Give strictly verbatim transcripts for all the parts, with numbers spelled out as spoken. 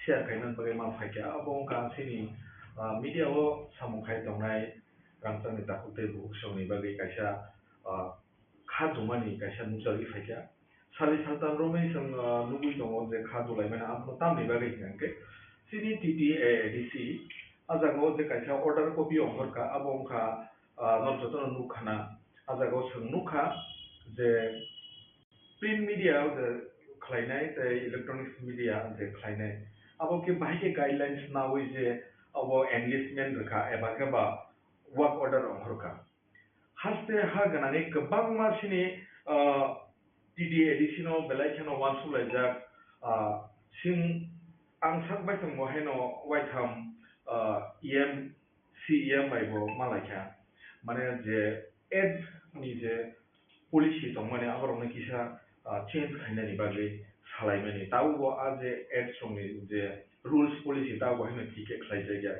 share khaina bagwi ma phaikha. Abo wngkha chini, ah, media o samung khai tongnai rangchakni takhuk tei bukhuk songni bagwi kaisa, ah, kha tumani kaisa nukjagwi phaikha. Sali saltam romwi chwng, ah, nugwi tongo je kha dulaimani abono tamni bagwi hwnkhe chini T T A A D C a jaga o je kaisa order copy ongkhorkha, abo wngkha, ah, norok jotono nukkhana. A jaga o chwng nukha je print media o je khlainai tei electronics media je khlainai, abo khe bahai khe guidelines naui je abo enlistment rwkha eba khe ba work order ongkhorkha. Haste ha gwnangwi kwbangma chini, ah, T D A D C no belai kheno uansuk laijak, ah, sing ang sak bai tongbo haino waitham, ah, E M, C E M bai bo malaikha. Mane je ads ni je policy tongmani aborokno kisa, ah, change khainani bagwi salaimani. Tabukbo a je ads rokni je rules policy tabukbo haino thik khe khlaijakya.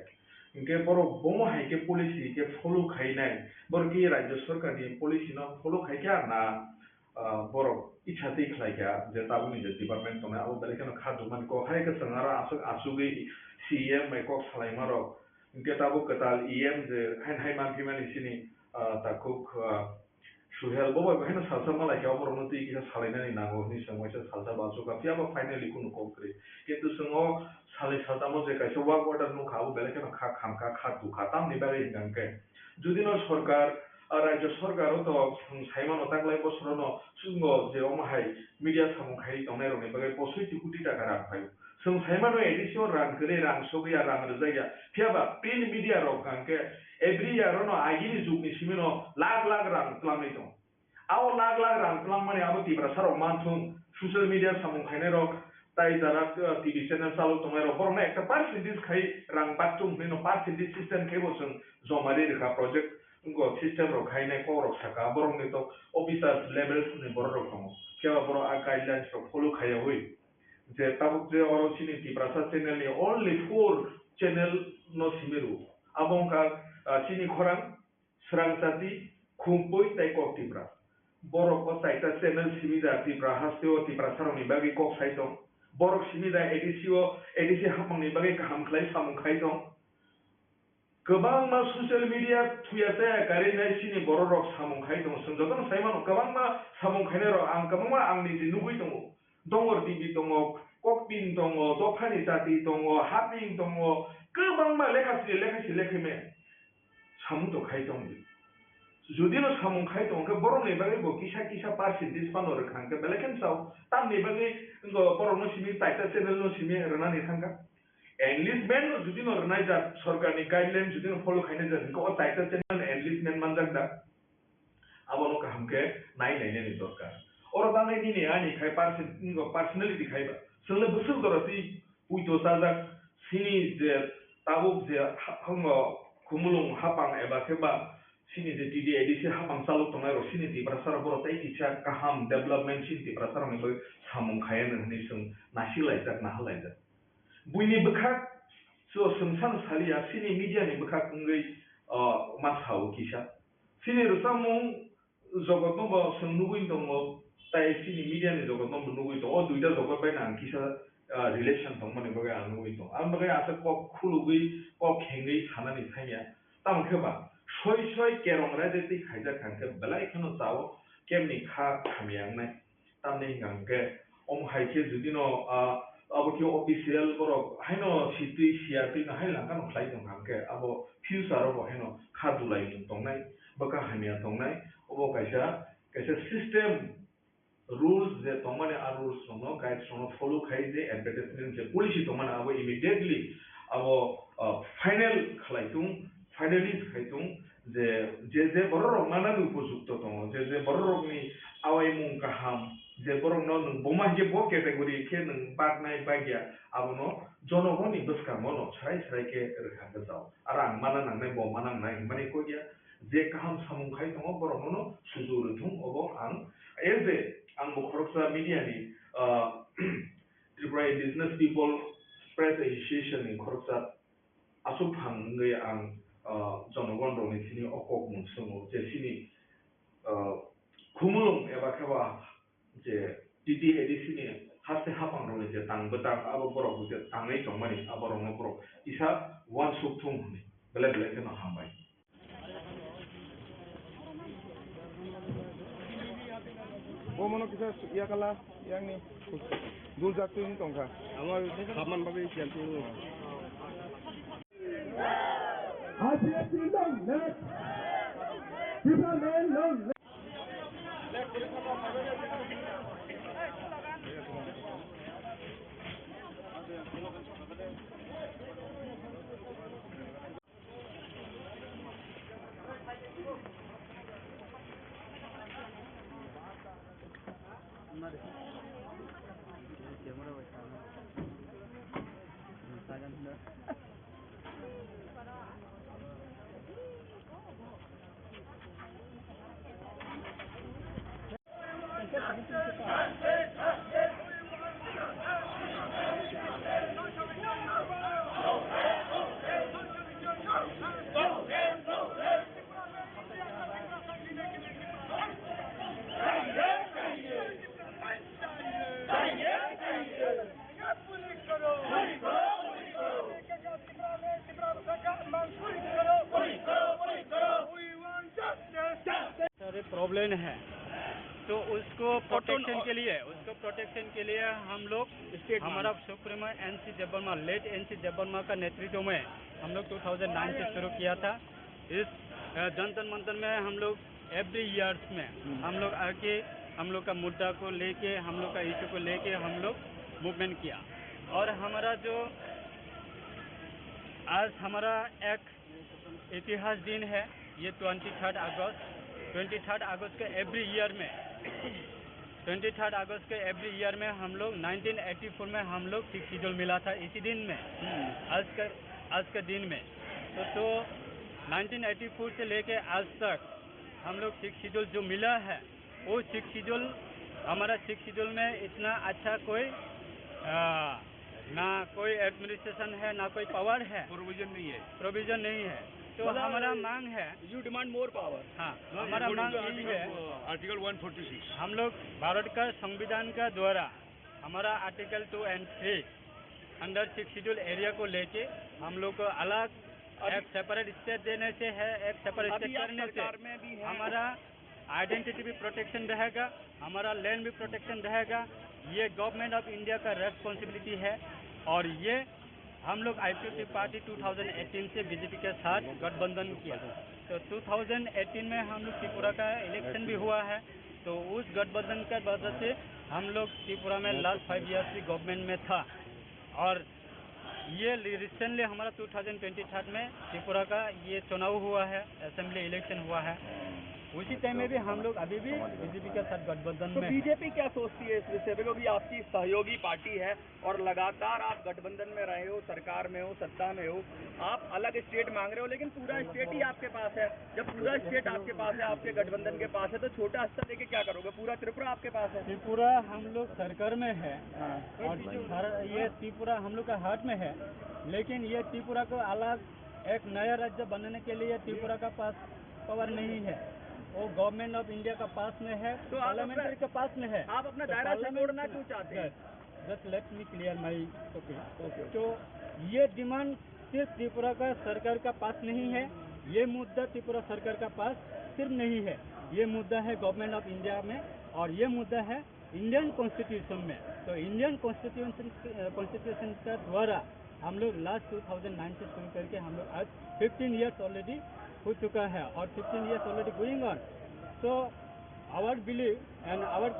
Hinkhe borok bomo hai khe policy khe follow khainai, borok khe Rajya Sarkarni policy no follow khaikha na, ah, borok itsa twi khlaikha je tabukni je department tongnai abo belai kheno kha dukmani kok hai khe chwng aro aswk asugwi C E M bai kok salaimarok. Hinkhe tabuk kwtal E M je hain hai manphimani chini, ah, takhuk, ah, Suhel bo bai haino salsa malaikha, oborokno twi kisa salainani nango hwnwi chwng waisa salsa bachuka, phiya ba finally kunu kok kwrwi. Kintu chwng o salni saltamo je kaisa work order nukha, abo belai kheno kha khamkha, kha tukha. Tamni bagwi hwnkha hwnkhe, judino sorkar, ah, rajyo sorkaro to chwng saimano taklai bosorono chwngno je omo hai media samung khaiwi tongnairokni bagwi posoi ti koti taka rang phaio. Chwng saimano A D C o rang kwrwi, rang sogwi ya, rang rwjak ya. Phiya ba print media rok hwnkha hwnkhe every year ono agini jugni simino lakh lakh rang twlangwi tongo. Abo lakh lakh rang twlangmani abo Tiprasa rok manthung, social media samung khainai rok tai jara, uh, T V channel chalok tongnai rok borokno ekta percentage khai rang bakchung hwnwi no percentage system khai bo chwng joma ri rwkha project wngkha system rok khainai kok rok saka borokni to officers levels ni borok rok tongo. Phiya ba borok a guidelines rok follow khaiyawi je tabuk je oro chini Tiprasa channel ni only four channel no simi rwo. Abo wngkha, ah, Chini Khorang, Srang Chati, Khumpui tei Kok Tipra. Borok o chaita channel simi da Tipra haste o Tiprasa rokni bagwi kok sai tong. Borok simi da A D C o, A D C hapmangni bagwi kaham khlai samung khai tong. Kwbangma social media thuya chaya karwi nai chini borok rok samung khai tongo. Chwng jotono sai mano, kwbangma samung khainai rok ang kwbangma ang niji nugwi tongo. Dongor T V tongo, Kokpin tongo, Dophani Chati tongo, Haping tongo, kwbangma lekha sri lekha sri lekha me samung to khai tong di. Judino samung khai tong khe borokni bagwi bo kisa kisa percentage phano rwkha hwnkhe belai kheno sao. Tamni bagwi wngkha borokno simi taita channel no simi rwnani thangkha. Enlistment no judino rwnai jak, sorkarni guideline judino follow khainai jak, hwnkhe o taita channel enlistment manjak da? Abono kaham khe nai nainani dorkar. Oro tangnai nini ani khai person-, personality khai ba. Chwngno bwswk jora twi puito chajak, chini je tabuk je ha-, hango khumulwng hapang eba khe ba chini je T D A D C hapang chalok tongnai rok chini Tiprasa rok borok tei kisa kaham development chini Tiprasa rokni bagwi samung khai anw hwnwi chwng nasi laijak, naha laijak. Buini bwkhak so chwng san saliya chini media ni bwkhak wngwi, o, ma sao kisa. Chini rwchapmung jogotno bo chwng nugwi tongo, tai chini media ni jogotno bo nugwi tongo. O duita jogot bai no ang kisa, ah, relation tongmani bagwi ang nugwi tongo. Ang bagwi asa kok khulugwi, kok khengwi sanani thangya. Tamo khe ba soi soi kerong raida twi khaijak kha hwnkhe belai kheno chao kemni kha hamya wngnai. Tamni hwnkha hwnkhe, omo hai khe judino, ah, abo khe official borok haino sitwi siyatwi no hai langkha no khlai tongkha hwnkhe, abo future o bo haino kha dulaimung tongnai, bwkha hamya tongnai, obo kaisa, kaisa system rules je tongmani, a rules rokno, guides rokno follow khai je advertisement je policy tongmani abo immediately abo, ah, final khlai tung, finalize khai tung. Je, je, je borok rok manani upojukto tongo, je, je borok rokni awaimung kaham, je borokno nwng buma hinkhe bo category khe nwng baknai bagya, abono jonogoni bwskango no srai srai khe rwkha bwsao. Aro ang mana nangnai, bo mana nangnai hinmani kok ya, je kaham samung khai tongo, borokno no sujuk rwthung, obo ang as a, ang bo khoroksa media ni, ah, Tripura Indigenous People Press Association ni khoroksa aswk phang wngwi ang, ah, jonogon rokni thani o kok mung swngo je chini, ah, khumulwng eba khe ba je T T A D C ni haste hapang rokni je tang bwtang abo borok je tangwi tongmani abo rokno borok kisa uansuk thung hwnwi belai belai kheno hambai. Bo mono kisa ya kala yang ni dul jak twi tong kha. Amo hapman bagwi siyan twi. R P F long live! Tipraland long live! सारे प्रॉब्लम है, तो उसको प्रोटेक्शन के लिए, उसको प्रोटेक्शन के लिए हम लोग स्टेट हमारा supremo N C Debbarma, late N C Debbarma का नेतृत्व में हम लोग टू थाउजेंड नाइन से शुरू किया था। इस अ, जंतर मंतर में हम लोग एवरी ईयर्स में हम लोग आके हम लोग का मुद्दा को लेके, हम लोग का इशू को लेके हम लोग मूवमेंट किया। और हमारा जो आज हमारा एक इतिहास दिन है, ये ट्वेंटी थर्ड अगस्त। ट्वेंटी थर्ड अगस्त के एवरी ईयर में, ट्वेंटी थर्ड अगस्त के एवरी ईयर में हम लोग नाइनटीन एटी फ़ोर में हम लोग सिक्स शेड्यूल मिला था इसी दिन में। आज का, आज का दिन में तो, तो नाइनटीन एटी फ़ोर से लेके आज तक हम लोग सिक्स शेड्यूल जो मिला है, वो सिक्स शेड्यूल, हमारा सिक्स शेड्यूल में इतना अच्छा कोई, आ, ना कोई एडमिनिस्ट्रेशन है, ना कोई पावर है, प्रोविजन नहीं है। प्रोविजन नहीं है। तो मतलब, हमारा मांग है, यू डिमांड मोर पावर। हाँ, हमारा मांग यही है। Article one forty six. हम लोग भारत का संविधान का द्वारा हमारा article to and three under six schedule area को लेके हम लोग को अलग अभी एक सेपरेट स्टेट देने से है, एक सेपरेट अभी स्टेट आप करने से सरकार में भी हैं। हमारा आइडेंटिटी भी प्रोटेक्शन रहेगा, हमारा लैंड भी प्रोटेक्शन रहेगा। ये गवर्नमेंट ऑफ इंडिया का रेस्पॉन्सिबिलिटी है और ये हम लोग I P F T party two thousand eighteen से बी जे पी के साथ गठबंधन किया। तो टू थाउजेंड एटीन में हम लोग त्रिपुरा का इलेक्शन भी हुआ है, तो उस गठबंधन के वजह से हम लोग त्रिपुरा में लास्ट फाइव ईयर्स भी गवर्नमेंट में था। और ये रिसेंटली हमारा टू थाउजेंड ट्वेंटी थ्री में त्रिपुरा का ये चुनाव हुआ है, असेंबली इलेक्शन हुआ है, उसी टाइम में भी हम लोग अभी भी बी जे पी के साथ गठबंधन तो में हैं। बी जे पी क्या सोचती है इस विषय पे, क्योंकि आपकी सहयोगी पार्टी है और लगातार आप गठबंधन में रहे हो, सरकार में हो, सत्ता में हो, आप अलग स्टेट मांग रहे हो, लेकिन पूरा स्टेट ही आपके पास है। जब पूरा स्टेट आपके पास है, आपके गठबंधन के पास है, तो छोटा हिस्सा लेके क्या करोगे? पूरा त्रिपुरा आपके पास है। त्रिपुरा हम लोग सरकार में है हाँ। और हर, ये त्रिपुरा हम लोग का हाथ में है, लेकिन ये त्रिपुरा को अलग एक नया राज्य बनाने के लिए त्रिपुरा का पास पावर नहीं है, वो गवर्नमेंट ऑफ इंडिया का पास में है, तो आप अपना, पार्लियामेंट के पास में है। आप अपना तो दायरा पार्लियामेंट छोड़ना क्यों चाहते हैं? Just let me clear my topic। Okay. तो ये डिमांड सिर्फ त्रिपुरा का सरकार का पास नहीं है, ये मुद्दा त्रिपुरा सरकार का पास सिर्फ नहीं है, ये मुद्दा है गवर्नमेंट ऑफ इंडिया में और ये मुद्दा है इंडियन कॉन्स्टिट्यूशन में। तो इंडियन कॉन्स्टिट्यूशन, कॉन्स्टिट्यूशन का द्वारा हम लोग लास्ट टू थाउजेंड नाइन से शुरू करके हम लोग आज फिफ्टीन ईयर्स ऑलरेडी हो चुका है और fifteen years already going on. So our belief and our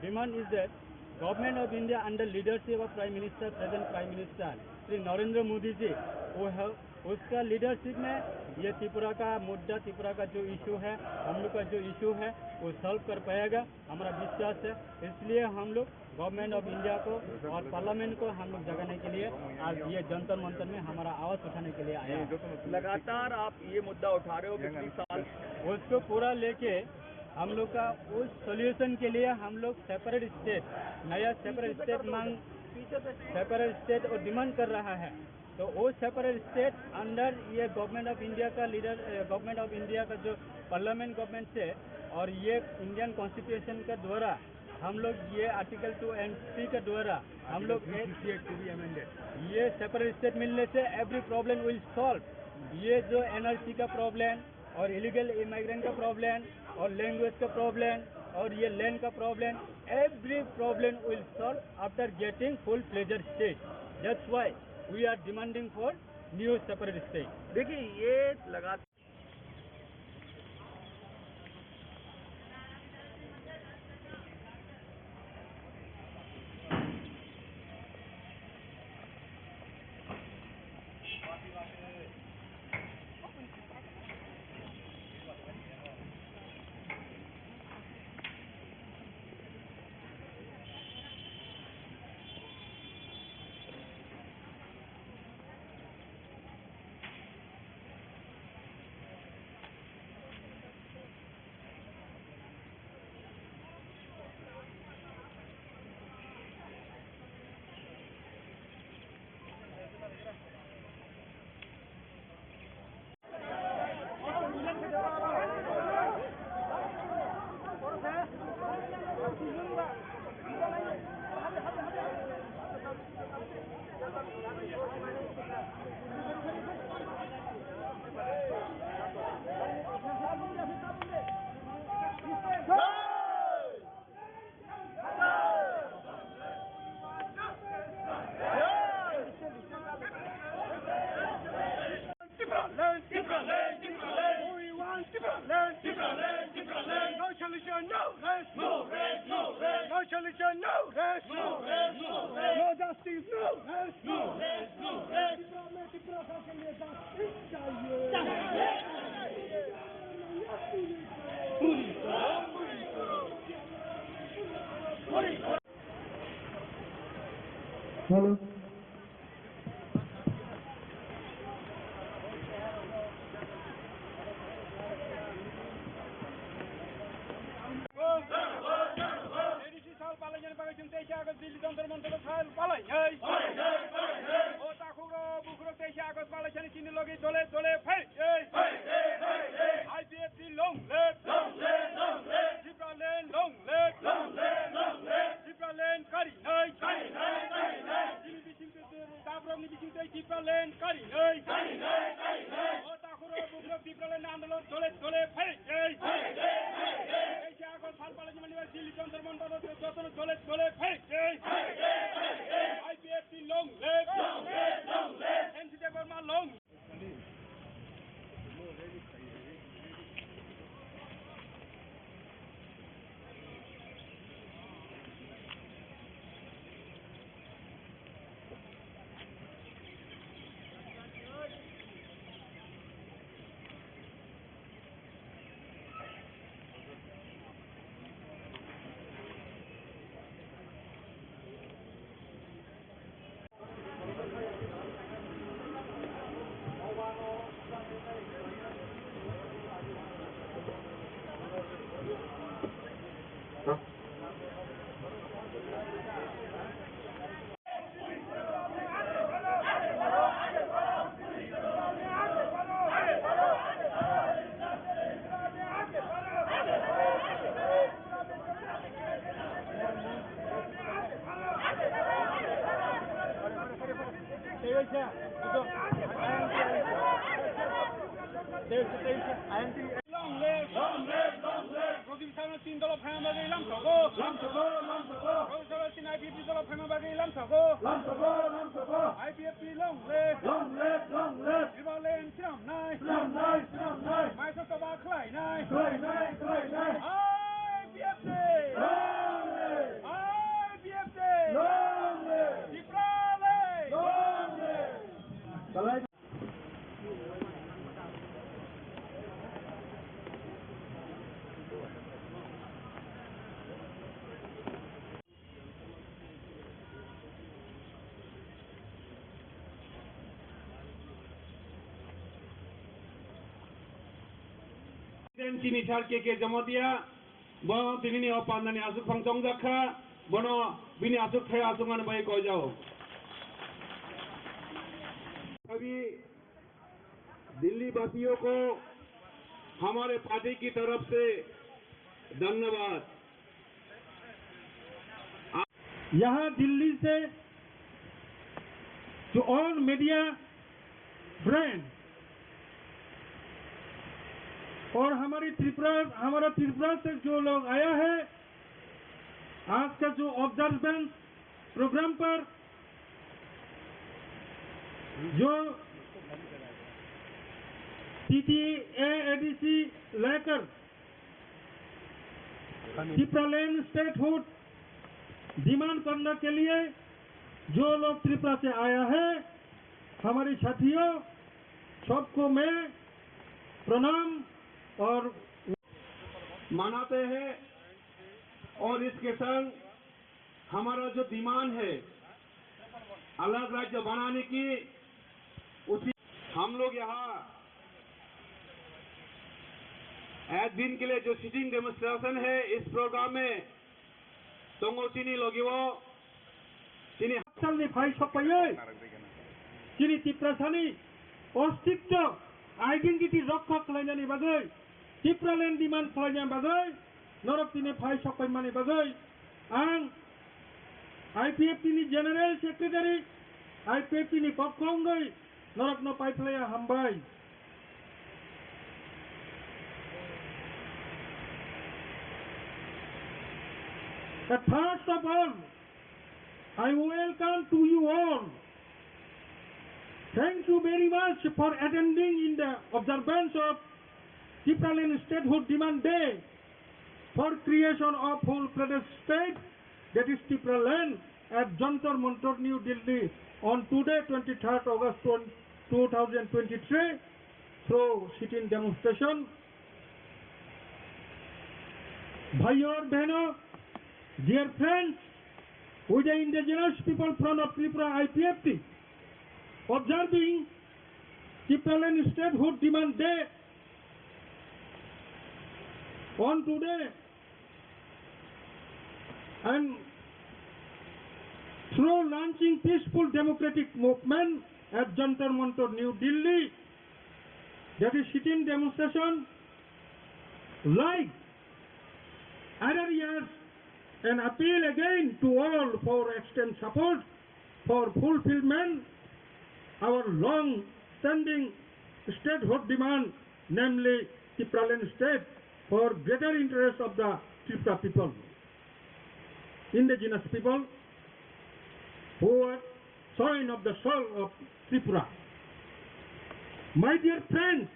demand is that Government of India under leadership of Prime Minister, present Prime Minister Shri Narendra Modi ji, वो है, उसका लीडरशिप में ये त्रिपुरा का मुद्दा, त्रिपुरा का जो इशू है, हम लोग का जो इशू है, वो सॉल्व कर पाएगा, हमारा विश्वास है। इसलिए हम लोग गवर्नमेंट ऑफ इंडिया को और पार्लियामेंट को हम लोग जगाने के लिए आज ये जंतर मंतर में हमारा आवाज़ उठाने के लिए आया है। लगातार आप ये मुद्दा उठा रहे हो पिछले साल। उसको पूरा लेके हम लोग का उस सॉल्यूशन के लिए हम लोग सेपरेट स्टेट, नया सेपरेट स्टेट मांग, सेपरेट स्टेट और डिमांड कर रहा है। तो वो सेपरेट स्टेट अंडर ये गवर्नमेंट ऑफ इंडिया का लीडर, गवर्नमेंट ऑफ इंडिया का जो पार्लियामेंट गवर्नमेंट से और ये इंडियन कॉन्स्टिट्यूशन के द्वारा हम लोग ये आर्टिकल टू एंड थ्री के द्वारा हम लोग ये सेपरेट स्टेट मिलने से एवरी प्रॉब्लम विल सॉल्व। ये जो एनआरसी का प्रॉब्लम और इलीगल इमिग्रेंट का प्रॉब्लम और लैंग्वेज का प्रॉब्लम और ये लैंड का problem, every problem will solve after getting full fledged state. That's why we are demanding for new separate state. देखिए, ये लगा Tipraland, Tipraland, Tipraland. We want Tipraland, Tipraland, Tipraland. No solution, no rest. No rest, no rest. No solution, no rest. No rest, no rest. No justice, no rest. No rest, no rest. Tipra mein Tipra ke liye justice chahiye. Chahiye. पूरी करो, पूरी करो। Hello. Sal palaijani bagwi chwng teisa August Delhi Jantar Mantar sal palainai. O takhukrok bukhurok teisa August palaisani chini logi dole dole phai. I P F T long live. Long live, long live. Tipraland long live. Long live, long live. Tipraland karinai. Karinai, karinai. Chini bising twi, dabrokni bising twi Tipraland karinai. Karinai, karinai. O takhukrok bukhurok Tipraland andolon dole dole phai. Phai, phai, phai. Teisa August sal palaijani bagwi Delhi Jantar Mantar jotono dole dole phai. I P F T long live. Long live, long live. N C Debbarma long. Long live, long live, long live. Rojim Sarma tin dolo phaina bagwi lamsogo. Lamsogo, lamsogo. Rojim Sarma tin I P F T dolo phaina bagwi lamsogo. Lamsogo, lamsogo. I P F T long live. Long live, long live. Tipraland swnamnai. Swnamnai, swnamnai. Maisa choba khlainai. Khlainai, khlainai. I P F T. Long live. I P F T. Long live. Tipraland. Long live. President chini sir K K Jamatia, bo tinini o pandani aswk phang chongjak kha, bono bini aswk thai aswk mani bai koijao. अभी दिल्ली वासियों को हमारे पार्टी की तरफ से धन्यवाद। यहाँ दिल्ली से जो ऑल मीडिया फ्रेंड और हमारी त्रिपुरा, हमारा त्रिपुरा से जो लोग आया है, आज का जो ऑब्जर्वेंस प्रोग्राम पर जो टीटीए एडीसी लेकर तिप्रालैंड स्टेटहुड डिमांड करने के लिए जो लोग त्रिपुरा से आया है, हमारे साथियों, सबको मैं प्रणाम और मनाते हैं और इसके संग हमारा जो डिमांड है अलग राज्य बनाने की, उसी हम लोग यहाँ एक दिन के लिए जो सिटिंग डेमोन्स्ट्रेशन है, इस प्रोग्राम में tongo chini logio, chini salni phai sokpaiwi, chini Tiprasani ostitto, identity rokha khlainani bagwi, Tipraland demand khlainani bagwi, norok tini phai sokpaimani bagwi, ang I P F T ni General Secretary, I P F T ni pokho wngwi, norokno paiphlaiya hambai. At first of all, I welcome to you all. Thank you very much for attending in the observance of Tipraland Statehood Demand Day for creation of full-fledged state, that is Tipraland, at Jantar Mantar, New Delhi, on today, twenty-third August two thousand twenty-three, through sit-in demonstration. Bhaiyo aur behno, dear friends, with the indigenous people front of Tripura, I P F T, observing Tipraland Statehood Demand Day on today, and through launching peaceful democratic movement at Jantar Mantar, New Delhi, that is sit-in demonstration, like other years, an appeal again to all for extend support for fulfillment our long-standing statehood demand, namely Tipraland state, for greater interest of the Tripura people, indigenous people who are soil of the soul of Tripura. My dear friends,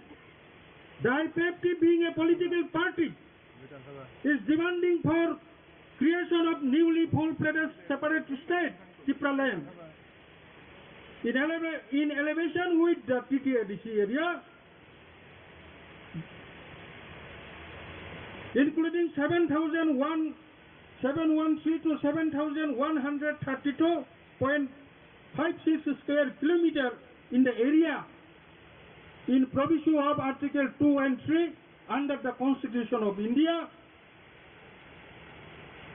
the I P F T being a political party, is demanding for creation of newly full-fledged separate state, Tipraland, in eleva-, in elevation with the T T A D C area, including seven thousand one, seven one three to seven thousand one hundred thirty-two point five six square kilometer in the area in proviso of Article two and three under the Constitution of India,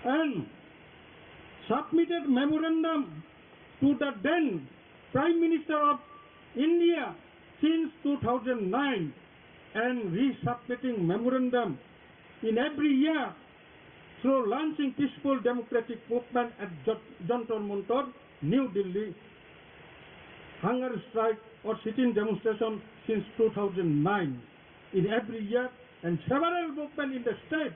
and submitted memorandum to the then Prime Minister of India since two thousand nine, and resubmitting memorandum in every year through launching peaceful democratic movement at Jat-, Jantar Mantar, New Delhi, hunger strike or sit-in demonstration since two thousand nine in every year, and several movement in the state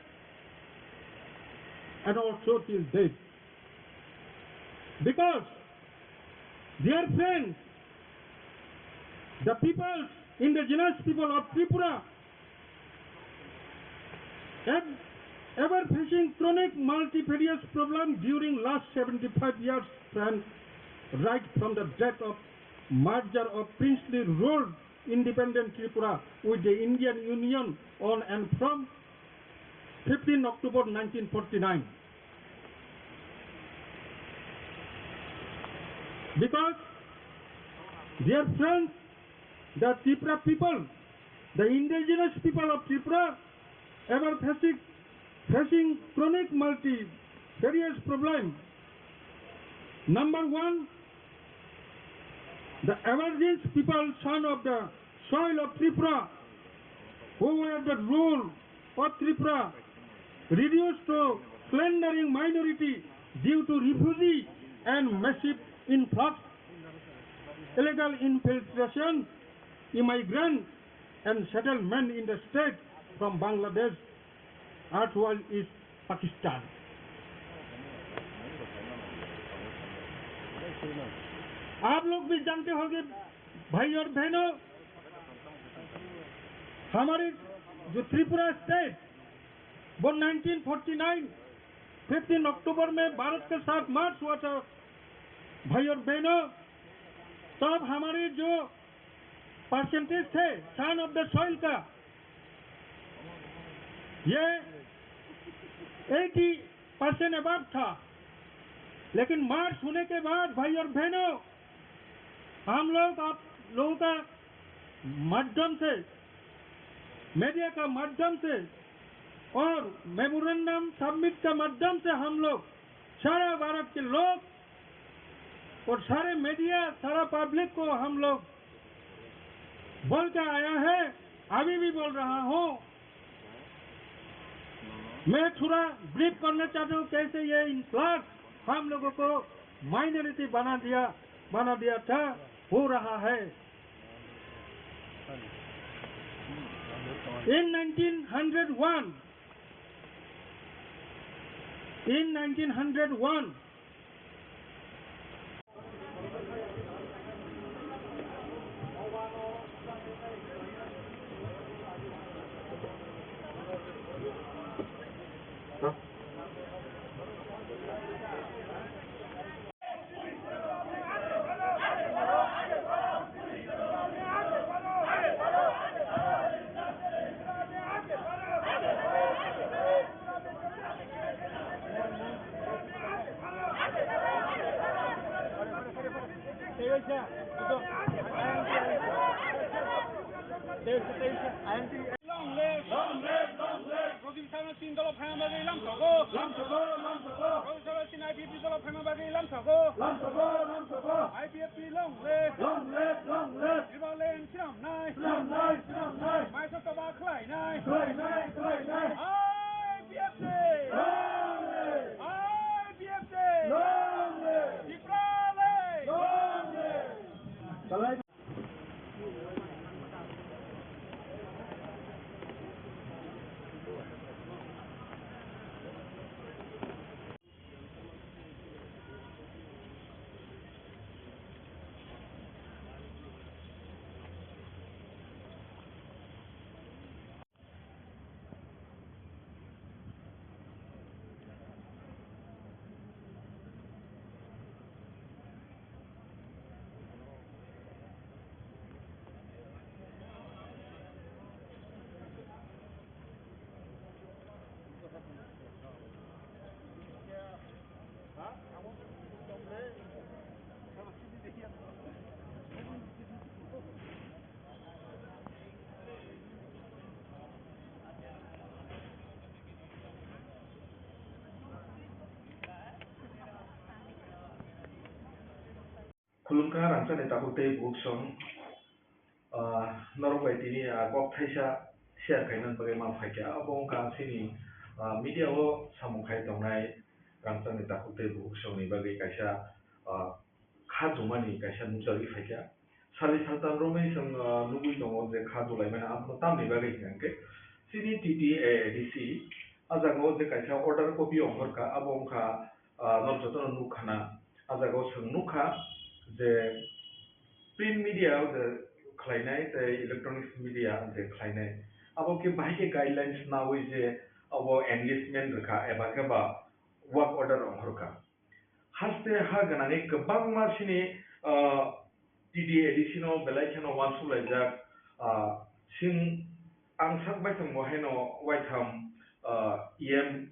and also till date. Because, dear friends, the peoples, indigenous people of Tripura, ev-, ever facing chronic multifarious problem during last seventy-five years, friend, right from the date of merger of princely ruled independent Tripura with the Indian Union on and from fifteen October nineteen forty-nine. Because, dear friends, the Tripura people, the indigenous people of Tripura, ever facing, facing chronic multifarious problem. Number one, the emergence people, son of the soil of Tripura, who were the rule of Tripura, reduced to plundering minority Due to refugee and massive influx, illegal infiltration, immigrant and settlement in the state from Bangladesh, erstwhile East Pakistan। आप लोग भी जानते होंगे भाई और बहनों, हमारे जो त्रिपुरा स्टेट, वो नाइनटीन फ़ोर्टी नाइन, फ़िफ़्टीन अक्टूबर में भारत के साथ मार्च हुआ था भाई और बहनों। तब हमारे जो परसेंटेज थे सन ऑफ द सॉइल का, ये एटी परसेंट अबव था। लेकिन मार्च होने के बाद भाई और बहनों, हम लोग आप लोगों का माध्यम से, मीडिया का माध्यम से और मेमोरेंडम सबमिट का माध्यम से हम लोग सारा भारत के लोग और सारे मीडिया, सारा पब्लिक को हम लोग बोल के आया है, अभी भी बोल रहा हूँ। मैं थोड़ा ब्रीफ करना चाहता हूँ, कैसे ये इन्फ्लक्स हम लोगों को माइनॉरिटी बना दिया, बना दिया था, हो रहा है। In nineteen hundred one, in nineteen hundred one, Long live! Long live! Long live! Rojim Sarma Singh dolo phaima bagwi lamsogo. Lamsogo, lamsogo. Rojim Sarma Singh I P F T dolo phaima bagwi lamsogo. Lamsogo, lamsogo. I P F T long live! Long live! Long live! Tribal land swnamnai. Swnamnai, swnamnai. Maisa toba khlainai. Khlainai, khlainai. I P F T! Long live! I P F T! Long live! Tripura land! Long live! Khulumkha rangchakni takhuk tei bukhuk song, ah, norok bai tini, ah, kok thaisa share khaimani bagwi ma phaikha. Abo wngkha chini, ah, media o samung khai tongnai rangchakni takhuk tei bukhuk songni bagwi kaisa, ah, kha jumani kaisa nukjagwi phaikha. Sali saltan romwi chwng, ah, nugwi tongo je kha julaimani, abono tamni bagwi hwnkhe chini T T A A D C ah jagao je kaisa order copy ongkhorkha, abo wngkha, ah, norok jotono nukkhana. Ah jagao chwng nukha je print media o je khlainai tei electronics media je khlainai, abo khe bahai khe guidelines naui je abo enlistment rwkha eba khe ba work order ongkhorkha. Haste ha gwnangwi kwbangma chini, ah, T D A D C no belai kheno uansuk laijak, ah, sing ang sak bai tongbo haino waitham, ah, E M,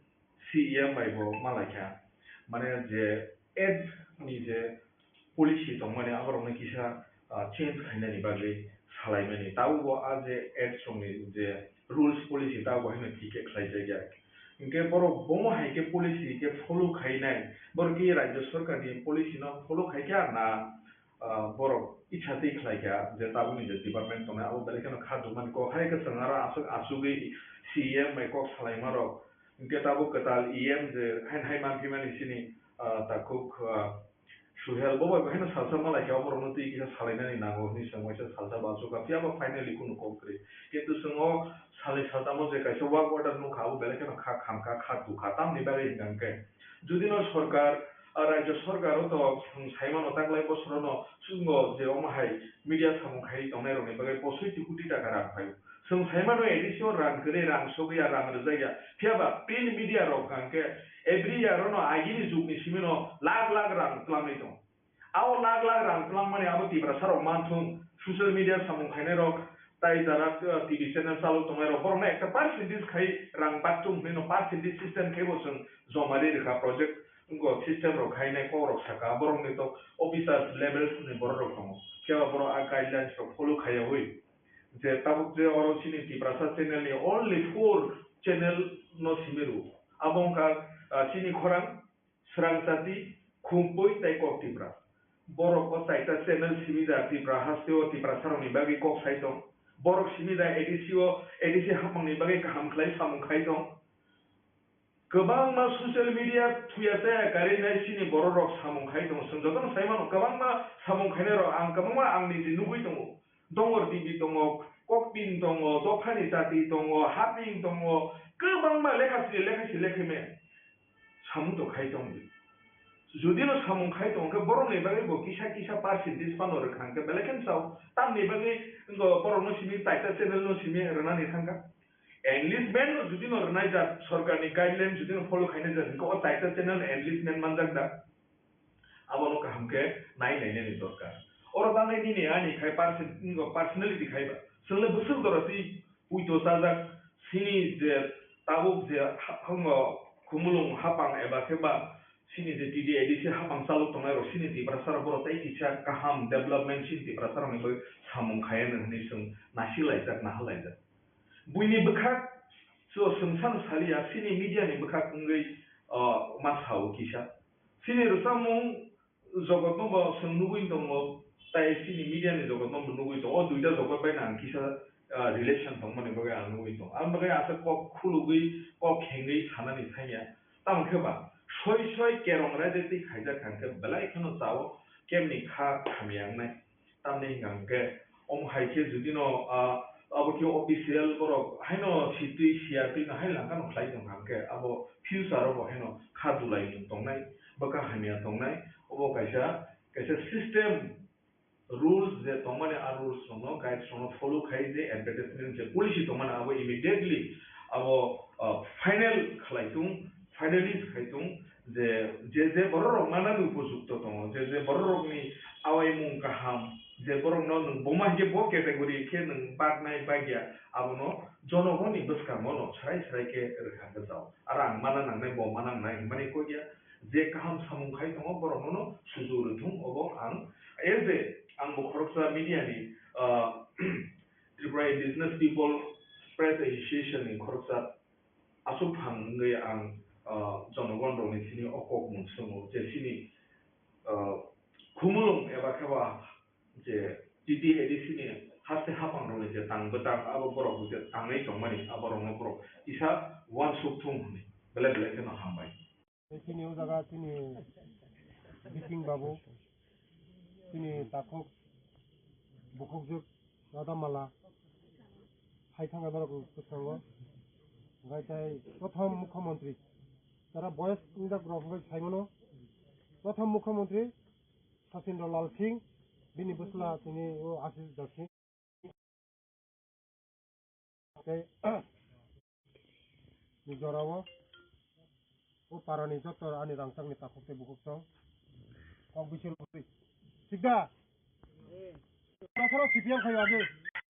C E M bai bo ma laikha. Mane je ads ni je policy tongmani aborokno kisa, ah, change khainani bagwi salaimani. Tabukbo a je ads rokni je rules policy tabukbo haino thik khe khlaijakya. Hinkhe borok bomo hai khe policy khe follow khainai, borok khe rajya sorkarni policy no follow khaikha na, ah, borok itsa twi khlaikha je tabukni je department tongnai abo belai kheno kha jumani kok hai khe chwng aro aswk asugwi C E M bai kok salaimarok. Hinkhe tabuk kwtal E M je haino hai manphimani chini, ah, takhuk, ah, Suhel, bo bai haino salsa malai khe, oborokno twi kisa salainani nango hwnwi chwng waisa salsa bachukha, phiya ba finally kunu kok kwrwi. Kintu chwng o salai saltamo je kaisa work order nukha, abo belai kheno kha khamkha, kha tukha. Tamni bagwi hwnkha hwnkhe, judino sorkar, ah, rajyo sorkar o to chwng saimano taklai bosorono chwngno je omo hai media samung khai tongnairokni bagwi posoi ti koti taka rang phaio. Chwng saimano A D C o rang kwrwi, rang sogwi ya, rang rwjak ya. Phiya ba print media rok hwnkha hwnkhe every year ono agini jugni simino lakh lakh rang twlangwi tongo. Abo lakh lakh rang twlangmani abo Tiprasa rok manthung, social media samung khainai rok, tai jara, uh, T V channel chalok tongnai rok, borokno ekta percentage khai rang baktung hwnwi no percentage system khai bo chwng joma ri rwkha project, wngkha system rok khainai kok rok saka, borokni to officers level ni borok rok tongo, phiya ba borok a guidelines rok follow khaiyawi. Je tabuk je oro chini Tiprasa channel ni only four channel no simi rwo. Abo wngkha, ah, chini khorang, Srang Chati, Khumpui tei Kok Tipra. Borok o chaita channel simi da Tipra haste o Tiprasa rokni bagwi kok sai tong. Borok simi da A D C o, A D C hapmang ni bagwi kaham khlai samung khai tong. Kwbangma social media thuya chaya karwi nai chini borok rok samung khai tongo. Chwng jotono sai mano, kwbangma samung khainai rok ang kwbangma ang niji nugwi tongo. Dongor T V tongo, Kokpin tongo, Dophani Chati tongo, Haping tongo, kwbangma lekha sri lekha sri lekha me samung to khai tong di. Judino samung khai tong khe borokni bagwi bo kisa kisa percentage phano rwkha hwnkhe belai kheno sao. Tamni bagwi wngkha borokno simi taita channel no simi rwnani thangkha. Enlistment no judino rwnai jat, sorkarni guideline judino follow khainai jat, hwnkhe o taita channel enlistment manjak da? Abono kaham khe nai nainani dorkar. Oro bagwi nini ani khai perso-, personality khai ba. Chwngno bwswk jora twi puito chajak, chini je tabuk je ha-, hango khumulwng hapang eba khe ba chini je T D A D C hapang chalok tongnai rok chini Tiprasa rok borok tei kisa kaham development chini Tiprasa rokni bagwi samung khaiya hwnwi chwng nasi laijak, naha laijak. Buini bwkhak so chwng sano saliya, chini media ni bwkhak wngwi, o, ma sao kisa. Chini rwchapmung jogotno bo chwng nugwi tongo, tai chini media ni jogotno bo nugwi tongo. O duita jogot bai no ang kisa, ah, relation tongmani bagwi ang nugwi tongo. Ang bagwi asa kok khulugwi, kok khengwi sanani thangya. Tamo khe ba, soi soi kerong raida twi khaijak kha hwnkhe belai kheno chao, kemni kha hamya wngnai. Tamni hwnkha hwnkhe, omo hai khe judino, ah, abo khe official borok haino sitwi siya twi no hai langkha no khlai tong kha hwnkhe, abo future o bo haino kha dulai mung tongnai, bwkha hamya tongnai, obo kaisa, kaisa system, rules je tongmani, a rules rokno, guides rokno follow khai je advertisement je policy tongmani abo immediately abo, ah, final khlai tung, finalize khai tung, je, je, je borok rok manani upojukto tongo, je, je borok rokni awaimung kaham, je borok no nwng buma hinkhe bo category khe nwng baknai bagya, abono jonogoni bwskango no srai srai khe rwkha bwsao. Aro ang mana nangnai, bo mana nangnai hinmani kok ya, je kaham samung khai tongo borok no suju rwthung, obo ang as a, ang bo khoroksa media ni, ah, Tripura Indigenous People Press Association ni khoroksa aswk phang wngwi ang, ah, jonogon rokni thani o kok mung swngo je chini, ah, khumulwng eba khe ba je T T A D C ni haste hapang rokni je tang bwtang abo borok bo je tangwi tongmani abo rokno borok kisa uansuk thung hwnwi belai belai kheno hambai. Tei chini o jaga chini Bising Babu, chini takhuk bukhukjwk Radha Mala hai thangkha norok bwskango. Hwnkhe tei prothom mukhyamantri, tara boyes wngjak rok hwnkhe sai mano, prothom mukhyamantri Sachindra Lal Singh, bini bwsla tini o Ashish Das Singh. Tei ni jorao o parani joto ani rangchakni takhuk tei bukhuk tong kok bisil bwtwi. Thik da? Takhoro C P M khai age.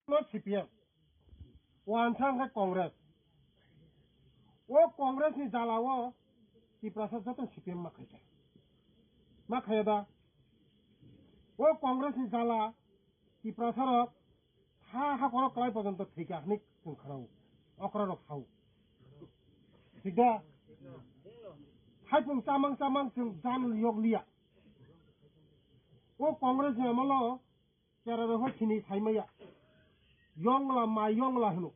No C P M. Wansa hwnkhe Congress. O Congress ni jala o Tiprasa joto C P M ma khaikha. Ma khaiya da? O Congress ni jala Tiprasa rok ha, ha korok kwlai porjonto thwikha hwnwi chwng khnao, okra rok sao. Thik da? Haipung chamang chamang chwng jan yok liya. O Congress ni amolo chera rok hai sini sai maya. Yongla ma yongla hwno.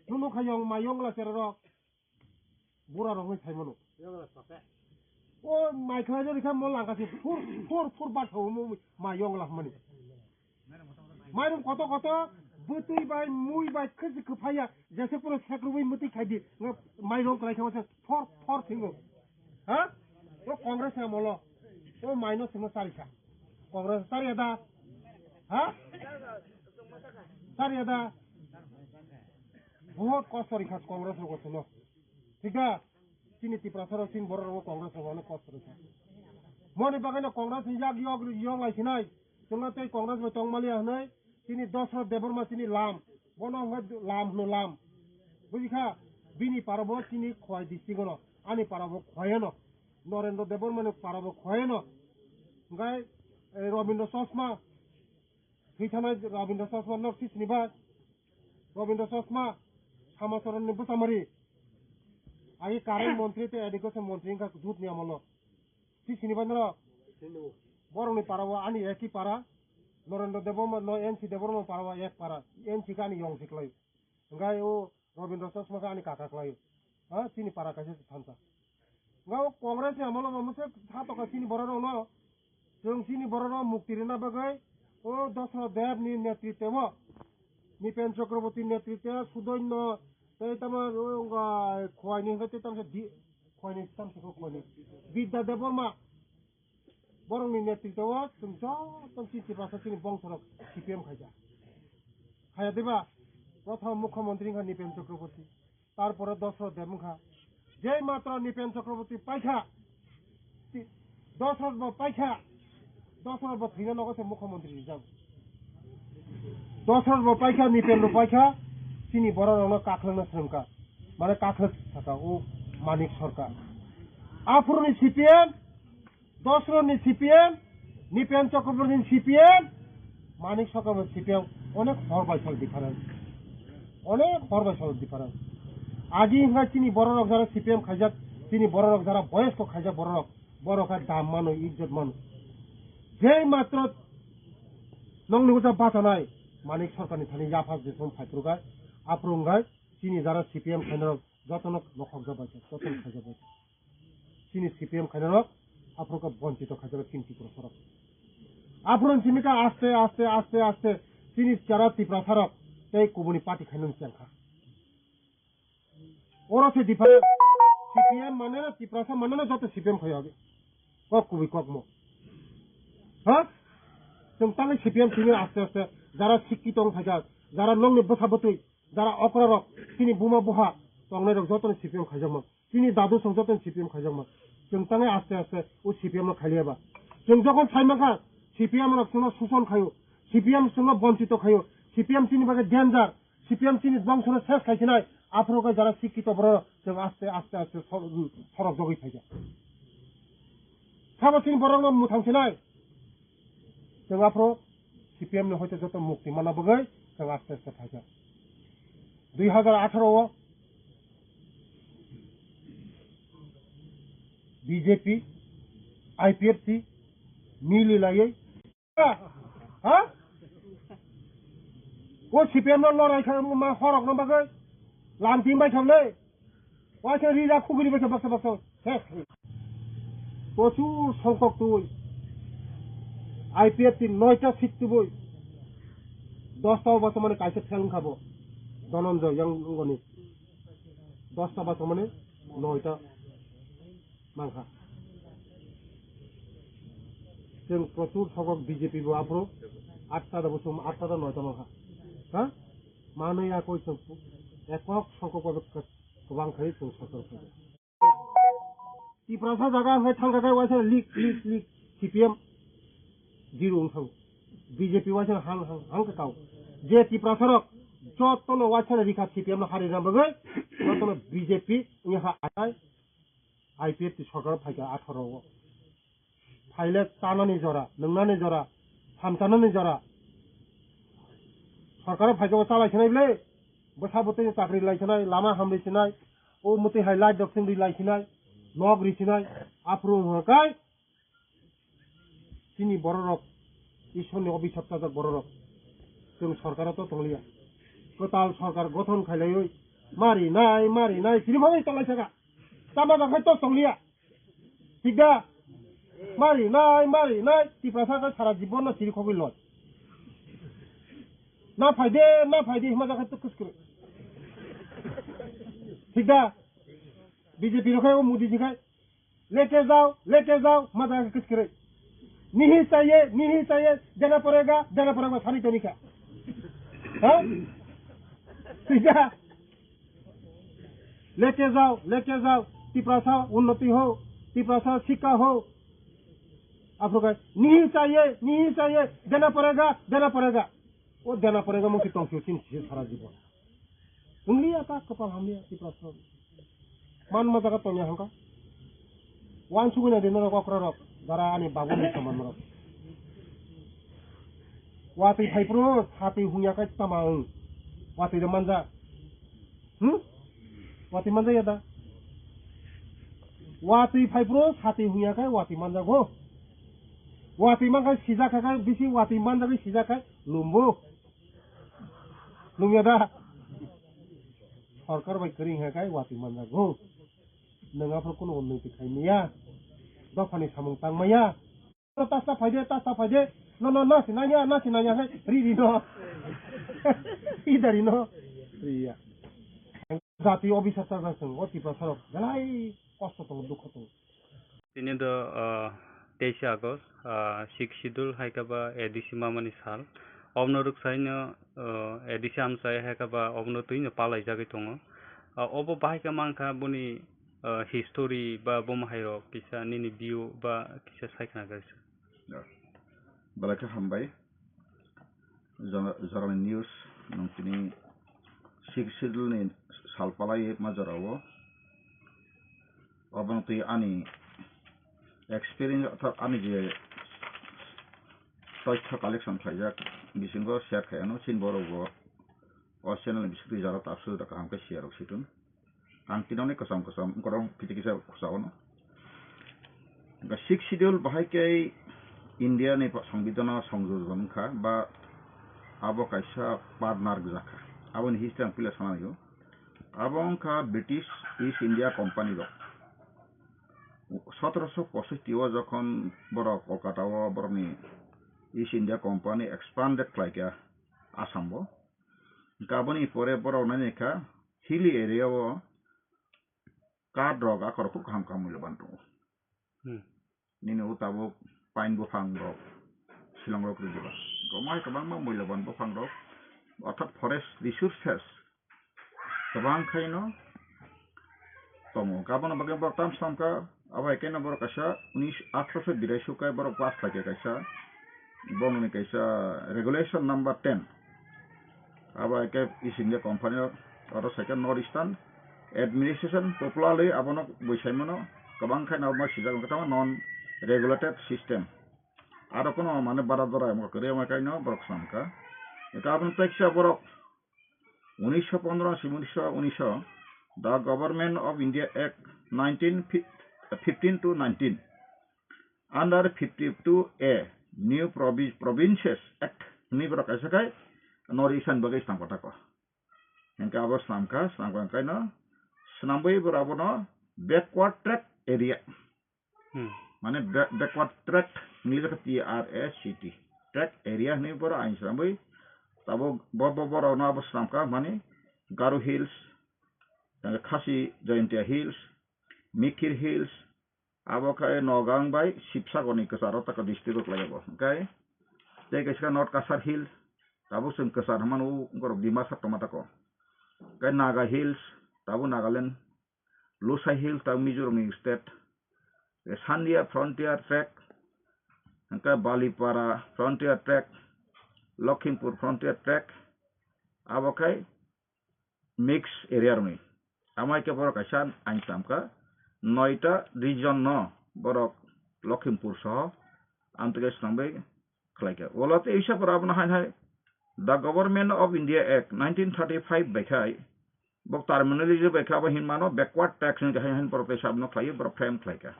Nunu kha yong ma yongla chera rok. Bura rok hai sai mano. O mai khlai rw rikha mo langka si phur phur phur bat ho mo mai yong lah mani. Mairum koto koto bwtwi bai mui bai khwsi kwphaiya jese phuru sekrubwi mwtwi khaidi. Nga mai rong kwlai khe wase phor phor thingo. Ha? O Congress ni amolo. O mai no simo sarisa. Congress sariya da. Ha? Sariya da. Bahut kosto rikha Congress rok sino. Thik da? Chini Tiprasa rok chini borok rok Congress rok no kosto rikha. Moni bagwi no Congress ni yak yok yok lai sinai. Chwngno tei Congress bai tongmaliya hwnwi chini Dosrot Debbarma chini lam. Bono hwnwi lam hwno lam. Bujikha? Bini parabo chini Khowai district ono. Ani parabo Khowai ano. Norendra Debbarma ni parabo Khowai ano. Hwnkhe, eh, Robindra Chosma. Thwi thanai Robindra Chosma nok sisini bai. Robindra Chosma, Samacharan ni bwsamari. Agi current montri tei education montri wngkha jut ni amolo. Sisini bai norok. Borok ni para o ani eki para. Norendra Debbarma, no N C Debbarma para o ek para. N C khe ani yong si klai. Hwnkhe o Robindra Chosma khe ani kaka khlai o. Ha, chini para kaisa se thansa. Nga o Congress ni amolo bo mose tha toka chini borok rok no. Chwng chini borok rok mukti rina bagwi o Dosrot Deb ni netritwo o, Nipen Chakraborty netritwo, Sudoino tei tamo o wngkha Khowai ni hwnkhe tei tamo se di, Khowai ni tamo se kho Khowai ni Bidya Debbarma. Borokni netritwo o chwng joto chini Tiprasa chini bongsorok C P M khaijak. Khaya diba? Prothom mukhyamantri wngkha Nipen Chakraborty, tarpore Dosrot Deb wngkha. Jei matro Nipen Chakraborty paikha, ti-, Dosrot bo paikha, Dosrot bo thwina nogo se mukhyamantri rijak. Dosrot bo paikha, Nipen bo paikha, chini borok rokno kakhwlwkna swrwngkha. Mane kakhwlwk saka o Manik Sarkar. Aphuruni C P M, Dosroni C P M, Nipen Chakraborty ni C P M, Manik Sarkar ni C P M, onek hor bai sal difference. Onek hor bai sal difference. Agi wngkha chini borok rok jara C P M khaijak, chini borok rok jara boyosko khaijak borok rok, borok kha dam mano, ijjot mano. Jei matro nongni ucha bachanai, Manik Sarkar ni thani yapha jesom phaiphuru gai, aphuru wngkha chini jara C P M khainai rok jotono nokhok jak bai kha, jotono khaijak bai kha. Chini C P M khainai rok, aphuru khe bonchito khaijak chini Tiprasa rok. Aphuru chini kha aste, aste, aste, aste, chini jara Tiprasa rok tei kubuni party khainani chengkha. Oro se difference, C P M mane na Tiprasa mane na joto C P M khai age. Kok kubui kok mo. Ha? Chwng tangwi C P M simi aste aste, jara sikki tong phaikha, jara nongni bwsa bwtwi, jara okra rok, chini buma buha tongnai rok joto ni C P M khaijakma. Chini dadu song joto ni C P M khaijakma. Chwng tangwi aste aste o C P M no khailiya ba. Chwng jokhon sai mankha, C P M rok chwngno suson khaio, C P M chwngno bonchito khaio, C P M chini bagwi danger, C P M chini bongsono ses khaisinai, aphuru khe jara sikkito borok chwng aste aste aste sor-, sorok jogwi phaikha. Sabo chini borokno mwthang sinai. Chwng aphuru C P M ni hoite joto mukti manna bagwi chwng aste aste phaikha. Dui hazar atharo o B J P, I P F T mili laiwi, ha? O C P M no lorai kha ma horok no bagwi lamti bai khamle. Waisa rira khugri bai baksa baksa. He. Prochur songkok twi. I P F T noita seat twi. Dosta o basa mane kaisa fail wngkha bo. Dhananjay yang ngoni. Dosta basa mane noita mankha. Chwng prochur songkok B J P bo aphuru atta da bosong atta da noita mankha. Ha? Manwi ya koi chwng ekok songkok kwbang khai chwng sorkar phai. Tiprasa jaga hwnkhe thangkha khe waisa lik, lik, lik, C P M zero wng thang. B J P waisa hang, hang, hang khe kau. Je Tiprasa rok jotono waisa rikha C P M no hari rang bagwi, jotono B J P wngya ha atai, I P F T sorkar phaikha atharo o. Phaile chanani jora, nwngnani jora, hamchanani jora. Sorkar phaikha o chalai sinai ble, bwsa bwtwi chakri lai sinai, lama hamri sinai, o mwtwi hai light rok chwng ri lai sinai, nok ri sinai, aphuru hwnkhe chini bororok, Ishwar ni obisap chajak bororok, chwng sorkar o to tongliya. Kwtal sorkar gothon khailaiwi, mari nai, mari nai, chini bagwi tonglai saka. Tama bagwi to tongliya. Thik da? Mari nai, mari nai, Tiprasa khe sara jibon no siri khogwi loi. Na phai de, na phai de, hima jakha tuk kus kuru. Thik da? B J P rok khai o Modi ji khai. Leke jao, leke jao, hima jakha kus kuru. Nahi chahiye, nahi chahiye, dena padega, dena padega, sari toni kha. Ha? Thik da? Leke jao, leke jao, Tiprasa unnoti ho, Tiprasa sikha ho. Aphuru khai, nahi chahiye, nahi chahiye, dena padega, dena padega. O dena padega mungsi tongsi chin si sara jibon. Wngli ya ta kapal hamya Tiprasa. Man ma jaga tongya hangka. Wan suguna de norok okra rok, jara ani babu ni saman rok. Watwi phai pro, satwi hungya kai tama wng. Watwi de manja. Hmm? Watwi manja ya da? Watwi phai pro, satwi hungya kai watwi manja go. Watwi man kai sijak kai, bisi watwi manja kai sijak kai, lumbo. Lumya da? Sorkar bai kwrwi hwnka kai watwi manjak go. Nwng aphuru kunu unnoti khai maya. Dophani samung tang maya. Tasta phaide, tasta phaide. No, no, no, si nanya, no, si nanya, hai, ri, ri, no. Idari, no. Ri, ya. Jati obisar ta jang sung, o Tiprasa rok. Belai kosto tongo, dukho tongo. Tini do, ah, teisa August, ah, Sixth Schedule hai khe ba A D C mamani sal. Obono rwksaino, ah, A D C amchai hai khe ba obono twino palaijagwi tongo. Ah, obo bahai khe mankha boni, ah, history ba bomo hai rok kisa nini view ba kisa sai khna khe. Belai khe hambai. Jora-, jorani news nwng tini Sixth Schedule ni sal palai ma jorao. Obo twi ani experience orthat ani je toitho collection khlaijak bisingo share khai ano, chini borok bo o channel ni bisingtwi jora ta absolute kaham khe share rok situng. Ang tini kwcham kwcham korong kisa kisa khusao no. Hwnkhe Sixth Schedule bahai khe India ni Songbidan o songjojon wngkha ba abo kaisa partner gwjakha. Aboni history ang puila sana naiyo. Abo wngkha British East India Company rok. Sotoroso pososti o jokhon borok Kolkata o borokni East India Company expanded khlaikha Assam o. Hwnkhe aboni pore borok nainai kha hilly area o kath rok akhor khub kaham kaham muiloban tongo. Hmm. Nini o tabuk pine buphang rok, silong rok rwdi ba. Gomai kwbangma muiloban buphang rok, orthat forest resources kwbang khaino tongo. Aboni bagwi borok tam slam kha, abo hai kheno borok kaisa unis, atharoso birai suk khe borok pass khlai khe kaisa, bongni kaisa regulation number ten. Abo hai khe East India Company o, oro sai khe North Eastern Administration popularly abono bui sai mano, kwbang khe no omo swijak wngkha tamo non regulated system. Aro kono mane bara dora omo kwrwi omo kaino borok swnam kha. Eka aboni tei kisa borok unisho pondro simi unisho unisho, The Government of India Act nineteen fifteen to nineteen. Under fifty-two A, New Provi-, Provinces Act hwnwi borok kaisa khai North Eastern bagwi swnam kha tako. Hwnkhe abo swnam kha, swnam kha hwnkhe no swnamwi borok abono backward tract area. Hmm. Mane ba-, backward tract hwnwi jakha T R A C T. Tract area hwnwi borok ain swnamwi tabuk bo, bo, borokno abo swnam kha mani Garo Hills, Khasi Jaintia Hills, Mikir Hills, abo khe Nogaon bai Sibsagor ni kwcharo tako district o khlai o. Hwnkhe tei kaisa North Cachar Hill, tabuk chwng kwchar hwnmano borok Dimasa tongma tako. Hwnkhe Naga Hills, tabuk Nagaland, Lushai Hills, tabuk Mizoram ni state, Sandia Frontier Tract, hwnkhe Balipara Frontier Tract, Lakhimpur Frontier Tract, abo khe mix area rokni. Amo hai khe borok kaisa ain tangkha, noita region no borok Lakhimpur soho amtwkhe swnamwi khlaikha. Ulo tei isa borok abono hai hai The Government of India Act nineteen thirty-five bai khai bo terminology bai kha abo hinmano backward tax hinwi hai hai borok tei sabno khlaiwi borok frame khlaikha.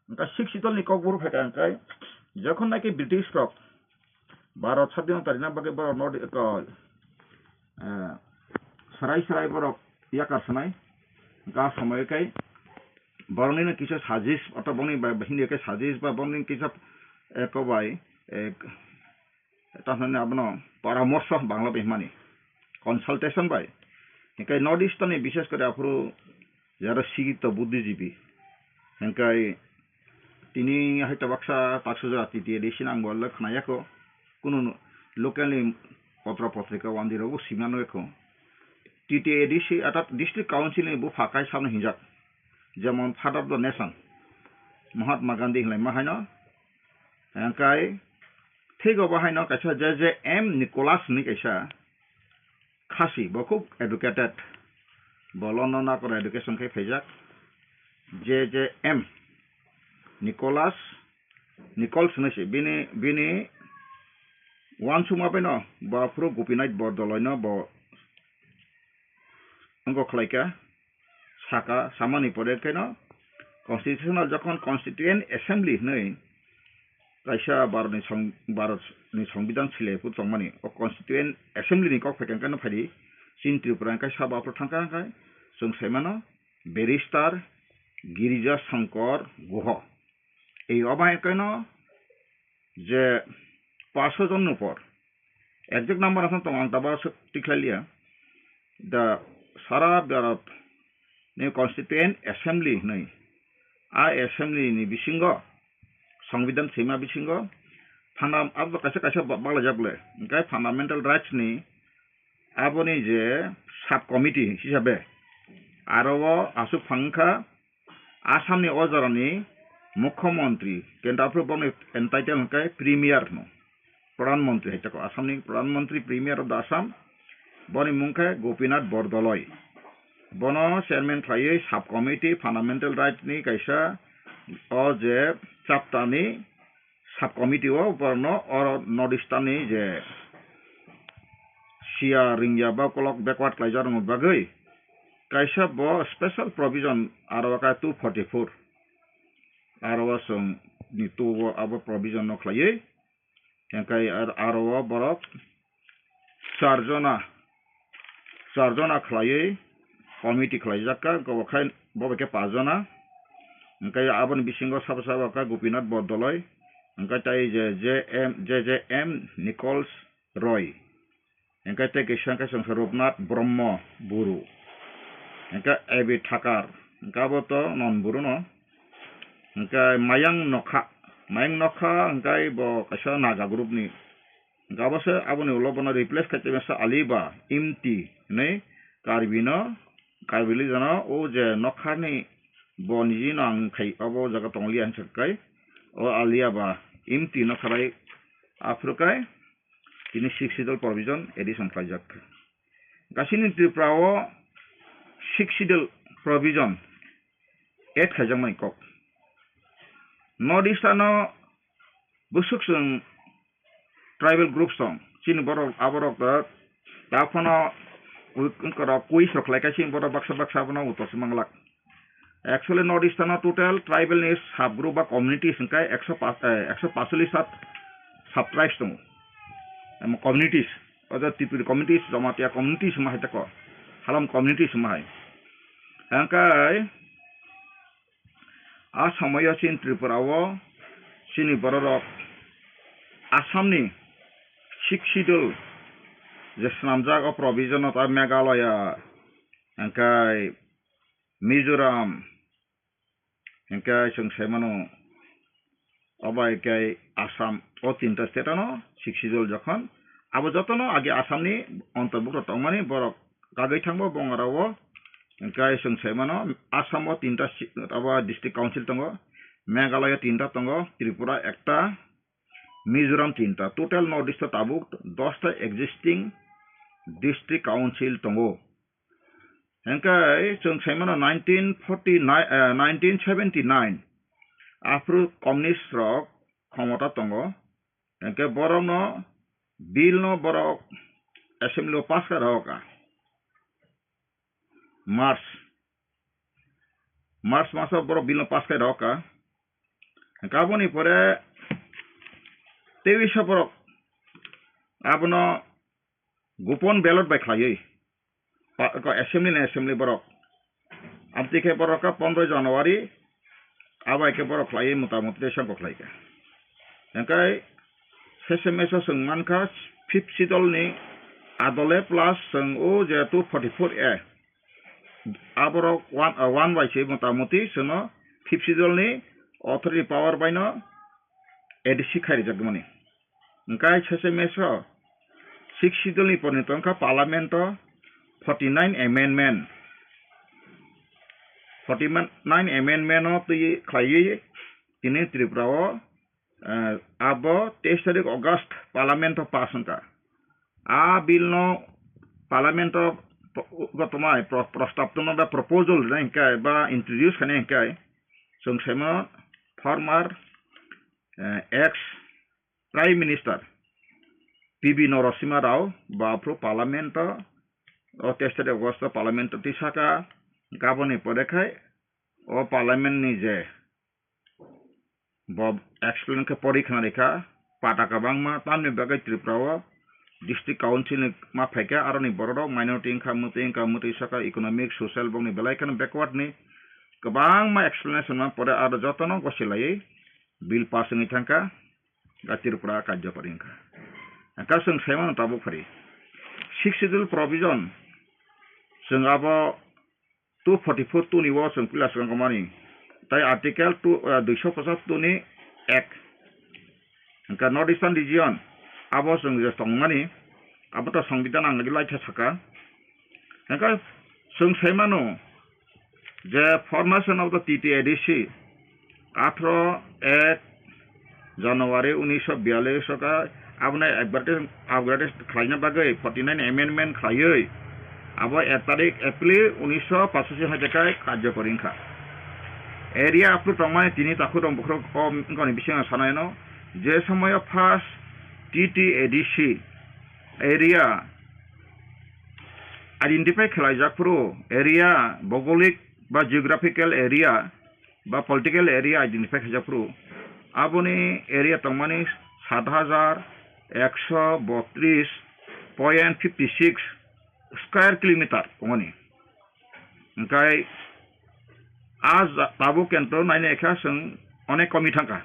Hwnkhe Sixth Schedule ni kokburu phaikha hwnkhe, jokhon naki British rok Bharat sadinota rina bagwi borok no, eh, sarai sarai borok yakar sanai, hwnkhe a somoi khe borokni no kisa suggest, oto bongni bai hindi khe suggest ba bongni kisa eko bai, eh, tamo abono poramorso Bangla bai hwnmani, consultation bai. Hinkhe North East ni bishes kore aphuru jara sikito buddhijibi. Hinkhe tini hai tabaksa taksujak T T A D C nang bo le khnayakho. Kunu local ni potra potrika wandi rogo simano ekho. T T A D C atat district council ni bupha kai samno hinjak. Jemon Father of the Nation, Mahatma Gandhi hinlai ma haino. Hinkhe thik obo haino kaisa J J M Nicholas hinwi kaisa Khasi, bo khub educated, bo London akoro education khai phaijak. J J M Nicholas, Nichols hinwi se bini, bini uansukma bai no bo aphuru Gopinath Bordoloi no bo wngkok khlaikha, saka, samani pore kheno constitutional jokhon Constituent Assembly hinwi kaisa Bharatni song-, Bharatni Songbidan sile phuru tongmani, o Constituent Assembly ni kok phaikha kheno phaidi, chini Tripura ni kaisa bo aphuru thangkha hwnkhe chwng saimano Barrister Girija Shankar Guha. Ei obo hai kheno je paso jon ni upor, exact number aswk tongo, ang tabuk aswk tikhlai liya. Da sara Bharat ni Constituent Assembly hinwi, a Assembly ni bisingo, Songbidan sima bisingo, funda-, abo kaisa kaisa ba-, baglajak le, hinkhe fundamental rights ni aboni je sub committee hisabe, aro o aswk phang wngkha, Assam ni o jora ni Mukhyamantri, kenta aphuru bokni entitle hwnkhe Premier hwno. Pradhan Mantri hai tako, Assam ni Pradhan Mantri, Premier of the Assam, boni mung khe Gopinath Bordoloi. Bono chairman khlaiwi sub committee fundamental right ni kaisa o je chapter ni sub committee o borokno oro North Eastern ni je siya ringya ba kolok backward khlaijak rokni bagwi kaisa bo special provision aro khe two forty-four aro o chwng ni two o abo provision no khlaiwi, hinkhe ar-, aro o borok char jona, char jona khlaiwi committee khlaijak kha, hwnkhe bo khai bo bai khe paanch jona. Hwnkhe aboni bisingo sabo sabo kha Gopinath Bordoloi, hwnkhe tei je J M, J J M Nichols Roy, hwnkhe tei kisa hwnkhe chwng kha Rupnath Brahma Buru, hwnkhe A B Thakar, hwnkhe abo to non Buru no, hwnkhe Mayang Nokha, Mayang Nokha hwnkhe bo kaisa Naga group ni. Hwnkhe abo se aboni ulo bono replace khai tongmasa Aliba Imti hinwi Karbi no, Karbi lijano o je nokhani bo niji no ang khai obo jaga tonglia hinwi sakai o Aliaba Imti no kharai aphuru kai tini Sixth Schedule provision addition khlaijak. Gasini Tripura o Sixth Schedule provision add khaijakmani kok. North East ano bwswk chwng tribal groups tong. Chini borok, aborok da, da phano wi-, wngkorok quiz rok khlai kha, chini borok baksa baksa abono uttor se manglak. Actually, North East ano total tribal ni sub group ba communities hwnkhe ekso paanch, eh, ekso paanchchollish sub, sub tribes tongo. Emo communities, oja Tripuri communities, Jamatia communities hwnma hai tako, Halom communities hwnma hai. Hwnkhe, a somoyo chini Tripura o chini bororok Assam ni Sixth Schedule je swnamjak o provision o ta Meghalaya, hwnkhe Mizoram, hwnkhe chwng sai mano, obo hai khe Assam o tinta state ano Sixth Schedule jokhon abo jotono age Assam ni ontorbhukto tongmani borok kagwi thangbo bongorao, hwnkhe chwng sai mano Assam o tinta si-, abo district council tongo, Meghalaya tinta tongo, Tripura ekta, Mizoram tinta, total North East o tabuk dosta existing district council tongo. Hwnkhe chwng sai mano nineteen forty-nine, eh, nineteen seventy-nine aphuru communist rok khomota tongo. Hwnkhe borokno bill no borok assembly o pass kha rw kha. March, March maso borok bill no pass khai rw kha. Hwnkhe aboni pore teisa borok abono gopon ballot bai khlaiwi pa-, ko assembly ni assembly borok. Amtwi khe borok kha pondro January Abo hai khe borok khlaiwi mota moti tei songkok khlai kha. Hwnkhe S M S o chwng mankha fifth schedule ni adole plus chwng o je two forty four A aborok one, uh, one by se mota moti chwngno fifth schedule ni authority power bai no A D C khai rijak mani. Hwnkhe S M S o sixth schedule ni porni tongkha parliament o forty nine amendment. Forty nine amendment o twi khlaiwi tini Tripura o, eh, abo teis tarik August parliament o pass wngkha. A bill no parliament o po-, gotomai pro-, prostab tongma ba proposal rinai hwnkhe ba introduce khainai hwnkhe chwng saimano former, eh, ex Prime Minister P V Narasimha Rao bo aphuru Parliament o, o teis tarik August o Parliament o tisaka, gaboni pore khai o Parliament ni je bo explain khe pori khna rikha, pata kwbangma tamni bagwi Tripura o District Council ni ma phaikha, aroni borok rok minority wngkha, mwtwi wngkha, mwtwi saka economic, social bokni belai kheno backward ni kwbangma explanation ma pore aro jotono gosilaiwi bill pass wngwi thangkha. Ga Tripura karjokari wngkha. Hwnkha chwng saimano tabuk phari. Sixth Schedule provision chwng abo two forty four two ni o chwng pila swkang mani. Tai Article two, ah, duiso pochas two ni ek. Hwnkha North Eastern Region abo chwng je tongmani, abo to Songbidan ang lagi laitha saka. Hwnkha chwng saimano, je formation of the T T A D C, atharo ek January unisho biyallis o kha, aboni advertise, upgrade khlaina bagwi forty nine amendment khlaiwi, abo ek tarik April unisho pachashi hai khe karjokori wngkha. Area aphuru tongmani tini takhuk rok bukhuk o wngkha ni bisingo sanai no, je somoyo first T T A D C area identify khlaijak phuru, area bhougolik ba geographical area ba political area identify khaijak phuru, aboni area tongmani sat hajar ekso botris point fifty six square kilometer tongmani. Hwnkhe a ja-, tabuk kento nainai kha chwng onek komi thangkha.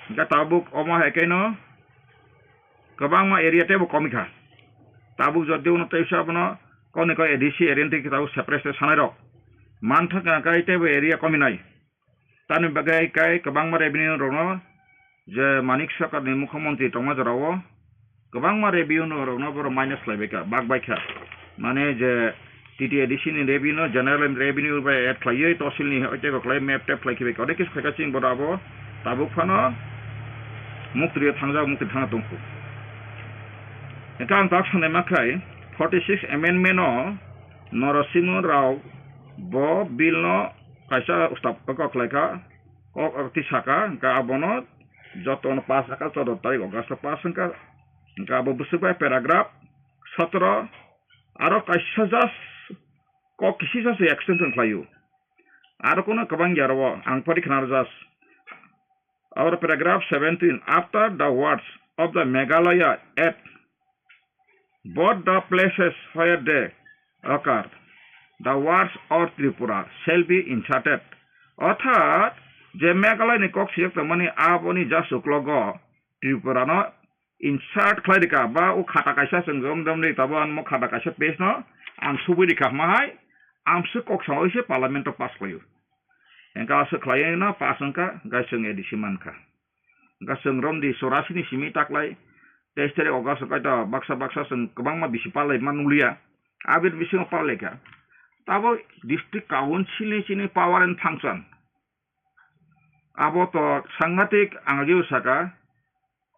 Hwnkhe tabuk omo hai khe no kwbangma area teibo komi kha. Tabuk jodi uno teisa abono koni kok A D C area ni twi tabuk separate sanai rok man thangkha, hwnkhe teibo area komi nai. Tamni bagwi kai kwbangma revenue rokno je Manik Sarkar ni mukhyamantri tongma jorao kwbangma revenue rokno borok minus khlaibai kha, bak bai kha. Mane je T T A D C ni revenue, general revenue bai add khlaiwi tosil ni hoite kok khlai map tap khlai khibai kha. Ode kis khaika ching bodo abo tabuk phano muktri thangjak, muktri thangna tongkhu. Hwnkhe ang tak sanai ma khai forty six amendment o Narasimha Rao bo bill no kaisa stop kok khlai kha, kok twi saka, hwnkhe abono jotono pass wngkha, choudo tarik August o pass wngkha, hwnkhe abo bwswk bai paragraph sotoro aro kaisa just kok kisisa se extension khlaio, aro kono kwbang ya rwo ang pori khna rw just. Our paragraph seventeen, after the words of the Meghalaya at both the places where they occur, the words or Tripura shall be inserted. Orthat je Meghalaya ni kok siyok tongmani aboni just uklogo Tripura no insert khlai rikha ba o khata kaisa chwng jom jom ri tabo ang mo khata kaisa page no ang subui rikha hwnba hai ang se kok samui se parliament o pass khlaio. Hwnkhe aswk khlaiwi no pass wngkha, hwnkhe chwng A D C mankha. Hwnkhe chwng romdi chorasi ni simi taklai teis tarik August o kaito baksa baksa chwng kwbangma bisi parlaima nukliya. Aboni bisingo parlaikha. Tabo district council ni chini power and function. Abo to sangatik ang ageo saka,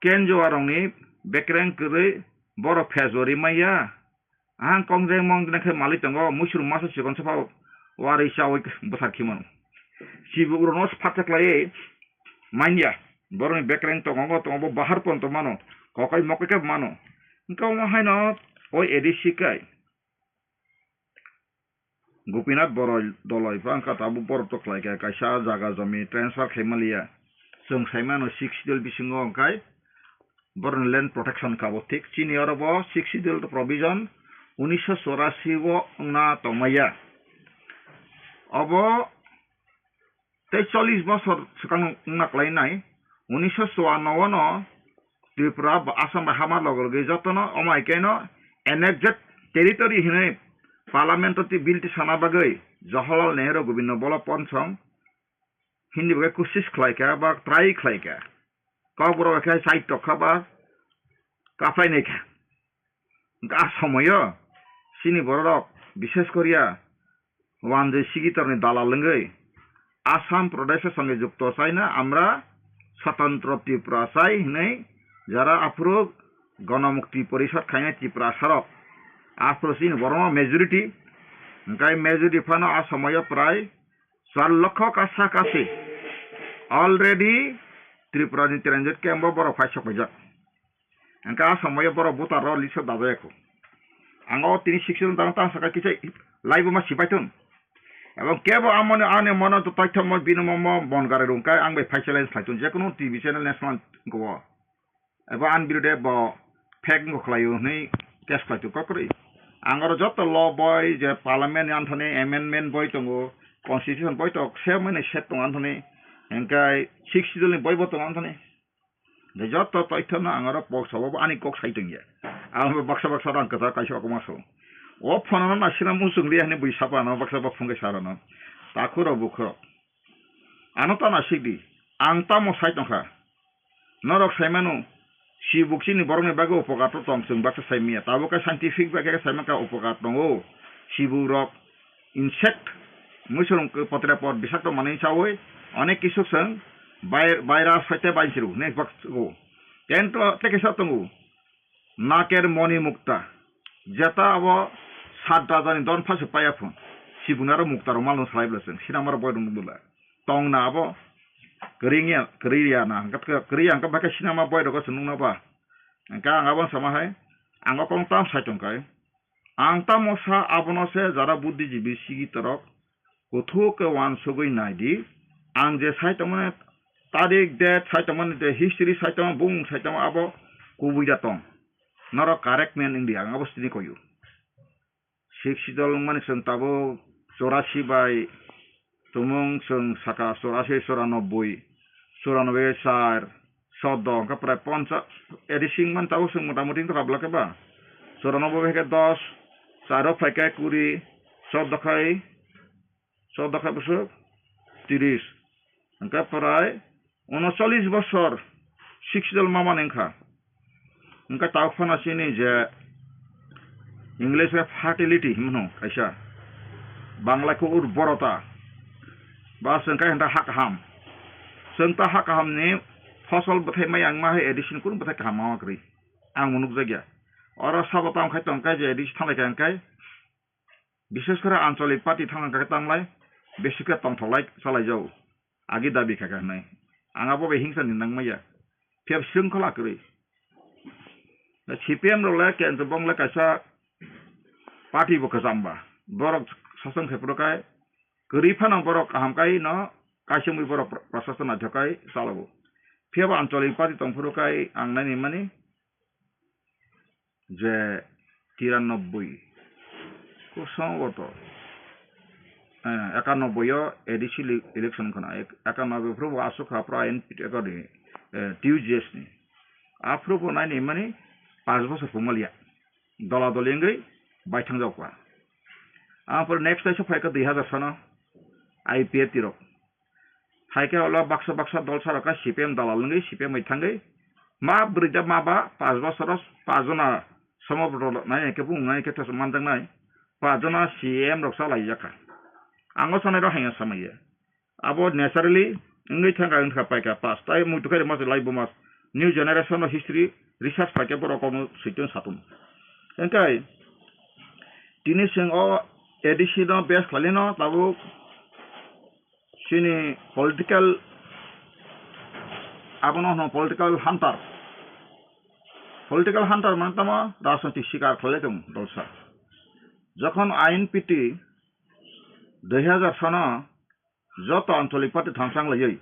Ken Joarongni bekreng kwrwi borok phejori manya. Ang kongjeng mong gwnang khe malik tongo, muisur masa chikon sapha warwi chawi bwthar khimano. Chibuk rokno phatsa khlaiwi manya. Borokni bekreng tongo, tongo bo bahar pon tongmano, kokai mokai khe mano. Wngkha omo haino o A D C kai. Gopinath Boroi Doloi pha wngkha tabuk borok to khlai kha, kaisa jaga jomi transfer khai maliya. Chwng sai mano sixth schedule bisingo wngkhai borokni land protection kha bo thik. Chini oro bo sixth schedule provision unisho chorasi o wngna tongmaya. Obo Tei chollish bosor swkang wngna kwlainai, unisho chuanno o no Tripura bo Assam bai hama logo logi jotono omo hai khe no annexed territory hinwi parliament o twi bill tisana bagwi Jawaharlal Nehru Govinda Ballabh Pant Sangh Hindi bai kusis khlai kha ba try khlai kha. Kokborok khe side tok kha ba kaphai nai kha. Hwnkhe a somoyo chini bororok bishes koriya wanjwi sigitorni dalal wngwi Assam Pradesh o songwi jukto chaina amra swtantro Tripura chai hwnwi jara aphuru Ganamukti Porishad khainai Tiprasarok aphuru chini borokno majority hwnkhe majority phano a somoyo prai char lokho kasa kasi already Tripura ni transit camp o borok phai sok paijak. Hwnkhe a somoyo borok voter rok list o dajaya kho. Ang o tini sixth schedule tang tang saka kisa live ma sipai thung. Ebong kebo amoni ani mono to toithomo bini mo mo bon gari rung kai ang bai phai challenge khlai thung je kunu T V channel national ko. Ebo ani birude bo fake wngkha khlaio hwnwi case khlai tu kokrwi. Ang oro joto law boi je parliament ni anthani amendment boi tongo, constitution boi tok se mani set tongo anthani, hwnkhe sixth schedule ni boi bo tongo anthani. De joto toithono ang oro kok sabo bo ani kok sai tongya. Ang bo baksa baksa rang kwchak kaisa okma so. O phone no nasina muchung liya hwnwi bui sapa no baksa bak phone khe sara no. Takhuro bukhro. Ano ta nasik di. Ang tamo sai tongkha. Norok saimano, sibuk chini borokni bagwi upokar to tong, chwng baksa saimanya. Tabuk khe scientific bai khe saimankha upokar tongo. Sibuk rok insect, muisurung potre pot bisakto manwi chawi, onek kisu chwng bai-, virus hoite bai chiru, next bak o. Tento teke sa tongo. Naker moni mukta. Jeta abo sat rajani don phasu paya phun. Sibung aro mukta rok malung salai bwla chwng. Sinamar boy rung bwla. Tongna abo kwrwngya, kwrwya na, hwnkhe kwrwya hwnkhe bai khe sinama boy rok se nukna ba. Hwnkhe ang abo sama hai, ang o kong tam sai tong kai. Ang tamo sa abono se jara buddhijibi sigi torok kuthuk khe uansugwi nai di. Ang je sai tongmani tarik, date sai tongmani, je history sai tongmani, bung sai tongmani, abo kubui da tong. Norok correct man wng di, ang abo sini koyu. Sixth schedule wngmani chwng tabuk chorasi bai tumung chwng saka chorasi, choranobboi, choranobboi bai char, soddo hwnkhe prai poncha-, addition man tabuk chwng mota moti wngkha bwla khe ba. Choranobboi bai khe dos, charo phai khe kuri, soddo khai, soddo khai bwswk tiris. Hwnkhe prai unocholish bosor sixth schedule mamani wngkha. Hwnkhe tabuk phano chini je English bai fertility hwnmano kaisa, Bangla khe urborota, ba chwng khe hwnta ha kaham. Chwng ta ha kahamni fosol bwthai maya wngma hai addition kunu bwthai kaham ma kwrwi. Ang bo nukjakya. Oro sabo tamo khai tong khe je addition thanglai kha hwnkhe Bishes kore ancholik party thangna khe tanglai, bisi khe tongthoklai chalaijao, agi dabi kha khe hwnwi. Ang abo bai hingsa ni nangmaya. Phiya srwngkhola kwrwi. C P M rok le kensa bong le kaisa party bo kwcham ba. Borok sasong khe phuru khai kwrwi phano borok kaham kai no kaisa mui borok pra-, prasasana jokai chalago. Phiya bo ancholik party tong phuru khai ang nai ni mani je tirannobboi ko sombhoboto, eh, ekannobboi o A D C ele-, election khna, ek-, ekannobboi phuru bo aswk kha phuru I N P T ni, eh, T U J S ni. Aphuru bo nai ni mani panch bosor phungma liya. Dola doli wngwi bai thangjak kha. Aphuru next taisa phai kha dui hazar sono I P F T rok. Hai khe ulo baksa baksa dol sa rok khe C P M dalal wngwi C P M bai thangwi ma bwrwi da ma ba panch bosor o panch jona somo bwrwi nai khe bung nai khe thosok manjaknai panch jona C M rok sa lai jak kha. Ang o sanai rok hai no samai ya. Abo naturally wngwi thang kha wngkha pai kha pass tai muitu khe rwma se lai bo mas new generation o history research khai khe borok kokno switun satun. Hwnkhe tini chwng o A D C no base khlailino tabuk chini political, abono hwno political hunter. Political hunter mane tamo rajnoitik sikar khlai tong dolsa. Jokhon I N P T dui hazar sono joto ancholik party thamsang laiwi,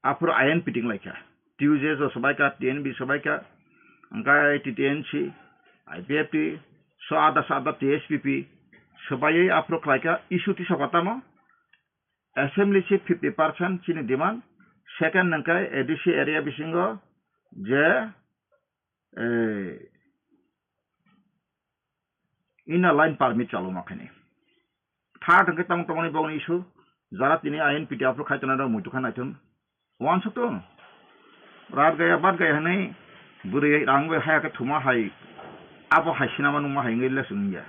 aphuru I N P T wng lai kha. T U J S o swbai kha, T N B swbai kha, hwnkhe T T M C, I P F T, so ada so ada T S P P swbaiwi aphuru khlai kha, issue tisa kha tamo assembly seat fifty percent chini demand, second hwnkhe A D C area bisingo je, eh, inner line permit chaluma khaini. Third hwnkhe tamo tongmani bongni issue, jara tini I N P T aphuru khai tongnai rok muitu kha naithun. Wansuk tong. Rat gaya bat gaya hwnwi bwrwi rang bai haya khe thuma hai, abo hai sinama nungma hai wngwi lesson wngya.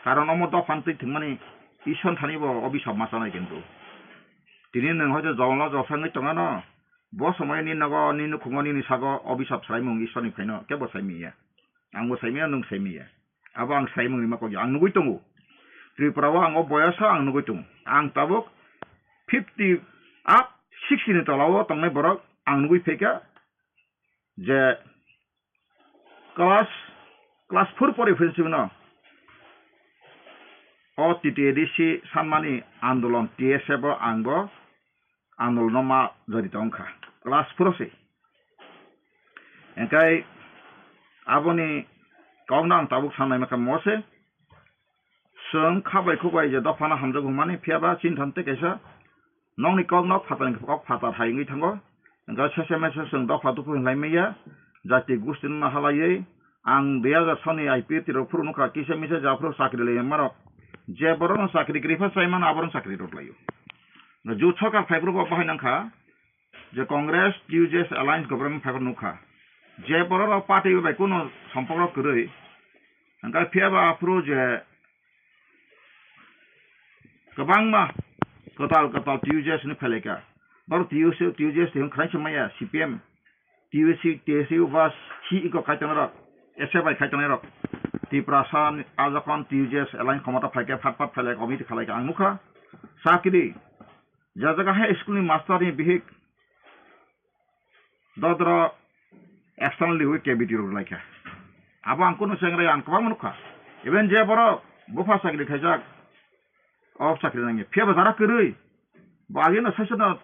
Karon omo dophani twi thwngmani Ishwar thani bo obisap ma chanai kintu. Tini nwng hoito jonglo joksa wngwi tongano, bo somoyo ni nogo, ni nukhungo, nini sago obisap swraimung Ishwarni phaino kebo sai miya. Angbo sai miya, nwng sai miya. Abo ang saimung rima kok ang nugui tongo. Tripura o ang o boyasa ang nugui tongo. Ang tabuk fifty up, sixty ni tola o tongnai borok ang nugui phaikha je class, class four pori phinsi no o T T A D C sanmani andolon T S F o ang bo andolon no ma jori tong kha, class four se. Hingkai aboni kokno ang tabuk sanai makha mo se. Chwng khabai khubai je dophano hamjak hwnmani, phiya ba chini thante kaisa nokni kokno phatarni kok phatar hai wngwi thango. Hingkhe sese mese chwng dopha dopha hinlai maya, jati gusti no halaiwi ang dui hajar soni I P F T rok phuru nukha, kisa misa japhuru chakri lai manmarok. Je borokno chakri kwrwi pha chai mano, aborokno chakri rw laio. Jut sorkar phaiphuru bo bahai nangkha je Congress T U J S alliance government phaiphuru nukha. Je borok rok party bai kunu sompok rok kwrwi, hingkhe phiya ba aphuru je kwbangma kwtal kwtal T U J S ni phailaikha. Borok T U C, T U J S twi khwlaisa maya, C P M, T U C, T S U ba C E ko kaitornai rok, S F I kaitornai rok. Tiprasa ni a jokhon T U J S alliance khomota phaikhe phat phat phailai committee khalaikha ang nukha. Sakri, ja jaga hai school ni master ni bihik dodro external liwi K B T rok laikha. Abo ang kunu sengrai ang kwbangma nukha. Even je borok bupha chakri khaijak, o chakri nangya. Phiya ba jara kwrwi. Bo agino saisono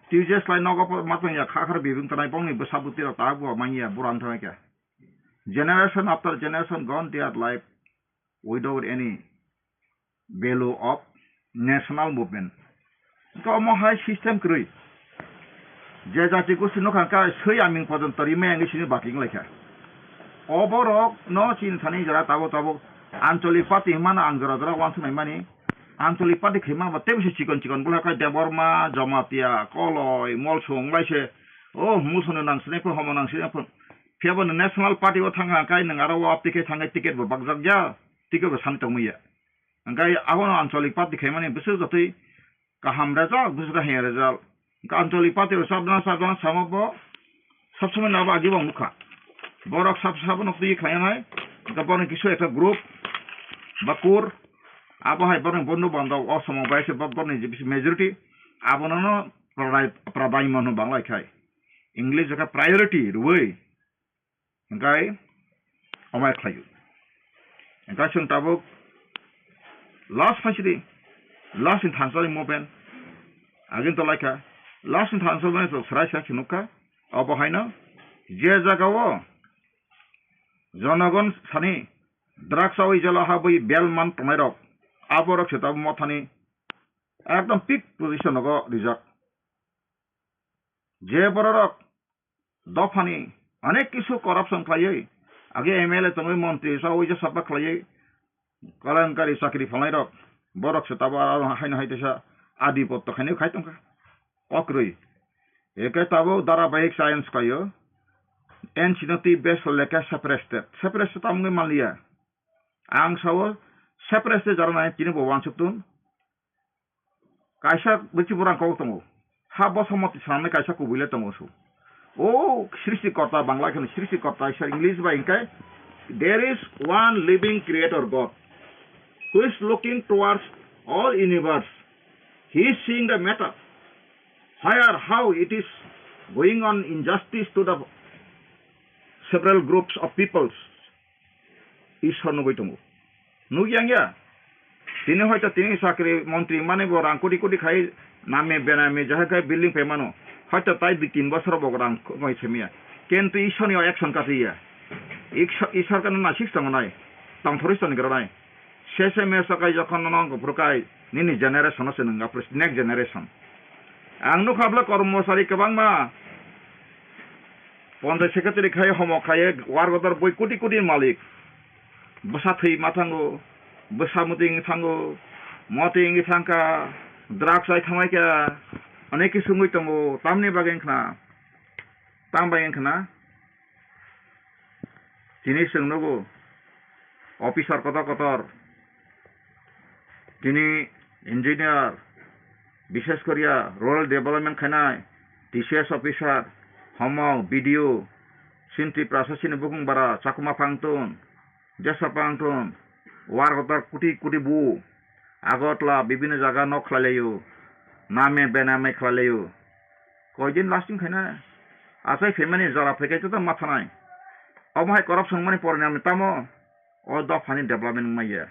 T U J S lai nogo po matwng ya kha khar bibing tanai bongni bwsa bwtwi rok ta bo manya bura wng thangkha. Generation after generation gone their life without any value of national movement. Hingke omo hai system kwrwi. Je jati gosti nokha hingke swi aming pojonto rimai wngwi sini baki wnglaikha. O borok no chini thani jora tabuk tabuk ancholik party hwnmano ang jora jora uansuknai mani. Ancholik party khaimano bo teibo se chikon chikon bwlai khe Debbarma, Jamatia, Koloi, Molsung wnglaise. O Molsungno nang sinai phun, homo nang sinai phun. Phiya bo nwng national party o thangkha hingke nwng aro o aptwi khe thangkhe ticket bo bakjak ya, ticket bo sani tongmaya. Hingke abono ancholik party khaimani bwswk jotoi kaham result, bwswk khe hamya result. Hingke ancholik party rok sabjana sabjana samo bo sab somoi nabo agi bo nukha. Borok sab sabo no twi khlainai, hingke bono kisu ekta group ba kur, abo hai borok bondo bondo o somo bai se bo borok ni majority abono no pradai, pradaimo hwnwi bangla khai. English khe priority rwui. Hingkai omai khlaio. Hingkai chwng tabuk last phaisidi, last ni thansa ni movement. Agin to laikha, last ni thansa movement to srai srai se nukha. Obo haino je jaga o jonogon sani drugs o jela habwi belman tongnai rok, abo rok se tabuk mothani ekdom peak position nogo rijak. Je bororok dophani onek kisu corruption khlaiwi, age M L A tongwi, montri sa uija sapa khlaiwi, kalankari chakri phalnairok, borok se tabo aro haino hai teisa adipotto khainwi khai tongkha. Kokrwi. Eke tabo dharabahik science khlaio. N C no twi best lekha separate state. Separate state tamungwi manliya. Ang sao separate state jara nai tini bo wansuk tun. Kaisa bwrwi borang kok tongo. Ha bosomoti swnamnai kaisa kubui le tongo su. O Srishti Korta, Bangla kheno Srishti Korta, English bai hingke, "There is one living creator God, who is looking towards all universe. He is seeing the matter, where how it is going on injustice to the several groups of peoples." Ishwar nugui tongo. Nukya wngya? Tini hoito tini sakri montri manwi bo rang koti koti khai name bename jahai khai building pai mano. Hoito tai dui tin bosor bo rang khogoi semiya. Kintu Ishwar ni o action kati ya. Ishwar kano nasik tongo nai. Tongthorwi tongni gra nai. Sese mesa kai jokhon nono kuphur kai. Nini generation no se nwng apres next generation. Ang nukha bwle kormosari kwbangma ponchai secretary khai homo khai work order bui koti koti malik. Bwsa thwi ma thango, bwsa muti wngwi thango, moti wngwi thangkha, drugs ai thamai kha, onek kisu wngwi tongo, tamni bagwi wngkhna, tam bai wngkhna, tini chwng nugo, officer kotor kotor, tini engineer, bishes koriya rural development khainai, T C S officer, homok, B D O, sini Tiprasa sini bukung bara, Chakma Pangtun, Jesa Pangtun, war kotor kuti kuti bu, Agartala, bibinno jaga nok khlai laio, name bename khlai laio. Koidin lasting khaina, achai phaimani jora phaikai to ma thanai. Omo hai corruption mani porni ami tamo, o dophani development wngmaya.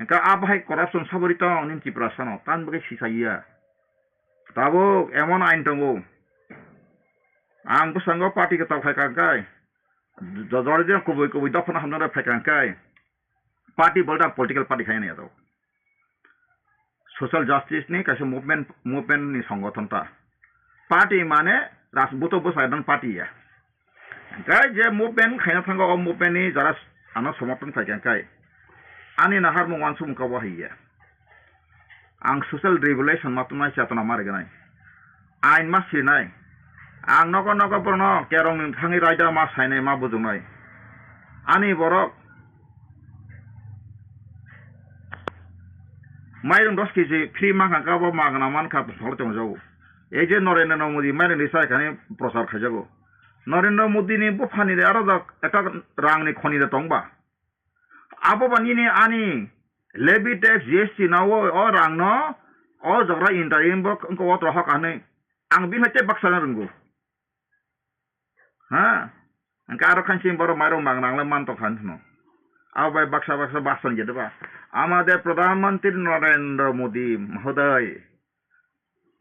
Engka abo hai corruption sabori tong nini Tiprasa no, tan bagwi sisaiya. Tabuk emon ain tongo. Ang bwskango party kwtal khai kangkai. Jojor je kubui kubui dophano hamjak phai kangkai. Party bolta political party khai ni ato. Social justice ni kaisa movement, movement ni songothon ta. Party mane rajbuto bwsai dan party ya. Hingkai je movement khaina thango, o movement ni jara ano somorthon khai kangkai. Ani naharmung wansuk mungka bo hai ya. Ang social revolution ma twngnai, chetona ma rwgwnai. Ain ma sirinai. Ang nogo nogo borokno kerongni thangwi raida ma sainai, ma bujuknai. Ani borok mairung dos kg free mankha, kabo magna mankha, tongjago. Ei je Narendra Modi mairung risa kani prochar khaijago. Narendra Modi ni buphani de aro da ekta rangni khoni de tongba. Abo ba nini ani levy tax, G S T na o, o rang no o jagra interim bo wngkha o trohok hinwi ang bini hai tei baksa na rwngo. Ha? Hingke aro khan chini borok mairok mang nang le man tongkha hinwi. Abo bai baksa baksa bason gede ba. Amader Pradhan Mantri Narendra Modi Mohoday.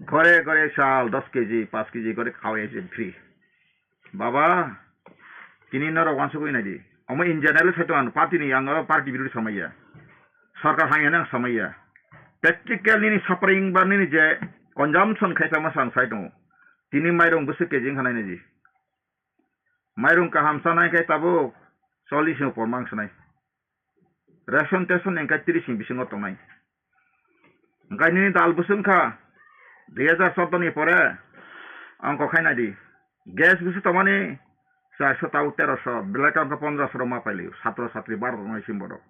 Gore gore chal dos kg, paanch kg gore khawai se free. Baba, tini norok wansugwi naidi. Omo in general sai tongo, party ni, ang oro party birodhi samaiya. Sarkar hamya hinwi ang samaiya. Practical nini suffering ba nini je consumption khai tongma ang sai tongo. Tini mairung bwswk kg wngkha nai naidi. Mairung kaham chanai khe tabuk chollish ni upor mang sanai. Ration teson hingkhe tris ni bisingo tongnai. Hingkhe nini dal bwswk wngkha dui hajar chordo ni pore ongkho khai naidi. Gas bwswk tongmani charso tau teroso, belai tongkha ponchash rok ma pailio, satro satri baro rok nai sim borok.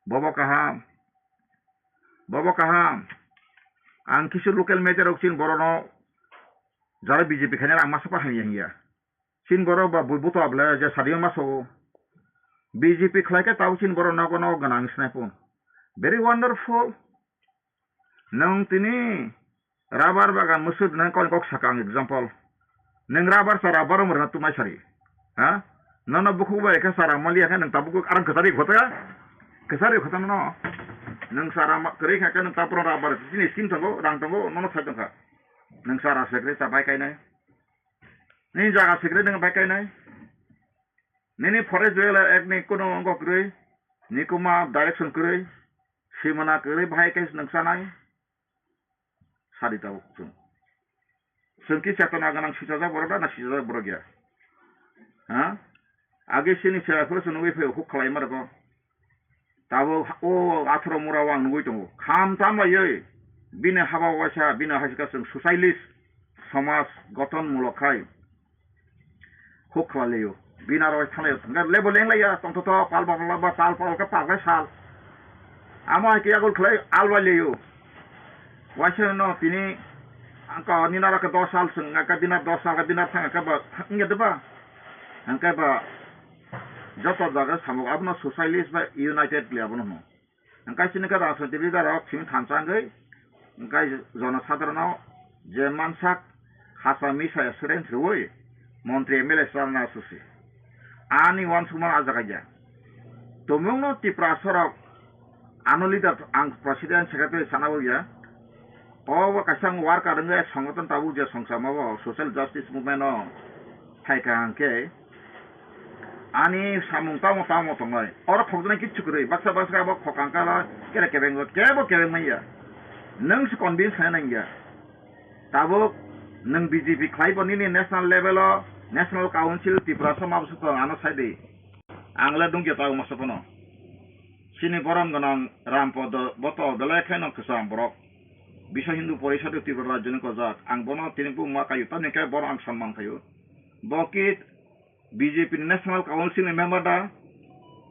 Bobo kaham, bobo kaham. Ang kisu local media rok chini borokno jara B J P khainai ang masa pa hamya hinya. Chini borok ba bui buto able je sadi ma so. B J P khlai khe tau chini borok nogo nogo gwnang sinai phun. Very wonderful. Nwng tini rubber bagan musuk nang kok kok saka ang example. Nwng rubber sa rubber mo rwna tumai sari. Ha? Nono bukhuk bai khe sara mali khe nwng tabuk arang kwchari khota. Kwchari khota no. Nwng sara ma kwrwi kha khe nwng tapro rubber chini scheme tongo, rang tongo, nono sai tongkha. Nwng sara sekre ta bai kainai. Nini jaga sikri nang bai kainai. Nini forest regular act ni kuno ongo kwrwi, ni kuma direction kwrwi, simana kwrwi bahai khe nang sanai. Sadi tabuk chwng. Chwng ki chetona gwnang sijajak borok da na sijajak borok ya? Ha? Age sini se phuru se nugwi phai huk khlai ma rwgo. Tabuk o atharo mura o ang nugwi tongo. Kham tam laiwi bini haba waisa, bini hasikha chwng socialist somaj gothon mulok khai huk khlai laio. Bini aro thanglaio. Hwnkhe lebo lenglaiya, tongthoto pal ba pal ba pal pal khe pal khe sal. Amo hai khe yagul khlai alwai laio. Waisa no tini ang ko nini aro khe dos sal chwng, khe bini aro dos sal, khe bini aro thang khe ba wngya de ba? Hwnkhe ba joto jaga samung abono socialist ba united le abono hwno. Hwnkhe chini khe rajnoitik leader rok simi thansa wngwi, hwnkhe jonosadharono je mansak hasa misa assurance rwui montri M L A chwlana susi. Ani uansukmano ah jaga ya. Tumungno Tiprasa rok ano leader ang president secretary sana bo ya. Obo kaisa ang worker wngwi songoton tabuk je songchamo bo social justice movement o phaikha hwnkhe ani samung tamo tamo tongnai. Oro khokjaknai kichu kwrwi, baksa baksa abo khokang kala kere kebeng kebo kebeng manya. Nwng se convince khaina nangya. Tabuk nwng B J P khlai bo nini national level o, National Council Tiprasa ma bwswk tong ano sai di. Ang le nukya tabuk masa phano. Chini borom gwnang Rampodo bo to belai kheno kwcham borok. Biswa Hindu Porishad Tripura Rajyoni kojak. Ang bono tini buma kayu tamni khe bono ang sanman khayu. Bo ki B J P ni National Council ni member da?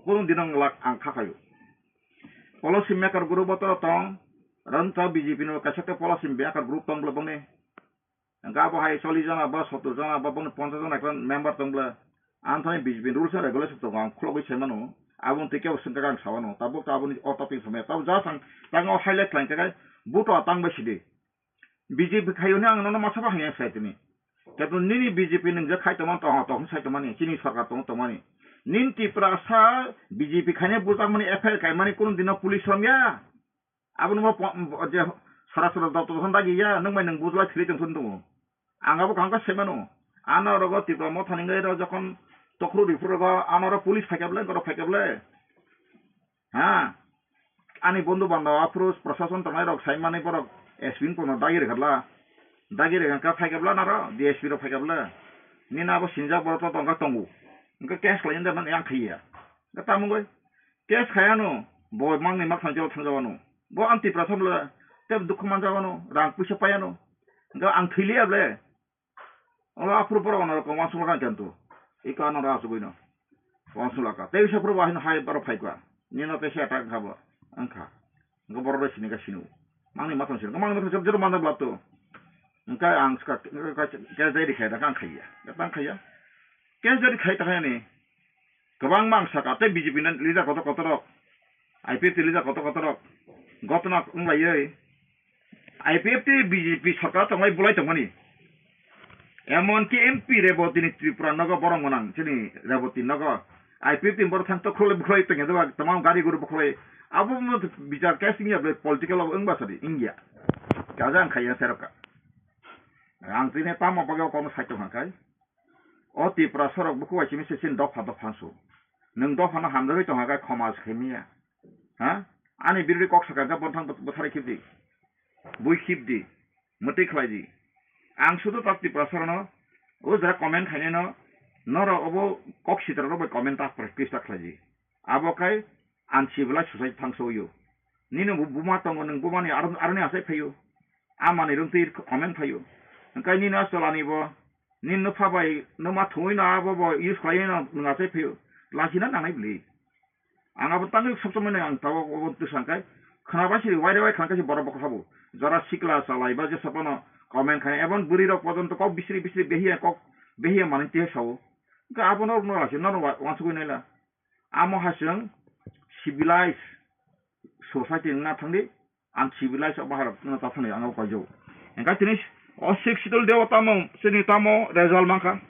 Kunu dino nglak ang kha khayu. Policy maker group o to tong, ron to B J P no kaisa khe policy maker group tong bla bongni. Hingke abo hai chollish jona ba sottor jona ba bongni ponchash jona ekla member tong bla. Ang thani B J P ni rules and regulation tongo, ang khulogwi sai mano. Aboni twi kebo swngkha ang sa mano. Tabuk to aboni o topic samaya. Tabuk just ang tangwi highlight khlai khe buto tang bai sidi. B J P khayo ni ang nono masa bahai sai tini. Keto nini B J P nung je khai tongma tong tong sai tongmani, chini sarkar tong tongmani. Nin Tiprasa B J P khaine bujak mani F I R kaimani kunu dino police romya. Aboni bo po-, bo-, je sara sara doptor hon dagi ya, nung bai nung bujlai thili tong thun tongo. Ang abo kaham khe sai mano. Ano rogo Tipra Motha ni ngai ro jokhon tokhru riphu rogo ano ro police phaikha bwle, borok phaikha bwle. Ha? Ani bondhu bandhab aphuru prashason tongnai rok sai mani borok S P ni kono dagi rikha bwla. Dagi rikha khe phaikha bwla naro D S P rok phaikha bwla. Nini abo sinijak borok to tongkha tongo. Hingke case khlai de man yang khaiya. Hingke tamo wngoi case khaiya no bo mangni mak thang jao thang jao no. Bo ang Tipra thang bwla tei dukhu man jao no rang puisa paiya no. Hingke ang thwi liya bwle. Olo aphuru borok ono rokong wansuk lakha khe antu. Iko ano ro asugwi no. Wansuk lakha. Tei bisa phuru bahai no hai borok phai kha. Nino tei se attack kha bo. Wngkha. Wngkha borok rok sini kha sini. Mangni mathang sini. Mangni mathang sini jero manda blap to. Wngkha ang ska, wngkha case diary khai da kang khaiya. Tang khaiya. Case diary khai ta khai ni. Kwbangma ang saka tei B J P ni leader kotor kotor rok, I P F T leader kotor kotor rok gotna wng laiwi I P F T B J P sarkar tonglai bulai tongmani. Emonki M P Reboti ni Tripura nogo borok gwnang chini Reboti nogo I P F T ni borok thang tokhorlai bukhlai tongya doba tamam gari guru bukhlai abo bichar case wngya political o wng basa di wngya. Kaja ang khaiya serokha. Ang tini tamo bagwi o kono sai tongkha khai. O Tiprasa rok bukhuk bai simi se chini dopha dopha su. Nwng dopha no hamjagwi tongkha khe khoma se khaimiya. Ha? Ani biridi kok sakha khe bonthang bwtharwi khibdi. Bui khibdi. Mwtwi khlaidi. Ang sudu tak Tiprasa rokno o jora comment khainai no norok obo kok sitra rok bai comment ta please ta khlaidi. Abo khai uncivilized society thangsa o. Nini bu-, buma tongo, nwng bumani aro, aroni asai phaio. A manwi rwngtwi comment phaio. Hwnkhe nini a cholani bo, nini nupha bai, numa thungwi no abo bo use khlaiwi no nwng asai phaio. Lachina nangnai bwlwi. Ang abo tangwi sopsomai no ang tabok obo twsang khai khna bai siri waire wai khna kaisa borok bokhok sabo. Jora sikla chalai ba jesa phano comment khai, ebon bwrwi rok pojonto kok bisri bisri behiya kok behiya manwi tiya sao. Hwnkhe abono rwngno lachina no wa-, wansugwi naila. Amo hai chwng civilized society wngna thangdi, ang civilized o bahai rok wngna ta thangdi, ang abo kaijago. Hingkhe tini o Sixth Schedule deo tamo, chini tamo result mankha.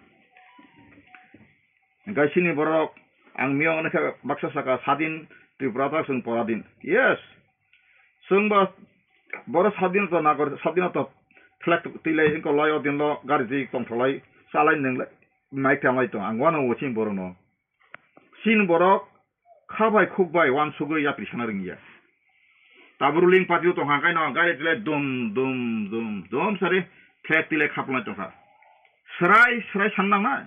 Hingkhe chini borok, ang miyang wngkha baksa saka sadin Tripura ta chwng poradin. Yes, chwng ba boro sadinota nagor, sadinota flag twilai wngkha lai o dinlo gari twi tongtholai, chalai nwnglai, mic tamlai tong, ang uanw chini borokno. Chini borok kha bai khuk bai uansugwi yapri sana rwngya. Tabuk ruling party o tongkha, hwnkhe no gari tilai dum dum dum dum sari flag tilai khapulnai tongkha. Srai srai san nangnai.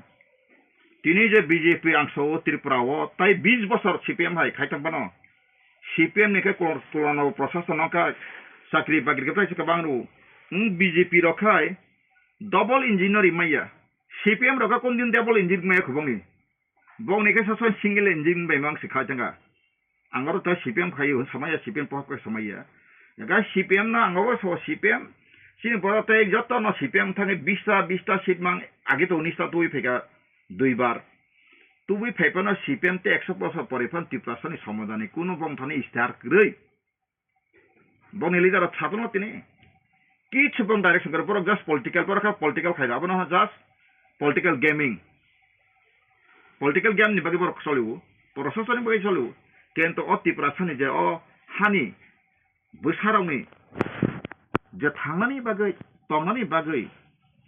Tini je B J P ang sao Tripura o tai bis bosor C P M hai khai tong phano. C P M ni khe kor-, kolano prasasano kha chakri bakri khe tei se kwbang rw. Wng B J P rok khai double engine no rimaiya. C P M rok kha kon din double engine maya khubangni. Bokni khe soso single engine bai mang se kha janga. Ang oro tei C P M khaio, samaya C P M pohor khe samaya. Ga C P M no ang oro so C P M, chini borok tei joto no C P M thangwi bista, bista seat mang age to unis ta tubui phaikha duibar. Tubui phaiphano C P M tei ekso bosor pore phano Tiprasani somadani kuno bongthani istihar kwrwi. Bongni leader rok satung no tini. Kichu bong direction kwrwi, borok just political, borok kha political khaida, abono just political gaming. Political game ni bagwi borok choliwo, prasasani bagwi choliwo. Kento o Tiprasani je o hani bwsarokni je thangnani bagwi, tongnani bagwi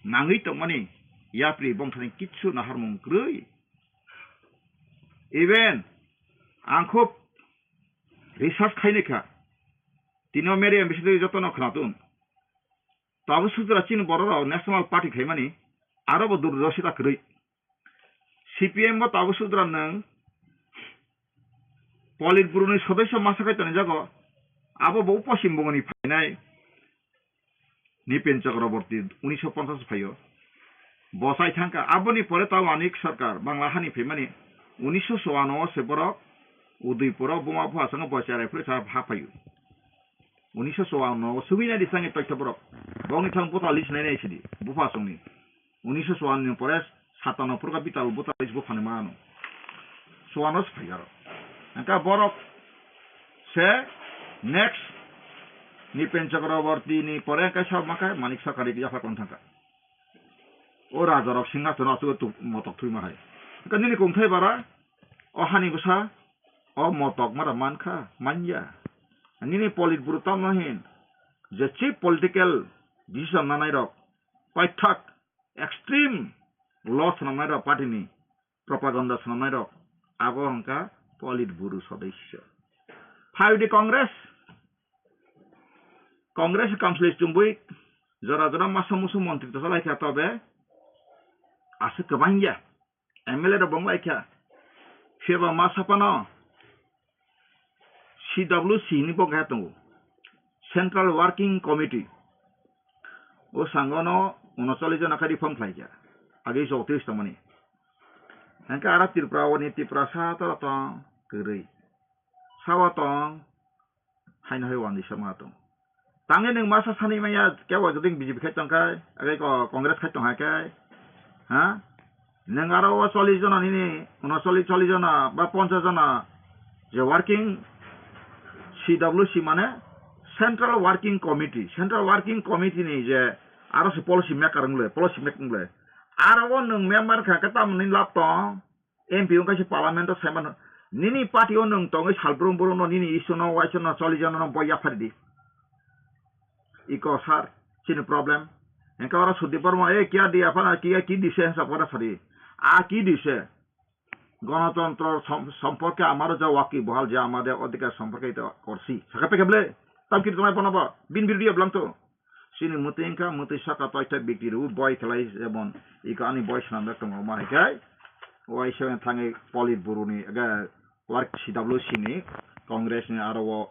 nangwi tongmani yapri bongthani kichu naharmung kwrwi. Even ang khub research khainai kha. Tini o media bisingtwi jotono khwnatung. Tabu Sudra chini bororok National Party khaimani aro bo durdosita kwrwi. C P M bo Tabu Sudra nwng Politburo ni sodosyo masa khai tonijago, abo bo Poschim Bongoni phainai Nipen Chakraborty unisho ponchas phaio. Bo chai thangkha, aboni pore tao Manik Sarkar Bangla hani phaimani unisho chouanno o se borok Udaipuro buma bupha songno bo cherai phuru sa ha phaio. Unisho chouanno o sugwi nai di changni toitha borok. Bongni thang buta list nai nai sidi, bupha songni. Unisho chouanno ni pore satanno phuru kha bital buta list buphani mano. Chouanno se phai aro. Hingkha borok se next Nipen Chakraborty ni pore hingkha sa ma kha Manik Sarkar ri yapha kon thangkha. O rajarok singhasono aswk tu motok thwima hai. Hingkha nini kongthai bara, o hani bwsa, o motok mara mankha, manya. Nini Politburo tamno hin, je chief political decision nanai rok, paithak, extreme law swnamnai rok party ni, propaganda swnamnai rok, abo hwnkha Politburo sodosyo. Phaidi Congress, Congress council chumbui jora jora masa musu montri to salai kha tobe aswk kwbangya M L A rok bong lai kha. Phiya ba ma sapano C W C ni bo khe tongo, Central Working Committee. O sango no unocholish jona khe reform khlai kha. Age chowtrish tongmani. Hingkhe ara Tripura o ni Tiprasa to tong kwrwi. Sao tong, haino hai wandi sama tong. Tangwi nwng masa sani maya kebo jodi B J P khai tong khai, age ko Congress khai tong hai khai, ha? Nwng aro o chollish jona nini, unocholish, chollish jona ba ponchash jona je working C W C mane Central Working Committee, Central Working Committee ni je aro se policy maker wng le, policy making le. Aro o nwng member kha khe tamoni lab tong, M P wngkha se parliament o saiman nini party o nwng tongwi salbrum brum no nini issue no waisa no chollish jona no boi yaphari di. Iko sir, chini problem. Hingke oro Sudip Barma, "E, kiya diya phana, kiya ki dise?" hinsa pora sadi. A ki dise? Ganatantra som-, somporke amaro ja waki bohal je amade odhikar somporke ito korsi. Saka peke ble, tam kiri tonai bono bo, bin birudiya blang to. Chini mwtwi wngkha, mwtwi saka toita bikti rw boi khlai jemon, iko ani boi swnamjak tongo ma hai khe. Waisa thangwi Politburo ni, ga, work C W C ni, Congress ni aro o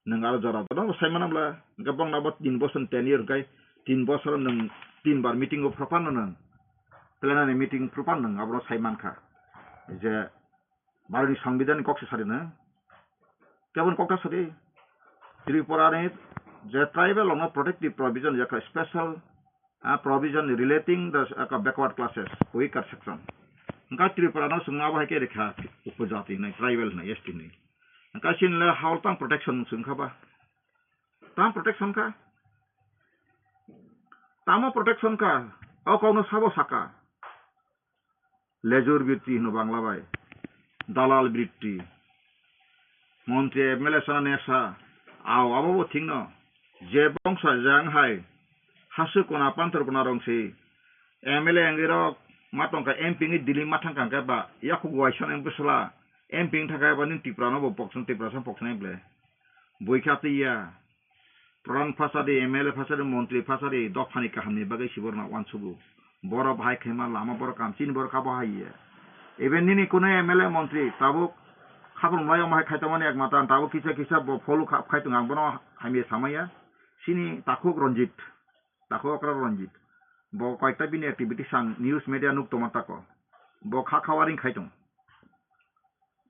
Nwng aro jora jora no sai mano bla, hingke bongno bo tin bosor, ten year hingke tin bosor nwng tin bar meeting o phuru phano nwng, plenary meeting phuru phano nwng abono sai mankha je Bharatni Songbidanni kok se sadi nwng. Keboni kok ta sadi, Tripura ni je tribal rokno protective provision yakha special ah, provision relating the, ah, backward classes, weaker section. Hingke Tripura no chwng abo hai khe rikha, upojati hinwi, tribal hinwi, S T hinwi. Hingke chini le hao tang protection chwng kha ba? Tang protection kha? Tamo protection kha? O kokno sabo saka? Lejur britti hino Bangla bai. Dalal britti. Montri M L A sana nesa. Ao abo bo thik no. Je bongsa jang hai. Hasu kona pantor kona rong si. M L A wngwi rok ma tongkha M P wngwi Delhi ma thangkha hwnkhe ba. Yakhuk waisa ni bwsla. M P wng thangkha ba nini Tripura no bo pokson Tripura sa pokson M L A. Bui kha twi ya. Pradhan phasadi, M L A phasadi, montri phasadi, dophani kahamni bagwi siborna uansugo. Borok bahai khaima lama borok kam chini borok kabo haiya. Even nini kunui M L A montri tabuk khapung lai omo hai khaitongmani ekmatra tabuk kisa kisa bo follow kha-, khaitung ang bono hamya samaya. Chini takhuk Ranjit, takhuk okra Ranjit. Bo koyekta bini activity sang news media nuk tongma tako. Bo kha khawaring khaitung.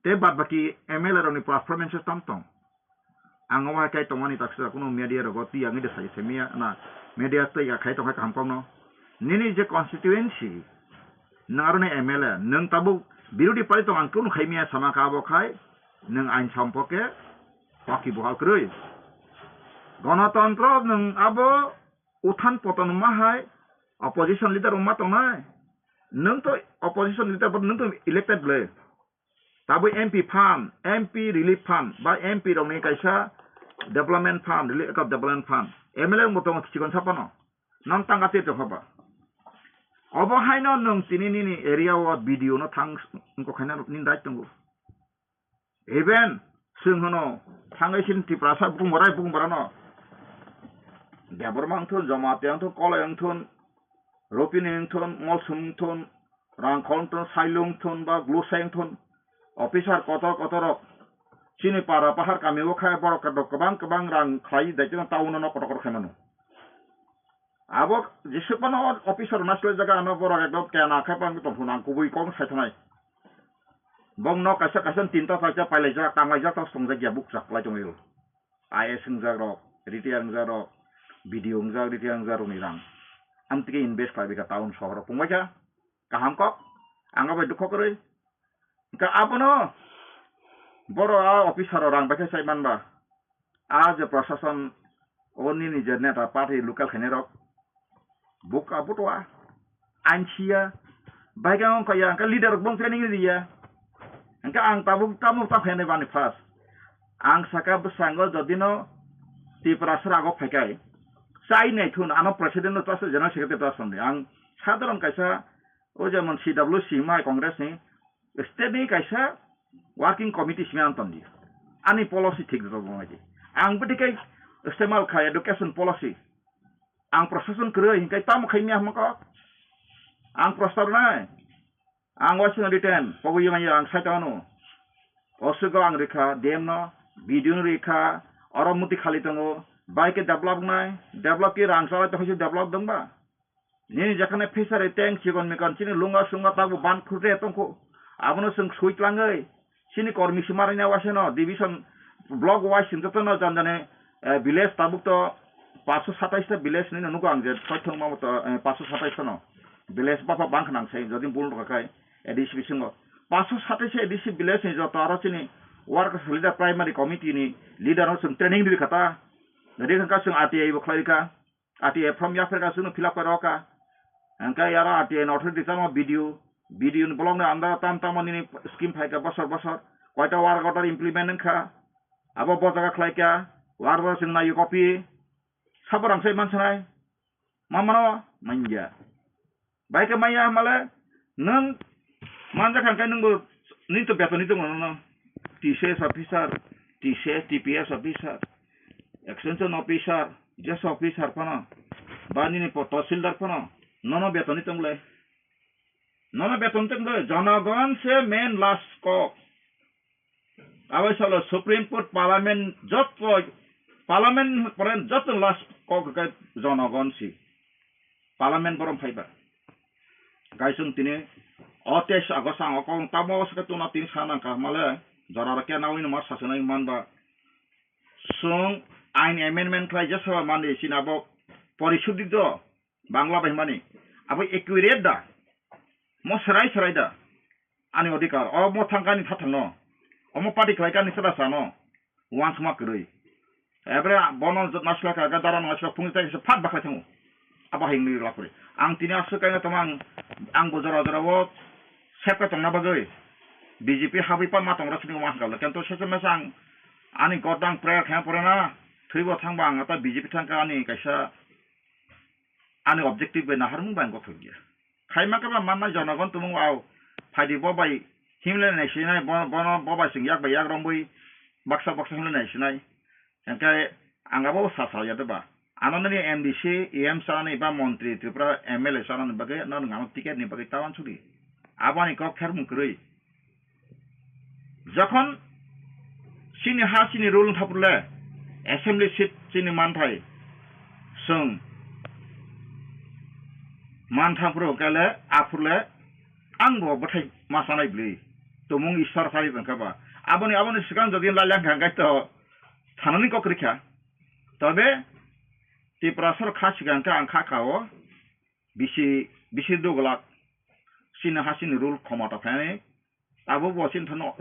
Tei bad baki M L A rokni performance tam tong. Ang omo hai khe tongmani taksa kuno media rogo twi ang ide sai se miya na media twi ya khai tong khai kaham kokno. Nini je constituency, nang aroni M L A, nang tabuk birodhi party tong ang kunu khai miya sama kha abo khai, nang ain sampoke waki bohal kwrwi. Ganatantro nang abo uthan poton ma hai opposition leader ma tongnai. Nang to opposition leader bo nang to elected le. Tabuk M P fund, M P relief fund, ba M P rokni kaisa development fund, relief, eko development fund. M L A wngbo tongo chikon sapano. Nang tangka tei tongkha ba. Obo haino nwng tini nini area o B D O no thang wngkok haino nini right tongo. Even chwng hono Thangwi sin Tiprasa bung borai bung borano. Debbarma wngthun, Jamatia wngthun, Koloi wngthun, Rupini wngthun, Molsum wngthun, Rangkhol wngthun, Sailung wngthun, ba Glusai wngthun, officer kotor kotor rok chini para pahar kami o khai borok rok kwbang kwbang rang khlai daitino town o nok kotor kotor khai mano. Abo jesuk phano officer nasilai jaga ano borok ekdom kena khai pang tongphuru ang kubui kok sai thanai. Bong nok kaisa kaisa tinta paisa pailaijak tanglaijak ta songjakya bukchak lai tongwi. I A S wngjak rok, retire wngjak rok, B D O wngjak, retire wngjak rokni rang. Amtike invest khlai bika town sohor rok tongbaikha. Kaham kok, ang bai dukho kwrwi. Hwnkhe abono boro a officer rok rang baikha sai manba. A je prosason o nini je neta party local khainai rok. Buka butua. Anchiya. Baikha wngkha ya, hwnkhe leader rok bong training riya. Hwnkhe ang tabuk tamo ta khainai bani first. Ang saka bwskango jodino Tripura srago phaikai. Chai naithun ano president no ta general secretary ta songdi. Ang sadharon kaisa o jemon C W C mai Congress ni state ni kaisa working committee simi ang tongdi. Ani policy thik rok bongdi. Ang bwtwi kai istemal khai education policy. Ang prosason kwrwi hinkai tamo khai miya hwnma kok. Ang prostar nai. Ang waisino written pogwi manya ang sai tongno. Osugo ang rikha D M no, B D O no rikha, oro muti khali tongo. Bai khe develop nai, develop khe rang chalai tongkhe develop dongba. Nini jekhane fishery tank chikon mikon chini lunga sunga tabuk ban khurte tongkho. Abono chwng sui tlangwi chini kormi si maraina waisano division block wise chwng jotono jani jani, eh, village tabuk to paanso satais ta village hinwi nugo ang je soi thwngma to, eh, paanso satais no village bapha bang khna ang sai jodi bul rwkha khai A D C bisingo paanso satais A D C village ni joto aro chini workers leader primary committee ni leader no chwng training rikha ta. Rikha kha chwng R T I bo khlai rikha. R T I form yapharkha chwngno fill up khairokha. Hwnkhe aro R T I ni authority tamo B D O, B D O ni block ni under o tam tamo nini scheme phaikha bosor bosor. Koita work order implement wngkha. Abo bo jaga khlaikha. Work order chwng naiyo copy. Sabo rang sai mansanai. Ma mano manya. Bai khe manya hamale nwng manjak kha hwnkhe nwngbo nini to beton ni tongo nono. T C S officer, T C S, T P S officer, extension officer, J S officer phano, ba nini po-, tahsildar phano, nono beton ni tong le. Nono beton tong le, jonogon se main last kok. Abai salo Supreme Court, Parliament joto, Parliament pore joto last kok khe jonogon si. Parliament borom phaiba. Kaisung tini o teis August ang o kok tamo se tuna tini sana ka male jora ro kena wino ma sasana manba. Sung ain amendment khlai je saba mani sina bo porishudhi do Bangla bai mani. Abo accurate da? Mo serai serai da? Ani odhikar. O mo thangkani thathangno. Omo party khlaikani sada sano. Wansma kwrwi. Ebre bono naisla ka ga dara naisla phungni tai se phat bakhai thango. Abo hai wngwi lapri. Ang tini aswk kaino tamo ang, ang bo jora jora o sepka tongna bagwi B J P habwi pa ma tongra sini wangkha le. Kento sese mesa ang ani godang prayer khe pore na. Thwibo thangba ang ata B J P thangka ani kaisa ani objective bai naharmung bai ang gothok ya. Khaima khe ba manna jonogon tumung au phaidi bo bai himle nai sinai bo, bono bo bai sing yak bai yak rombui baksa baksa himle nai sinai. Hingke ang abo sa sa ya de ba. Ano nini M D C, E M sanani ba montri Tripura M L A sanani bagwi no nang ano ticket ni bagwi tawan sudi. Abo ani kok khermung kwrwi. Jokhon chini ha chini rule wngkha phuru le assembly seat chini manthai chwng mantha phuru kele aphuru le ang bo bwthai ma sanai bwlwi tumung Ishwar phari tongkha ba. Aboni, aboni swkang jodi lailai wngkha hwnkhe to thanani kok rikha. Tobe Tiprasa rok kha swkang khe ang kha kha o bisi, bisi dugulak chini ha chini rule khomota phainani. Abo bo chini thano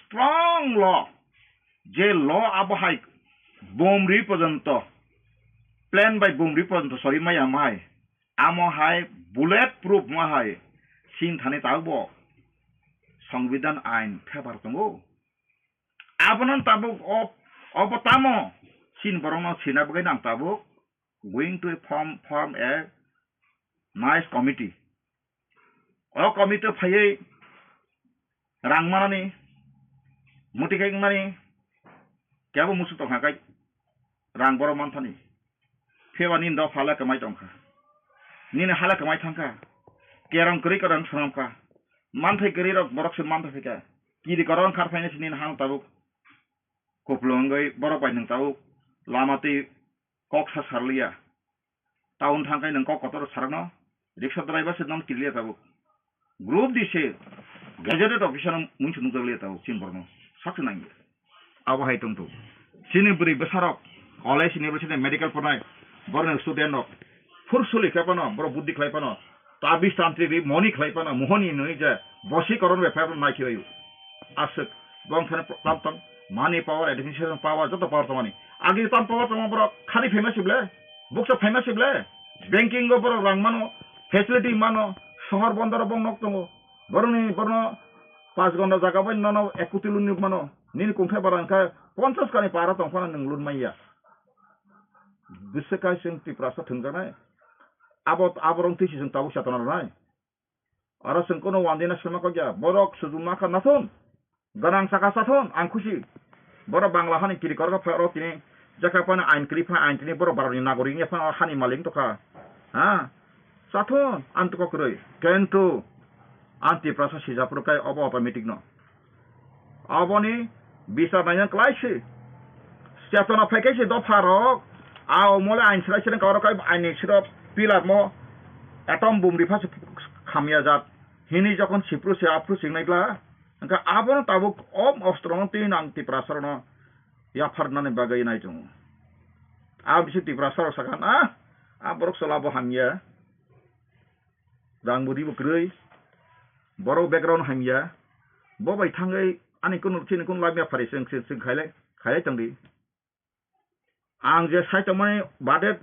strong law, je law abo hai bomri porjonto, plane bai bomri porjonto sori maya ma hai, amo hai bullet proof ma hai, chini thani tabuk bo Songbidan ain phebar tongo. Abono tabuk o, obo tamo chini borokno sina bagwi nang tabuk going to form, form a nice committee. O committee phaiwi rang manani, muti khai mani, Kebo musuk tongkha kai rang borok manthani. Pheba nini dopha le kwmai tongkha. Nini hala kwmai thangkha. Kerong kwrwi kwrang swnamkha. Manthai kwrwi rok borok se manthai phaikha. Kiri korong khar phaina se nini hang tabuk. Kupulung wngwi borok bai nwng tabuk. Lama twi kok sa sarliya. Town thangkhai nwng kok kotor sarakno, rickshaw driver se nono kiriya tabuk. Group di se gazetted officer no mungsa nukjakliya tabuk, chini borokno sakse nangya. Abo hai tongthu. Chini bwrwi bwsarok, college, university, medical pornai, borokni student rok, phur suli khe phano, borok buddhi khlai phano, tabis tantri ri moni khlai phano, mohoni hinwi je bosi koron bai phai phano nai khibaio. Aswk, bong thani tam tong, money power, administration power, joto power tongmani. Agi tam power tongma borok khani phaima sible, buksa phaima sible, banking o borok rang mano, facility mano, sohor bondor o bong nok tongo. Borokni, borokno panch gonda jaga bai nono ek koti loan nuk mano. Nini kungthai bara wngkha ponchas kani para tong phano nwng loan manya. Bwswk kaisa Tiprasa thwngjaknai. Abo, aborok twi se chwng tabuk chetona rwnai. Oro chwng kunu wandina sima kokya. Borok sujuma kha nathun. Ganang saka sathun, ang khusi. Borok Bangla hani kiri korok phai oro tini jaka phano ain kri phano ain tini borok baroni nagorik ya phano hani malik tokha. Ha? Sathun, ang toko kwrwi. Kentu, ang Tiprasa sijapro kai obo automatic no. Aboni bichar naina klai se. Chetona phai khe se dopha rok. A omole ain srai srai karo kai ain ni siro pillar mo atom bum ri pha se khamya jat. Hini jokhon sipru se aphru singnai kla. Hwnkhe abono tabuk om ostro no twi nang Tiprasa rok no yapharnani bagwi nai tongo. A bisi Tiprasa rok sakha na, a borok chwla bo hamya. Rang budi bo kwrwi, borok background hamya, bo bai thangwi ani kunu chini kunu lamya phari chwng chwng chwng khailai khailai tongdi. Ang je sai tongmani bade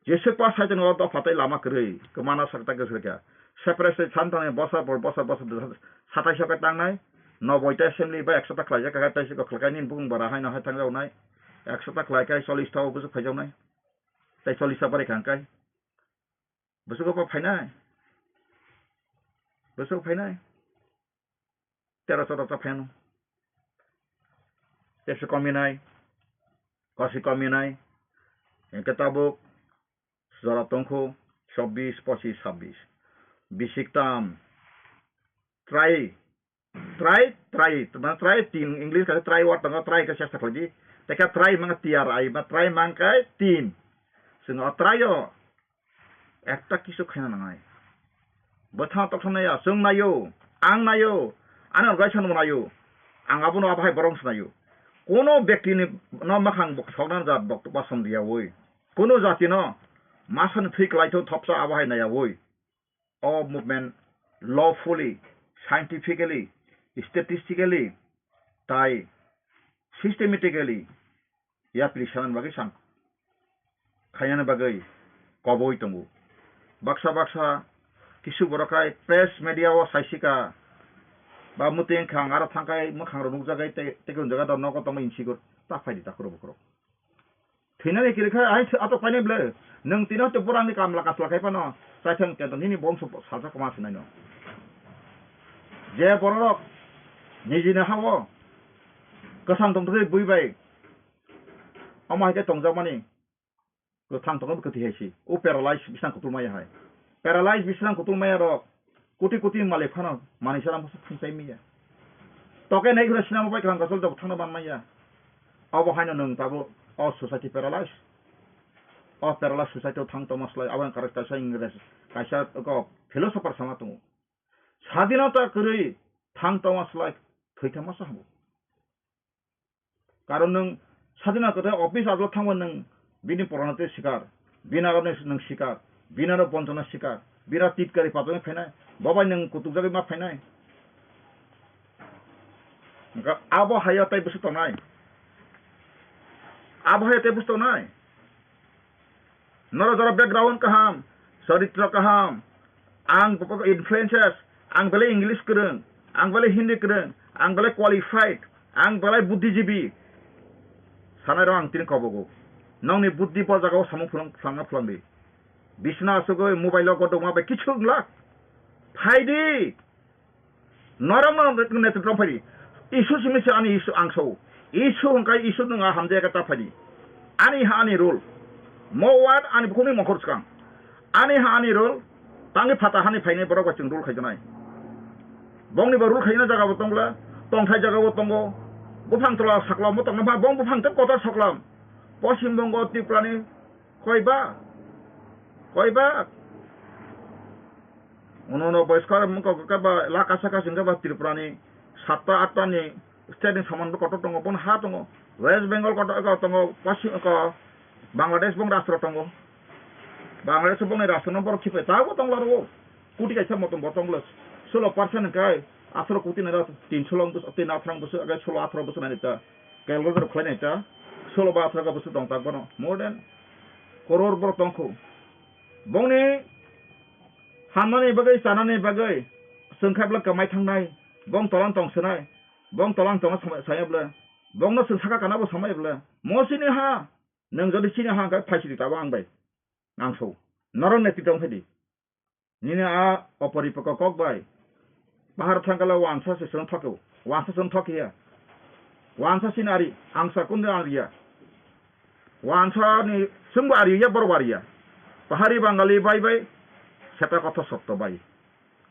jeswk pa sai tongo dopha tei lama kwrwi kwmana sakta kwswrwkha. Separate state santani bosor por bosor bosor satais o khe tangnai, noboi ta assembly ba ekso ta khlaijak kha tei siko khlakai nini bukung bara haino hai thangjaknai, ekso ta khlai khe chollish ta o bwswk phaijaknai, tei chollish ta pore kha hwnkhai. Bwswk o phainai? Bwswk phainai? Tero chota ta phaino. Tepsi kominai. Kosi kominai. Hwnkhe tabuk jora tongkhu chobbish, pochish, sabbish. Bisik tam. Try. Try, try, try tin, English kaisa try word tongo, try khe chesta khlai di. Tei khe try mang T R I, ba try mang khe tin. Chwng o try o ekta kisu khaina nangnai. Bwthang toksa naiya, chwng naio, ang naio, ani organization bo naio, ang abono abo hai borok wngsa naio. Kono bektini no makhang bok sokna jat bok basom diyawi. Kono jatino masani thwi kwlaithok thopsa abo hai naiyawi. O movement lawfully, scientifically, statistically, tai systematically yapri sanani bagwi sang khainani bagwi koboi tongo. Baksa baksa kisu borok hai press media o saisika ba muti wngkha ang aro thangkhai mwkhang rok nukjagwi tei tei hwnjaga da nogo tongma insigur ta phaidi takhurok bukhurok. Thwinani kiri khe, ai, atok painai ble. Nwng tino hwnkhe borokni kamla kasla khai phano, chaithang tento nini bongso salsa kwma swnaino. Je bororok nijini ha-o kwthang tongtwtwi bui bai, omo hai khe tongjakmani, kwthang tongkhe kwthwi hai si. O paralyze bisang kutul maya hai. Paralyze bisang kutul maya rok, koti koti malik phano manwi sara masa thangchai maya. Toke nai khwra sinamo bai kwrang kwchwlwi jabo thangna ban maya. Abo haino nwng tabuk o society paralyze. O paralyze society o thang tongma slai abo ang kaisa Ingres, kaisa kok philosopher sama tongo. Sadinota kwrwi thang tongma slai thwi thangma sa habo. Karon nwng sadina kwthai office adlo thangba nwng bini porano tei sikar, bini aro nwng sikar, bini aro bonchona sikar, bini aro titkari patwngwi phainai, bo bai nwng kutukjagwi ma phainai. Hwnkhe abo haiya tei bwswk tongnai? Abo haiya tei bwswk tongnai? Norok jora background kaham, charitro kaham, ang influences, ang belai English kwrwng, ang belai Hindi kwrwng, ang belai qualified, ang belai buddhijibi. Sanairok ang tini kobogo. Nokni buddhi bo jagao samung phulang, phlangna phlangdi. Bisna asugwi mobile o godokma bai kichu wngla. Phaidi. Norokno netrwtwng phai di. Isu simi se ani isu ang sao. Issue hwnkhe issue nwng a hamjak khe ta phaidi. Ani ha ani rule. Mo word ani bukhukni mokhor swkang. Ani ha ani rule. Tangwi phata hani phainai borok bai chwng rule khaijaknai. Bongni bo rule khaina jaga bo tongla. Tongthai jaga bo tongo. Buphang tola sakla mo tongna pha bong buphang tei kotor saklam. Poschim Bongo Tripurani koi ba? Koi ba? Uno uno boiskar mungko khe ba laka saka singkhe ba Tripurani satta atta ni state ni soman bo kotor tongo, bono ha tongo. West Bengal kotor ko tongo, Paschim ko Bangladesh bong rastro tongo. Bangladesh bongni rastro no borok khipai tabo tongla ro. Kuti kaisa motom bo tongla. Solo percent kai asro kuti na tin solo bus tin athang bus aga solo athro bus na ta. Calculator khlai nai ta. Solo ba athro bus tong tak bono. More than koror borok tongkho. Bongni hamnani bagwi, chanani bagwi, chwng khe bwlwk kwmai thangnai, bong tolang tong swnai, bong tolang tongma samai saya bwle, bongno chwng saka kana bo samai bwle, mo chini ha, nwng jodi chini ha hwnkhe phaisidi tabo ang bai, ang so, norok neti tong phedi. Nini a oporipoko kok bai, Bahar thangkala wansa se chwng thokyo. Wansa chwng thokya. Wansa sin ari, angsa kundo ariya. Wansa ni chwngbo ariya, borok ariya. Pahari Bangali bai bai, seta kotha sotto bai.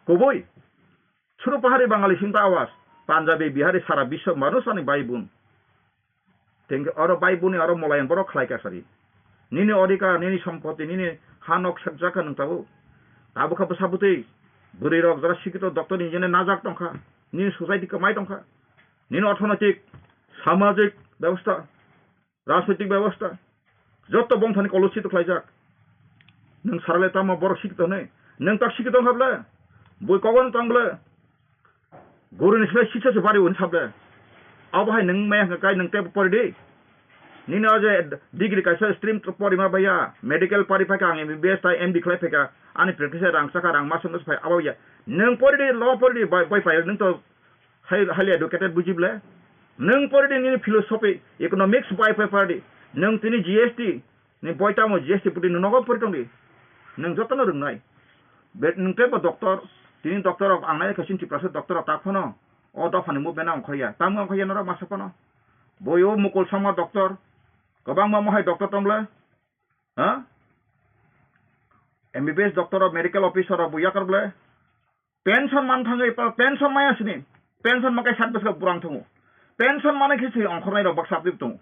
Kubui. Churu Pahari Bangali sinta awas. Punjabi, Bihari, sara biswa manusani bai bun. Tengke oro bai buni oro molayan borok khlai ka sari. Nini odhikar, nini sompoti, nini ha nok sekjak kha nwng tabuk. Tabuk kha bwsa bwtwi, bwrwi rok jora sikito doctor ni jene najak tongkha. Nini society kwmai tongkha. Nini orthonoitik, samajik bebosta, rajnoitik bebosta, jotto bongthani kolushito khlaijak. Nwng sarale tamo borok sikito hwnwi. Nwng tak sikito wngkha ble? Bui kogon tong ble? Guruni slai sisa se bari un sable. Abo hai nwng maya hwnkha kai nwng tei pori di. Nini o je degree kaisa stream porima baiya, medical pari phaikha ang M B B S tai M D khlai phaikha, ani practice rang saka rang masuk masuk phai abo ya. Nwng pori di, law pori di, bai bai pai nwng to highly educated buji ble. Nwng pori di nini philosophy, economics bai pai pori di. Nwng tini G S T, ni boi tamo G S T puti nung nogo pori tongdi. Nung jotono rwngnai. Be-, nung teibo doctor, tini doctor rok ang nai khe chini Tiprasa doctor rok tak phano o dophani movement no ongkhoya. Tamo ongkhoya norok masa phano. Boi o Mukul Sangma doctor, kwbangma mohai doctor tong ble. Ha? M B B S doctor rok, medical officer rok bo yakar ble. Pension man thangwi pa, pension maya sini. Pension makai sat bwswk burang thango. Pension mane khe se ongkhornai rok baksa tip tongo.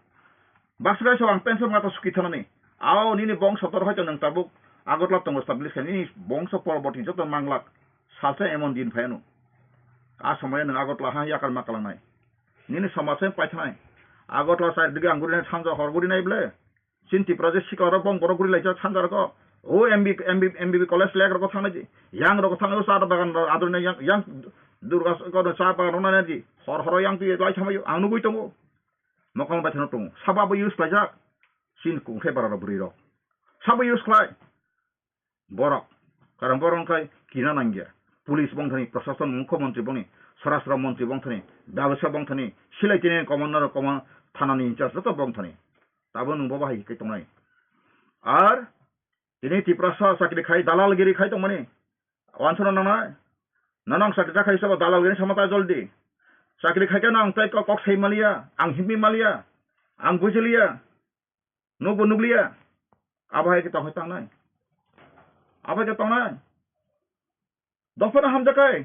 Baksa kaisa ang pension mata suki thanani. Ao nini bongso tor hoito nwng tabuk Agartala tongo establish khe nini bongso porborti joto manglak. Salsa emon din phaiano. A somoya nwng Agartala ha yakar ma kalangnai. Nini somaj se paithanai. Agartala side dige ang gurinai sanja hor gurinai ble. Chini Tripura je sikla rok bong borok guri laijak sanja rogo. O M B, M B, M B B college lek rogo thangnai di. Yang rogo thangnai o cha bagan rok adoni yang, yang Durga kono cha bagan rok nana di. Hor horo yang twi lai thamai ang nugui tongo. Mokol bai thano tongo. Sabo abo use khlaijak. Chini kungkhe bara rok bwrwi rok. Sabo use khlai. Borok. Karon borok wngkha kina nangya. Police bongthani, Prashason, Mukhyamantri bongni, Swarashtra Mantri bongthani, Byabasaya bongthani, silai tini commander rok, command, thanani in charge joto bongthani. Tabo nwng bo bahai khe tongnai. Ar tini Tiprasa chakri khai, dalalgiri khai tongmani. Wansano nangnai. Nanang chakri jakhai sabo dalalgiri sama ta joldi. Chakri khai khe nang tei kok, kok sai maliya, ang himwi maliya, ang bujiliya. Nukbo nukliya. Abo hai khe tongkhai tangnai. Abo hai khe tongnai. Dophano hamjakhai.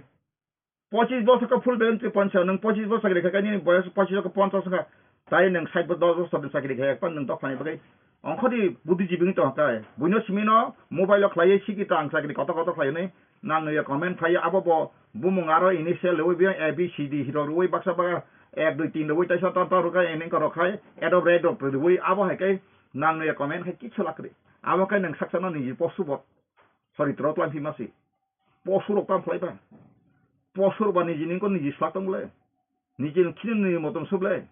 Pochis bosor khe full beleng twi poncha. Nwng pochis bosor khe rikha khe nini boyos pochis khe ponchas wngkha. Tai nwng sait bo dos bosor ni chakri khe ekpan nwng dophani bagwi. Ongkhorni buddhijibi wngwi tongkha khe. Buino simi no mobile o khlaiwi sikhi ta ang chakri kotor kotor khlaiwi. Nang ya comment khlai abo bo bumung aro initial rwi biya A B C D hiro rwi baksa baksa ek dui tin rwi taisa tor tor rwkha ening ko rok khai edo red rok rwi abo hai kai nang ya comment khai kichu lakri abo kai nang saksa no niji posu bo sorry tro tlang phima si posu rok tam khlai ba posu rok ba niji ning ko niji slak tong le niji khini niji motom sub le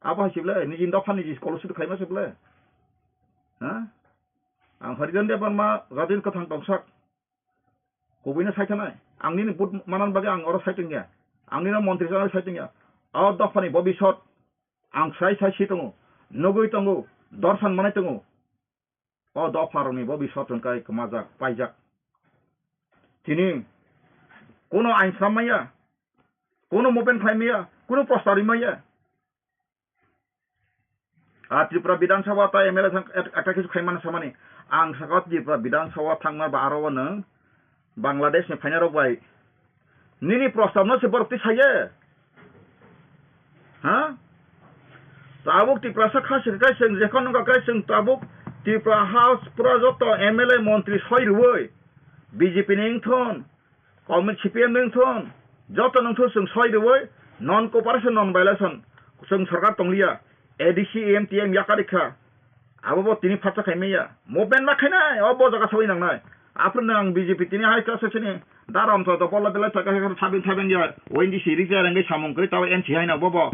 abo hai sib le niji dopha niji scholarship khai ma sib le ha ang Harijan Debbarma Radin Kathang tong sak Kubuino sai thanai. Ang nini vote manan bagwi ang oro sai tongya. Ang nini montri chana sai tongya. O dophani bobisot ang sai sai si tongo. Nugwi tongo. Dorsan manai tongo. O dopharokni bobisot hwnkhe kwmajak, paijak. Tini kuno ain slam maya, kuno movement khlai maya, kuno poster ri maya. A Tripura Bidhan Sabha ta M L A thang et-, eta kisu khaimani samani. Ang saka Tripura Bidhan Sabha thangma ba aro o nwng Bangladesh ni phaina rok bai. Nini prostab no se borok ti saye. Ha? Tabuk Tiprasa kha se kai seng jekon no kai seng tabuk Tripura House pura joto M L A montri soi rwoi B J P ni wngthon. Kaumil C P M ni wngthon, joto nungthun chwng soi rwoi, non cooperation, non violation, chwng sorkar tongliya, A D C, M T M yakarikha, abo bo tini phatsa khaimaya, movement ma khainai, o bo jaga sawi nangnai. Aphuru nang B J P tini hai kha sesini, darom to, to bolla belai thaka kha thabing thabing ya, O N G C rijak rengwi samung kwrwi tabo N C hai na bo bo.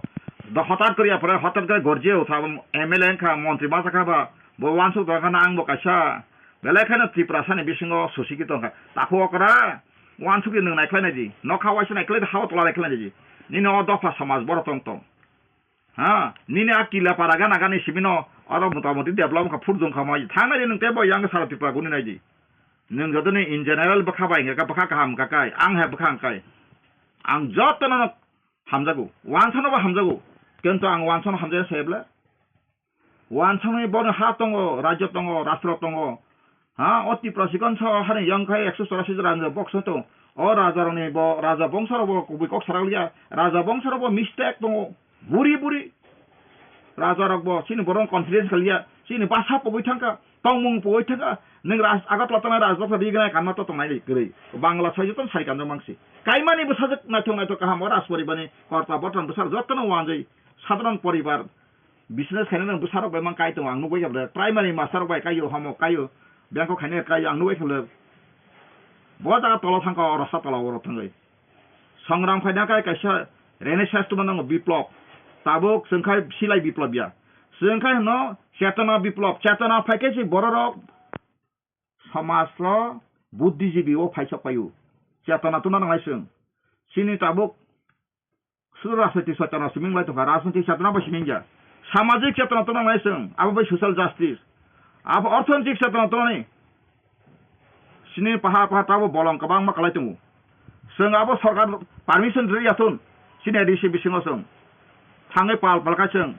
Do hotat kwrwi aphuru hotat kwrwi gorjio tha, M L A wngkha, montri ma sakha ba, bo wansuk tongkha na ang bo kaisa. Belai kheno Tiprasa ni bisingo susi khe tongkha. Takhuk okra, wansukhe nwng naikhlai naidi. Nokha waisa naikhlai di, hao tola naikhlai naidi. Nini o dopha samaj borok tong tong. Ha, nini a kila para gana gani simi no, oro mota moti develop wngkha, phurjong kha mai. Thang naidi nwng teibo yang sara Tripura guni naidi. Nwng joto ni in general bwkha bai wngkha, bwkha kaham wngkha kai, ang hai bwkha wngkai. Ang joto no hamjago, wansano bo hamjago. Kintu ang wansano hamjaya se bwle. Wansangni bono ha tongo, rajyo tongo, rastro tongo. Ha, o Tipra sikon sa hani yang khai ekso chorasi raja bokso tong. O raja rokni bo, raja bongso rok bo kubui kok sarak liya. Raja bongso rok bo mistake tongo. Buri buri. Raja rok bo, chini borok confidence kaliya. Chini basa pogoi thangka, tongmung pogoi thangka. Neng raj, Agartala tongnai rajboksa rignai kanma to tongnai kwrwi. Bangla sai joto sai kanjak mangsi. Kaimani bwsajwk naithok naithok kaham o Rajporibarni korta bortan bwsar jotono wanjwi. Sadharon poribar. Business khainai nang bwsarok bai mang kai tongo, ang nukbai kha bwle. Primary master rok bai kaio, homo kaio, bengkok khainai kaio, ang nukbai kha bwle. Bo jaga tolo thangkha, o rasa tola oro thangwi. Songram khaina kai kaisa Renaissance tuma nango biplop. Tabuk chwng khai silai biplop ya. Chwng khai hwno chetona biplop. Chetona phai khe si bororok somajlo buddhijibi o phaisok paio. Chetona tuna nangnai chwng. Chini tabuk Sudu rajniti chetona simi wng lai tongkha, rajniti chetona bai simi wngya. Samajik chetona tona nai chwng, abo bai social justice. Abo orthonotik chetona tonani. Chini pahar pahar tabo bolong kwbangma kwlai tongo. Chwng abo sorkar permission rwya thun, chini A D C bisingo chwng. Thangwi pal pal kha chwng.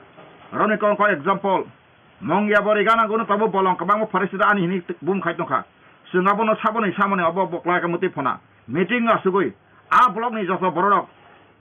Roni kok kok example. Mongya bori gana gono tabo bolong kwbangma forest ani hini bum khai tongkha. Chwng abono saboni samoni abo boklai ka muti phona. Meeting asugwi. A block ni joto bororok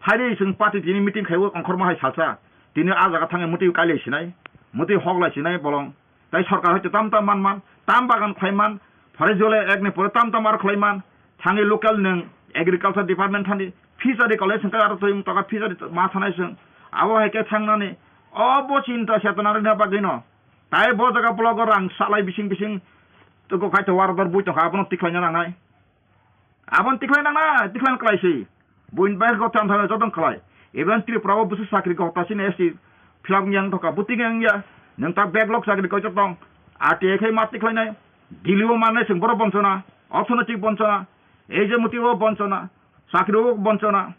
Phaidi chwng party tini meeting khaiwi ongkhorma hai salsa. Tini a jaga thangwi mwtwi kailai sinai, mwtwi hoklai sinai bolong. Tai sorkar hai tam tam man man, tam bagan khlai man, Forest Jole Act ni pore tam tam aro khlai man. Thangwi local nwng agriculture department thani fishery college hwnkhe aro twi wng toka fishery ma thanai chwng. Abo hai khe thangnani obo chinta chetona rwna bagwino. Tai bo jaga block o rang salai bising bising toko khai to war dor bui tongkha abono tikhlaina nangnai. Aboni tikhlai nangna, tikhlai kwlai si. Buini bai kok tham tham jotong kwlai. Even Tripura o busu chakri kok ta sini S T fill up yang thoka, buting yang ya. Nang ta backlog chakri kok jotong. R T I khai ma tikhlai nai. Delhi o manai sing boro bonchona. Orthonotik bonchona. Ei je muti o bonchona. Chakri o bonchona.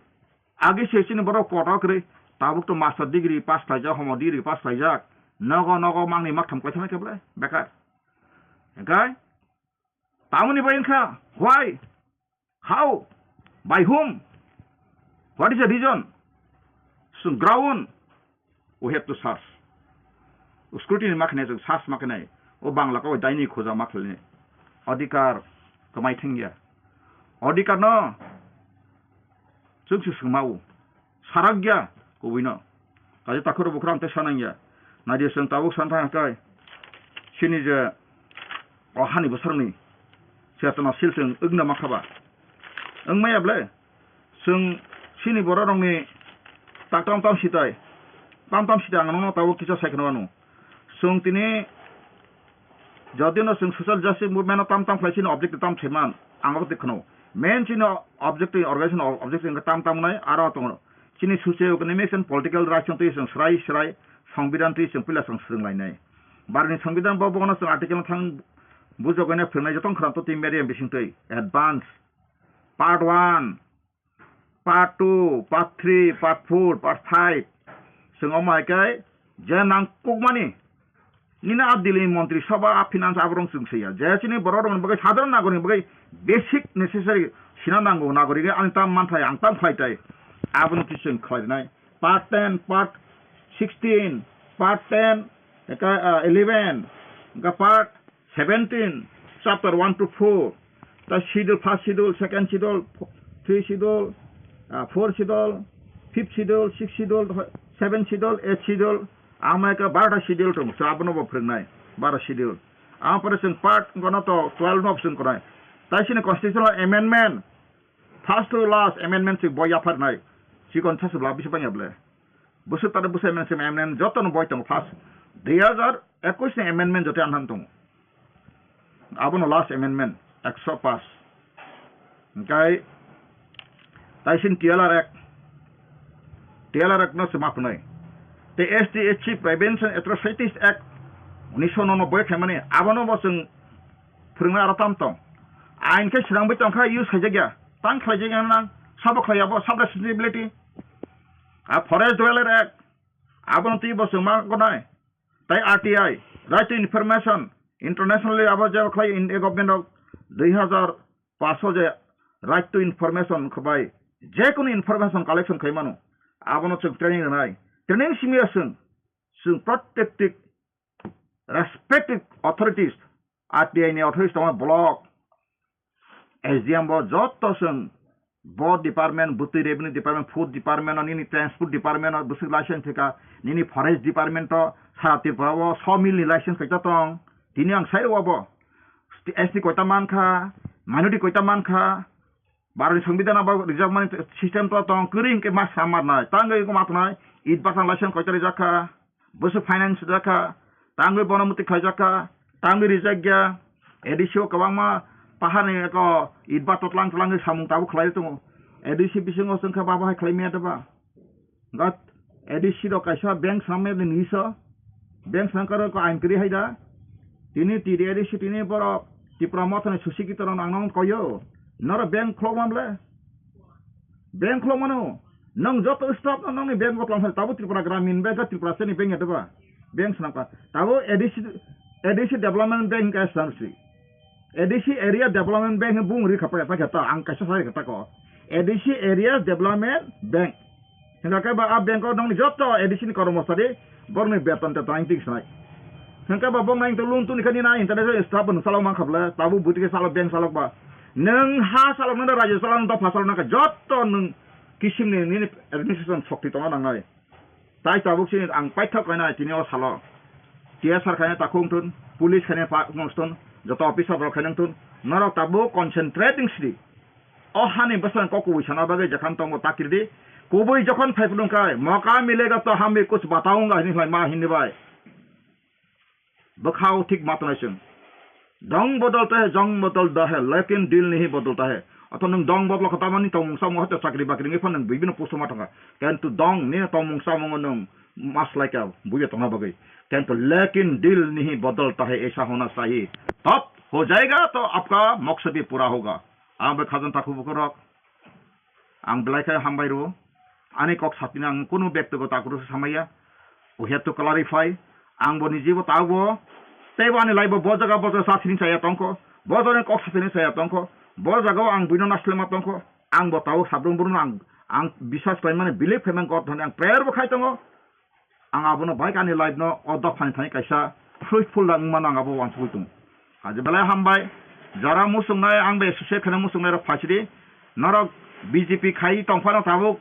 Agi se sini boro kotor kwrwi. Tabuk to master degree pass khlaijak, homo degree pass khlaijak. Nogo, nogo mangni mak tham kwlai thangna khe bwle. Bekar. Hingkai? Tamoni bai wngkha, why? How? By whom? What is the reason? Chwng ground, we have to search. Scrutiny ma khnai, chwng search ma khnai. O Bangla kok daini khoja ma khlainai. Adhikar kwmai thangya. Adhikar no chwng se swngma o. Sarakya kubui no. Kaisa takhuk rok bukhuk rok tei sanangya. Naidi chwng tabuk san thang kai. Chini je o hani bwsarokni chetona sil chwng wngna mankha ba? Wngmaya ble? Chwng chini bororokni tak tam tam sitai. Tam tam sitai ang nono tabuk kisa sai kheno ano. Chwng tini jodi no chwng social justice movement no tam tam khlai chini objective tam thaiman ang abo twi kheno. Main chini objective, organization objective wngkha tam tam nai aro tongo. Chini socio economics and political rights twi chwng srai srai songbidan twi chwng puila chwng swrwng lainai. Barni songbidan bo bono chwng article no thang bujok bai no phwrwngnai jotong khwrang to twi media bising twi advance part one, part two, part three, part four, part five. Chwng omo hai khe je nangkukmani nini a Delhi ni montri sabha, a finance aborok chwng swiya. Je chini borok rokni bagwi sadharon nagorik ni bagwi basic necessary sina nango, nagorik ani tam manthai, ang tam khlai tai. Abono khe chwng khlai rwnai. Part ten, part sixteen, part ten, Eka, ah, eleven, eka part seventeen, chapter one to four, ta schedule, first schedule, second schedule, fo-, three schedule, ah, four schedule, fifth schedule, sixth schedule, seventh schedule, eighth schedule, ama eka barota schedule tong, so abono bo phwrwngnai, baro schedule. Ama pore chwng part gono to twelve no option korai. Tai sini constitutional amendment, first to last amendment si bo yapharnai, chikon sasu la bisi bangya ble. Bwswk tare bwswk M N C M N jotono boi tongo first dui hajar ekwis ni amendment joto anhan tongo. Abono last amendment ekso pash. Hingkai taisin T L R Act, T L R Act no se ma phwnai. Te S T S C Prevention Atrocities Act unisho nono boi khaimani abono bo chwng phwrwngna aro tam tong. Ain khe swnamwi tongkha use khaijakya. Tang khlaijakya nang sabo khlaiya bo sub responsibility. A Forest Dweller Act, abono twi bo chwng ma gonai. Tai R T I, Right to Information, internationally abo je khlai India government rok dui hajar paanch je Right to Information khabai, je kunu information collection khai mano, abono chwng training rwnai. Training simi ya chwng, chwng protected, respected authorities, R T I ni authorities tongma block, S D M bo joto chwng bo department, bwtwi revenue department, food department, nini transport department, bwswk license thika, nini forest department to sara Tripura o sawmill ni license kaisa tong. Tini ang sai rw bo. S T koita mankha, minority koita mankha, Bharot ni Songbidan abo rijak mani system to tong, kwrwi hwnkhe ma sa marnai, tangwi ma tongnai, it bwsang license koita rijak kha, bwswk finance rijak kha, tangwi bono mwtwi khlaijak kha, tangwi rijak ya, A D C o kwbangma paharni eko it ba totlang twlangwi samung tabuk khlai tongo, A D C bisingo chwngkha babo hai khlai maya deba. Gat A D C rok kaisa bank swnamya de nisa. Bank swnamkar ko ain kri hai da. Tini T D A D C tini borok Tipra Motha ni susi kitor ang nang koyo. Noro bank khulok man ble. Bank khulok mano. Nang joto staff no nang ni bank botlang hai tabu Tripura Gramin Bank ka Tripura seni bank ya deba. Bank swnamkar. Tabu A D C, A D C Development Bank ka swnam si. A D C Area Development Bank bung ri khapa ta khe ta ang kaisa sai khe ta ko. A D C Area Development Bank. Hingkha khe ba a bank o nongni joto A D C ni kormosari borokni beton teton ang tik sanai. Hingkha ba bong nang to loan tuni khani na international staff no salok man khable tabu buti khe salok bank salok ba. Nang ha salok nang rajyo salok nang dopha salok nang joto nang kisim ni nini administration shokti tongna nangnai. Tai tabuk sini ang paithak kainai tini o salo. T S R khaina takhuk wngthun, police khaina pa wngthun, joto officer rok khaina wngthun, norok tabuk concentrate wng sidi. O hani bwsang kok kubui sana bagwi jekham tongo takirdi. Kubui jokhon phai phunung khai, moka milega to hambi kuch bataunga hini khlai ma hini bai. Bwkhao thik ma tongnai chwng. Dong bodolta hai, jong bodolta hai, lekin dil nahi bodolta hai. Oto nwng dong bodol khe tamani tongmung samung hote chakri bakri wngwi phano nwng bibino posto ma thangkha. Kintu dong nini tongmung samungo nwng maslaikha buibo tongna bagwi. Kintu lekin dil nahi bodolta hai, aisa hona chahiye. Tab ho jayega to apka maksad bhi pura hoga. Ang bai khajan takhu bukurok. Ang belai khe hambai rwo. Ani kok satini ang kunu bektigoto akroksa samaya. We have to clarify. Ang bo nijibo tabo. Teibo ani life bo, bo jaga bo jaga satini saya tongkho. Bo jaga kok satini saya tongkho. Bo jaga o ang buino naslema tongkho. Ang bo tabo sabrum buruno ang, ang biswas khlaimani, believe khlaimani God thani ang prayer bo khai tongo. Ang abono bai ani life no o dophani thani kaisa fruitful da wngmano ang abo uansugui tongo. Haje belai hambai, jara muchungnai ang bai associate kheno muchungnai rok phaisidi, norok B J P khai tongphano tabuk,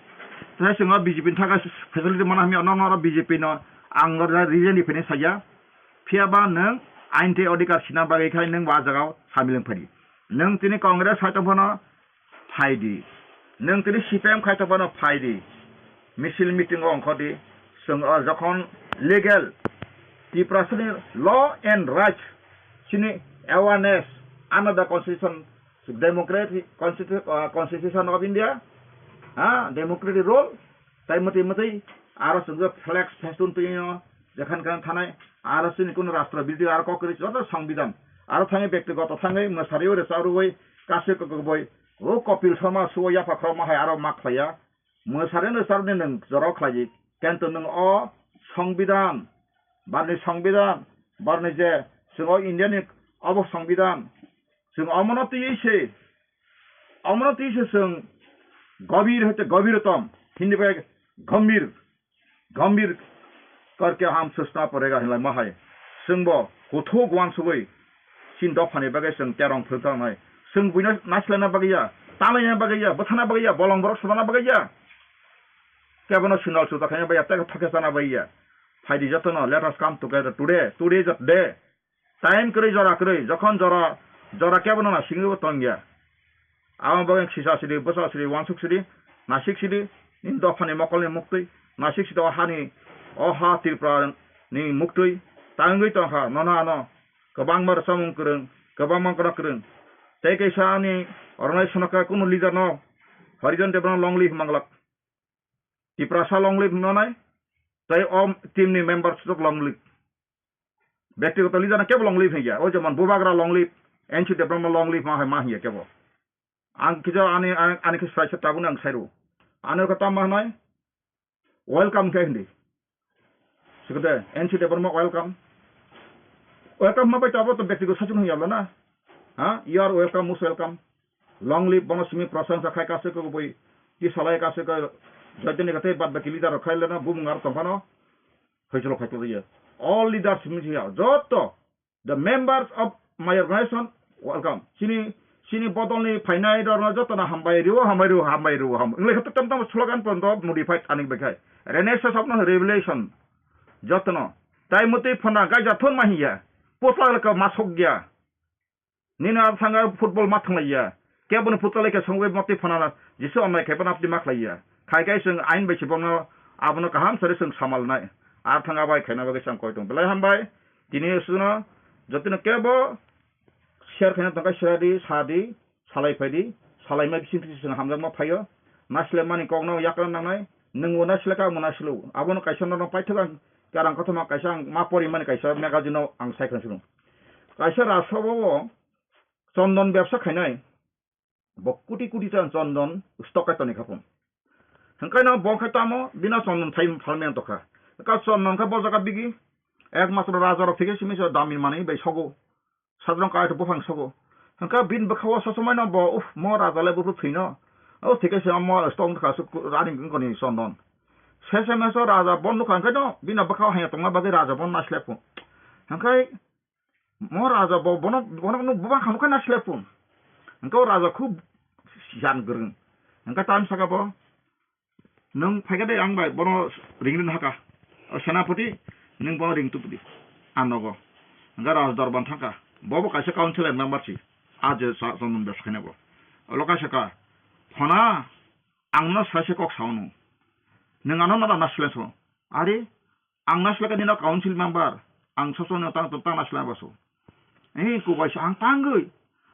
tei chwngno B J P ni thangkhe facility mano hamya, norok B J P no ang resign ni phini saya, phiyaba nwng ain tei odhikar sina bagwi khai nwng bo ah jagao samil wng phadi. Nwng tini Congress hai tongphano, phaidi. Nwng tini C P M khai tongphano phaidi. Misil meeting o ongkhordi. Chwng o jokhon legal Tiprasani law and rights chini awareness under the constitution, democratic constitu-, uh, constitution of India, ha, democratic rule, tai mwtwi mwtwi aro chwng flex festoon twi o jekhan khan thanai aro chini kuno rashtra birodhi aro kok kwrwi joto songbidan aro thangwi bektigoto thangwi mwsari o rwchap rwui kasui kok boi O Kapil Sharma suo yapha khorokma hai aro ma khlaiya. Mwsarino sarni nwng jora khlaiwi. Kento nwng o Songbidan, barni Songbidan, barni je chwng o India ni obo Songbidan, chwng omono twiwi se, omono twiwi se chwng gobir hoite gobir tom, hindi bai gambhir, gambhir Karke ham susna porega hinlai ma hai. Chwngbo kuthuk uansugwi chini dophani bagwi chwng terong phwrwngthoknai. Chwng buino naislaina bagwi ya, talaina bagwi ya, bwthana bagwi ya, bolong borok swbana bagwi ya. Kebono sinal suta khaina bagwi ya, tei thokhe chana bagwi ya. Phaidi jotono, let us come together today. Today is the day. Time kwrwi jora kwrwi, jokhon jora, jora kebono na singwi bo tongya. Aboni bagwi sisa sidi, bwsa sidi, uansuk sidi, nasik sidi, nini dophani mokolni muktwi, nasik sidi o hani, o ha Tripura ni muktwi, tangwi tongkha, nono ano kwbangma rwchapmung kwrwng, kwbangma kono kwrwng. Tei kaisa ani organization o kunu leader no, Harijan Debbarma long live manglak. Tiprasa long live hwnwi nai, tei o team ni member swk long live. Byaktigoto leader no kebo long live hwnkya, o jemon Bubagra long live, N C Debbarma long live ma hai ma hwnkya kebo. Ang kisa ani, ani, ani khe sai se tabukni ang sai rw. Ani khe tamo hwnwi, welcome khe hindi. Sikode, N C Debbarma welcome. Welcome ma bai tabo to byaktigoto sachung hwnkya bla na. Ha? You are welcome, most welcome. Long live, bono simi prosangsa khai kaisa kok bui. Ki salai kaisa kok joitoni kate bad baki leader rok khai leno bumung ar tongphano. Hoicholo khai tongya. All leaders simi siya. Joto, the members of my organization, welcome. Sini, sini bodolni phainai rok no joto no hambai rio, hambai rio, hambai rio, ham. English to tam tam slogan pon do modified ani bai khai. Renaissance of no revelation. Joto no. Tai mutwi phana gaija thon ma hiya. Potla ka masok ya. Nini a thanga football ma thanglaiya. Keboni putalai khe songwi motwi phana Jisu amnai khe phano apni ma khlaiya. Khai khai chwng ain bai se bono abono kaham sari chwng samalnai. A thanga bai khaina bagwi chwng koi tong. Belai hambai. Tini suno jotino kebo share khaina tongkha siradi, sadi, salai phaidi, salai mai bising twi chwng hamjakma phaio. Naisle mani kokno yakna nangnai. Nwngbo naisle ka, omo naisle o. Abono kaisa nono paithak ang kerang kothoma kaisa ang ma porimani kaisa magazine o ang sai khan sunu. Kaisa Rajsabha o chondon bebsa khainai, bo koti koti ta chondon stock kai toni kha phung. Hwnkhe no bo khe tamo bina chondon thai phalmani tokha. Ka chondon khe bo jaga bigi ekmatro raja rok thike simi se dami manwi bai sogo. Sajrong kai to buphang sogo. Hwnkhe bini bwkha o sosomai no bo, "Uff, mo raja le buphuru thwino." O thike se mo stock kha su rani wngkoni chondon. Sese meso raja bo nukha hwnkhe no bini bwkha o hanya tongma bagwi raja bo naisle phung. Hwnkhe Mo raja bo bono, bono, bono bubang kha nukha na sle phung. Hwnkhe o raja khub siyan gwrwng. Hwnkhe tamo saka bo, "Nwng phaikha de ang bai bono ring ring haka. O senapati, nwng bono ring tubudi. Ang nogo." Hwnkhe raja dorban thangkha. Bo bo kaisa council member si. A je sa chondon bebsa khaina bo. Olo kaisa ka, "Phona, ang no sai se kok sao nung. Nwng ano nada na sle so." Are, Ang naisle ka nini council member, ang sosoni tang tang naisle baso. Eh, kubai sa ang tangwi.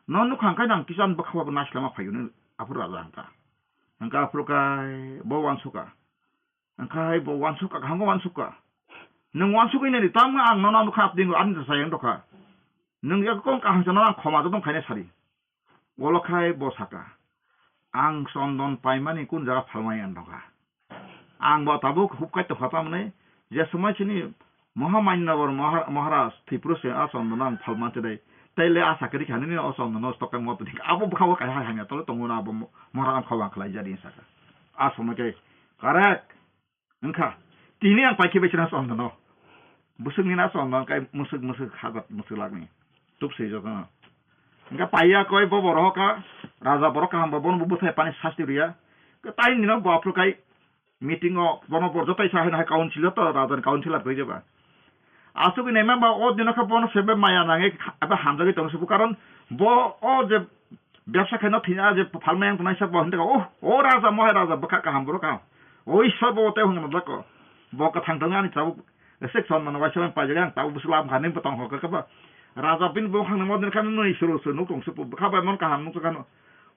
No nukha hwnkhe nang kisa bwkha bo naisle ma phaio ni aphuru raja hwnkha. Hwnkhe aphuru kai bo uansukha. Hwnkhe bo uansukha, kaham bo uansukha. Nwng uansugwi nini tamo ang nono nukha apni ani sa yang dokha. Nwng ya kong kaham sa no ang khoma jotong khaina sari. Olo khai bo saka, "Ang chondon paimani kun jaga phalmani ang nokha. Ang bo tabuk hupkai tokha tamni, je somoi chini Mohamanyabor Maha-, Maharaj Tripura se a chondon ang phalma chidai. Taile a sakri khani ni o chondon no stock mo tini." Abo bwkha bo kaisa hamya tole tongo na abo mo-, Maharaj ang khoba khlai jadi saka. A somoi kai correct. Wngkha, tini ang paikhe bai chwna chondon no. Bwswk ni na chondon kai mwswk mwswk hajat mwswk lak ni. Tuk se joto no. Wngkha paiya koi bo borok ka, raja borok kaham bo bono bo bwthai pani sasti rwya. Khe tai nino bo aphuru kai meeting o bono bo joto isa hai council o to raja ni councilor koi jeba. Asugwi naima ba o dino khe bono sebe maya nangwi eba hamjagwi tong subu, karon bo o je bebsa khaino thina je phalmai ang tongnai sak bo hinwi, "Oh, o raja, mohai raja, bwkha kaham, borok kaham. O Ishwar bo tei hwnwi nang jako. Bo kwthang tongwi ani tabuk sek son mano waisa paijak ang tabuk bwswk lam kha nini bwtong hokhe khe ba. Raja bini bo hwnwi mo din kha nini suru suru nuk tong supu bwkha bai mon kaham nuk kha no."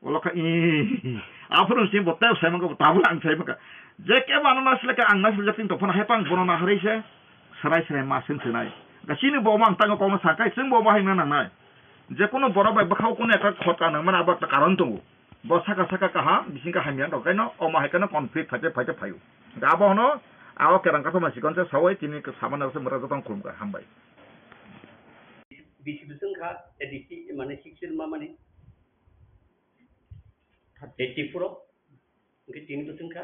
Olo kha i aphuru si bo tei sai mangkha tabuk ang sai mangkha. Je kebo ano naisle khe ang naisle jak tin tong phano hai pang bono naharwi se. Serai serai ma seng senai. Ga chini bo mang tango kokno sakai chwng bo bahai na nangnai. Je kono borok bai bwkhao kono ekta khot ka nang mano abo ekta karon tongo. Bo saka saka kaham bising kaham yang rok kaino omo hai kano conflict phaite phaite phaio. Ga abo hono abo kerang kathoma sikon se sawai tini samana se mura jotong khulum ka hambai. Bisi bising kha edisi mane siksil ma mane. Thirty four. Hingke tini bosong kha?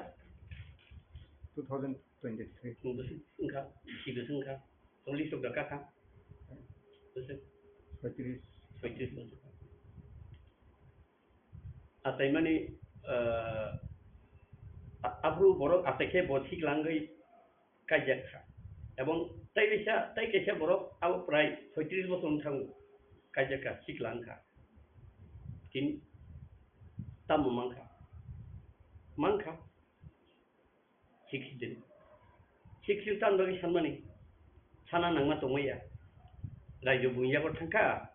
Two thousand Twenty three. Bwswk wngkha, bisi bwswk wngkha, cholish rok da kakha. Bwswk. Soitris. Soitris bwswk. Achaimani, ah, a-, aphuru borok achai khe bo siklangwi kaijak kha. Ebong tai kaisa, tai kaisa borok abo prai soitris bosor wng thango kaijak kha, siklang kha. Tini tamo mankha? Mankha. Sixth Schedule. Sixth Schedule tamo bagwi sanmani? Sana nangma tongmaya. Raijo buini yago thangkha.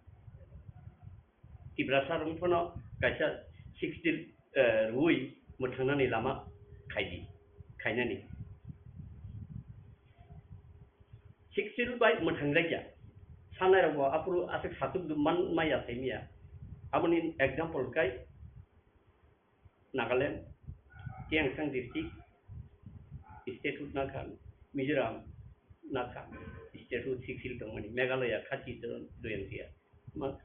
Tiprasa rok phano kaisa Sixth Schedule, eh, rwui mwthangnani lama khaidi, khainani. Sixth Schedule bai mwthangjakya. Sanairok bo aphuru aswk satuk man maya saimaya. Aboni example kai Nagaland, Tiangsang district, statehood nakha, Mizoram nakha, statehood Sixth Schedule tongmani, Meghalaya, Khasi, Doyang, Tiya. Ma-,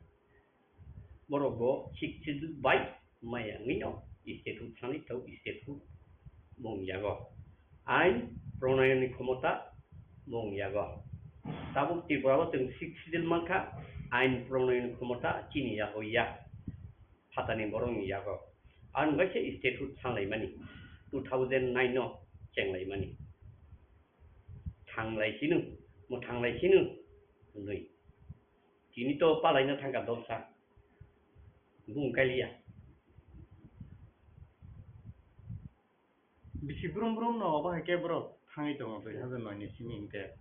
borok bo Sixth Schedule bai maya wngwi no statehood thani tau statehood mung yago. Ain pronayoni khomota mung yago. Tabuk Tripura o chwng Sixth Schedule mankha, ain pronayoni khomota chini yago ya. Phatani borokni yago. Ang bai khe statehood sanlaimani, two thousand nine no chenglaimani. Thanglai sinu, mwthanglai sinu, hwnwi. Tini to palaina thangkha dolsa. Bung kaliya. Bisi brum brum no obo hai khe borok thangwi tongo dui hazar noi ni simi hinkhe.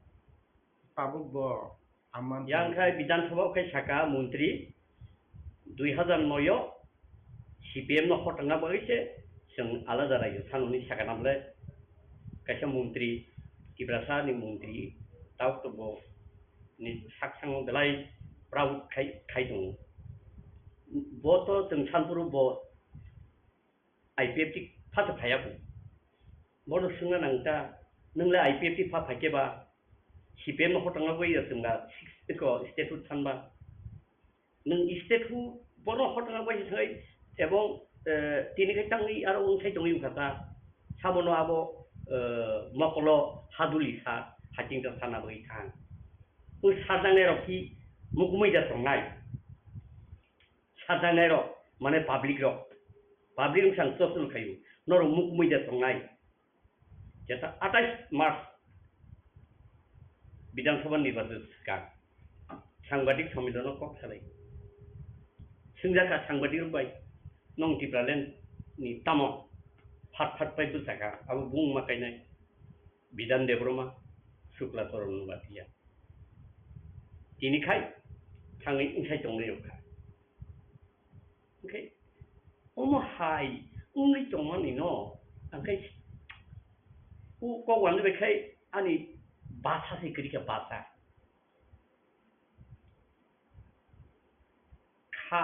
Tabuk bo amman Yang khai Bidhan Sabha khai saka montri dui hazar noi o C P M no hotangna bagwi se chwng alada raijo thanoni saka namle kaisa montri Tiprasa ni montri tabuk to bo ni sak sango belai proud khai, khai tongo. Bo to chwng sanphuru bo I P F T pha to phaiya kho. Bono swngna nang ta, nwng le I P F T pha phai khe ba, C P M no hotangna bagwi ya chwng ba, six, eko, statehood san ba. Nwng statehood bono hotangna bagwi thai, ebong, eh, tini khai tangwi aro wng thai tongwi wngkha ta. Sabono abo, eh, mokolo haduli sa, haching ta sana bagwi thang. Wng sajangnai rok ki mukumui ja tongnai. Sajaknai rok, mane public rok, public wngkha ang chosol khaio, norok mukumui de tongnai. Jeta atais March Bidhan Sabha nirbachon swkang sangbadik sommilono kok salai. Swngjak kha sangbadik rok bai, "Nong Tipraland ni tamo phat phat pai bwsakha, abo bung ma kainai?" Bidhan Debbarma, Shukla Charan Noatia. Tini khai thangwi wngkhai tongwi rwkha. Hwnkhe omo hai wngwi tongmani no, hwnkhe o kok wngwi bai khai ani basa se kwrwi kha basa. Kha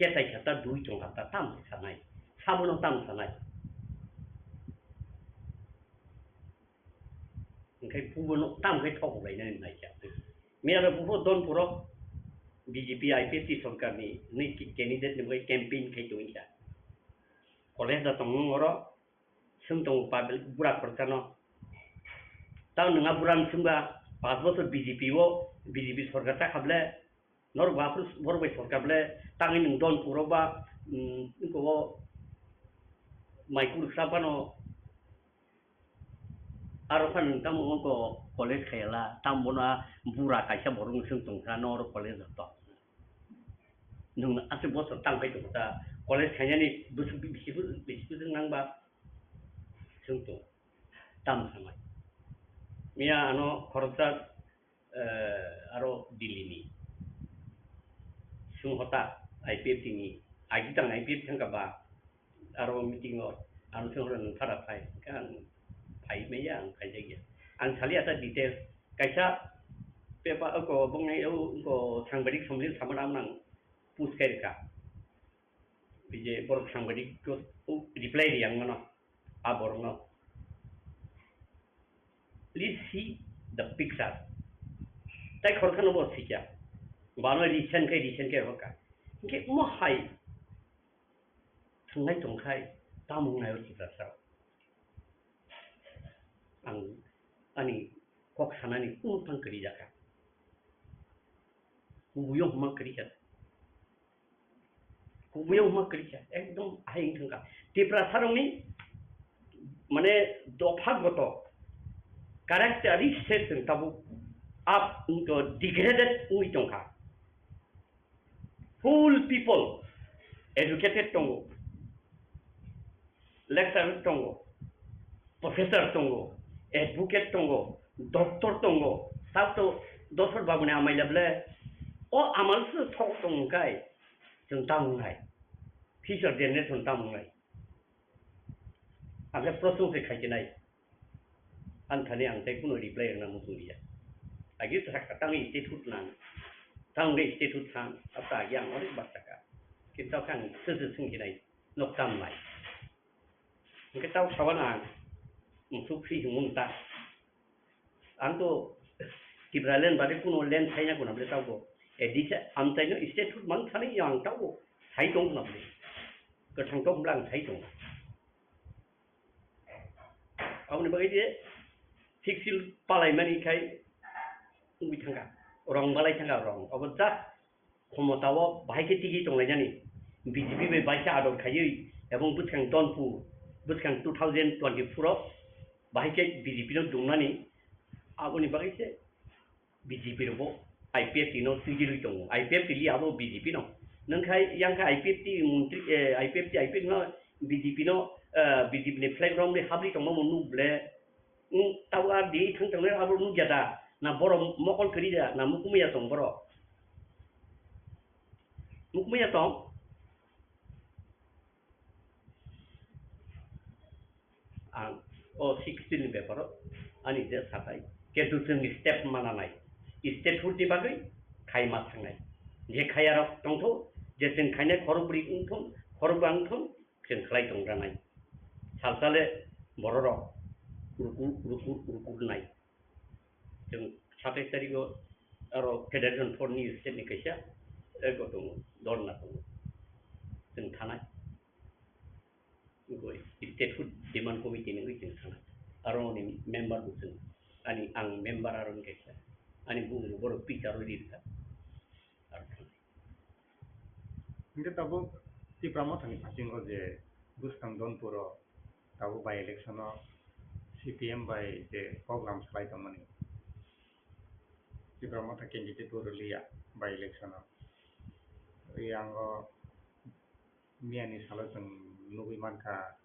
ketai kha ta dui tong kha ta tam sanai, sabono tam sanai. Hwnkhe bubono tam khe thok lai nai nai kha. Miyaro bubo Donpuro B J P I P F T sorkar ni ni candidate ni bagwi campaign khai tong kha. College da tong oro. Swng tongo public bura khoroksa no. Tang nwng a bura ni swngba panch bochor B J P o, B J P sorkar ta kha ble, norok bo aphuru borok bai sorkar ble, tangwi nwng Donpuro ba, mm, eko o mai kuruksa phano aro phano nwng tamo oko college khaiyala, tamo bono a bura kaisa borok no swng tongkha, norok college rok to. Nwng aswk bosor tang phai tongo ta, college khainani bwswk bisi bwswk nang ba? Swng tongo. Tamo samai. Miya ano khoroksa, eh, aro Delhi ni. Swng hota I P F T ni. Agi tang I P F T thangka ba? Aro meeting o ang se hwnwi nung phara phai, hwnkhe ang phai manya, ang phai jakya. Ang sali ata details, kaisa pepa, oko bongni, o, oko sangbadik somlin samana ang nang post khai rwkha. Bije borok sangbadik ko, o, reply ri ang mano, a borok no. Please see the picture. Tai khoroksa no bo sikya. Bano recent khai, recent khai hokha. Hwnkhe mo hai thwnglai tongkhai, tamo wngnai o Tiprasa rok. ang ani kok sanani kunu thang kwrwi jakha. Kubuyo huma kwrwi kha. Kubuyo huma kwrwi kha. Ekdom ahai wng thang kha. Tiprasarokni mane dopha goto character state chwng tabuk up wngto degraded wngwi tong kha. Full people educated tongo, lecturer tongo, professor tongo, advocate tongo, doctor tongo, sab to doctor babuni amai leble o amal se thok tong kai chwng tang nai, future generation tang nai. Ang khe prosong se khai nai. Ang thani ang tei kuno reply rwna muchung liya. Agi sa tang state hood nang. Tang ge state hood sang. Ata agi ang onek bar taka. Kintu kang se se sung kinai. Nok tam lai. Hingke tau sawan ang. Musuk si himung ta. Ang to Tipraland bade kuno land saina kuna bole tau bo. Edi sa ang taino state hood mang thani yang tau bo. Sai tong kuna bole. Kwthang tong blang sai tong. Aboni bagwi je fixil palaimani khai wngwi thangkha, rong balai thangkha rong. Abo just khomotao bahai khe tigi tonglainani, B J P bai baisa ador khaiwi ebong bwskang Donpur, bwskang two thousand twenty-four o bahai khe B J P no dungnani, aboni bagwi se B J P rokbo I P F T no twijlwi tongo. I P F T li abo B J P no. Nwng khai yang khe I P F T montri, eh, I P F T, I P F T no B J P no, eh, B J P ni flag romwi habri tongma bo nuk ble. Nwng tabo R D I thang tongnai abo nukya da? Na borok mokol kwrwi da? Na mukumya tong borok? Mukumya tong? Ang o sixteen ni beparo ani je sakai, kintu chwngni step mananai, state hood ni bagwi khai ma thangnai. Je khaya rok tongtho, je chwng khainai khorokbri wngthon, khorokba wngthon, chwng khlai tongranai. Salsale bororok ruku, ruku, ruku rwnai. Chwng satais tarigo aro Federation Front ni state ni kaisa, eh, go tongo, dorna tongo. Chwng thanai. Goi, state hood demand committee ni wngwi chwng thanai. Aro ni member bo chwng, ani ang member aro ni kaisa. Ani bumung borok picture rwi rikha. Aro thanai. Hingke tabuk Tipra Motha ni bisingo je bwskang Donpur o tabuk by election o C P M bai je program salai tongmani. Tipra Motha candidate bo rwliya by election o. Yang o miyani salo chwng nugwi mankha,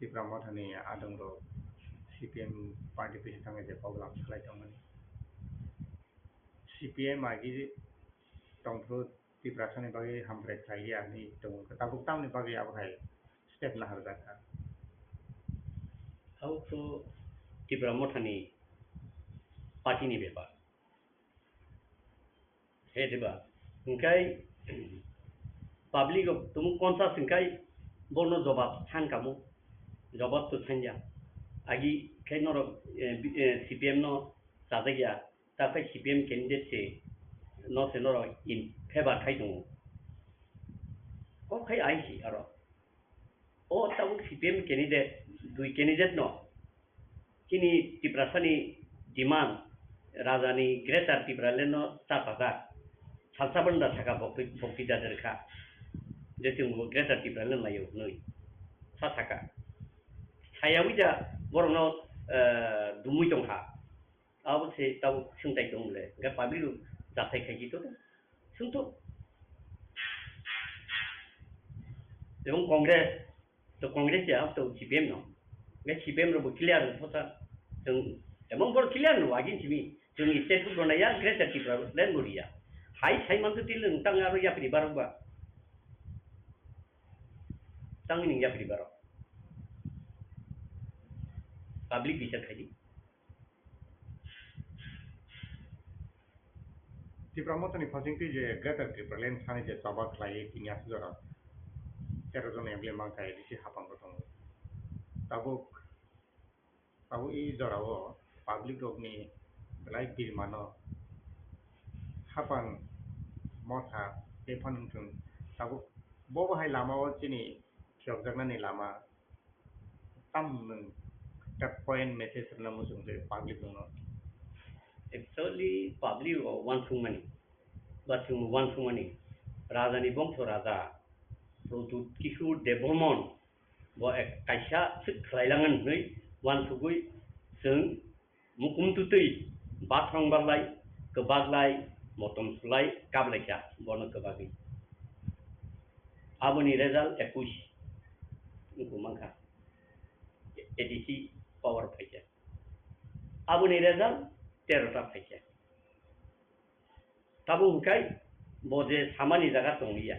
Tipra Mothani adongrok C P M party bisingo thangwi je program salai tongmani. C P M agi tongphuru Tiprasani bagwi hamkrai khlai ya hinwi tongo. Tabuk tamni bagwi abo hai step naharjak kha? Abo to Tipra Mothani party ni bepar. He diba? Hingkai public rok tumu conscious hingkai bono jobab san kamo. Jobab to sanja. Agi khai norok, eh, bi-, eh, C P M no chajak ya. Ta khai C P M candidate se no se norok in favor khai tongo. Kok khai ai si aro. O tabuk C P M candidate, dui candidate no chini Tiprasani demand, Rajani Greater Tipraland no cha pajak. Salsa banda saka bokti, bokti da derkha. Je chwng bo Greater Tipraland laio hwnwi sa saka. Sayawi da borokno, eh, dumui tongkha. Abo se tabuk swngtai tong le. Hingke public rok jathai khaiki to swngto. Ebong Congress, to Congress ya to C P M no. Hingke C P M rok bo clear no thosa. Chwng ebong bor clear no agin simi. Chwng state rok no ya Greater Tipraland bo riya. Hai sai man to til tang aro yapri barok ba. Tang ni yapri barok. Public bichar khaidi. Tipra Mothani phasing twi je Greater Tipraland thani je choba khlai tini aswk jora tero jon M L A mankhai A D C hapang bo tongo. Tabuk, tabuk i jorao public rokni belai birmano hapang motha tei phano wngthung. Tabuk bo bahai lamao chini phiyokjaknani lama tam nwng Ekta point message rwna muchung twi public rokno. Actually, public o uansukmani, ba chwng uansukmani, Rajani bongso Raja Pradyut Kishore Debbarman bo ek kaisa swk khlailangan hwnwi uansugwi chwng mukum tutwi bathang baglai, kwbaglai, motom sulai, kablaisa bono kwbagwi. Aboni result ekush wngkha mankha, A D C power phaikha. Aboni result tero ta phaikha. Tabuk hwnkhe bo je samani jaga tongliya.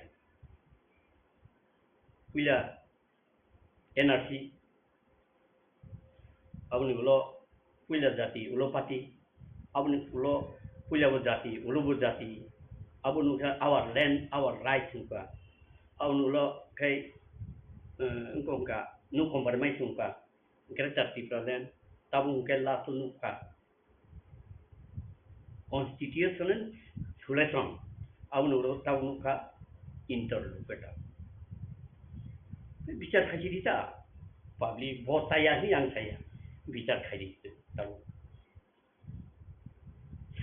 Puila N R C, aboni ulo puila jati ulo party, aboni ulo puila bo jati ulo bo jati, aboni wngkha our land, our rights wngkha, aboni ulo khe, eh, wngkha wngkha no compromise wngkha, Greater Tipraland, tabuk hwnkhe last o nukha. Constitutional solution, aboni ulo tabuk nukha interlocutor. Bichar khaisi di ta, public bo chaya hi ang chaya, bichar khai di tabuk.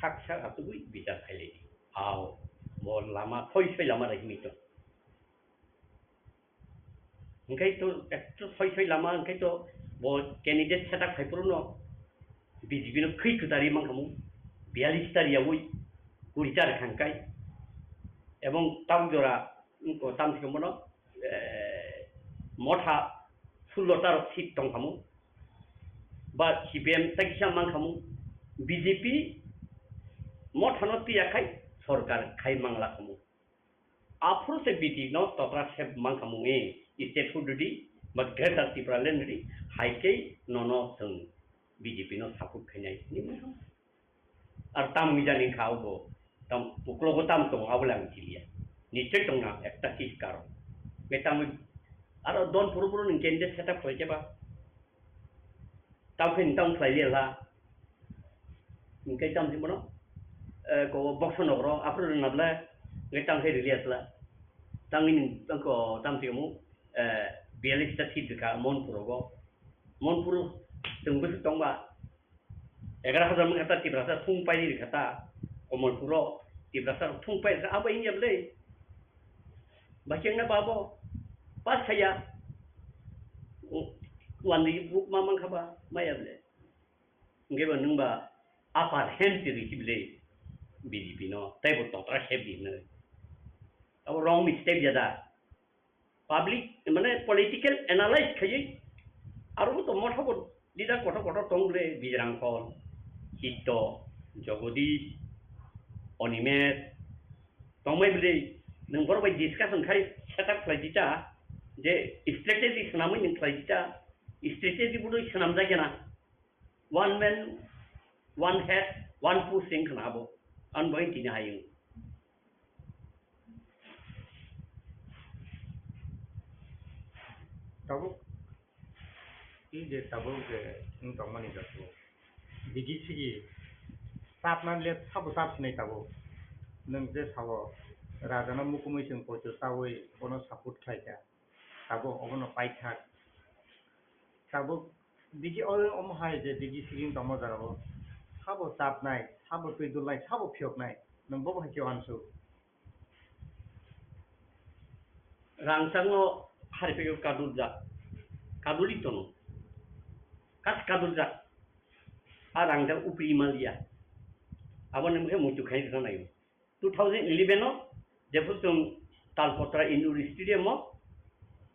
Sak sak atugwi bichar khai lai di. Ao, bo lama, thoi soi lama rehmi to. Hwnkhe to ekto soi soi lama, hwnkhe to bo candidate setup khai phuru no B J P no khwi kwtari mankhamu, biyalish ta riyaui, kuri ta rwkha hwnkhe. Ebong tabuk jora, wngkha tam thikhe bono, eh, motha sullo ta rok seat tongkhamu, ba C P M ta kisa mankhamu, B J P motha no twiya khai sorkar khai mangla khamu. Aphuru se B J P no totra se mankha mungwi state hood rwdi ba Greater Tipraland rwdi, hai khe nono chwng B J P no support khainai hinwi mankha. Ar tam wngwi jani kha obo, tam uklogo tam tongo abo le ang siliya. Nichoi tongna ekta kis karon. Nge tam aro don phuru phuru nwng candidate setup khlai khe ba. Tamo khe nwng tamo khlai liya la. Hwnkhe tamo khe bono, eh, ko boxo nokro aphuru rwna bwle, hwnkhe tamo khe rwliya sla. Tangwi nwng tamo khe tamo khe omo, eh, biyalish ta seat rwkha Monpur rogo. Monpur chwng bwswk tongba, egaroh hajar wngkha ta Tiprasa thung pairi rwkha ta, Komolpuro Tiprasa thung pairi rwkha, abo wngya bwle. Bahai wngna ba abo, pass khaiya. Wandi buk ma mankha ba, maya bwle. Hwnkhe bo nwng ba upper hand se rwkhe bwle B J P no, tei bo totra khep di hwnwi. Abo wrong mistake ya da. Public, mane political analyze khaiwi, aro bo to motha bo leader kotor kotor tong bwle, Bijrang Khol, Chitto, Jagadish, Animesh, tongbai bwle, nwng borok bai discussion khai setup khlai di ta, je strategy swnamwi nwng khlai di ta, strategy bo to swnamjak ya na. One man, one head, one push wng khna abo. Ang bai tini hai wng. Tabuk, i je tabuk je wng tongmani jago. Bigi sigi chapna le sabo chap sinai tabuk. Nwng je sabo rajano mukumui chwng poito chaui bono support khlai kha. Tabuk obono paithak. Tabuk bigi o-, omo hai je bigi siging tongma jora o. Sabo chapnai, sabo twi dulnai, sabo phiyoknai. Nwng bobo hai khe uansuk. Rangchakno hariphaio kadul jak. Kaduli tono. Kas kadul jak. A rangchak upri maliya. Abo nwng khe muitu khai rwna naio. Two thousand eleven o jephru chwng Talpotra Indoor Stadium o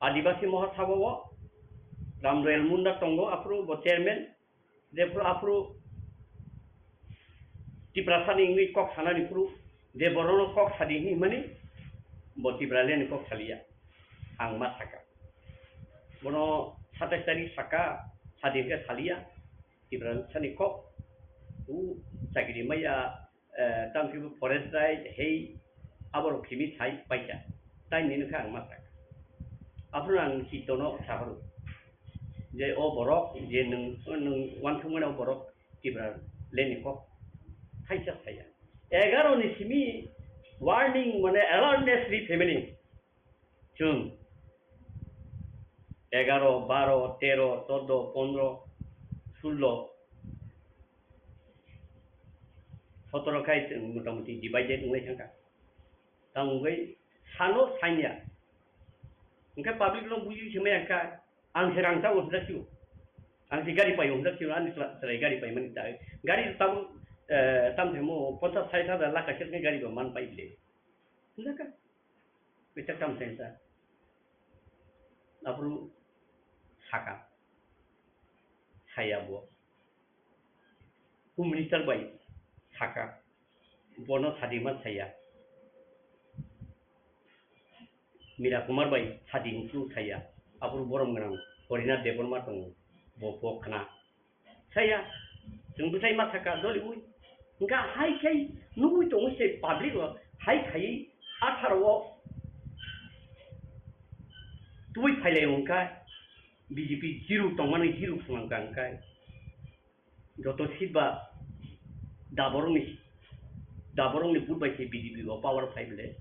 Adibasi Mahasabha o Ram Royal Munda tongo, aphuru bo chairman, jephru aphuru Tiprasani wngwi kok sanani phuru je borokno kok sadi hinwi himani bo Tipralandni kok saliya, ang ma saka. Bono satais tarik saka, sadi hwnkhe saliya, Tiprasani kok, u chakiri maya, eh, tamokhe bo forest rai hei aborok khimi sai paikha. Tai nini khe ang ma sak. Aphuru ang Chittono sahoro je o borok je nwng, nwng uansukmani o borok Tipralandni kok thaisa saya. Egaroni simi warning mane awareness ri phaimani. Chwng egaro, baro, tero, chordo, pondro, sullo, sotoro khai chwng motamuti divided wngwi thangkha. Tamo wngwi sano sanya. Hwnkhe public no buji se maya kha, ang se rang chao hwnjak sio. Ang se gari paio hwnjak sio, ani chwla-, chwrai gari paimani ta. Gari tabuk, eh, tamo themo ponchas sait hajar lakh kaisa khe gari bo man pai le. Hwnjak kha. Kisa kam sen ta. Aphuru saka. Saya bo. Home Minister bai saka. Bono sadima saya. Mira Kumar bai sadi hwnsu saya. Aphuru borom gwnang Horinath Debbarma tongo. Bo bo khna. Saya, chwng bwsai ma saka doliui. Hwnkha hai khai nugui tongo se public o, hai khai atharo o tubui phailai hwnkha B J P zero tongmani zero phunang ka hwnkha. Joto seat ba daborokni, daborokni vote bai se B J P o power phai bole.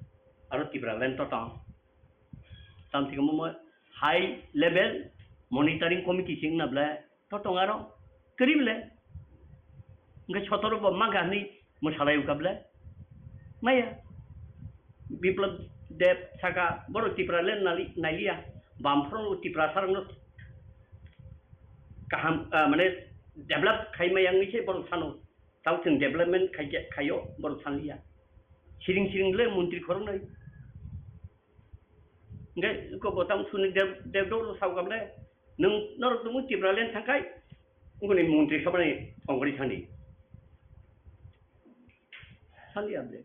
Aro Tipraland to tong. Tamsiko mo high level monitoring committee sing na ble to tong aro kwrwi ble. Hwnkhe sotoro bo mangkha hwnwi mwsalai wngkha ble. Maya. Biplab Deb saka borok Tipraland nali-, nailiya. Bamphoro Tiprasarokno kaham, ah, mane develop khai maya wngwi se borok sano. Tao chwng development khaikhe, khaio, borok sanliya. Siring siring le montri khoroknwi. Hwnkhe ko bo tamo suni Dev, Devdoro sao kable, nwng norok tongmung Tipraland thangkhai, ngoni montri khabani thongori thani. Sanliya ble.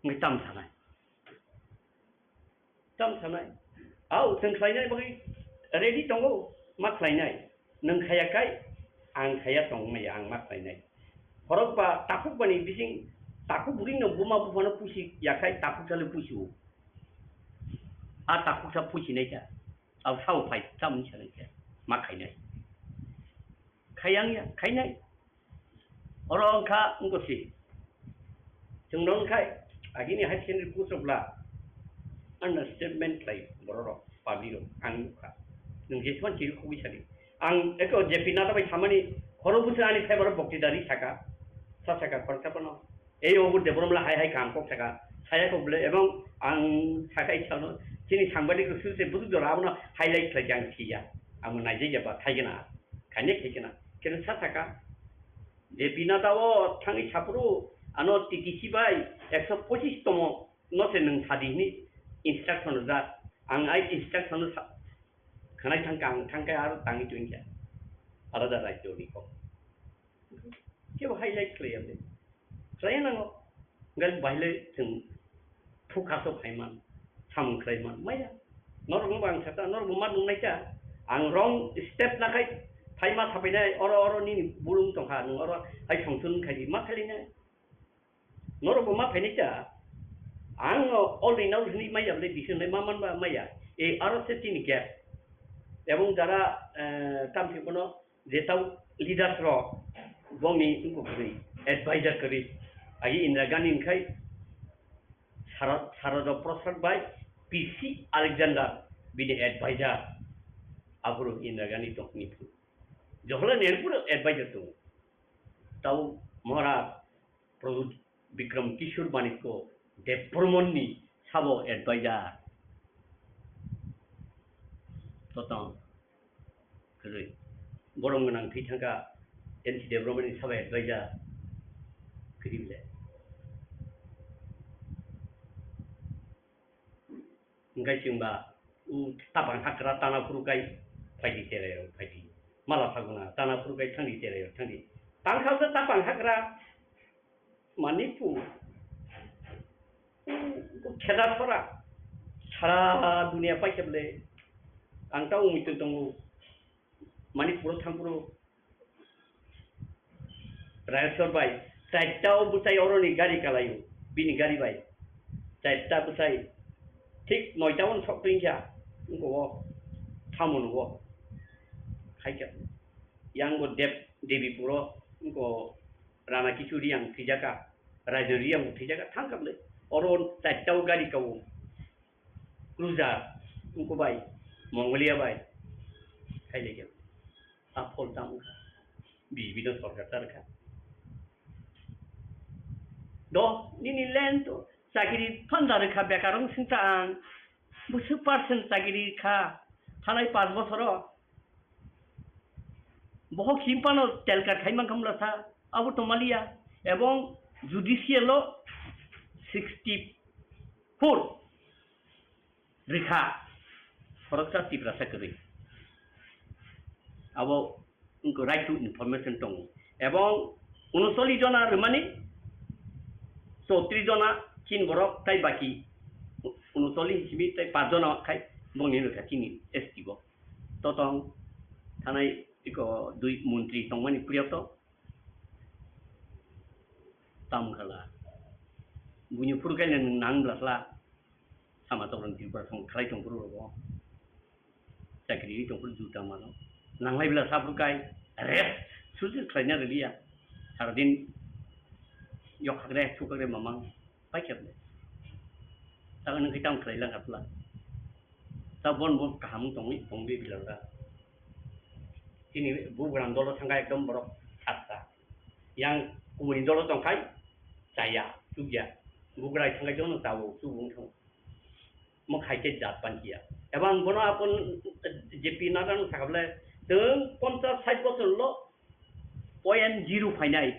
Hwnkhe tam sanai. Tam sanai. Au, chwng khlainai bagwi ready tongo, ma khlainai. Nwng khaya kai, ang khaya tong maya, ang ma khlainai. Khorok ba takhuk bani bising, takhuk bwrwi no buma buphano pusi yakhai, takhuk sale pusi o. A takhuk sa pusi nai kha. Au sao phai, tam ni sanai kha. Ma khainai. Khayang ya, khainai. Oro wngkha wngkha si. Chwng no wngkha agini high secondary post rok bla. Ano statement khlai borok rok, public rok, ang nukha. Nwng jesman chiri khogwi sadi. Ang eko J P Nadha bai samani khoro bwswk ani favour o bokti dari saka. Sa saka khoroksa phano. Ei obo Debbarma hai hai kaham kok saka. Saya kok bwle ebong ang saka ichano chini sangbadik rok suse bwswk jora abono highlight khlai ang siya. Amo naijak ya ba thaigena. Khainai khaikena. Keno sa saka. J P Nadha o thangwi saphuru ano T T C bai ekso pochis tomo no se nwng sadi hwnwi instruction rwjak. Ang ai instruction no sa-, khwnai thangkha, ang thangkhe aro tangwi tongkha. Alada rajyo ni kok. Kebo highlight khlaiya le. Khlaiya nango. Gal baile chwng thukha so phaiman, samung khlaiman, maya. Norok no bang sata, norok bo ma nung naita. Ang wrong step nakhai, phaima sapainai, oro oro nini bulung tongkha, nung oro hai songchun khai di, ma khalinai. Norok bo ma phainai ta. Ang no all in all hwnwi maya bole decision lai ma man ba maya. E aro se tini gap. Ebong jara, eh, tamsi bono je tau leaders rok bongni wngkuk kwrwi, advisor kwrwi. Agi Indira Gandhi wngkhai Sara-, Sarada Prasad bai P C Alexander bini advisor. Aphuru Indira Gandhi tongni phuru Jawaharlal Nehru pura advisor tongo. Tau Maharaj Pradyut Bikram Kishore Manikya Debbarmani sabo advisor. Totong. Kwrwi. Borom gwnang thwi thangkha N C Debbarmani sabo advisor. Kwrwi le. Hwnkhe chwng ba, u, tapang hakra tana phuru kai phaidi cherai rok phaidi. Mala phaguna tana phuru kai thangdi cherai rok thangdi. Tangkha se tapang hakra Manipur. U, u kheda sora. Sara dunia paikhe bole. Ang ta umui tong tongo. Manipur thangphuru Rajeshwar bai, chaita o bwsai oroni gari kalaio, bini gari bai. Chaita bwsai, thik noita on sok twi kha, wngko o, thamon o, khaikha. Yang bo Dev, Devi puro, wngko Rana Kichu Riyang thwijaka, Rajan Riyang thwijaka, thangkha bwle. Oro chaita o gari kao. Cruiser, wngko bai, Mongolia bai, khailaiya. A phol tamo kha. B J P no sorkar ta rwkha. Do, nini land to chakiri phanda rwkha, bekar wng singta ang. Bwswk percent chakiri kha thanai panch bosoro? Bohok himpano telkar khai mankha mla sa, abo tongmaliya. Ebong judicial o sixty four rikha khoroksa Tiprasa kwrwi. Abo wngkha right to information tongo. Ebong unocholish jona rwmani chowtrish jona chin borok tai baki unocholish simi tai panch jona khai bongni rwkha chini S T bo. Totong thanai iko dui montri tongmani priyoto. Tamo khala. Buini phuru kaino nwng nang bwla khala. Sama tokron Tripura thang khlai tong phuru rogo. Chakri ri tong phuru juta mano. Nanglai bwla sa phuru kai. Rest. Susu khlaina riliya. Saradin yok hakre, thuk hakre mamang. Paikhe bwle. Ta nwng khe tamo khlai lang kha bwla. Ta bon bon kaham tongwi tongwi bwla da. Chini bugrang dolo thangkha ekdom borok satta. Yang kubuni dolo tongkhai chaya, chukya. Bugrai thangkhai jono chao, chubung thang. Mo khai khe jat pan kiya. Ebang bono apon J P Nadano sakable tong ponchas sait bosor lo point zero phainai.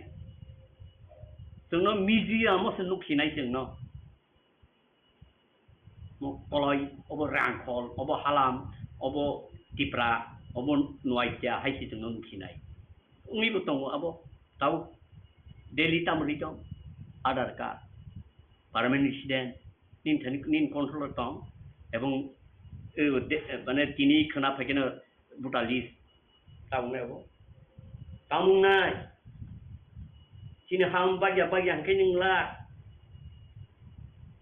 Chwngno media mo se nuksinai chwngno. Mo koloi, obo Rangkhol, obo Halam, obo Tipra, obo Nuakia hai se chwngno nuksinai. Wngwi bo tongo abo, tabuk daily tamo ri tong, Aadhaar card, permanent resident, nini thani, nini control o tong, ebong, eh, de-, mane tini khwna phaikhe no voter list, tabuk nai abo. Tamung nai. Chini ham bagya bagya hwnkhe nwng la.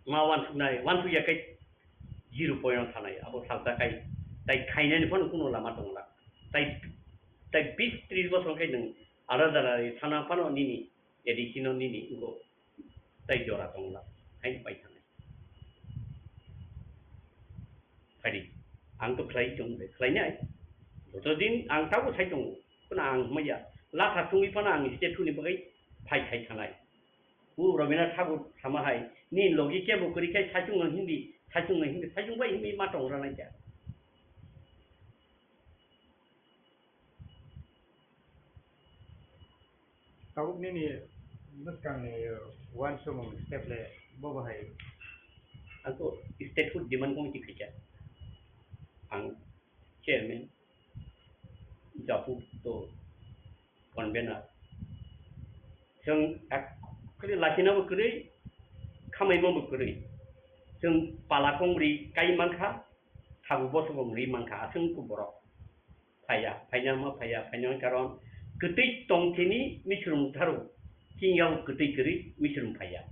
Ma wansuknai, wansukya khe zero point o thanai. Abo salsa khai, tai khainani phano kuno lama tongla. Tai, tai bis tris bosor khai nwng alada alada thana phano nini A D C no nini wngkho. Tai jora tongla, haino pai thanai. Phadi, ang to khlai tong de, khlainai. Joto din ang tabo sai tongo, kono ang hmaya. Latha tungwi phano ang state thuni bagwi phai khai thanai. U Rabindranath Thakur sama hai, ni logi kebo kwrwi khai saichung no hindi, saichung no hindi, saichung bai hindi ma tong ranai kya. Tabuk nini bwskangni uansukmung step le bo bahai? Ako statehood demand committee khaikha. Ang chairman, Japu to convener. Chwng ek-, khali lakhina bo kwrwi, khamaima bo kwrwi. Chwng pala kongri kai mankha, thabu bosok bo ri mankha, aswk borok. Phaiya, phaina ma phaiya, phaina karon kwtwi tongthini misrum tharo, chini yao kwtwi kwrwi misrum phaiya.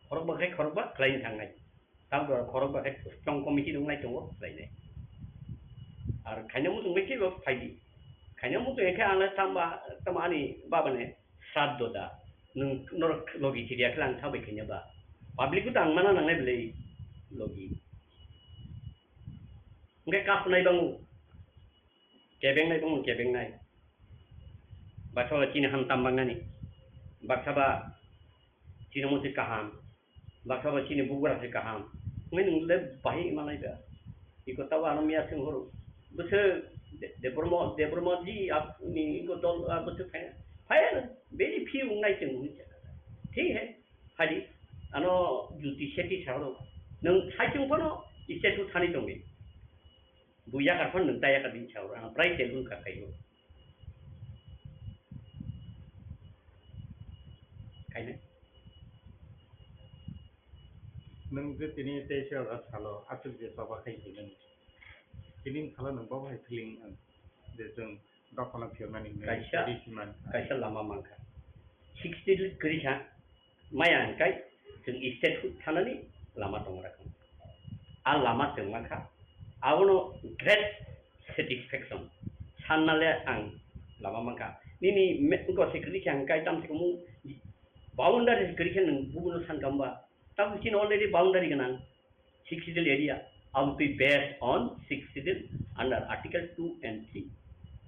Khorokba khai khorokba khlaina thangnai. Tamo khorokba khai strong committee wngnai tongo khlainai. Ar khaina muchung bai kebo phaidi. Khaina muchung khe ang tamba, tamo ani baba ne sraddho da. Nwng norok logi chiriya khe ang thabai khaina ba. Public ko tang mana nangnai belai logi. Hingke kasunai bango. Kebengnai bango kebengnai. Baksa ba chini ham tam bangnani. Baksa ba chini musi kaham. Baksa ba chini bugra se kaham. Ngai nung le bahi manai da. Iko tawa ano miya sing horo. Bese de-, Debbarma, Debbarma ji ap ni iko dol, ah, bese phai. Phai na. Very few ngai sing huni. Thik hai. Hadi. Ano juti seti sa horo. Nung sai chung kono ise tu thani tongni. Buya ka phone nung taya ka din chawra, ang prai telun ka kayo. Kaine? Nung je tini teisel ro salo, aswk je choba khai hinani. Tini salo nung bo hai feeling ang. Je jung dokhano phiyoknani nung Kaisa, ready siman. Kaisa lama mangkha. Sixty degree kha. Maya hwnkhai chwng state hood thanani lama tongra kha. A lama chwng mankha, abono great satisfaction sanna le ang lama mankha. Nini me-, wngkha se kwrwi khe ang kai tam se kwmung boundary se kwrwi khe nwng bubuno sankha hwnba? Tabuk chini already boundary gwnang. Sixth Schedule area. Abotwi based on sixth schedule under article two and three.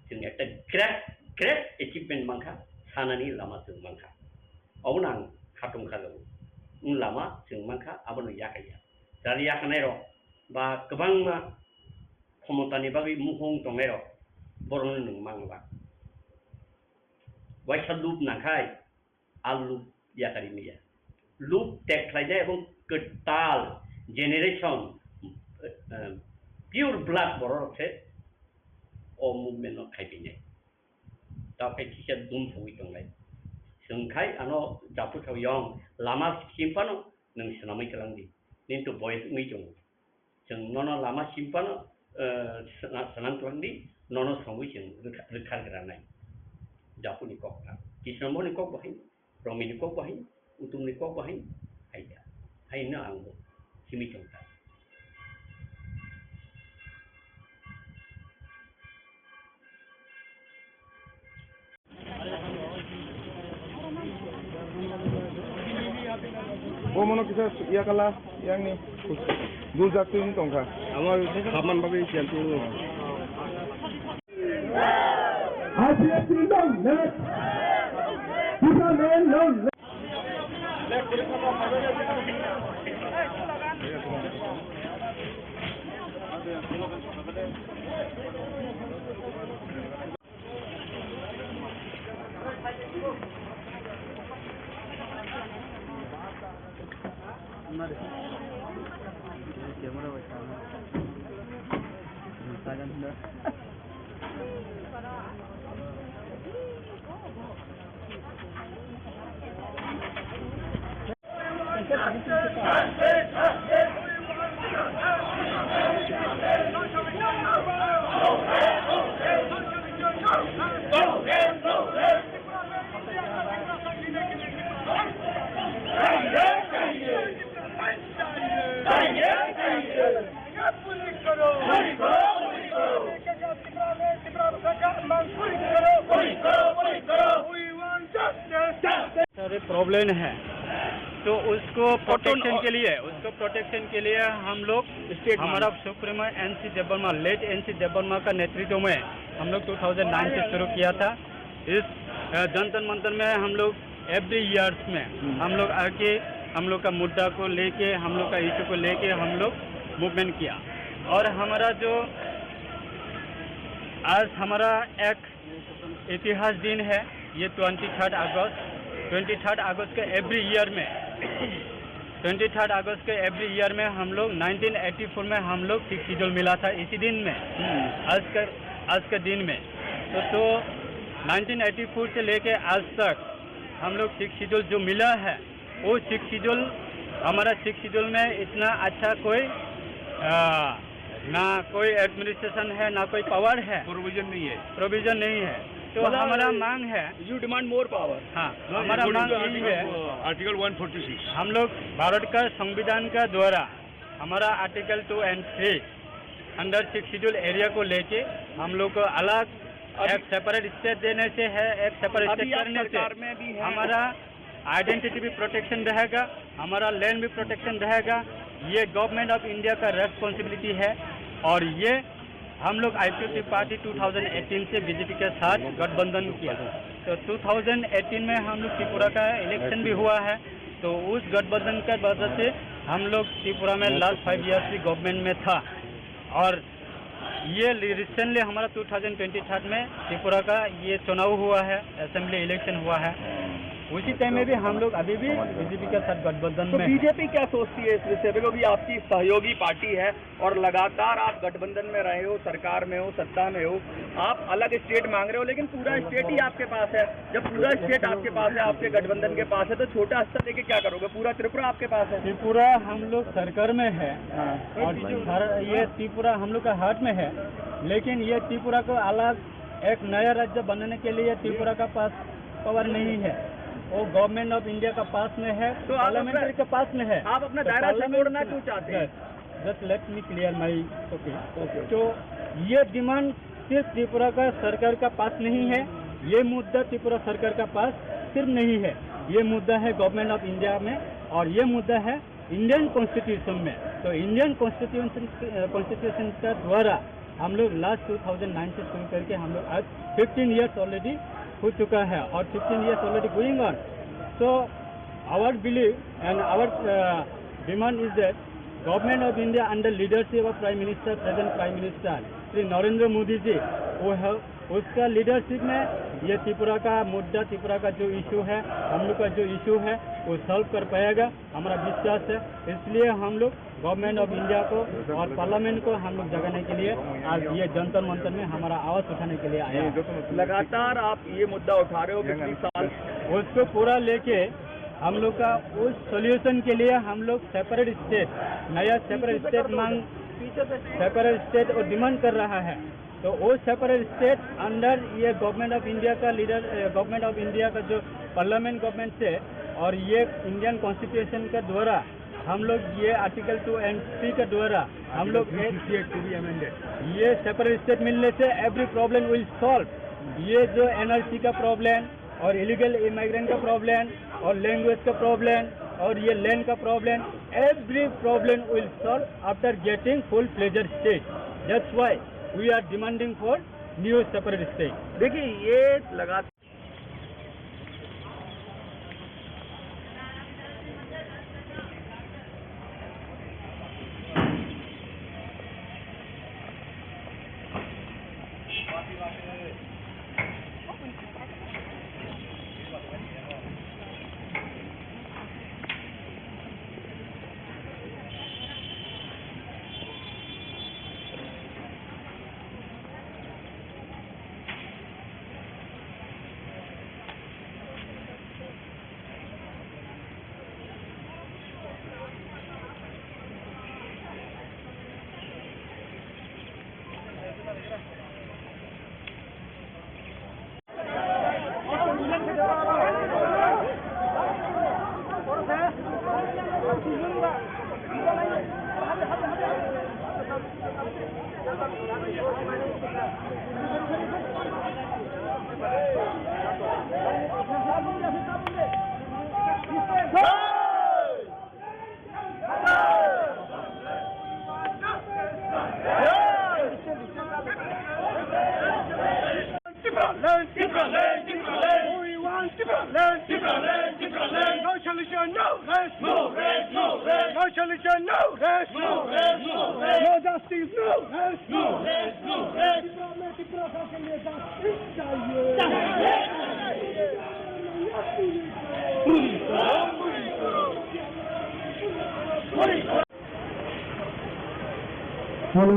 Chwng ekta great, great achievement mankha, sanani lama chwng mankha. Obono ang khatung kha jago. Wng lama chwng mankha, abono yakaiya. Jani yakanai rok ba kwbangma khomotani bagwi mukhung tongnai rok borokno nwng mangla. Waisa lub nangkhai, a lub yakari maya. Lub tek khlainai ebong kwtal generation, eh, pure blood borok se o movement no khai pinai. Tao khe kisa dum sawi tonglai. Chwng khai ano japhu sawi yong lama simphano nwng swnamwi twlang di. Nini to boyes wngwi tongo. Chwng nono lama simphano, eh, sna-, swnam twlang di, nono songwi chwng rwkha-, rwkha granai. Japhuni kok kha. Kisnamoni kok bahai. Romini kok bahai, utumni kok bahai, hai ya. Hai no ang bo simi tong ta. Bo mono kisa ya kala yang ni gul jak twi tong kha. Amo hapman bagwi siyan twi. I P F T long live! Tipraland long live! Camera bai tamo. Instagram da. सारे प्रॉब्लम है, तो उसको प्रोटेक्शन के लिए, उसको प्रोटेक्शन के लिए हम लोग, स्टेट हमारा supremo N C Debbarma, late N C Debbarma का नेतृत्व में हम लोग टू थाउजेंड नाइन से शुरू किया था। इस, अ, जंतर मंतर में हम लोग एवरी ईयर्स में हम्म। हम लोग आके हम लोग का मुद्दा को लेके, हम लोग का इशू को लेके हम लोग मूवमेंट किया। और हमारा जो आज हमारा एक इतिहास दिन है ये ट्वेंटी थर्ड अगस्त। ट्वेंटी थर्ड अगस्त के एवरी ईयर में, ट्वेंटी थर्ड अगस्त के एवरी ईयर में हम लोग नाइनटीन एटी फ़ोर में हम लोग सिक्स शेड्यूल मिला था इसी दिन में। हम्म। आज का, आज का दिन में। तो, तो नाइनटीन एटी फ़ोर से लेके आज तक हम लोग सिक्स शेड्यूल जो मिला है, वो सिक्स शेड्यूल, हमारा सिक्स शेड्यूल में इतना अच्छा कोई, आ, ना कोई एडमिनिस्ट्रेशन है, ना कोई पावर है। प्रोविजन नहीं है। प्रोविजन नहीं है। तो मतलब हमारा मांग है। You demand more power। हाँ, हमारा मांग यही है। Article one forty six. हम लोग भारत का संविधान का द्वारा हमारा article to and three under six schedule area को लेके हम लोग को अलग अभी एक सेपरेट स्टेट देने से है, एक सेपरेट अभी स्टेट आप करने से सरकार में भी हैं। हमारा आइडेंटिटी भी प्रोटेक्शन रहेगा, हमारा लैंड भी प्रोटेक्शन रहेगा। ये गवर्नमेंट ऑफ इंडिया का रेस्पॉन्सिबिलिटी है और ये हम लोग I P F T party two thousand eighteen से बी जे पी के साथ गठबंधन किया। तो टू थाउजेंड एटीन में हम लोग त्रिपुरा का इलेक्शन भी हुआ है, तो उस गठबंधन के वजह से हम लोग त्रिपुरा में लास्ट फाइव ईयर्स भी गवर्नमेंट में था। और ये रिसेंटली हमारा टू थाउजेंड ट्वेंटी थ्री में त्रिपुरा का ये चुनाव हुआ है, असेंबली इलेक्शन हुआ है। उसी टाइम में भी हम लोग अभी भी बी जे पी के साथ गठबंधन तो में हैं। बी जे पी क्या सोचती है इस विषय पे? क्योंकि आपकी सहयोगी पार्टी है और लगातार आप गठबंधन में रहे हो, सरकार में हो, सत्ता में हो, आप अलग स्टेट मांग रहे हो, लेकिन पूरा स्टेट ही आपके पास है। जब पूरा स्टेट आपके पास है, आपके गठबंधन के पास है, तो छोटा हिस्सा लेके क्या करोगे? पूरा त्रिपुरा आपके पास है। त्रिपुरा हम लोग सरकार में है हाँ। और भारत, ये त्रिपुरा हम लोग का हाथ में है, लेकिन ये त्रिपुरा को अलग एक नया राज्य बनाने के लिए त्रिपुरा का पास पावर नहीं है। वो गवर्नमेंट ऑफ इंडिया का पास में है, तो आप अपना, पार्लियामेंट के पास में है। आप अपना तो दायरा पार्लियामेंट छोड़ना क्यों चाहते हैं? Just let me clear my, okay। Okay. तो ये डिमांड सिर्फ त्रिपुरा का सरकार का पास नहीं है, ये मुद्दा त्रिपुरा सरकार का पास सिर्फ नहीं है, ये मुद्दा है गवर्नमेंट ऑफ इंडिया में और ये मुद्दा है इंडियन कॉन्स्टिट्यूशन में। तो इंडियन कॉन्स्टिट्यूशन, अ, कॉन्स्टिट्यूशन का द्वारा हम लोग लास्ट टू थाउजेंड नाइन से शुरू करके हम लोग आज फिफ्टीन ईयर्स ऑलरेडी हो चुका है और fifteen years already going on. So our belief and our, uh, demand is that Government of India under leadership of Prime Minister, present Prime Minister Shri Narendra Modi ji, वो है, उसका लीडरशिप में ये त्रिपुरा का मुद्दा, त्रिपुरा का जो इशू है, हम लोग का जो इशू है, वो सॉल्व कर पाएगा। हमारा विश्वास है। इसलिए हम लोग गवर्नमेंट ऑफ इंडिया को और पार्लियामेंट को हम लोग जगाने के लिए आज ये जंतर मंतर में हमारा आवाज उठाने के लिए आया है। लगातार आप ये मुद्दा उठा रहे हो पिछली साल। उसको पूरा लेके हम लोग का उस सॉल्यूशन के लिए हम लोग सेपरेट स्टेट, नया सेपरेट स्टेट मांग, सेपरेट स्टेट और डिमांड कर रहा है। तो वो सेपरेट स्टेट अंडर ये गवर्नमेंट ऑफ इंडिया का लीडर, अ, गवर्नमेंट ऑफ इंडिया का जो पार्लियामेंट गवर्नमेंट से और ये इंडियन कॉन्स्टिट्यूशन के द्वारा हम लोग ये आर्टिकल टू एंड थ्री के द्वारा हम लोग article three sixty eight to be amended. ये सेपरेट स्टेट मिलने से एवरी प्रॉब्लम विल सॉल्व। ये जो एनआरसी का प्रॉब्लम और इलीगल इमिग्रेंट का प्रॉब्लम और लैंग्वेज का प्रॉब्लम और ये लैंड का problem, every problem will solve after getting full fledged state. That's why we are demanding for new separate state. देखिए, ये लगातार Tipraland, Tipraland, Tipraland. We want Tipraland, Tipraland, Tipraland. No solution, no rest. No rest, no rest. No solution, no rest. No rest, no rest. No justice, no rest. No rest, no rest. Tipra mein Tipra ke liye justice chahiye. Chahiye. Hello.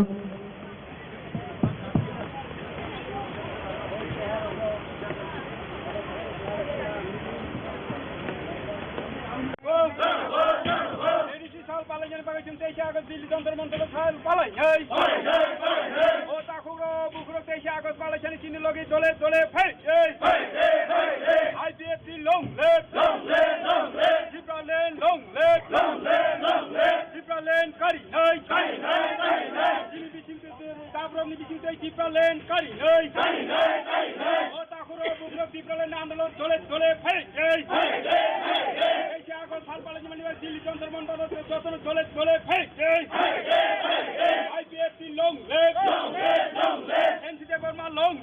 Sal palainani bagwi chwng teisa August Delhi Jantar Mantar o sal palainai. O takhukrok bukhurok teisa August palaisani chini logi dole dole phainai. I P F T long live. Long live, long live. Tipraland long live. Long live, long live. Tipraland karinai. Karinai, karinai. Chini bising twi, tabrokni bising twi Tipraland karinai. Karinai, karinai. O takhuro bukhurok Tipraland andolon dole dole phainai. Phainai, phainai. Teisa August sal palainani bagwi Delhi Jantar Mantar o jotono dole dole phainai. Phainai, phainai. I P F T long live. Long live, long live. N C Debbarma long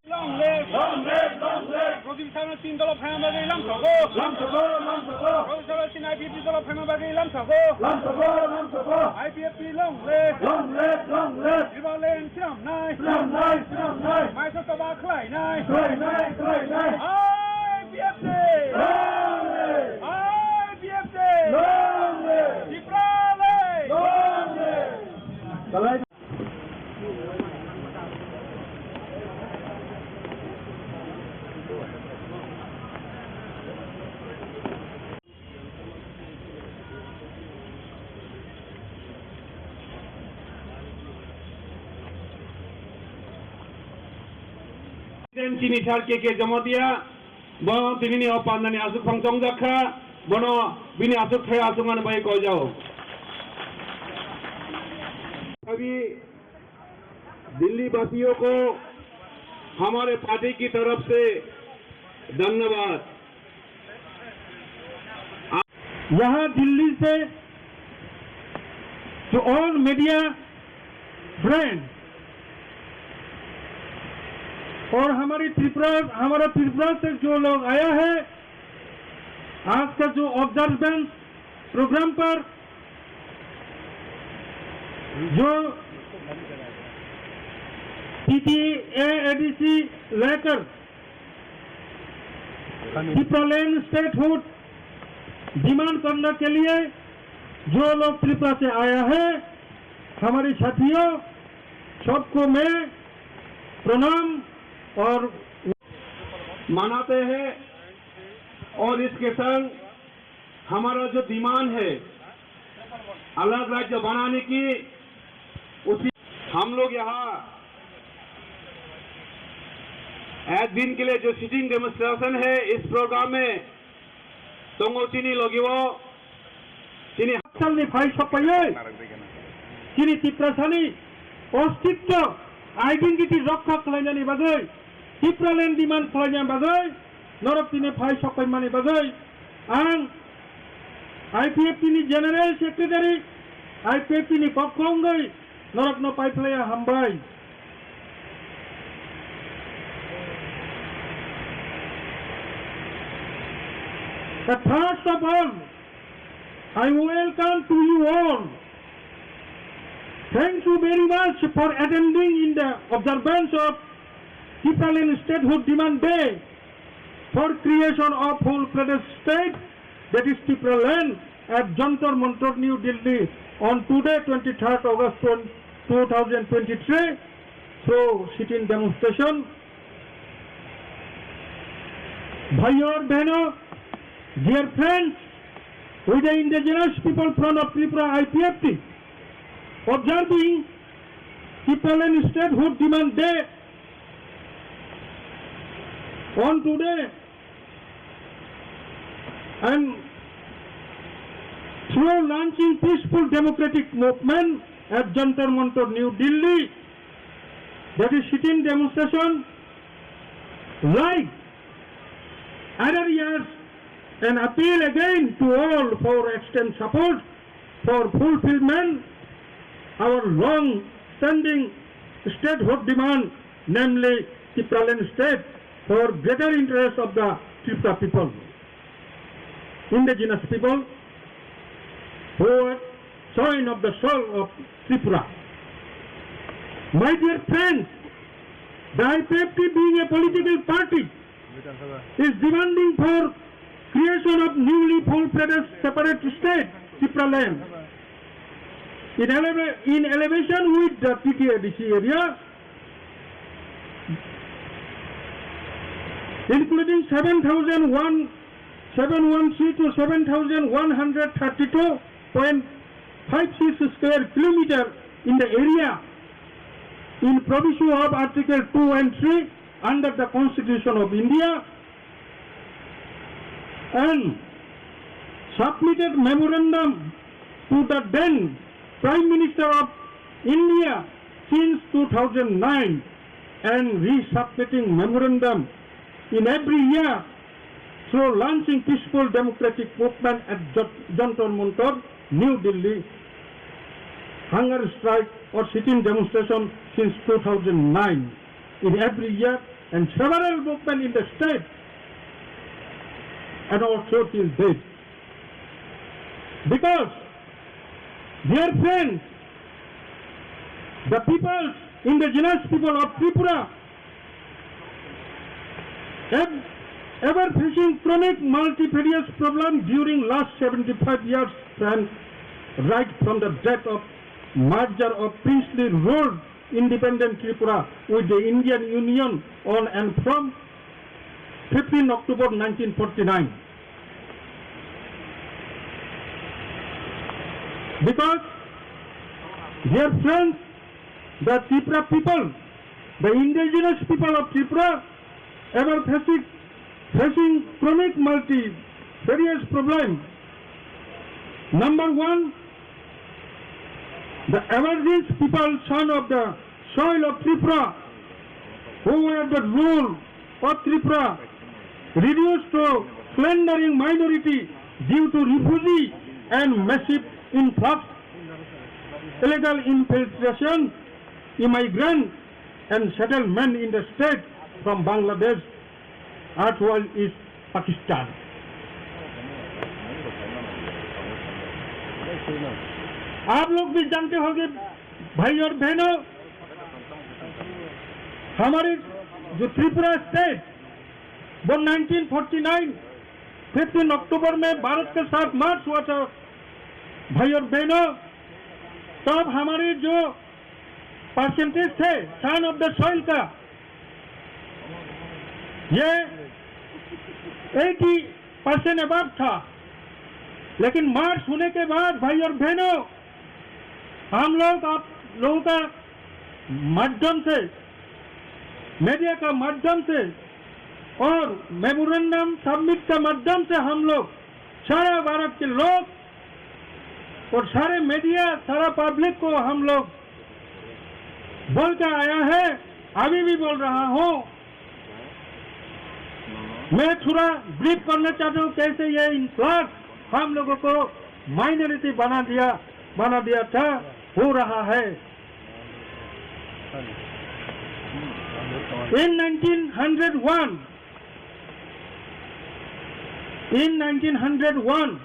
Long live, long live, long live. Rojim Sarma Singh dolo phaina bagwi lamsogo. Lamsogo, lamsogo. Rojim Sarma Singh I P F T dolo phaina bagwi lamsogo. Lamsogo, lamsogo. I P F T long live. Long live, long live. Tripura land swnamnai. Swnamnai, swnamnai. Maisa toba khlainai. Khlainai, khlainai. I P F T. Long live. I P F T. Long live. Tripura land. Long live. Kalai. Chini Sir K K Jamatia, bo tinini o pandani aswk phang chongjak kha, bono bini aswk thai aswk mani bai koijao. Abi Delhi वासियों को हमारे पार्टी की तरफ से धन्यवाद। यहाँ दिल्ली से to all media friends और हमारी त्रिपुरा, हमारा त्रिपुरा से जो लोग आया है, आज का जो ऑब्जर्वेंस प्रोग्राम पर जो पीटीए एडीसी लेकर ट्रिपल एन स्टेटहुड डिमांड करने के लिए जो लोग त्रिपुरा से आया है, हमारे साथियों, सबको मैं प्रणाम और मनाते हैं और इसके संग हमारा जो डिमांड है अलग राज्य बनाने की, उसी हम लोग यहाँ एक दिन के लिए जो सिटिंग डेमोन्स्ट्रेशन है इस प्रोग्राम में tongo chini logi o chini salni phai sokpaiwi chini Tiprasani ostitto, identity rokha khlainani bagwi, Tipraland demand khlainani bagwi norok tini phai sokpaimani bagwi ang I P F T ni General Secretary, I P F T ni pokho wngwi norokno paiphlaiya hambai. The first of all, I welcome to you all. Thank you very much for attending in the observance of Tipraland Statehood Demand Day for creation of Full Fledged State, that is Tipraland, at Jantar Mantar, New Delhi on today, twenty-third August two thousand twenty-three, through sit-in demonstration. Bhaiyo aur behno, dear friends, with the indigenous people front of Tripura, I P F T, observing Tipraland Statehood Demand Day on today, and through launching peaceful democratic movement at Jantar Mantar, New Delhi, that is sit-in demonstration, like other years, an appeal again to all for extend support for fulfillment our long-standing statehood demand, namely Tipraland state, for greater interest of the Tripura people, indigenous people who are soil of the soul of Tripura. My dear friends, the I P F T being a political party is demanding for creation of newly full-fledged separate state, Tipraland, in eleva-, in elevation with the T T A D C area, including seven thousand one, seven one three to seven thousand one hundred thirty-two point five six square kilometer in the area in proviso of Article two and three under the Constitution of India, and submitted memorandum to the then Prime Minister of India since two thousand nine and resubmitting memorandum in every year through launching peaceful democratic movement at Jat-, Jantar Mantar, New Delhi, hunger strike or sit-in demonstration since two thousand nine in every year, and several movement in the state and also till date. Because, dear friends, the people, indigenous people of Tripura, have ever facing chronic multifarious problem during last seventy-five years, and right from the death of merger of princely ruled independent Tripura with the Indian Union on and from fifteen October nineteen forty-nine. Because, dear friends, the Tripura people, the indigenous people of Tripura, ever facing, facing chronic multifarious problem. Number one, the average people, son of the soil of Tripura, who were the rule of Tripura, reduced to plundering minority due to refugee and massive influx, illegal infiltration, immigrant and settlement in the state from Bangladesh, as well as Pakistan. आप लोग भी जानते होंगे भाई और बहनों, हमारे जो त्रिपुरा स्टेट, वो नाइनटीन फ़ोर्टी नाइन, फ़िफ़्टीन अक्टूबर में भारत के साथ मर्ज हुआ था। भाई और बहनों, तब हमारे जो परसेंटेज थे सन ऑफ द सॉइल का, ये एटी परसेंट अबव था। लेकिन मर्ज होने के बाद, भाई और बहनों, हम लोग आप लोगों का माध्यम से, मीडिया का माध्यम से और मेमोरेंडम सबमिट का माध्यम से हम लोग, सारा भारत के लोग और सारे मीडिया, सारा पब्लिक को हम लोग बोलता आया है, अभी भी बोल रहा हूँ। मैं थोड़ा ब्रीफ करना चाहता हूँ, कैसे ये इन्फ्लक्स हम लोगों को माइनॉरिटी बना दिया, बना दिया था, हो रहा है। In nineteen hundred one, in nineteen hundred one,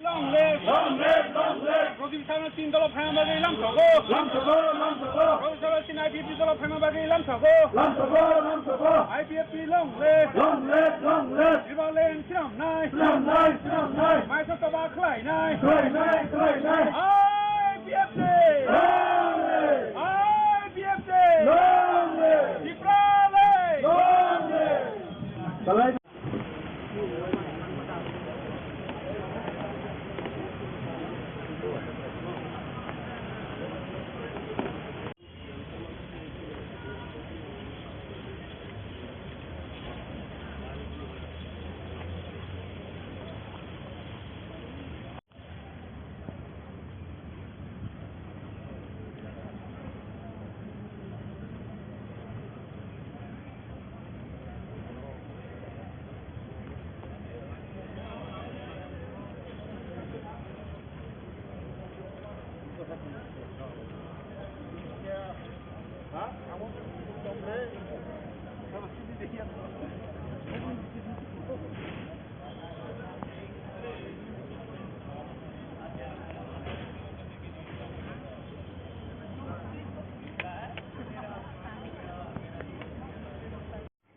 Long live! Long live! Long live! Pradeep Sharma Singh dolo phaima bagwi lamsogo. Lamsogo, lamsogo. Pradeep Sharma Singh I P F T dolo phaima bagwi lamsogo. Lamsogo, lamsogo. I P F T long live! Long live! Long live! Tribal land swnamnai. Swnamnai, swnamnai. Maisa toba khlainai. Khlainai, khlainai. I P F T! Long live! I P F T! Long live! Tripura land! Long live!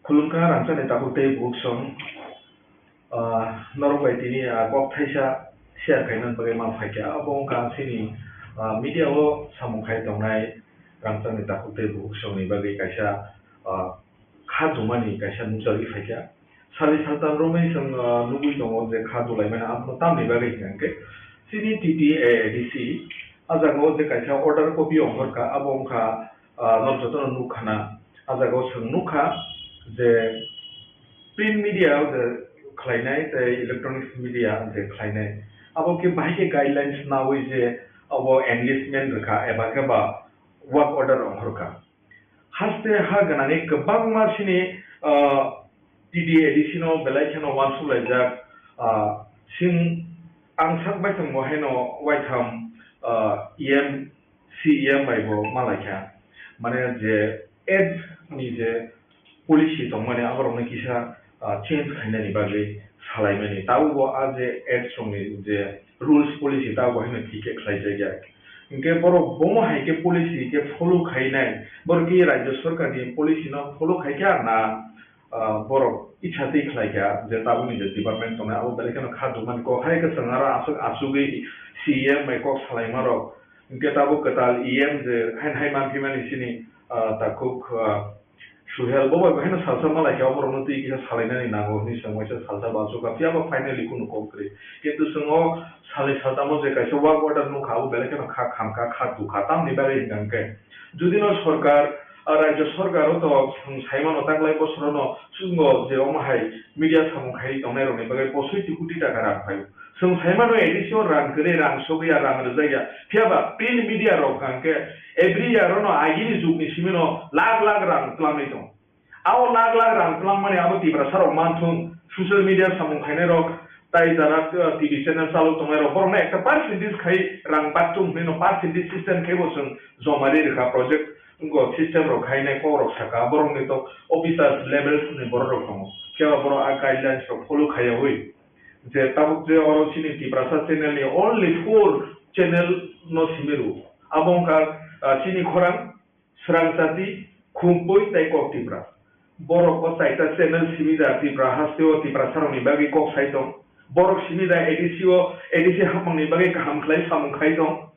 Khulumkha rangchakni takhuk tei bukhuk song, ah, norok bai tini, ah, kok thaisa share khaina bagwi ma phaikha. Abo wngkha ang chini, ah, media o samung khai tongnai rangchakni takhuk tei bukhuk songni bagwi kaisa, ah, kha dumani kaisa nukjagwi phaikha. Sari saltan romwi chwng, ah, nugwi tongo je kha dulaimani, abono tamni bagwi hwnkhe chini T T A A D C A jaga o je kaisa order copy ongkhorkha, abo wngkha, ah, norok jotono nukkhana. A jaga o chwng nukha je print media o je khlainai tei electronics media je khlainai, abo khe bahai khe guidelines naui je abo enlistment rwkha eba khe ba work order ongkhorkha. Haste ha gwnangwi kwbangma chini, ah, T D A D C no belai kheno uansuk laijak, ah, sing ang sak baithang bo haino waitham, ah, E M, C E M bai bo ma laikha. Mane je ad ni je policy tongmani aborokno kisa, ah, change khainani bagwi salaimani. Tabukbo a je ad songni je rules policy tabukbo haino thik khe khlaijakya. Hinkhe borok bomo hai khe policy khe follow khainai, borok khe rajya sorkarni policy no follow khaikha na, ah, borok icha twi khlaikha je tabukni je department tongnai abo belai kheno kha dukmani kok hai kwchwng aro aswk achugwi C E M bai kok salaimarok. Hinkhe tabuk kwtal E M je haino hai manphimani chini, ah, takhuk, ah, Suhel, bo bai bo haino salsa ma laikha, oborokno twi kisa salainani nango hwnwi chwng waisa salsa bo achukha, phiyaba finally kunu kok kwrwi. Kintu chwng o salnwi saltamo je kaisa work order nukha, abo belai kheno kha khamkha, kha dukha, tamni bagwi hwnkha hwnkhe judino sorkar, ah, rajya sorkar o to chwng saimano taklai bosorono chwngno je omo hai media samung khaiwi tongnairokni bagwi posoi ti koti taka rang phaio. Chwng saimano A D C o rang kwrwi, rang sogwi ya, rang rwjakya. Phiyaba print media rok hwnkha hwnkhe every year ono agini jugni simino lakh lakh rang twlangwi tongo. Abo lakh lakh rang twlangmani abo Tiprasa rok manthung, social media samung khainai rok, tai jara, uh, T V channel chalok tongnai rok, borokno ekta percentage khai rang baktung hwnwi no percentage system khai bo chwng joma ri rwkha project, wngkha system rok khainai kok rok saka, borokni to officers levels ni borok rok tongo. Phiya ba borok a guidelines rok follow khaiyawi. Je tabuk je oro chini Tiprasa channel ni only four channel no simi rwo. Abo wngkha, ah, chini khorang, Srang Chati, Khumpui tei Kok Tipra. Borok o chaita channel simi da Tipra haste o Tiprasa rokni bagwi kok sai tong. Borok simi da A D C o, A D C hapmang ni bagwi kaham khlai samung khai tong.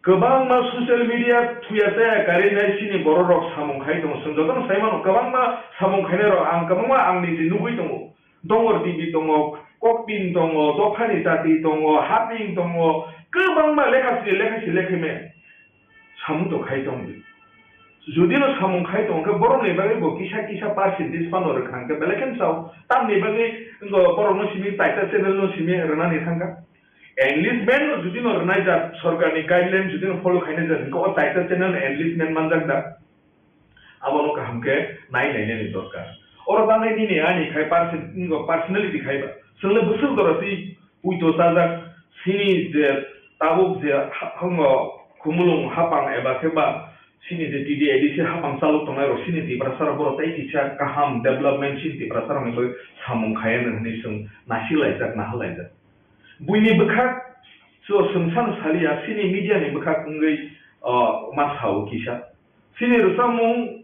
Kwbangma social media thuya chaya karwi nai chini borok rok samung khai tongo. Chwng jotono sai mano, kwbangma samung khainai rok ang kwbangma ang niji nugwi tongo. Dongor T V tongo, Kokpin tongo, Dophani Chati tongo, Haping tongo, kwbangma lekha sini lekha si lekha me samung to khai tong di. Jodi no samung khai tong khe borok ni bagwi bo kisa kisa percentage phano rwkha hwnkhe belai khe sao. Tamni bagwi wngkha borok no simi chaita channel no simi rwnani thangkha. Enlistment no jodi no rwnai jak, sorkar ni guideline jodi no follow khainai jak, hwnkhe o chaita channel enlistment manjak da? Abono kaham khe nai nainani dorkar. Oro tangnai nini ani khai perso-, wngkha personality khai ba. Chwng le bwswk jora twi puito chajak, sini je tabuk je ha-, wngkha khumulwng hapang eba khe ba sini je T D A D C hapang chalok tongnai rok sini Tiprasa rok borok tei kisa kaham development sini Tiprasa rokni bagwi samung khai anw hwnwi chwng nasi laijak, naha laijak. Buini bwkhak so chwng sano saliya, chini media ni bwkhak wngwi, o, ma sao kisa. Chini rwchapmung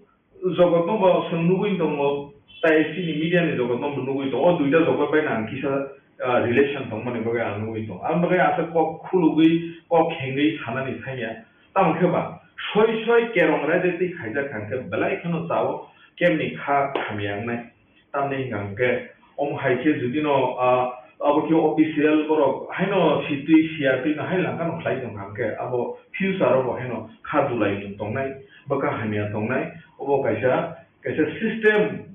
jogotno bo chwng nugwi tongo, tai chini media ni jogotno bo nugwi tongo. O duita jogot bai no ang kisa, ah, relation tongmani bagwi ang nugwi tongo. Ang bagwi asa kok khulugwi, kok khengwi sanani thangya. Tamo khe ba soi soi kerong raida twi khaijak hwnkhe belai kheno chao kemni kha hamya wngnai. Tamni hwnkha hwnkhe, omo hai khe judino, ah, abo khe official borok haino sitwi siyatwi no hai langkha no khlai tongkha hwnkhe, abo future o bo haino kha dulai mung tongnai, bwkha hamya tongnai, obo kaisa, kaisa system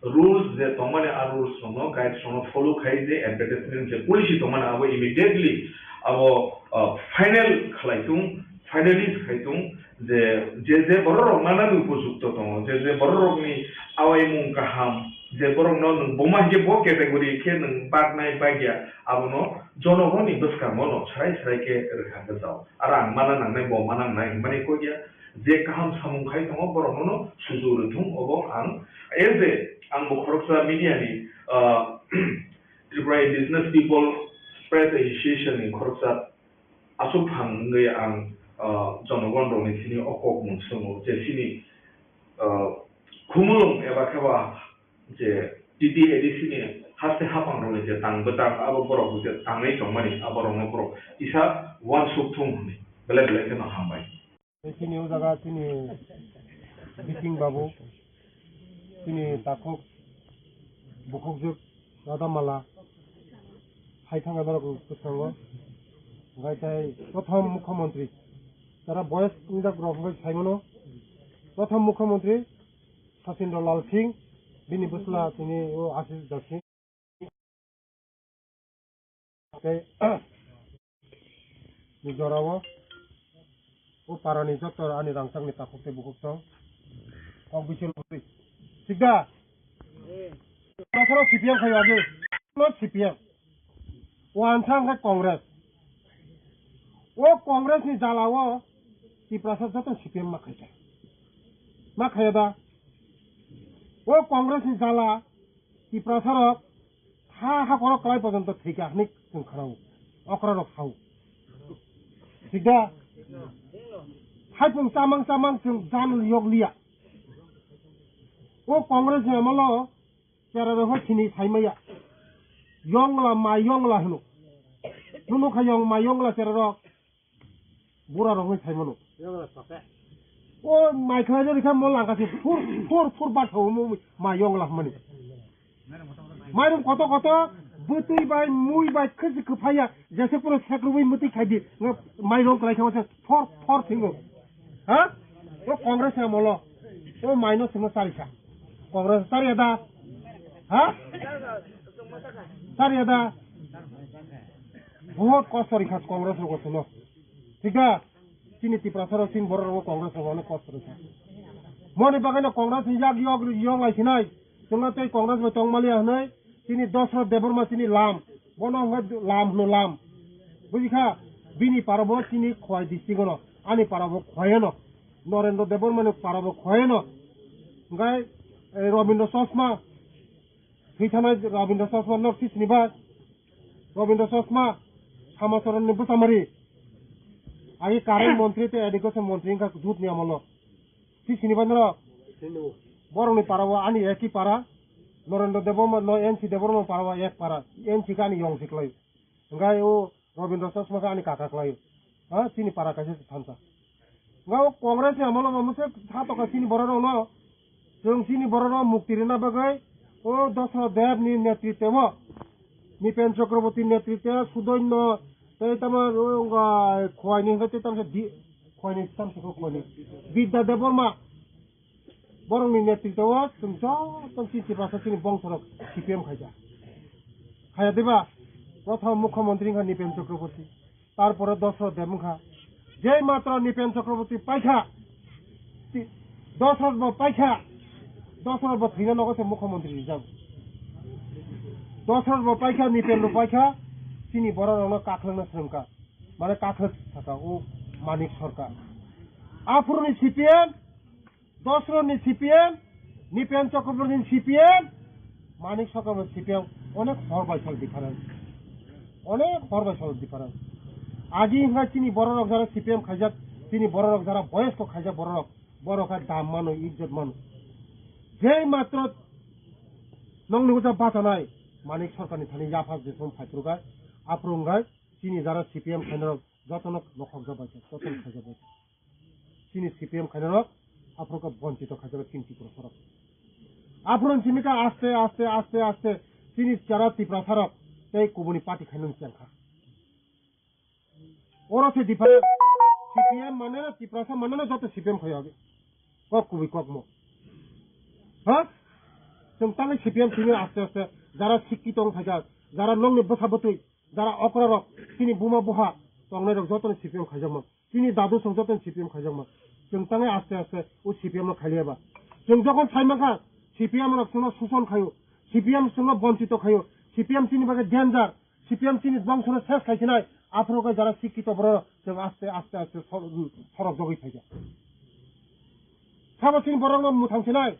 rules je tongmani, a rules rokno, guides rokno follow khai je advertisement je policy tongmani abo immediately abo, ah, final khlai tung, finalize khai tung. Je, je, je borok rok manani upojukto tongo, je, je borok rokni awaimung kaham, je borokno nwng buma hinkhe bo category khe nwng baknai bakya, abono jonogoni bwskango no srai srai khe rwkha kwchao. Aro ang mana nangnai, bo mana nangnai hinmani kok ya, je kaham samung khai tongo, borokno sujuk rwthung, obo ang as a, ang bo khoroksa media ni, ah, Tripura Indigenous People Press Association ni khoroksa aswk phang wngwi ang, ah, jonogon rokni sini o kok mung swngo je chini, ah, khumulwng eba khe ba je T T A D C ni haste haphang rokni je tang bwtang abo borok je tangwi tongmani abo rokno borok kisa uansuk thung hwnwi belai belai kheno hambai. Tei chini o jaga chini Biting babu, chini takhuk bukhukjwk Radha Mala hai thangkha norok bwskango. Hwnkhe tei prothom mukhyamantri, jara boyes wngjak rok hwnkhe sai mano, prothom mukhyamantri Sachin Lal Singh, bini bwsla tini o Ashish Darsing. Tei ni jorao o parani joto ani rangchakni takhuk tei bukhuk tong. Kok bisil bwtwi. Thik da? Takhoro C P M khai age. No C P M. Wansa hwnkhe Congress. O Congress ni jala o Tiprasa joto C P M ma khaikha. Ma khaiya da? O Congress ni jala Tiprasa rok ha hakorok kwlai pojonto thwikha hinwi chwng khnao. Okra rok sao. Thik da? Haipung chamang chamang chwng jan yok liya. O Congress ni amolo chera rok sini saimaya. Yongla ma yongla hino. Nunu kha yong ma yongla chera rok. Bura rok sai mano. O mai khlai rikha mo langka si fur fur fur ba thau mo ma yongla mani. Mairum koto koto bwtwi bai mui bai khisi kwphaiya jese puro sekrubui mwtwi khaidi. Mairong kwlai khe wase for for thingo. Ha? O Congress ni amolo. O maino simo sarisa. Congress sariya da. Ha? Sariya da. Bahut kosto rikha Congress rok sino. Thik da? Chini Tiprasa rok chini borok rok Congress rok onek kosto rikha. Moni bagwi no Congress ni yak yok yok lai sinai. Chwngno tei Congress bai tong maliya hwnwi chini Dosrot Debbarma chini lam. Bono hwnwi lam hwno lam. Bujikha? Bini parabo chini Khowai district ono. Ani parabo Khowai ono. Norendra Debbarma ni parabo Khowai ono. Hwnkhe, eh, Robindra Chosma. Thwi thanai Robindra Chosma nok sisini bai. Robindra Chosma, Samacharan ni bwsamari. Agi current montri tei education montri wngkha jut ni amolo. Sisini bai norok. Borok ni para o ani eki para. Norendra Debbarma no N C Debbarma para o ek para. N C khe ani yong si klai. Hwnkhe o Robindra Chosma khe ani kaka klai. Ha, chini para kaisa se thansa. Nga o Congress ni amolo bo mose tha toka chini borok rok no. Chwng chini borok rok mukti rwna bagwi o Dosrot Deb ni netritwo, Nipen Chakraborty netritwo, Sudoino tei tamo o wngkha Khowai ni hwnkhe tei tamo se di, Khowai ni tamo se Khowai ni Bidya Debbarma. Borok ni netritwo o chwng joto chini Tiprasa chini bongso rok C P M khaijak. Khaya diba? Prothom mukhyamantri wngkha Nipen Chakraborty. Tarpore Dosrot Deb wngkha. Jei matro Nipen Chakraborty paikha, ti-, Dosrot bo paikha, Dosrot bo thwina nogo se mukhyamantri rijak. Dosrot bo paikha, Nipen bo paikha, chini borok rokno kakhwlwngna swrwngkha. Mane kakhwlwk saka o Manik Sarkar. Aphuruni C P M, Dosrot ni C P M, Nipen Chakraborty ni C P M, Manik Sarkar ni C P M, onek hor bai sal difference. Onek hor bai sal difference. Agi hwnkha chini borok rok jara C P M khaijak, chini borok rok jara boyosko khaijak borok rok, borok kha dam mano, ijjot mano. Jei matro nongni ucha bachanai, Manik Sarkar ni thani yapha jesong phaiphuru gai, aphuru wngkha chini jara C P M khainai rok jotono nokhorjak bai kha, jotono khaijak bai kha. Chini C P M khainai rok, aphuru khe bonchito khaijak chini Tripura sorok. Aphuru chini khe aste, aste, aste, aste, chini jara Tiprasa rok tei kubuni party khainani chengkha. Oro se difference. C P M mane na Tiprasa mane na joto C P M khai age. Kok kubui kok mo. Ha? Chwng tangwi C P M simi aste aste jara sikki tong phaijak, jara nongni bwsa bwtwi, jara okra rok, chini buma buha tongnai rok jotono C P M khaijakma. Chini dadu song jotono C P M khaijakma. Chwng tangwi aste aste o C P M no khailiya ba. Chwng jokhon sai mankha C P M rok chwngno suson khaio, C P M chwngno bonchito khaio, C P M chini bagwi danger, C P M chini bongsono ses khaisinai, aphuru khe jara sikkito borok chwng aste aste aste sor-, sorok jogwi phaikha. Sabo chini borokno mwthang sinai.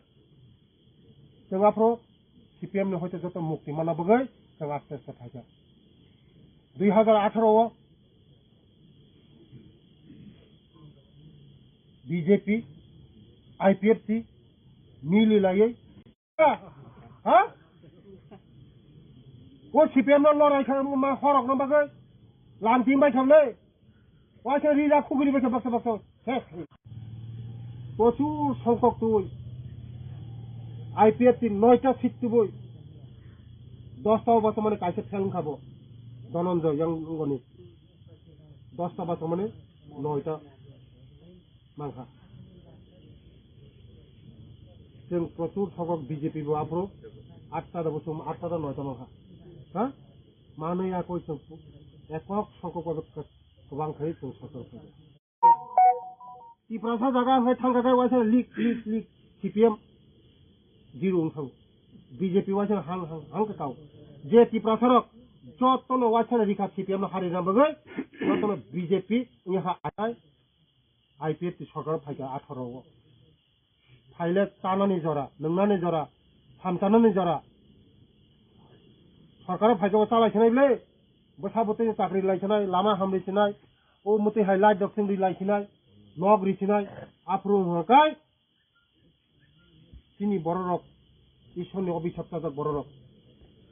Chwng aphuru C P M ni hoite joto mukti manna bagwi chwng aste aste phaikha. Dui hazar atharo o B J P, I P F T mili laiwi, ha? O C P M no lorai kha ma horok no bagwi lamting bai khamle. Waisa ri ra khugri bai baksa baksa. He. Prochur songkok twi. I P F T noita seat twi. Dosta o basa mane kaisa fel wngkha bo. Dhananjay yang ngoni. Dosta ba tongmani noita mankha. Chwng prochur sogok B J P bo aphuru atta da bosong, atta da noita mankha. Ha? Manwi akoi chwng ekok sogok ba kwbang khai chwng sorkar phai. Tiprasa jaga hwnkhe thangkha khe waisa lik, lik, lik C P M zero wng thang. B J P waisa hang, hang, hang khe kao. Je Tiprasa rok jotono waisa rikha C P M no hari rang bagwi, jotono B J P wngya ha atai I P F T sorkar phaikha atharo o. Phaile chanani jora, nwngnani jora, samchanani jora. Sorkar phaikhe o chalai sinai ble, bwsa bwtwi chakri lai sinai, lama hamri sinai, o mwtwi hai light rok singri lai sinai, nok ri sinai, aphuru hwnkai chini bororok, Ishorni obisap chajak bororok,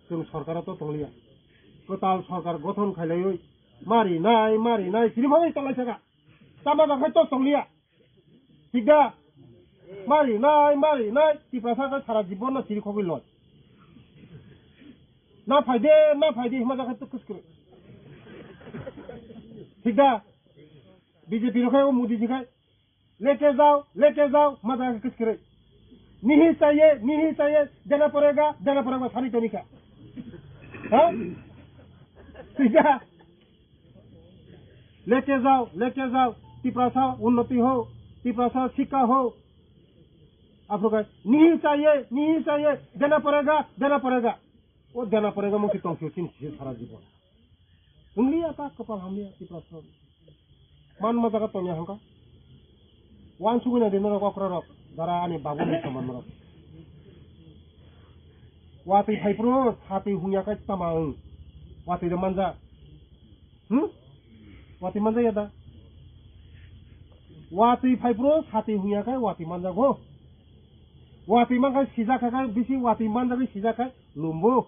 chwng sorkaro to tongliya. Kwtal sorkar gothon khailaiwi mari nai, mari nai, chini mangwi tonglaisaka. Chama bakhai to tongliya. Thik da? Mari nai, mari nai, Tiprasa khe sara jibon no siri khogwi loi. Na phaide, na phaide, hima jaga to kuskure. Thik da? B J P rok khai o Modi ji khai. Leke jao, leke jao, hima jaga kuskure. Nihi chahiye, nihi chahiye, dena padega, dena padega, sani tonika. Ha? Thik da? Leke jao, leke jao, Tiprasa unnoti ho, Tiprasa sikha ho. Aphuru khai, nihi chahiye, nihi chahiye, dena padega, dena padega. O dena padega mo ki tongsi chin si sara jibon. Wngli ata kapal hamya Tiprasa. Man ma jaga tonya hangka. Wan suguna de norok okra rok, jara ani babu ni saman rok. Watwi phai phuru, satwi hungya kai tama wng. Watwi de manja. Hmm? Watwi manja ya da? Watwi phai phuru, satwi hungya kai watwi manja go. Watwi man kai sijak kai, bisi watwi manja kai sijak kai lumbu.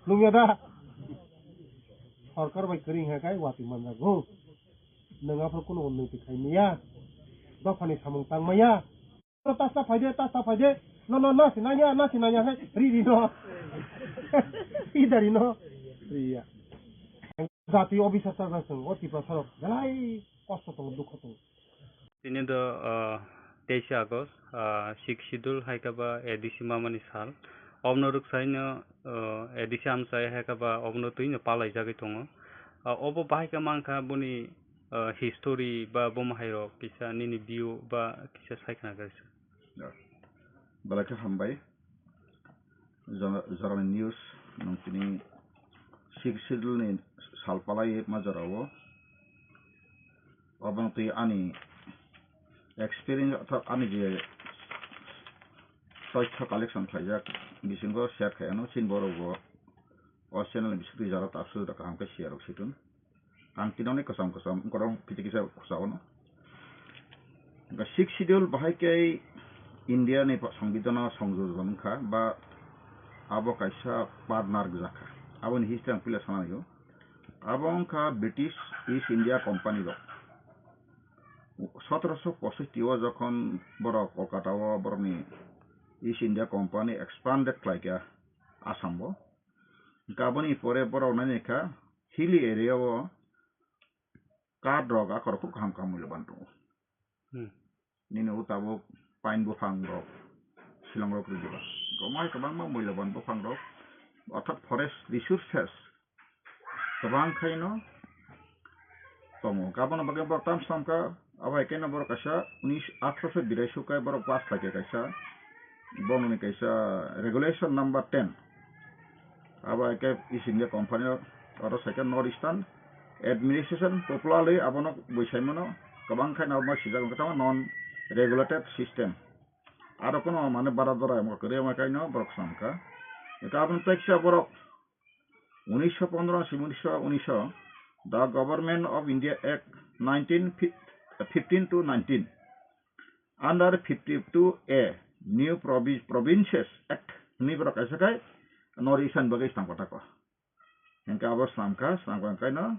Nungya da? Sorkar bai kwrwi hwnka kai watwi manjak go. Nwng aphuru kunu unnoti khai maya. Dophani samung tang maya. Tasta phaide, tasta phaide. No, no, no, sinanya, no, sinanya hai. Ri, ri, no. Idari, no. Ri, ya. Jati obisar sajak chwng, o Tiprasa rok. Belai kosto tongo, dukho tongo. Tini do, ah, teisa August, ah, Sixth Schedule hai khe ba A D C mamani sal. Obno rwksaino, ah, A D C amchai hai khe ba obno twino palaijagwi tongo. Ah, obo bahai khe mankha boni, ah, history ba bomo hai rok kisa nini view ba kisa sai khna khe. Ya. Belai khe hambai. Jora-, jorani news nung tini Sixth Schedule ni sal palai ma jora o. Obo twi ani experience orthat ani je toitho collection khlaijak bisingo share khai ano, chini borok bo o channel ni bisingtwi jora tapsu da kaham khe share rok situng. Ang tinoni kwcham kwcham, korong kisa kisa khusao no. Hwnkhe Sixth Schedule bahai khe India ni Songbidan o songjojon wngkha, ba abo kaisa partner gwjakha. Aboni history ang puila sana naiyo. Abo wngkha British East India Company rok. Sotoroso pososti o jokhon borok Kolkata o borokni East India Company expanded khlaikha Assam o. Hwnkhe aboni pore borok nai naikha hilly area o kath rok akhor khub kaham kaham muiloban tongo. Hmm. Nini o tabuk pine buphang rok, silong rok rwdi ba. Gomai kwbangma muiloban buphang rok, orthat forest resources kwbang khaino tongo. Gabana bagwi borok tam slam kha, abo hai khe no borok kaisa unis, atharoso birai suk khe borok pass khlai khe kaisa, borokni kaisa regulation number ten. Abo hai khe East India Company o, oro sai khe North Eastern Administration popularly abono bui sai mano, kwbang khe no obo sijak wngkha tamo non regulated system. Aro kono mane bara dora wngkha kwrwi wngkha kaino borok sam kha. Eka aboni tei kisa borok unisho pondro si unisho unisho, The Government of India Act nineteen fifteen to nineteen, under fifty-two A, New Provi-, Provinces Act hwnwi borok kaisa khai North Eastern bagwi swnam kwtako. Hwnkhe abo swnam kha, swnam kha hwnkhe no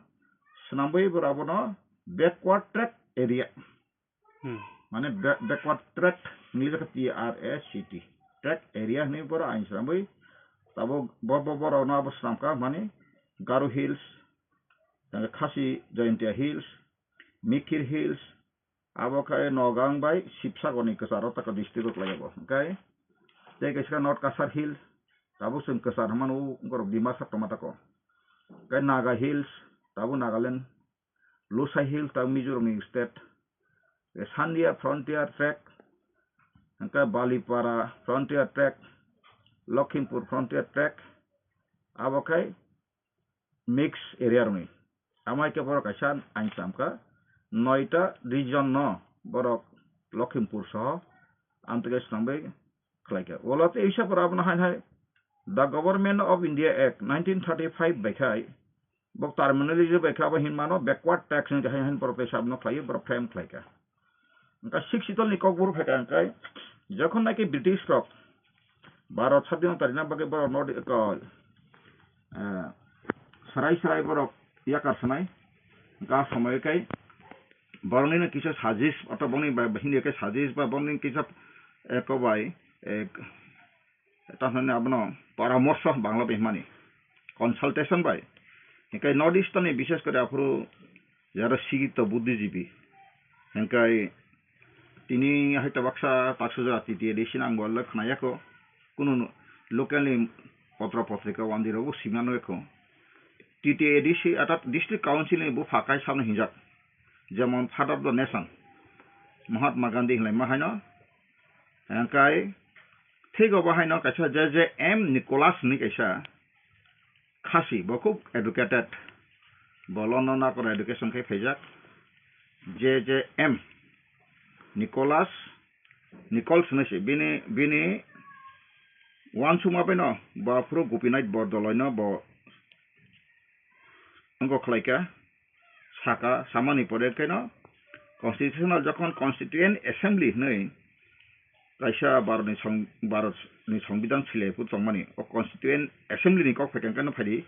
swnamwi borok abono backward tract area. Hmm. Mane ba-, backward tract hwnwi lekha T R A C T. Tract area hwnwi borok ain swnamwi tabuk bo, bo, borokno abo swnam kha mani Garo Hills, Khasi Jaintia Hills, Mikir Hills, abo khe Nogang bai Sibsagor ni kwcharo tako district o khlai o bo. Hwnkhe tei kaisa North Cachar Hills, tabuk chwng kwchar hwnmano, borok Dimasa tongma tako. Hwnkhe Naga Hills, tabuk Nagaland, Lushai Hills, tabuk Mizoram ni state, Sandia Frontier Tract, hwnkhe Balipara Frontier Tract, Lokhimpur Frontier Tract, abo khe mix area rokni. Amai khe borok kaisa ain chamkha, noita region no borok Lokhimpur soho amtwkhe swnambai khlaikha. Ulo tei isa pora abono hai hai The Government of India Act nineteen thirty-five bai khai, bo terminology bai kha, abo hinmano backward tax hinwi hai hai borok tei sabno khlaiwi borok frame khlaikha. Hwnkhe Sixth Schedule ni kokbor phaikha hwnkhe, jokhon naki British rok Bharat sadhina tarina bagwi borok no ko, eh, sarai sarai borok yakar sanai, hwnkhe a somoi khe borokni no kisa suggest, oto boni bai hindi khe suggest ba boni kisa eko bai, eh, Tamoni abono poramorso Bangla bai hwnmani, consultation bai. Hinkhe North East ni bishes kore aphuru jara sikito buddhijibi. Hinkhe tini hai tabaksa taksujak T T A D C ni ang bo le khwnayakho. Kunu local ni potra potrika wandi rogo simano ekho. T T A D C atat District Council ni bupha kaisa no hinjak. Jemon Father of the Nation, Mahatma Gandhi hinlai ma haino. Hinkhe thik obo haino kaisa J J M Nicholas hinwi kaisa Khasi, bo khub educated, bo London o kora education khai phaijak. J J M Nicholas, Nichols hinwi se bini, bini uansukma bai no bo aphuru Gopinath Bordoloi no bo wngkok khlaikha, saka, samani pore khe no constitutional jokhon Constituent Assembly hinwi kaisa Bharatni song-, Bharatni Songbidan silaiphu tongmani, o Constituent Assembly ni kok phaikha hwnkhe no phaidi,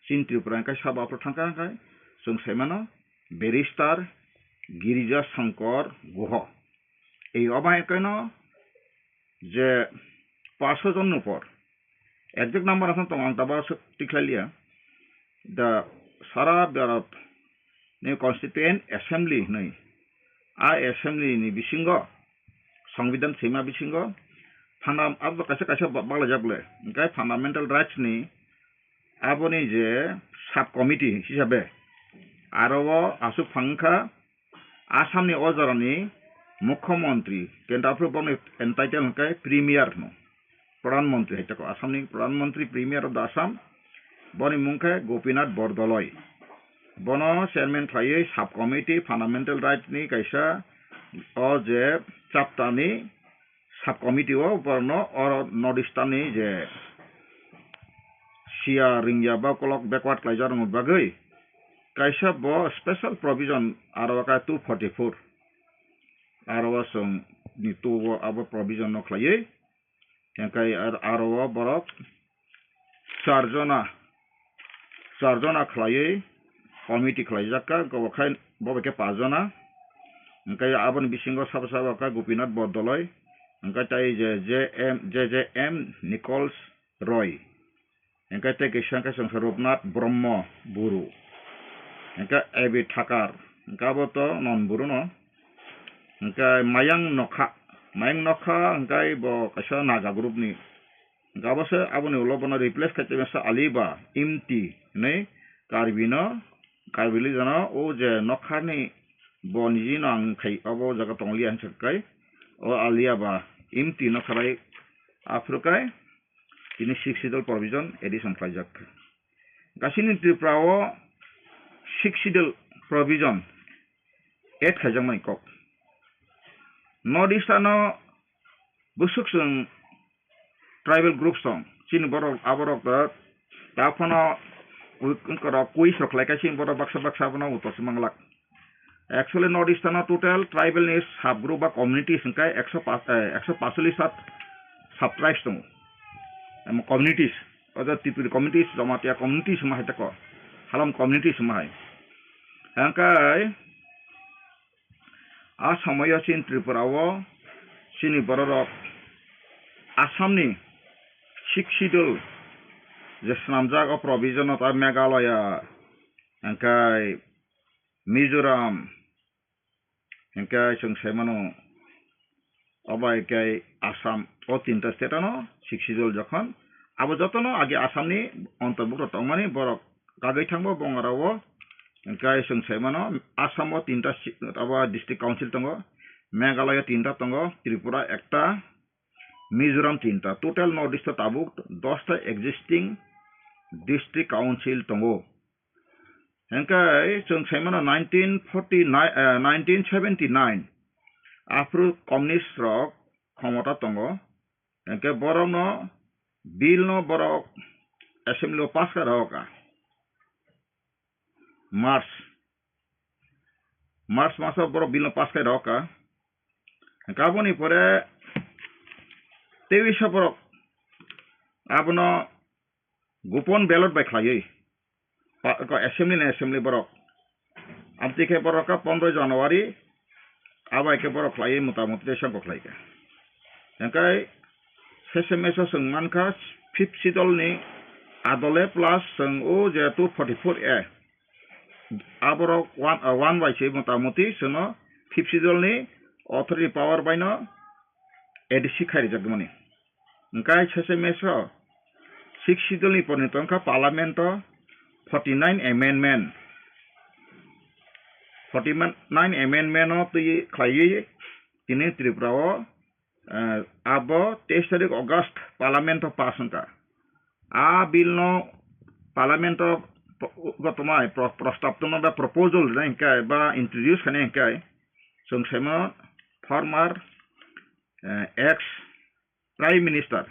chini Tripura hwnkhe sabo aphuru thangkha hwnkhe chwng saimano Barrister Girija Shankar Guha. Ei obo hai khe no je paso jon ni upor, exact number aswk tongo, ang tabuk aswk tikhlai liya. The sara Bharat ni Constituent Assembly hinwi, a assembly ni bisingo, Songbidan swima bisingo, funda-, abo kaisa kaisa ba-, baglajak le, hinkhe fundamental rights ni aboni je sub committee hisabe, aro o aswk phang wngkha, Assam ni o jorani Mukhyamantri, kintu aphuru bono entitle hwnkhe Premier hwno. Pradhan Mantri hai tako, Assam ni Pradhan Mantri, Premier of the Assam, boni mung khe Gopinath Bordoloi. Bono chairman khlaiwi sub committee fundamental right ni kaisa o je chapter ni sub committee o borokno oro North Eastern ni je siya ringya ba kolok backward khlaijak rokni bagwi kaisa bo special provision aro khe two forty-four aro o chwng ni two o abo provision no khlaiwi, hwnkhe ar-, aro o borok char jona, char jona khlaiwi committee khlaijak kha, hwnkhe bo khai bo bai khe paanch jona. Hwnkhe aboni bisingo sabo sabo kha Gopinath Bordoloi, hwnkhe tei je J M, J J M Nichols Roy, hwnkhe tei kisa hwnkhe chwng kha Rupnath Brahma Buru, hwnkhe A B Thakar, hwnkhe abo to non Buru no, hwnkhe Mayang Nokha, Mayang Nokha hwnkhe bo kaisa Naga group ni, hwnkhe abo se aboni ulo bono replace khai tongmasa Aliba Imti hinwi Karbi no, Karbi lijano o je Nokha ni bo niji no ang khai obo jaga tonglia hinwi sakai o Aliaba Imti no kharai aphuru kai tini Sixth Schedule provision addition khlaijak. Gasini Tripura o Sixth Schedule provision add khaijakmani kok. North East ano bwswk chwng tribal groups tong. Chini borok, aborok, eh, ta phano wi-, wngkorok quiz rok khlai kha, chini borok baksa baksa abono uttor se manglak. Actually, North East ano total tribal ni sub group ba communities hwnkhe ekso paanch, eh, ekso paanchchollish sub, sub tribes tongo. Em, communities, oda Tripuri communities, Jamatia communities hwnma hai tako, Halom communities hwnma hai. Hwnkhe, a somoyo chini Tripura o chini bororok Assam ni Sixth Schedule je swnamjak o provision o ta Meghalaya, hingkai Mizoram, hingkai chwng sai mano, obo hai khe Assam, o tinta state ano Sixth Schedule jokhon, abo jotono age Assam ni ontorbukto tongmani borok kagwi thangbo bongarao, hingkai chwng sai mano Assam o tinta si-, abo district council tongo, Meghalaya tinta tongo, Tripura ekta, Mizoram tinta, total North East o tabuk dosta existing district council tongo. Hingke chwng sai mano nineteen forty nine, eh, nineteen seventy nine aphuru communist rok khomota tongo. Hingke borokno bill no borok assembly o pass kha rw kha. March, March maso borok bill no pass kha rw kha. Hingke aboni pore teisa borok abono gopon ballot bai khlaiwi, pa-, ko assembly ni assembly borok. Amtwi khe borok kha pondro January, abo hai khe borok khlaiwi mota moti tei songkok khlai kha. Hingkai sese meso chwng mankha fifth schedule ni adole plus chwng o je two forty four A, aborok one, uh, one bai se mota moti chwngno fifth schedule ni authority power bai no A D C khai rijak mani. Hingkai sese meso sixth schedule ni porni tongkha parliament o forty nine amendment. Forty nine amendment o twi khlaiwi tini Tripura o, eh, abo teis tarik August parliament o pass wngkha. A bill no parliament o po-, gotomai pro-, prostab tongma ba proposal rina hingkai ba introduce khaina hingkai chwng saimano former, eh, ex Prime Minister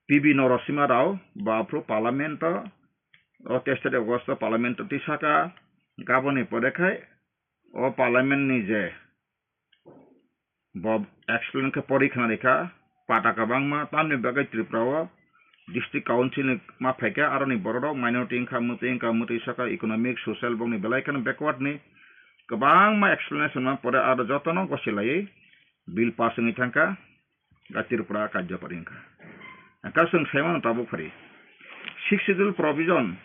P V Narasimha Rao bo aphuru Parliament o, o teis tarik August o Parliament o tisaka, gaboni pore khai o Parliament ni je bo explain khe pori khna rikha, pata kwbangma tamni bagwi Tripura o district council ni ma phaikha, aroni borok rok minority wngkha, mwtwi wngkha, mwtwi saka economic, social bokni belai kheno backward ni kwbangma explanation ma pore aro jotono gosilaiwi bill pass wngwi thangkha. Ga Tripura karjokori wngkha. Hwnkha chwng saimano tabuk phari. Sixth Schedule provision,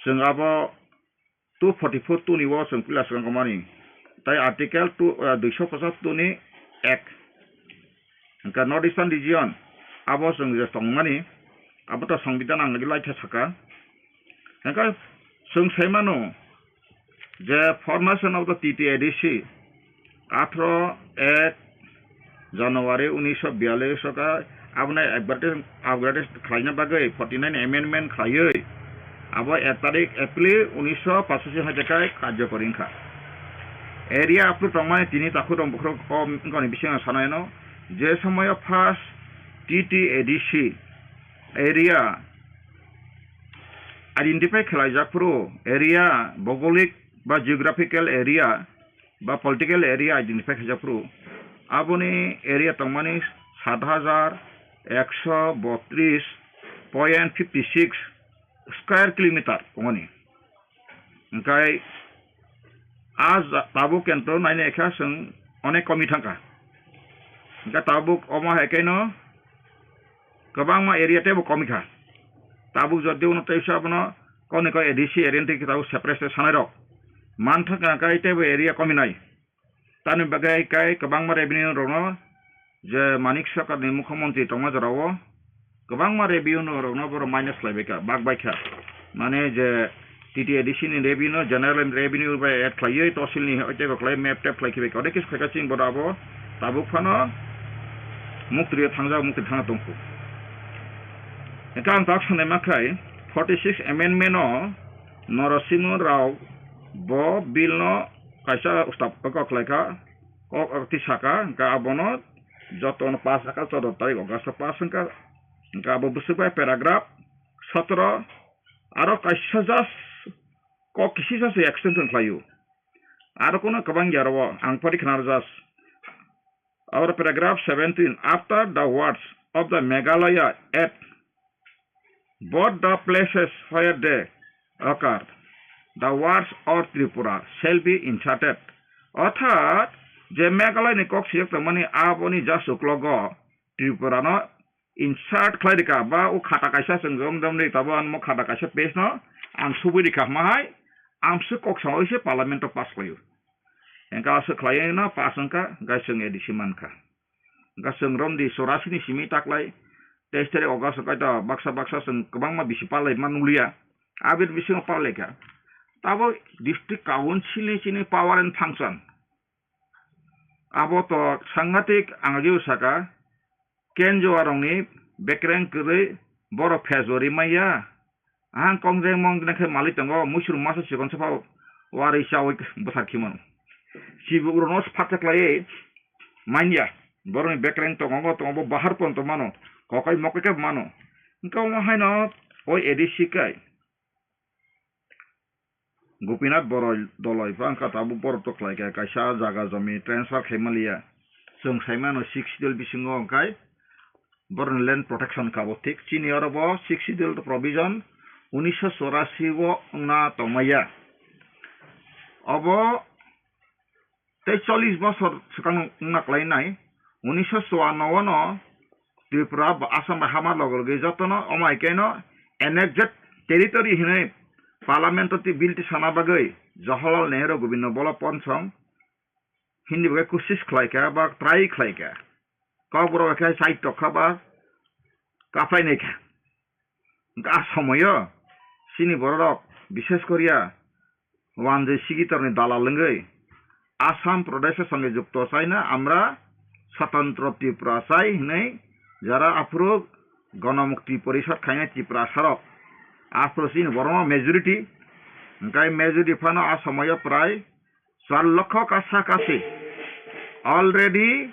chwng abo two forty four two ni o chwng pila swkang komani. Tai Article two, ah, duiso pochasottor ni ek. Hwnkha North Eastern Region, abo chwng je tongmani, abo to Songbidan ang nagwi lai khe saka. Hwnkha chwng saimano, je formation of the T T A D C, atharo ek January unisho biyallis o kha, abono advertise, upgrade khlaina bagwi forty nine amendment khlaiwi, abo ek tarik April unisho pachashi hai khe karjokori wngkha. Area aphuru tongmani tini takhuk rok bukhuk o wngkha ni bisingo sanai no, je somoyo first T T A D C area identify khlaijak phuru, area bhougolik ba geographical area ba political area identify khaijak phuru, aboni area tongmani sat hajar ekso botris point fifty six square kilometer tongmani. Hwnkhe a ja-, tabuk kento nainai kha chwng onek komi thangkha. Hwnkhe tabuk omo hai khe no kwbangma area teibo komi kha. Tabuk jodi uno teisa abono koni kok A D C area tei tabuk separate sanai rok man thangkha, hwnkhe teibo area komi nai. Tamni bagwi hai khe kwbangma revenue rokno je Manik Sarkar ni mukhyamantri tongma jorao kwbangma revenue rokno borok minus khlaibai kha, bak bai kha. Mane je T T A D C ni revenue, general revenue bai add khlaiwi tosil ni hoite kok khlai map tap khlai khibai kha. Ode kis khaika chini boda abo tabuk phano muktri thangjak, muktri thangna tongkhu. Hwnkhe ang tak sanai ma khai forty six amendment o Narasimha Rao bo bill no kaisa stop kok khlai kha, kok twi saka, hwnkhe abono jotono pass kha, choudo tarik August o pass wngkha, hwnkhe abo bwswk bai paragraph sotoro aro kaisa just kok kisisa se extension khlaio, aro kono kwbang ya oro ang pori khna just. Our paragraph seventeen, after the words of the Meghalaya Act, both the places where they occur, the words or Tripura shall be inserted. Orthat je Meghalaya ni kok siyok tongmani aboni just uklogo Tripura no insert khlai rika ba o khata kaisa chwng jom jom ri tabo ang mo khata kaisa page no Ang subui rikha hwnma hai, ang se kok sawi se parliament o pass khlaio. Hingke aswk khlaiwi no pass wngkha, hingke chwng A D C mankha. Hingke chwng romdi chorasi ni simi taklai, teis tarik August hingke to baksa baksa chwng kwbangma bisi parlai ma nukliya. Aboni bisingo parlaikha. Tabo district council ni chini power and function. Abo to sangatik ang agi saka, Kenjoa rokni bekreng kwrwi borok phejori maya. Ang kongjeng mong khe malik tongo, muisur masa chikon sapha wari chawi bwthar khimano. Chibuk rokno phacha khlaiwi manya. Borokni bekreng tongo, tongo, bo bahar pon tongmano, kokai mokai khe mano. Wngkha omo haino oi A D C kai. Gopinath Boroi doloi phang kha tabuk borok to khlai kha, kaisa jaga jomi transfer khai maliya. Chwng sai mano six schedule bisingo hwnkhe borokni land protection kha bo thik. Chini oro bo six schedule provision unisho chorasi o wngna tongmaya. Obo tei chollish bosor swkang wngna kwlainai. Unisho chuanno o no Tripura ba Assam bai hama logo logi jotono omo hai khe no annexed territory hinwi parliament o twi bill tisana bagwi Jawaharlal Nehru Gobinda Ballabh Pant Song Hindi bai kusis khlai kha ba try khlai kha. Kokborok bai khe side tok kha ba kaphai nai kha. Hwnkhe a somoyo chini bororok, bishes koriya wanjwi sigitorni dalal wngwi Assam Pradesho songe jukto chaina, amra swtantro Tripura chai hwnwi jara aphuru Ganamukti Porishad khainai Tiprasarok, aphuru chini borokno majority, hwnkhe majority phano a somoyo prai char lokho kasa kasi already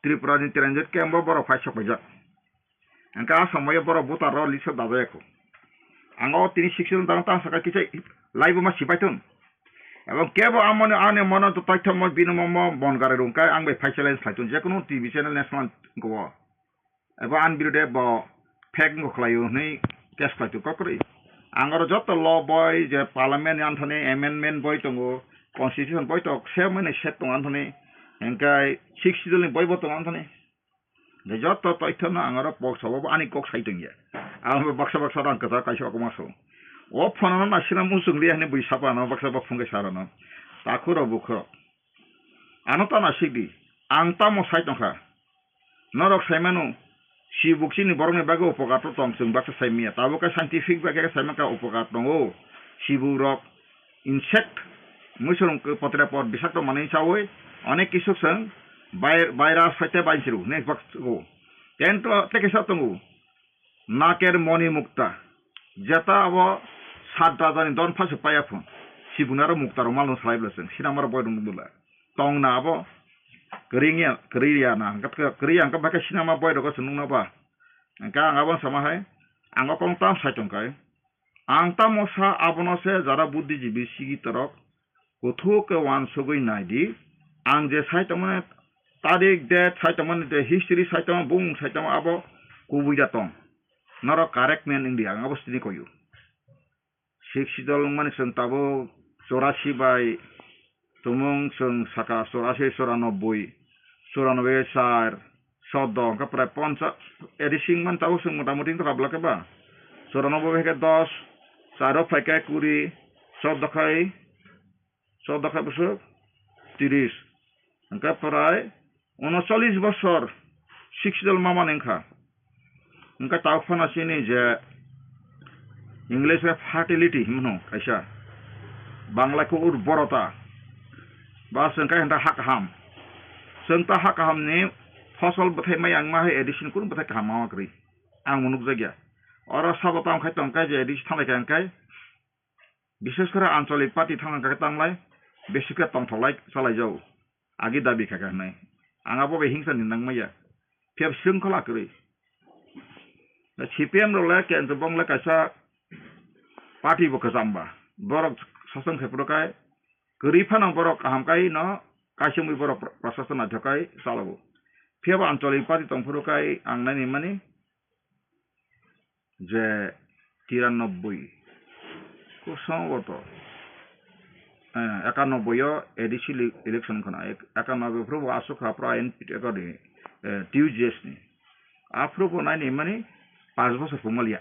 Tripurani transit camp o borok phai sok paijak. Hingke a somoyo borok voter rok list o dajaya kho. Ang o tini six channel dang tang saka kisa live ma sipai thun. Ebong kebo amoni ani mono to toithomo bini mo mo bon gari rung kai ang bai phai challenge khlai thun. Jekono T V channel national ko. Ebo ani birude bo fake wngkha khlaio hwnwi case khlai tu kokrwi. Ang oro joto law boi je parliament ni anthani amendment boi tongo, constitution boi tok se mani set tongo anthani. Hingke six schedule ni boi bo tongo anthani. De joto toithono ang oro box obo ani kok sai tongya. Ang bo baksa baksa rang kwchak kaisa okma so. O phone no nasina muchung liya hwnwi bui sapa no baksa bok phone khe sa rano. Takhuk rok bukhuk rok. Ano ta nasik di. Ang tamo sai tongkha. Norok sai mano. Sibuk chini borokni bagwi upokar to tong chwng baksa sai miya. Tabuk khe scientific bai khe sai mankha upokar tongo. Sibuk rok insect, muisurung khe potre pot bisakto manwi chawi, onek kisuk chwng bai-, virus hoite bai chiru, next box o. Tento teke sa tongo, naker moni mukta, jeta abo sat rajani don phase paya phun, sibunaro mukta rok malno salai bwla chwng, sinamaro boy rok bwla. Tong na abo, kwrwi ya, kwrwi ya na, hwnkhe kwrwi ya, hwnkhe bai khe sinama boy rok se nukna ba. Hwnkhe ang abo sama hai, ang o kong tam sai tong kai. Ang tamo sa abono se jara buddhijibi sigitorok kuthuk khe uansugwi nai di. Ang je sai tongmani tarik, date sai tongmani, je history sai tongmani, bumung sai tongmani abo kubui da tong. Norok correct man wng di, ang abo sini koyu. Sixth schedule wngmani chwng tabuk chorasi bai Tumung chwng saka chorasi, choranobboi, choranobboi char, soddo, hwnkhe prai poncha-, A D C wngmani tabuk chwng mota moti wngtokha bwlake ba? Choranobboi bai khe dos, charo phaikhe kuri, soddo khai, soddo khai bwswk tiris. Hwnkhe prai unocholish bosor sixth schedule mamani wngkha. Hwnkhe tabuk phano chini je English bai fertility himno kaisa, Bangla khe urborota, ba chwng khe hwnta ha kaham. Chwng ta ha kaham ni fosol bwthai maya wngma hai A D C ni kunu bwthai kaham ma kwrwi. Ang bo nukjakya. Oro sabo tamo khai tong khe je A D C thanglai kha hwnkhe Bishes kore ancholik party thangna khe tanglai, bisi khe tongthoklai chalaijago. Agi dabi kha khe hwnwi. Ang abo bai hingsa ni nang maya. Phiya srwngkhola kwrwi. C P M rok le kendro bong le kaisa party bo kwcham ba. Borok sasong khe phuru khai kwrwi phano borok kaham kai no kaisa wngwi borok pra-, prasasana thok kai chalago. Phiya bo ancholik party tong phuru khai ang nani mani je tiranobboi, kosong oto, eh, ekanobboi o A D C le-, election khna, ek-, ekanobboi phuru bo aswk kha phuru N P T ni, eh, T U J S ni. Aphuru bo nai ni mani panch bosor pungmaliya.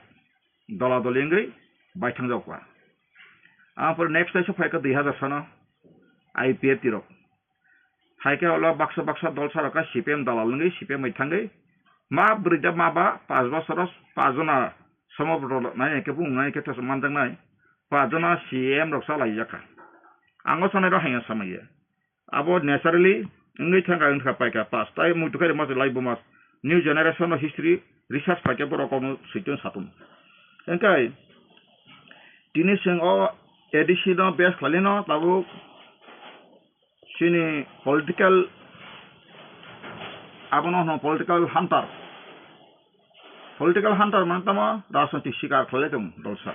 Dola doli wngwi bai thang jao kha. Ang pore next taisa phaikha dui hazar sono I P F T rok. Phaikhe ulo baksa baksa dol sarokha C P M dalal wngwi C P M bai thangwi. Ma bwrwi da ma ba pas bosoro pas jona somo rok nai khe bung nai khe toso manjaknai. Pas jona C M rok sa laijakha. Ang o sanai rok haino samaya. Abo naturally wngwi thangkha wngkha paikha pas tai muitu khe rwma se lai buma new generation o history research paikhe borok kokno switwng satung. Hwnkhe tini chwng o A D C no base khlailino tabuk chini political abono hwno political hunter. Political hunter mane tamo rajnoitik sikar khlai tong dolsa.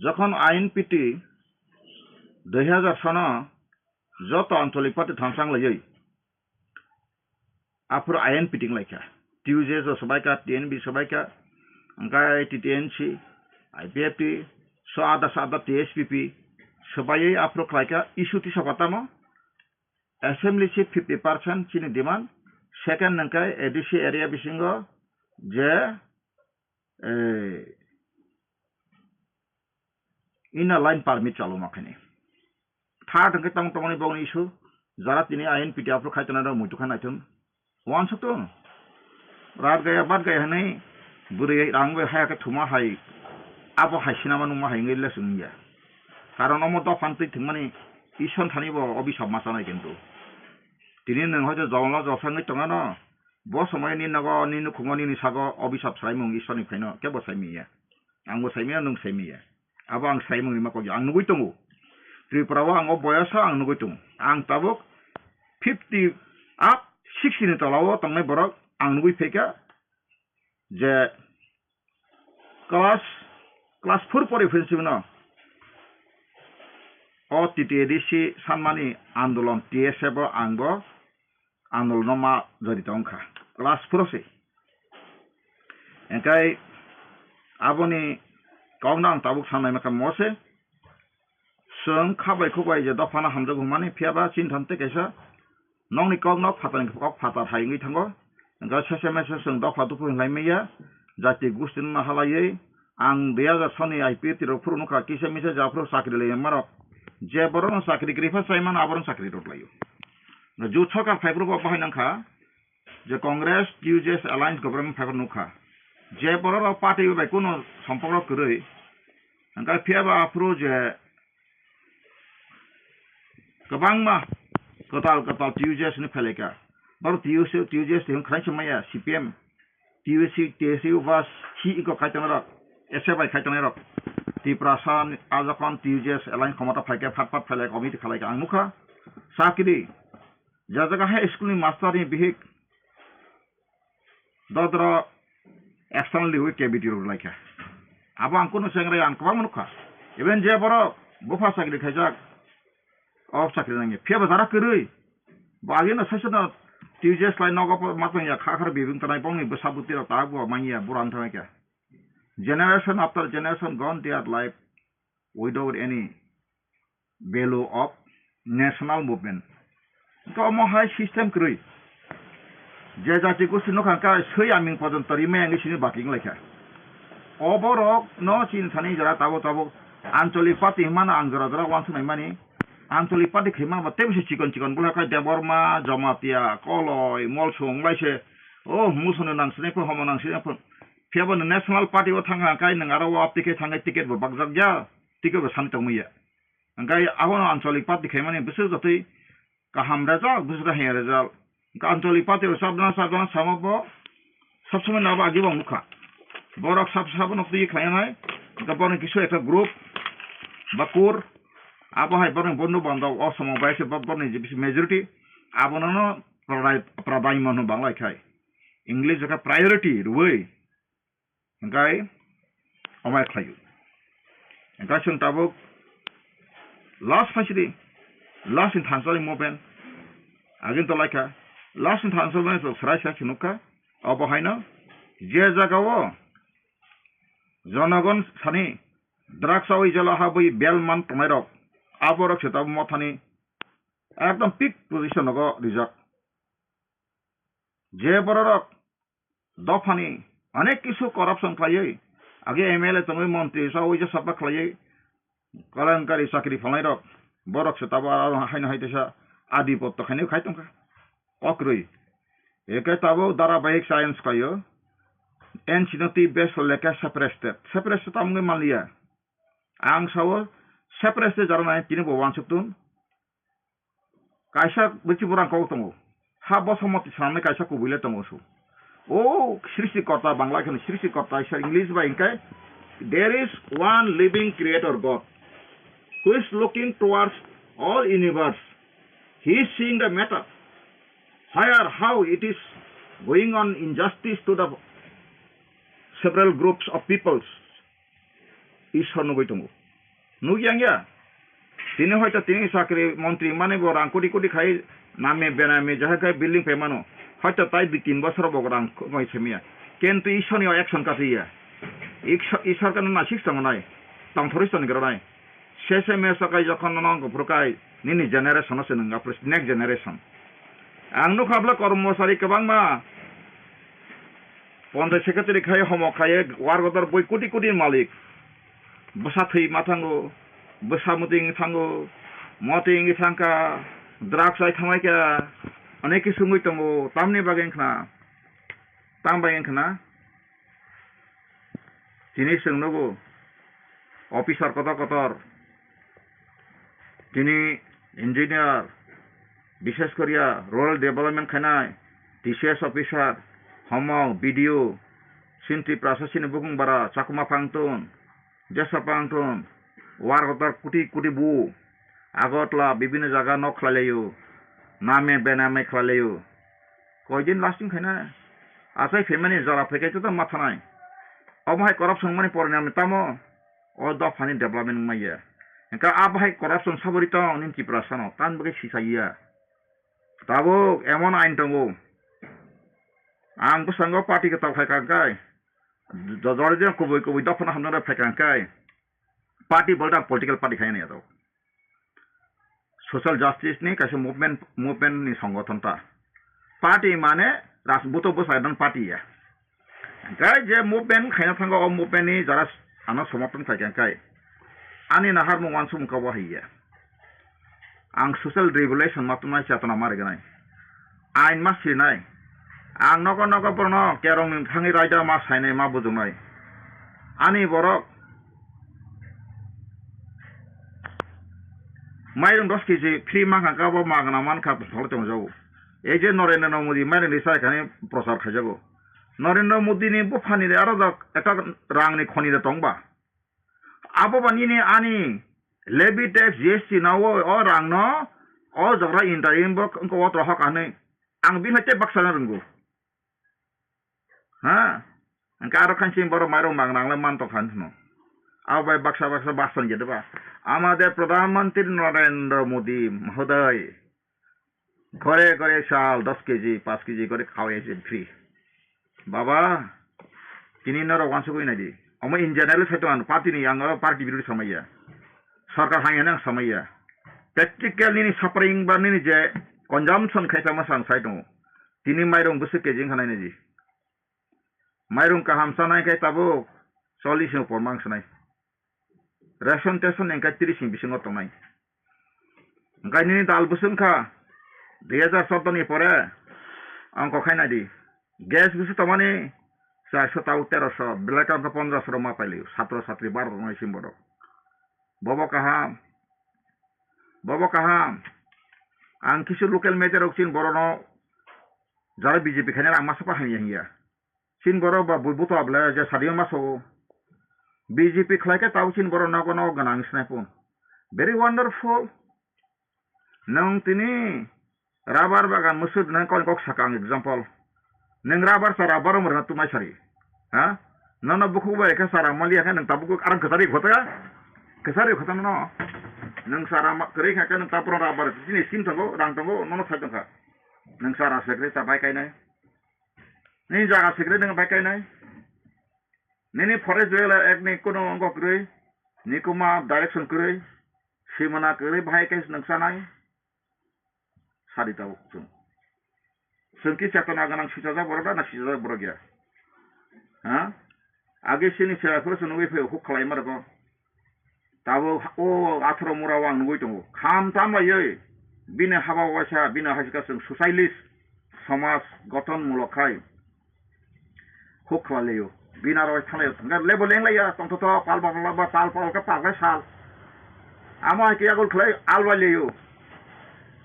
Jokhon I N P T dui hazar sono joto ancholik party thamsang laiwi aphuru I N P T wng laikha. T U J S o swbaikha, T N B swbaikha, hwnkhe T T N C, I P F T, so ada so ada T S P P swbaiwi aphuru khlaikha issue tisokha tamo assembly seat fifty percent chini demand, second hwnkhe A D C area bisingo je, eh, inner line permit chaluma khaini. Third hwnkhe tamo tongmani bokni issue, jara tini I N P T aphuru khai tongnai rok muitu kha naithung. Uansuk tong. Rat gaya bat gaya hwnwi bwrwi rang bai haya khe thuma hai, abo hai sinama nungma hai wngwi lesung wngya. Karon omo dophani twi thwngmani Ishwar thani bo obisap ma chanai kintu. Tini nwng hoito jonglo joksa wngwi tongano, bo somoyo nini nogo, nini nukhungo, nini sago obisap swraimung Ishwarni phaino kebo saimiya. Angbo saimiya, nwng saimiya. Abo ang saimungni ma kok ang nugwi tongo. Tripura o ang o boyosa ang nugwi tongo. Ang tabuk fifty up, sixty ni tola o tongnai borok ang nugwi phaikha je class, class four pori phai sibino o T T A D C sanmani andolon T S F o ang bo andolon no ma jori tong kha class four se. Enkai aboni kok no ang tabuk sanai makha mo se. Chwng kha bai khuk bai je dophano hamjak hwnmani, phiya ba chini than tei kaisa nokni kok nok phatar ni kok phatar hai wngwi thango. Hwnkhe sese mese chwng dopha dophi hwnlai manya, jati gusti no halaiwi ang dui hazar soni I P F T rok phuru nukha, kisa misa je aphuru chakri lai manmarok, je borok no chakri kwrwi pha chai mano aborok no chakri rw laio. Jut sarkar phai phuru bo bahai nang kha, je Congress T U J S alliance government phaibar nukha, je borok rok party bai kunu sompok rok kwrwi, hwnkhe phiya ba aphuru je kwbangma kwtal kwtal T U J S ni phailaika, borok T U C, T U J S ni hwn khwlai se maya C P M, T U C, T S U ba si iko khai tongnai rok, S F I khai tongnai rok, Tiprasa ni ajakon T U J S alliance khomota phaikhe phat phat phailai committee khalaika ang nukha, sakiri. Ja jaga hai school ni master ni bihik dodro external liwi K B T rok laikha. Abo ang kunu sengrai ang kwbangma nukha. Even je borok bupha chakri khaijak, o chakri nangya. Phiya bo jara kwrwi. Bo agino saisano T U J S lai nogo po matangya kha khar bibing tanai bongni bwsa bwtwi rok tabuk bo manya bura wng thangkha. Generation after generation gone their life without any value of national movement. Hwnkhe omo hai system kwrwi. Je jati gosti nokha hwnkhe swi aming pojonto rimai wngwi sini baki wnglaikha. O borok no chini thani jora tabuk tabuk ancholik party hwnmano ang jora jora uansuknai mani. Ancholik party khaimano bo teibo se chikon chikon bwlai khe Debbarma, Jamatia, Koloi, Molsung wngbai se o Musono nang sinai phun, homo nang sinai phun. Phiya bo nwng national party o thangkha hwnkhe nwng aro o aptwi khe thangkhe ticket bo bakjak ya, ticket bo sani tongmaya. Hwnkhe abono ancholik party khaimani bwswk jotoi kaham result, bwswk hamya result. Hwnkhe ancholik party rok sabjana sabjana samo bo sabsomai nabo agi bo nukha. Borok sab sabo no twi khlainai. Hwnkhe borokni kisu ekta group ba kur abo hai borokni bondhu bandhab o somo bai se bo-, borokni je bisi majority abono no pradai-, pradhaimya hwnwi bangla khai. English o khe priority rwui. Hwnkhe omo khlaio. Hwnkhe chwng tabuk last phaisidi, last ni thansa ni movement. Agini to laikha, last ni thansa movement chwng swrai swrai se nukha. Obo haino je jagao jonogon sani drugs o ujala habwi belman tongnai rok, aborok se tabuk mothani ekdom peak position nogo rijak. Je bororok dophani onek kisu corruption khlaiwi, age M L A tongwi montri sa uija sapa khlaiwi, kalankari chakri phalnai rok, borok se tabo aro haino hai teisa adipotto khainai khai tongkha. Kokrwi. Eke tabo dharabahik science khaio. Ancient base lekha separate state. Separate state tamungwi manliya. Ang sao separate state jara nai tini bo wansuk tun. Kaisa bwtwi borang kok tongo. Ha bosa moti sanamni kaisa kubui le tongo su. O Srishti Korta, Bangla kheno Srishti Korta, isa English bai hingkai, "There is one living creator God, who is looking towards all universe. He is seeing the matter, where how it is going on injustice to the several groups of peoples." Ishwar nugwi tongo. Nukya wngya? Tini hoito tini chakri montri mani bo rang koti koti khai name bename jahai khai building pai mano. Hoito tai dui tin bosor bo rang khumai semiya. Kintu Ishwar ni action kachiya. Ishwar kano nasik tongo nai. Tongthorwi tongni gra nai. Sese mesa kai jokhon nono kuphur kai nini generation no se nung apre next generation. Ang nukha bla kormosari kwbangma Ponchai secretary khai homo khai war godor bui koti koti malik. Bwsa thwi ma thango, bwsa muti wngwi thango, moti wngwi thangkha, drugs ai thamai kha, onek kisu wngwi tongo, tamni bagwi wngkhna, tam bai wngkhna. Tini chwng nugo, officer kotor kotor, tini engineer, bishes koriya rural development khainai, T C S officer, homok, B D O, sini Tiprasa sini bukung bara, Chakma phangtun, Jesa phangtun, war kotor kuti kuti bu, Agartala, bibinno jaga nok khlai laio, name bename khlai laio. Koidin lasting khaina, achai phaimani jora phaikai to ma thanai. Omo hai corruption mani porni ami tamo, o dophani development wngmaya. Hingkhe abo hai corruption sabori tong nini Tiprasa no, tan bagwi sisaiya. Tabuk emon ain tongo. Ang bwskango party kwtal khai kang kai. Jojor je kubui kubui dophano hamjak phai kang kai. Party bolta political party khai ni ato. Social justice ni kaisa movement, movement ni songothon ta. Party mane rajbuto bwsai dan party ya. Hingkhe je movement khaina thango, o movement ni jara ano somorthon khlai kha hingkhe ani naharmung uansukmung kabo hai ya. Ang social revolution ma tongmani chetona ma rwgwnai. Ain ma sirinai. Ang nogo nogo borokno kerong ni thangwi raida ma sainai ma bujuknai. Ani borok mairung dos kg free mankha khe abo magna mankha tongthok tongjago. Ei je Narendra Modi mairung ni chai kani prochar khaijago. Narendra Modi ni buphani de aro da ekta rang ni khoni de tongba. Abo ba nini ani levy tax G S T na o, o rang no o jagra interim bo wngkha o trohok hinwi ang bini hai tei baksa na rwngo. Ha? Hingke aro khansing borok mairung mangnang le man tongkha hinwi phano. Abo bai baksa baksa basan gede ba. Amader Pradhan Mantri Narendra Modi Mohoday. Gore gore chal dos kg, paanch kg gore khawai se free. Baba, tini norok uansukwi naidi. Omo in general sai tongo, party ni yang oro party birodhi samaya. Sarkar hai hinwi ang samaya. Practical nini suffering ba nini je consumption khai tongma sang sai tongo. Tini mairung bwswk kg wngkha nai naidi. Mairung kaham chanai khe tabuk chollish ni upor mang sanai. Ration teson hingkhe tris ni bisingo tongnai. Hingkhe nini dal bwswk wngkha dui hajar chordo ni pore ongkho khai naidi. Gas bwswk tongmani charso tau teroso, belai khe ongkha pondroso rok ma pailio, satro satri baro tongnai sim borok. Bobo kaham, bobo kaham. Ang kisu local media rok chini borokno jara B J P khainai ang masa pa hamya hinya. Chini borok ba bui buto abla je sadi ma so. B J P khlai khe tau chini borok nogo nogo gwnang sinai phun. Very wonderful. Nwng tini rubber bagan mwswk nang kok kok saka ang example. Nwng rubber chara borok mrwna tumai sari. Ha? Nono bukhuk bai khe chara mali ya khe nwng tabuk arang kwchari khota. Kwchari khota no. Nwng chara kwrwi kha khe nwng tabuk rubber chini scheme tongo, rang tongo, nono sai tongkha. Nwng chara sekre ta bai kainai. Nini jaga sikri nang bai kainai. Nini forest regular act ni kuno ongo kwrwi, ni kuma direction kwrwi, simana kwrwi bahai khe nwng sanai. Sadi tabuk chwng. Chwng ki chetona gwnang sichajak borok da na sichajak borok ya? Ha? Age sini se phuru chwng nugwi phai huk khlai ma rwgo. Ta Abo o atharo mura o ang nugwi tongo. Kham tamlaiwi bini haba waisa, bini hasikha chwng socialist somaj gothon mulok khai huk khlai laio. Bini aro thanglaio. Hwnkhe lebo lenglaiya, tongthoto pal ba pal ba pal pal khe pal khe sal. Amo hai khe yagul khlai albai laio.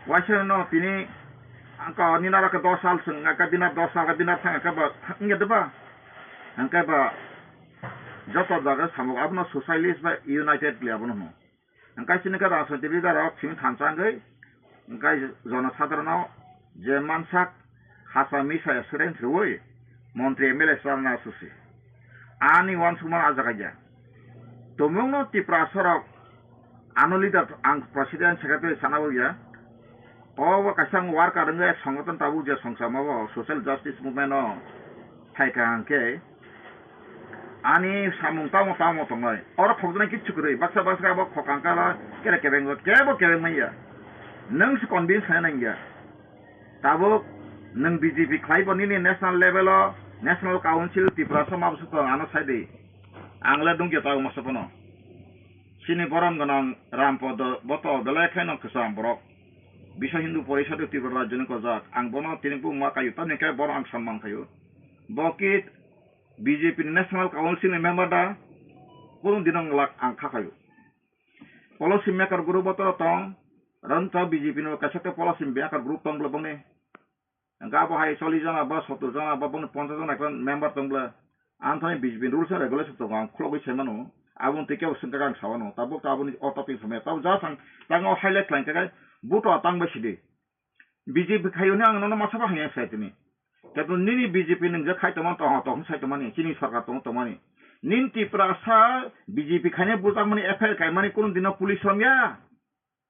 Waisa no tini angka nini aro khe dos sal chwng, angka bini dos sal, bini thang khe ba wngya de ba? Hwnkhe ba joto jaga samung abono socialist ba united le abono hwno. Hwnkhe chini khe rajnoitik leader rok simi thansa wngwi, hwnkhe jonosadharono je mansak hasa misa accident rwui montri M L A chwlana susi. Ani uansukmano ah jaga ya. Tumungno Tiprasa rok ano leader ang president secretary sana bo ya. O bo kaisa worker wngwi songoton tabuk je songchamo bo social justice movement o phaikha hwnkhe ani samung tamo tamo tongnai. Oro khokjaknai kichu kwrwi. Baksa baksa bo khokang kala kere kebeng kebo kebeng manya. Nwng se convince khaina nangya. Tabuk nwng B J P khlai bo nini national level o national council Tiprasa ma bwswk tong ano sai di. Ang le dungya tabuk masa phano. Chini borom gwnang Rampodo boto belai kheno kwcham borok. Biswa Hindu Porishad Tripura Rajyoni kojak. Ang bono tini buma kayu tamni khe bono ang samman khayu. Bo ki B J P ni National Council ni member da, kunu dino nglak ang kha khayu. Policy maker group o toro tong, rwngthok B J P ni kaisa khe policy maker group tong bwlai bongni. Hwnkhe abo hai chollish jona ba sottor jona ba bongni ponchash jona ekla member tong bwlai. Ang thani B J P ni rules and regulation tongo, ang khulogwi sai mano. Aboni twi kebo swngkha khe ang sa mano. Tabuk to aboni o topic samaya. Tabuk just ang tangwi highlight khlai khe buto tang bai sidi. B J P khaiyoni ang nono masa bo hamya sai tini. Kebo nini B J P nwngjak khai tongma tong tong sai tongmani, chini sarkar tong tongmani. Nini Tiprasa B J P khaina bujakmani F I R kaimani kunu dino police romya.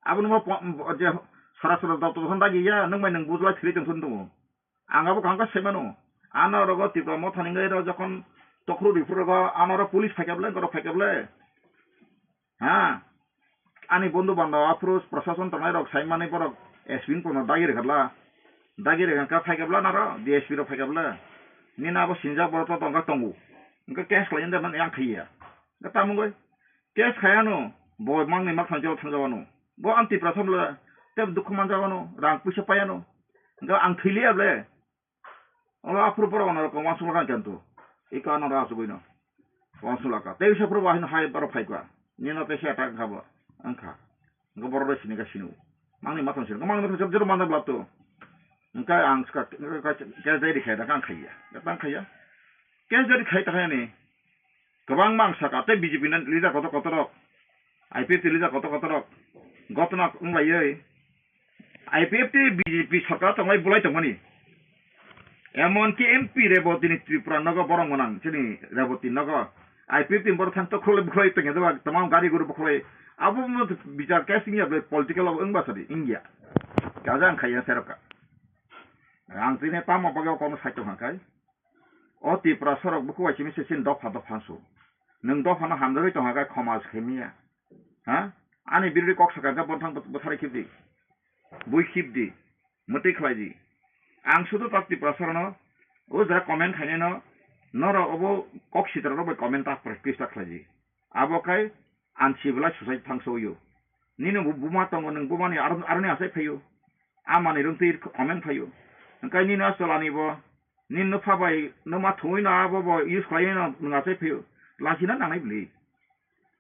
Abono bo po-, bo-, je sara sara doptor hon dagi ya, nwng bai nwng bujla thili tong thun tongo. Ang abo kaham khe sai mano. Ano rogo Tipra Motha ni ngai ro jokhon tokhru riphu rogo ano ro police phaikha bwle, borok phaikha bwle. Ha? Ani bondhu bandhab aphuru prosason tongnai rok sai mani borok S P ni kono dagi rikha bwla. Dagi rikha khe phaikha bwla naro D S P rok phaikha bwle. Nini abo sinijak borok to tongkha tongo. Hwnkhe case khlai da man yang khaiya. Hwnkhe tamo wngwi case khaiano bo mangni makthang jora thangjago ano. Bo ang Tiprasa bwle tei dukhu manjago ano, rang puisa paiano. Hwnkhe ang thwi liya bwle. Olo aphuru borok ono rok uansukma kha khe to. Iko ano rw asugwi no. Uansuk laka. Tei bisa phuru bo haino hai borok phai kha. Nino tei se attack wngkha bo. Wngkha. Hwnkhe borok rw sini kha sini. Mangni mathang sini. Mangni mathang sini jero manda blap to. Hwnkhe ang ska, hwnkhe case diary khai da kang khaiya. Da kang khaiya. Case diary khai ta khaini. Kwbangma ang saka tei B J P ni leader kotor kotor rok, I P F T leader kotor kotor rok gotna wnglaiwi I P F T B J P sorkar tonglai bulai tongmani. Emonki M P Reboti ni Tripura nogo borok gwnang chini Reboti nogo I P F T borok thang to khulai bukhulai tongya doba tamam gari guru bukhulai abo mo bichar case wngya ble political abo wngba sadi wngya. Kaja ang khaiya serokka. Ang tini tamo bagwi o kono sai tongkha kai. O Tiprasa rok bukhuk bai simi se chini dopha dopha su. Nwng dophano hamjagwi tongkha khe khoma se khaimiya. Ha? Ani birodi kok sakha khe bothang bwtharwi khibdi. Bui khibdi. Mwtwi khlaidi. Ang sudu tak Tiprasa rokno o jora comment khainai no norok obo kok sitra rok bai comment tak please tak khlaidi. Abo khai uncivilized society thangsoyo. Nini bo buma tongo nwng bumani aro aroni asai phaio. Amani rungtwi comment phaio. Hwnkhe nini aswlani bo Nini nokha bai nokma thungwi no abo bo use khlaiwi no nwng achai phio. Lachina nangnai bwlwi.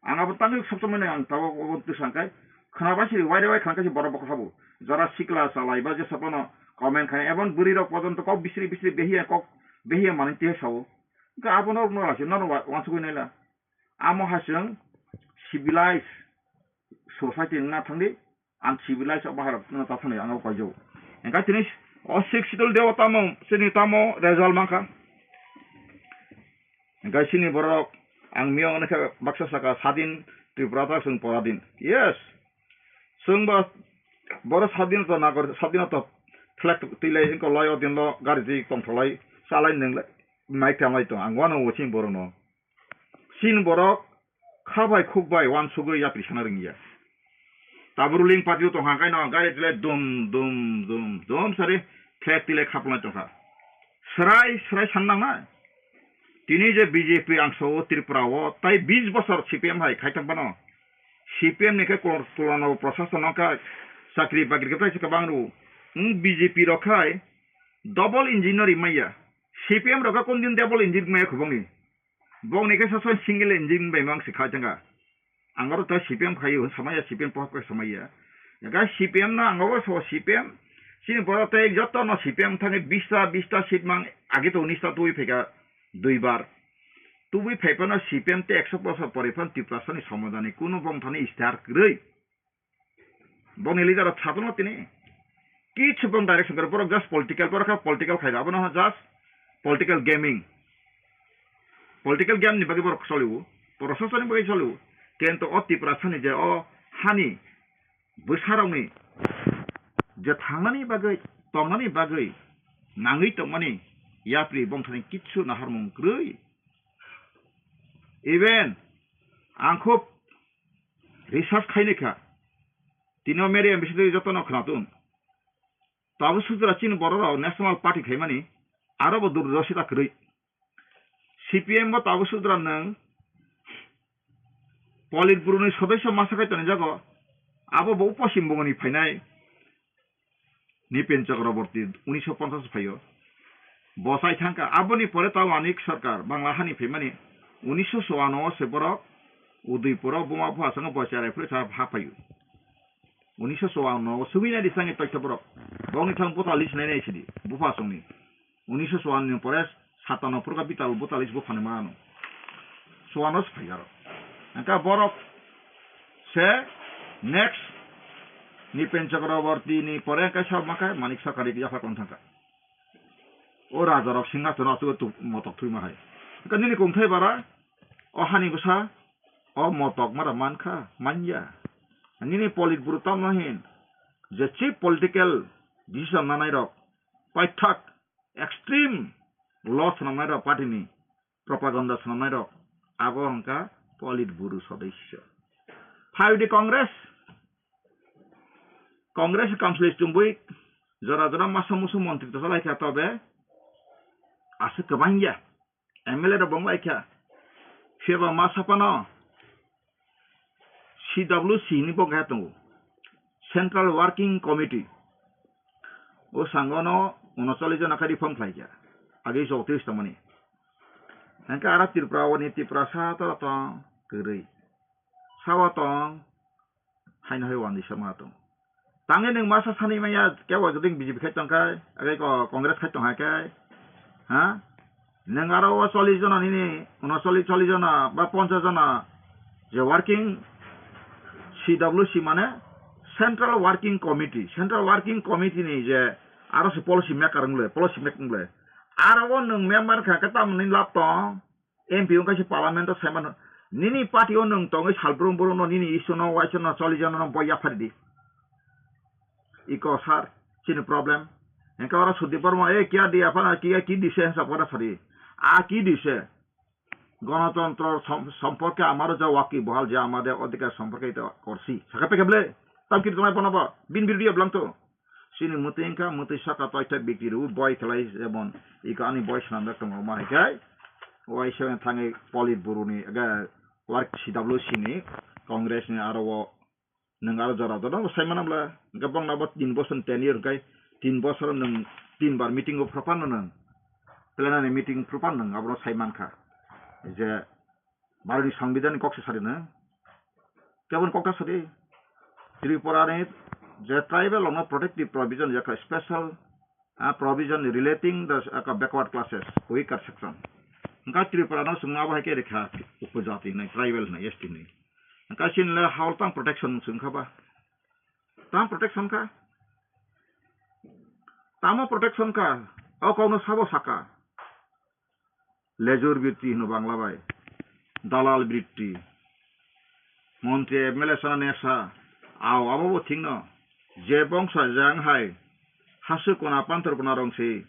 Ang abo tangwi sopsomai no ang tabok obo twsang khai khwna bai siri waire wai khwna kaisa borok bokhok sabo. Jora sikla chalai ba jesa phano comment khai ebong bwrwi rok pojonto kok bisri bisri behiya kok behiya manwi tiya sao. Hwnkhe abono rokno lachina no wa-, wansugwi naila. Amo hai chwng civilized society wngna thangdi. Ang civilized o bahai rok no ta thani ang o kaijo. Engkai tini o six schedule deo tamo chini tamo result mankha. Engkai chini borok ang miyong nokhe baksa saka sadin Tripura ta chwng poradin. Yes. Chwng ba boro sadin to nagor sadin to flag twilai engko lai o din lo gari twi tongtholai chalai nwnglai mai thanglai tong ang wano o chini borok no. Chini borok kha bai khuk bai uansugwi yapri sana rwngya. Tabuk ruling party o tongkha khaino gari tile dum dum dum dum sari flag tile khapulnai tongkha. Srai srai san nangnai. Tini je B J P ang sao Tripura o tai bis bosor C P M hai khai tong phano. C P M ni khe kor-, Kulano Prasasano kha chakri bakri khe tei se kwbang rw. Wng B J P rok khai double engine no rimaya. C P M rok khe kundin double engine maya khubangni. Bongni khe saso single engine bai mang se khai thangkha. Ang oro ta C P M khaio, samaya C P M pohor khe samaya. Ga C P M no ang oro so C P M, chini borok tei joto no C P M thangwi bista, bista seat mang age to unis ta tubui phaikha duibar. Tubui phaiphano C P M tei ekso bosor pore phano Tiprasani somadani kuno bongthani istihar kwrwi. Bongni leader rok satung no tini. Kichu bong direction kwrwi, borok just political, borok kha political khaida, abono just political gaming. Political game ni bagwi borok choliwo, proshasoni bagwi choliwo. Kento o Tiprasani je o hani bwsarokni je thangnani bagwi, tongnani bagwi nangwi tongmani yapri bongthani kichu naharmung kwrwi. Even ang khub research khaini kha. Tini o media bisingtwi jotono khwnatung. Tabu sujra chini borok rok National Party khaimani aro bo durdosita kwrwi. C P M bo tabu sujra nwng Politburo ni sodosyo masa khai tonijago. Abo bo Poschim Bongoni phainai. Nipen Chakraborty unisho ponchas phaio. Bo chai thangkha. Aboni pore tao Manik Sarkar Bangla hani phaimani unisho chouano se borok Udaipuro buma bupha songno bo cherai phuru cha ha phaio. Unisho chouano sugui nai di sangi toitho borok. Bongni thang bota list nai nai sidi. Bupha songni. Unisho chouano ni pore satano phuru ka bital bota list buphani mano. Chouano se phai aro. Angka borok se next Nipen Chakraborty ni pore angka sa maka Manik Sarkar ni yapha kon thangka. O raja rok singhasono achugo tu motok thwima hai. Angka nini kongthai bara o hani bwsa o motok mara mankha, manya. Nini Politburo tamo hin je chief political decision nanai rok paithak extreme law swnamnai rok party ni propaganda swnamnai rok abo hwnkha Politburo sodosyo. Phaidi Congress, Congress council chumui jora jora masa musu montri to salai kha tobe aswk kwbangya M L A rok bong lai kha. Phiya ba ma sapano C W C ni bo khe tongo, Central Working Committee. O sango no unocholish jona khe reform khlai kha. Age chowtrish tongmani. Hingke ara Tripura o ni Tiprasa to tong kwrwi. Sao tong, haino hai wandi sama tong. Tangwi nwng masa sani maya kebo joding B J P khai tong khai, age ko Congress khai tong hai khai, ha? Nwng aro o chollish jona nini, unocholish, chollish jona ba ponchash jona je working C W C mane Central Working Committee, Central Working Committee ni je aro se policy maker wng le, policy making le. Aro o nwng member kha khe tamoni lab tong? M P wngkha se parliament o saiman, nini party o nwng tongwi salbrum brum no nini issue no uaisa no choli jana no bo yaphari di. Iko sir, chini problem. Hingke oro Sudip Barma, "E, kiya diya phana, kiya ki dise?" hinsa pora sari. A ki dise? Ganatantro som-, somporke amaro ja waki bohal je amade odhikar somporke ito korsi. Saka peke ble, tam kiri tongai bono bo, bin birudia blang to. Chini mwtwi wngkha, mwtwi saka toitha bikti rw boi khlai jemon iko ani boi swnamjak tongo ma hai khe waisa thangwi Politburo ni age work C W C ni Congress ni aro o nwng aro jora jora bo sai manam bla hwnkhe bongna bo tin bosor ten year hwnkhe tin bosor nwng tin bar meeting o phra phano nwng plenary meeting phra phano nwng abono sai mankha je Bharot ni Songbidan ni kok se sari nwng. Keboni kok ta sari, Tripura ni je tribal rok no protective provision, je special, ah, provision relating the, ah, backward classes, weaker section. Hingke Tripura no chwng abo hai khe rikha upojati hinwi, tribal hinwi, S T hinwi. Hingke chini le hao tang protection chwng kha ba? Tang protection kha? Tamo protection kha? O kok no sabo saka? Lejur britti hino Bangla bai, dalal britti. Montri M L A sana nesa, ao abo bo thik no. Je bongsa jang hai, hasu kona pantor kona rong si,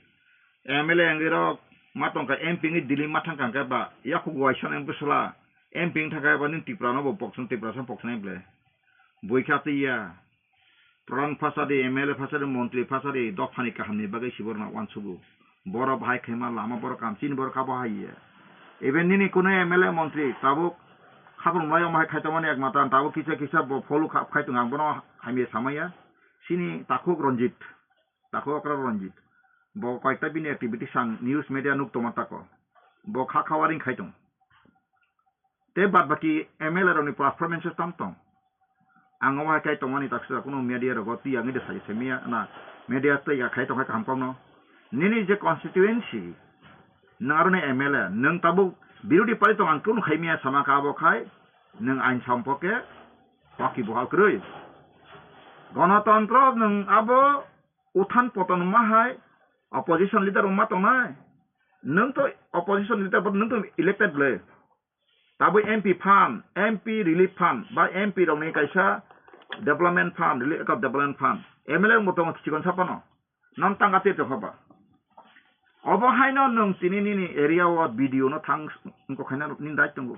M L A wngwi rok ma tongkha M P wngwi Delhi ma thangkha hwnkhe ba, yakhuk waisa nang bwsla, M P wng thangkha ba nini Tripura no bo pokchon, Tripura sa pokchonai ble. Bui kha twi ya. Pradhan phasadi, M L A phasadi, montri phasadi, dophani kahamni bagwi si borokno uansugo. Borok bahai khaima lama borok kam, chini borok abo hai ya. Even nini kunu M L A montri tabuk Khapang mlai omo hai khai tongmani ekmatra ang tabuk kisa kisa bo follow kha-, khai tong ang bono hamya samaya. Sini takhuk Ranjit, takhuk okra Ranjit. Bo koyekta bini activities ang news media nuk tongma tako. Bo kha khawaring khai tong. Tei bad baki M L A rokni performance tam tong. Ang omo hai khai tongmani taksa kuno media rogo twi ang de sai se miya na media tei ya khai tong khai kaham kokno. Nini je constituency, nang aroni M L A, nang tabuk birodhi party tong ang kuno khai miya sama ka abo khai, nang ain sampoke, waki bohal kwrwi. Ganatantro nang abo uthan poton ma hai, opposition leader ma tongnai. Nang to opposition leader bo nang to elected le. Tabuk M P fund, M P relief fund, ba M P rokni kaisa development fund, relief development fund. M L A rok bo tongo chikon sapano. Nang tanga te tongkha ba. Obo haino nwng tini nini area o B D O no thang wngkok khaina nini right tongo.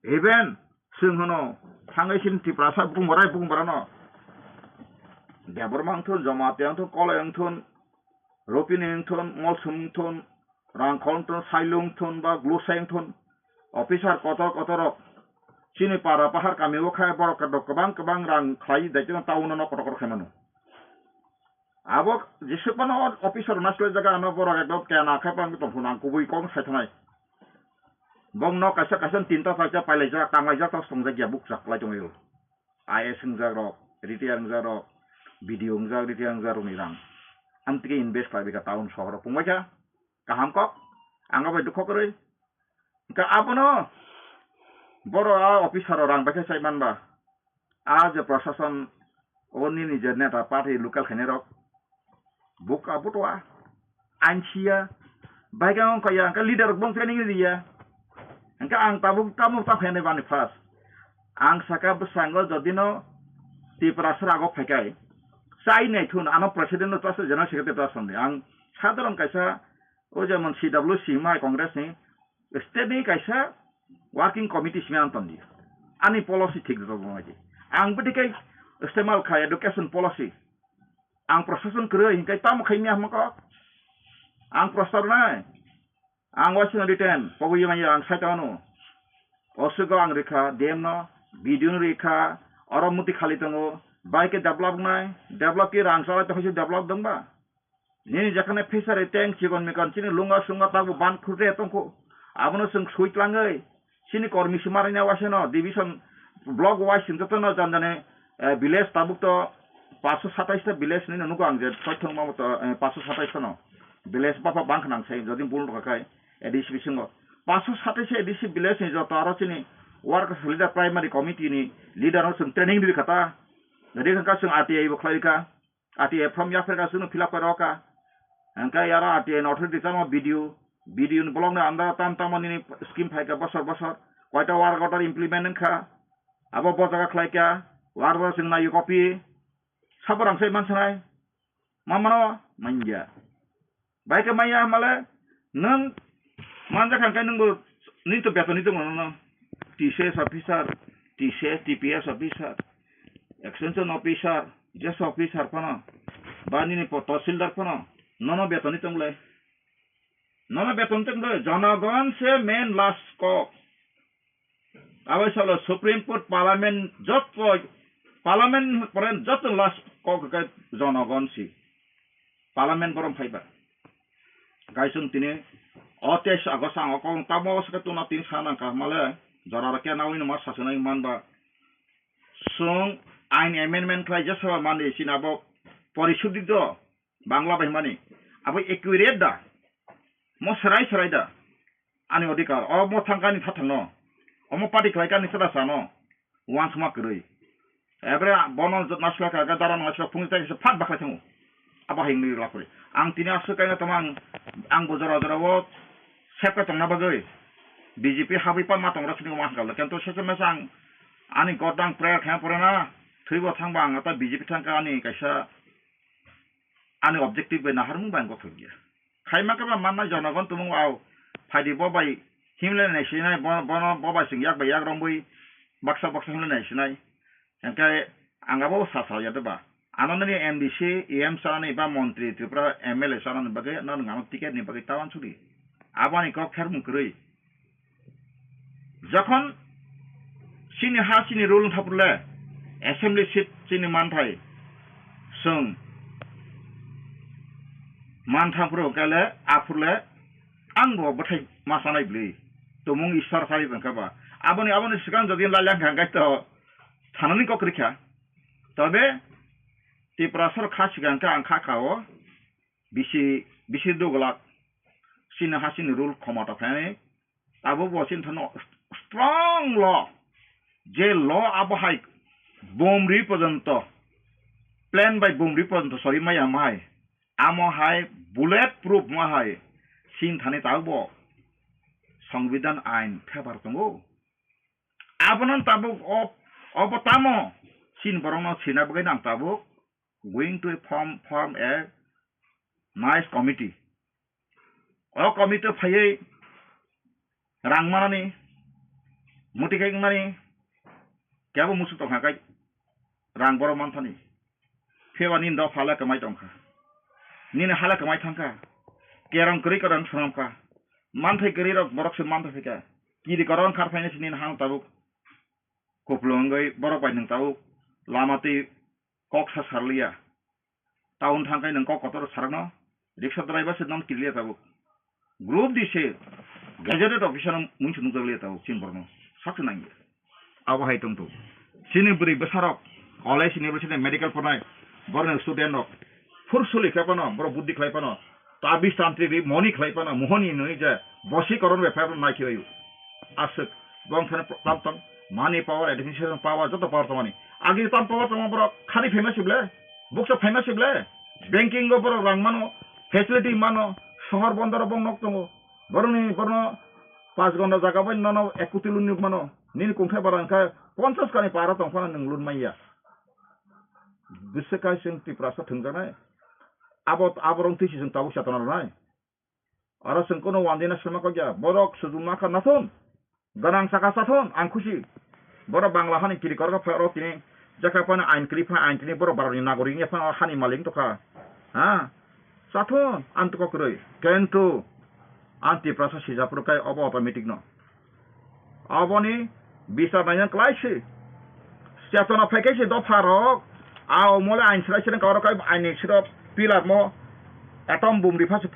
Even chwng hwno thangwi sin Tiprasa bung borai bung borano. Debbarma wngthun, Jamatia wngthun, Kolai wngthun, Ropini wngthun, Molsum wngthun, Rangkhol wngthun, Sailung wngthun, ba Glusai wngthun, officer kotor kotor rok chini para pahar kami o khai borok kwbang kwbang rang khlai daitino town o nok kotor kotor khai mano. Abo jesuk phano officer naisle jaga ano borok ekdom kena khai pang tong phunang kubui kok sai thanai. Bong nok kaisa kaisa tinta chaita pailaijak, tanglaijak, tas tongjak ya buk chaklai tongwi. I A S wngjak rok, retire wngjak rok, B D O wngjak, retire wngjak rokni rang. Amtike invest khlai bika town sohor rok pungbaikha. Kaham kok, ang bai dukho kwrwi. Hwnkhe abono boro a officer rok rang baikha sai manba. A je prosason o nini je neta party local khainai rok. Buk abotoa. Ansiya. Baikha wngkha ya, hwnkhe leader rok bong training riya. Hwnkhe ang tabuk tamo ta khainai bani first. Ang saka bwskango jodino Tiprasa rago phaikai. Chai naithun ano president no ta general secretary ta sandi. Ang sadharon kaisa o jemon C W C mai Congress ni state ni kaisa working committee simi ang tongdi. Ani policy thik rok bo ngai di. Ang bwdikhe istemal khai education policy. Ang prosason kwrwi hinkai tamo khai miya hwnma kok. Ang prostar nai. Ang waising written pogwi manya ang sai tongno. Osugo ang rikha D M no, B D O no rikha, oro muti khali tongo. Bai khe develop nai, develop khe rang salai tongkhe develop dongba. Nini jekhane fishery tank chikon mikon chini lunga sunga tabuk ban khurte tongkho. Abono chwng sui tlangwi chini kormi si maraina waisano division block wise chwng jotono jani jani, eh, village tabuk to paanch sho satais ta village ni nugo ang je soithong ma to, eh, paanch sho satais ta no village bapha bang khnang sai jodi bul rokha khai A D C bisingo paanch sho satais A D C village ni joto aro chini workers leader primary committee ni leader no chwng training rikha ta. Rikha kha chwng R T I bo khlai rikha. R T I form yapharkha chwngno fill up khairokha. Hwnkhe aro R T I ni authority tamo B D O, B D O ni block ni under o tam tamo nini scheme phaikha bosor bosor. Koita work order implement wngkha. Abo bo jaga khlaikha. Work order chwng naiyo copy. Sabo rang sai mansanai. Ma mano manya. Bai khe maya hamale nwng manjak kha hwnkhe nwngbo nini to beton ni tongo nono. T C S officer, T C S, T P S officer, extension officer, jeso officer phano, ba nini po-, tahsildar phano, nono beton ni tong le. Nono beton tong le, jonogon se main last kok. Abai salo Supreme Court, Parliament, joto, Parliament pore joto last kok khe jonogon si. Parliament borom phaiba. Kaisung tini o teis August ang o kok tamo se tuna tin sana ka male jora ke nawi no ma sasana manba. Sung ain amendment khlai jesa mani sinabo porishudito Bangla bai mani. Abo accurate da? Mo serai serai da? Ani odhikar. O mo thangkani thathangno. Omo party khlaikani sada sano. Wansma kwrwi. Ebre bono nasla ka ga dara nasla phung tai se phat bakla thango. Abo hai ngi la kwrwi. Ang tini aswk kaina tama ang, ang bo jora jora o sepka tongna bagwi B J P habwi pa ma tongra sini ma hangkal. Kento se se mesa ang ani godang prayer khe pore na. Thwibo thangba ang ta B J P thangka ani kaisa ani objective bai naharmung bai ang gothok ya. Khaima khe ba manna jonogon tumung au phaidi bo bai himle nai sinai bo, bono bo bai sing yak bai yak rombui baksa baksa himle nai sinai. Hingke ang abo sa sa ya de ba. Ano nini M D C, E M sanani ba montri Tripura M L A sanani bagwi ano nwng ano ticket ni bagwi tawan suri. Abo ani kok khermung kwrwi. Jokhon Chini ha chini rule wngkha phuru le, assembly seat chini manthai chwng mantha phuru hwnkhe le aphuru le ang bo bwthai ma sanai bwlwi tongmung Ishwar sari wngkha ba. Aboni, aboni swkang jodi lai lang kha hwnkhe to thanani kok rikha. Tobe Tiprasa rok kha swkang khe ang kha kha o bisi, bisi dugulak chini ha chini rule khomota phainani. Tabuk bo chini thano strong law, je law abo hai bomri porjonto, plane bai bomri porjonto sori maya ma hai, amo hai bullet proof ma hai, chini thani tabuk bo Songbidan ain phebar tongo. Abono tabuk o, obo tamo chini borokno sina bagwi nang tabuk going to form, form a nice committee. O committee phaiwi rang manani, muti khai wngnani, kebo musu tongkha kai rang borok manthani. Phiya ba nini dopha le kwmai tongkha, nini ha le kwmai thangkha, kerong kwrwi kwrwi swnamkha, manthai kwrwi rok borok se manthai phaikha, kiri korong khar phainai se nini hano tabuk. Kupulung wngwi borok bai nwng tabuk lama twi kok sa sarliya. Town thangkhai nwng kok kotor sarakno, rickshaw driver se non kirliya tabuk. Group di se gazetted officer no mungsa nukjakliya tabuk chini borokno. Sakse nangya. Abo hai tongthu. Chini bwrwi bwsarok college, university, medical pornai borokni student rok phur suli khlai phano, borok buddhi khlai phano, tabis tantri ri moni khlai phano, mohoni nwi je bosi koron bai phai phano nai khibayu. Aswk, bong thani tam tam, money power, administration power, joto power tongmani. Agi tam power tongma borok khani phaima sible, buksa phaima sible, banking o borok rang mano, facility mano, sohor bondor o bong nok tongo. Borokni, borokno panch gonda jaga bai nono ek koti loan nuk mano. Nini kungthai bara wngkha ponchash kani para tong phano nwng loan manya. Bwswk kaising Tiprasa thwngjaknai. Abo, aborok twi se chwng tabuk chetona rwnai. Oro chwng kono wandina sema kokya. Borok sujuma kha nathun. Ganang saka sathun, ang khusi. Borok Bangla hani kiri korok phai oro tini jaka phano ain kri pha ain tini borok baroni nagorik ya phano hani malik tokha. Ha? Sathun, ang toko kwrwi. Kento ang Tiprasa sijapro kai obo automatic no. Aboni bisar naina klai se. Chetona phai khe se dopha rok. A omole ain srai srai kaurok kai ain ni siro pillar mo atom bum ri pha se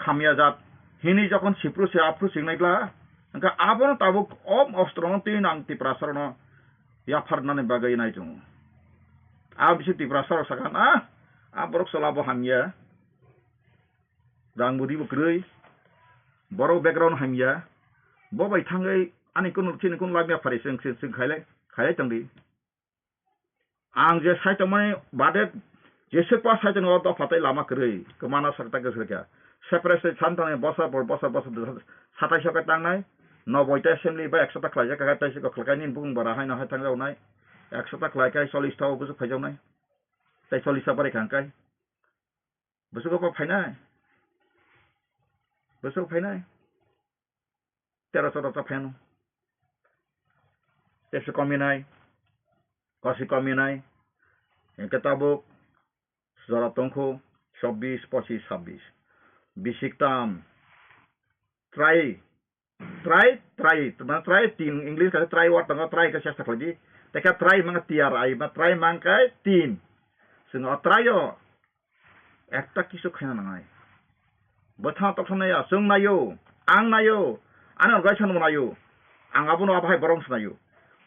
khamya jat. Hini jokhon sipru se apru singnai gla. Hingke abono tabuk om ostro no twi nang Tiprasa rok no yapharnani bagwi nai tongo. A bisi Tiprasa rok sakha na, a borok chwla bo hamya. Rang budi bo kwrwi, borok background hamya, bo bai thangwi ani kunu chini kunu lagya phari chwng, chwng, chwng khailai, khailai tongdi. Ang je sai tongmani bade jeswk pa sai tongo, o dopha tei lama kwrwi, kwmana sakta kwswrwkha. Separate sai san tongni bosor por bosor bosor satai sokai tangnai, noboi ta assembly ba ekso ta khlaijak kha, tei siko khlakai nini bukung bara haino hai thangjawnai, ekso ta khlaikai chollish ta o bwswk phaijaknai, tei chollish ta bari kha hwnkhe. Bwswk o phainai? Bwswk phainai? Tero choro ta phaino. Tepsi kominai. Kosi kominai. Hingke tabuk jora tongkhu chobbish, pochish, sabbish. Bisik tam. Try. Try, try, mane try tin, English kaisa try word tongo, try khe chesta khlai di. Tei khe try mangkha T R I, ma try mangkha tin. Chwng o try o ekta kisu khaina nangnai. Bwthang toksa naiya, chwng naio, ang naio, ani orgaisa no naio, ang abono abo hai borok wngsa naio.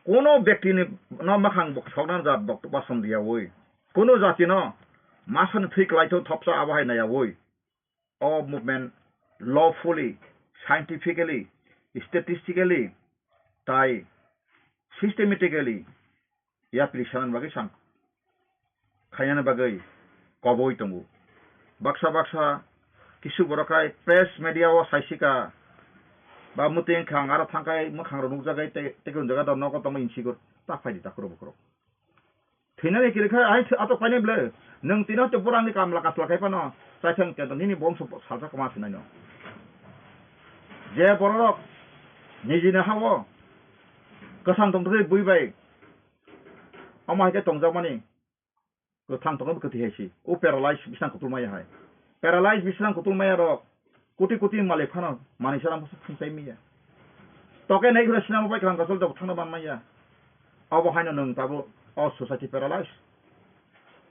Kono bekti ni no makhang bok sokna jat bok basom diya oi. Kono jati no masani thwi kwlai thok thopsa abo hai naiya oi. O movement lawfully, scientifically, statistically, tai systematically yapri sanani bagwi sang khainani bagwi koboi tongo. Baksa baksa kisu borok hai press media o saisika ba mwtwi wngkha ang aro thangkhai mwkhang rok nukjagwi tei, tei hwn jaga do nogo tongma insigur ta phaidi takhurok bukhurok. Thwinani kiri khe, ai thwi-, atok painai ble. Nwng tino hwnkhe borangni kamla kasla khai phano, chaithang tento nini bongso salsa kwma swinaino. Je bororok nijini ha-o kwthang tongthokgwi bui bai, omo hai khe tongjakmani, kwthang tongkhe kwthwi hai se. O paralyze bising kutul maya hai. Paralyze bising kutul maya rok koti koti malik phano manwi sara masa thangchai maya. Toke nai khura sinamo bai kwthang kwchwlwi thangna ban maya. Obo haino nwng tabuk o society paralyze.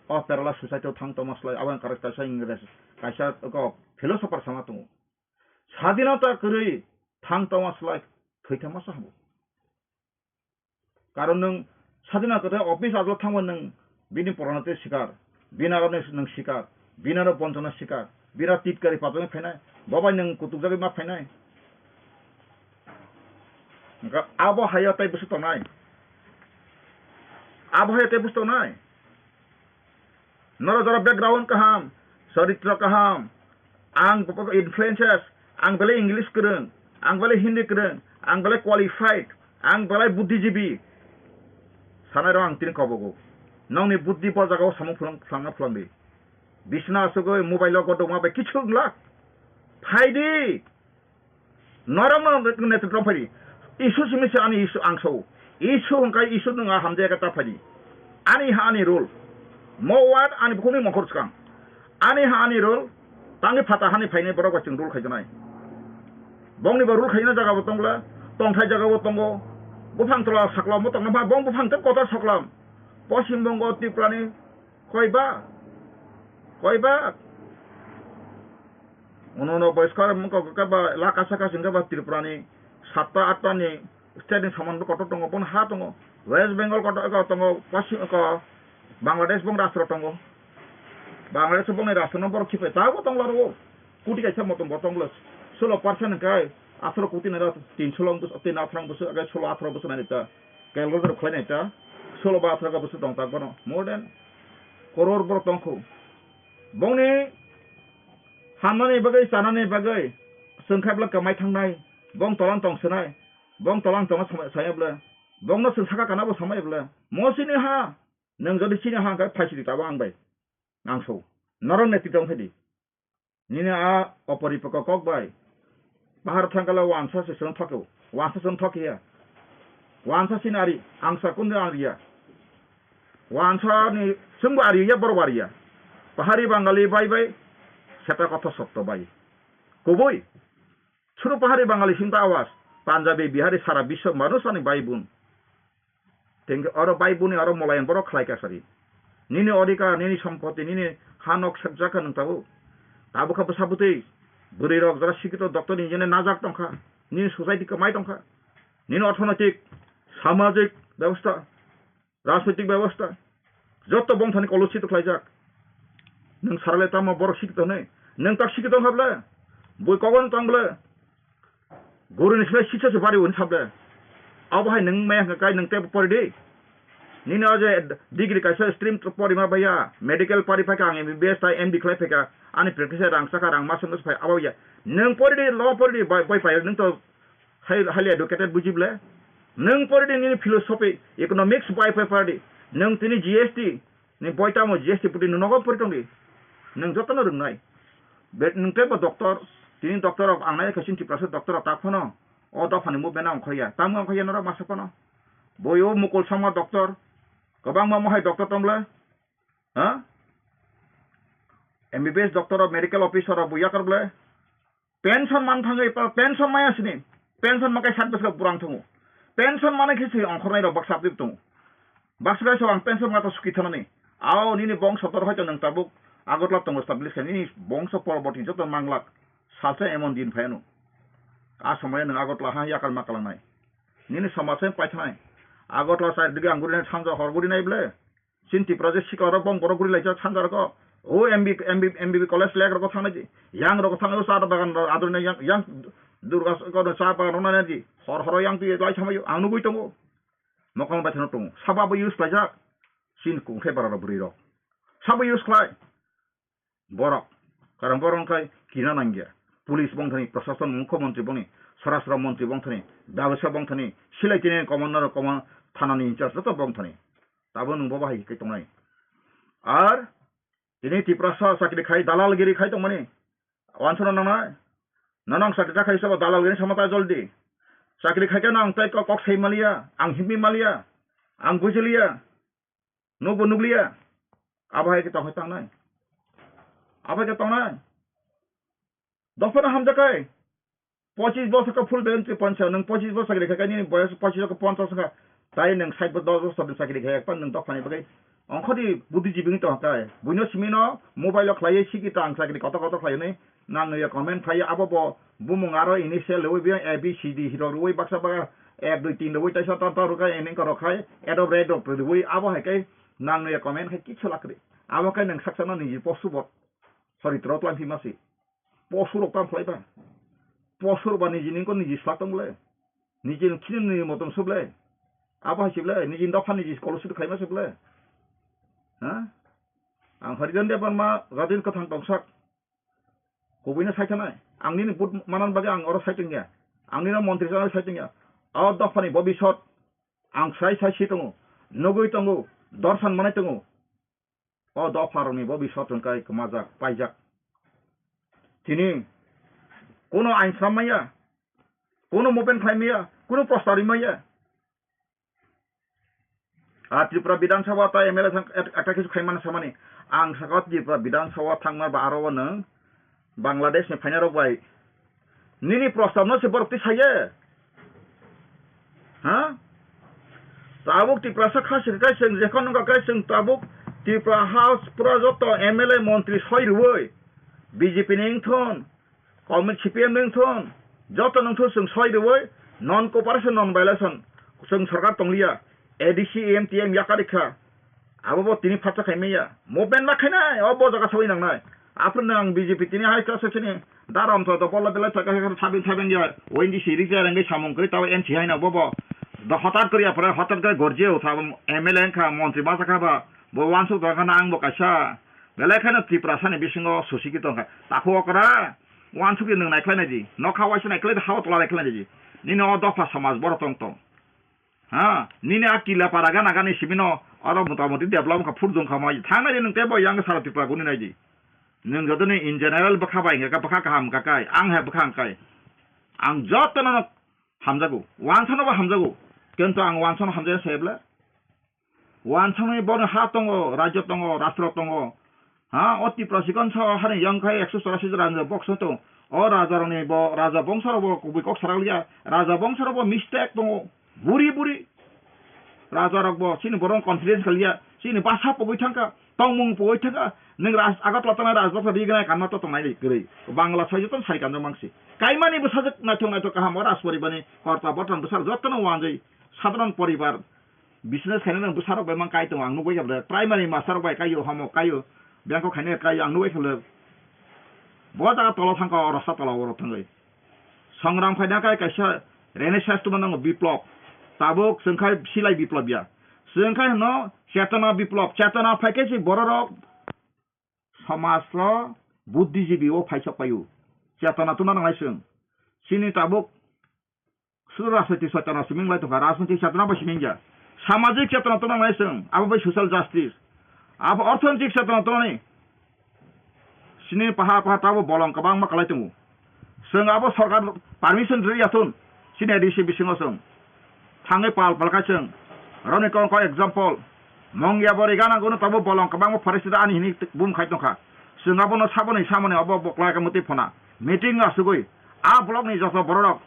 O paralyze society o thang tongma slai, abo wngkha kaisa Ingres, kaisa eko philosopher sama tongo. Sadinata kwrwi thang tongma slai thwi thangma sa habo. Karon nwng sadinata kwthai office adlo thangba nwng bini porano tei sikar, bini aro nwng sikar, bini aro bonchona sikar, bini aro titkari patwngwi phainai, bobai nwng kutukjagwi ma phainai. Hwnkha abo hayo tei bwswk tongnai? Abo hayo tei bwswk tongnai? Norok jora background kaham, charitro kaham, ang influences, ang belai English kwrwng, ang belai Hindi kwrwng, ang belai qualified, ang belai buddhijibi. Sanai rok ang tini kobogo. Nokni buddhi bo jagao samung phulang, phlangna phlangdi. Bisna asugwi mobile o godokma bai kichu wngla. Phaidi. Norokno netrwtwng phaidi. Isu simi se ani isu ang sao. Isu hwnkhe isu nwng a hamjaya khe ta phaidi. Ani ha ani rule. Mo ward ani bukhukni mokhor swkang. Ani ha ani rule. Tangwi phata hani phainai borok bai chwng rule khaijaknai. Bongni bo rule khaina jaga bo tongla. Tongthai jaga bo tongo. Buphang tola sakla mo tongna pha bong buphang tei kotor saklam. Poschim Bongo Tripurani koi ba? Koi ba? Uno uno boiskar mungkha khe ba laka saka singkha ba Tripurani satta atta ni state ni saman bo kotor tongo, bono ha tongo. West Bengal kotor eko tongo, Paschim eko Bangladesh bong rastro tongo. Bangladesh bongni rastro no borok khipai tabuk tongla rwo. Kuti kaisa motom bo tongla. Solo percent hwnkhe asro kuti nara tin solo bus tin asrang bus age solo asro bus nani ta. Calculator khlai nai ta. Solo ba asro bus tong tak bono. More than koror borok tongkhu. Bongni hamnani bagwi, chanani bagwi, chwng khe bwlwk kwmai thangnai, bong tolang tong swnai, bong tolang tongma samai saya bwlwk, bongno chwng saka kana bo samai bwlwk. Mo chini ha, nwng jodi chini ha hwnkhe phaisidi tabuk ang bai, ang so, norok netrito wngkhe di. Nini a oporipoko kok bai, Pahar thangkala wansa se chwng thokyo. Wansa chwng thokya. Wansa sin ari, angsa kundo ang riya. Wansa ni chwngbo ari ya, borok ari ya. Pahari Bangali bai bai, seta kotho sotto bai. Kubui. Churu Pahari Bangali sinta awas. Punjabi, Bihari, sara biswa manush ani bai bun. Tengke oro bai buni oro molayan borok khlai ka sari. Nini odhikar, nini sompoti, nini ha nok sepjak kha nwng tabuk. Tabuk kha bwsa bwtwi. Bwrwi rok jora sikito doctor ni jene najak tongkha. Nini society kwmai tongkha. Nini orthonoitik, samajik bebosta, rajnoitik bebosta. Jotto bongthani kolushito khlaijak. Nwng sarale tamo borok sikito hwnwi. Nwng tak sikito wngkha ble? Bui kogon tong ble? Guru ni slai sitsa se bari un sable. Abo hai nwng maya hwnkha kai nwng tei pori di. Nini o je degree kaisa stream porima baya, medical pari phaika ang M B B S tai M D khlai phaika, ani practice rang saka rang masung phai abo ya. Nwng pori di, law pori di, bai, bai pai nwng to highly educated bujible. Nwng pori di nini philosophy, economics bai pai pori di. Nwng tini G S T, Ni boi tamo G S T puti ni nogo pori tongdi. Nwng jotono rwngnai. Be nwng tei bo doctor, tini doctor rok ang nai khe chini Tiprasa doctor rok ta phano o dophani movement ang khoya. Tamo ang khoya norok masa phano. Boi o mukul sama doctor. Kwbangma mohai doctor tong ble. Ha? M B B S doctor rok, medical officer rok bo yakar ble. Pension man thangwi pa, pension maya sini. Pension makai sat bwswk burang thango. Pension mane khe se ongkhornai rok baksa abdi tongo. Baksa bai so ang pension mata suki thanani. Ao nini bongso tor hoito nwng tabuk Agartala tongo establish khe nini bongso poroboti joto manglak. Salsa emon din phaiano. A somoyo nwng Agartala ha yakal makal nai. Nini somaj se paithanai. Agartala side digi ang guri nai sanja hor guri nai ble. Chini Tripura je sikla rok bong borok guri laijak sanja rok o. O M B, M B, M B B college lek rok o thangnai di. Yang rok o thangnai o cha bagan rok adoni yang, yang Durga kono cha bagan rok nai di. Hor horo yang twi lai thangbai ang nugui tongo. Mokol bai thano tongo. Sabo abo use khlaijak. Chini kung khe bara rok bwrwi rok. Sabo use khlai. Borok. Karon borok wngkha kina nangya. Police bongthani, Prashasan, Mukhyamantri bongni, Swarashtra Mantri bongthani, Byabasaya bongthani, silai tini commander, command, thana ni in charge joto bongthani. Tabo nwng bo bahai khe tongnai. Ar tini Tiprasa chakri khai, dalalgiri khai tongmani. Wansano nangnai. Nono ang chakri ta khai sabo dalalgiri sama ta joldi. Chakri khai khe no ang tai kok, kok sai maliya, ang himwi maliya, ang bujiliya. Nukbo nukliya. Abo hai khe tong hai tangnai. Abo hai khe tongnai. Dophano hamjakai. Pochis bosor khe full time twi poncha, nwng pochis bosor khe lekha kai nini boyos pochis khe ponchas wngkha. Tai nwng sait bo dos bosor ni chakri khe ekpan nwng dophani bagwi ongkhorni buddhijibini tong khe. Buino simino mobile o khlaiwi siki ta ang chakri kotor kotor khlaiwi nang nwi comment khlaiwi abo bo bumung aro initial rwui biyang A B C D hiro rwui baksa baksa ek dui tin rwui taisa ta ta rwkha eni korok khai edo red rok rwui abo hai khe nang nwi comment khai kichu lakri. Abo khe nwng saksa no niji posu bo soritro tlang thima si. Posu rok tam khlai ba. Posu rok ba niji ningko niji slak tong le. Niji khini niji motom sub le. Abo hai sib le. Niji dopha niji scholarship khlai ma sib le. Ha? Ang Harijan Debbarma Radin Kwthang tongsak. Kubui no sai thanai. Ang nini vote manan bagwi ang oro sai tongya. Ang nini montri chana sai tongya. O dophani bobisot ang sai sai si tongo. Nugui tongo. Dorsan manai tongo. O dopharokni bo biswatwng kai kwmajak, paijak. Tini kuno ain slam maya, kuno movement khlai maya, kuno poster ri maya. A Tripura Bidhan Sabha ta M L A thang et-, ekta kisu khaimani samani. Ang saka Tripura Bidhan Sabha thangma ba aro o nwng Bangladesh ni phainai rok bai nini prostab no se borok twi saye. Ha? Tabuk Tiprasa kha se kai chwng jekhon nungkha kai chwng tabuk Tripura House pura joto M L A montri soi rwui B J P ni wngthon, Congress C P M ni wngthon, joto nungthon chwng soi rwui non cooperation non violation chwng sorkar tongliya, A D C, A M T M yakarikha. Abo bo tini phatsa khai maya. Movement ma khainai, o bo jaga sawi nangnai. Aphuru nang B J P tini hai kha section ni daram tho to bolla belai thaka kha sabin sabin ya. O N G C ri ja rang samung kri tao N C hai na bo bo. Do hotat kri apre hotat kri gorje o tha M L A kha montri ma kha ba. Bo wansuk da kha na ang bo kaisa. Belai kha na Tripura sani bisingo susi ki tong kha. Takhu okra wansuk ni nang nai khlai nai di. Nokha waisa nai khlai di, hawa tola nai khlai nai di. Nini o dopha samaj boro tong tong. Ha, nini a kila para gana gani simi no, oro mota moti develop wngkha, phurjong kha mai. Thang nai di nwng tei bo yang sara Tripura guni nai di. Nwng joto ni in general bwkha bai wngkha, bwkha kaham wngkha kai, ang hai bwkha wngkha kai. Ang joto no hamjago, wansa no bo hamjago. Kintu ang wansa no hamjaya se ble. Wansa ni bo ha tongo, rajyo tongo, rastro tongo. Ha, o Tripura sikon sa hari yang khai ekso chorasi raja bokso tong. O raja rok ni bo, raja bongso rok bo kubui kok sarak liya. Raja bongso rok bo mistake tongo. Buri buri. Raja rok bo, chini borok confidence kaliya. Chini basa pogoi thangka. Tongmung pogoi thangka. Nwng raj, Agartala tongnai rajboksa rignai kanma to tongnai ri kwrwi. Bangla soi joto sari kanjak mangsi. Kaimani bwsajwk naithok naithok kaham o Rajporibarni korta bortan bwsarok jotono wanjwi. Sadharon poribar. Business khainai nwng bwsarok bai mang kai tongo, ang nukbai kha ble. Primary master rok bai kaio, homo kaio, bengkok khainai kaio, ang nukbai kha ble. Bo jaga tolo thangkha, o rasta tola oro thangwi. Songram khaina kai kaisa Renaissance tuma nango biplop. Tabuk chwng khai silai biplop ya. Chwng khai hwno chetona biplop. Chetona phai khe se bororok somajlo buddhijibi o phaisok paio. Chetona tuna nangnai chwng. Chini tabuk Sudu rajniti chetona simi wng lai tongkha, rajniti chetona bai simi wngya. Samajik chetona tona nai chwng, abo bai social justice. Abo orthonotik chetona tonani. Sini pahar pahar tabo bolong kwbangma kwlai tongo. Chwng abo sorkar permission rwya thun, sini A D C bisingo chwng. Thangwi pal pal kha chwng. Roni kong kong example. Mongya bori gana gono tabo bolong kwbangma forest ani hini bum khai tongkha. Chwng abono saboni samoni abo boklai ka mwtwi phona. Meeting asugwi. A block ni joto bororok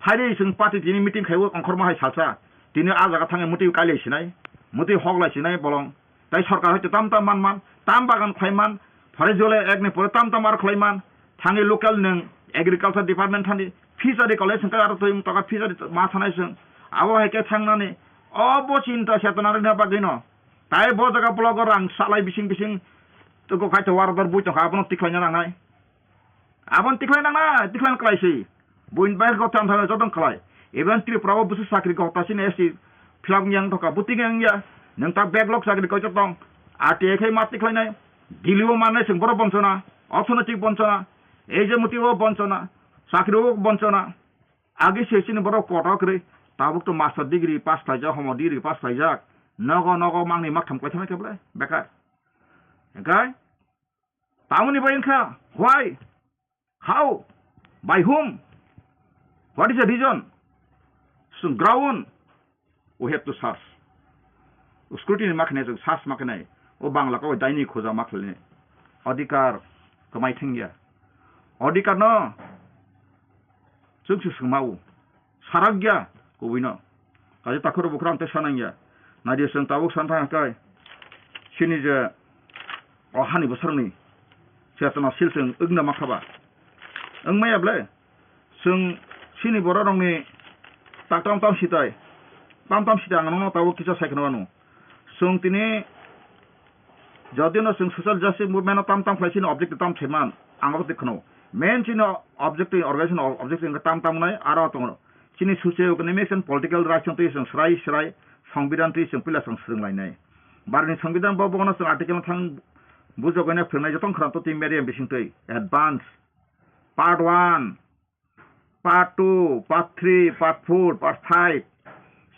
phaidi chwng party tini meeting khaiwi ongkhorma hai salsa. Tini a jaga thangwi mwtwi kailai sinai, mwtwi hoklai sinai bolong. Tai sorkar hoite tam tam man man, tam bagan khlai man, forest jole ek ni pore tam tam aro khlai man. Thangwi local nwng agriculture department thani fishery college hwnkhe aro twi wng toka fishery ma thanai chwng. Abo hai khe thangnani obo chinta chetona rwna bagwino. Tai bo jaga block o rang salai bising bising tugo khai to warador bui tongkha abono tikhlaina nangnai. Aboni tikhlai nang na, tikhlai klai si. Buin bai ko tham tham jotong klai. Even Tripura o busu sakri ko ta sini S T philap yang thoka buti yang ya. Nang ta backlog sakri ko jotong. R T I khai ma tikhlai nai. Delhi o manai sing boro bonsona. Orthonotik bonsona. Ei je muti o bonsona. Sakri o bonsona. Agi se sini boro koto kri. Tabuk to master degree pass khlai jak, homo degree pass khlai jak. Nogo nogo mangni mak tham klai thangna keble. Bekar. Ekai? Tamoni bai wngkha, why? How? By whom? What is the reason? Chwng ground, we have to search. Scrutiny ma khainai, chwng search ma khainai. O Bangla kok daini khuja ma khlainai. Adhikar kwmai thangya. Adhikar no chwng se swngma o. Sarakya kubui no. Kaisa takhuk rok bukhuk ang tei sanang ya. Naidi chwng tabuk san thang kai. Chini je o hani bwsarni chetona sil chwng wngna ma khaba. Wngmaya ble? Chwng chini borok rokni tak tam tam sitai. Tam tam sitai ang nono tabuk kisa sai khwna mano. Chwng tini jodi no chwng social justice movement no tam tam khlai chini objective tam thaiman ang abo twi khwno. Main chini objective, organization objective wngkha tam tam nai aro tongo. Chini socio-economics and political rights twi chwng srai srai songbidan twi chwng puila chwng swrwng lainai. Bharatni songbidan bo bono chwng article thang bujok ene phwrwngnai jotong khwrang to twi media bising twi advance part one, part two, part three, part four, part five.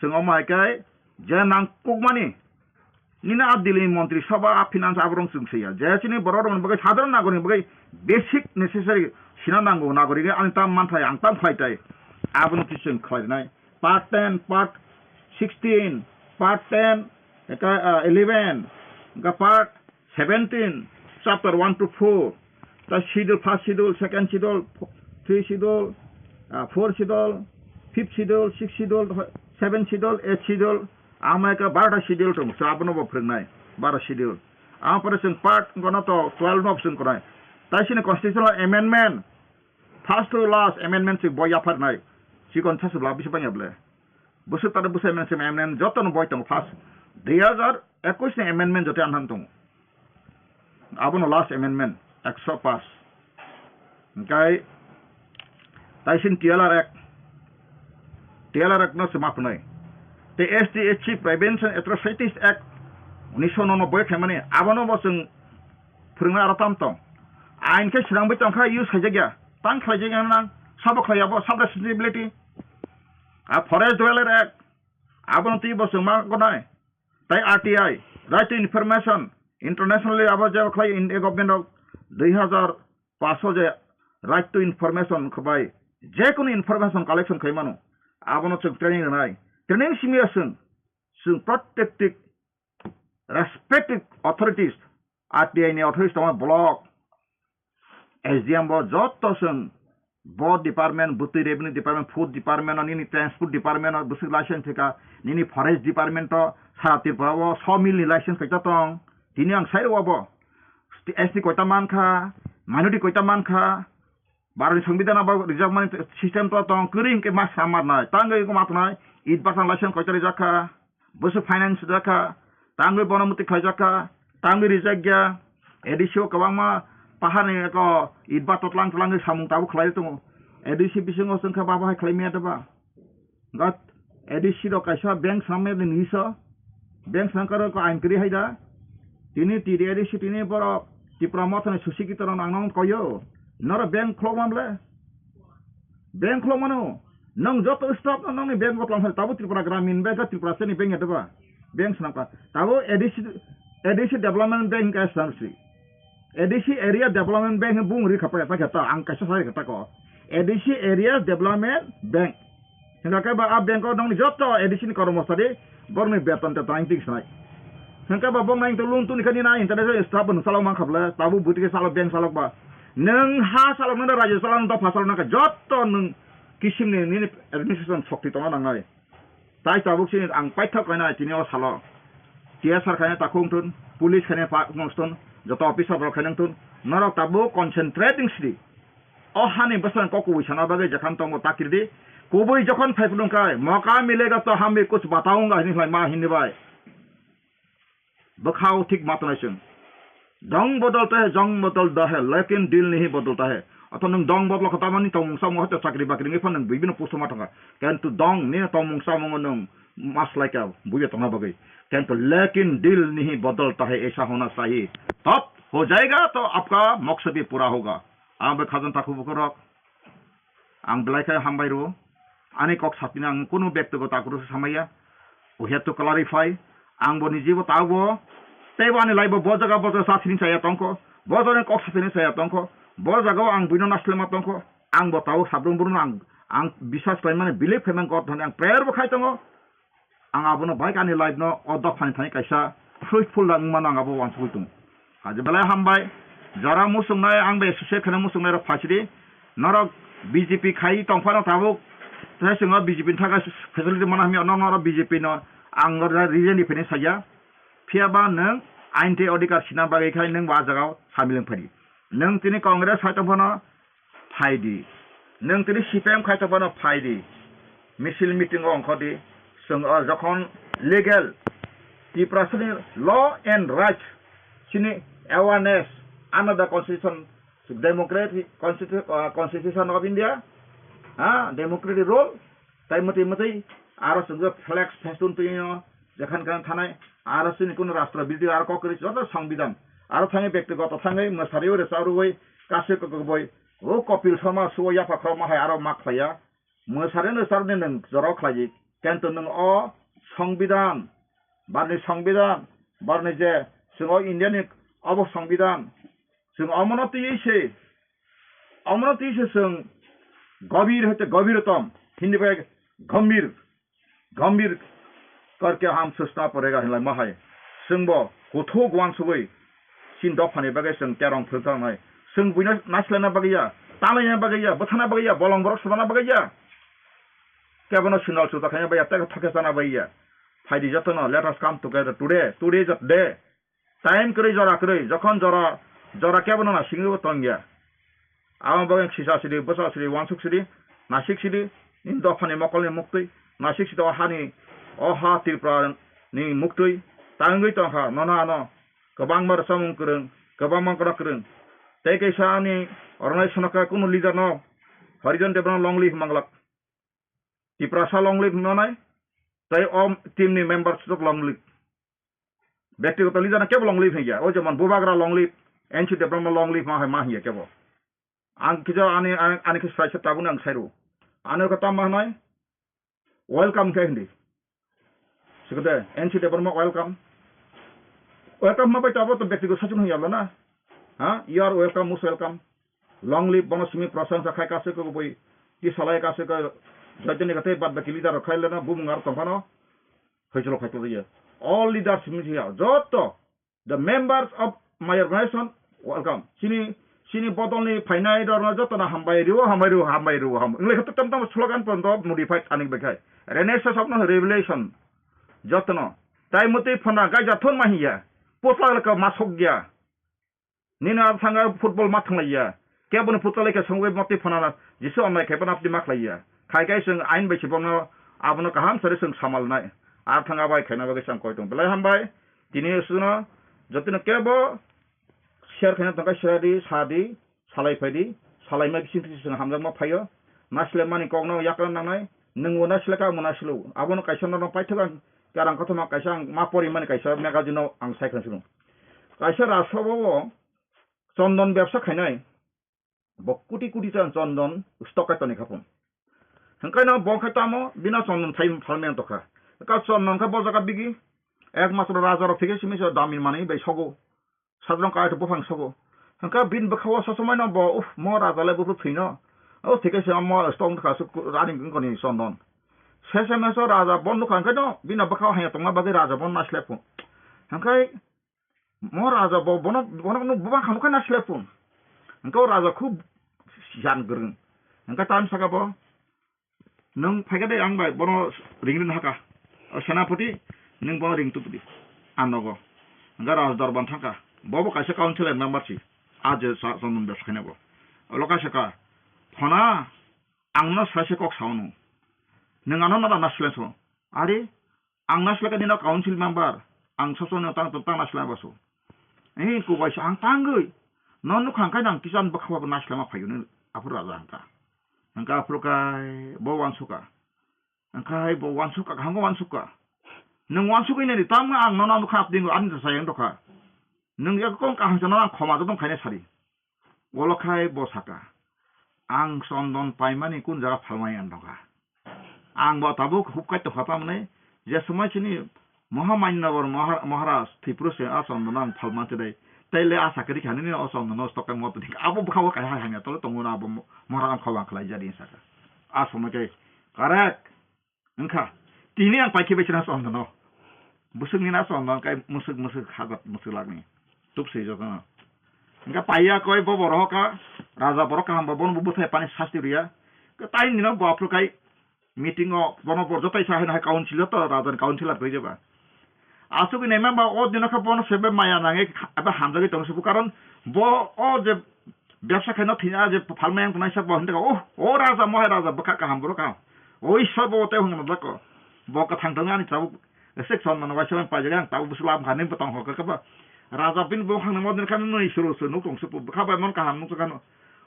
Chwng omo hai khe je nangkukmani nini a Delhi ni montri sabha, a finance aborok chwng swiya. Je chini borok rokni bagwi sadharon nagorik bagwi basic necessary sina nango nagorik ani tam manthai ang tam khlai tai. Abono twi chwng khlainai. Part ten, part sixteen, part ten, eka, ah, eleven, eka part seventeen, chapter one to four, ta schedule, first schedule, second schedule, three schedule, ah, four schedule, fifth schedule, sixth schedule, seventh schedule, eighth schedule, ama eka barota schedule tong, so abono bo phwrwngnai, baro schedule. Ama pore chwng part gono to twelve no chwng konai. Tai sini constitutional amendment, first to last amendment chwng bo yapharnai, chikon sasu bla bisi bangya ble. Bwswk tare bwsai mensem amendment joto no boi tongo first dui hazar ekwis ni amendment joto anhan tongo. Abono last amendment ekso pass. Hingkai taisin T L R Act, T L R Act no se ma phwnai. Te S T S C Prevention Atrocities Act unisho nonoboi khaimani abono bo chwng phwrwngna aro tam tong. Ain khe swnamwi tongkha use khaijakya. Tang khlaijakya nang sabo khlaiya bo sub responsibility. A Forest Dweller Act, abono twi bo chwng ma gonai. Tai R T I, Right to Information, internationally abo je khlai India government rok dui hazar paso je Right to Information khabai je kunu information collection khai mano. Abono chwng training rwnai. Training simi chwng, chwng protective, respective authorities, R T I ni authorities tongma block, S D M bo joto chwng bo department, bwtwi revenue department, food department, nini transport department, bwswk license thika, nini forest department to sara Tripura o sawmill ni license kaisa tong, tini ang sai rw bo, S T koita mankha, minority koita mankha, Bharatni Songbidan abo rijak mani system to tong, kwrwi hwnkhe ma samar nai, tangwi ma tongnai, it bata license koita rijak kha, Bwswk finance rijak kha, tangwi bono mwtwi khlaijak kha, tangwi rijak ya. A D C o kwbangma paharni eko itba totlang twlangwi samung tabuk khlai tongo. A D C bisingo chwng kha babo hai khlai maya da ba? Gat A D C rok kaisa bank swnamya de nwiso. Bank swnam karo ko ain kwrwi hai da. Tini T D A D C tini borok Tipra Mothani Susikita rok nang nang koyo. Noro bank khulok man le. Bank khulok mano. Nang joto staff no nangni bank o tlang phai, tabo Tripura Gramin Bank, Tripura Seni Bank ya deba. Bank swnam kha. Tabo A D C, A D C Development Bank ka swnam si. A D C Area Development Bank bung ri khapa ta kha ta, ang kaisa sai kha ta ko. A D C Area Development Bank. Hingka khe ba a bank o nangni joto A D C ni kormosari, borokni beton teton ang tik sanai. Hingke ba bok nang to loan tuni kani na international staff no salok man khaple, tabu buti ke salok bank salok ba. Nang ha salok nang raja salok nang dopha salok nang joto nang kisim ni nini administration shokti tongna nangnai. Tai tabuk sini ang paithak kaina tini o salo. T S R khaina takhung tun, police khaina pa ngoston, joto officer rok khaina tun, norok tabuk concentrating sidi. O hani bwswng kok kubui sana bagwi jekham tongo ta kiridi. Kubui jokhon phai phunuk khai, moka milega to hum bhi kuch bataunga hini khlai ma hini bai. Bwkhao thik ma tonai chwng. Dong bodolta hai, jong bodolta hai, lekin dil nahi bodolta hai. Oto nwng dong bodol kho tamani tongmung samung hote chakri bakri wngwi phano nwng bibino posto ma thangkha. Kintu dong nini tongmung samungo nwng maslaikha buibai tongna bagwi. Kintu lekin dil nahi bodolta hai, aisa hona chahiye. Tab ho jayega to apka maksad bhi pura hoga. Ang bai khajang takhuk bukhuk rok, ang belai khe hambai rwo. Ani kok satini ang kunu bektigoto akrok se samaya. We have to clarify. Ang bo niji bo tabo, tei bo ani life bo, bo jaga bo jaga satini saya tongkho, bo jaga kok satini saya tongkho, bo jaga o ang buino naslema tongkho. Ang bo tabo sabrum brum ang, ang biswas khlaimani believe khaimani God thani ang prayer bo khai tongo. Ang abono bai ani life no o dophani thani kaisa fruitful da wngmano ang abo uansugui tongo. Kaisa belai hambai, jora muchungnai ang bai associate kheno muchungnai rok phaisidi, norok B J P khai tongphano tabuk Tei chwng o B J P ni thangkhe facility mana hamya, nono oro B J P no ang oro region ni phini saya. Phiya ba nwng ain tei odhikar sina bagwi khai nwng bo ah jagao samil wng phai di. Nwng tini Congress hai tong phano phai di. Nwng tini C P M khai tong phano phai di. Misil meeting o ongkho di. Chwng o jokhon legal Tiprasani law and rights chini awareness under the constitution, democratic constitu-, uh, constitution of India, ha, democratic rule, tai mwtwi mwtwi aro chwng flex festoon twi no jekhan khan thanai, aro chini kuno rashtra bidhi aro kok kwrwi joto songbidan, aro thangwi bektigoto thangwi mwsarwi rwchap rwwi kasui kokboi o Kapil Sharma suo yapha khorokma hai aro ma khlaiya. Mwsarwi rwchapni nwng jora khlai di, kento nwng o songbidan, barni songbidan, barni je chwng o India ni obo songbidan, chwng omono twiwi se, omono twiwi se chwng gobir hoite gobirtom, Hindi bai gambhir, gambhir karke hum sochna padega hinlai ma hai. Chwngbo kuthuk uansugwi chini dophani bagwi chwng terong philkaknai. Chwng buino nasilana bagwi ya, talaina bagwi ya, bwthana bagwi ya, bolong borok sudana bagwi ya. Kebono sinal suta khaina bagwi ya, tei thokhe chana bagwi ya. Phaidi jotono, let us come together today. Today is the day. Time kwrwi jora kwrwi, jokhon jora, jora kebono nasingwi bo tongya. Abo bagwi sisa sidi, bwsa sidi, uansuk sidi, nasik sidi, nini dophani mokolni muktwi, nasik sidi o hani, o ha Tripura ni muktwi, tangwi tongkha, nono ano kwbangma rwchapmung kwrwng, kwbangma kono kwrwng. Tei kaisa ani organization khe kunu leader no Harijan Debbarma long live manglak. Tiprasa long live hinwi manai, tei o team ni members rok long live. Bektigoto leader no kebo long live hiya, o jemon Bubagra long live, N C Debbarma long live ma hai ma hiya kebo. Ang kisa ani, ani, ani khe sai se tabuk ang sai rw. Ani khe tam ma hinai, welcome khe hindi. Sikode, N C Debbarma welcome. Welcome ma bai tabo to bektigoto sachung hiya na. Ha, you are welcome, most welcome. Long live bono simi prosangsa khai kasui ko bui ti salai kasui ko joitoni kate bad baki leader rok khai leno bumung ar tongphano. Hoicholo khai tongya. All leaders simi siya joto the members of my organization welcome. Sini, sini bodol ni phainai rok no joto no hambai rio, hambai rio, hambai rio, ham. Ingle khato tam tam slogan pon do modified anik bekhai. Renaissance of no revelation. Joto no. Tai muti phana gaija thon ma hiya. Potla ka masok gya. Nini abo thangkha football ma thanglaiya. Keboni football khe songwi motwi phano Jisu amlai khe bono apni ma khlaiya. Khai khai chwng ain bai se bono abono kaham sari chwng samalnai. Ar thangkha bai khaina bagwi chwng koi tong. Belai hambai. Tini chwngno jotino kebo share khaina tongkha sadi, sadi, salai phaidi, salaima bising twi chwng hamjakma phaio. Naisle mani kokno yakra nangnai. Nwngbo naisle ka, omo naisle o. Abono kaisa nono paithak ang karang kothoma kaisa ang ma porimani kaisa magazine o ang sai khna sino. Kaisa rasabo o chondon bebsa khainai, bo kuti kuti cha chondon stock kai toni khapung. Hwnkhe no bo khe tamo bina chondon thai phalmani tokha. Ka chondon khe bo jaga bigi ekmatro raja rok thike simi se dami manwi bai sogo. Sajrong kai to buphang sogo. Hwnkhe bin bwkha o sosomai no bo, "Uf, mo raja le buphuru thwino." O thike se mo stock wngkha su rani wngkoni chondon. Sese meso raja bo nukha hwnkhe no bini bwkha o hanya tongma bagwi raja bo naisle phung. Hwnkhe mo raja bo bono, bono no bubang kha nukha naisle phung. Hwnkhe o raja khub siyan gwrwng. Hwnkhe tamo saka bo, "Nwng phaikha de ang bai bono ring ring haka. O senapati, nwng bono ring tubudi." Ang nogo. Hwnkhe raja dorban thangkha. Bo bo kaisa council member si. A je sa, chondon bebsa khaina bo. Olo kaisa ka, "Phona, ang no sai se kok sao no. Nwng ano nada naisle so." Are, ang naisle ka nino council member, ang sosoni tang tang naisle baso. Eh, kubai sa ang tangwi. No nukha hwnkhe nang kisan bwkha bo naisle ma phaio ni aphuru raja hwnkha. Hwnkhe aphuru kai bo uansukha. Hwnkhe bo uansukha, kaham khe uansukha. Nwng uansugwi nini tamo ang nono nukha apni ani sa yang dokha. Nwng ya kong kaham sa no ang khoma joto khaina sari. Olo khai bo saka, "Ang chondon paimani kun jaga phalmani ang dongkha. Ang bo tabuk hupkai tokha tamni je somoi chini Mohamanynagar Mahar-, Maharaj Tripura se a chondon ang phalma tedai. Taile a sakri khani ni o chondon no stock ang moto ding. Abo bwkha bo kai hai hanya tolo tongo na abo mo-, Maharaj ang khobang khlai jadi," saka. A somoi kai, "Correct." Wngkha, tini ang paikhe bai chwna chondon no. Bwswk ni na chondon kai mwswk mwswk hagot mwswk lagni. Tuk swijak no. Wngkha paiya koi bo borok ka, raja borok kaham bo bono bo bwthai pani sasti rwya. Ka tai nino bo aphuru kai Meeting o bono borjo taisa hai hai council o to raja ni councilor bai jeba. Asugwi naima ba o dino khe bono sebe maya nangwi eba hamjagwi tong subu, karon bo o je bebsa khaino thina je phalmai ang tongnai sa bo hinda o, o raja mohai raja bwkha kaham borok kaham. O Ishwar bo tei hwnna jako. Bo kwthang thangwi ani tabuk section mano waisa paijak ang tabuk bwsla bwkha nini bwtang hokha khe ba. Raja bini bo hangna mo din khan nui suru suru nuk tong supu bwkha bai mon kaham nuk kano.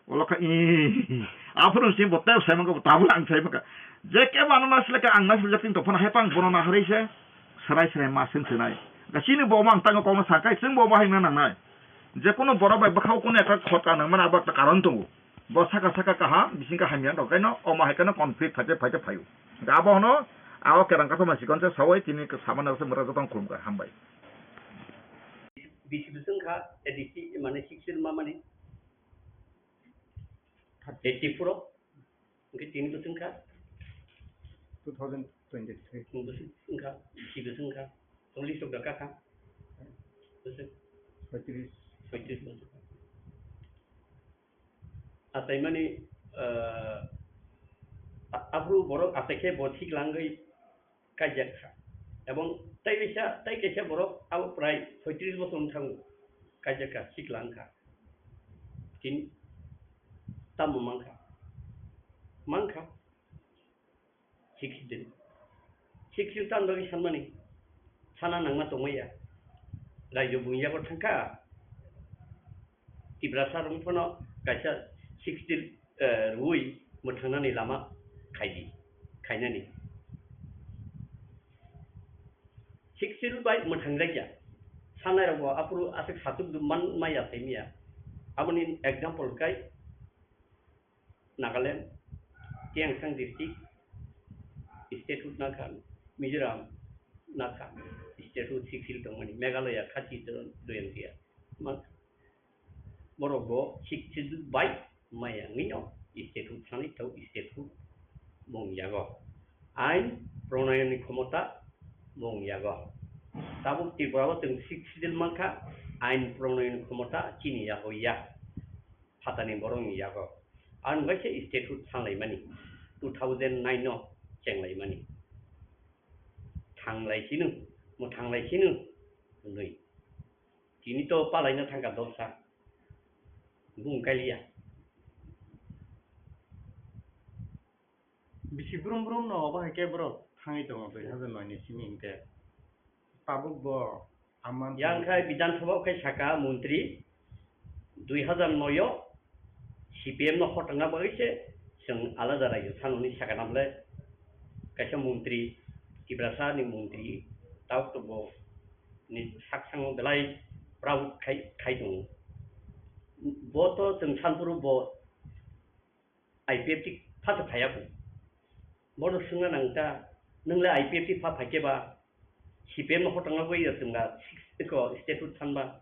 Olo kha i aphuru si bo tei sai mangka tabuk ang sai mangka. Je ke mano na sile ka ang na sile king to phana hai pang bono na hari se. Sarai sarai ma seng senai. Ga chini bo mang tango kong sa kai seng bo bahai na nang nai. Je kono borok bai bwkhao kono ekta khot ka nang mani abo ekta karon tongo. Bo saka saka kaham, bising kaham yang rok kaino, omo hai kano conflict phaite phaite phaio. Ga abo hono, abo kerang kathoma sikon se sawai tini samana se mura jotong khulum ka hambai. Bisi bwswng kha, A D C, mane sixteen ma mani. Eighty-four o. Hingke tini bwswng kha? Two thousand twenty-three. Bwswng kha, bisi bwswng kha. Cholish rok da kha kha. Bwswng. Soitris. Soitris bwswng kha. Achaimani, ah, a-, aphuru borok achai khe bo thik langwi kaijak kha. Ebong tei kaisa, tei kaisa borok abo prai soitris bosor wng thango, kaijak kha, sikla wng kha. Tini tamo man kha? Man kha. Sixteen. Sixteen tamo bagwi sanmani? Sana nangma tongmaya. Raijwk buini yago thang kha. Tiprasa rok phano kaisa sixteen, eh, rwui mwthangnani lama khaidi, khainani. Sixteen bai mwthangjakya. Sanai rok bo aphuru aswk satuk man maya tei miya. Aboni example kai Nagaland, Tiangsang district, statehood nakha, Mizoram nakha, statehood sixteen tongmani, Meghalaya khati doyang tiya. Borok bo sixth schedule bai maya wngwi no statehood thani tau statehood mung yago. Ain pronayoni khomota mung yago. Tabuk Tripura o chwng sixth schedule mankha, ain pronayoni khomota chini yago ya. Phatani borokni yago. Ang bai khe statehood thanglaimani, two thousand nine no chenglaimani. Thanglai sino, mo thanglai sino hwnwi. Tini to palaina thangkha doksa. Bung kaliya. Bisi brum brum no obo hai khe borok thangwi tongo dui hazar noi ni simi hinkhe. Tabuk bo amman yang khai Bidhan Sabha khai saka montri dui hazar noi o C P M no hotangna bagwi se chwng alada raijwk thanoni sakana bwle kaisa montri, Tiprasa ni montri, tabuk to bo ni saksango belai proud khai, khai tongo. Bo to chwng sanphuru bo I P F T pha to phaiya bo. Bono swngna nang ta, nwng le I P F T pha phai khe ba, C P M no hotangna bagwi ya chwng da six, eko, statehood thanba.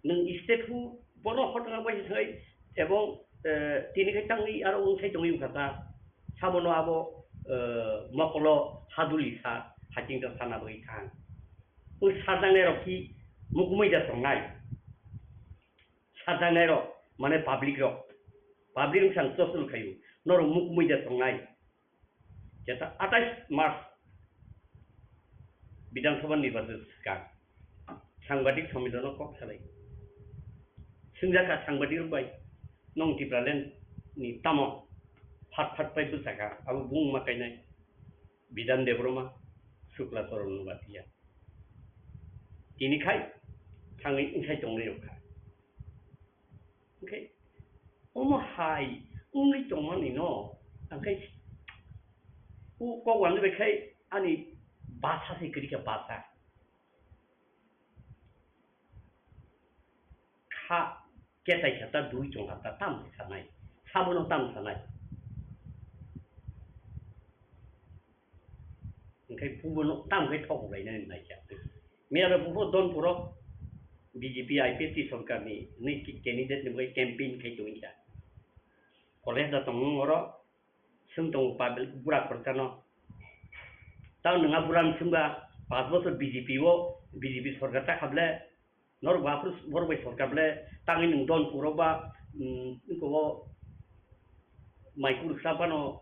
Nwng statehood bono hotangna bagwi thangwi, ebong, eh, tini khai tangwi aro wng sai tongwi wngkha ta. Sabono abo, eh, mokolo haduli sa, hakingta sana bagwi thang. Wng sajangnai rok ki mukmui da tongnai. Sajaknai rok, mane public rok, public wngkha ang chosol khaio, norok mukmui da tongnai. Jeta atais March Bidhan Sabha nirbachon swkang sangbadik sommilono kok salai. Swngjak kha sangbadik rok bai, "Nong Tipraland ni tamo phat phat pai bwsakha?" Abo bung ma kainai Bidhan Debbarma, Shukla Charan Noatia. Tini khai thangwi wngsai tongnai rok kha. Hwnkhe omo hai wngwi tongmani no, hwnkhe o kok wani bai khai ani basa se kwrwi kha, basa. Kha ketai kha ta, dui chong kha ta, tam sanai. Sabono tam sanai. Hwnkhe bubono tam khe thok lainani naikha. Miyaro bubo Donpuro B J P I P F T sorkarni hwnwi ki-, candidate ni bagwi campaign khai tongwi kha. College da tongmung oro swng tongo public bura khoroksa no. Tao nwng a bura ni swngba panch bochor B J P o, B J P sorkar ta kha ble, norok bo aphuru borok bai sorkar ble tangwi nwng Donpuro ba, mm, eko o mai kuruksa phano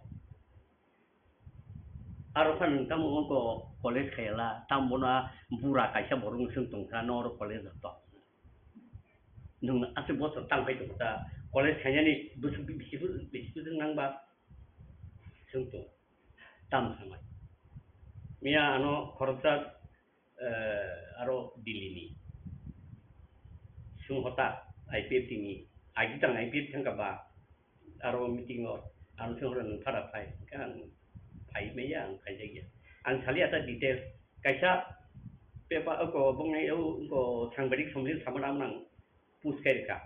Aro kha nwng tamo wngkha college khaiyala, tamo bono bura kaisa borok nwng swng tongkha, no oro college rok to. Nwng aswk bosor tang phai tongkha, college khainani bwswk bisi bisi bwswk nangba swng tong. Tamo sanai. Miya ano khoroksa, eh, aro Delhi ni. Sung hota I P F T ni. Agi tang I P F T thangka ba. Aro meeting o, ang sung hora nung phara phai. Kan phai meya, ang phai jagya. Ang sali ata details. Kaisa pepa ko bong nai o ko sangbadik somlin sama nam nang post kai ka.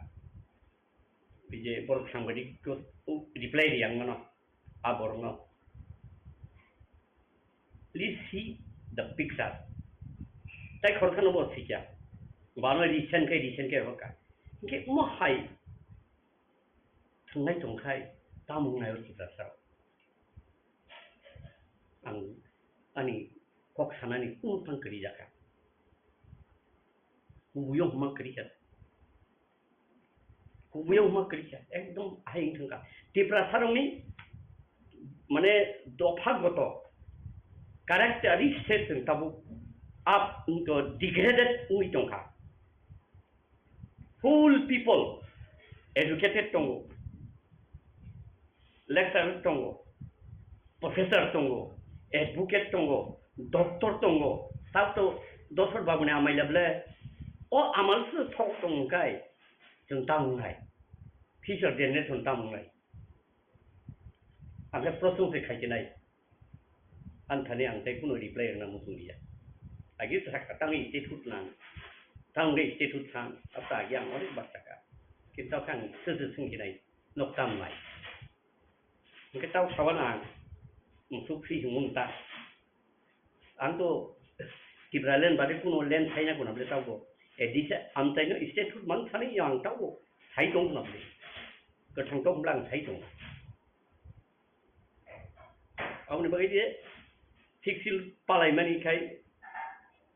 Bije borok sangbadik ko reply ri ang mano. A borok no. Please see the picture. Tai khoroksa no bo sikya. Bano recent kai recent kai hoka. Hingke mo hai. Thangnai tongkhai. Tamung nai o sikya sa. Ang ani kok sanani kung tang kari jaka. Kubuyo huma kari jaka. Kubuyo huma kari jaka. Ekdom ahai wng thangka. Tiprasa rokni mane dopha goto. Characteristic wng tabuk up wngto degraded wngwi tongkha. Full people educated tongo, lecturer tongo, professor tongo, advocate tongo, doctor tongo, tabto dosor babuni amaila ble o amal se sok tong kai chwng tang nai, future generation tang nai. Ang khe prosong se khai khe nai. Ang thani ang tei kuno reply rwna muchung liya. Agi saka tangwi state hood nang. Tangwi state hood sang. Ata agi ang onek bar saka. Kintu khe ang se se sung khe nai. Nok tam nai. Hingke tau sawan ang. Musuk si himung ta. Ang to Tipraland bade kuno land saina kuna bole taubo. Edisa amchaino state hood mang thani yang taubo. Sai tong kuna bole. Kwthang tong blang sai tong. Aboni bagwi je fixil palaimani khai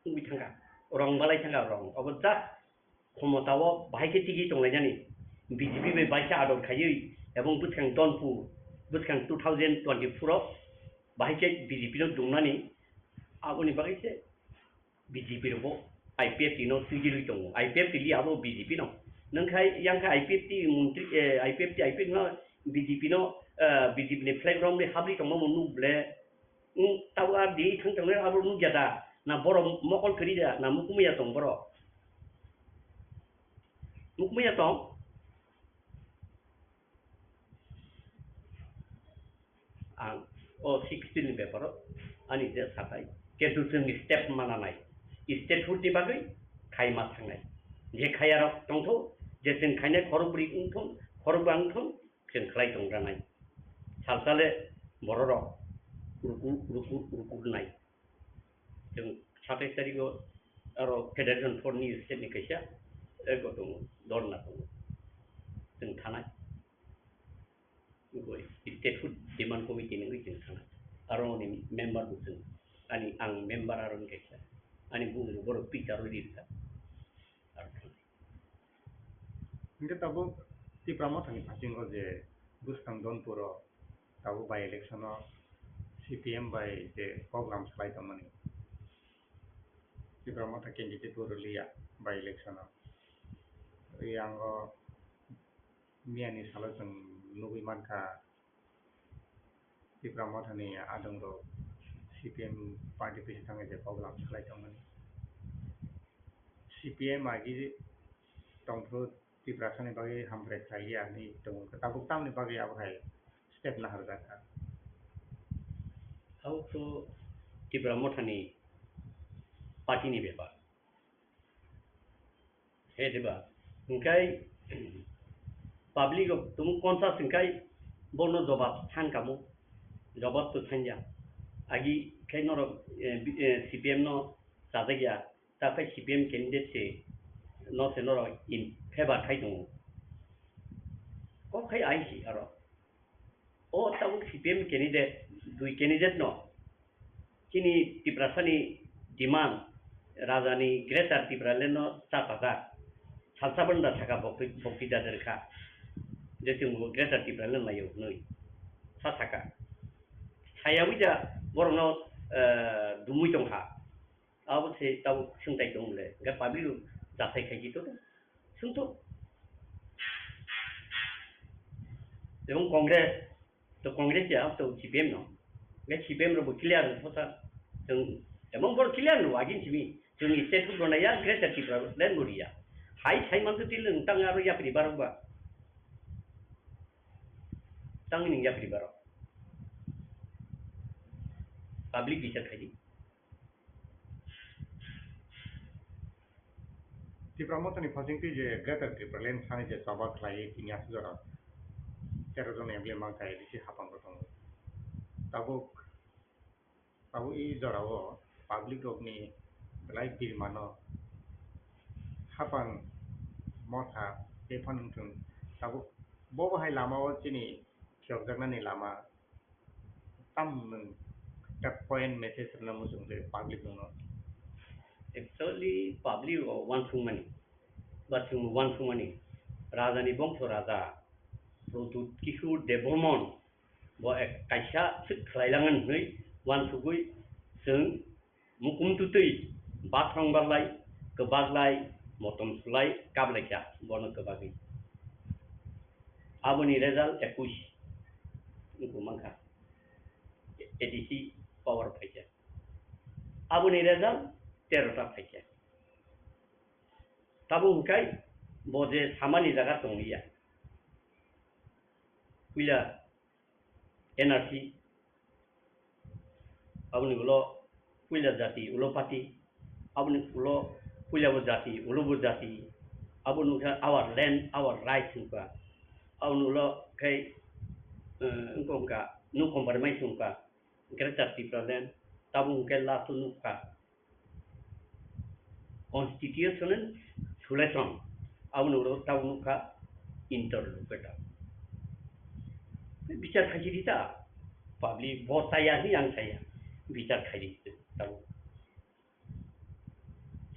wngwi thangkha. Rong balai thangkha rong. Obo just khomotao bahai khe tigi tonglainani. B J P bai baisa ador khaiwi ebong bwskang Donpur, bwskang two thousand twenty-four o bahai khe B J P no dungnani. Aboni bagwi se B J P rokbo I P F T no twijlwi tongo. I P F T li abo B J P no. Nwng khai yang khe I P F T montri, eh, I P F T, I P F T no B J P no, eh, B J P ni flag romwi habri tongma bo nuk ble. Wng, tabo a di thang tongnai abo nukya da? Na borok mokol kwrwi da? Na mukumu ya tong borok? Mukumu ya tong? Ang o sixteen ni beparo ani je sakai. Ketu chwngni step mana nai. State hood ni bagwi khai ma thangnai. Je khaya rok tongtho, je chwng khainai khorok bri wngthon, khorok ba wngthon, chwng khlai tong ranai. Salsale bororok ruku, ruku, ruku nai. Chwng satais tarikgo aro Federation Front ni state ni kaisa eko tongo, dorna tongo. Chwng thanai. Eko state hood demand committee ni wngwi chwng thanai. Aro ni member bo chwng, ani ang member aro ni kaisa. Ani bumung borok picture rwi rwkha. Aro thanai. Hingke tabuk Tipra Mothani phasingo je bwskang Donpuro tabuk by election o C P M bai je program salai tongmani. Tipra Motha candidate bo rwliya by election o. Yango miyani salo chwng nugwi mankha Tipra Mothani adongrok C P M party pisa thangwi je program salai tongmani. C P M agi tongphuru Tiprasani bagwi hamkrai khlaiya hinwi tongo. Tabuk tamni bagwi abo hai step naharjak kha? Abo to Tipra Mothani party ni bepar. He diba? Hingkai public rok tumung conscious hingkai bono jobab san kamo. Jobab to sanja. Agi khai norok, eh, bi-, eh, C P M no chajakya. Ta khai C P M candidate se no se norok in favor khai tongo. Kok khai ai si aro. O tabuk C P M candidate, dui candidate no chini Tiprasani demand, Rajani Greater Tipraland no cha pajak. Salsa banda saka bokti, bokti dader kha. Je chwng bo Greater Tipraland laio hwnwi. Sa saka. Hayabwi ja borokno, eh, dumwi tongkha. Abo se tabuk swngtai tong le. Ga public rok jathai khai jito. Swngto. Ebong Congress, to Congress ya, to C P M no. Ga C P M rok bo clear no thosa. Chwng, ebong bor clear no agin simi. Chwng state rok no ya, Greater Tripura land no ya. Hai sai man to til tang aro yapri barok ba. Tang ni yapri barok. Public bichar khai di. Tipra Mothani phasingtwi je Greater Tipraland thani je choba khlaiwi tini aswk jora tero jon M L A manka A D C hapang rok tongo. Tabuk, tabuk i jorao public rokni belai birmano hapang motha bephan wngthung. Tabuk bo bahai lamao chini phiyokjaknani lama tam nwng ta point message rwna muchung twi public rokno. Actually, public rok uansukmani, ba chwng uansukmani, Raja ni bongso Raja Pradyut Kishore Debbarman bo ek kaisa swk khlailangan hwnwi uansugwi chwng mukum tutwi bathang barlai, kwbaklai, motom sulai, kaplaikha bono kwbagwi. Aboni result ekush wngkha mankha, A D C power phaikha. Aboni result tero ta phaikha. Tabuk hwnkhe bo je samani jaga tongliya. Puila N R C, aboni ulo puila jati ulo party, aboni ulo puila bo jati ulo bo jati, aboni wngkha our land, our rights wngkha, aboni ulo khe, eh, wngkha wngkha no compromise wngkha, Greater Tipraland, tabuk hwnkhe last o nukha. Constitutional solution, aboni ulo tabuk nukha interlocutor. Bichar khaisidi ta, public bo chaya hi ang chaya, bichar khaisidi tabuk.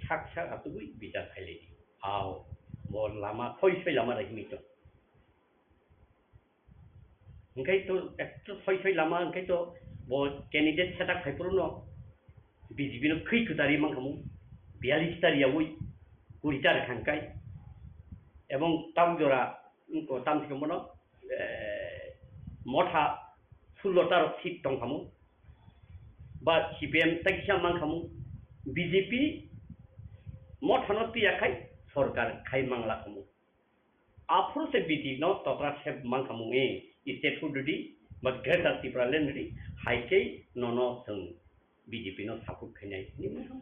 Sak sak atugwi bichar khailidi. Ao, bo lama, thoi soi lama rehimi to. Hwnkhe to ekto soi soi lama, hwnkhe to bo candidate setup khai phuru no B J P no khwi kwtari mankhamu, biyalish ta riyaui, kuri ta rwkha hwnkhe. Ebong tabuk jora, wngkha tam thwkhe bono, eh, motha sullo ta rok seat tongkhamu, ba C P M tai kisa mankhamu, B J P motha no twiya khai sorkar khai manglakhamu. Aphuru se B J P no totra se mankhamu e state hood rwdi ba Greater Tipraland rwdi hai khe nono chwng B J P no support khainai hinwi mankhamu.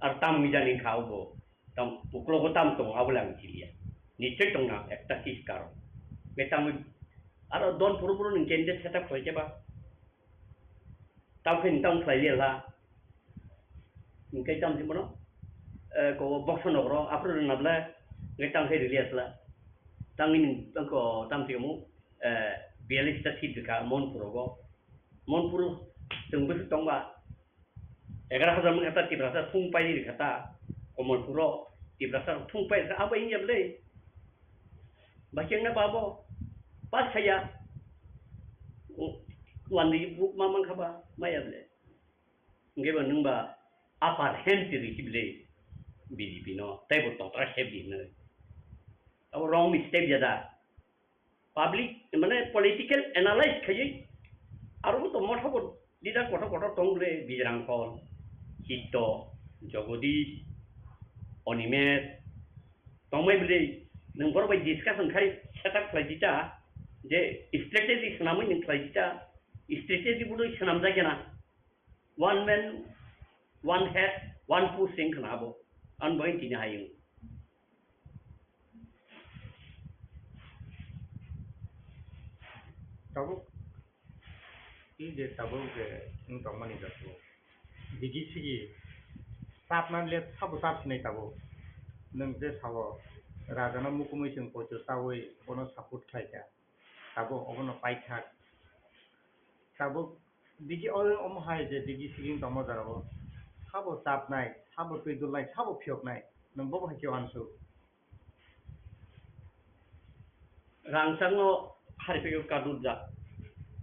Ar tam mijani kha obo, tam uklogo tam tongo abo le ang chiliya. Nichoi tongna ekta kis karon. Be tam aro don phuru phuru nwng candidate setup khlai khe ba. Tamo khe nwng tamo khlai liya la. Hwnkhe tamo se bono, eh, ko boxo nokro aphuru rwna bwle, hwnkhe tamo khe rwliya sla. Tangwi nwng tangko tamo se omo, eh, biyalish ta seat rwkha Monpur rogo. Monpur chwng bwswk tongba, egaroh hajar mangkha ta Tiprasa thung pairi rwkha ta, Komolpuro Tiprasa thung pairi rwkha, abo wngya bwle. Bahai wngna babo, pass khaiya. Wandi buk ma mankha ba, maya bwle. Hwnkhe bo nwng ba upper hand twi rwkhe bwle B J P no, tei bo totra khep di hwnwi. Abo wrong mistake ya da. Public, mane political analyze khaiwi, aro bo to motha bo leader kotor kotor tong bwle, Bijrang Khol, Chitto, Jagadish, Animesh, tongbai bwle, nwng borok bai discussion khai setup khlai di ta, je strategy swnamwi nwng khlai di ta, strategy bono swnamjak ya na. One man, one head, one push wng khna abo. Ang bai tini hai wng. Tabuk, i je tabuk je wng tongmani jago. Digi sigi, chapna le sabo chap sinai tabuk. Nwng je sao, rajano mukumui chwng poito chaui, bono support khlai kha. Tabuk obono paithak. Tabuk digi o-, omo hai je digi siging tongma jora o. Sabo chapnai, sabo twi dulnai, sabo phiyoknai. Nwng bobo hai khe uansuk. Rangchakno hariphaio kadul jak.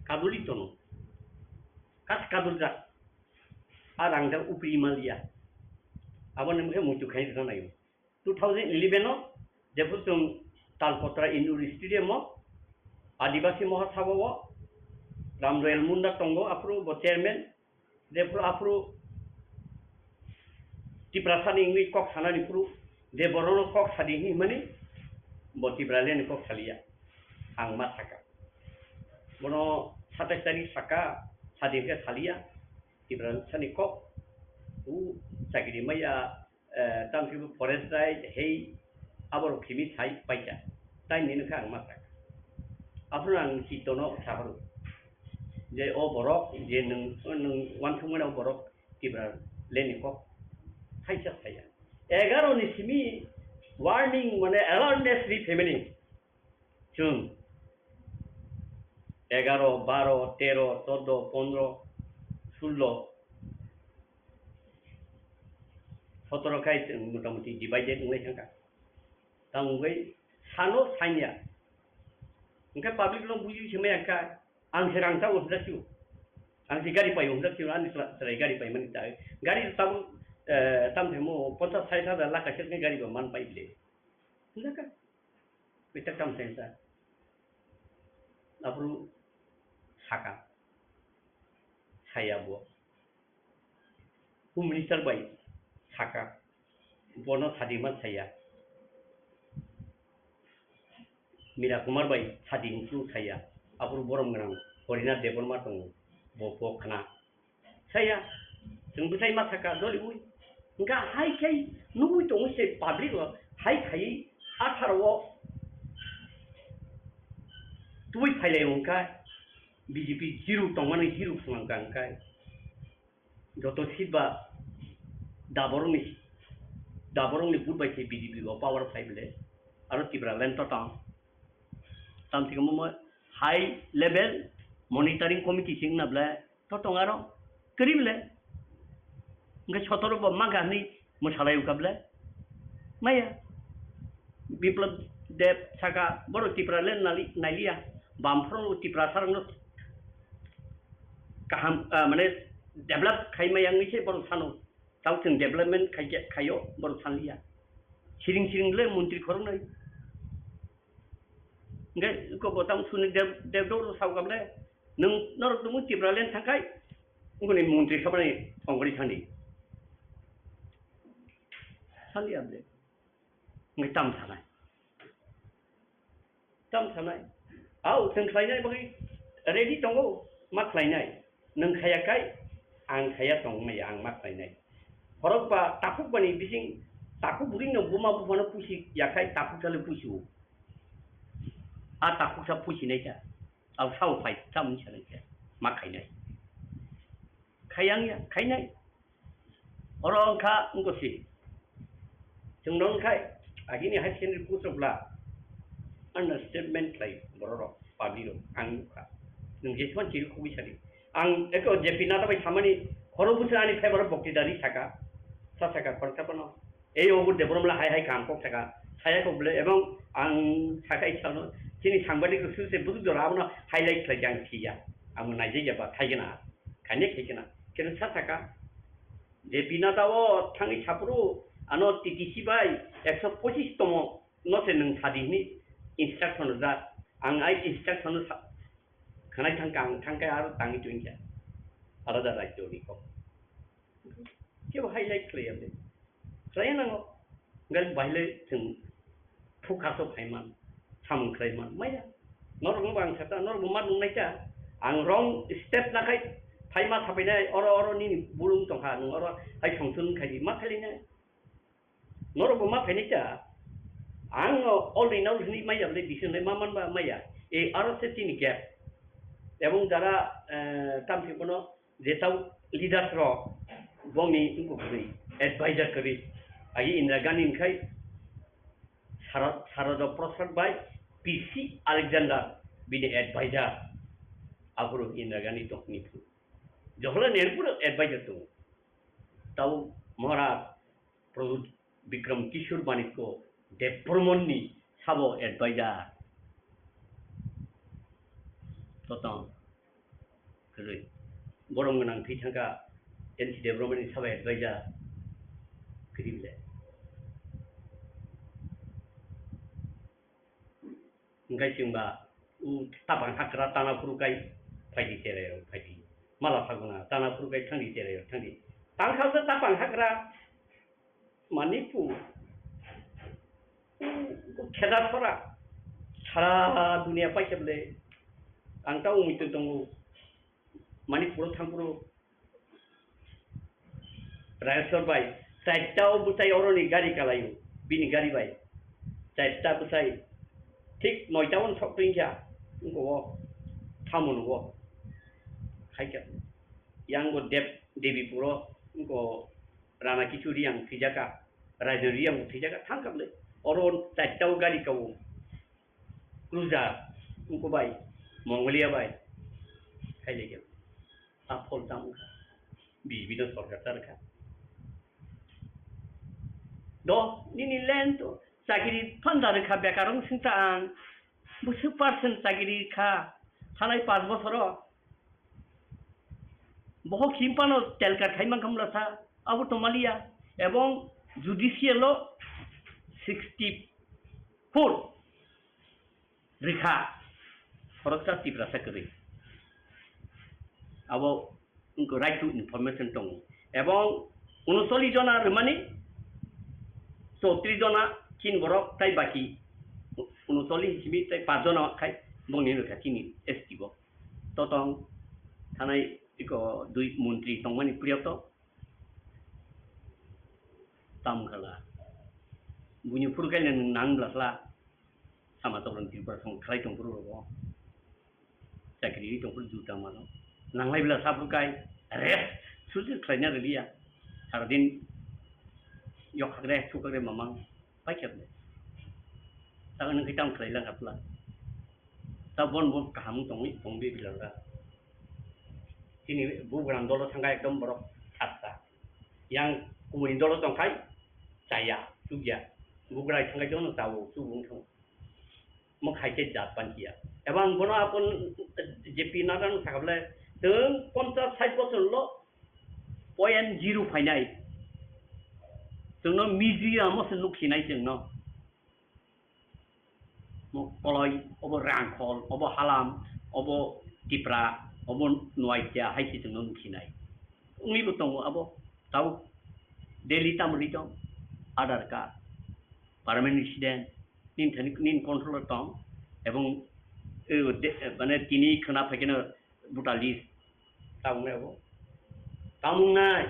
Kaduli tono. As kadurjak. A rang jak upri maliya. Abo ni mungkhe muitu khai rwna naio. Two thousand eleven o jephru chwng Talpotra Indoor Stadium o Adibasi Mahasabha o Ram Royal Munda tongo, aphuru bo chairman, jephru aphuru Tiprasa ni wngwi kok sanani phuru je borokno kok sadi hinwi himani bo Tipraland ni kok saliya. Ang ma saka. Bono satais tarik saka, sadi khe saliya. Tiprasa ni kok, u chakiri maya, eh, tamo khe forest right, hei, aborok khimi sai paikha. Tai nini khe ang ma saka. Aphuru ang chitono saphuru. Je o borok, je nwng, nwng uansukmani o borok Tipraland ni kok. Haisa saya. Egaro ni simi warning mane awareness ri phaimani. Chwng egaro, baro, tero, chordo, pondro, sullo, sotoro khai chwng motamuti divided wngwi thangkha. Tamo wngwi sano sanya. Hwnkhe public no buji se maya kha, ang se rang chao hwnjak sio. Ang se gari paio hwnjak sio, ani chwla-, chwrai gari paimani ta. Gari tabuk, eh, tamo themo ponchas sait hajar lakh kaisa khe gari bo man pai bile. Hwnjak kha. Bita kam sensa. Aphuru saka. Saya bo. Home Minister bai saka. Bono sadima saya. Mira Kumar bai sadi hwnsu saya. Aphuru borom gwnang Horinath Debbarma tongo. Bo, bo khna. Saya, chwng bwsai ma saka doliwi. Hwnkha hai khai nugwi tongo se public o, hai khai atharo o tubui phailai hwnkha B J P zero tongmani zero swnamkha hwnkha. Joto seat ba daborokni, daborokni vote bai se B J P o power phai bwle. Aro Tipraland to tong. Tamo thik mo high level monitoring committee sing na bwle. To tong aro kwrwi bwle. Hwnkhe sotoro bo mangkha hwnwi mwsalai wngkha bwle. Maya. Biplab Deb saka, borok Tipraland nali-, nailiya. Bamphoro Tiprasarokno kaham, ah, mane develop khai maya wngwi se borok sano. Tamo chwng development khai khe, khaio borok sanliya. Siring siring le montri khoroknwi. Hwnkhe eko bo tamo Sunil Dev, Dev Doro sao kha bwle, nwng norok tongmung Tipraland thangkhai, wngkoni montri sabani thongkori thani. Sanliya bwle. Hwnkhe tamo sanai. Tamo sanai. Au, chwng khlainai bagwi ready tongo, ma khlainai. Nwng khaya kai, ang khaya tong maya, ang ma khlainai. Khorok ba takhuk bani bising, takhuk buring no buma buma no pusi ya kai, takhuk sale pusi o. A takhuk sa pusi nai ta. Au sao phai, tamo sanai ta. Ma khainai. Khayang ya, khainai. Oro wngkha wngkha si. Chwng no wngkha agini high secondary post rok bla understatement khlai borok rok, public rok ang nukha. Nwng jesman chiri khugwi sadi. Ang eko J P Nadda bai samani khoro bwswk ani favour o bokti dari saka. Sa saka khoroksa phano. Ei obo Debbarma hai hai kaham kok saka. Saya kok bwle ebong ang saka isano chini sangbadik rok suse bwswk jora abono highlight khlai ang siya. Amo naijak ya ba thaigena. Khaine khaigena. Keno sa saka. J P Nadda o thangwi saphuru ano T T C bai ekso pochis tomo no se nwng sadi hwnwi instruction rwjak. Ang ai instruction no sa-, khwnai thangkha, ang thangkhe aro tangwi tongkha. Alada rajyo ni kok. Kebo highlight khlaiya le. Khlaiya nango. Hwnkhe baile chwng thukhaso phaiman, samung khlaiman maya. Norokno bo ang sakha, norokbo ma nungnai kha. Ang wrong step nakhai phaima saphainai, oro oro nini bulung tongkha, nwng oro hai songchun khai di, ma khailainai. Norokbo ma phainai kha. Ang o olni nau hwnwi maya bwle, bisingnai ma manba maya. E aro se chini gap. Ebong jara, eh, tamsi bono Jesao leaders rok bongni wngkuk kwrwi, advisor kwrwi. Agi Indira Gandhi ni khai Sara-, Sarada Prasad bai P C Alexander bini advisor. Aphuru Indira Gandhi tongni phuru. Jawaharlal Nehru pura advisor tongo. Tau Maharaj Pradyut Bikram Kishore Manikya Debbarmani sabo advisor. Totong. Kwrwi. Borom gwnang thwi thangkha N C Debbarmani saba advisor kwrwi le. Hwnkhe chwngba u tapang hakra tana phuru kai phaidi cherai rok phaidi. Mala phaguna tana phuru kai thangdi cherai rok thangdi. Tangkha se tapang hakra Manipur. Kheda sora. Sara dunia paikhe bole. Ang ta umui twi tongo. Manipur thangphuru Rayasor bai, chaita o bwsai oroni gari kalaio, bini gari bai. Chaita bwsai, thik noita o sok twi kha, wngko o, thamon o. Hai kha, yang bo Dev, Devi puro, wngko Rana Kichuri yang thwijaka, Rajan Riyang thwijaka, thang kha bwle. Oro chaita o gari kao. Cruiser, wngko bai, Mongolia bai, khailaiya. A phol tamo kha. B J P no sorkar ta rwkha. Do, nini land to, chakiri phanda rwkha, bekar wng singta ang. Bwswk percent chakiri kha, thanai panch bosoro. Bohok himpano telkar khai mankha mula sa, abo tongmaliya. Ebong judicial o sixty four rikha, khoroksa Tiprasa kwrwi. Abo wngkha right to information tongo. Ebong unocholish jona rwmani, chowtrish jona chin borok tai baki unocholish simi tai panch jona khai bongni rwkha chini S T bo. Totong thanai iko dui montri tongmani priyoto. Tam khala. Buini phuru kaino nwng nang bwla khala. Sama tokron Tripura song khlai tong phuru rogo. Chakri ri tong phuru juta mano. Nanglai bwla sa phuru kai. Rest. Susu khlaina riliya. Saradin yok hakre, thuk hakre mamang. Paikhe bwle. Saka nwng khe tamo khlai lang kapla. Ta bon bon kaham tongwi tongwi bilal da. Chini bugrang dolo thangkha ekdom borok satta. Yang kubuni dolo tongkhai chaya, chukya. Bugra thangkha jono chawo, chubu wng thango. Mo khai khe jat pan kiya. Ebang bono apon J P Nadda no sakha bwle, twng ponchas sait bochor lo point zero phainai. Chwngno media mo se nukhinai chwngno. Mo koloi, obo Rangkhol, obo Halam, obo Tipra, obo Noatia hai se chwngno nukhinai. Wngwi bo tongo abo, tabuk Delhi tamo ri tong, Aadhaar card, permanent resident, nini thani, nini control o tong, ebong, eh, de-, mane tini khwna phaikhe no voter list tabuk nai abo. Tamung nai.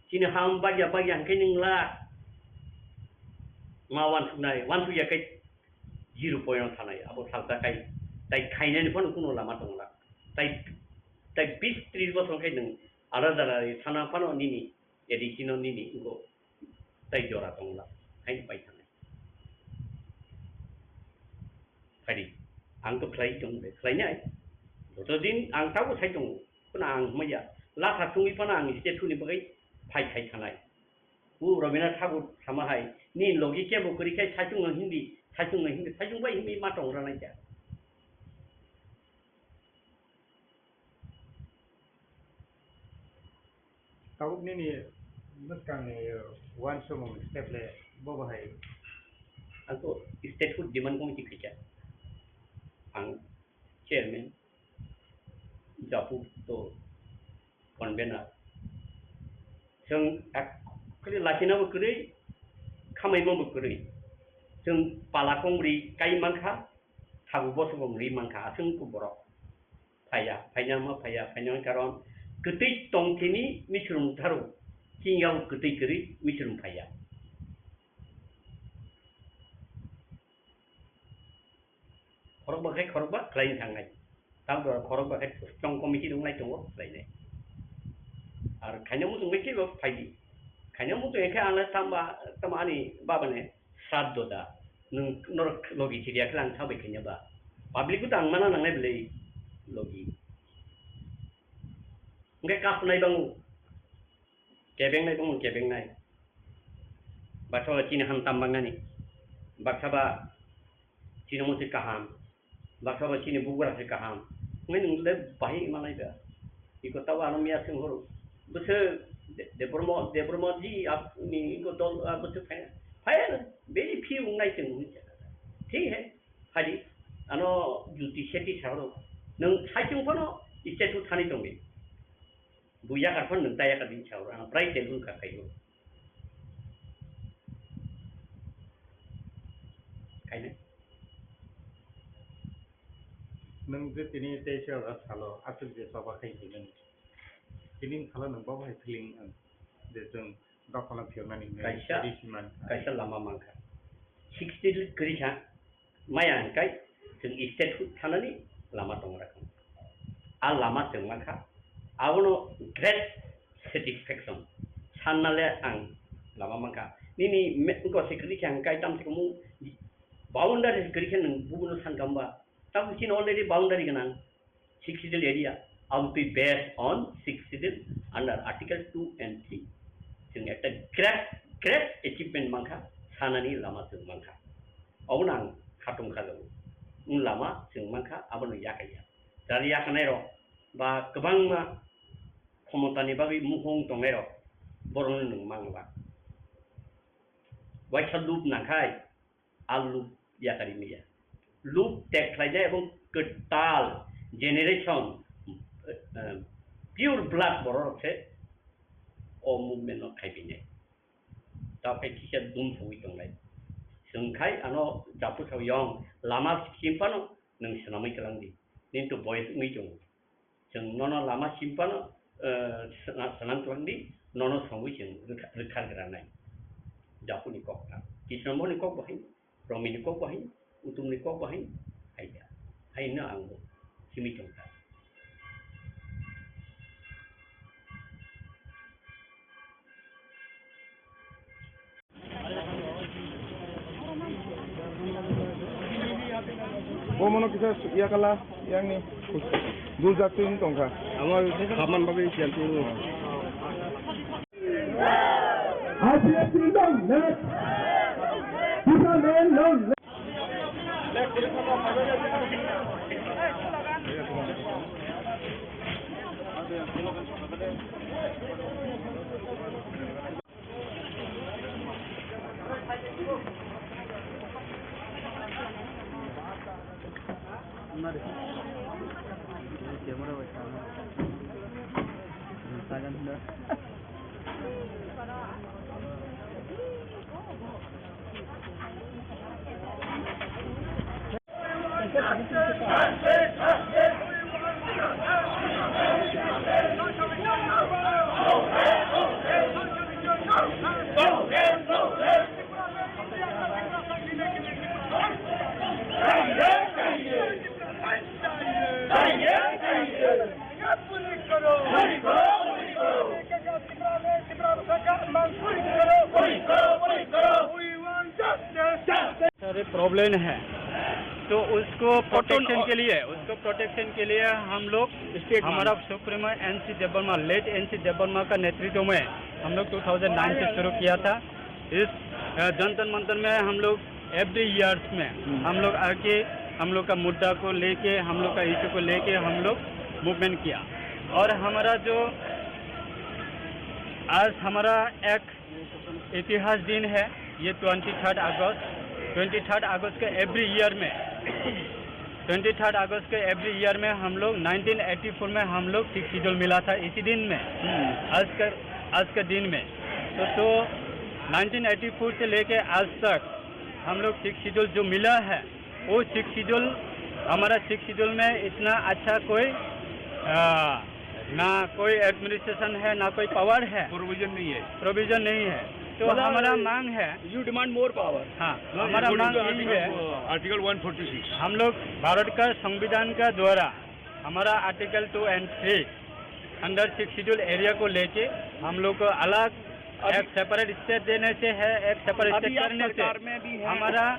Chini ham bagya bagya hwnkhe nwng la. Ma wansuk nai, wansuk ya khe zero point o thanai, abo salsa khai. Tai khainani phano kuno lama tongla. Tai, tai bis tris bosor khai nwng ada jara sana phano nini, A D C no nini, wngko tai jora tongla, haino pai thanai. Phadi, ang to khlai tong de, khlainai. Joto din ang tabo sai tongo, kono ang maya, latha thungwi phano ang state huni bagwi phai khai thanai. U Rabindranath Thakur sama hai, ni logi kebo kwrwi khai saichung no hindi, saichung no hindi, saichung bai hindi ma tong ranai kha. Tabuk nini bwskangni uansukmung step le bo bahai? Ang to statehood demand committee khaikha. Ang chairman, Japu to convener. Chwng ek-, khali lachina bo kwrwi, khamaima bo kwrwi. Chwng pala kongri kai mankha, thabu bosongo ri mankha, aswng khe borok. Phaiya, phaina ma phaiya, phaina karon kwtwi tongthini misrum tharo, chini yao kwtwi kwrwi misrum phaiya. Khorokba khe khorokba khlai thangnai. Tamo khorokba khe chong committee rok nai tongo khlainai. Ar khaina muchung bai khe bo phaidi. Khaina muchung khe ang le tamba, tamo ani baba ne sraddho da. Nwng norok logi chiriya khe ang sabai khaina ba. Public bo tang mana nangnai belai logi. Hwnkhe kasunai bango. Kebengnai tongmung kebengnai. Baksa ba chini ham tam bangnani. Baksa ba chini mungsi kaham. Baksa ba chini bugra se kaham. Ngai nung le bahai manai da. Iko tabo ano miya sing horo. Bwswk De-, Debbarma, Debbarma ji apni iko dol, ah, bwswk phai. Phai ano, beri phi wngnai chwng hwn kha. Thik hai, phadi, ano Jyoti Shetty sa horo. Nwng saichung phano state o thani tongdi. Bo yakar phano nwng ta yakar din sa horo. Ano prai tebul kha khai horo. Kaine. Nwng je tini teisa ora salo, aswk je choba khai hinwi. Tini salo nwng bo hai feeling ang je chwng dophano phiyoknani hinwi Kaisa, ready si mankha. Kaisa lama mankha. Sixty kwrwi kha. Maya hwnkai chwng state hood thanani lama tongra kha. A lama chwng mankha, abono great satisfaction. Sannale ang lama mankha. Nini me-, wngkha se kwrwi khe hwnkai tamse kwmung boundary se kwrwi khe nwng bubuno sankha hwnba? Tamo chini already boundary gwnang. Sixth Schedule area, aboni based on Sixth Schedule under Article two and three. Chwng ekta great, great achievement mankha, sanani lama chwng mankha. Obono ang khatung kha jago. Wng lama chwng mankha, abono yakaiya. Jari yakanai rok ba kwbangma khomotani bagwi mukhung tongnai rok, borokno nwng mangla. Waisa lub nangkhai, a lub yakari maya. Lub tek khlainai ebong kwtal generation, eh, pure blood borok rok se o movement no khai pinai. Ta phai kisa dum sawi tongnai. Chwng khai ano japu sawi yong lama simphano nwng swnamwi twlang di. Nini to boyes wngwi tongo. Chwng nono lama simphano, eh, sna-, swnam twlang di, nono songwi chwng rwkha-, rwkha granai. Japuni kok ta. Kisnamoni kok bahai, Romini kok bahai, Utumni kok bahai, hai da. Hai no ang bo simi tong ta. O mono kisa yakala yang ni dul jak twi tongkha. Amo khaman bagwi siyan twi. I P F T long live. People man long live. सारे प्रॉब्लम है, तो उसको प्रोटेक्शन के लिए, उसको प्रोटेक्शन के लिए हम लोग, स्टेट हमारा supremo NC Debbarma, late NC Debbarma का नेतृत्व में हम लोग टू थाउजेंड नाइन से शुरू किया था। इस, अ, जंतर मंतर में हम लोग एवरी ईयर्स में हम्म। हम लोग आके हम लोग का मुद्दा को लेके, हम लोग का इशू को लेके हम लोग मूवमेंट किया। और हमारा जो आज हमारा एक इतिहास दिन है ये ट्वेंटी थर्ड अगस्त। ट्वेंटी थर्ड अगस्त के एवरी ईयर में, ट्वेंटी थर्ड अगस्त के एवरी ईयर में हम लोग नाइनटीन एटी फ़ोर में हम लोग सिक्स शेड्यूल मिला था इसी दिन में। हम्म। आज का, आज का दिन में। तो, तो नाइनटीन एटी फ़ोर से लेके आज तक हम लोग सिक्स शेड्यूल जो मिला है, वो सिक्स शेड्यूल, हमारा सिक्स शेड्यूल में इतना अच्छा कोई, आ, ना कोई एडमिनिस्ट्रेशन है, ना कोई पावर है। प्रोविजन नहीं है। प्रोविजन नहीं है। तो मतलब, हमारा मांग है। You demand more power। हाँ, हमारा मांग यही है। Article one forty six. हम लोग भारत का संविधान का द्वारा हमारा article to and three under six schedule area को लेके हम लोग को अलग अभी एक सेपरेट स्टेट देने से है, एक सेपरेट अभी स्टेट आप करने से सरकार में भी हैं। हमारा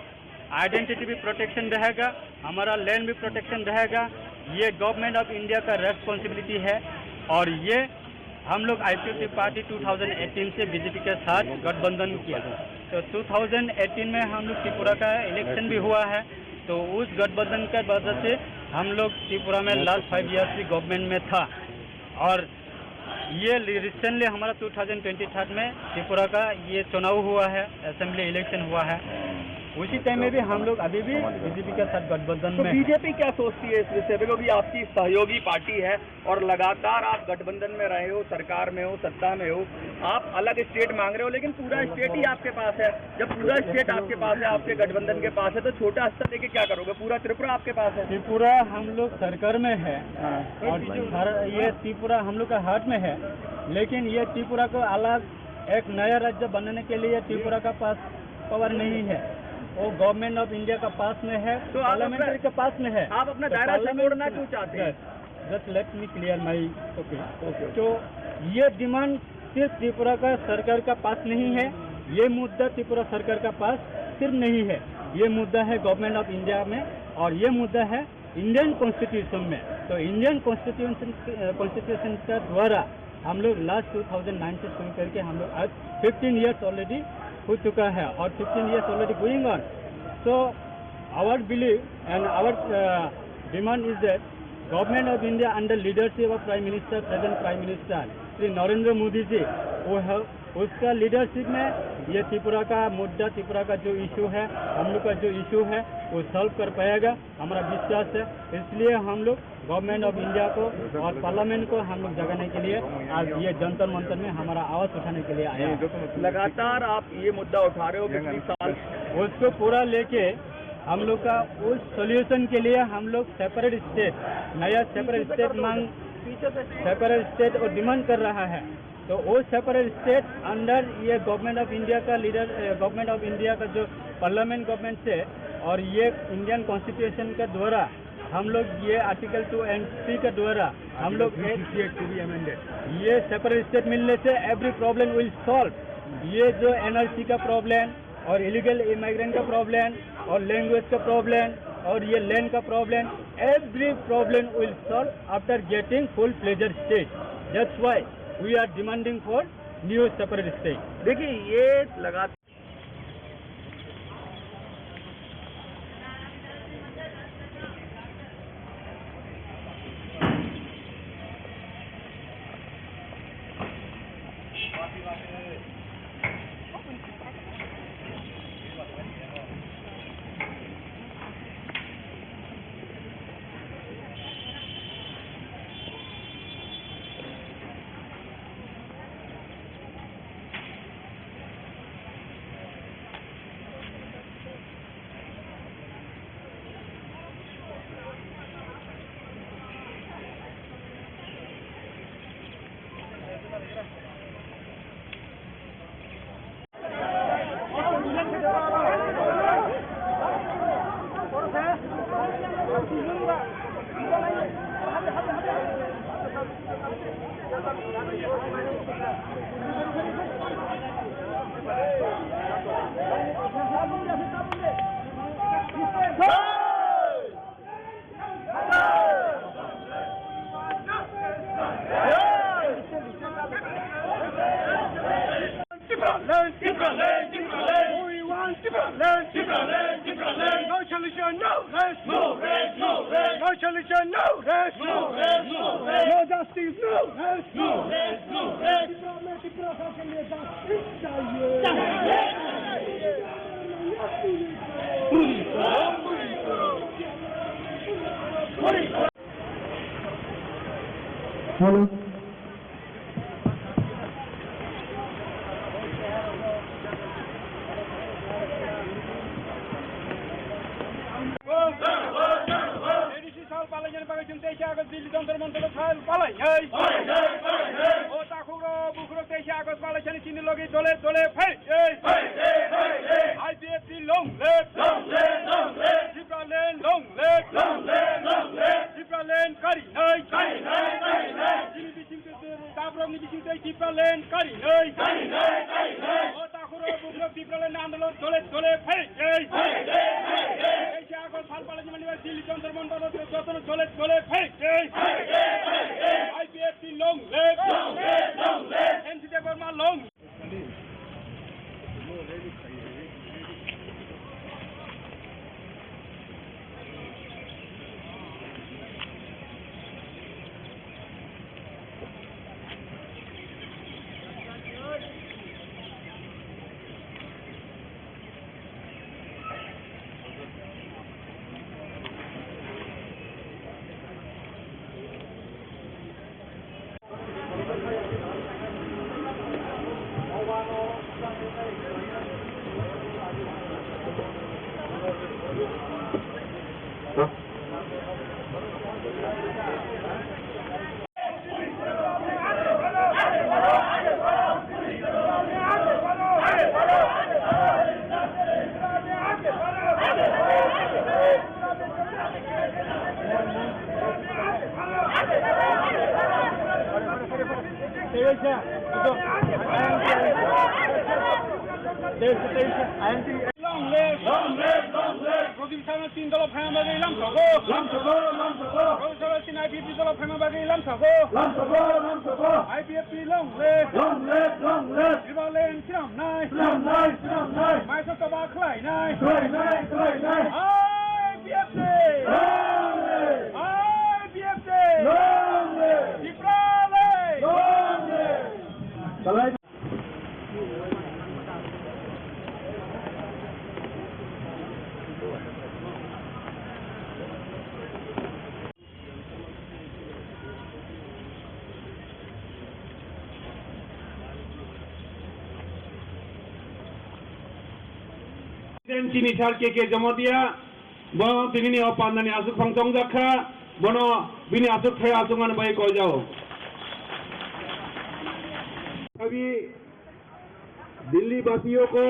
आइडेंटिटी भी प्रोटेक्शन रहेगा, हमारा लैंड भी प्रोटेक्शन रहेगा। ये गवर्नमेंट ऑफ इंडिया का रेस्पॉन्सिबिलिटी है और ये हम लोग IPFT party two thousand eighteen से बीजेपी के साथ गठबंधन किया। तो टू थाउजेंड एटीन में हम लोग त्रिपुरा का इलेक्शन भी हुआ है, तो उस गठबंधन के वजह से हम लोग त्रिपुरा में लास्ट फाइव ईयर्स भी गवर्नमेंट में था। और ये रिसेंटली हमारा टू थाउजेंड ट्वेंटी थ्री में त्रिपुरा का ये चुनाव हुआ है, असेंबली इलेक्शन हुआ है। उसी टाइम में भी हम लोग अभी भी बीजेपी के साथ गठबंधन तो में है। बीजेपी क्या सोचती है इस विषय पे? क्योंकि आपकी सहयोगी पार्टी है और लगातार आप गठबंधन में रहे हो, सरकार में हो, सत्ता में हो, आप अलग स्टेट मांग रहे हो, लेकिन पूरा स्टेट ही आपके पास है। जब पूरा स्टेट आपके पास है, आपके गठबंधन के पास है, तो छोटा हिस्सा लेके क्या करोगे? पूरा त्रिपुरा आपके पास है। त्रिपुरा हम लोग सरकार में है। हाँ। और भारत, ये त्रिपुरा हम लोग का हाथ में है, लेकिन ये त्रिपुरा को अलग एक नया राज्य बनाने के लिए त्रिपुरा का पास पावर नहीं है। वो गवर्नमेंट ऑफ इंडिया का पास में है, तो आप अपना, पार्लियामेंट्री के पास में है। आप अपना तो दायरा पार्लियामेंट छोड़ना क्यों चाहते हैं? Just let me clear my, okay। Okay, okay. तो ये डिमांड सिर्फ त्रिपुरा का सरकार का पास नहीं है, ये मुद्दा त्रिपुरा सरकार का पास सिर्फ नहीं है, ये मुद्दा है गवर्नमेंट ऑफ इंडिया में और ये मुद्दा है इंडियन कॉन्स्टिट्यूशन में। तो इंडियन कॉन्स्टिट्यूशन, कॉन्स्टिट्यूशन का द्वारा हम लोग लास्ट टू थाउजेंड नाइन से शुरू करके हम लोग आज फिफ्टीन ईयर्स ऑलरेडी हो चुका है और fifteen years already going on. So our belief and our demand is that Government of India under leadership of Prime Minister, present Prime Minister Shri Narendra Modi ji, वो है, उसका लीडरशिप में ये त्रिपुरा का मुद्दा, त्रिपुरा का जो इशू है, हम लोग का जो इशू है, वो सॉल्व कर पाएगा, हमारा विश्वास है। इसलिए हम लोग गवर्नमेंट ऑफ इंडिया को और पार्लियामेंट को हम लोग जगाने के लिए आज ये जंतर मंतर में हमारा आवाज़ उठाने के लिए आया है। लगातार आप ये मुद्दा उठा रहे हो पिछले साल। उसको पूरा लेके हम लोग का उस सॉल्यूशन के लिए हम लोग सेपरेट स्टेट, नया सेपरेट स्टेट मांग, सेपरेट स्टेट और डिमांड कर रहा है। तो वो सेपरेट स्टेट अंडर ये गवर्नमेंट ऑफ इंडिया का लीडर, अ, गवर्नमेंट ऑफ इंडिया का जो पार्लियामेंट गवर्नमेंट से और ये इंडियन कॉन्स्टिट्यूशन के द्वारा हम लोग ये आर्टिकल टू एंड थ्री के द्वारा हम लोग एक, ये सेपरेट स्टेट मिलने से every problem will solve। ये जो एनआरसी का प्रॉब्लम और इलीगल इमिग्रेंट का प्रॉब्लम और लैंग्वेज का प्रॉब्लम और ये लैंड का problem, every problem will solve after getting full fledged state। That's why we are demanding for new separate state। देखिए, ये लगातार Tipraland, Tipraland, Tipraland. We want Tipraland, Tipraland, Tipraland. No solution, no rest. No rest, no rest. No solution, no rest. No rest, no rest. No justice, no rest. No rest, no rest. Tipraland, Tipraland. Hello. Sal palaijani bagwi chwng teisa August Delhi Jantar Mantar o sal palainai. O takhuk rok bukhuk rok teisa August palaisani chini logi dole dole phai. I P F T long live. Long live, long live. Tipraland long live. Long live, long live. Tipraland karinai. Karinai, karinai. Chini bising twi, Tabrokni bising twi Tipraland karinai. Karinai, karinai. O takhuk rok bukhuk rok Tipraland andolon dole dole phai. Phai, phai, phai, phai. Teisa August sal palaijani bagwi Delhi Jantar Mantar o jotono dole dole phai. Phai, phai, phai, phai. I P F T long live. Long live, long live. N C Debbarma long Long live! Long live! Long live! Rojim Sarma Singh dolo phaima bagwi lam soko. Lam soko, lam soko. Rojim Sarma Singh I P F T dolo phaima bagwi lam soko. Lam soko, lam soko. I P F T long live! Long live! Long live! Tipraland swnamnai! Swnamnai! Swnamnai! Maisa choba khlainai! Khlainai! Khlainai! I P F T! Long live! I P F T! Long live! Tipraland! Long live! President chini sir K K Jamatia, bo tinini o pandani aswk phang chongjak kha, bono bini aswk thai aswk mani bai koijao. Abhi Delhi वासियों को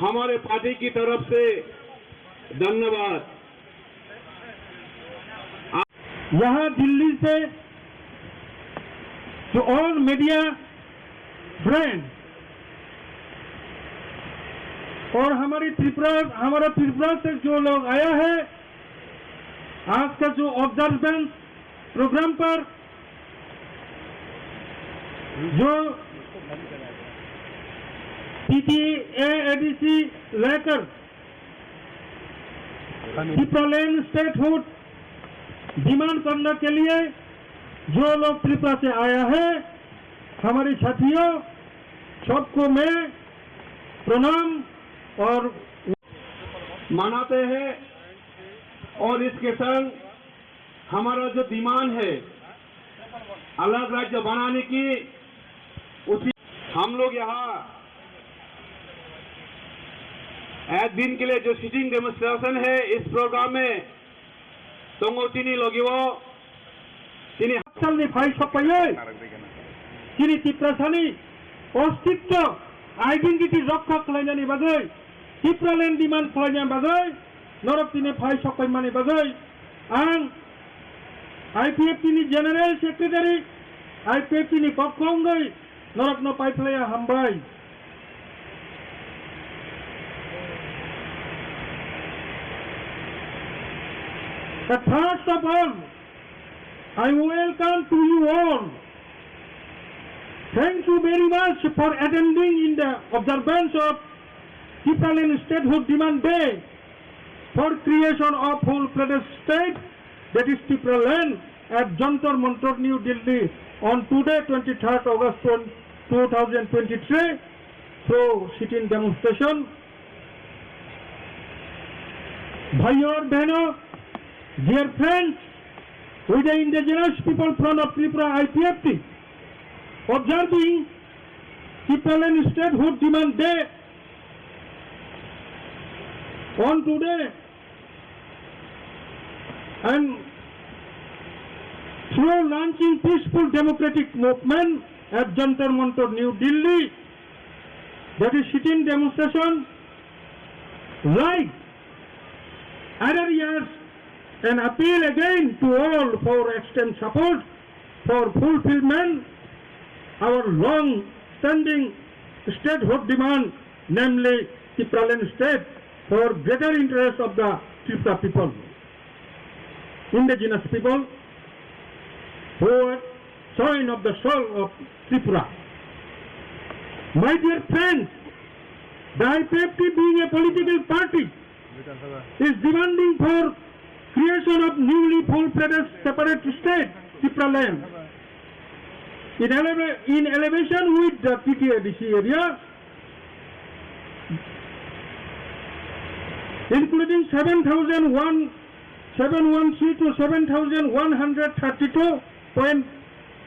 हमारे पार्टी की तरफ से धन्यवाद। यहाँ दिल्ली से जो और मीडिया फ्रेंड और हमारी त्रिपुरा, हमारा त्रिपुरा से जो लोग आया है, आज का जो ऑब्जर्वेंस प्रोग्राम पर जो पीटीए एडीसी लेकर टिप्रालैंड स्टेटहुड डिमांड करने के लिए जो लोग त्रिपुरा से आया है, हमारे साथियों, सबको मैं प्रणाम और मनाते हैं और इसके संग हमारा जो डिमांड है अलग राज्य बनाने की, उसी हम लोग यहाँ एक दिन के लिए जो सिटिंग डेमोन्स्ट्रेशन है इस प्रोग्राम में tongo chini logi o chini salni phai sokpaiwi chini Tiprasani ostitto, identity rokha khlainani bagwi, Tipraland demand khlainani bagwi norok tini phai sokpaimani bagwi ang I P F T ni General Secretary, I P F T ni pokho wngwi norokno paiphlaiya hambai. But first of all, I welcome to you all. Thank you very much for attending in the observance of Tipraland Statehood Demand Day for creation of full-fledged state, that is Tipraland, at Jantar Mantar, New Delhi on today, twenty-third August two thousand twenty-three, through sit-in demonstration. भाइयों और बहनों, dear friends, with the indigenous people front of Tripura, I P F T, observing Tipraland Statehood Demand Day on today, and through launching peaceful democratic movement at Jantar Mantar, New Delhi, that is sit-in demonstration, like other years, an appeal again to all for extend support for fulfillment our long-standing statehood demand, namely Tipraland state, for greater interest of the Tripura people, indigenous people who are soil of the soul of Tripura. My dear friends, the I P F T being a political party, is demanding for creation of newly full-fledged separate state, Tipraland, in eleva-, in elevation with the T T A D C area, including seven thousand one, seven one three to seven thousand one hundred thirty-two point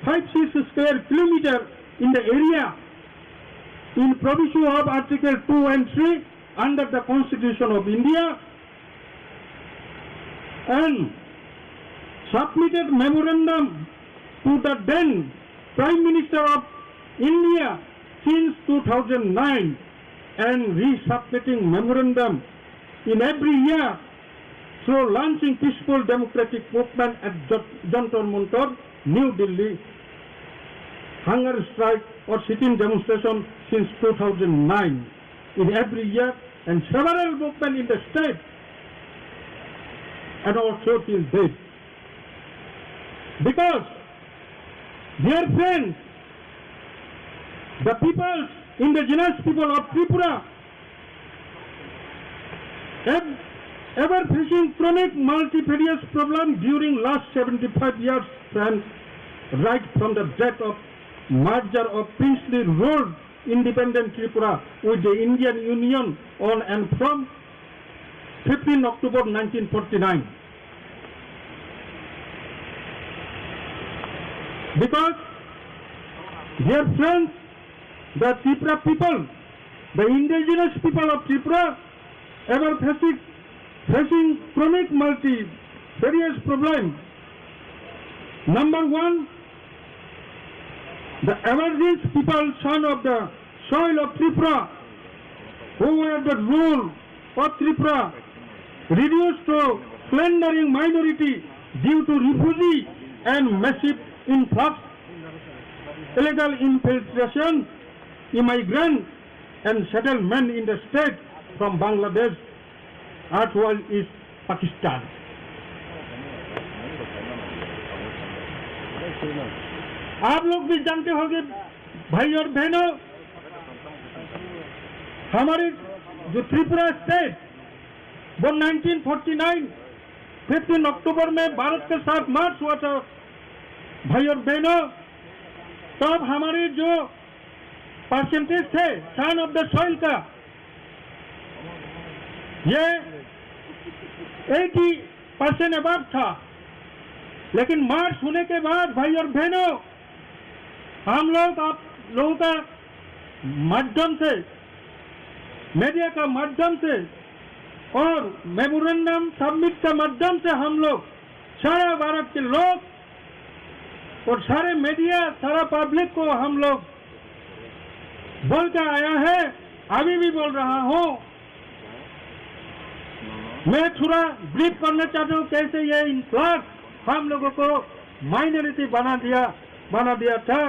five six square kilometer in the area in proviso of Article two and three under the Constitution of India. and submitted memorandum to the then Prime Minister of India since two thousand nine and resubmitting memorandum in every year through launching peaceful democratic movement at Jat-, Jantar Mantar, New Delhi, hunger strike or sit-in demonstration since two thousand nine in every year and several movement in the state and also till date. Because, dear friends, the people, indigenous people of Tripura, ev-, ever facing chronic multifarious problem during last seventy-five years, friends, right from the date of merger of princely ruled independent Tripura with the Indian Union on and from fifteen October nineteen forty-nine. Because, dear friends, the Tripura people, the indigenous people of Tripura, ever facing, facing chronic multifarious problem. Number one, the emerging people, son of the soil of Tripura, who were the rule of Tripura, reduced to plundering minority due to refugee and massive influx, illegal infiltration, immigrant and settlement in the state from Bangladesh, erstwhile East Pakistan। आप लोग भी जानते होंगे भाई और बहनों, हमारे जो त्रिपुरा स्टेट, वो नाइनटीन फ़ोर्टी नाइन, फ़िफ़्टीन अक्टूबर में भारत के साथ मर्ज हुआ था। भाई और बहनों, तब हमारे जो परसेंटेज थे सन ऑफ द सॉइल का, ये एटी परसेंट अबाव था, लेकिन मर्ज होने के बाद, भाई और बहनों, हम लोग आप लोगों का माध्यम से, मीडिया का माध्यम से और मेमोरेंडम सबमिट का माध्यम से हम लोग सारा भारत के लोग और सारे मीडिया, सारा पब्लिक को हम लोग बोलता आया है, अभी भी बोल रहा हूँ। मैं थोड़ा ब्रीफ करना चाहता हूँ, कैसे ये इनक्लाब हम लोगों को माइनॉरिटी बना दिया, बना दिया था,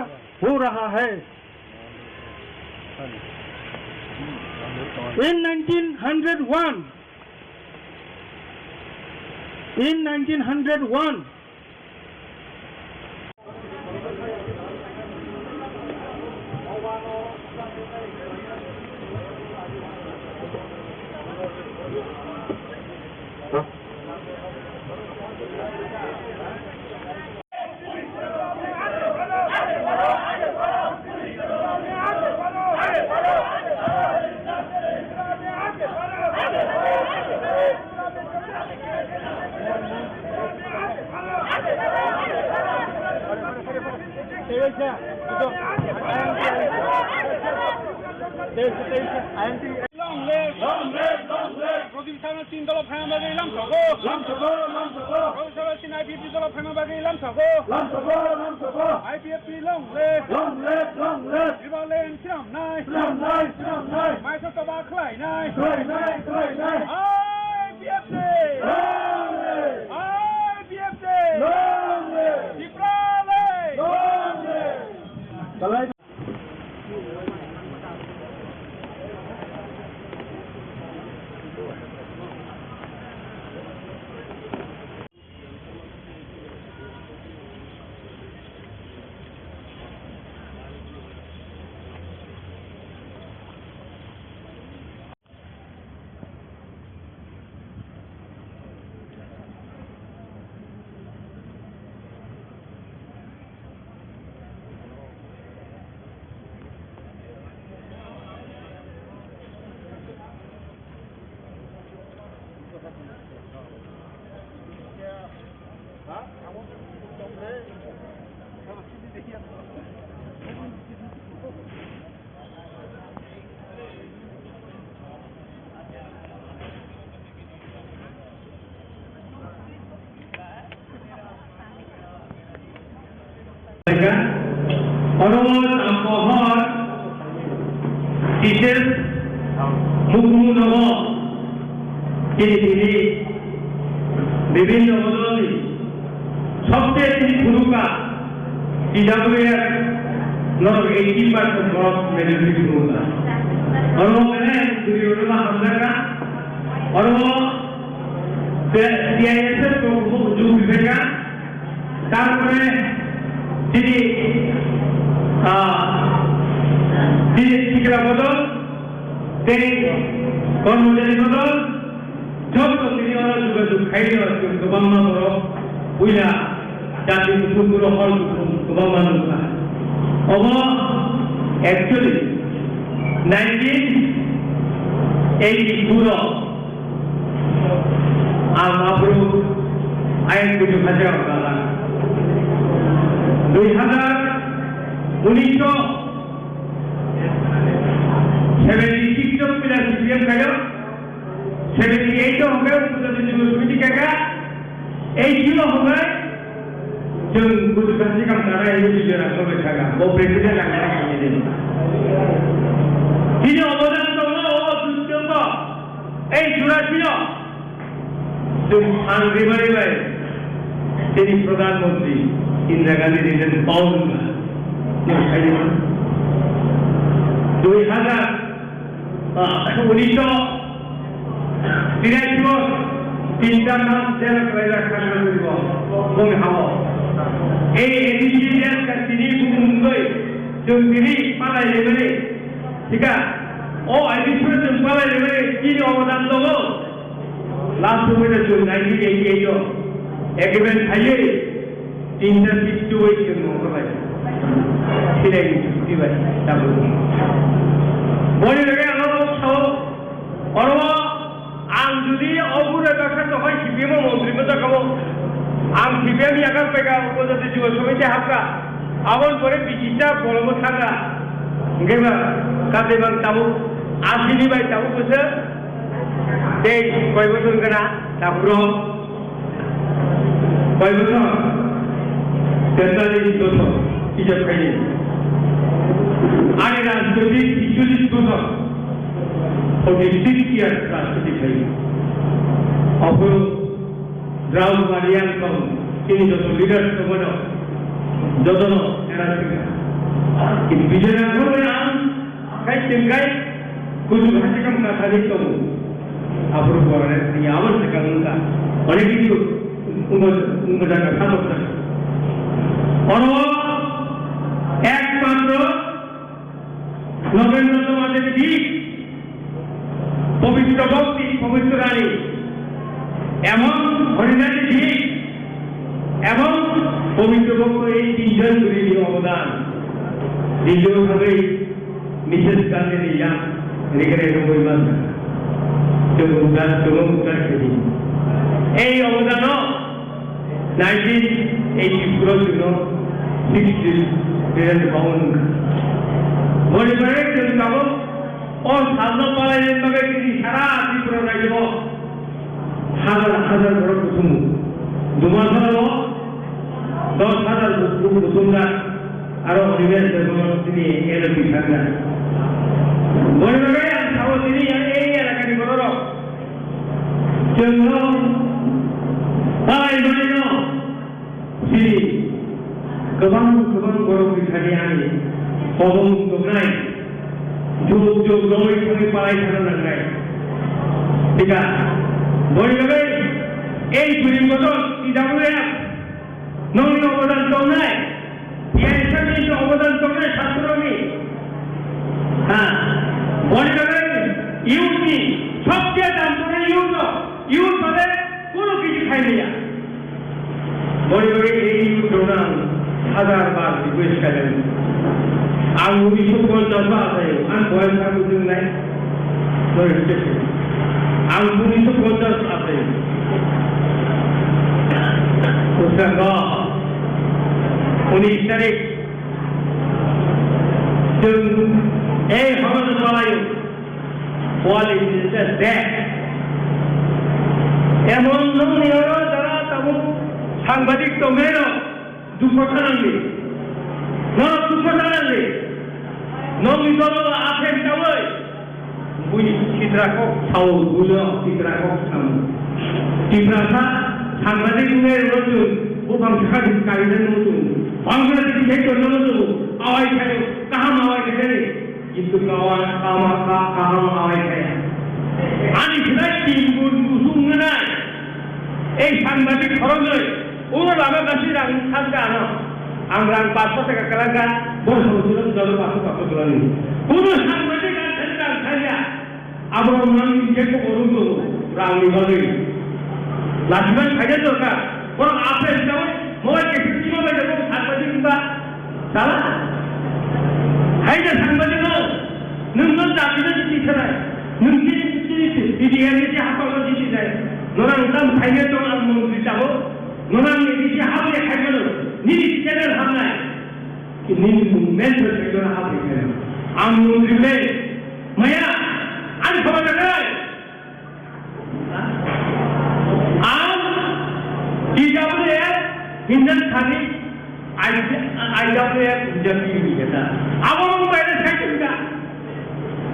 हो रहा है। In nineteen hundred one, in nineteen hundred one, Long live! Long live! Long live! Pradeep Sharma Singh dolo phaima bagwi lamsogo. Lamsogo, lamsogo. Pradeep Sharma Singh I P F T dolo phaima bagwi lamsogo. Lamsogo, lamsogo. I P F T long live! Long live! Long live! Tribal land swnamnai. Swnamnai, swnamnai. Maisa choba khlainai. Khlainai, khlainai. I P F T! Long live! I P F T! Long live! Tripura land! Long live! Oro Tampohor T S S Mukmu nogo tini tini bibhinno bodolni sobse tini phunuka T W F norok eighty percent borok majority phunuka. Oro belai bwrwi oro hamjaka. Oro T I S F rok bo jug rwkha. Tarpore tini, ah, tini sikla bodol tei kormojari bodol joto tini oro jogajog khaio, kwbangma borok puila jati kuphur kuphur hor kuphur kwbangma nukha. Obo actually nineteen eighty-two o ang aphuru ayang kuchuk hajar dala. Dui hazar unis o seventy six o puila C P M khaio, seventy eight o hwnkhe Upajati Jubo Samiti khaikha, eighty o hwnkhe chwng Buddha Sikam Tara Hindu Vijay Rashtra bai thangkha, bo president ang thangkha nini. Tini obodan tongo, o Duttongo, ei Jurasio, chwng ang rimani bai tini Pradhan Mantri Indira Gandhi rinani pawl wngkha. Nwng saimano? Dui hazar Ah, unis o tirai o tinta mas jera kaisa khana nuribo boni hao. Ei A D C jera ka tini bumung doi, chwng tini palai lemani. Thika, o A D C chwng palai lemani, tini obodan tongo. Last o chwng nineteen eighty eight o agreement khaiwi, Tinta sixty-two bai chwng nongkhorlai. Silai ni chukti bai tabuk. Boni loge ang abo sao, oro ang jodi o bura dakha to hoi C P M o montri mo dakha mo. Ang C P M yakar pega Upajati Jubo Samiti hapka. Abon pore bichita bolomo thanga. Hingke ba kate bang tabuk asini bai tabuk bwswk. Tei koi bosor gana tabuk rok. Koi bosor? Tetalis bosor, hijab khaini. Ani rajniti three cholish bosor, forty six years rajniti khaini. Aphuru Draupadi Murmu tong, chini joto leaders tongmano, jotono era singha. Kintu Bijoy Raghavan ang Khai chwng khai kuchuk hasikam kathari tongo. Aphuru buarani thani abo swkang wngkha. Onek kichu wngma, wngma jaga kha tongkha. Oro ekmatro Nobendra Nath Maharaj ji pobitro bhakti, pobitro rani, ebong Harinati ji, ebong pobitro bhakto ei tinjon guruni obodan. Dilio thangwi Missus Gandhi ni yang rigre rwui man. Chwng uddar, chwng uddar khedi. Ei obodano nineteen eighty-four o chwngno sixty President Bhawan wngkha. Boni bagwi chwng tabuk o salno palai bagwi chini sara Tripura rajyo Hazar hazar borok kuthum. Dumasarao dos hazar kuthum jak. Aro Onimesh Debbarma tini L P sangjak. Boni bagwi ang sao tini ang ei elakani bororok chwngno palai manino. Chini kwbang kwbang borok ni thani ani kobong tongnai, jug jug romwi thangwi palai thangna nangnai. Thika, boni bagwi ei churi bodol T W F nongni obodan tongnai, T I S F ni obodan tongnai sastroni. Ha, boni bagwi youth ni sobse dam tongnai youth no, youth bade kono kisi khai liya. Boni bagwi ei youth rokno ang hazar bar request khailai. Ang unisho ponchash o achaio, ang boyes ang wngnai. Boni bagwi ang unisho ponchash achaio. Bwskango unis tarik chwng ei horo no palaio. Quality is a debt. Emon nongni oro jara tabuk sangbadik tongnairok dukho thanangdi. Norok dukho Nokni dolo aphek chawi. Bui sitra kok sao, buino sitra kok sao. Tiprasa sangbadik wngwi rwchun, buphang sakha di kainai rwchun. Bangladesh hai tonno rwchun, awai khayo, kaham awai khayo. Kintu kawa, kama, ka, kaham awai khayo. Ani khilai tin gun kusung nai. Ei sangbadik khoroknwi, ulo lama gasi rang thangka ano. Ang rang paanch sho taka kwlangka, bor song silo jolo paanch sho paanch sho kwlangni. Kuno sangbadik ang thani rang thangya. Abo rang nang injek ko borom to rang ni bagwi. Lachibai khaida dorkar. Borok apel jawi, mobile ke sima bai jawi sangbadik ba. Sala? Hai da sangbadik no. Nwng no jati no jiti sanai. Nwng jiti jiti jiti jiti jiti hapal no jiti nai. Norang tam khaina tong ang mung jitabo. Norang ni jiti hapal khaina no. Nini channel hamnai. Nini mung mentor khaina hapal khaina. Ang mung jitnai. Maya. Ang khabar nai. Ang T W F hinjak thani I W F hinjak ni hinjak ta. Abo ang bai na sai hinjak.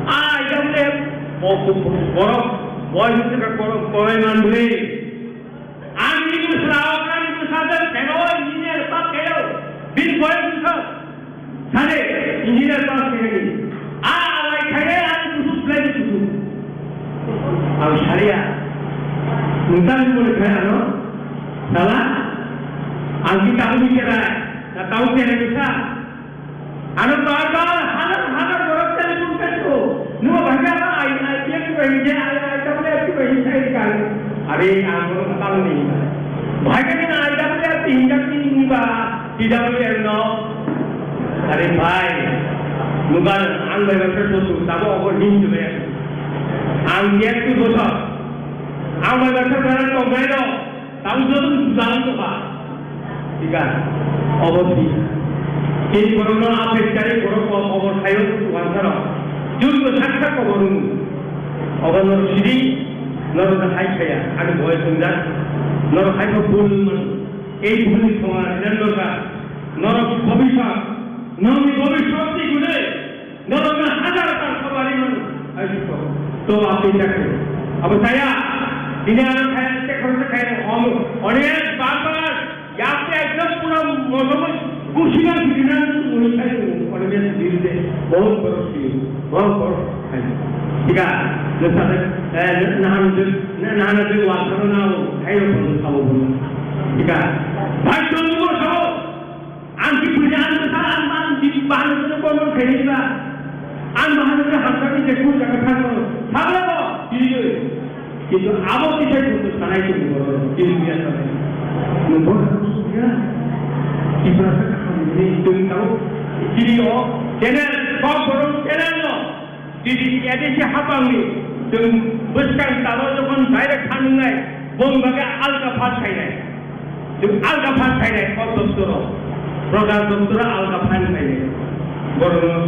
I W F bo bo bo borok boy hinjak ka borok boy man bole. Ang ni ko sra ang ni ko sa da kero engineer pa kero. Bin boy hinjak. Sare, engineer pass khainani. A, alai khainai, ani kusu, belai kusu. Ang saria. Nungtang ni mone khai ano. Sala, ang ki tahu ni kerai, na tahu kerai ni sa. Ano bar bar, hajar, hajar borok telephone kaito. Nungba bhai ano I, I P F ki bahai je, I, I W F ki bahai je, sai kan. Are, ang borok tang ni. Bhai ka ni I W F ki hinjak ni ba. T W F no. Are bhai, nugan ang bai baksa sotu, tabo obo hin jumaya. Ang yek tu bosor. Ang bai baksa bara tong bai no. Tabo joto tu jalan to ba. Tika. Obo thi. Kini borok no apek kari borok ko obo thayo tu wansaro. Jun ko saksa ko borok. Obo no sidi, no hai kaya. Ani boy sunja. No hai ko bul man. Ei bhulni thonga rinani dorkar. Norok bhobishot, norokni bhobishotni gwnwi norokno hajar hajar kobari mano. Aisukho, to apni chakri. Abo chaya, tini ano chaya, tei khoroksa khairok homo. Onek bar bar, yapte ekdom pura motomoi kushina gidina muni khai, onek birude bahut boro siri, bahut boro khai. Tika, nusade, eh, nahan de, nahan de wasaro nao, khairok sabo. Tika. Bhai, tongmo sao. Ang ki puja ang sa ang ang di bahana ko kono khaini ba. Ang bahana ko hamsa ki je kun jaga thang ko. Thang ko. Dili ko. Kintu abo ki sai kun sanai ko ko. Dili ko ya sanai. No bo ya. Ki prasa ka hamni tung tau. Dili o. Channel, kok borok channel no. Didi A D C hapangni chwng bwskang talo jokhon direct thang wngnai, bong bagwi alka phan khainai. Chwng alka phan khainai, o doptoro, prodhan doptoro alka phan khainai. Borokno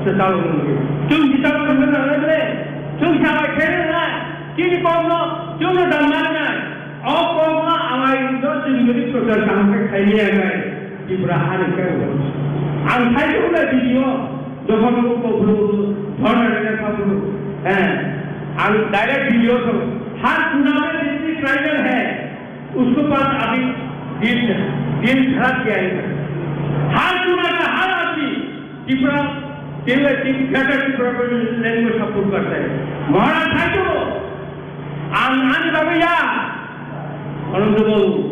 se talo wngwi. Chwng jitabo wngwi nangnai ble, chwng sabai khe wngnai, chini kokno chwngno dan manwi nai. O kokno amai no chini gari prochar kaham khe khailiya wngnai, Tripura hani khe wngnai. Ang khai wngnai video. Jokhon ko bhuru bhuru dhorna rega kha bhuru. Eh, ang direct video so, हर चुनाव में जितनी ट्राइबल है, उसके पास अभी दिल, दिल धड़क गया है। हर चुनाव में हर आदमी त्रिपुरा, त्रिपुरा, ग्रेटर त्रिपुरा लैंग्वेज सपोर्ट करता है। महाराज भाई तो Ang ani bagwi ya. Honorable,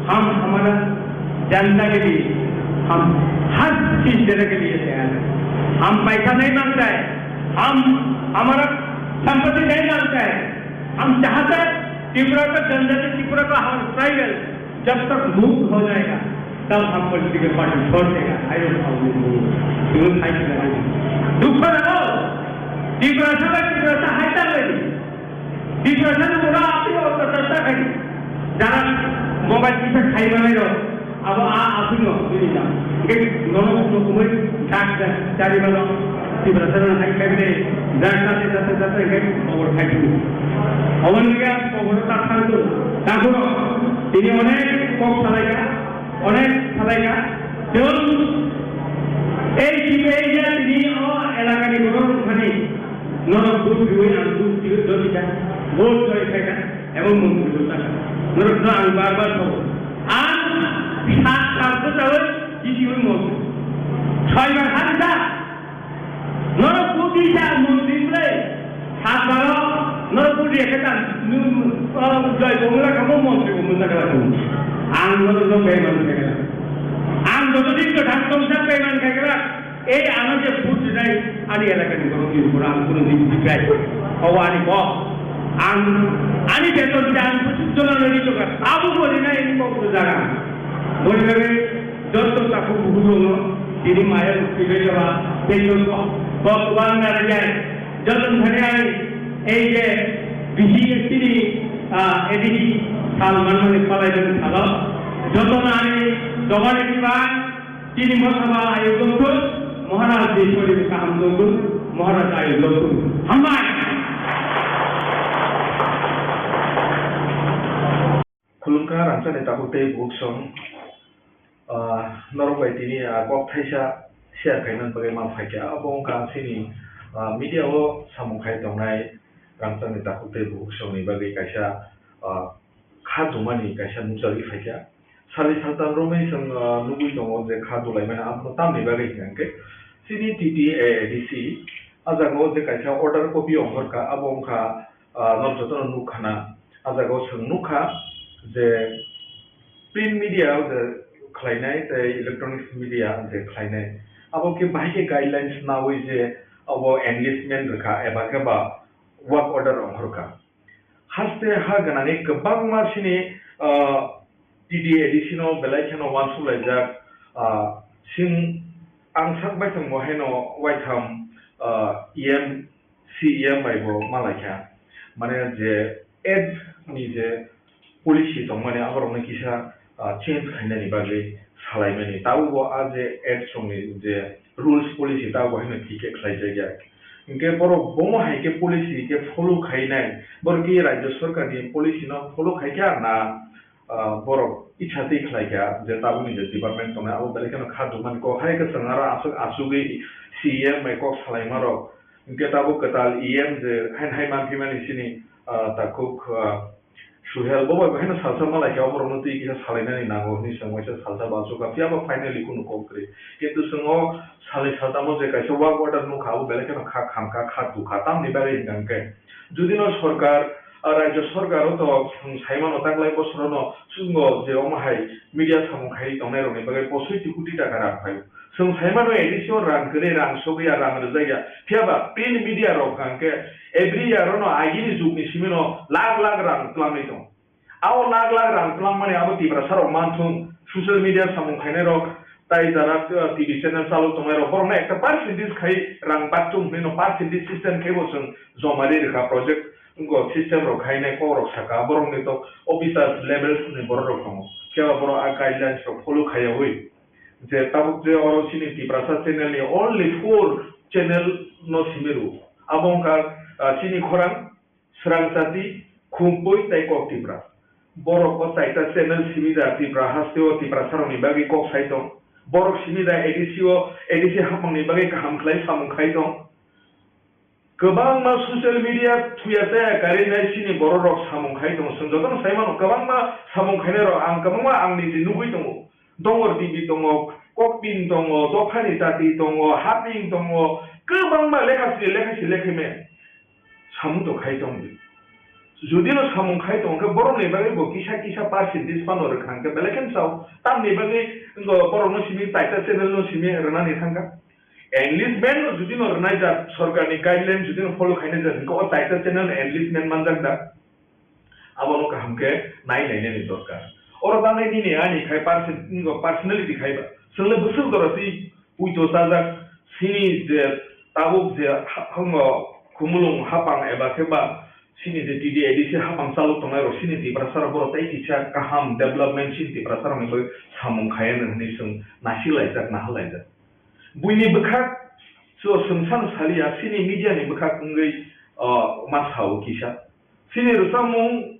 हम हमारा जनता के लिए, हम हर चीज देने के लिए तैयार हैं। हम पैसा नहीं मांगता है, हम हमारा संपत्ति नहीं मांगता है। हम चाहते हैं त्रिपुरा का जनजाति, त्रिपुरा का हमारा ट्राइबल जब तक मुक्त हो जाएगा, तब हम पॉलिटिकल पार्टी छोड़ देगा। I don't know। You will fight। दुख लगा। त्रिपुरा से, त्रिपुरा से हाइटा लगी। Tiprasa no mura api o ta ta ta khai. Jara mobile kisa khai manai ro. Abo a api no bini na. Nge nono no kumai tak da dari mano. Tiprasa no hai khai bini. Jara ta ta ta ta ta khai. Obor khai tu. Obor nge obor ta khai tu. Ta kuro. Tini onek kok salai ka. Onek salai ka. Jol. E Norok vote riwi ang vote riwi dodi kha, vote soi khai kha, ebo montri bo sakha. Norok no ang bar bar sabo. Ang sat sat ko sawi kisi wi montri. Soi bar han sa. Norok vote ri sa montri ble. Sat baro norok vote ri kha ta, nu, ah, joi bongla kha mo montri bo munda kha. Ang norok no bai man khai kha. Ang joto din ko thang tong sa bai man khai kha. Ei ano je vote rinai ani elakani borok ni upor ang kono din bikrai. Obo ani kok. Ang ani beton je ang kuchuk jona nani toka. Abo bo rinai ni kok bo jaga. Boni bagwi joto takhuk bukhuk rokno tini maya rok twibai jaba beton kok. Kok wang nara jai. Joto thani ani ei je bisi sini, ah, A D C sal manmani palai jani salo. Joto nani jogani kiba Chini mosaba ayuk doktor, Maharaj ni sori kaham doktor, Maharaj ayuk doktor. Hambai. Khulumkha rangchakni takhuk tei bukhuk song, ah, norok bai tini, ah, kok thaisa share khaimani bagwi ma phaikha. Abo wngkha chini, ah, media o samung khai tongnai rangchakni takhuk tei bukhuk songni bagwi kaisa, ah, kha dumani kaisa nukjagwi phaikha. Salni saltam romwi chwng, ah, nugwi tongo je kha dulaimani, aphuru tamni bagwi hwnkha hwnkhe chini T T A D C a jaga o je kaisa order copy ongkhorkha, abo wngkha, ah, norok jotono nukkhana. A jaga o chwng nukha je print media o je khlainai tei electronics media je khlainai, abo khe bahai khe guidelines naui je abo enlistment rwkha eba khe ba work order ongkhorkha. Haste ha gwnangwi kwbangma chini, ah, T T A D C no belai kheno uansuk laijak, ah, sing ang sak bai tongbo haino waitham, ah, E M, C E M bai bo ma laikha. Mane je ad ni je policy tongmani aborokno kisa, ah, change khainani bagwi salaimani. Tabukbo a je ad songni je rules policy tabukbo haino thik khe khlaijakya. Hinkhe borok bomo hai khe policy khe follow khainai, borok khe rajya sorkarni policy no follow khaikha na, ah, borok icha twi khlaikha je tabukni je department tongnai abo belai kheno kha dumani kok hai khe chwng aro aswk asugwi C E M bai kok salaimarok. Hinkhe tabuk kwtal E M je haino hai manphimani chini, ah, takhuk, ah, Suhel, bo bai bo haino salsa ma laikha, oborokno twi kisa salainani nango hwnwi chwng waisa salsa bo achukha, phiya ba finally kunu kok kwrwi. Kintu chwng o salni saltamo je kaisa work order nukha, abo belai kheno kha khamkha, kha tukha. Tamni bagwi hwnkha hwnkhe, judino sorkar, ah, rajya sorkaro to chwng saimano taklai bosorono chwngno je omo hai media samung khaiwi tongnairokni bagwi posoi ti koti taka rang phaio. Chwng saimano A D C o rang kwrwi, rang sogwi ya, rang rwjakya. Phiya ba print media rok hwnkha hwnkhe every year ono agini jugni simino lakh lakh rang twlangwi tongo. Abo lakh lakh rang twlangmani abo Tiprasa rok manthung, social media samung khainai rok tai jara, uh, T V channel chalok tongnai rok borokno ekta percentage khai rang bakchung hwnwi no percentage system khai bo chwng joma ri rwkha project wngkha system rok khainai kok rok saka borokni to officers level ni borok rok tongo. Phiya ba borok a guidelines rok follow khaiyawi je tabuk je oro chini Tiprasa channel ni only four channel no simi rwo. Abo wngkha, uh, chini khorang Srangchati, Khumpui tei Kok Tipra. Borok o chaita channel simi da Tipra haste o Tiprasa rokni bagwi kok sai tong. Borok simi da A D C o, A D C hapmangni bagwi kaham khlai samung khai tong. Kwbangma social media thuya chaya karwi nai chini borok rok samung khai tong. Chwng jotono sai mano kwbangma samung khainai rok ang kwbangma ang niji nugwi tongo. Dongor T V tongo, Kokpin tongo, Dophani Chati tongo, Haping tongo, kwbangma lekha sini lekha si lekha me. Samung to khai tong di. Jodi no samung khai tong khe borok ni bagwi bo kisa kisa percentage phano rwkha hwnkhe belai khe sao. Tamni bagwi wngkha borok no simi taita channel no simi rwnani thangkha. Enlistment no jodi no rwnai jak, sorkar ni guideline jodi no follow khainai jak hwnkhe o taita channel enlistment manjak da. Abono kaham khe nai nainani dorkar. Oro tangnai nini ani khai person-, personality khai ba. Chwng le bwswk jora twi puito chajak sini je tabuk je ha-, hango Khumulwng hapang eba khe ba sini je T D A D C hapang chalok tongnai rok sini Tiprasa rok borok tei kisa kaham development sini Tiprasa rokni bagwi samung khai ano hwnwi chwng nasik laijak, nahal laijak. Buini bwkhak so chwng sano saliya, sini media ni bwkhak wngwi, o, ma sao kisa. Sini rwchapmung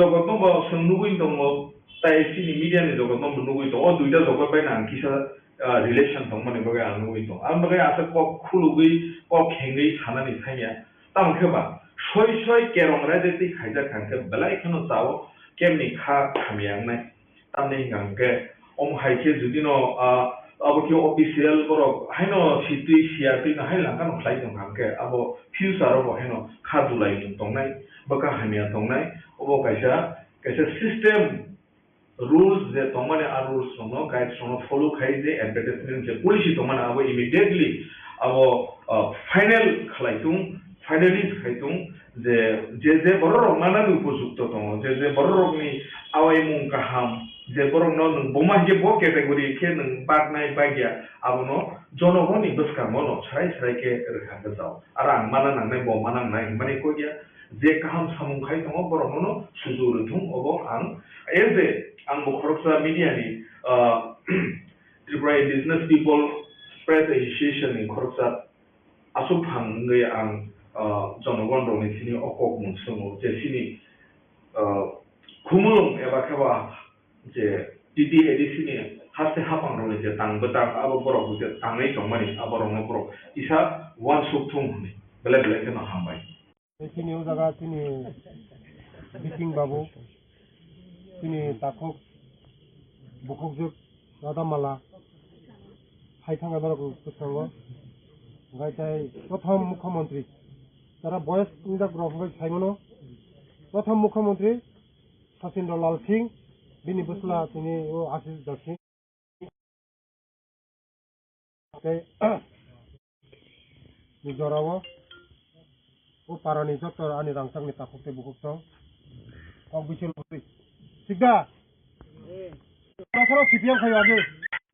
jogotno bo chwng nugwi tongo, tai sini media ni jogotno bo nugwi tongo. O duita jogot bai no ang kisa, ah, relation tongmani bagwi ang nugwi tongo. Ang bagwi aswk kok khulugwi, kok khengwi sanani thangya. Tamo khe ba soi soi kerong raida twi khaijak kha khe belai kheno chao kemni kha hamya wngnai. Tamni hwnkha hwnkhe omo hai khe jodi no, ah, abo khe official borok haino sitwi siya twi no hai langkha no khlai tong kha hwnkhe abo future o bo haino kha dulai tongnai, bwkha hamya tongnai, obo kaisa, kaisa system. Rules je tongmani, a rules rokno, guides rokno follow khai je advertisement je policy tongmani abo immediately abo, ah, final khlai tung, finalize khai tung je, je, je borok rok nanani upojukto tongo, je, je borok rokni awaimung kaham, je borokno nwng buma hinkhe bo category khe nwng baknai bagya, abono jonogoni bwskango no srai srai khe rwkha khe jao. Aro ang mana nangnai, bo mana nangnai hinmani kok ya. Je kaham samung khai tongo, borok nono sujuk rwthung, obo ang, as a, ang bo khoroksa media ni, ah, Tripura Indigenous People Press Association ni khoroksa aswk phang wngwi ang, ah, jonogon rokni sini o kok mung swngo je sini, ah, khumulwng eba khe ba je T T A D C ni haste haphang rokni je tang bwtang abo borok je tangwi tongmani abo rokno borok kisa uansuk thung hwnwi belai belai kheno hambai. Tei chini o jaga chini Bising Babu, chini takhuk bukhukjwk Radha Mala, hai thangna norok kwskango. Hwnkhe tei prothom mukhyamantri, jara boyes wngjak rok hwnwi sai mano, prothom mukhyamantri Sachindra Lal Singh, bini bwsla chini o Ashish Darsing. Tei ni jorao o parani joto ani rangchakni takhuk tei bukhuk tong kok bichir mantri. Thik da? Takhoro C P M khai age.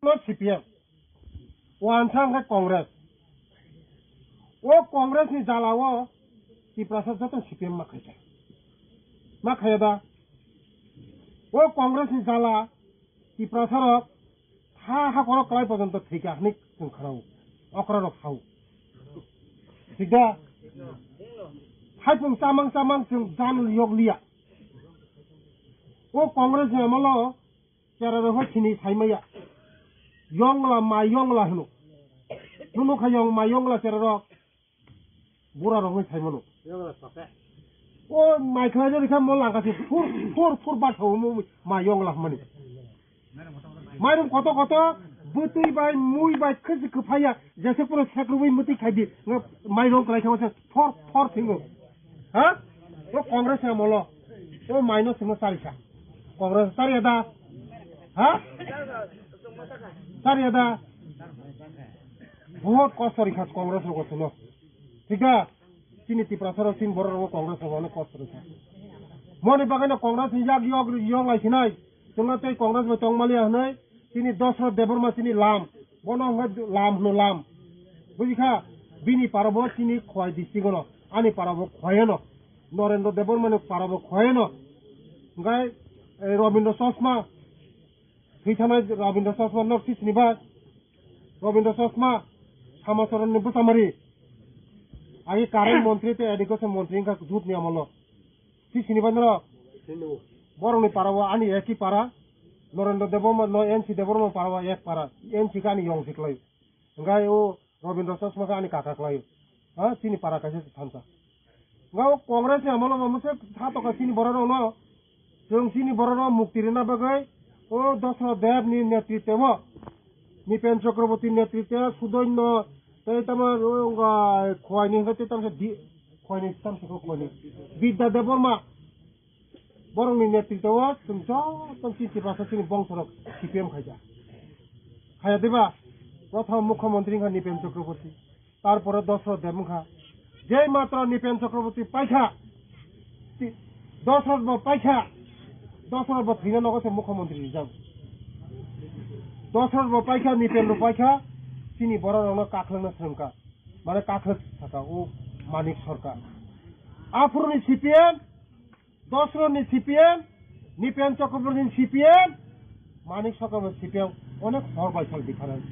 No C P M. Wansa hwnkhe Congress. O Congress ni jala o Tiprasa joto C P M ma khaikha. Ma khaiya da? O Congress ni jala Tiprasa rok ha, ha korok kwlai porjonto thwikha hwnwi chwng khnao. Okra rok sao. Thik da? Hai chwng chamang chamang chwng jan yok liya. O Congress ni amolo chera rok hai chini sai maya. Yongla ma yongla hwno. Nuno kha yong ma yongla chera rok. Bura rok wngwi sai mano. O mai khlai rw rikha mo langka se phur, phur, phur ba thawo mo mai yong la mani. Mairum koto koto bwtwi bai, mui bai, khwsi kwphaiya, jese phuru sekrubwi mwtwi khai di. Nga mai rong kwlai kha se phor, phor thingo. Ha? O Congress ni amolo. O mai no simo chari sa. Congress chari da. Ha? Chari da. Bahut kosto rikha Congress rok simo. Thik da? Chini Tiprasa rok chini borok rok Congress rok onek kosto rwkha. Moni bagwi no Congress ni yak yok, yok lai sinai. Chwngno tei Congress bai tong maliya hwnwi chini Dosrot Debbarma chini lam. Bono hwnwi lam hwno lam. Bujikha? Bini para bo chini Khowai district ono. Ani para bo Khowai ono. Norendra Debbarma ni para bo Khowai ono. Hwnkhe, eh, Robindra Chosma. Thwi thanai Rabindra Chosma nok si sini ba? Rabindra Chosma, Samacharan ni bwsamari. Agi current montri tei education montri wngkha jut ni amolo. Si sini ba noro? Borok ni para o ani eki para. Norendra Debbarma, no N C Debbarma para o ek para. N C ka ani yong si klai. Hwnkhe o Rabindra Chosma khe ani kaka klai. Ha, chini para kaisa se thansa. Nga o Congress ni amolo bo mose tha toka chini borok rok no. Chwng chini borok rok mukti rwna bagwi o Dosrot Deb ni netritwo o, Nipen Chakraborty netritwo, Sudoino tei tamo o wngkha Khowai ni hwnkhe tei tamo se di, Khowai ni tamo se kho Khowai ni Bidya Debbarma. Borokni netritwo o chwng joto chini Tiprasa chini bongsorok C P M khaijak. Khaiya diba? Prothom mukhyamantri wngkha Nipen Chakraborty, tarpore Dosrot Deb wngkha. Jei matro Nipen Chakraborty paikha, ti-, Dosrot bo paikha, Dosrot bo thwina nogo se mukhyamantri rijak. Dosrot bo paikha, Nipen bo paikha, chini borok rokno kakhwlwngna swrwngkha. Mane kakhwlwk saka o Manik Sarkar. Aphuruni C P M, Dosrot ni C P M, Nipen Chakraborty ni C P M, Manik Sarkar ni C P M, onek hor bai sal difference.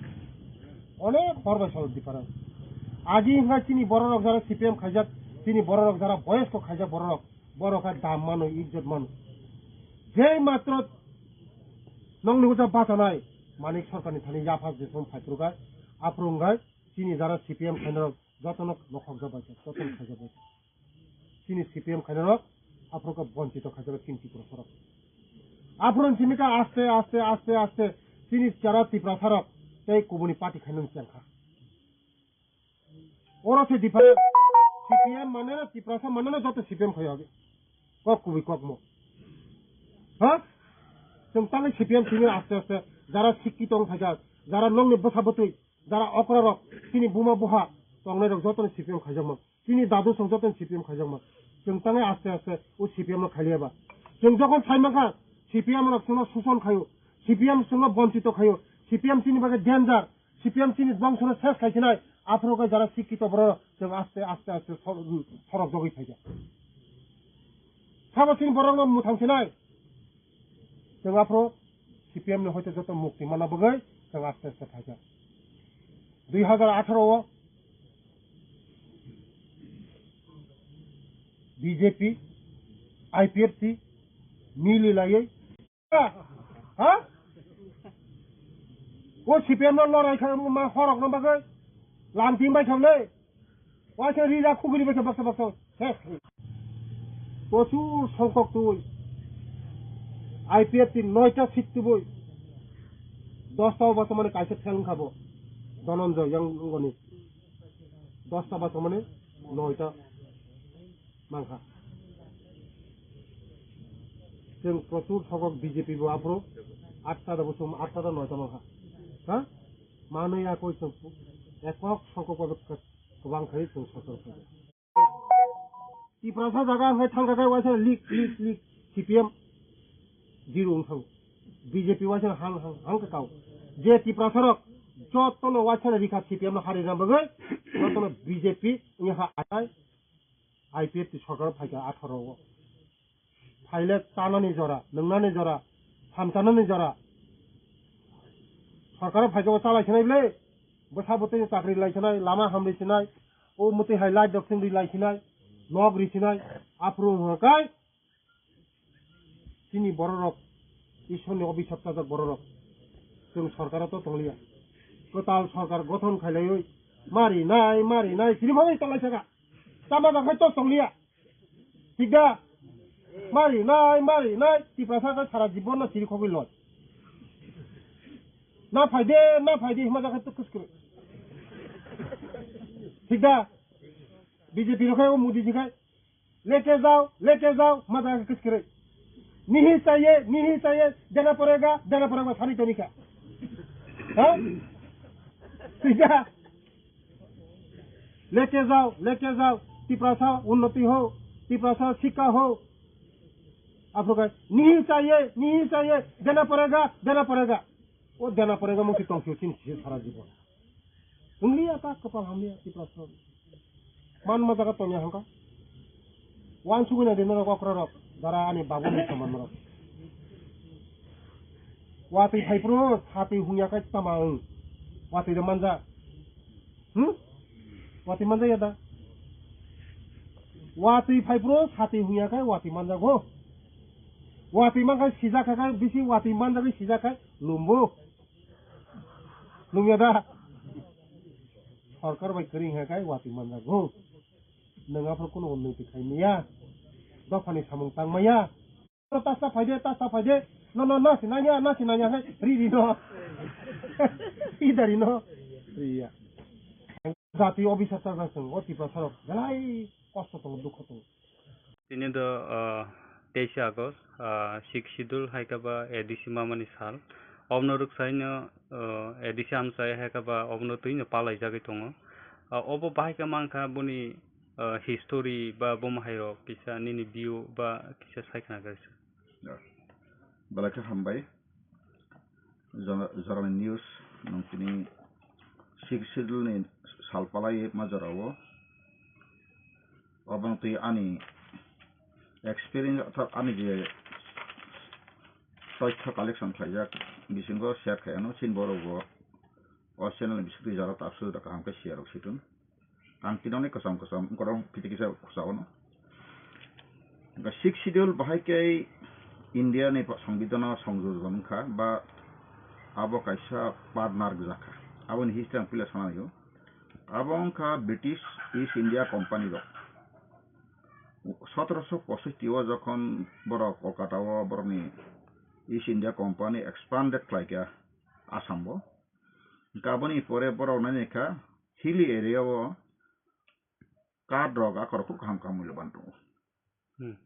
Onek hor bai sal difference. Agi hwnkha chini borok rok jara C P M khaijak, chini borok rok jara boyosko khaijak borok rok, borok kha dam mano, ijjot mano. Jei matro nongni uja bachanai, Manik Sarkar ni thani yapha jesong phaiphuru gai, aphuru wngkha chini jara C P M khainai rok jotono nokhok jabaicha, jotono khaijak bai. Chini C P M khainarok aphuru khe bonchito khaijago chini Tiprasarok. Aphuru chini khe aste aste aste aste chini chara Tiprasarok tei kubuni party khainani chengkha. Oro se difference. C P M mane na Tiprasa mane na joto C P M khai age. Kok kubui kok mo. Ha? Chwng tangwi C P M simi aste aste jara sikki tong phaikha, jara nongni bwsa bwtwi, jara okra rok, chini buma buha tongnai rok joto ni C P M khaijakma. Chini dadu song joto ni C P M khaijakma. Chwng tangwi aste aste o C P M no khailiya ba. Chwng jokhon sai mankha C P M rok chwngno suson khaio, C P M chwngno bonchito khaio, C P M chini bagwi danger, C P M chini bongsono ses khaisinai, aphuru khe jara sikkito borok chwng aste aste aste sor-, sorok jogwi phaikha. Sabo chini borokno mwthang sinai. Chwng aphuru C P M ni hoite joto mukti manna bagwi chwng aste aste phaikha. Dui hazar atharo o B J P, I P F T mili laiwi Ha? O C P M no lorai kha ma horok no bagwi. Lamting bai thang le. Waisa ri ra khugri bai baksa baksa. Ses. Prochur songkok twi. I P F T noita seat twi. Dosta o basamani kaisa fail wngkha bo. Dhananjay yang ngoni. Dosta basamani noita. Mankha. Chwng prochur sogok B J P bo aphuru atta da bosong, atta da noita mankha. Ha? Manwi ya koi chwng ekok sogok bo kwbang khai chwng sosor khai. Tiprasa jaga hai thangkha khai waisa lik, lik, lik C P M zero wngkha. B J P waisa hang, hang, hang kha kau. Je Tiprasa rok jotono waisa rikha C P M no hari na bagwi, jotono B J P wngya ha atai. I P F T sorkar phaikha atharo o. Phaile chanani jora, nwngnani jora, samchanani jora. Sorkar phaikha o chalai sinai ble. Bwsa bwtwi chakri lai sinai, lama hamri sinai. O mwtwi hai light rok chwng ri lai sinai, nok ri sinai. Aphuru hwnkha kai. Chini bororok, Ishwarni obisap chajak bororok, chwng sorkaro to tongliya. Kwtal sorkar gothon khailaiwi, mari nai, mari nai, siri mani tonglaisaka. Tama bakhai to tongliya. Thik da? Mari nai, mari nai, Tiprasa khe sara jibon no siri khogwi loi. Na phaide, na phaide, hima jakhai to kwskwrwi. Thik da? B J P rok khai o Modi ji khai. Leke jao, leke jao, maja ke kiskere. Nihi chahiye, nihi chahiye, dena padega, dena padega, sani tonika. Ha? Sida. Leke jao, leke jao, Tiprasa unnoti ho, Tiprasa sikha ho. Aphuru kai, nihi chahiye, nihi chahiye, dena padega, dena padega. O dena padega mungsi tongsi uchin sisi sara jibon. Wngli ya ta kwpal hamya Tiprasa. Man ma jaga tonya hangka. Wan sugui na dinarok okra rok. Dara ani babu ni saman rok. Watwi phai pro, satwi hungya kai tama wng. Watwi de manja. Hmm? Watwi manja ya da. Watwi phai pro, satwi hungya kai watwi manja go. Watwi man kai sijak kai bisi watwi manja kai sijak kai lumbu. Nungya da? Sorkar bai kwrwi hwnka kai watwi manjago. Nwng aphuru kunu unnoti khai maya. Dophani samung tang maya. Tasta phaide, tasta phaide. No, no, no, sinanya, no, sinanya, hai, ri, ri, no. Idari, no. Ri, ya. Jati obisar sajak chwng, o Tiprasa rok. Belai kosto tongo, dukho tongo. Tini do, ah, teisa August, ah, Sixth Schedule hai khe ba A D C mamani sal. Obono rwksaino, ah, A D C amchai hai khe ba obono twino palaijagwi tongo. Ah, obo bahai khe mankha boni, ah, history ba bomo hai rok kisa nini view ba kisa sai khna khe. Belai khe hambai. Jora-, jorani news nwng tini Sixth Schedule ni sal palai ma jorao. Obo twi ani experience orthat ani je toithyo collection khlaijak bisingo share khai ano, chini borok bo o channel ni bisingtwi jora ta absuda kaham khe share rok situng. Ang tinoni kwcham kwcham wngkorong piti kisa khusao no. Hwnkhe Sixth Schedule bahai khe India ni Songbidan o songjojon wngkha ba abo kaisa partner gwjakha. Aboni history ang puila sana naiyo. Abo wngkha British East India Company rok. Sotoroso pososti o jokhon borok Kolkata o borokni East India Company expanded khlaikha Assam o. Hwnkhe aboni pore borok nainai kha hilly area o kath rok akhor khub kaham kaham mulyaban tongo. Hmm.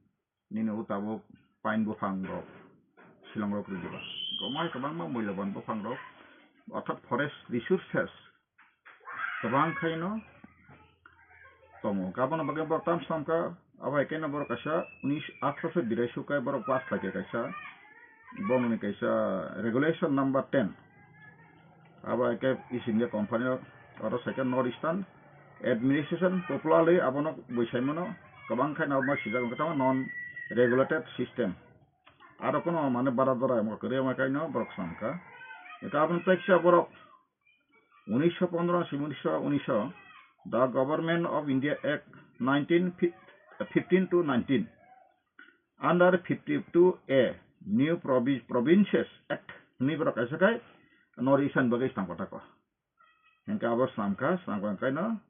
Nini o tabuk pine buphang rok, silong rok rwdi ba. Gomai kwbangma mulyaban buphang rok, orthat forest resources kwbang khaino tongo. Aboni bagwi borok tam samkha, abo hai khe no borok kaisa unis, athroso birai sukai borok pass khlaikha kaisa, borokni kaisa regulation number ten. Abo hai khe East India Company o, oro sai khe North Eastern Administration popularly abono bui saimano kwbang khaino abo sijak wngkha tamo non regulated system. Aro kono mane bara dora kwrwi ma kaino borok samkha. Eka aboni teksa borok unisho pondro si unisho unisho, The Government of India Act nineteen fifteen to nineteen, under fifty-two A, New Provi-, Provinces Act hwnwi borok kaisa khai North Eastern bagwi swnam kotako. Hingke abo swnamkha, swnamkha hingke no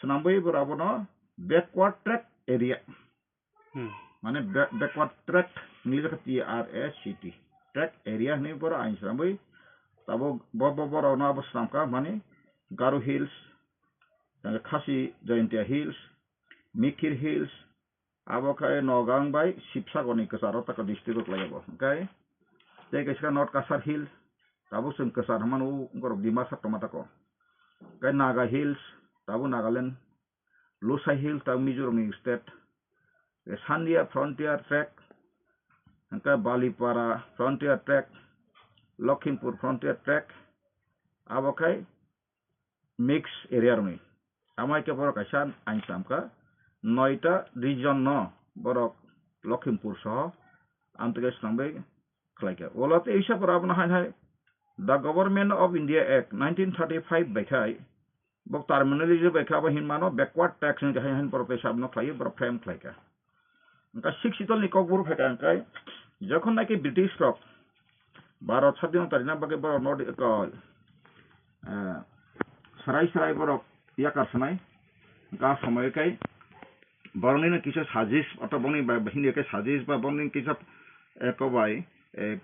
swnamwi borok abono backward tract area. Hmm. Mane ba-, backward tract, English khe T R A C T. Tract area hwnwi borok ain swnamwi tabuk bo, bo, borokno abo swnamkha, mane Garo Hills, Khasi Jaintia Hills, Mikir Hills, abo khe Nogang bai Sibsagor ni kwcharo tako district o khlai abo. Hingke tei kaisa North Cachar Hill, tabuk chwng kwchar hwnmano, borok Dimasa tongma tako. Hingke Naga Hills, tabuk Nagaland, Lusai Hill, tabuk Mizoram ni state, Sandia Frontier Tract, hingke Balipara Frontier Tract, Lokhimpur Frontier Tract, abo khe mix area rokni. Amo hai khe borok kaisa ain swnamkha, noita region no borok Lokhimpur soho amtwkhe swnamwi khlaikha. Ulo tei isa borok abono hai hai The Government of India Act nineteen thirty-five bai khai, bo terminology bai khe abo hinmano backward tax hwn khe hai hai borok tei sabno khlaiwi borok frame khlaikha. Hingke Sixth Schedule ni kokbor phaikha hingke, jokhon naki British rok Bharat sadhino tarina bagwi borok no, ko, eh, sarai sarai borok yakar sanai, hingke a somoi kai borokni no kisa suggest, oto boni bai, hindi kai suggest ba boni kisa, eh, ko bai, eh,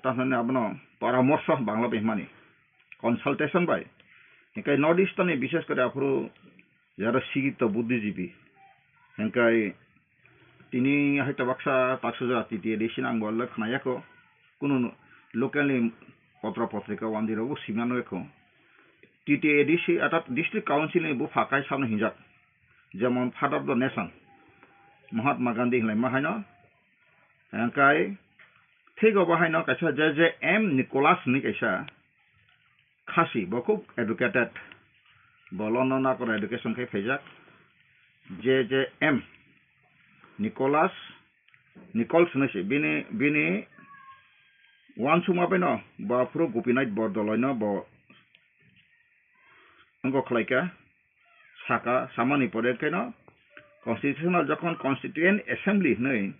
Tamo abono poramorsho Bangla bai hwnmani, consultation bai. Hingke North Eastern ni bishes kore aphuru jara sikito buddhijibi. Hingke tini hai tabaksa taksujak T T A D C ni ang bo le khnayakho. Kunu local ni potra potrika wandi rok bo simano ekho. T T A D C atat District Council ni bupha kaisa no hinjak. Jemon Father of the Nation, Mahatma Gandhi hinlai ma haino. Hingke thik obo haino kaisa J J M Nicholas hinwi kaisa Khasi, bo khub educated, bo London o education khai phaijak. J J M Nicholas, Nichols hinwi se bini, bini uansukma bai no bo aphuru Gopinath Bordoloi no bo wngkok khlaikha, saka, samani pore khe no constitutional jokhon Constituent Assembly hinwi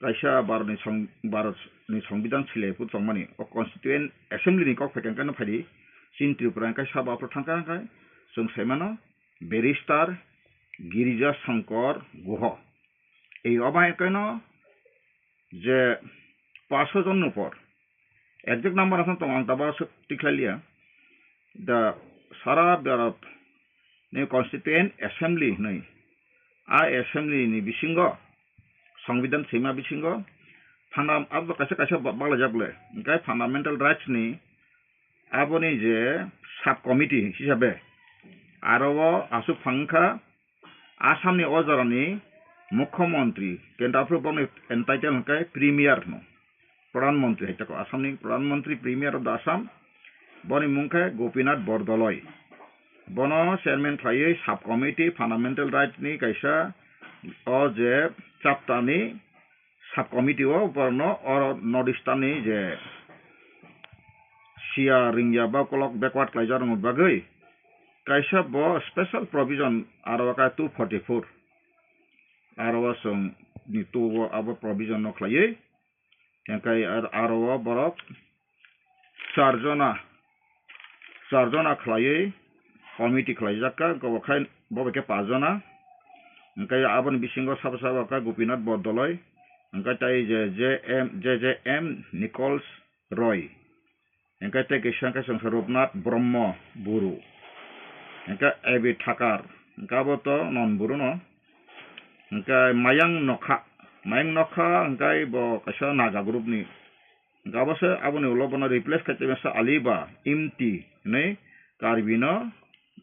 kaisa Bharat ni song-, Bharat ni Songbidan silai phuru tongmani, o Constituent Assembly ni kok phaikha hwnkhe no phaidi, chini Tripura hwnkhe sabo aphuru thangkha hwnkhe chwng saimano Barrister Girija Shankar Guha. Ei obo hai khe no je paso jon ni upor, exact number aswk tongo ang tabuk aswk tikhlai liya, the sara Bharat ni Constituent Assembly hinwi, a assembly ni bisingo, Songbidan sima bisingo, funda-, abo kaisa kaisa ba-, baglajak le, hingke fundamental rights ni aboni je sub committee hisabe, aro o aswk phang wngkha, Assam ni o jora ni Mukhyamantri, kenta aphuru boni entitle hwnkhe Premier hwno. Pradhan Mantri hai tako, Assam ni Pradhan Mantri, Premier of the Assam, boni mung khe Gopinath Bordoloi. Bono chairman khlaiwi sub committee fundamental right ni kaisa o je chapter ni sub committee o borokno oro North Eastern ni je siya ringya ba kolok backward khlaijak rokni bagwi kaisa bo special provision aro khe two forty-four aro o chwng ni two o abo provision no khlaiwi, hingkhe ar-, aro o borok char jona, char jona khlaiwi committee khlaijak kha, bo khai bo bai khe paanch jona. Hwnkhe aboni bisingo sabo sabo kha Gopinath Bordoloi, hwnkhe tei je J M, J J M Nichols Roy, hwnkhe tei kisa khe chwngsa Rupnath Brahma Buru, hwnkhe A B Thakar, hwnkhe abo to non Buru no, hwnkhe Mayang Nokha, Mayang Nokha hwnkhe bo kaisa Naga group ni, hwnkhe abo se aboni ulo bono replace khai tei masa Aliba Imti hinwi Karbi no,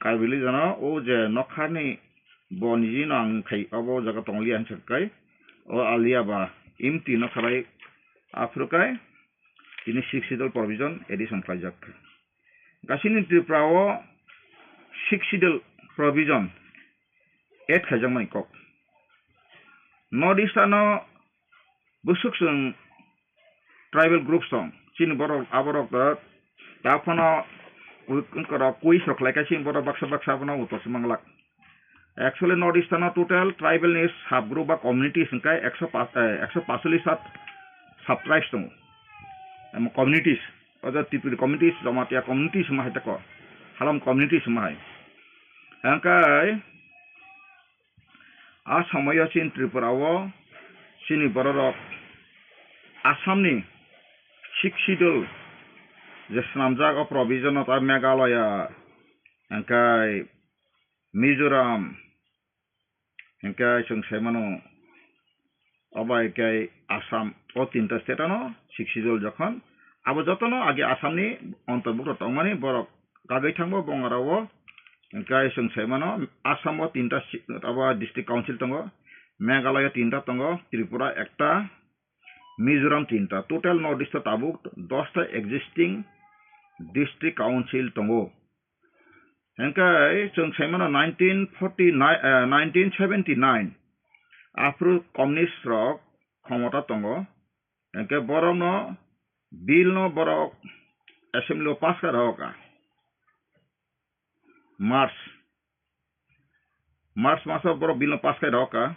Karbi lijano o je Nokha ni bo niji no ang khai abo jaga tonglia hinsa khai o Aliaba Imti no kharai aphuru khai tini Sixth Schedule provision addition khlaijak kha. Gasini Tripura o Sixth Schedule provision add khaijakmani kok. North East ano bwswk chwng tribal groups tong, chini borok aborok ta, ta phano kui, kui, kui sok lai kha chini borok baksa baksa abono utor se manglak. Actually, North Eastern o total tribal ni subgroup ba communities hwnkhe ekso paanch, eh, ekso paanchchollish sat sub-tribes tongo. Em, communities, o jaga Tripuri communities, Jamatia communities wngma hai tei ko, Halom communities wngma hai. Hwnkhe a somoyo chini Tripura o chini bororok Assam ni Sixth Schedule je swnamjak o provision o ta Meghalaya, hwnkhe Mizoram, hwnkhe chwng sai mano, obo hai khe Assam, o tinta state ano Sixth Schedule jokhon, abo jotono age Assam ni ontorbukto tongmani borok kagwi thangbo bongorao, hwnkhe chwng sai mano Assam o tinta si-, abo district council tongo, Meghalaya tinta tongo, Tripura ekta, Mizoram tinta, total North East o tabuk dosta existing district council tongo. Hwnkhe chwng sai mano nineteen forty-nine, eh, nineteen seventy-nine aphuru communist rok khomota tongo. Hwnkhe borokno bill no borok assembly o pass kha rw kha. March, March maso borok bill no pass khai rw kha.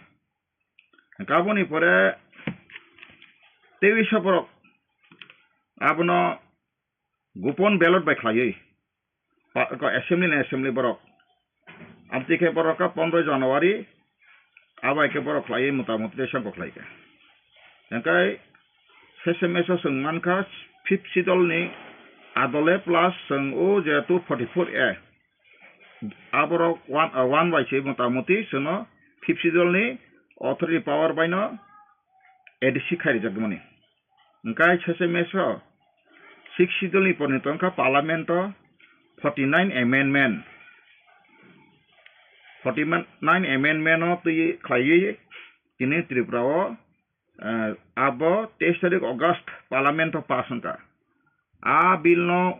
Hwnkhe aboni pore teiwisa borok abono gopon ballot bai khlaiwi pa-, ko assembly ni assembly borok. Amtwi khe borok kha pondro January, abo hai khe borok khlaiwi mota moti tei sengkok khlai kha. Hwnkhe sese meso chwng mankha fifth schedule ni adole plus chwng o je two forty-four A, aborok one, uh, one bai se mota moti chwngno fifth schedule ni authority power bai no A D C khai rijak mani. Hwnkhe sese meso sixth schedule ni porni tongkha parliament o forty nine amendment. Forty nine amendment o twi khlaiwi tini Tripura o, eh, abo teis tarik August parliament o pass wngkha. A bill no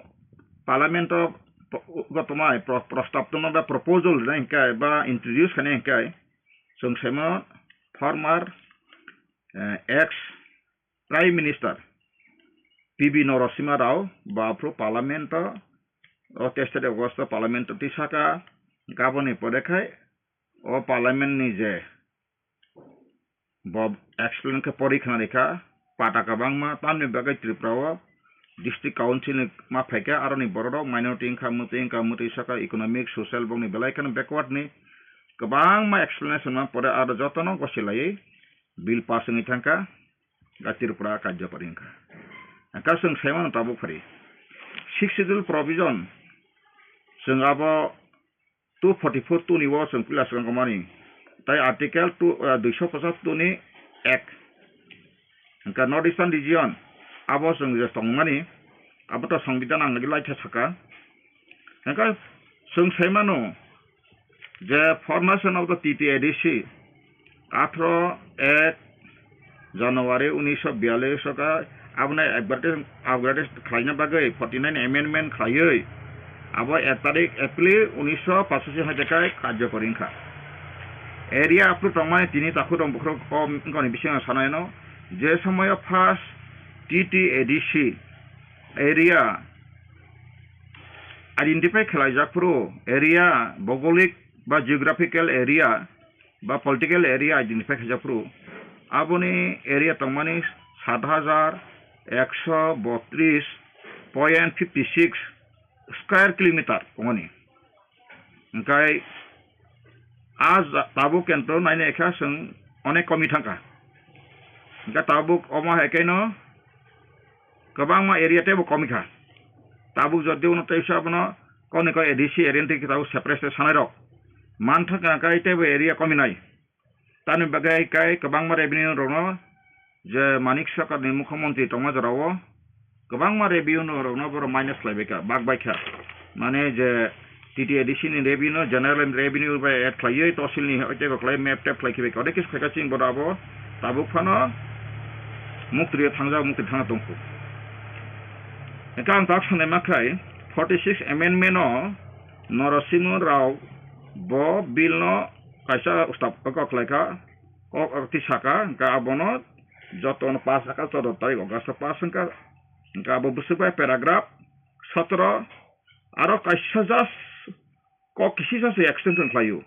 parliament o po-, gotomai pro-, prostab tongma ba proposal rwnai hwnkhe ba introduce khainai hwnkhe chwng saimano former, eh, ex Prime Minister P V Narasimha Rao bo aphuru Parliament o, o teis tarik August o Parliament o tisaka, gaboni pore khai o Parliament ni je bo explain khe pori khna rikha, pata kwbangma tamni bagwi Tripura o District Council ni ma phaikha, aroni borok rok minority wngkha, mwtwi wngkha, mwtwi saka economic, social bokni belai kheno backward ni kwbangma explanation ma pore aro jotono gosilaiwi bill pass wngwi thangkha, ga Tripura karjokari wngkha. Hwnkha chwng saimano tabuk phari Sixth Schedule provision, chwng abo two forty-four two ni o chwng pila swkang komani, tai Article two, ah, duiso pochastur ni ek. Hwnkha North Eastern Region, abo chwng je tongmani, abo to Songbidan ang lagi laitha saka. Hwnkha chwng saimano je formation of the T T A D C, atharo ek January unisho biyallis o kha, abono advertise, upgrade khlaina bagwi forty nine amendment khlaiwi, abo ek tarik April unisho pachashi hai khe karjokori wngkha. Area aphuru tongmani tini takhuk rok bukhuk o wngkha ni bisingo sanai no, je somoyo first T T A D C area identify khlaijak phuru, area bhougolik ba geographical area ba political area identify khaijak phuru, aboni area tongmani sat hajar ekso botris point fifty six square kilometer tongmani. Hwnkhe A ja-, tabuk kentro nainai kha chwng onek komi thangkha. Hwnkhe tabuk omo hai khe no kwbangma area teibo komi kha. Tabuk jodi uno teisa abono koni kok A D C area ni tei tabuk separate sanairok man thangkha khe teibo area komi nai. Tamni bagwi kai kwbangma revenue rokno je Manik Sarkar ni mukhyamantri tongma jorao kwbangma revenue rokno borok minus khlaibai kha, bak bai kha. Mane je T T A D C ni revenue, general revenue bai add khlaiwi tosil ni hoite kok khlai map tap khlai khibai kha. Ode kis khaika ching bodo abo tabuk phano muktri thangjak, muktri thangna tongkhu. Hwnkhe ang tak sanai makhai forty six amendment o Norosimha Rao bo bill no kaisa stop kok khlai kha. Kok arti saka, hwnkhe abono jotono pass saka, choudo tarik August o pass wngkha. Hwnkhe abo bwswk bai paragraph sotoro aro kaisa just kok kisisa se extension khlaio.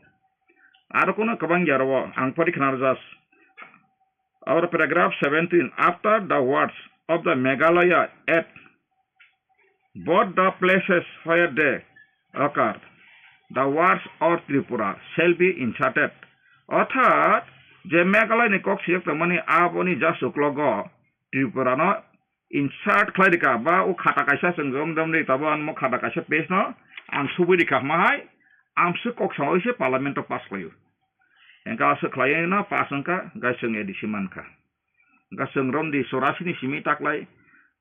Aro kono kwbang ya oro ang pori khna rw just. Our paragraph seventeen, after the words of the Meghalaya Act, both the places where they occur, the words or Tripura shall be inserted. Orthat, je Meghalaya ni kok siyok tongmani aboni just uklogo Tripura no insert khlai rika ba o khata kaisa chwng jom jom ri tabo ang mo khata kaisa page no ang subui rika hwnma hai ang se kok sawi se parliament o pass khlaio. Hwnkhe aswk khlaiwi no pass wngkha, hwnkhe chwng A D C mankha. Hwnkhe chwng romdi chorasi ni simi taklai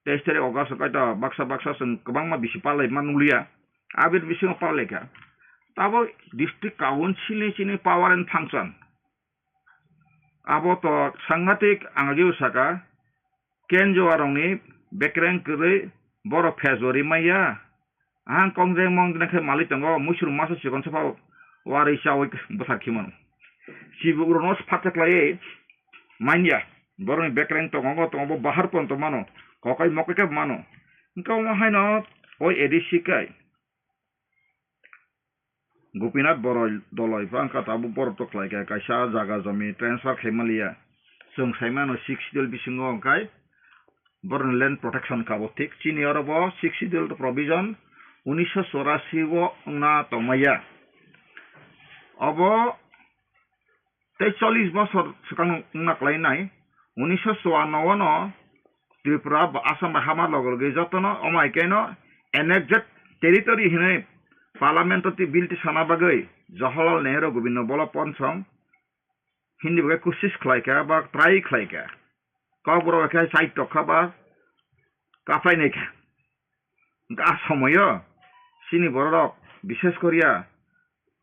teis tarik August o kaita baksa baksa chwng kwbangma bisi parlai man nuliya. Aboni bisingo parlaikha. Tabo district council ni chini power and function. Abo to sangatik ang ageo saka, kenjoa rokni bekreng kwrwi borok phesbo rimaiya. Ang kongjeng mong dina khe malik tongo, muisuru masa chikon sapha warwi chawi bwthar khimano. Chibuk rokno phatsa khlaiwi manya. Borokni bekreng tongo, tongo bo bahar pon tongmano, kokai mokai khe mano. Wngkha omo haino o A D C kai. Gopinath Boroi doloi pha wngkha tabuk borok to khlai kha, kaisa jaga jomi transfer khai manliya. Chwng sai mano six schedule bisingo wngkhai borokni land protection kha bo thik. Chini oro bo six schedule provision unisho chorasi o wngna tongmaya. Obo tei chollish bosor swkang wngna kwlainai. Unisho chuanno o no Tripura ba Assam bai hama logo logi jotono omo hai khe no annexed territory hinwi parliament o twi bill tisana bagwi Jawaharlal Nehru Gobinda Ballabh Pancham Hindi bai kusis khlai kha ba try khlai kha. Kokborok bai khe side tok kha ba kaphai nai kha. Hwnkhe a somoyo chini bororok, bishes koriya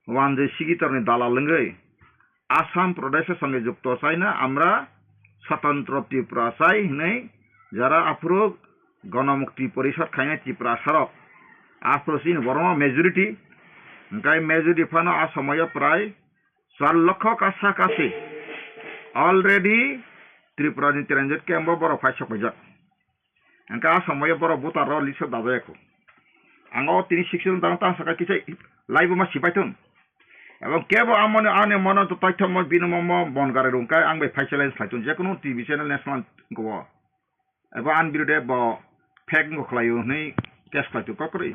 wanjwi sigitorni dalal wngwi Assam Pradesh o songwi jukto chaina, amra Swatantro Tripura chai hwnwi jara aphuru Ganamukti Porishad khainai Tiprasarok aphuru chini borokno majority, hwnkhe majority phano a somoyo prai char lokho kasa kasi already Tripura ni transit camp o borok phai sok paijak. Hwnkhe a somoyo borok voter roll list o dajayakho. Ang o tini sixty jon dano tang saka kisa live o ma sipai thung. Ebong kebo amoni ani mono to toithomo bini momo bon gari rung kai ang bai phai challenge khlai thung, jekono T V channel national ko. Ebo ani birude bo fake wngkha khlaio hwnwi case khlai tu kokrwi.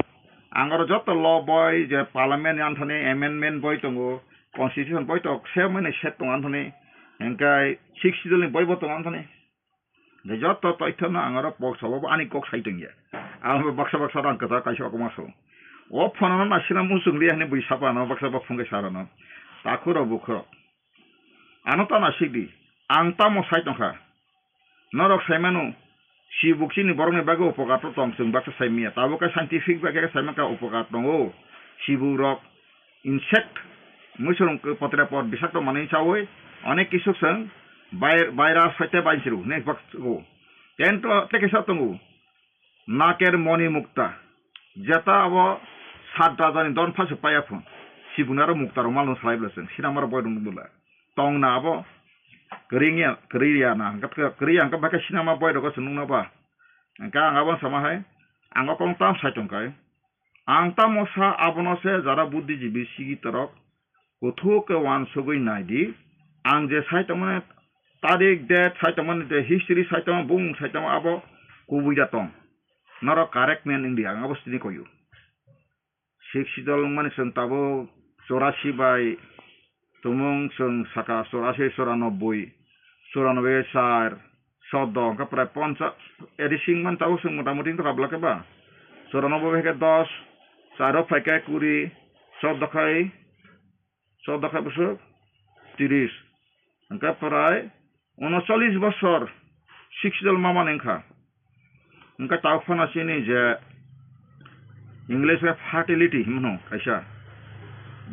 Ang oro joto law boi je parliament ni anthani amendment boi tongo, constitution boi tok se mwnwi set tongo anthani, hwnkhe six schedule ni boi bo tongo anthani. Je joto toithono ang oro box sabo bo ani kok sai tongya. Ang bo baksa baksa rang kwchak kaisa okma so. O phone no nasina muchung liya hwnwi bui sapa no baksa ba phone kaisa rano. Takhuro bukhuro. Ano ta nasik di. Ang tamo sai tongkha. Norok sai mano, sibuk chini borokni bagwi upokar to tong, chwng baksa sai manya. Tabuk khe scientific bai khe sai mankha upokar tongo. Sibuk rok insect, muisurung potre pot bisakto manwi chawi, onek kisu chwng bai-, virus hoite bai chiru, ne bak o. Tento tei kaisa tongo, naker moni mukta. Jeta abo sat rajani don phasu paya phun. Sibuk naro mukta rok malno salai bwla chwng, sinamaro boy rok bwla. Tongna abo kwrwngya, kwrwya na, hwnkhe kwrwya hwnkhe bai khe sinama boy rok se nukna ba. Hwnkhe ang abo sama hai, ang o kong tam sai tongkha. Ang tamo sa abono se jara buddhijibi sigi torok kuthuk khe uansugwi nai di. Ang je sai tongmani tarik, date sai tongmani, je history sai tongmani, bumung sai tongmani abo kubui da tong. Norok correct man wng di, ang abo sini koyu. Sixth Schedule wngmani chwng tabuk chorasi bai Tumung chwng saka chorasi, choranobboi, choranobboi char, soddo, hwnkhe prai poncha-, A D C wngmani tabuk chwng mota moti wngtokha bwlake ba? Choranobboi hai khe dos, charo phaikhe kuri, soddo khai, soddo khai bwswk tiris, hwnkhe prai unocholish bosor, sixty dol mamani wngkha. Hwnkhe tabuk phano chini je English bai fertility himno kaisa,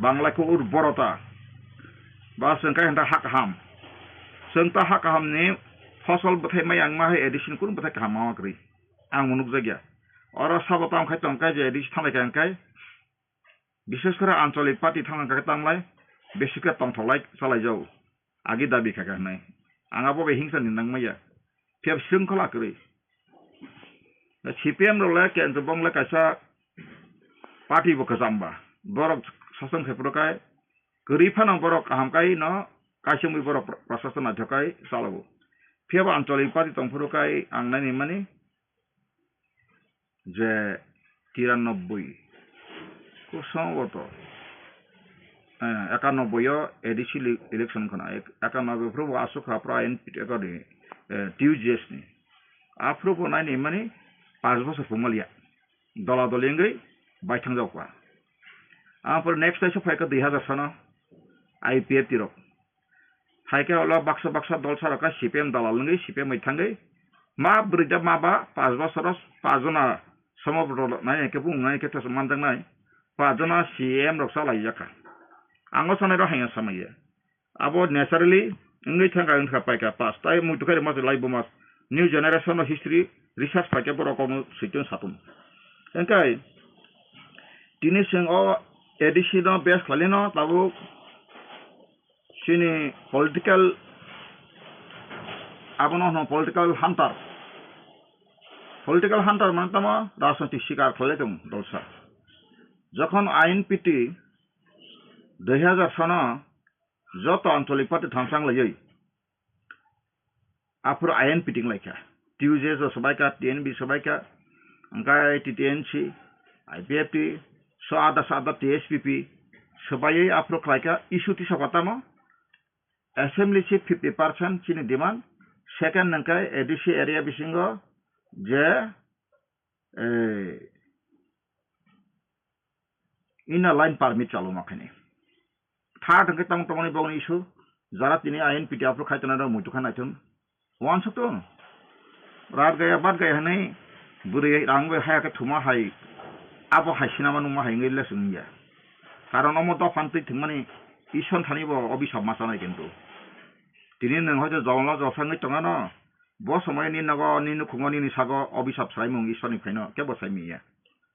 Bangla khe urborota, ba chwng khe hwnta ha kaham. Chwng ta ha kaham ni fosol bwthai maya wngma hai A D C ni kunu bwthai kaham ma kwrwi. Ang bo nukjakya. Oro sabo tamo khai tongkhe je A D C thanglai kha hwnkhe, bises kore ancholik party thangna khe tanglai, besi khe tongthoklai chalaijago. Agi dabi kha khe hwnwi. Ang abo bai hingsa ni nangmaya. Phiya srwngkhola kwrwi. C P M rok le kenso bong le kaisa party bo kwcham ba. Borok sasong khe phuru kai kwrwi phano borok kaham kai no kaisa mui borok pra-, prasasana naithok kai chalago. Phiya bo ancholik party tong phuru kai ang nai ni mani je tirannobboi, ko sombhoboto, eh, ekanobboi o A D C ele-, election khna, ek-, ekanobboi phuru bo aswk ha phuru I N P T ekadi, eh, T U J S ni. Aphuru bo nai ni mani panch bosor pungmaliya. Dola doli wngwi baithang jao kha. Aphuru next taisa phaikha dui hazar sono I P F T rok. Hai khe ulo baksa baksa dol sa rok khe C P M dalal wngwi C P M bai thangwi ma bwrwi da ma ba panch bosor o panch jona somo rwlok nai khe bung nai khe thosok manjaknai panch jona C M rok cha laijak kha. Ang o sanai rok hai ya samai ya. Abo naturally wngwi thang kha wngkha paikha pass tai muitu khe rwma se lai buma new generation o history research paikha borok kokno switun satun. Hwnkhe tini chwng o A D C no base khlailino tabuk chini political, abono hwno political hunter. Political hunter mane tamo rajnoitik sikar khlai tong dolsa. Jokhon I N P T dui hazar sono joto ancholik party thamsang laiwi aphuru I N P T wnglaikha. T U J S bo swbaikha, T N B swbaikha, hwnkhe T T N C, I P F T, so ada so ada T S P P swbaiwi aphuru khlaikha, issue tisokha tamo assembly seat fifty percent chini demand, second hwnkhe A D C area bisingo je, eh, Inner line permit chaluma khaini. Third hwnkhe tamo tongmani bongni issue, jara tini I N P T aphuru khai tongnai rok muitu kha naithung. Uansuk tong. Rat gaya bat gaya hwnwi bwrwi rang bai haya khe thuma hai, abo hai sinama nungma hai wngwi lesson wngya. Karon omo dophan twi thwngmani Ishwar thani bo obisap ma chanai kintu. Tini nwng hoito jonglo jolsa wngwi tongano, bo somoyo ni nogo, ni nukhungo, nini sago obisap swraimung Ishwarni phaino kebo saimiya.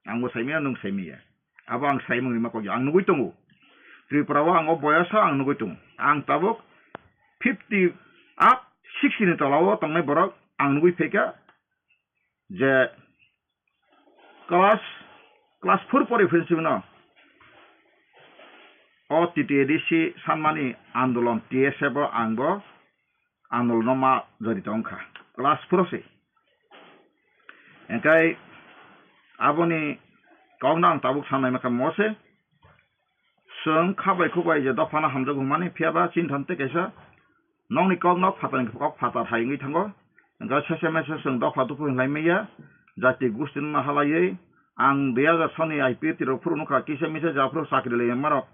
Angbo saimiya, nwng saimiya. Abo ang saimung rima kok ang nugui tongo. Tripura o ang o boyoso ang nugui tongo. Ang tabuk fifty up, sixty ni tola o tongnai borok ang nugui phaikha je class, class four pori phinsi no o T T A D C sanmani andolon T S F o ang bo andolon no ma jori tong kha class four o se. Hingkai aboni kok no ang tabuk sanai makha mo se. Chwng kha bai khuk bai je dophano hamjak hwnmani, phiya ba chini thani tei kaisa nokni kok no phatar ni kok phatar hai wngwi thango. Hwnkhe sese mese chwng dopha dophi hwnlai manya, jati gusti no halaiwi ang dui hajar soni I P F T rok phuru nukha, kisa misa je aphuru chakri lai manma rok,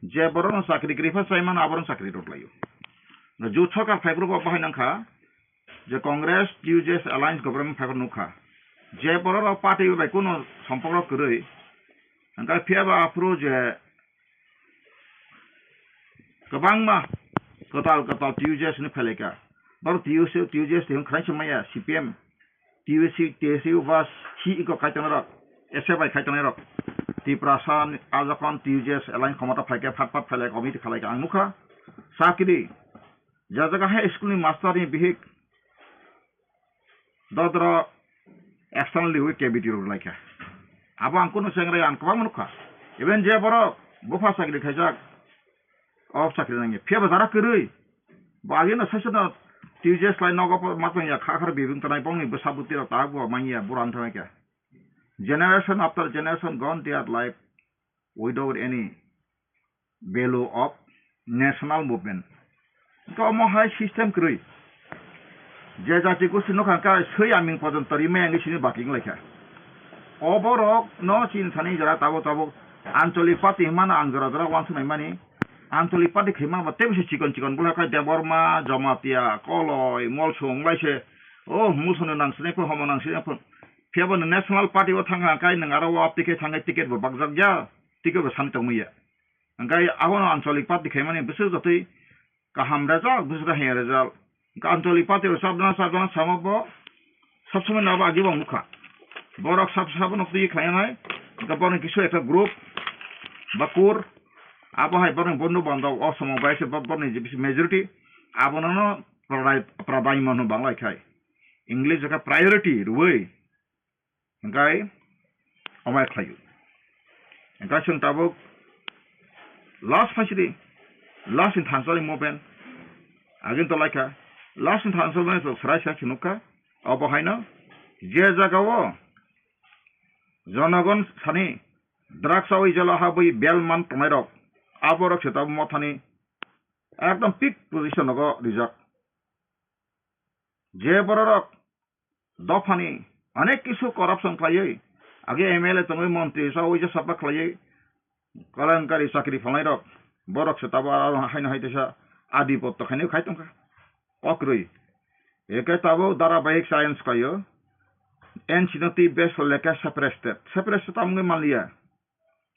je borok no chakri kwrwi pha chai mano aborok no chakri rw lai o. Jut sarkar phai phuru bo bahai nang kha, je Congress T U J S alliance government phaibar nukha, je borok rok party bai kunu sompok rok kwrwi, hwnkhe phiya ba aphuru je kwbangma kwtal kwtal T U J S ni phailai kha, borok T U C, T U J S twi khwlai se maya C P M, T U C, T S U ba si iko khai tongnai rok, S F I khai tongnai rok, Tiprasa ni a jokhon T U J S alliance khomota phai khe phat phat phailai committee khalai kha ang nukha, sakiri. Ja jaga high school ni master ni bihik dodro external liwi cavity rok lai kha. Abo ang kunu chengrai ang kwbangma nukha. Even je borok bupha chakri khaijak, o chakri nangya. Phiya bo jara kwrwi. Bo agino saisa no T U J S lai nogo po matang ya kha khar bibing tanai bongni bwsa bwtwi rok ta bo manya buran thangya. Generation after generation gone their life without any value of national movement. Hwnkhe omo hai system kwrwi. Je jati gosti nokha hwnkhe swi aming pojonto rimai ang sini baki wnglaikha. Oborok no chini thani jora tabuk tabuk ancholik party hwnmano ang jora jora uansuknai mani. Ancholik party khaima bo tei bisi chikon chikon bwlai khe Debbarma, Jamatia, Koloi, Molsung laise. O Musono nang sinai phun, homo nang sinai phun. Phiya bo nwng national party o thangkha hwnkhe nwng aro o aptwi khe thangkhe ticket bo bakjak ya, ticket bo sani tongmaya. Hwnkhe abono ancholik party khaimani bwswk jotoi kaham result, bwswk khe hamya result. Hwnkhe ancholik party rok sabjana sabjana samo bo sab somoi no abo agi bo nukha. Borok sab sabo no twi khlainai, hwnkhe bono kisu ekta group ba kur, abo hai bono bondo bondo o somo bai se bo-, borni je bisi majority, abono no pradai, pradai mano banglai khai. English jaka priority rwui. Hwnkhe omo khlaio. Hwnkhe chwng tabuk last phaisidi, last ni thansa ni movement. Agin to laikha, last ni thansa movement to srai srai se nukha. Obo haino je jagao jonogon sani drugs o jela habwi belman tongnai rok, abo rok se tabuk mothani ekdom peak position nogo rijak. Je bororok dophani onek kisu corruption khlaiwi, age M L A tongwi, montri sa ui je sapa khlaiwi, kalankari chakri phalnai rok, borok se tabo aro haino hai teisa adipotto khainwi khai tongkha. Okrwi. Eke tabo dharabahik science khaio. N C no twi best lekha separate state. Separate state tamungwi manliya.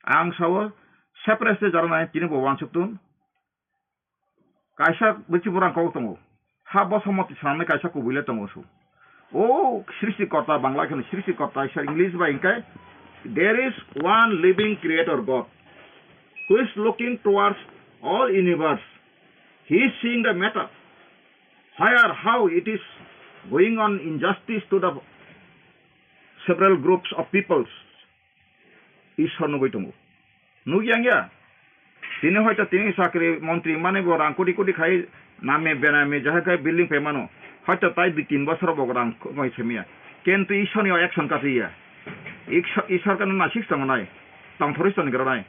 Ang sao separate state jara nai tini bo wansuk tun. Kaisa bwchi borang kok tongo. Ha bosomoti sanani kaisa kubui le tongo su. O Srishti Korta, Bangla kheno Srishti Korta, isa English bai hingke, "There is one living creator God, who is looking towards all universe. He is seeing the matter, where, how it is going on injustice to the several groups of peoples." Ishwar nugui tongo. Nukya wngya? Tini hoito tini chakri montri manwi bo rang koti koti khai name bename jahai khai building pai mano. Hoito tai dui tin bosor bo rang khumai semiya. Kintu Ishwarni o action kachiya. Ishwar, Ishwar kano nasik tongo nai. Tongthorwi tongni gra nai.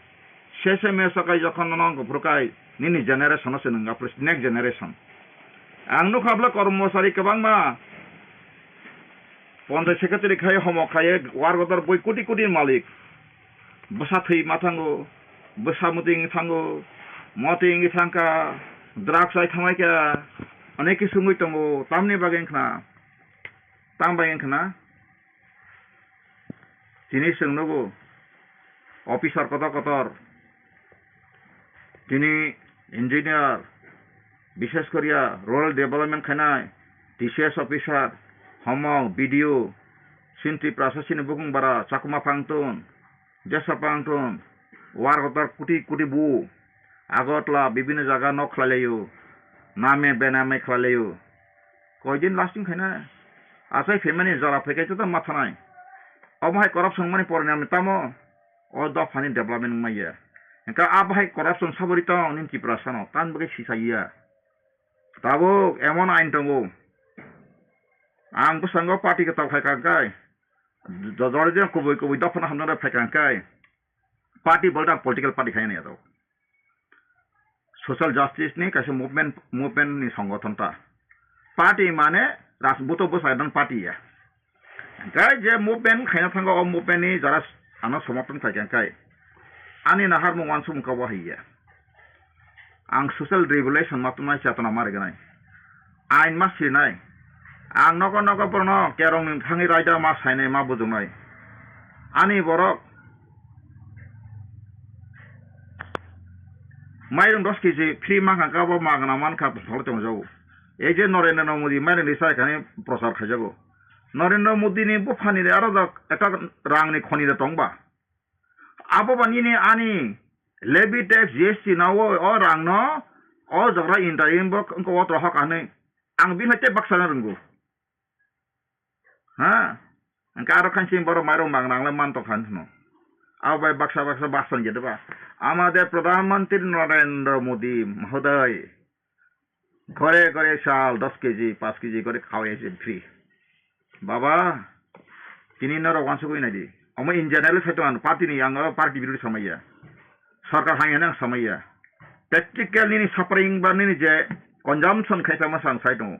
Sese me sakai jokhon nono kuphur kai nini generation o se nwnga next generation. Ang nukha bwla kormosari kwbangma. Ponchai secretary khai homo khai war godor bui koti koti malik. Bwsa thwi ma thango, bwsa muting thango, moting thangka, drugs ai thamai kha, onek kisu wngwi tongo, tamni bagwi wngkhna, tam bagwi wngkhna. Tini chwng nugo, officer kotor kotor, tini engineer, bishes koriya rural development khainai, T C S officer, homok, B D O, chini Tiprasa chini bukung bara, Chakma phangtun, jesa phangtun, war kotor kuti kuti bu, Agartala, bibhinno jaga nok khlailaio, name bename khlailaio. Koidin lasting khaina, achai phaimani jora phaikai joto mathanai. Omo hai corruption mani porinami tamo, o dophani development wngmaya. Hingkhe abo hai corruption sabori tong nini Tiprasano, tamni bagwi sisaiya. Tabuk emon ain tongo. Ang bwskango party kwtal phaikha hwnkhe, jo-, jora jora kubui kubui dophano hamjak phaikha hwnkhe, party bolte ang political party khaina ya tok. Social justice ni kaisa movement, movement ni songothon ta. Party mane rajbuto bwsai dan party ya. Hwnkhe je movement khaina thango, o movement ni jara ano somorthon khaikha hwnkhe ani naharmung uansukmung kabo hai ya. Ang social revolution ma tongmani chetona ma rwgwnai. Ain ma sinai. Ang nogo nogo borokno kerongni thangwi raida ma sainai, ma bujuknai. Ani borok mairum dos kg free mankha, kabo magna mankha, tongthokle tongjago. Ei je Narendra Modi mairum ri chai khani prochar khaijago. Narendra Modi ni buphani de aro da ekta rang ni khoni de tongba. Abo ba nini ani levy tax, G S T no o, o rang no o jagra interim bo wngkha o trohok hinwi ang bini hai tei baksa na rwngo. Ha? Hwnkhe aro khansing borok mairok mang nangle man tongkha hinwi. Abo bai baksa baksa baksa wngya de ba. Amader Pradhan Mantri Narendra Modi Mahoday. Gore gore chal dos kg, paanch kg gore khawai se free. Baba, tini norok uansukwi naidi. Omo in general sai tongo, party ni ang party birodhi samaiya. Sarkar hai hwnwi ang samaiya. Practical nini suffering ba nini je consumption khai tamo sang sai tongo.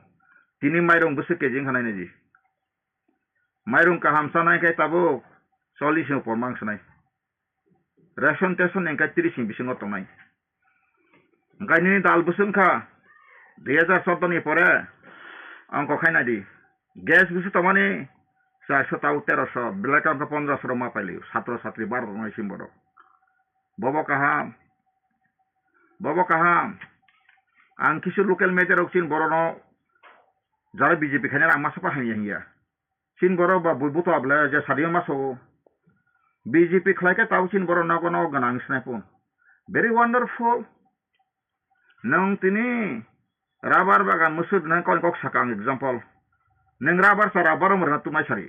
Tini mairung bwswk kg wngkha nai nai di. Mairung kaham chanai khe tabuk chollish ni upor mang sanai. Ration teson hingkhe tris ni bisingo tongnai. Hingkhe nini dal bwswk wngkha dui hajar chordo ni pore ongko khai nai di. Gas bwswk tongmani charso tau terosho, belai kam khe pondroso rok ma pailio, satro satri baro rok nai sim borok. Bobo kaham, bobo kaham. Ang kisu local media rok chin borono jara B J P khainai ang masa pa hamya hinya. Chin borok ba bui buto abla je sadio maso. B J P khlai khe tau chin borok nogo nogo gwnang sinai phun. Very wonderful. Nwng tini rubber bagan mwswk nai kok kok saka ang example. Nwng rubber sa rubber wng rwna tumai sari.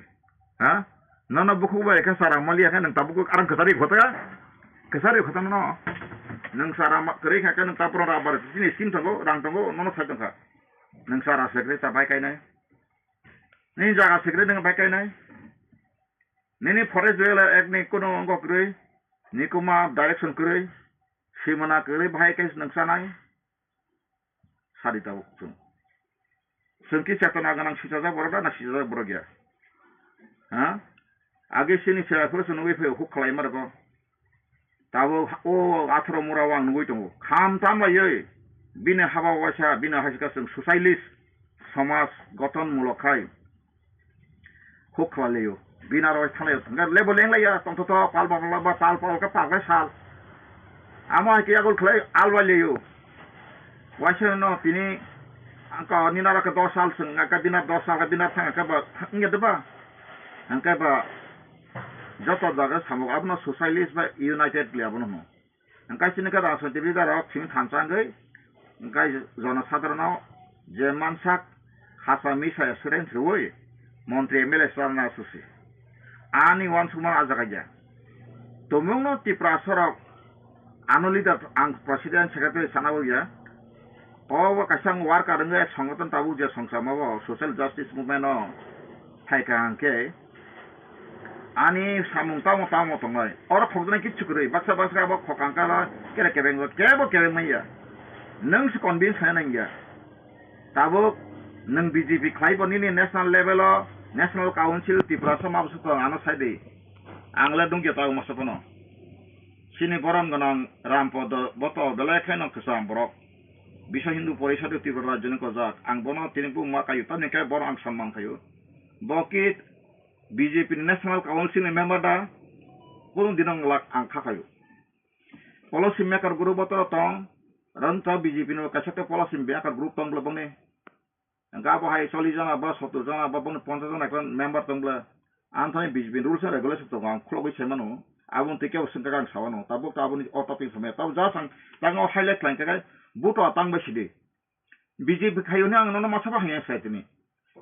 Ha? Nono bukhuk bai khe sara mali khe nwng tabuk arang kwchari khota. Kwchari khota nono. Nwng sara ma-, kwrwi kha khe nwng tabuk rubber chini scheme tongo, rang tongo, nono sai tongkha. Nwng sara sekre ta bai kainai. Nini jaga sekre nwng bai kainai. Nini forest bela ek ni kono ongo kwrwi, nikuma direction kwrwi, simana kwrwi bahai khe nwng sanai. Sadi tabuk chwng. Chwng ki chetona gwnang sichajak borok da na sichajak borok ya? Ha? Age sini se aphuru se nugwi phai huk khlai ma rwgo. Tabuk o atharo mura o ang nugwi tongo. Kham tam laiwi bini haba waisa bini haisika chwng socialist somaj goton mulok khai. Huk khlai laio. Bini aro thang laio. Hwnkhe lebo leng laiya. Tongthoto pal ba pal ba pal pal khe pal khe sal. Amo hai khe yagul khlai albai laio. Waisa no tini angka nini aro khe dos sal chwng angka bini dos sal khe bini thang khe ba wngya de ba. Hwnkhe ba joto jaga samung abono socialist ba united le abono hwno. Hwnkhe chini khe rajnoitik leader rok simi thansa wngwi, hwnkhe jonosadharono je mansak hasa misa assurance rwui montri M L A chwlana susi. Ani uansukma a jaga ya. Tumungno Tiprasa rok ano leader ang president secretary sana bo ya. O bo kaisa ang worker wngwi songoton tabuk je songchamo bo social justice movement o phaikha hwnkhe ani samung tamo tamo tongnai. Oro khokjaknai kichu kwrwi. Baksa baksa abo khokang kala kere kebeng kebo kebeng manya. Nwng se convince khaina nangya. Tabuk nwng B J P khlai bo nini national level o, national council Tiprasa ma bwswk tong ano sai di. Ang le dungya tabuk masa phano. Chini borom gwnang Rampodo boto belai kheno kwcham borok. Biswa Hindu Porishad Tripura Rajyoni kojak. Ang bono tini buma kayu tamni khe bono ang samman khayu. Bo ki B J P ni National Council ni member da? Kunu dino wng lak ang kha khayu. Policy maker group o to tong, ron to B J P no kaisa khe policy maker group tong bla bongni. Hwnkhe abo hai chollish jona ba sottor jona ba bongni ponchash jona ekla member tong bla. Ang thani B J P ni rules and regulation tongo, ang khulogwi sai mano. Aboni twi kebo swngkha khe ang sa mano. Tabuk to aboni o topic samaya. Tabuk just ang tangwi highlight khlai kha khe buto tang bai sidi. B J P khayo hwnwi ang nono masa bahai sai tini.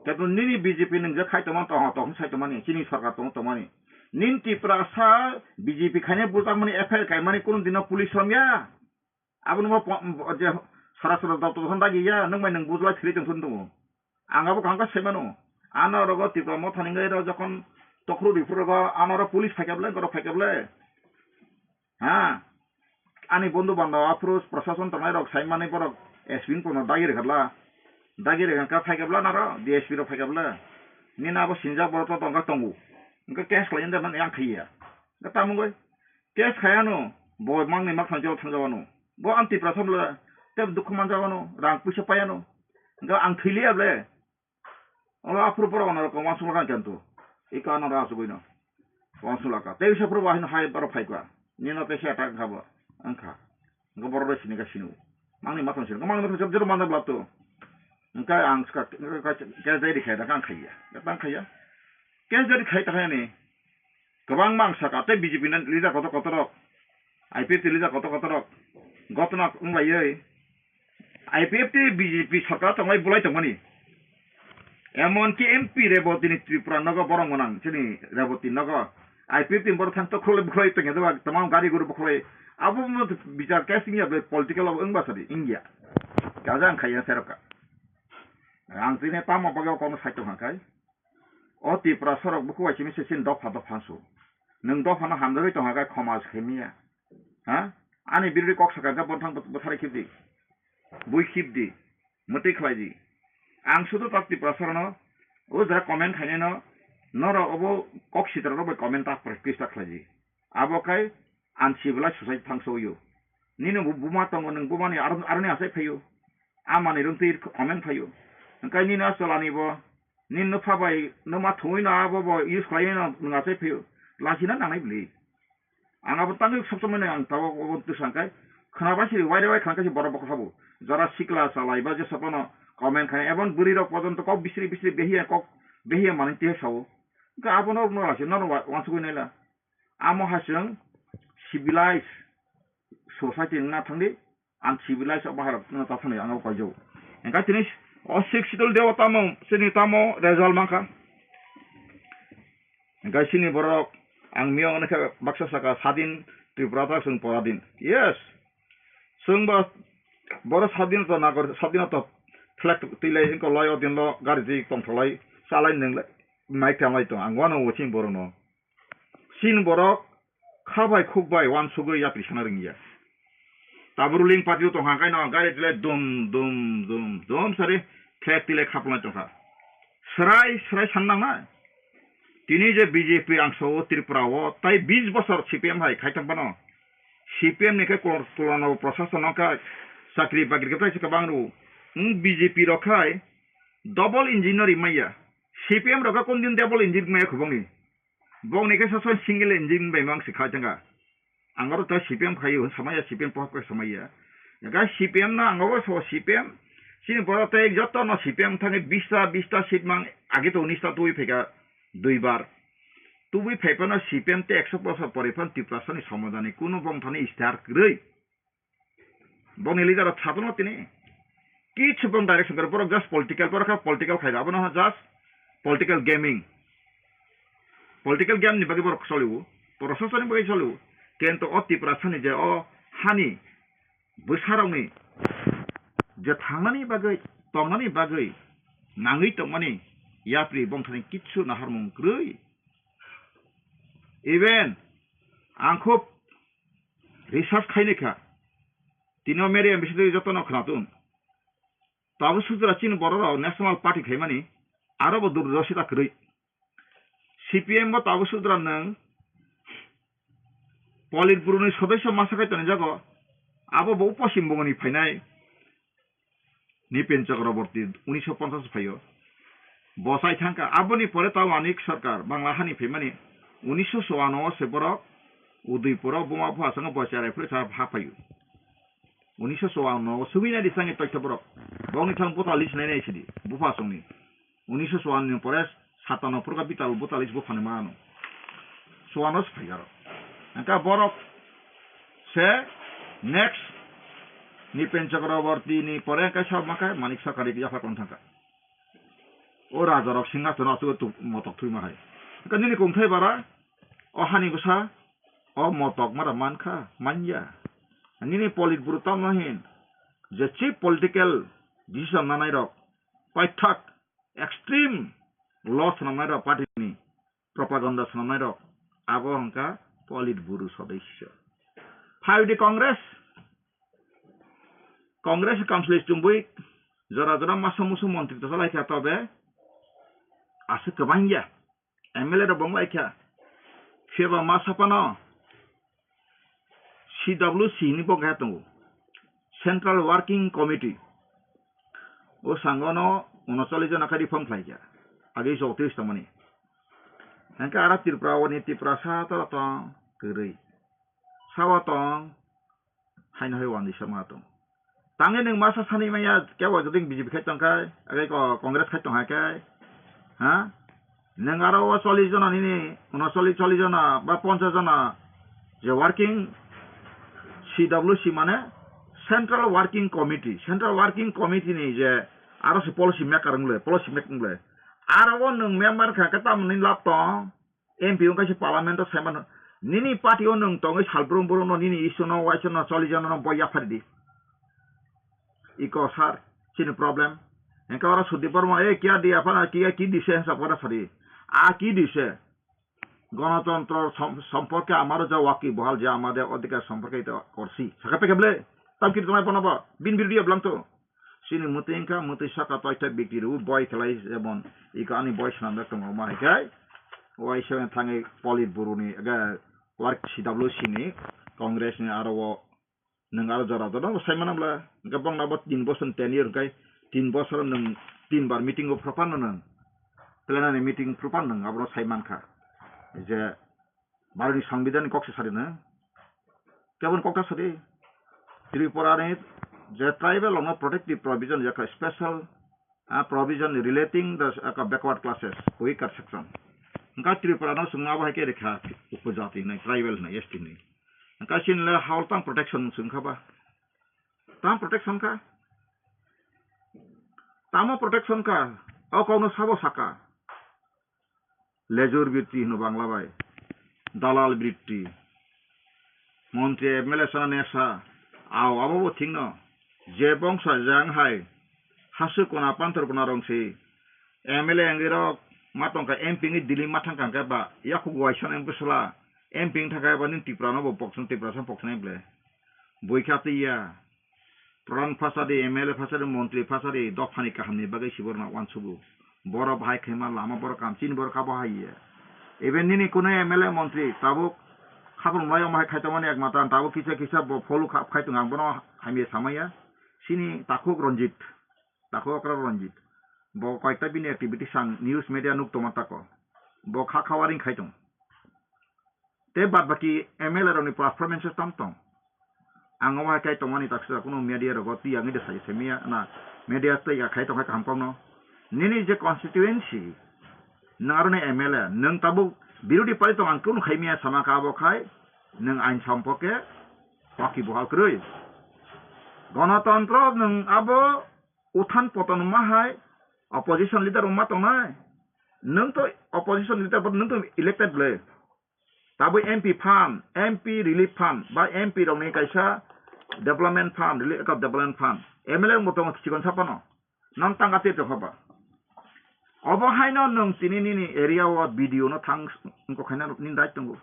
Keto nini B J P nwngjak khai tongma tong tong sai tongmani, chini sarkar tong tongmani. Nini Tiprasa B J P khaina bujakmani F I R kaimani kunu dino police romya. Abono bo po-, bo je sara sara doptor hwn dagi ya, nwng bai nwng bujlai thili tong thun tongo. Ang abo kaham khe sai mano. Ano rogo Tipra Motha ni ngai ro jokhon tokhru riphuru rogo ano ro police phai khe ble, goro phai khe ble. Ha? Ani bondhu bandhab aphuru prashason tongnai rok sai manwi borok S P ni kono dagi rwkha bla. Dagi rwkha khe phai khe bla naro D S P rok phai khe bla. Nini abo sinjak borok to tongkha tongo. Hwnkhe case khlai nda man yang khaiya. Hwnkhe tamo wngwi case khaiya no bo mangni makthang jao thang jao ano. Bo ang Tiprasa bla tei dukhu man jao ano, rang puisa pai ano. Hwnkhe ang thwi liya ble. Olo aphuru borok ono rok wansuk lakha khe to. Iko ano rok asugwi no. Wansuk lakha. Tei bisa phuru bo hai borok phai kha. Nino tei se attack kha bo. Wngkha. Wngkha borok rok sini kha sini. Mangni mathang sini. Mangni mathang sini jero manda blap to. Wngkha ang ska case diary khai da kang khaiya. Kang khaiya. Case diary khai ta khai ni. Kwbangma ang saka tei B J P ni leader kotor kotor rok, I P F T leader kotor kotor rok gotna wng laiwi I P F T B J P sarkar tonglai bulai tongmani. Emonki M P Reboti ni Tripura nogo borok gwnang chini Reboti nogo I P F T ni borok thang to khulai bukhulai tongya doba tamam gari guru bukhulai abo mo bichar case wngya ble political abo wngba sadi wngya. Kaja ang khaiya serokha. Ang tini tamo bagwi kono sai tongkha kai. O Tiprasa rok bukhuk bai simi se chini dopha dopha su. Nwng dopha no hamjagwi tongkha khe khoma se khaimiya. Ha? Ani birodi kok saka hwnkhe bono thang bwtharai khibdi. Bui khibdi. Mwtwi khlaidi. Ang sudu tak Tiprasarano o jora comment khainaino norok obo kok sitrarok bai comment tak practice tak khlaidi. Abo khai uncivilized society thangsoio. Nini bu-, buma tongo, nwng bumani aro-, aroni achai phaio. Amani rwngtwi comment phaio. Hwnkhe nini o cholani bo, nini nokha bai nokma thungwi no abo bo use khlaiwi no nwng achai phaio. Lachina nangnai bwlwi. Ang abo tangwi sokchomani ang tabok obo twsang khai khwnabai siri waire wai khwna kaisa borok bokha bo. Jora sikla chalai ba jesa phano comment khai ebon bwrwi rok pojonto kok bisri bisri behiya kok behiya manwi tihe sao. Hwnkhe abono norok no lachina norok wa-, wansugwi naila. Amo hai chwng civilized society wngna thangdi, uncivilized o bahai rok no ta thangdi ang abo koijago. Hwnkhe tini o Sixth Schedule deo tamo, chini tamo result mankha. Hwnkhe chini borok ang miyung wngkha baksa saka sadin Tripura ta chwng poradin. Yes. Chwng bo borok sadinota nagor, sadinota flag twilai wngkha lai o dinlo gari twi tongtholai chalai nwnglai mai tanglai tong ang uanw chini borokno. Chini borok kha bai khuk bai uansugwi yapri sana rwngya. Tabuk ruling party o tongkha, hwnkhe no gari tile dum, dum, dum, dum sari flag tile khapulnai tongkha. Srai, srai san nangnai. Tini je B J P ang sao Tripura o, tai bis bosor C P M hai khai tong phano. C P M ni khe kol-, kolano prosason no kha chakri bakri khe tai se kwbang rw. Wng B J P rok khai double engine no rimaiya. C P M rok kha kon din double engine maya khubangni. Bokni khe sason single engine bai mang se kha janga. Ang oro ta C P M khaio, samaya C P M pohor khe samaya. Ga C P M no ang oro so C P M. Chini borok tei joto no C P M thangwi bista, bista seat mang age to unis ta tubui phaikha dui bar. Tubui phaiphano C P M tei ekso bosor pore phano Tiprasani somajani kuno bongthani istihar kwrwi. Bongni leader rok satung no tini. Kichu bong direction kwrwi, borok just political, borok kha political khaida, abono just political gaming. Political game ni bagwi borok choliwo, proshasoni bagwi choliwo. Kento o Tiprasani je o hani bwsarokni je thangnani bagwi, tongnani bagwi, nangwi tongmani yapri bongthani kichu naharmung kwrwi. Even ang khub research khaini kha. Tini o media bisingtwi jotono khwnatung. Tabuk sujra chini borok rok National Party khaimani aro bo durdosita kwrwi. C P M bo tabuk sujra nwng Politburo ni sodosyo masa khai tonijago. Abo bo Poschim Bongo ni phainai. Nipen Chakraborty unisho ponchas phaio. Bo chai thangkha. Aboni pore tao Manik Sarkar Bangla hani phaimani unisho chouano se borok Udaipuro buma bupha swngo bo cherai phuru cha ha phaio. Unisho chouano o sumi nai di changi toitho borok. Bongni thang bota list nai nai sidi bupha songni. Unisho chouano ni pore satano phuru kha bital bota list buphani mano. Chouano se phai aro. Engka borok se next Nipen Chakraborty ni pore engka sa maka Manik Sarkari yapha kon thangkha. O raja rok singhasono aswk tu motok thwi ma hai. Engka nini kongthai bara o hani bwsa o motok mara mankha, manya. Nini Politburo tamo hin je chief political decision nanai rok paithak extreme law swnamnai rok party ni propaganda swnamnai rok abo hwnkha Politburo sodosyo. Phaidi Congress, Congress council chumui jora jora masa musu montri to salai kha tobe aswk kwbangya. M L A rok bong lai kha. Phiya ba ma saphano C W C ni bo kaiha tongo. Central Working Committee. O sango no unocholish jona khe reform khlai kha. Agi chowtrish tongmani. Hingke ara Tripura o ni Tiprasa to tong kwrwi. Sao tong. Haino hai wandi sama tong. Tangwi nwng masa sani maya kebo joding B J P khai tongkhai, age ko Congress khai tongkhai khe, ha? Nwng aro o chollish jona nini, unocholish, chollish jona ba ponchash jona je working C W C mane Central Working Committee, Central Working Committee ni je aro se policy maker wng le, policy making le. Aro o nwng member kha khe tamoni lab tong? M P wngkha se parliament o saiman nini party o nwng tongwi salbrum brum no nini issue no waisa no choli jana no bo yaphari di. Iko sir, chini problem. Engka ora Sudip Barma, e kiya di aphana kiya ki di se sa pora sari. A ki di se. গণতন্ত্র সম-, সম্পর্কে আমারও যা ওয়াকিবহাল, যে আমাদের অধিকার সম্পর্কে এটা করছি। Sakha pekable, tam kiri tongnai bono bo, bin birudia bwlang to. Chini mwtwi wngkha, mwtwi saka toita bikti rw boi khlai, jemon iko ani boi swnamjak tongo, ma hai khe, waisa thangwi Polit Buro ni, age, work C W C ni, Congress ni aro o Nwng aro jora jora bo sai manam bla, hwnkhe bongno bo tin bosor, ten year hwnkhe tin bosor nwng tin bar meeting o phuru phano nwng, plenary meeting phuru phano nwng abono sai mankha. Je Bharatni Songbidanni kok se sadi nwng, kebon kokta sadi, Tripura ni je tribal rokno protective provision, je special ah, provision relating the, ah, backward classes, weaker section. Hwnkha Tripura no chwng abo hai khe rikha upojati hinwi, tribal hinwi, S T hinwi. Hwnkha chini le hao tang protection chwng kha ba? Tang protection kha? Tamo protection kha? O kokno sabo saka. Lejur britti hino Bangla bai. Dalal britti. Montri M L A sana nesa. Ao abo bo thikno. Je bongsa jang hai. Hasu kona pantor kona rong si. M L A wngwi rok ma tongkha M P wngwi Delhi ma thangkha hwnkhe ba. Yakhuk waisa no M P sala. M P wng thangkha ba nini Tripura no bo pokson Tripura sa pokson M L A. Buikha twi ya. Pradhan phasadi, M L A phasadi, montri phasadi, dophani kahamni bagwi si borokno uansugo. Borok bahai khaima lama borok kam, chini borok kabo hai ya. Even nini kunu M L A montri tabuk khapung lai omo hai khai tongmani ek mata, tabuk kisa kisa bo follow kha-, khai tong ang bono hamya samaya. Chini takhuk Ranjit, takhuk okra Ranjit. Bo koyekta bini activities ang news media nuk tongma tako. Bo kha khawaring khai tong. Tei bad baki M L A rokni performance tam tong. Ang omo hai khai tongmani taksa kuno media rogo twi ang de sai semiya na media twi ya khai tong khai kaham kokno. Nini je constituency, nang aroni M L A, nang tabuk birodhi party tong ang kuno khai miya sama ka abo khai, nang ain sampoke, waki bohal kroi. Gonotontro nang abo uthan poton ma hai, opposition leader ma tongnai. Nang to opposition leader, but nang to elected le. Tabuk M P fund, M P relief fund, ba M P rokni kaisa development fund, relief development fund, M L A wngbo tongo chikon saphano, nang tangka tei tongkha ba? Obo haino nwng tini nini area o B D O no thang wngkok khaina nini right tongo.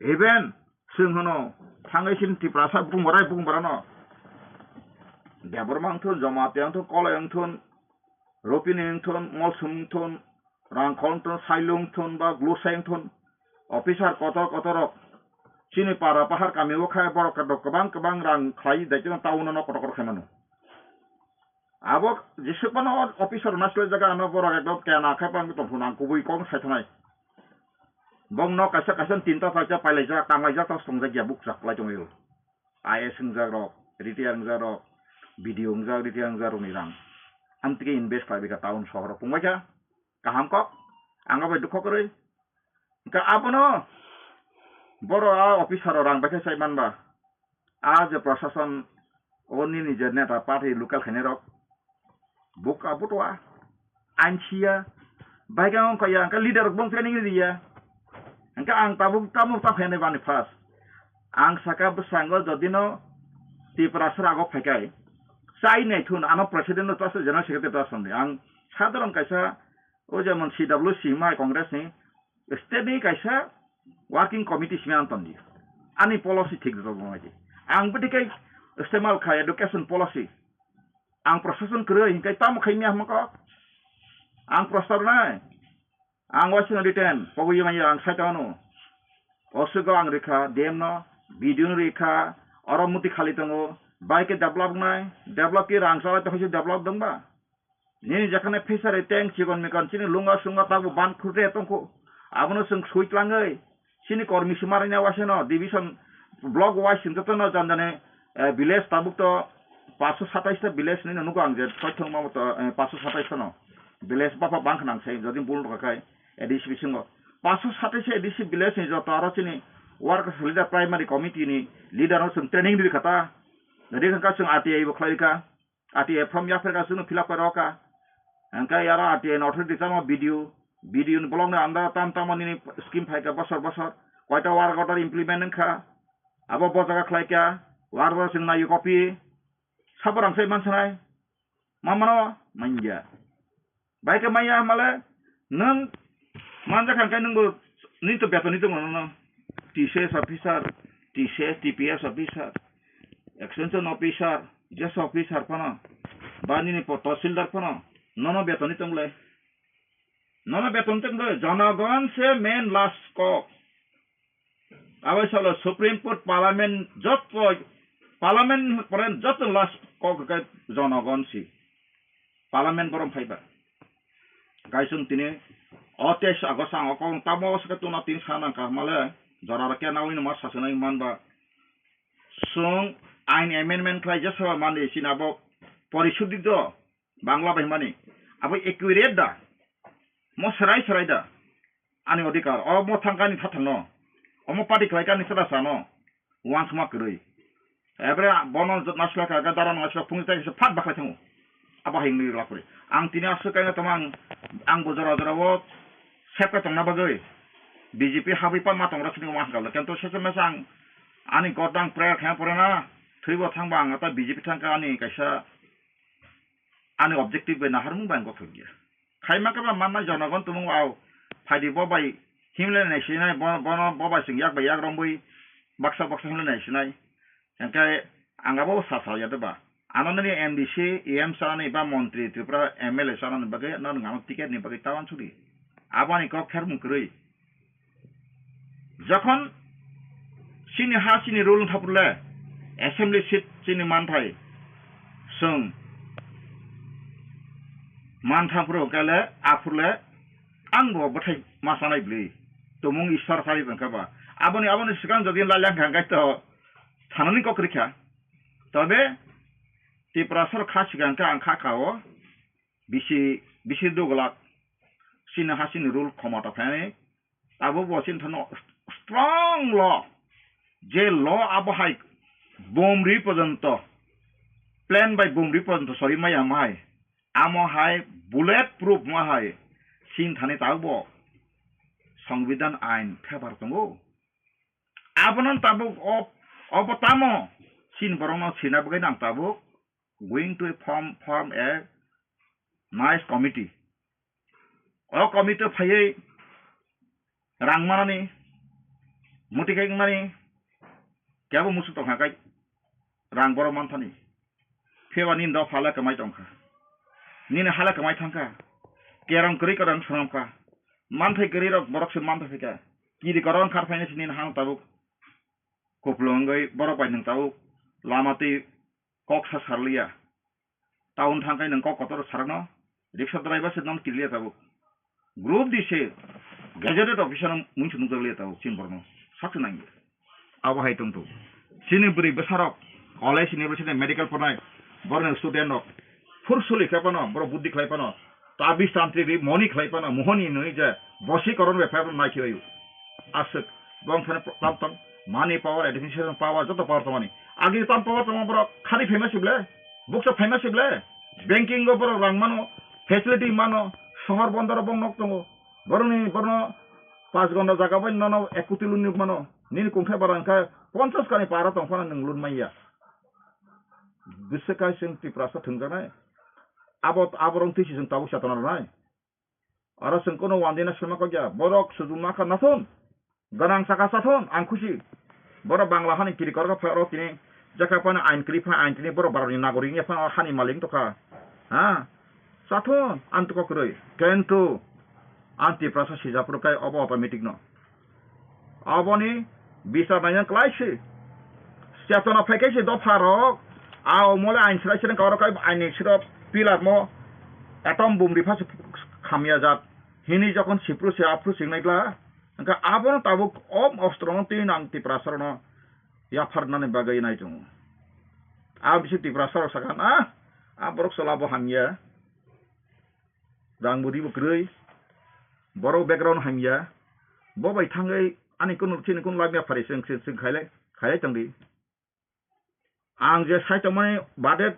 Even chwng hwno thangwi chini Tiprasa bumbarai bumbarano Debbarma wngthun, Jamatia wngthun, Koloi wngthun, Ropini wngthun, Molsum wngthun, Rangkhol wngthun, Sailung wngthun ba Glusai wngthun, officer kotor kotor rok chini para pahar kami o khai borok kwbang kwbang rang khlai daitino town o no kotor kotor khai mano. Abo jesuk phano officer naslai jaga ano borok ekdom kena khai pang tong phunang kubui kok sai thanai. Bong no kaisa kaisa tinta chaita pailai jak, tanglai jak, tos tong jak ya buk chak lai tong yo. I A S wngjak rok, retire wngjak rok, B D O wngjak, retire wngjak rok ni rang. Amtike invest khlai bika town sohor pungbai kha. Kaham kok, ang bai dukho kwrwi. Hwnkhe abono boro a officer rok rang bai khe sai manba. A je prashason, o nini je neta party local khainai rok, buka butua, anchiya, bai khe wngkha ya, hwnkhe leader rok bong training riya. Hwnkhe ang tabuk tamo ta phainai bani first. Ang saka bwskango jodino Tiprasa rago phaikai, chai naithun ano president no ta se, general secretary ta sandi. Ang sadharon kaisa, o jemon C W C mai Congress ni, state ni kaisa working committee simi ang tongdi. Ani policy thik rwjak bo nai di. Ang bwtwi khe istemal khai education policy. Ang prashason kwrwi hinkai tamo khai miya hwnma kok. Ang prostar nai. Ang waisino written pogwi manya ang sai tongno. Oswego ang rikha D M no, B D O no rikha, oro muti khali tongo. Bai khe develop nai, develop khe rang chalai tongkhe develop dongba. Nini jekhane fishery tank chikon mikon chini lunga sunga tabuk ban khurte tongkho. Abono chwng sui tlangwi chini kormi sumaraina waisano division block wise chwng jotono jan jani, eh, village tabuk to paanch sho satais ta village ni nugo ang je soithong ma to, eh, paanch sho satais no village bapha bang khnang sai jodi bul rwkha khai A D C bisingo paanch sho satais A D C village ni joto aro chini workers leader primary committee ni leader no chwng training rikha ta. Rikha kha chwng R T I bo khlai rikha. R T I form yapharkha chwngno fill up khe rwkha. Hwnkhe aro R T I ni authority tamo B D O, B D O ni block ni under o tam tamo nini scheme phaikha bosor bosor. Koita work order implement wngkha. Abo bo jaga khlaikha, work order chwng naiyo copy. Sabo rang sai mansanai. Ma mano manya. Bai khe maya hwnmale, nwng manjak kha hwnkhe nwngbo Nini to beton ni tongmano no. T C S officer, T C S, T P S officer, extension officer, jesa officer phano, ba nini po tahsildar phano, nono beton ni tongle. Nono beton ni tongle, jonogon se main last kok. Abo salo Supreme Court, Parliament, joto, Parliament pore joto last kok ke jonogon si. Parliament borom phaiba. Kaisung tini o teis August ang o kok tamo saka tuna tin sana ka male jora rake nawi no ma sasanai manba. Sung ain amendment khlai jesa mani sina bo porishudi do Bangla bai mani. Abo accurate da? Mo serai serai da? Ani odhikar. O mo thangkani thathangno. Omo party khlaikani sada sano. Uansukma kwrwi. Ebre bono naisla ka, ga dara naisla phung tai se phat bakhai thango. Abo hai wngwi lapri. Ang tini aswk kaino tamo ang, ang bo jora jora o sepka tongna bagwi B J P habwi pa ma tongra sini ma hangkal. Kento sese mesa ang ani godang prayer khe pore na. Thwibo thangba ang ata B J P thangka ani kaisa ani objective bai naharmung bai ang gothok ya. Khaima khe ba manna jonogon tumung au phaidi bo bai himle nai sinai bo, bono bo bai sing yak bai yak rombui baksa baksa himle nai sinai. Hingke ang abo sa sa ya de ba. Ano nini M D C, E M sanani ba montri Tripura M L A sanani bagwi ano nang ticket ni bagwi tawan suri. Aboni kok khermung kwrwi. Jokhon chini ha chini rule wngkha purle, assembly seat chini manthai chwng mantha phuru kele aphurle ang bo bwthai ma sanai bwlwi tumung Ishwar sari tongkha ba. Aboni, aboni swkang jodi lailangkha hwnkhe to thanani kok rikha. Tobe Tiprasarok kha swkang khe ang kha kao bisi, bisi dugulak chini ha chini rule khomota phainai. Abo bo chini thano strong law, je law abo hai bomri porjonto, plane bai bomri porjonto sori maya mai, amo hai bullet proof ma hai chini thani tabuk bo Songbidan ain phebar tongo. Abono tabuk o, obo tamo chini borokno sina bagwi nang tabuk going to form, form a nice committee. O committee phaiwi rang manani, muti kai mani, kebo musu tongkha kai rang borok manthani. Phiya ba nini dopha le kwmai tongkha. Nini ha le kwmai thangkha. Kerong kwrwi kwrwng swnamkha. Manthai kwrwi rok borok se manthai phaikha. Kiri koron khar phainai se nini hano tabuk. Kupulung wngwi borok bai nwng tabuk lama twi kok sa sarliya. Town thangkhai nwng kok kotor sarakno, rickshaw driver se nono kiriya tabuk. Group di se gazetted officer no muisu nukjakliya tabuk chini borokno. Sakse nangya. Abo hai tongthok. Chini bwrwi bwsarok college university medical pornai borokni student rok phur suli khe phano, borok buddhi khlai phano, tabis tantri ri moni khlai phano, mohoni hinwi je bosi koron bai phai phano nai khe bai. Aswk, bong phano tam tong, money power, administration power, joto power tongmani. Agi tam power tongma borok khari phaima sible, buksa phaima sible, banking o borok rang mano, facility mano, sohor bondor o bong nok tongo. Borokni, borokno panch gonda jaga bai nono ek koti loan ni mano. Nini kungthai bara wngkha ponchas kani para tong phano nwng loan manya. Bwswk kaising Tiprasa thwngjaknai. Abo, aborok twi se chwng tabuk chetona rwnai. Oro chwng kono wandina swima kok ya. Borok sujuma kha nathon. Gwnang saka sathon, ang khusi. Borok Bangla hani kiri korokha phai oro tini jaka phano ain kwrwi phano ain tini borok baroni nagorik wngya phano hani malik wng tokha. Ha? Sathon, ang toko kwrwi. Kento ang Tiprasa sijapro kai obo automatic no. Aboni bichar naina kwlai se. Chetona phai khe se dopha rok. A omole ain srai srai kaurok kai ain ni siro pillar mo atom bum ripha se khamya jat. Hini jokhon sipru se aphru se wngnai kla. Hwnkhe abono tabuk om ostro no twi nang Tiprasa rok no yapharnani bagwi nai tongo. A bisi Tiprasa rok sakha na, a borok chwla bo hamya. Rang bo ribo kwrwi. Borok background hamya. Bo bai thangwi ani kunu chini kunu lagya phari chwng, chwng, chwng khailai, khailai tongdi. Ang je sai tongmani bade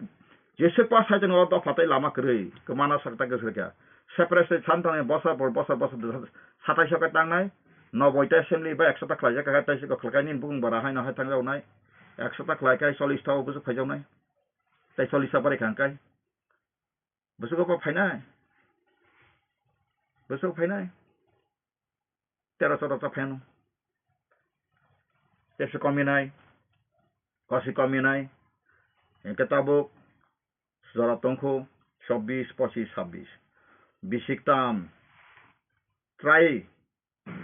jeswk pa sai tongo dopha tei lama kwrwi. Kwmana sakta kwswrwkha. Separate state santani bosor por bosor bosor satais o khe tangnai. Noboi ta assembly ba ekso ta khlaijak kha tei siko khlakai nini bukung bara haino hai thangjawnai. Ekso ta khlai kai chollish ta o bwswk phaijaknai. Tei chollish ta bari kha hwnkhe. Bwswk o phainai? Bwswk phainai? tero choro cha pheno. Tepsi komi nai, kosi komi nai, hingke tabuk jora tongkhu chobbish, pochish, sabbish. Bisik tam, try,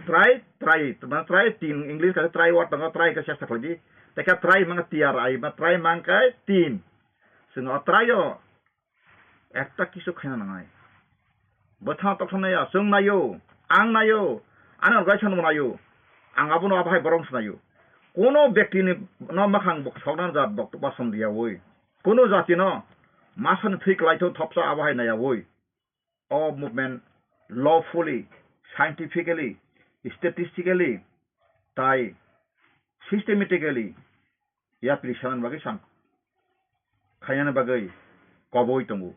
try, try, try, tin, English khe try word tongo, try khe chesta khlai di. Tei khe try mang T R I, ba try mang khe tin. Chwng o try o ekta kisu khaina nangnai. Bwthang toksa naiya, chwng naio, ang naio, ani orgaisa no naio, ang abono abo hai borok se naio. Kono bekti ni no makhang bok soknang jat bok basom diyawi. Kono jati no masa ni thwi kwlai tho thopsa abo hai naiyawi. O movement lawfully, scientifically, statistically, tai systematically yapri sanani bagwi sang khainani bagwi koboi tongo.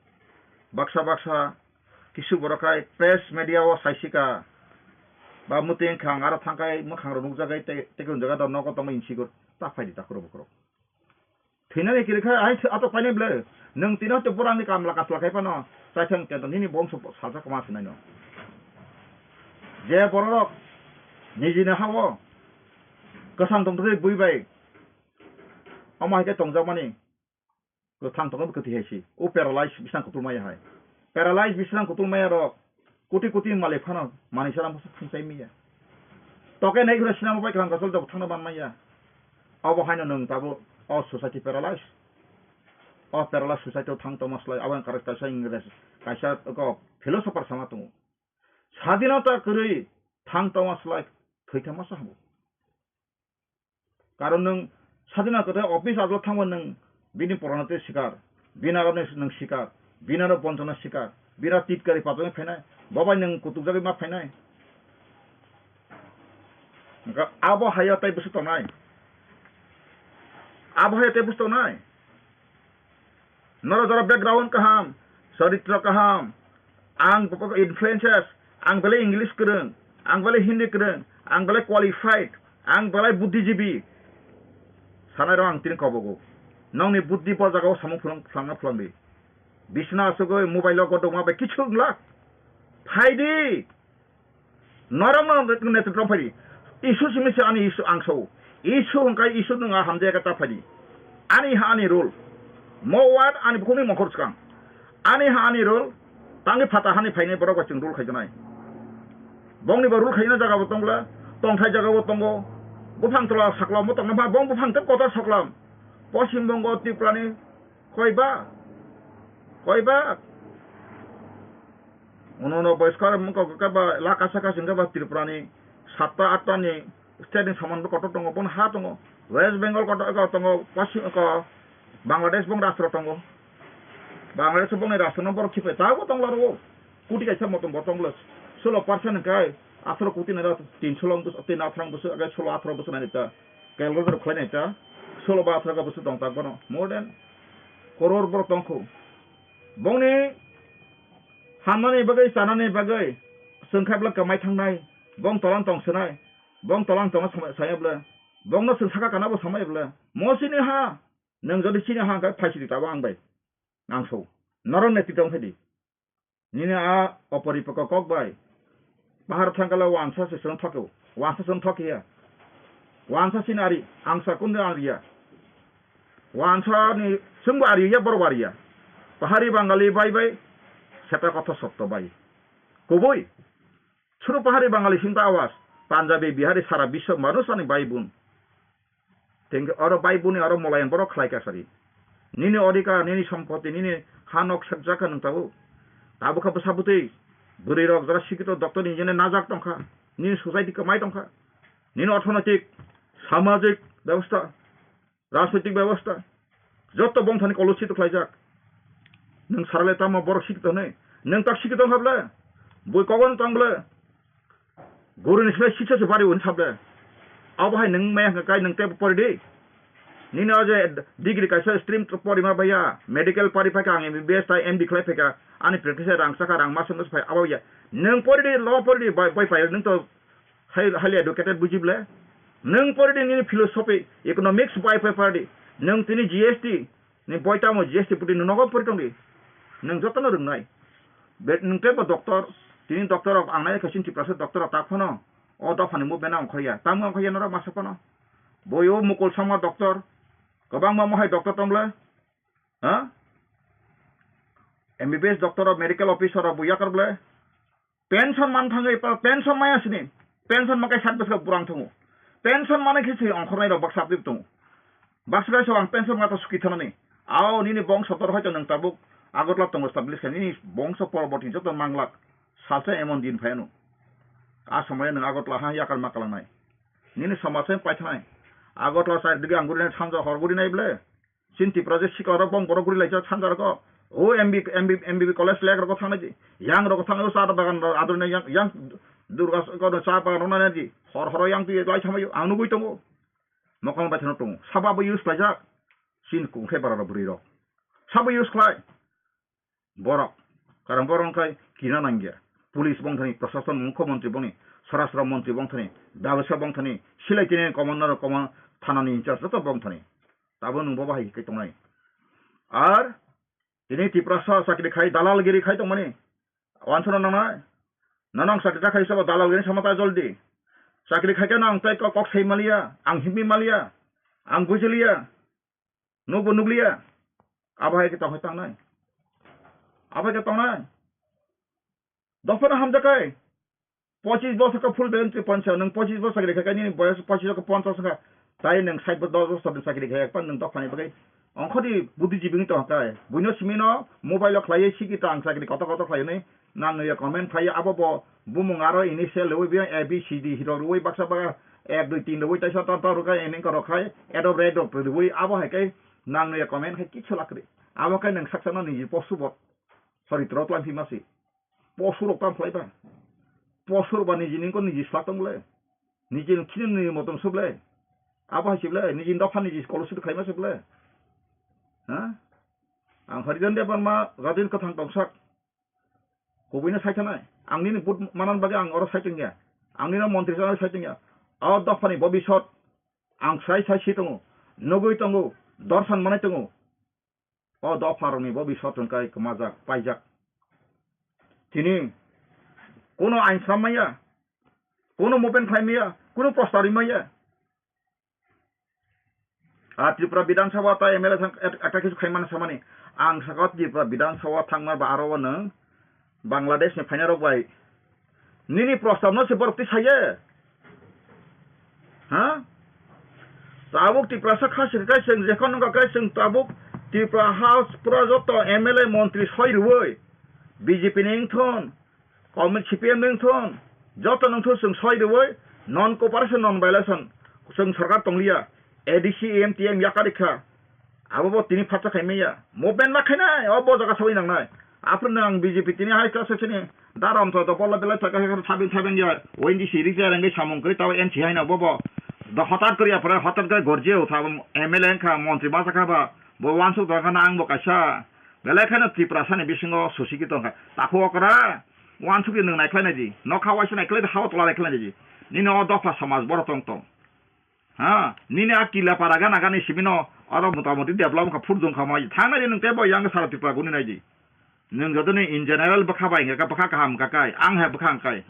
Baksa baksa kisu borok hai press media o saisika ba muti wngkha ang aro thangkai mwkhang rok nukjagwi tei tei khe hwnjagwi nogo tongma insigo ta phaidi takhuro bukhuro. Thwinani kiri kha hai atok painai ble nwng tino te borangni kamla kasla khai phano chaithang tento nini bongso salsa kwma sinaino. Je borok nijini hao kwthang tongtwtwi bui bai omo hai khe tongjakmani. Kwthang tongkhe bo kwtwi hai se. O paralyze bisang kutul maya hai. Paralyze bisang kutul maya rok koti koti malik phano manwi sara masa thung chai maya. Toke nai hura sinamo bai kwrang kosol jabo thangna ban maya. Obo haino nwng tabuk o society paralyze. O paralyze society o thang tongma slai abo ang kaisa English kaisa oko philosopher sama tongo. Sadinata kwrwi thang tongma slai thwi thangma sa habo. Karon nwng sadina kwthai office adlo thangba nwng bini porano tei sikar, bini aro nwng sikar, bini aro bonchona sikar, bini aro titkari pachakni phainai, bo bai nwng kutukjagwi ma phainai. Hwnkhe abo hai o tei bwswk tongnai? Abo hai o tei bwswk tongnai? Norok jora background kaham, charitro kaham, ang influences, ang belai English kwrwng, ang belai Hindi kwrwng, ang belai qualified, ang belai buddhijibi. Sanai rok ang tini kobogo. Nongni buddhi bo jagao samung phulang, phlangna phlangdi. Bisna asugwi mobile o godokma bai kichu wngla. Phaidi. Norok no netrong phaidi. Isu simi se ani isu ang sao. Isu hwnkhe isu nwng a hamjaya khe ta phaidi. Ani ha ani rule. Mo word ani bukhukni mokhor swkang. Ani ha ani rule. Tangwi phata hani phainai borok bai chwng rule khaijaknai. Bongni bo rule khaina jaga bo tongla. Tongthai jaga bo tongo. Buphang tola sakla mo tongna pha bong buphang tei kotor saklam. Poschim Bongo Tripura ni koi ba. Koi ba. Uno uno boyskar mungko khe ba la kasa kasa hwnkhe ba Tripura ni satta atta ni state ni soman bo kotor tongo, bono ha tongo. West Bengal kotor ko tongo, Paschim ko Bangladesh bong rastro tongo. Bangladesh bongni rastro no borok khipai ta bo tongla ro. Kuti kaisa motom bo tongla. Solo percent hwnkhe atharo kuti na tin solo bus tin atharo bus aga solo atharo bus na ta. Calculator khlai nai ta. Solo ba atharo bus tong ta bono. More than koror borok tongkho. Bongni hamnani bagwi, chanani bagwi, chwng khe bwlwk kwmai thangnai, bong tolang tong swnai, bong tolang tongma samai, saya bwle, bongno chwng saka kana bo samai bwle, mo chini ha, nwng jodi chini ha hwnkhe phaisidi tabuk ang bai, ang so, norok netrito wng phaidi, nini a oporipoko kok bai, Bahar thangkala wansa se chwng thokyo. Wansa chwng thokya. Wansa sin ari, angsa kunde ang riya. Wansa ni chwngbo ari ya, borok ari ya. Pahari Bangali bai bai, seta kotho sotto bai. Kubui. Suru Pahari Bangali sinta awas. Punjabi, Bihari, sara biswa manus ani bai bun. Tengke oro bai buni oro molayan borok khlai ka sari. Nini odhikar, nini sompoti, nini ha nok sekjak ka nwng tabuk. Tabuk kha bwsa bwtwi bwrwi rok jora sikito doctor ni engineer najak tongkha. Nini society kwmai tongkha. Nini orthonoitik, samajik bebosta, rajnoitik bebosta. Jotto bongthani kolusi to khlaijak. Nwng sarale tamo borok sikito hwnwi. Nwng tak sikito wngkha ble? Bui kogon tong ble? Guru ni slai sitsa se bari un sable. Abo hai nwng maya hwnkha kai nwng tei pori di. Nini o je degree kaisa stream porima baiya, medical pori phaikha ang M B B S tai M D khlai phaikha, ani practice rang saka rang masung phai abo ya. Nwng pori di, law pori di, bai bai pai nwng to high, highly educated buji ble. Nwng pori di nini philosophy, economics bai pai pori di. Nwng tini G S T, ni boi tamo G S T puti nwng nogo pori tongdi. Nwng jotono rwngnai. Be nwng tei bo doctor, tini doctor rok ang nai khe chini Tiprasa doctor rok tak phano. O dophani movement ang khoya. Tamo ang khoya norok masa kono. Boyo mukul sama doctor. Kwbangma mohai doctor tong bwle. Ha? M B B S doctor rok, medical officer rok bo yakar bwle. Pension man thangwi pa, pension maya sini. Pension makai sat bwswk burang thango. Pension manai khe se ongkhornai rok baksa abdi tongo. Baksa kaisa ang pension mata suki thanani. Ao nini bongso tor hoito nwng tabuk Agartala tongo establish khe nini bongso poroborti joto manglak. Salsa emon din phai ano. A somoyo nwng Agartala ha yakar ma kalangnai. Nini somaj se paithanai. Agartala side digi ang gurinai sanja hor gurinai ble. Chini Tripura je sikla rok bong borok guri laijak sanja rok. O M B, M B, M B B college lek rok thangnai di. Yang rok thangnai o cha bagan rok ador nai yang, yang Durga kono cha bagan rok nai di. Hor horo yang twi lai thamayo ang nugui tongo. Mokol bai thano tongo. Sabo bo use khlaijak. Chini kungkhe bara rok bwrwi rok. Sabo use khlai. Borok. Karon borok wngkha kina nangya. Police bongthani, Prashasan, Mukhyamantri bongni, Swarashtra Mantri bongthani, Babasa bongthani, silai tini commander, command, thanani in charge joto bongthani. Tabo nwng bo bahai khe tongnai. Ar tini Tiprasa chakri khai, dalalgiri khai tongmani. Wansano nangnai. Nanang chakri ta khai sabo dalalgiri sama ta joldi. Chakri khai khe nang tei kok, kok sai maliya, ang himpi maliya, ang bujiliya. Nukbo nukliya. Abo hai khe tong hai tangnai. Abo hai khe tongnai. Dophano hamjakai. Pochis bosor khe full balance twi poncha. Nwng pochis bosor chakri khaikha, nini boyos pochis khe ponchas wngkha. Tai nwng sait bo dos bosor ni chakri khai ekpan nwng dophani bagwi. Ongkhorni buddhijibi wngwi tongkha kai. Buino simino mobile o khlaiwi siki ta ang chakri kotor kotor khlai hwnwi. Nang nuya comment khlai abo bo bumung aro initial rwui biya A B C D hiro rwui baksa baksa ek dui tin rwui taisa ta ta rwkha ening ka rwkhai edo red rok rwui abo hai kai nang nuya comment khai kichu lakri abo kai nang saksa no niji posu bo sorry tro tlang phima si posu rok tam khlai ba posu rok ba niji ning ko niji slak tong le niji khini ni motom sub le abo hai sib le niji dopha niji scholarship khai ma sib le ha ang Harijan Debbarma gadin kathang tongsak Kubuino sai thanai. Ang nini vote manan bagwi ang oro sai tongya. Ang nini montri chana sai tongya. O dophani bobisot ang sai sai si tongo. Nugui tongo. Dorsan manai tongo. O dopharokni bobisot hwnkhe kwmajak, paijak. Tini kuno ain slam maya, kuno movement khlai maya, kuno poster ri maya. A Tripura Bidhan Sabha ta M L A thang ek-, ekta kisu khaimani samani. Ang saka Tripura Bidhan Sabha thangma ba aro nwng Bangladesh ni phaina rok bai. Nini prostab no se borok ti saye. Ha? Tabuk Tripura sa kha se kai seng jekon no kai seng tabuk Tripura House pura joto M L A montri soi ruoi. B J P ni ingthon. Kaumil C P M ni wngthun, joto nungthun chwng soi rwui non cooperation, non violation chwng sarkar tongliya, A D C, A M T M yakarikha, abo bo tini phatsa khai manya, movement ma khainai, o bo jaga sawi nangnai. Aphuru nang B J P tini hai kha sesini daram to to bolla belai thaka kha thabin thabin ya, O N G C ri jai rengwi samung kri tabo N C hai na bo bo. Do hotat kri apore hotat kri gorje utha M L A wngkha, montri ma jakha ba, bo wansuk tongkha na ang bo kaisa. Belai kheno Tiprasani bisingo susi khe tongkha. Takhuk okra, wansukni nwng naikhlai naidi. Nokha waisa naikhlai di, hao tola naikhlai naidi. Nini o dopha samaj borok tong tong. Ha, nini a kila para gana gani sibino oro motamoti develop wngkha, phurjong kha mai. Thang naidi nwng teibo yang sara Tripura guni naidi. Nwng jotoni in general bwkha bai hwnkha, bwkha kaham hwnkha kai, ang hai bwkha hwnkha kai.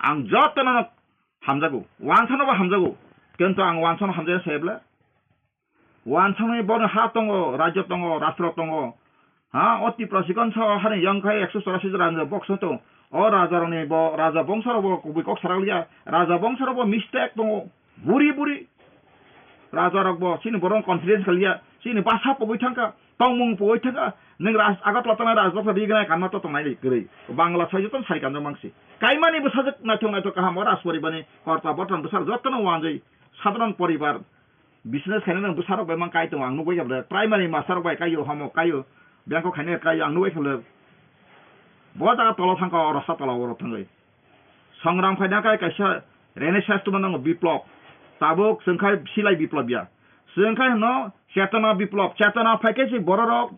Ang jotono hamjago, wansano bo hamjago. Kintu ang wansano hamjaya se bwle. Wansangni bono ha tongo, rajyo tongo, rastro tongo. Ha, o Tipra sikon sa hari yang khai ekso chorasi raja bokso tong. O raja rokni bo, raja bongso rok bo kubui kok sarak liya. Raja bongso rok bo mistake tongo. Buri buri. Raja rok bo chini borok confidence kaliya. Chini basa pogoi thangka, tongmung pogoi thangka. Ning raj, Agartala tongnai rajboksa rignai kanma to tongnai ri kwrwi. Bangla sai joto sari kanjak mangsi. Kaimani bwsajwk naithok naithok kaham o rajporibarni korta bortan bwsarok jotono wanjwi. Sadharan poribar. Business khainai nang bwsarok bai mang kai tongo, ang nugwi kha bwle. Primary master rok bai kaio, homo kaio, bengkok khainai kaio, ang nugwi kha bwle. Bo jaga tolo thangkha, o rasta tola o rok thangwi. Songram khaina kai kaisa Renaissance tuma nango biplop. Tabuk chwng khai silai biplop ya. Chwng khai hwno chetona biplop. Chetona phai khe se bororok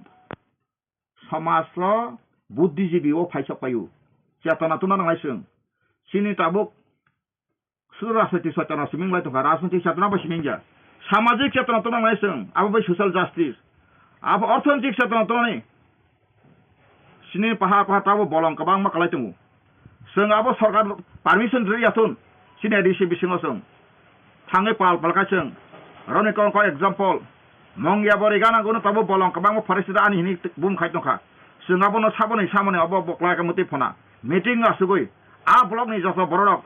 somajlo buddhijibi o phaisok paio. Chetona tuna nangnai chwng. Chini tabuk Sudu rajniti chetona simi wng lai tongkha, rajniti chetona bai simi wngya. Samajik chetona tongna nai chwng, abo bai social justice. Abo orthonotik chetona tongnani. Sini pahar pahar tabo bolong kwbangma kwlai tongo. Chwng abo sorkar permission rwya thun. Chini A D C bisingo chwng thangwi pal pal kha chwng. Roni kok kok example, Mongya bo riga nango no tabo bolong kwbangma forest ani hini bum khai tongkha. Chwng abono saboni samoni obo bokla ka mwtwi phona. Meeting asugwi a block ni joto bororok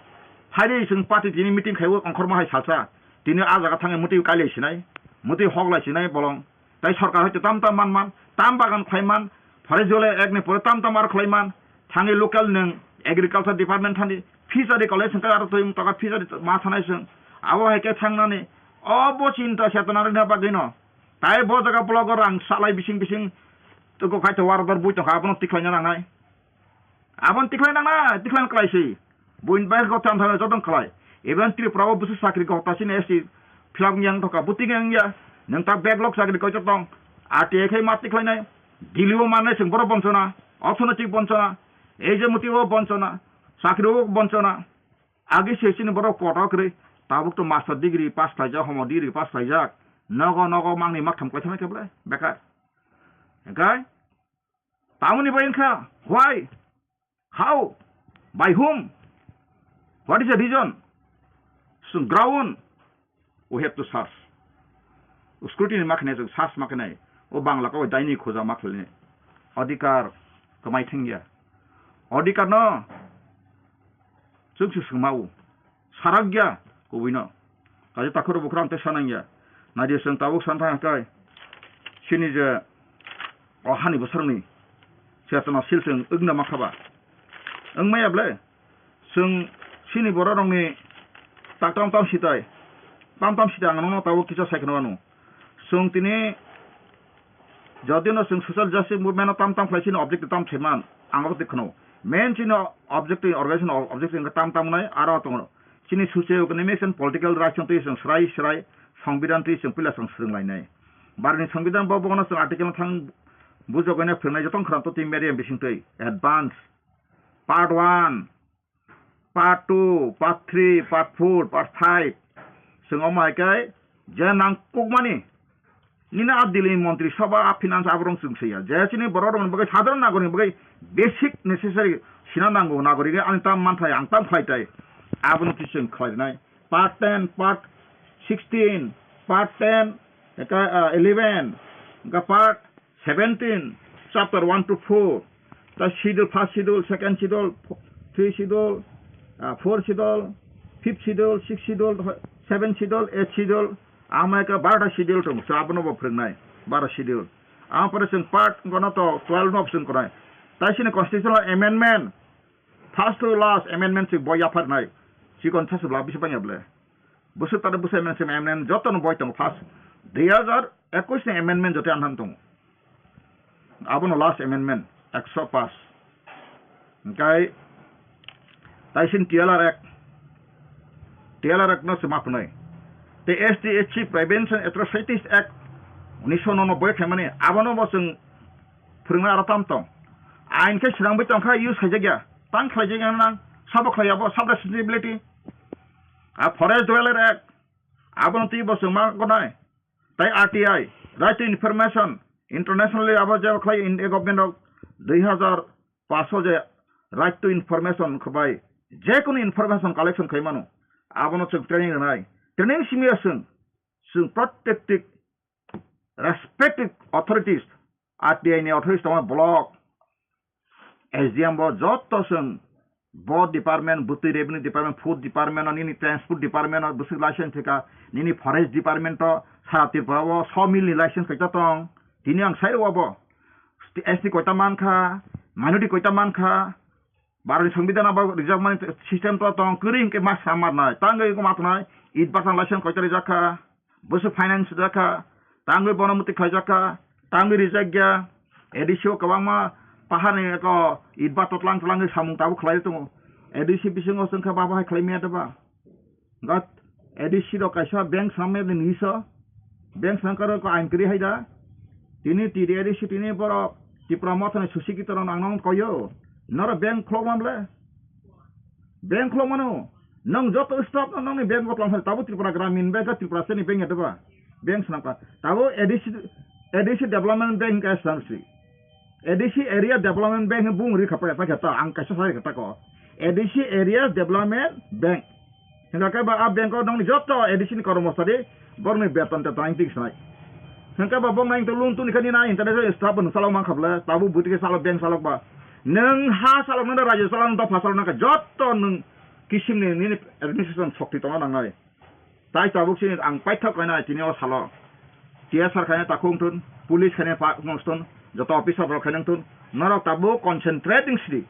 phaidi chwng party tini meeting khaiwi ongkhorma hai salsa. Tini a jaga thangwi mwtwi kailai sinai, mwtwi hoklai sinai bolong. Tai sorkar hoite tam tam man man, tam bagan khlai man, forest jole ek ni pore tam tam aro khlai man. Thangwi local nwng agriculture department thani fishery college hwnkhe aro twi wng toka fishery ma thanai chwng. Abo hai khe thangnani obo chinta chetona rwna bagwino. Tai bo jaga blogo rang salai bising bising tugo khai to warador bui tongkha abono tikhlaina nangnai. Aboni tikhlai nangna, tikhlai klai si. Buin bai go tam thang jotong khlai. Even Tripura o busu sakri go ta sini S T philak yang thoka buting yang ya. Nang ta backlog sakri ko jotong. R T I khai ma tikhlai nai. Delhi o manai sing boro bonsona. Orthonoitik bonsona. Ei je muti o bonsona. Sakri o bonsona. Agi se sini boro koto kri. Tabuk to master degree pass khlaijak, homo degree pass khlaijak. Nogo nogo mangni maktham klai thangna khe ble bekar. Engkai Tamoni bai wngkha, why? How? By whom? What is the reason? Chwng ground, we have to search. Scrutiny ma khainai chwng search ma khainai. O Bangla kok daini khuja ma khainai. Adhikar kwmai thangya. Adhikar no chwng se swngma o. Sarakya kubui no. Kaisa takhoro bukhra ang tei sanangya. Naidi chwng tabuk san thang kai. Chini je o hani bwsarokni chetona sil chwng wngna mankha ba? Wngmaya ble? Chwng chini bororokni tak tam tam sitai. Tam tam sitai ang nono tabuk kisa sai kheno ano. Chwng tini jodi no chwng social justice movement no tam tam khlai chini objective tam se man ang abo twi kheno. Main chini objective, organization objective wngkha tam tam nai aro tongo. Chini socio economics and political rights no twi chwng srai srai songbidan twi chwng puila chwng swrwng lainai. Bharatni songbidan bo bono chwng article no thang bujok ene phwrwngnai jotong khwrang to twi media bising twi advance part one, part two, part three, part four, part five. Chwng omo hai khe je nangkukmani nini a Delhi Montri Sabha, a finance aborok chwng saiya. Je chini borok rokni bagwi sadharon nagorik bagwi basic necessary sina nango nagorik ani tam manthai ang tam khlai tai. Abono twi chwng khlai rwnai. Part ten, part sixteen, part ten, eka, ah, eleven, eka part seventeen, chapter one to four, ta schedule, first schedule, second schedule, three schedule, ah, four schedule, fifth schedule, sixth schedule, seventh schedule, eighth schedule, ama eka barota schedule tong, so abono bo phwrwngnai, barota schedule. Ama pore chwng part gono to twelve no chwng konai. Tai sini constitutional amendment, first to last amendment chwng bo yapharnai, chikon sasu bla bisi bangya ble. Bwswk tare bwswk amendment, amendment joto no boi tongo first dui hazar ekwis ni amendment joto anhan tongo. Abono last amendment ekso pass. Hingkai taisin T L R Act, T L R Act no se ma phwnai. Te S T S C Prevention Atrocities Act unisho nonoboi khaimani abono bo chwng phwrwngna aro tam tong. Ain khe swnamwi tongkha use khaijakya, tang khlaijakya nang, sabo khlaiya bo, sub responsibility. A Forest Dweller Act, abono twi bo chwng ma gonai. Tai R T I, Right to Information, internationally abo je khlai India government rok dui hazar paanch o je Right to Information khabai, je kunu information collection khai mano, abono chwng training rwnai. Training simi chwng, chwng protective respective authorities, R T I ni authorities tongma block, S D M bo joto chwng bo department, bwtwi revenue department, food department, nini transport department, bwswk license thika, nini forest department to sara Tripura o sawmill ni license kaisa tong, tini ang sai rw bo, S T koita mankha, minority koita mankha, Bharatni Songbidan abo rijak mani system to tong, kwrwi hwnkhe ma samar nai, tangwi ma tongnai, it bata license koita rijak kha, bwswk finance rijak kha, tangwi bono mwtwi khlaijak kha, tangwi rijak ya, A D C o kwbangma paharni eko it bata tlang tlangwi samung tabuk khlai tongo, A D C bisingo chwng kha babo hai khlai maya deba. Gat A D C rok kaisa bank swnamya de nisa. Bank swnam karo ko ain kri haida. Tini T D A D C tini borok Tipra Motha ni susi kito rok nang nang koyo. Noro bank khlok man le. Bank khlok mano. Nang joto staff no nang ni bank botlang hai tabu Tripura Gramin Bank ka Tripura Seni Bank ya deba. Bank swnam ka. Tabu A D C, A D C Development Bank ka swnam si. A D C Area Development Bank bung ri khapa ta khata ang kaisa sai khata ko. A D C Area Development Bank. Hingkhe ba a bank o nongni joto A D C ni kormosari borokni beton teton ang tik sanai. Hingkhe ba bok nang tong lun tuni khe nini international staff bo nwng salok mankha bwle, tabuk buti khe salok bank salok ba. Nwng ha salok nang rajyo salok nang dopha salok nang khe joto nwng kisim ni nini administration shokti tongna nangnai. Tai tabuk sini ang paithak kainai tini o salo. T S R khaina takhuk wngthun, police khaina pa wngthun, joto officer rok khaina wngthun, norok tabuk concentrating sidi.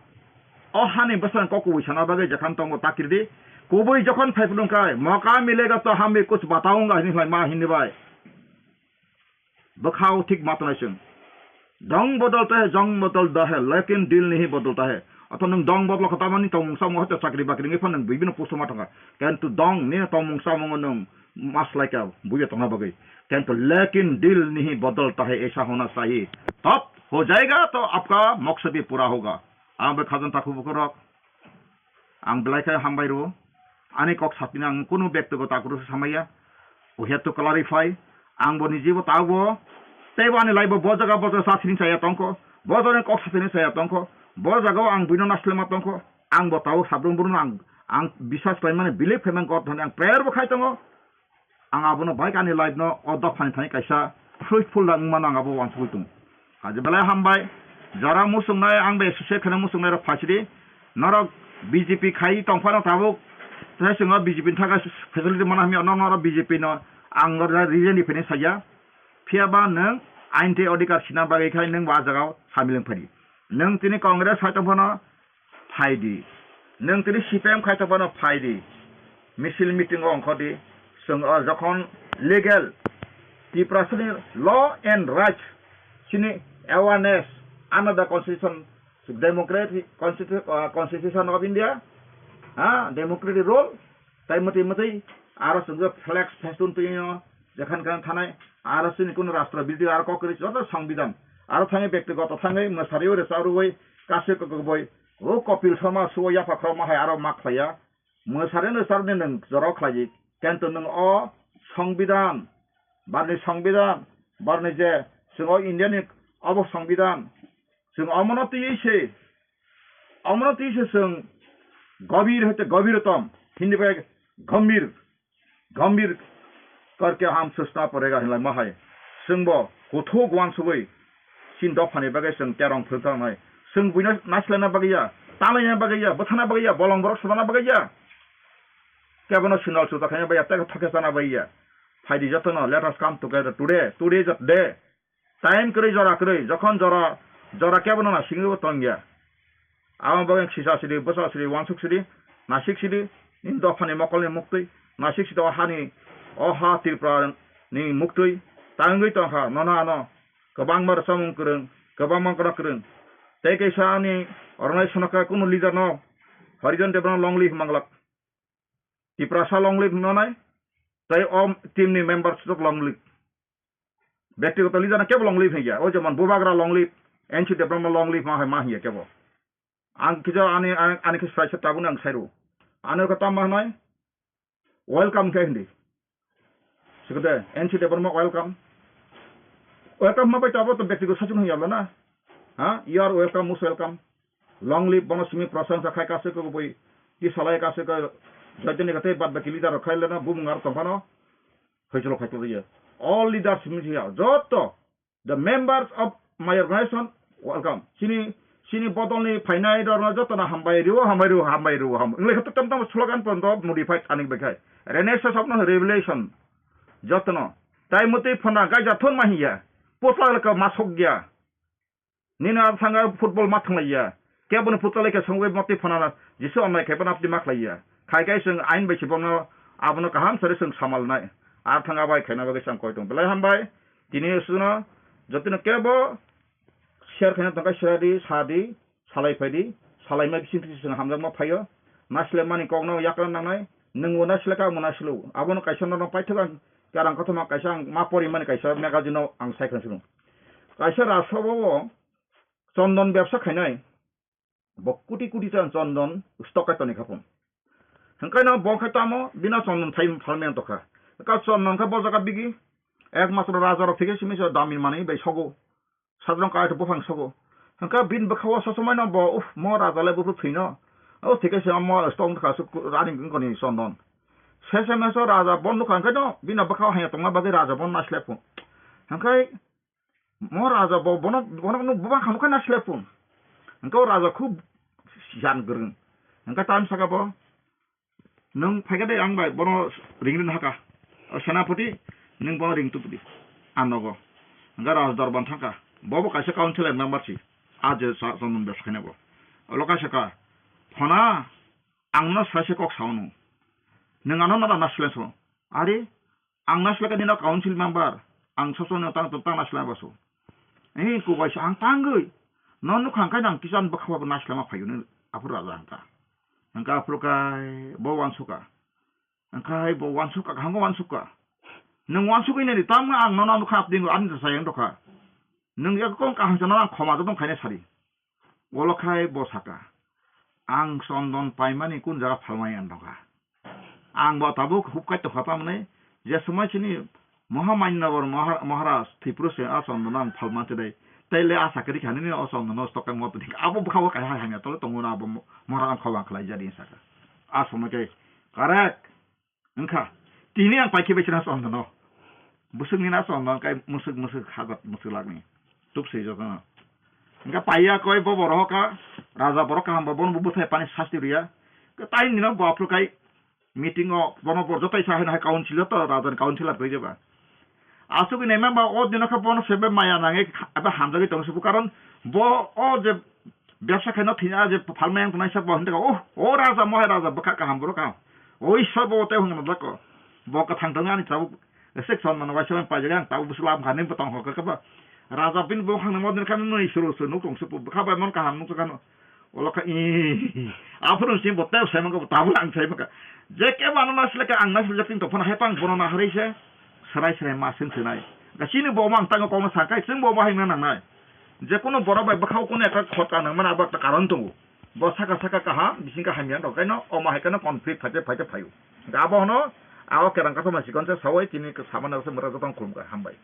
O hani bwsang kok kubui sana bagwi jekham tongo takirdi. Kubui jokhon phai phunung kai, "Moka milega to hum bhi kuch bataunga," hini khlai ma hini bai. Bwkhao thik ma tongnai chwng. Dong bodolta hai, jong bodolta hai, lekin dil nahi bodolta hai. Ato nwng dong bodol kha tamani tongmung samung hote chakri bakri wngwi phano nwng buibino posto ma thangkha. Kintu dong nini tongmung samung nwng maslai kha buibai tongna bagwi. Kintu lekin dil nahi bodolta hai, aisa hona chahiye. Tab ho jayega to apka maksad bhi pura hoga. Ang bai khajang takhuk bukhuk rok. Ang belai khe hambai rwo. Ani kok satini ang kunu bektigoto akrokse samaya. We have to clarify. Ang bo niji bo tabo. Tei bo ani life bo bo jaga bo jaga sa sini saya tongkho. Bo jaga kok sa sini saya tongkho. Bo jaga o ang buino naslema tongkho. Ang bo tabo sabrum buruno ang, ang biswas khlaimani believe khaimani God thani ang prayer bo khai tongo. Ang abono bai ani life no o dophani thani kaisa fruitful da wngmano ang abo uansugui tongo. Kaisa belai hambai, jora muchungnai ang bai associate kheno muchungnai rok phaisidi, norok B J P khai tongphano tabuk, tei chwng o B J P ni thangkhe facility mana hamya, norok B J P no ang resign ni phini saya, phiyaba nwng ain tei odhikar sina bagwi khai nwng bo ah jagao samil wng phadi. Nwng tini Congress hai tongphano phaidi. Nwng tini C P M khai tongphano phaidi. Misil meeting o ongkhordi. Chwng o jokhon legal Tiprasani law and rights sini awareness under the constitution, democratic constitu-, uh, constitution of India, ha, democratic rule, tai mwtwi mwtwi aro chwng flex festoon twi no, jekhan khan thanai, aro chini kuno rashtra birodhi aro kok kwrwi joto songbidan, aro thangwi bektigoto thangwi mwsari ore charwi kasui kokboi o Kapil Sharma suo yapha khorokma hai aro ma khlaiya, mwsari no charni nwng jora khlaiwi, kintu nwng o songbidan, barni songbidan, barni je chwng o India ni obo songbidan, chwng omono twiwi se, omono twiwi se chwng gobir hoite gobir tom, Hindi bai gambhir, gambhir karke hum sochna padega hinlai ma hai. Chwngbo kuthuk uansugui chini dophani bagwi chwng terong phwrwngthang nai. Chwng buino naslaina bagwi ya, talaina bagwi ya, bwthana bagwi ya, bolong borok swbana bagwi ya. Kebono sinal chuta khaina bagwi ya, tei thokhe chana bagwi ya. Phaidi jotono, let us come together today, today is the day. Time kwrwi jora kwrwi, jokhon jora, jora kebono nasingwi bo tongya. Abo bagwi sisa sidi, bwsa sidi, uansuk sidi, nasik sidi, nini dophani mokolni muktwi, nasik sidi o hani, o ha Tripura ni muktwi, tangwi tongkha, nono ano, kwbangma rwchapmung kwrwng, kwbangma kono kwrwng. Tei kaisa ani organization khe kunu leader no, Harijan Debbarma long live manglak. Tiprasa long live hinwi nai, tei o team ni member swk long live. Bektigoto leader no kebo long live hiya, o jemon Bubagra long live, N C Debbarma long live ma hai ma hiya kebo. Ang kisa ani, ani, ani khe sai se tabuk ang sai ru. Ani khe tam ma hinai, welcome khe hindi. Sikode, N C Debbarma welcome. Welcome ma bai tabo to bektigoto sachung hiya na. Ha, you are welcome, most welcome. Long live bono simi prasangsa khai kasui kok bui ti salai kasui kok joitoni kate bad baki leader rok khai lena bumung ar tongphano. Hoicholo khai tongya. All leaders simi siya joto the members of my organization welcome. Sini sini bodol ni phainai rok no joto no hambai rio, hambai rio, hambai rio, ham. English to tam tam slogan pon to modify ani bai khai. Renaissance of no revelation. Joto no. Tai muti phana gaija thon ma hiya. Potla ka masok ya. Nini aro thangwi football ma thanglaiya. Keboni football khe songwi motwi phano Jisu amlai khe phano apni ma khlaiya. Khai khai chwng ain bai se bono abono kaham sari chwng samalnai. Ar thang abai khaina bagwi chwng koi tong. Belai hambai. Tini suno jotino kebo share khaina tongkha siradi, sadi, salai phaidi, salaima bising twi chwng hamjakma phaio. Naisle mani kokno yakna nangnai. Nwng bo naisle ka, omo naisle o. Abono kaisa nono paithak ang karang kothoma kaisa ang ma porimani kaisa magazine o ang sai khna sino. Kaisa rajsabha o chondon bebsa khainai, bo kuti kuti cha chondon stock kai toni khapung. Hwnkhe no bo khe tamo bina chondon thai phalmani tokha. Ka chondon khe bo jaga bigi ek masro raja rok thike simi so damin manwi bai sogo. Sadrong kai to buphang sogo. Hwnkhe bin bwkha o sosomaino bo, "Uf, mo raja le buphuru thwino." O thike se mo stock kha su rani wngkoni chondon. S M S o raja bo nukha, hwnkhe no bini bwkhao haiya tongma bagwi raja bo nasilai phun. Hwnkhe mo raja bo bono, bono nuk buma kha nukha nasilai phun. Hwnkhe o raja khub siyan gwrwng. Hwnkhe tamo saka bo, "Nwng phaikha de ang bai bono ring ring haka. O senapati, nwng bono ring tubudi. Ang nogo." Hwnkhe raja dorban thangkha. Bo bo kaisa council member si. A je sa-, Chondon bebsa khaina bo. Olo kaisa ka, "Phona, ang no saise kok sao nw. Nwng ano nada nasilai so." "Are, ang nasilai ka nino council member. Ang soso no tang, tang nasilai baso." "Eh, kubai sa ang tangwi. No nukha hwnkhe nang kisa bwkha bo nasilai ma phaio nw," aphuru raja hwnkha. Hwnkhe aphuru kai bo uansukha. Hwnkhe bo uansukha, kaham khe uansukha. "Nwng uansugwi nini, tamo ang nono nukha, apni ani sayang dokha. Nwng ekdom kaham se nono ang khoma joto khaina sari." Olo khai bo saka, "Ang Chondon paimani kun jaga phalmani ang dokha. Ang bo tabuk hupkai tokha tamni, je somoi chini Mohamanynagar Mahar-, Maharaj Tripura se a Chondon ang phalman chidai. Taile a sakri khani ni o Chondon no stokang mo tini." Abo bwkha bo kaisa hamya tole tongo na abo mo-, Maharaj ang khobang khlai jadi saka. A somoi kai correct. Wngkha, tini ang paikhe bai chwna Chondon no. Bwswk ni na Chondon kai mwswk mwswk hagot mwswk lak ni. Tubswi joto no. Wngkha paiya koi bo borok ka, raja borok kaham bo bono bo bwthai pani sasti rwya. Khe tai nino bo aphuru kai meeting o bono bo joto isa hai council o to raja ni council a twi jeba. Asugwi naima ba o dino khe bono sebe maya nangwi eba hamjagwi tong subu, karon bo o je bebsa khaina thina je phalmai ang tongnai sa bo hinwi, "Oh, o raja, mohai raja, bwkha kaham, borok kaham. O Ishwar bo tei hwnwi nang jako. Bo kwthang tongwi ani tabuk section mano waisa paijak ang tabuk bwswk lam kha nini bwtang hor khe ba." Raja bini bo hwnwi mo din kha nini suru suru nuk tong subu, bwkha bai mon kaham nuk kha no. Olo kha, ih, aphuru si bo tei sai mangka, bo tabuk ang sai mangka. Je kebo ano nasilai khe ang nasilai jak ting tong phano hai pang bono naharwi se serai serai ma seng senai. Ga chini bo mang tango kokno sa kai chwng bo bahai na nangnai. Je kono borok bai bwkhao kono ekta khot kanang mani abo ekta karon tongo. Bo saka saka kaham, bising kaham ya rok kaino omo hai kano conflict phaite phaite phaio. Ga abo hwno abo kerang kathoma sikon se sawai tini samana se mura jotong khulumkha hambai.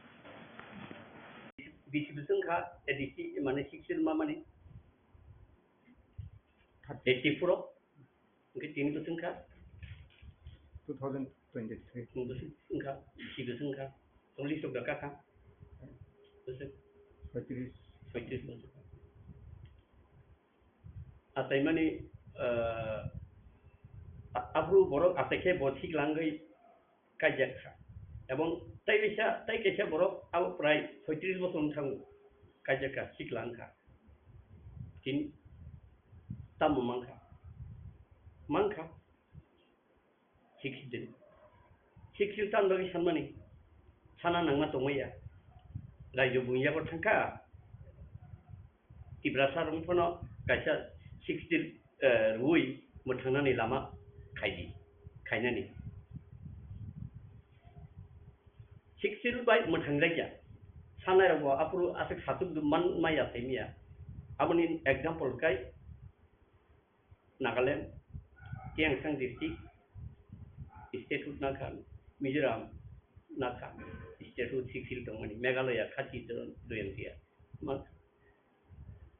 Bisi bising kha A D C mane sixteen ma mani. Eighty four o, hingke tini bosong kha? Two thousand twenty-three. Tini bosong kha, bisi bosong kha, cholish rok kha kha. Bosong. Soitris. Soitris bosong. Achaimani, eh, a-, aphuru borok achai khe bo thik langwi kaijak kha. Ebong tei kaisa, tei kaisa borok abo prai soitris bosor wng thango, kaijak kha, sikla wng kha. Tini tamo mang kha? Mang kha. Sixth Schedule. Sixth Schedule tamo bagwi sanmani? Sana nangma tongmaya. Raijobung yago thang kha. Tiprasa rok phano kaisa sixth Schedule, eh, rwui mwthangnani lama khaidi, khainani. Sixth Schedule bai mwthang laikya. Sanai rok bo aphuru aswk satuk man maya thaimya. Aboni example kai Nagaland, Tiangsang district, statehood nakha, Mizoram nakha, statehood sixth Schedule tongmani, Meghalaya khati doyang tiya. Ma-,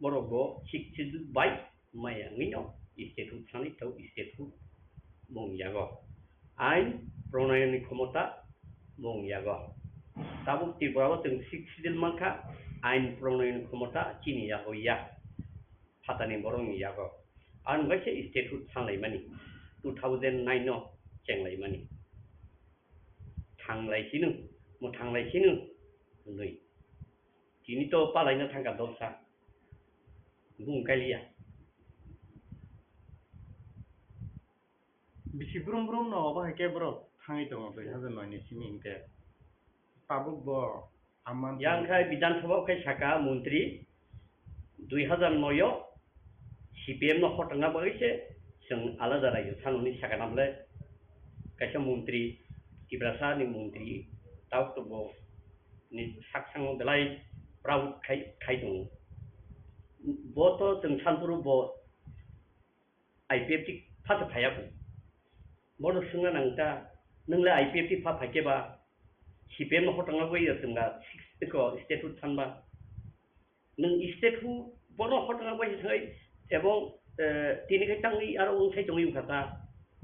borok bo sixth Schedule bai maya wngwi no statehood thani tau statehood mung yago. Ain pronayoni khomota mung yago. Tabuk Tripura o chwng sixth Schedule mankha, ain pronayoni khomota chini yago ya. Phatani borokni yago. Ang bai khe statehood sanlaimani, two thousand nine no chenglaimani. Thanglai sino, mwthanglai sino hwnwi. Tini to palaina thangkha doksa. Bung kailiya. Bisi brum brum no obo hai khe borok thangwi tongo dui hazar noi ni simi hinkhe. Tabuk bo amman. Yang khai Bidhan Sabha khai saka montri dui hazar noi o C P M no khotongna bagwi se chwng alada raijak thani hwnwi sakha na bwle kaisa montri, Tiprasa ni montri, tabuk to bo ni sak sango belai proud khai, khai tongo. Bo to chwng sanphuru bo I P F T pha se phaiya kho. Bono swngna nang ta, nwng le I P F T pha phai khe ba, C P M no khotongna bagwi ya chwng da six ko statehood thanba. Nwng statehood bono khotongna bagwi thai, ebong, eh, tini khai tangwi aro wng sai tongwi wngkha ta.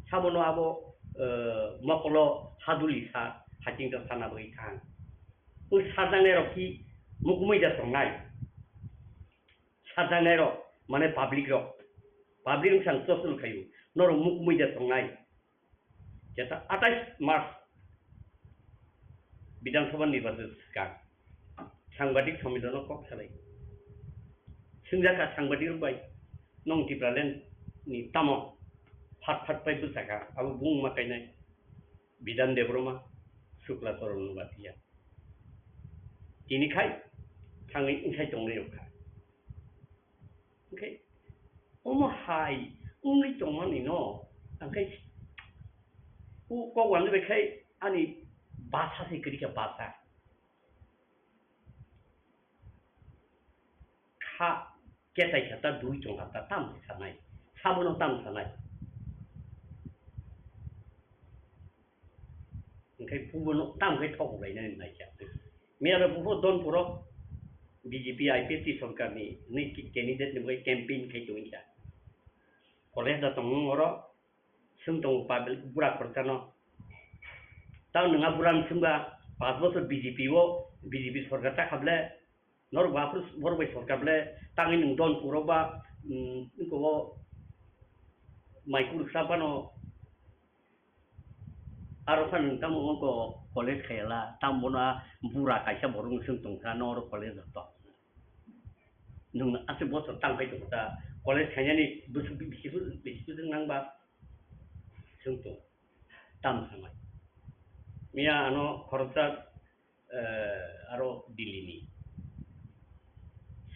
Sabono abo, eh, mokolo haduli sa, haching ta sana bagwi thang. Ui sajangnai rok ki mukumui da tongnai. Sajangnai rok, mane public rok. Public wngkha ang chosol khayu. Norok mukumui da tongnai. Jeta atais March Bidhan Sabha nirbachon swkang sangbadik sommilono kok salai. Swngjak kha sangbadik rok bai, "Nwng Tipraland ni tamo phat phat pai bwsakha?" Abo bung ma kainai Bidhan Debbarma, Shukla Charan Noatia. Tini khai thangwi wngsai tongnai rok kha. Hwnkhe omo hai wngwi tongmani no, hwnkhe o kok wngwi bai khai ani basa se kwrwi kha, basa. Kha ketai kha ta dui tong kha ta tam sanai, sabono tam sanai. Hwnkhe bubono tam khe thok lainani naikha. Miyaro bubo Donpuro B J P I P F T sorkarni hwnwi ki-, candidate ni bagwi campaign khai tongwi kha. College da tongmung oro swng tongo public bura khoroksa no. Tamo nwng a bura ni swngba panch bochor B J P o, B J P sorkar ta kha ble, norok ba aphuru borok bai sorkar ble, tangwi nwng Donpuro ba, mm, wngko o mai kuruksa phano aro phano nwng tamo wngko college khaiyala, tamo bono a bura kaisa borok ni swng tongkha, no oro college rok to. Nwng aswk bochor tang khai tongo ta, college khainani bwswk bisi, bisi bwswk nang ba swng tong, tamo sanai. Miya ano khoroksa, eh, aro Delhi ni.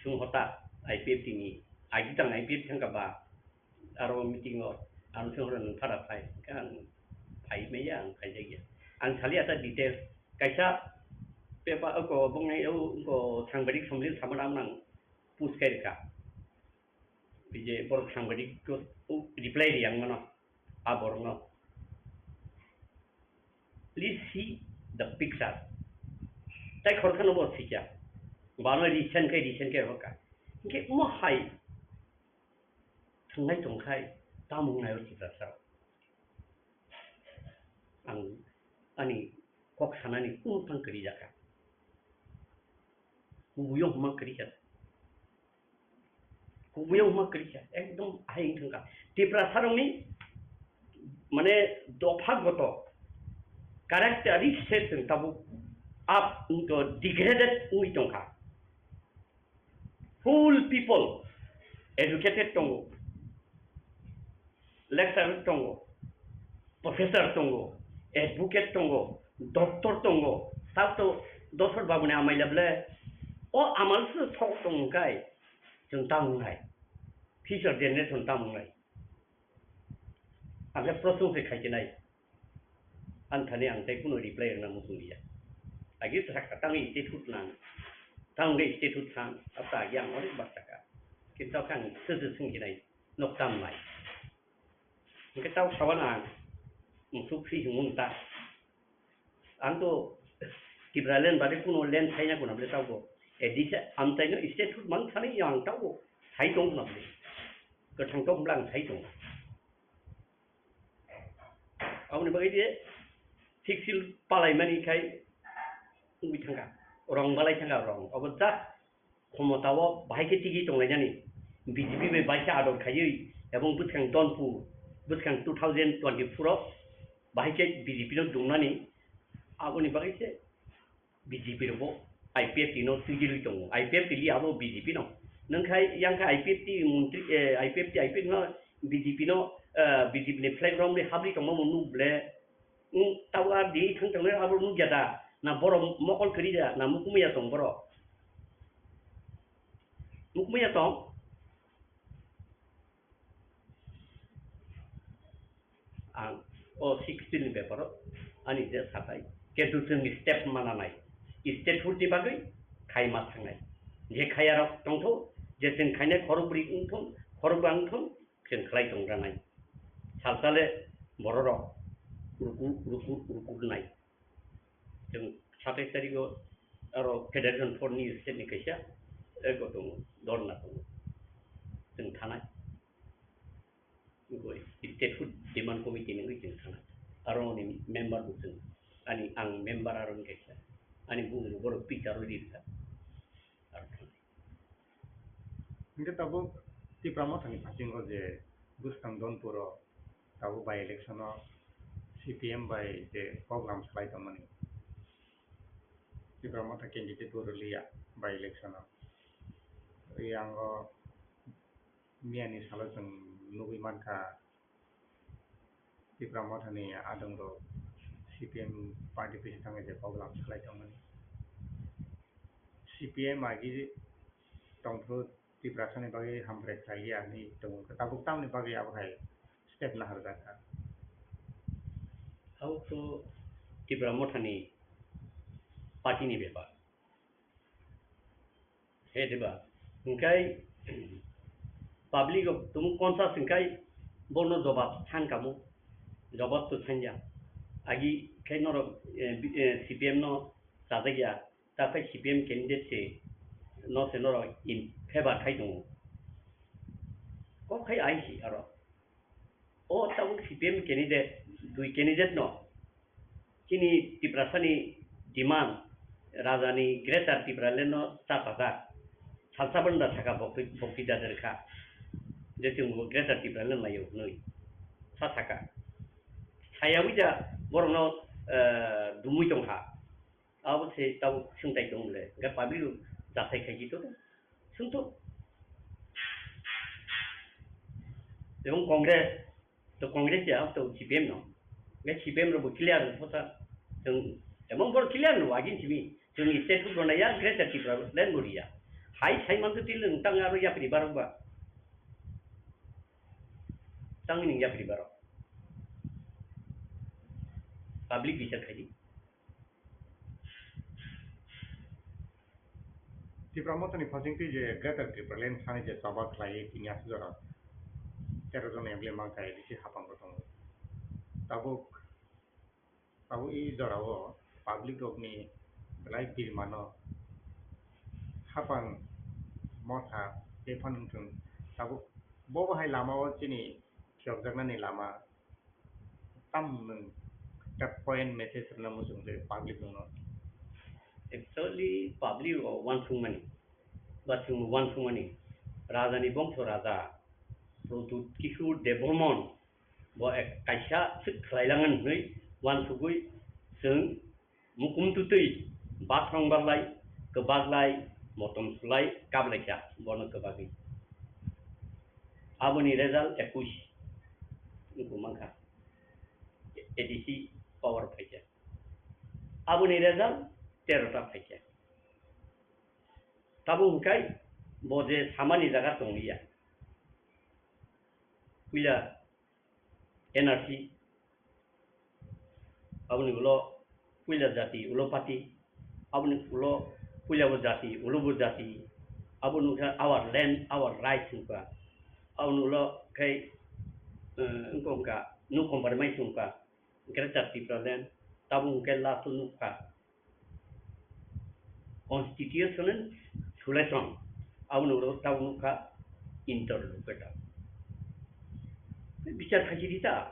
Sung hota I P F T ni, agi tang I P F T thangka ba, aro meeting o, ano sung horo nwng phara phai, hwnkhe ang phai maya, ang phai jakya. Ang sali ata details, kaisa pepa, oko, bongni, o, oko, sangbadik somlin samana ang nang post kai rwkha. Bije borok sangbadik ko, o, reply ri ang mano. A borokno. Please see the picture. Tai khoroksa no bo sikya. Bano recent khe, recent khe hoka. Hwnkhe omo hai thwngnai tongkhai, tamo wngnai o Tiprasa rok. Ang ani kok sanani kunu thang kwrwi jakha. Kubuiyung hwnma kwrwi kha. Kubuiyung hwnma kwrwi kha. Ekdom ahai wng thang kha. Tiprasa rokni, mane, dopha goto characteristic chwng tabuk up, wngkha, degraded wngwi tong kha. Full people educated tongo, lecturer tongo, professor tongo, advocate tongo, doctor tongo, sak to dosor babuni amaila ble, o amal se sok tong kai, chwng ta wngnai, future generation ta wngnai. Ang khe proshno se khai khe nai. Ang thani ang tei kuno reply rwna muchung liya. Agi sakha tangwi statehood nang. Tangwi statehood thang. Ata agi ang onek bar sakha. Kintu khe ang sese swng khe nai. Nok tam nai. Hwnkhe tau saban ang. Musuk si himung ta. Ang to Tipraland bade kuno land saina kuna bole taugo. Edisa amtaino statehood mang thani yang taugo. Sai tong kuna bole. Kwthang to hwmbla ang sai tong. Aboni bagwi je thik sil palai mani khai wngwi thangkha. Rong balai thangkha rong. Obo just khomotao bahai khe tigi tonglainani. B J P bai baisa ador khaiwi ebong bwskang Donpur, bwskang two thousand twenty-four o bahai khe B J P no dungnani. Aboni bagwi se B J P rokbo I P F T no twijlwi tongo. I P F T li abo B J P no. Nwng khai yang khe I P F T montri, eh, I P F T, I P F T no B J P no, eh, B J P ni flag romwi habri tongma bo nuk ble. Nwng tabo ar di thang thangnai abo nuk ya da? Na borok mokol kwrwi ya, na mukumui ya tong borok? Mukumui ya tong? Ang o sixteen ni beparo ani je satai. Kintu chwng step mananai. Statehood ni bagwi khai ma thangnai. Je khayarok tongtho, je chwng khainai khorokbrwi wngthon, khorokba wngthon, chwng khlai tongranai. Salsale bororok ruku, ruku, ruku rwnai. Chwng satais tarikgo aro Federation Front ni state ni kaisa eko tongo, dhorna tongo. Chwng thanai. Wngkhe statehood demand committee ni wngwi chwng thanai. Aro ni member bo chwng. Ani ang member aro ni kaisa. Ani bumung bo borok picture o rirwkha. Aro thang. Hingke tabuk Tipra Mothani bisingo je bwskang Donpuro tabuk by election o C P M bai je program salai tongmani. Tipra Motha candidate bo rwliya by election o. Yango miyani salo chwng nugwi mankha, Tipra Mothani adongrok C P M party bisingo je program salai tongmani. C P M agi tongphuru Tiprasani bagwi hamkrai khlaiya hinwi tongo. Tabuk tamni bagwi abo hai step naharjak kha? Abo to Tipra Mothani party ni bepar. He diba? Hingkai public rok tumung conscious hingkai bono jobab san kamo. Jobab to sanja. Agi khai norok, eh, bi-, eh, C P M no chajak ya. Ta khai C P M candidate se no se norok in favor khai tongo. Kok khai ai si aro. O tabuk C P M candidate, dui candidate no chini Tiprasani demand, rajani Greater Tipraland no cha chajak. Salsa banda saka bokti, bokti dader kha. Je chwng bo Greater Tipraland laio hwnwi sa saka. Sayawi ja borokno, eh, dumui tongkha. Abo se tabuk swngtai tong le, hingke public rok jathai khai kito swngto. Ebong Congress, to Congress ya, to C P M no. Hingke C P M rok bo clear no sa, chwng, ebong bor clear no agin simi, chwng state rok rona ya, Greater Tipraland bo riya. Hai sai man to til nung tang aro yapri barok ba. Tang ning yapri barok. Public bichar khai di. Tipra Mothani phasing twi je Greater Tipraland thani je choba khlai tini aswk jora tero jon M L A mankha A D C hapang bo tongo. Tabuk, tabuk i jorao public rokni belai birmano hapang motha tei phano wngthung. Tabuk bo bahai lamao chini phiyokjaknani lama Tam nwng ta point message rwna muchung twi public rokno? Actually, public rok uansukmani, ba chwng uansukmani, rajani bongso raja Pradyut Kishore Debbarman bo ek kaisa swk khlailangan hwnwi uansugwi chwng Mukum tutwi, bathang barlai, kwbaklai, motom sulai, kaplaikha, bono kwbagwi. Aboni result ekush wngkha mankha, A D C power phaikha. Aboni result tero ta phaikha. Tabuk hwnkhe bo je samani jaga tongliya. Puila N R C, aboni ulo puila jati ulo party, aboni ulo puila bo jati ulo bo jati, aboni wngkha our land, our rights wngkha, aboni ulo khe, eh, wngkha no compromise wngkha, Greater Tipraland, tabuk hwnkhe last o nukha. Constitutional solution, aboni ulo tabuk nukha interlocutor. Bichar khaisidi ta,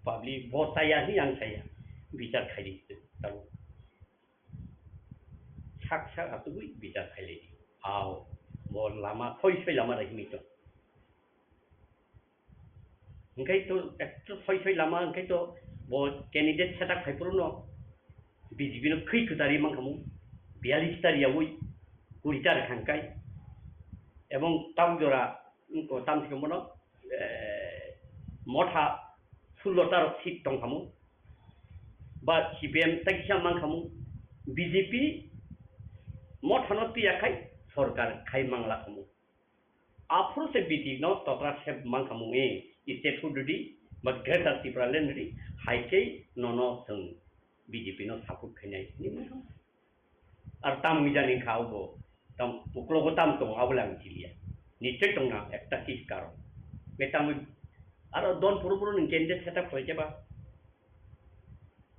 public bo chaya hinwi ang chaya, bichar khaidi tabuk. Sak sak atugwi bichar khailidi. Ao, bo lama soi soi lama rai hinwi tong. Hingke to ekto soi soi lama hingke to bo candidate setup khai phuru no B J P no khwi kwtari mankhamu, biyalish tar yaui kuri tar khangkai, ebong tam jora wngko tam sikhe bono, eh, motha sullo tar seat tongkhamu, ba C P M tai kisa mankhamu, B J P motha no tiya khai sorkar khai mangla khamu. Aphuru se B J P no tokra se mankha mungwi state hood rwdi ba Greater Tipraland rwdi, hai khe nono chwng B J P no support khainai hinwi mankha. Ar tam wngwi jani kha obo, tam uklogo tam tongo abo le ang chiliya. Nichoi tongna ekta kis karon. Be tam aro don phuru phuru nwng candidate setup khlai khe ba.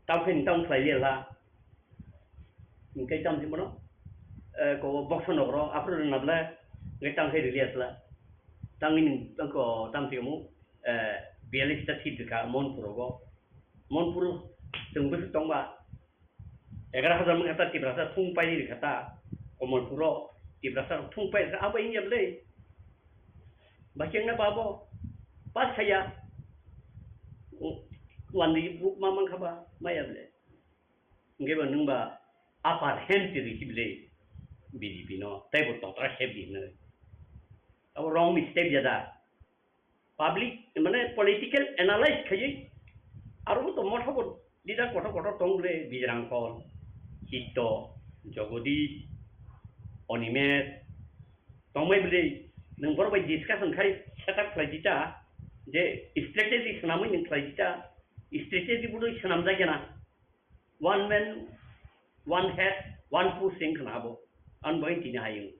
Tamo khe nwng tamo khlai liya la. Hingke tamo khe bono, eh, ko box no ro, aphuru rwna bla, hingke tamo khe rwliya sla. Tamo ni, ko, tamo khe mo, eh, biyalish ta seat rwkha Monpur rogo. Monpur chwng bwswk tongba, egaroh hajar mangkha ta Tiprasa thung pairi rikha ta, Komolpuro Tiprasa thung pairi rikha, abo wngya bwle? Ba kengna ba abo pass khaiya, wandi buk ma mankha ba maya bwle? Hwnkhe ba nwng ba upper hand twi rikhi bwle B J P no, teibo totra khep di hwnwi. Abo wrong mistake ya da? Public, mane, political analyze khaiwi, aro bo to motha bo leader kotor kotor tong bwle, Bijrang Kol, Chitto, Jagadish, Animesh, tongbai bwle, nwng borok bai discussion khai setup khlai di ta, je strategy swnamwi nwng khlai di ta, strategy budui swnamjak ya na, one man, one head, one push wng khna abo, ani bagwi tini hayung.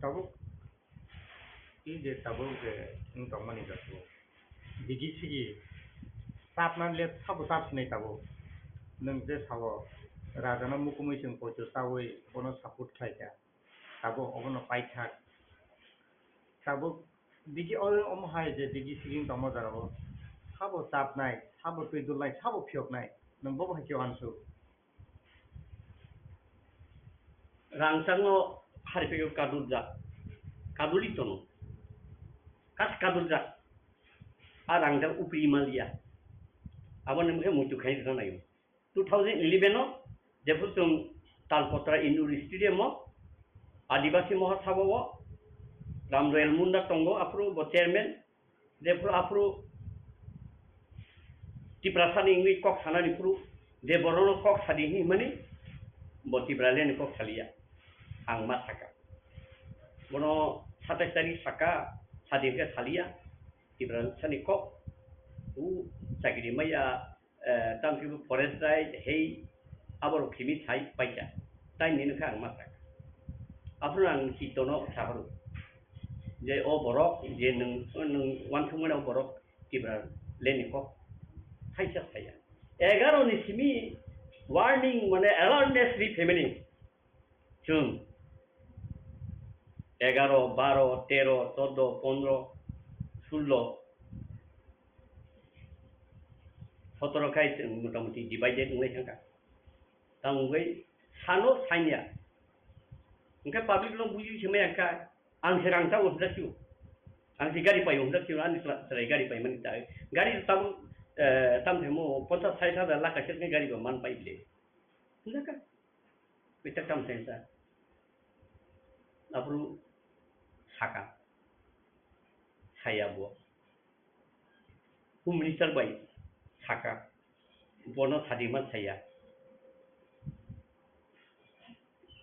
Tabuk, i je tabuk je wng tongmani jat o, digi sigi chapna le sabo chap sinai tabuk. Nwng je sao, rajano mukumui chwng poito chaui bono support khlai kha, tabuk obono paithak. Tabuk digi o-, omo hai je digi sigi wng tongma jora o, sabo chapnai, sabo twi dulnai, sabo phiyoknai, nwng bobo hai khe uansuk. Rangchakno hariphaio kadul jak, kaduli tono, kas kadul jak, a rangjak upri maliya, aboni mungkhe muitu khai rwna naio. Two thousand eleven o jephuru chwng Talpotra Indoor Stadium o Adibasi Mahasabha o Ram Royal Munda tongo, aphuru bo chairman, jephuru aphuru Tiprasani wngwi kok sanani phuru je borokno kok sadi hinwi hwnmani, bo Tipralandni kok saliya, ang ma saka. Bono satais tarik saka, sadi hwnkhe saliya, Tiprasani kok, u chakiri maya, eh, tamo khe bo forest rai hei aborok khimi sai paikha, tai nini khe ang ma saka. Aphuru ang Chittono saphuru je o borok je nwng, nwng uansukmani o borok Tipralandni kok thaisa saya. Egaroh ni simi warning mane awareness ri phaimani. Chwng egaro, baro, tero, chordo, pondro, sullo, sotoro khai chwng motamuti divided wngwi thangkha. Tamo wngwi sano sanya. Hwnkhe public no buji se maya kha, ang se rang chao hwnjak sio. Ang se gari paio hwnjak sio, ani chwla-, chwrai gari paimani ta. Gari tamo, eh, tamo se mo ponchas sait hajar lakh kaisa gari bo man pai bile. Hwnjak kha. Pita kam sensa. Aphuru saka. Saya bo. Home Minister bai saka. Bono sadima saya.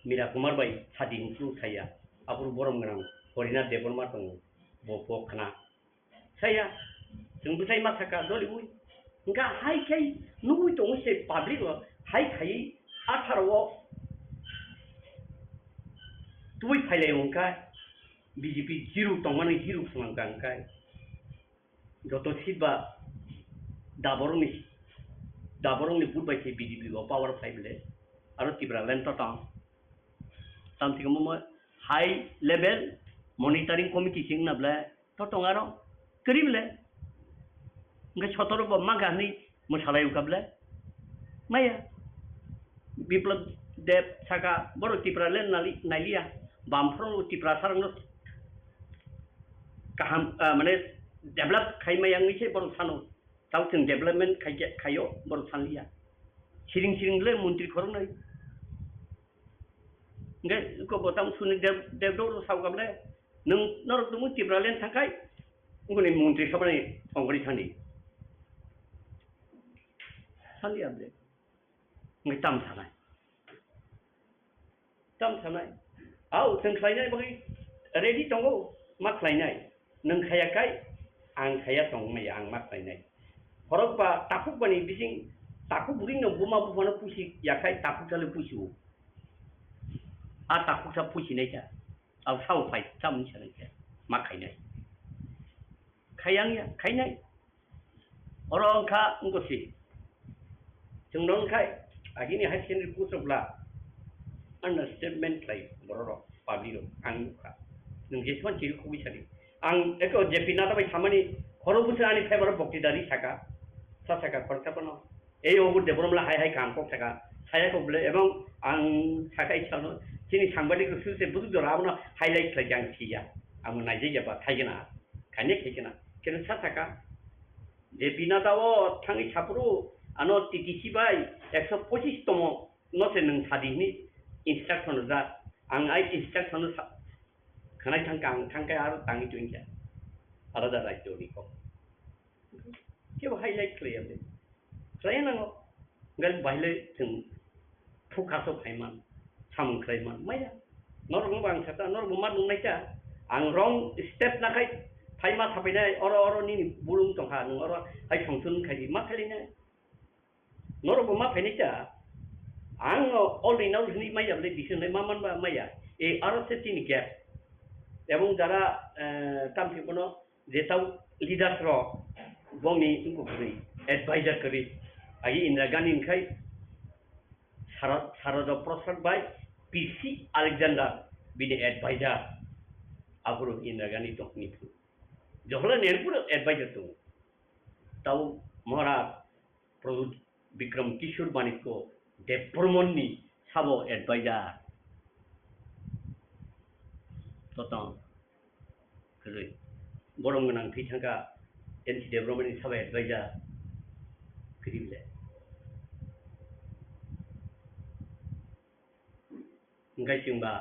Mira Kumar bai sadi hwnsu saya. Aphuru borom gwnang Horinath Debbarma tongo. Bo, bo khna. Saya, chwng bwsai ma saka doliwi. Hwnkha hai khai nugwi tongo se public o, hai khai atharo o tubui phailai wngkha B J P zero tongmani zero swnamkha hwnkhe. Joto seat ba daborokni, daborokni vote bai se B J P o power phai bwle. Aro Tipraland to tong. Tamo se high level monitoring committee se wngna bwle. To tong aro kwrwi bwle. Hwnkhe sotoro bo mankha hwnwi mwsalai wngkha bwle. Maya. Biplab Deb saka borok Tipraland nali-, nailiya. Bamphoro Tiprasarokno kaham, ah, mane develop khai maya wngwi se borok sano. Tamo chwng development khai khe, khaio borok sanliya. Siring siring le montri khoroknwi. Hwnkhe eko bo tamo Sunik Deb, Debbarma rok sao kha bwle, nwng norok tongmung Tipraland thangkhai, wngkoni montri sabani tongkori thani. Sanliya bwle. Hwnkhe tamo sanai. Tamo sanai. Au, chwng khlainai bagwi ready tongo, ma khlainai. Nwng khaya kai, ang khaya tong maya, ang ma khlainai. Khorok ba takhuk bani bising, takhuk buring no buma buma no pusi ya kai, takhuk sale pusi o. A takhuk sa pusi nai ta. Au sao phai, sa mung sanai ta. Ma khainai. Khayang ya, khainai. Oro wngkha wngkha si. Chwng no wngkha agini high secondary post rok bla. Understatement khlai borok rok, public rok, ang nukha. Nwng jesman chiri khugwi sadi. Ang eko J P Nadda bai samani khoro bwswk ani favor o bokti dari saka, sa saka khoroksa phano. Ei obo Debbarma le hai hai kaham kok saka, saya kok bole, ebong ang saka i sano, chini sangbadik rok suse bwswk jora abono highlight khlai khe ang siya, ang naijak ya ba khai gana, khaini khai gana, khe sa saka, J P Nadda o thangwi saphuru ano T T C bai ekso pochis tomo no se nwng sadi hwnwi instruction rwjak. Ang ai instruction no sa-, khwnai thangkha, ang thangkhe aro tangwi tongkha. Alada rajyo ni kok. Kebo highlight khlaiya le. Khlaiya nango. Gal baile chwng thukha so phaiman. Samung khlaiman. Maya. Norok bo ang sakha, norok bo ma nungnai kha. Ang wrong step nakhai phaima saphainai, oro oro nini bulung tongkha, nwng oro hai songchun khai di, ma khailai nai. Norok bo ma phainai ta. Ang o all in all hwnwi maya bwle decision lai ma manba maya. E aro se chini gap. Ebong jara, eh, tam thik bono je tau leaders rok bongni wngkuk kwrwi, advisor kwrwi. Agi Indira Gandhi ni khai Sara-, Sarada Prasad bai P C Alexander bini advisor. Aphuru Indira Gandhi tongni phuru. Jawaharlal Nehru pura advisor tongo. Tau Maharaj Pradyut Bikram Kishore Manikya Debbarmani sabo advisor. Totong. Kwrwi. Borom gwnang thwi thangkha N C Debbarmani sabo advisor. Kwrwi le. Hingkai chwngba,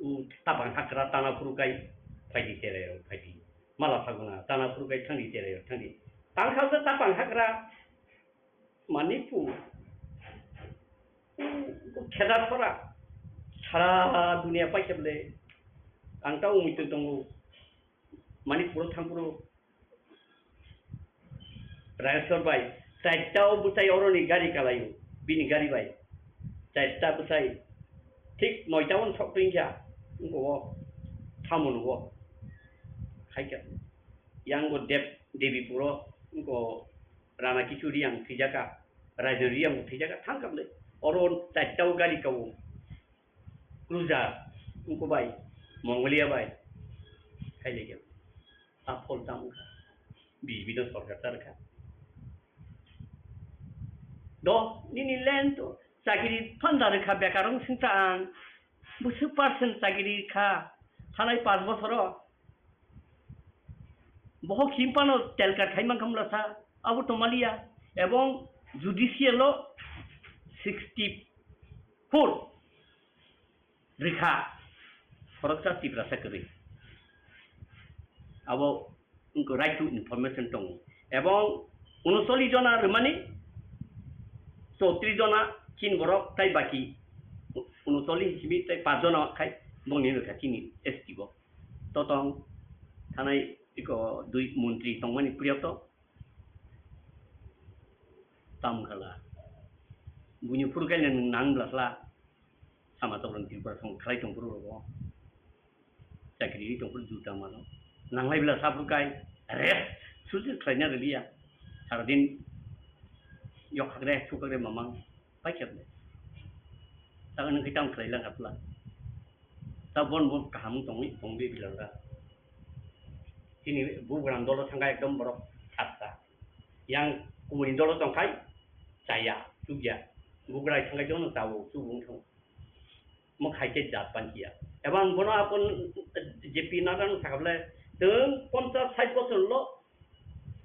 u tapang hakra tana phuru kai phaidi cherai rok phaidi. Mala phaguna tana phuru kai thangdi cherai rok thangdi. Tangkha se tapang hakra Manipur. U kheda thora. Sara dunia paikhe bole. Ang ta umui twi tongo. Manipur thangphuru Rajeshwar bai, chaita o bwsai oroni gari kalaio, bini gari bai. Chaita bwsai, thik noita o sok twi kha, wngkha o, thamon o. Hai kha, yang bo Dev, Devi puro, wngkha o, Rana Kichuri yang thwijaka, Rajan Riyang thwijaka, thang kha bwle. Oro chaita o gari kao. Cruiser, wngkha bai, Mongolia bai, khailai kha. A phol tamo kha. B J P no sorkar ta rwkha. Do, nini land to, chakiri phanda rwkha, bekar wng singsa ang. Bwswk percent chakiri kha, thanai panch bochoro. Bohok himpano telkar khai mankha mula sa, abo tongmaliya. Ebong judicial o sixty four rikha, khoroksa Tiprasa kwrwi. Abo wngkha right to information tongo. Ebong unocholish jona rwmani, chowtrish jona chin borok tai baki unocholish simi tai panch jona khai bongni rwkha chini S T bo. Totong thanai iko dui montri tongmani priyoto. Tam khala. Buini phuru kaile nwng nang bwla khla. Sama tokron Tripura song khlai tong phuru rogo. Chakri tong phuru juta mano. Nanglai bwla sa phuru kai. Rest. Susi khlaina rwliya. Saradin yok hakre, thuk hakre mamang. Paikhe bwle. Ta nwng khe tamo khlai lang kha bwla. Ta bon bon kaham tongwi tongwi bilal da. Chini bugrang dolo thangkha ekdom borok saksa. Yang kumuni dolo tongkhai chaya, chukya. Bugrai thangkha jono chawo, chubung thang. Mo khaikhe jat panchiya. Ebang bono apon J P Nadda no sakable tong ponchas sait bochor lo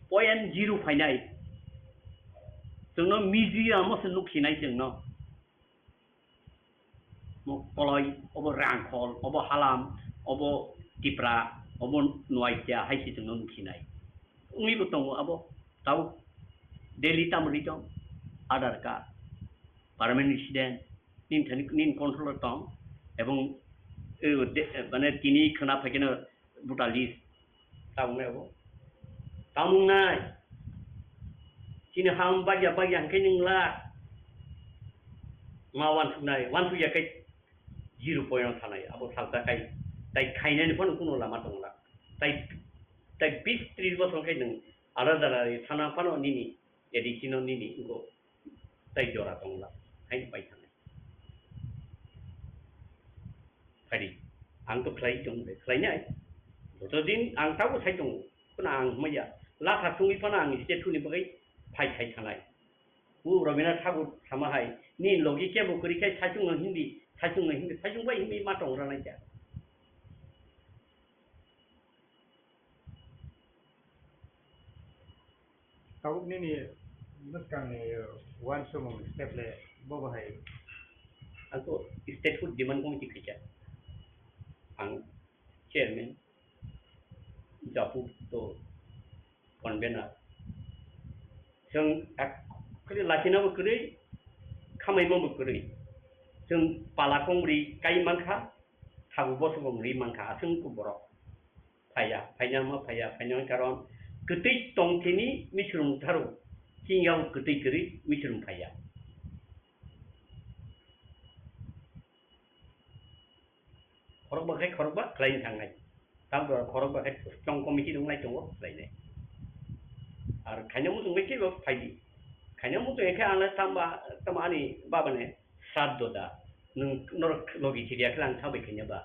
point zero phainai. Chwngno miji amo se nukhinai chwngno. Mo koloi, obo Rangkhol, obo Halam, obo Tipra, obo Nuakia hai se chwngno nukhinai. Wngwi bo tongo abo, tau daily tamo ri tong, Aadhaar card, permanent resident, nini thani, nini control o tong, ebong, eh, de-, mane tini khwna phaikhe no voter list, Tamung nai abo. Tamung nai. Chini ham bagya bagya hingke ningla. Ma wansuk nai, wansuk ya kai zero point o thanai, abo salta kai. Tai khainani phano kuno lama tongla. Tai, tai bis tris bosor kai nung alada alada sana phano nini, edi chino nini, ingo tai jora tongla. Hai pai thanai. Phadi, ang to khlai tong, khlai nai. Joto din ang tabuk sai tongo, phano ang hwnmaya, latha thungwi phano ang state ni bagwi phai khai thanai. O Rabindranath Thakur sama hai, "Nini logi kebo kwrwi khai saichung no hindi, saichung no hindi, saichung bai hindi ma tong ranai kha." Tabuk nini mwskangni uansukmung step le bo bahai? Ang to statehood demand committee khaikha. Ang chairman, Japu to convener. Chwng ak-, kwrwi lachina bo kwrwi, khamaima bo kwrwi. Chwng pala kongri kai mankha, thagu bosongo ri mankha, aswng khe borok phaiya, phaina ma phaiya, phaina karon kwtwi tongthini michrum tharo, chini yao kwtwi kwrwi michrum phaiya. Khorokba khai khorokba khlaina thangnai. Tambo khorokba khai chong committee wngnai tongo khlainai. Ar khaina muchung bai khe bo phaidi. Khaina muchung khe ang tamba, tamba ani baba ne sat doda. Nwng norok logi chiriya khe ang sabai khaina ba.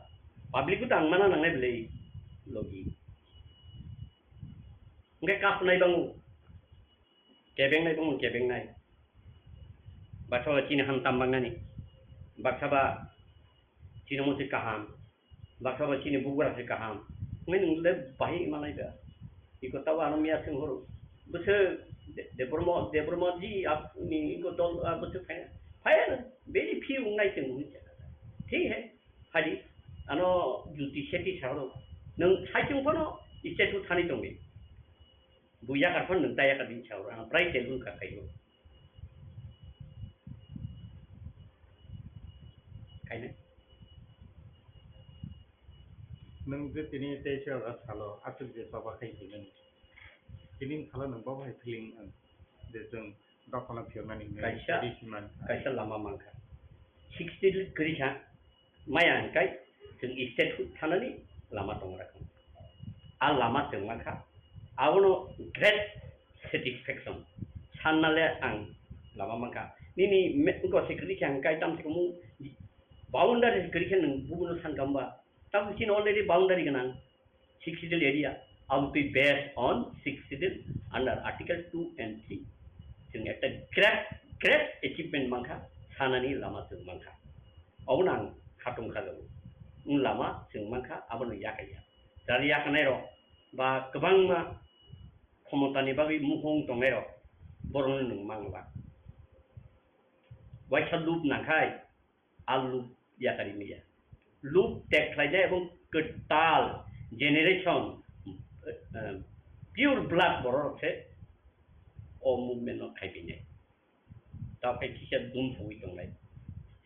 Public bo tang mana nangnai belai logi. Hwnkhe kasunai bango. Kebengnai bumung kebengnai. Baksa ba chini ham tam bangnani. Baksa ba chini musi kaham. Baksa ba chini bugra se kaham. Ngai nung le bahi manai ba. Iko tawa ano miya sing horo. Bese de-, Debromo, Debromo ji ap ni iko dol, ah, bese phai. Phai na. Very few ngai sing horo. Thik hai. Hadi. Ano juti seti sahoro. Nung saichung kono iche tu thani tongni. Bo yakar phano nwng ta yakar din sao, ang prai tei wngkha khaio. Khaina. Nwng je tini tei se oro salo, aswk je choba khai hinwi. Tini salo nwng bo hai feeling ang je chwng dophano phiyoknani hinwi Kaisa, ready si mankha. Kaisa lama mankha. Sixty kwrwi kha. Maya hwnkhe chwng state hood thanani lama tongrakha. A lama chwng mankha, abono great satisfaction. Sanna le ang lama mankha. Nini me-, wngkha se kwrwi khe ang kai tamsukmung boundary kwrwi khe nwng bubuno sankha hwnba? Tabuk chini already boundary gwnang. Sixth Schedule area, abotwi based on Sixth Schedule under Article two and three. Chwng ekta great, great achievement mankha, sanani lama chwng mankha. Obono ang khatung kha jago. Wng lama chwng mankha, abono yakaiya. Jari yakanai rok ba kwbangma khomotani bagwi mukhung tongnai rok, borokno nwng mangla. Waisa lub nangkhai, a lub yakari maya. Lub tek khlainai ebong kwtal generation, eh, pure blood borok rok se o movement no khai phinai. Tao khai kisa dum sogwi tongnai.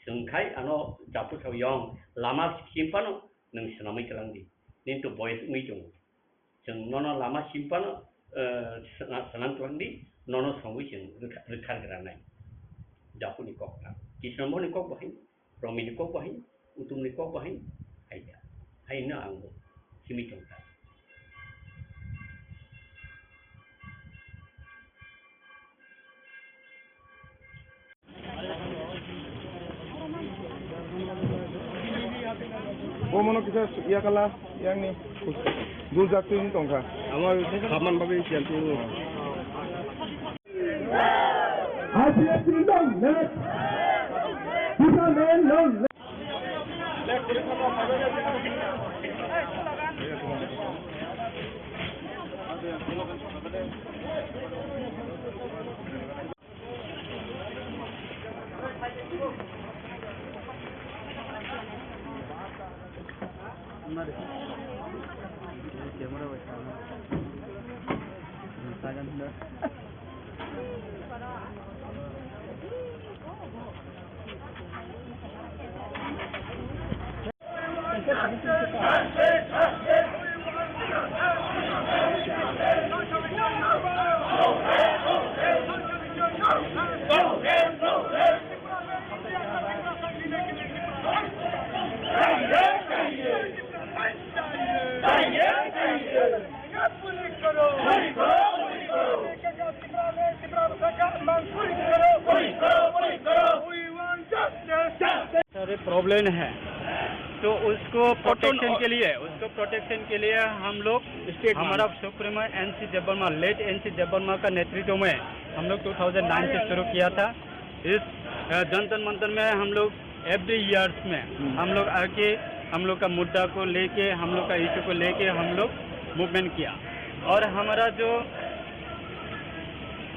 Chwng khai ano japu sao yong lama simphano nwng swnamwi twlang di. Nini to boyes wngwi tongo. Chwng nono lama simphano, eh, sna-, swnam twlang di, nono songwi chwng rwkha-, rwkhargranai. Japuni kok ta. Kisno mohorni kok bo hai, Romini kok bo hai, Utumni kok bo hai, hai da. Hai no ang bo simi tong ta. O mono kisa yakala yang ni dul jatwi wng tongkha. Amo khaman bagwi siyan tu. I P F T long live! Tipraland long live! अरे प्रॉब्लम है। तो उसको प्रोटेक्शन के लिए, उसको प्रोटेक्शन के लिए हम लोग, स्टेट हमारा supremo NC Debbarma, late NC Debbarma का नेतृत्व में हम लोग टू थाउजेंड नाइन से शुरू किया था। इस, अ, जंतर मंतर में हम लोग एवरी ईयर्स में हम्म। हम लोग आके हम लोग का मुद्दा को लेके, हम लोग का इशू को लेके हम लोग मूवमेंट किया। और हमारा जो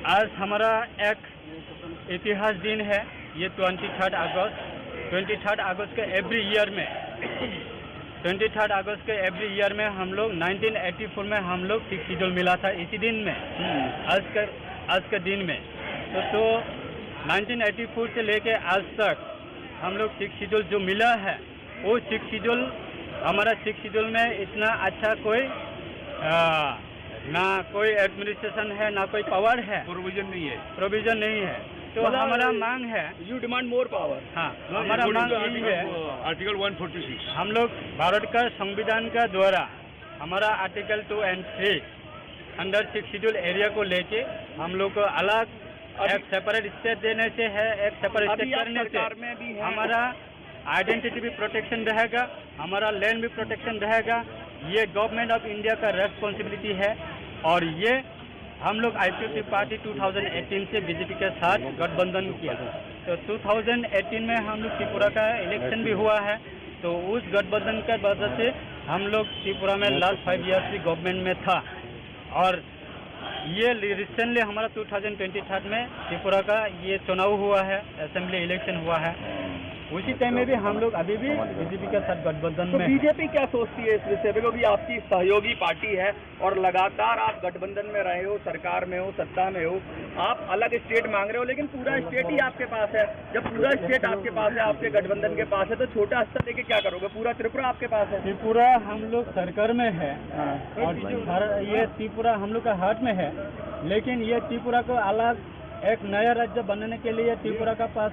आज हमारा एक इतिहास दिन है, ये ट्वेंटी थर्ड अगस्त। ट्वेंटी थर्ड अगस्त के एवरी ईयर में, ट्वेंटी थर्ड अगस्त के एवरी ईयर में हम लोग नाइनटीन एटी फ़ोर में हम लोग सिक्स शेड्यूल मिला था इसी दिन में। हम्म। आज का, आज के दिन में। तो, तो नाइनटीन एटी फ़ोर से लेके आज तक हम लोग सिक्स शेड्यूल जो मिला है, वो सिक्स शेड्यूल, हमारा सिक्स शेड्यूल में इतना अच्छा कोई, आ, ना कोई एडमिनिस्ट्रेशन है, ना कोई पावर है, प्रोविजन नहीं है। प्रोविजन नहीं है। तो मतलब, हमारा मांग है, you demand more power। हाँ, हमारा मांग यही है। Article one forty six. हम लोग भारत का संविधान का द्वारा हमारा article to and three under six schedule area को लेके हम लोग को अलग अभी एक सेपरेट स्टेट देने से है, एक सेपरेट अभी स्टेट आप करने से सरकार में भी हैं। हमारा आइडेंटिटी भी प्रोटेक्शन रहेगा, हमारा लैंड भी प्रोटेक्शन रहेगा। ये गवर्नमेंट ऑफ इंडिया का रेस्पॉन्सिबिलिटी है। और ये हम लोग IPFT party two thousand eighteen से बीजेपी के साथ गठबंधन किया। तो टू थाउजेंड एटीन में हम लोग त्रिपुरा का इलेक्शन भी हुआ है, तो उस गठबंधन के वजह से हम लोग त्रिपुरा में लास्ट फाइव ईयर्स भी गवर्नमेंट में था। और ये रिसेंटली हमारा टू थाउजेंड ट्वेंटी थर्ड में त्रिपुरा का ये चुनाव हुआ है, असेंबली इलेक्शन हुआ है। उसी टाइम में भी हम लोग अभी भी बीजेपी के साथ गठबंधन तो में हैं। बीजेपी क्या सोचती है इस विषय पे, क्योंकि आपकी सहयोगी पार्टी है और लगातार आप गठबंधन में रहे हो, सरकार में हो, सत्ता में हो, आप अलग स्टेट मांग रहे हो, लेकिन पूरा स्टेट ही आपके पास है। जब पूरा स्टेट आपके पास है, आपके गठबंधन के पास है, तो छोटा हिस्सा लेके क्या करोगे? पूरा त्रिपुरा आपके पास है। त्रिपुरा हम लोग सरकार में है। हाँ। और भारत, ये त्रिपुरा हम लोग का हाथ में है, लेकिन ये त्रिपुरा को अलग एक नया राज्य बनाने के लिए त्रिपुरा का पास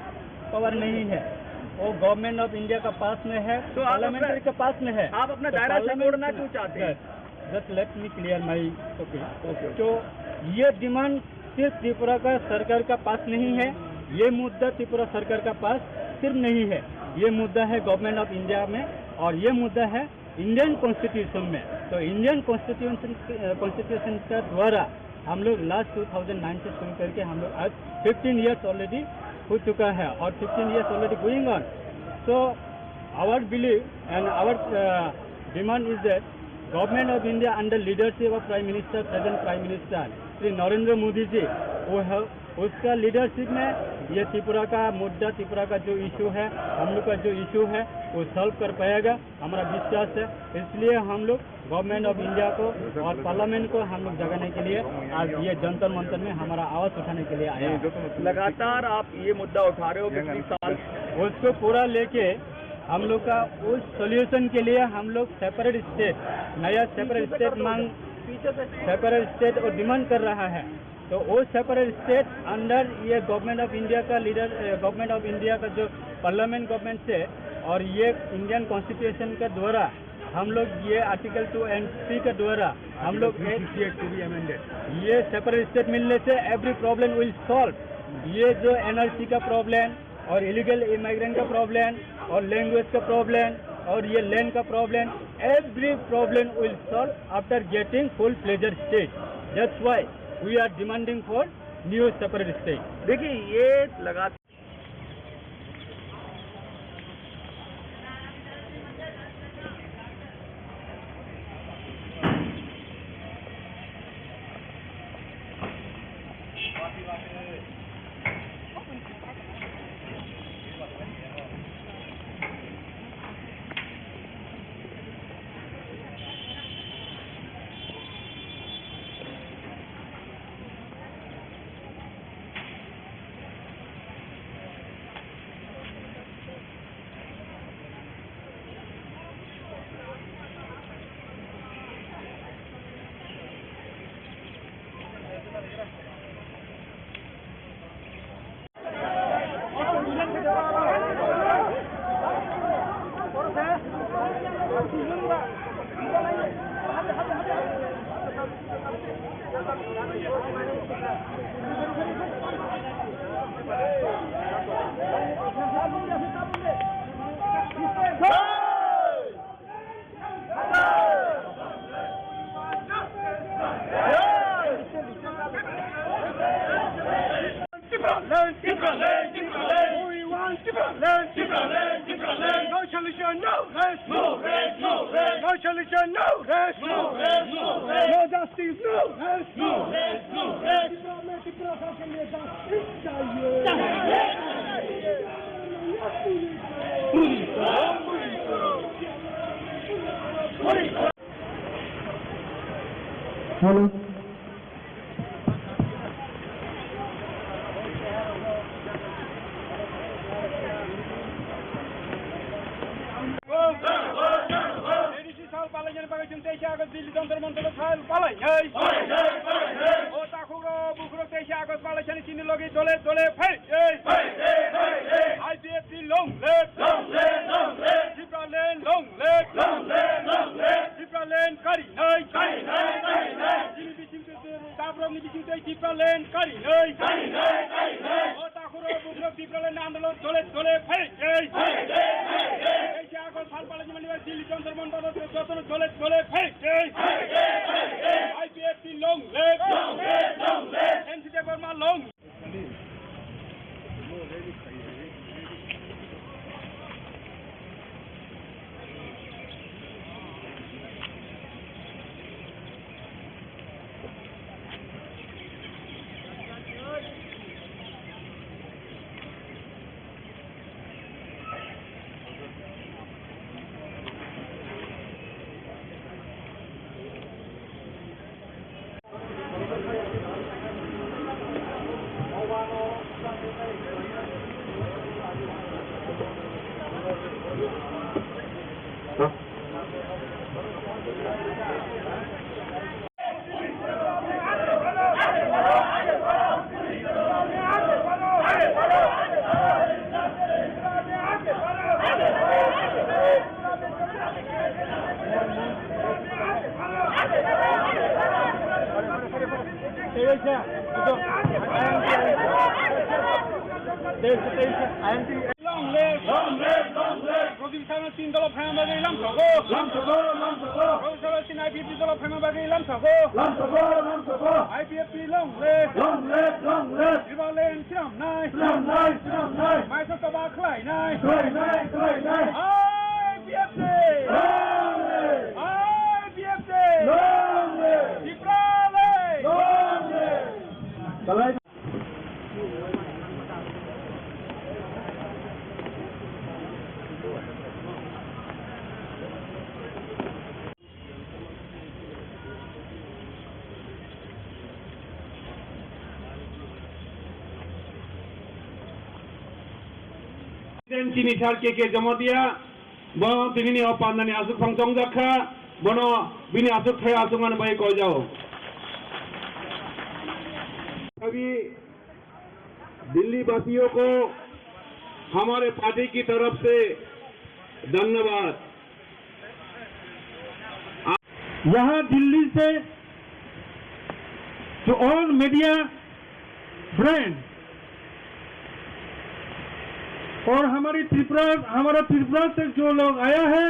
पावर नहीं है, वो गवर्नमेंट ऑफ इंडिया का पास में है, तो आप अपना, पार्लियामेंट्री के पास में है। आप अपना तो दायरा पार्लियामेंट सिकुड़ना क्यों चाहते हैं? Just let me clear my topic। Okay, okay. तो ये डिमांड सिर्फ त्रिपुरा का सरकार का पास नहीं है, ये मुद्दा त्रिपुरा सरकार का पास सिर्फ नहीं है, ये मुद्दा है गवर्नमेंट ऑफ इंडिया में और ये मुद्दा है इंडियन कॉन्स्टिट्यूशन में। तो इंडियन कॉन्स्टिट्यूशन, कॉन्स्टिट्यूशन का द्वारा हम लोग लास्ट टू थाउजेंड नाइन से शुरू करके हम लोग आज फिफ्टीन ईयर्स ऑलरेडी हो चुका है और fifteen years already going on. So our belief and our demand is that Government of India under leadership of Prime Minister, present Prime Minister Shri Narendra Modi ji, वो है, उसका लीडरशिप में ये त्रिपुरा का मुद्दा, त्रिपुरा का जो इशू है, हम लोग का जो इशू है, वो सॉल्व कर पाएगा, हमारा विश्वास है। इसलिए हम लोग गवर्नमेंट ऑफ इंडिया को और पार्लियामेंट को हम लोग जगाने के लिए आज ये जंतर मंतर में हमारा आवाज़ उठाने के लिए आया है। लगातार आप ये मुद्दा उठा रहे हो पिछले साल। उसको पूरा लेके हम लोग का उस सॉल्यूशन के लिए हम लोग सेपरेट स्टेट, नया सेपरेट स्टेट मांग, सेपरेट स्टेट और डिमांड कर रहा है। तो वो सेपरेट स्टेट अंडर ये गवर्नमेंट ऑफ इंडिया का लीडर, अ, गवर्नमेंट ऑफ इंडिया का जो पार्लियामेंट गवर्नमेंट से और ये इंडियन कॉन्स्टिट्यूशन के द्वारा हम लोग ये आर्टिकल टू एंड थ्री के द्वारा हम लोग आर्टिकल थ्री फिफ्टी एट को भी अमेंडेड। ये सेपरेट स्टेट मिलने से every problem will solve। ये जो एनआरसी का प्रॉब्लम और इलीगल इमिग्रेंट का प्रॉब्लम और लैंग्वेज का प्रॉब्लम और ये लैंड का problem, every problem will solve after getting full-fledged state। That's why we are demanding for new separate state। देखिए, ये लगातार Land! Tipraland! Tipraland! We want Tipraland! Tipraland! Tipraland! No solution, no rest! No rest! No rest! No solution, no rest! No rest! No rest! No justice, no rest! No rest! No rest! Tipra mein Tipra Sashan mein justice chahiye! Chahiye! Hello. ADC sal palainani bagwi chwng teisa August Delhi Jantar Mantar o sal palainai. O takhuk rok bukhuk rok teisa August palaisani chini logi dole dole phai. IPFT long live! Long live! Long live! Tipraland long live! Long live! Long live! Tipraland karinai! Karinai! Karinai! Chini bising twi twi tabrokni bising twi Tipraland karinai! Karinai! Karinai! O takhuk rok bukhuk rok Tipraland andolon dole dole phai! Phai! Phai! Phai! Teisa August sal palainani bagwi Delhi Jantar Mantar o jotono dole dole phai! Phai! Phai! IPFT long live! Long live! Long live! M C Debbarma long Long live! Long live! Long live! Rojin Sharma Singh dolo phaima bagwi lamsogo. Lamsogo, lamsogo. Rojin Sharma Singh I P F T dolo phaima bagwi lamsogo. Lamsogo, lamsogo. I P F T long live! Long live! Long live! Tipraland swnamnai! Swnamnai! Swnamnai! Maisa choba khlainai! Khlainai! Khlainai! I P F T! Long live! I P F T! Long live! Tipraland! Long live! Kalai. President chini sir K K Jamatia, bo tinini o pandani aswk phang chongjak kha, bono bini aswk thai aswkmani bai koijao. Sabi Delhi वासियों को हमारे पार्टी की तरफ से धन्यवाद। यहाँ दिल्ली से जो और मीडिया फ्रेंड और हमारी त्रिपुरा, हमारा त्रिपुरा से जो लोग आया है,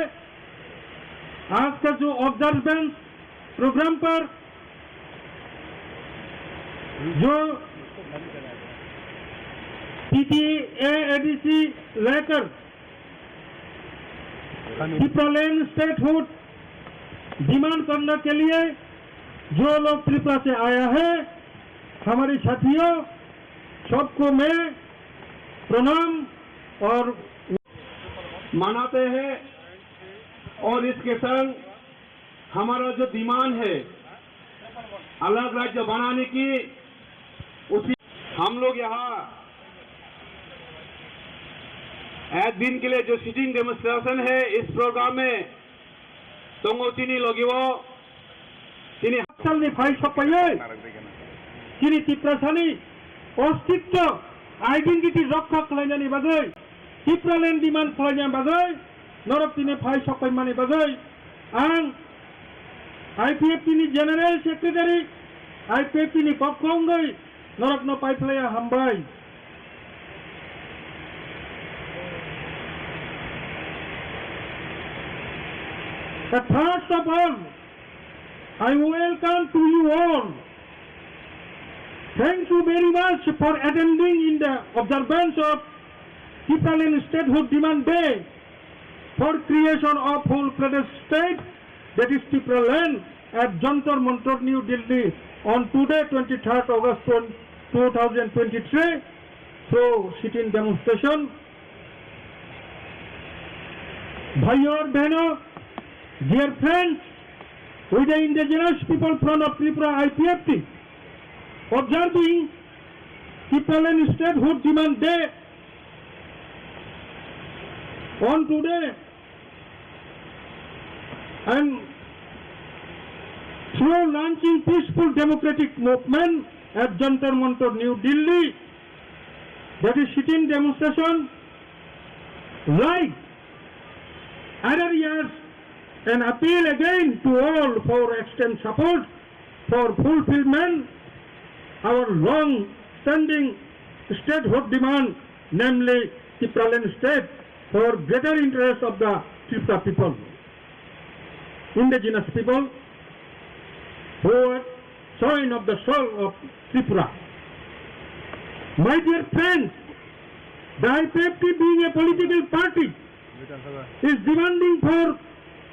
आज का जो ऑब्जर्वेंस प्रोग्राम पर जो पीटीए एडीसी लेकर टिप्रालैंड स्टेटहुड डिमांड करने के लिए जो लोग त्रिपुरा से आया है, हमारे साथियों, सबको मैं प्रणाम और मनाते हैं और इसके संग हमारा जो डिमांड है अलग राज्य बनाने की, उसी हम लोग यहाँ एक दिन के लिए जो सिटिंग डेमोन्स्ट्रेशन है इस प्रोग्राम में tongo chini logi o chini salni phai sokpaiwi chini Tiprasani ostitto, identity rokha khlainani bagwi, Tipraland demand khlaina bagwi norok tini phai sokpaimani bagwi ang I P F T ni General Secretary, I P F T ni kokko wngwi norokno paiphlaiya hambai. The first of all, I welcome to you all. Thank you very much for attending in the observance of Tipraland Statehood Demand Day for creation of Full Fledged State, that is Tipraland, at Jantar Mantar, New Delhi on today, twenty-third August two thousand twenty-three, through sit-in demonstration. Bhai aur behno, dear friends, with the indigenous people front of Tripura, I P F T, observing Tipraland Statehood Demand Day on today, and through launching peaceful democratic movement at Jantar Mantar, New Delhi, that is sit-in demonstration, like other years, an appeal again to all for extend support for fulfillment our long-standing statehood demand, namely Tipraland state, for greater interest of the Tripura people, indigenous people, who are soil of the soul of Tripura. My dear friends, the I P F T being a political party is demanding for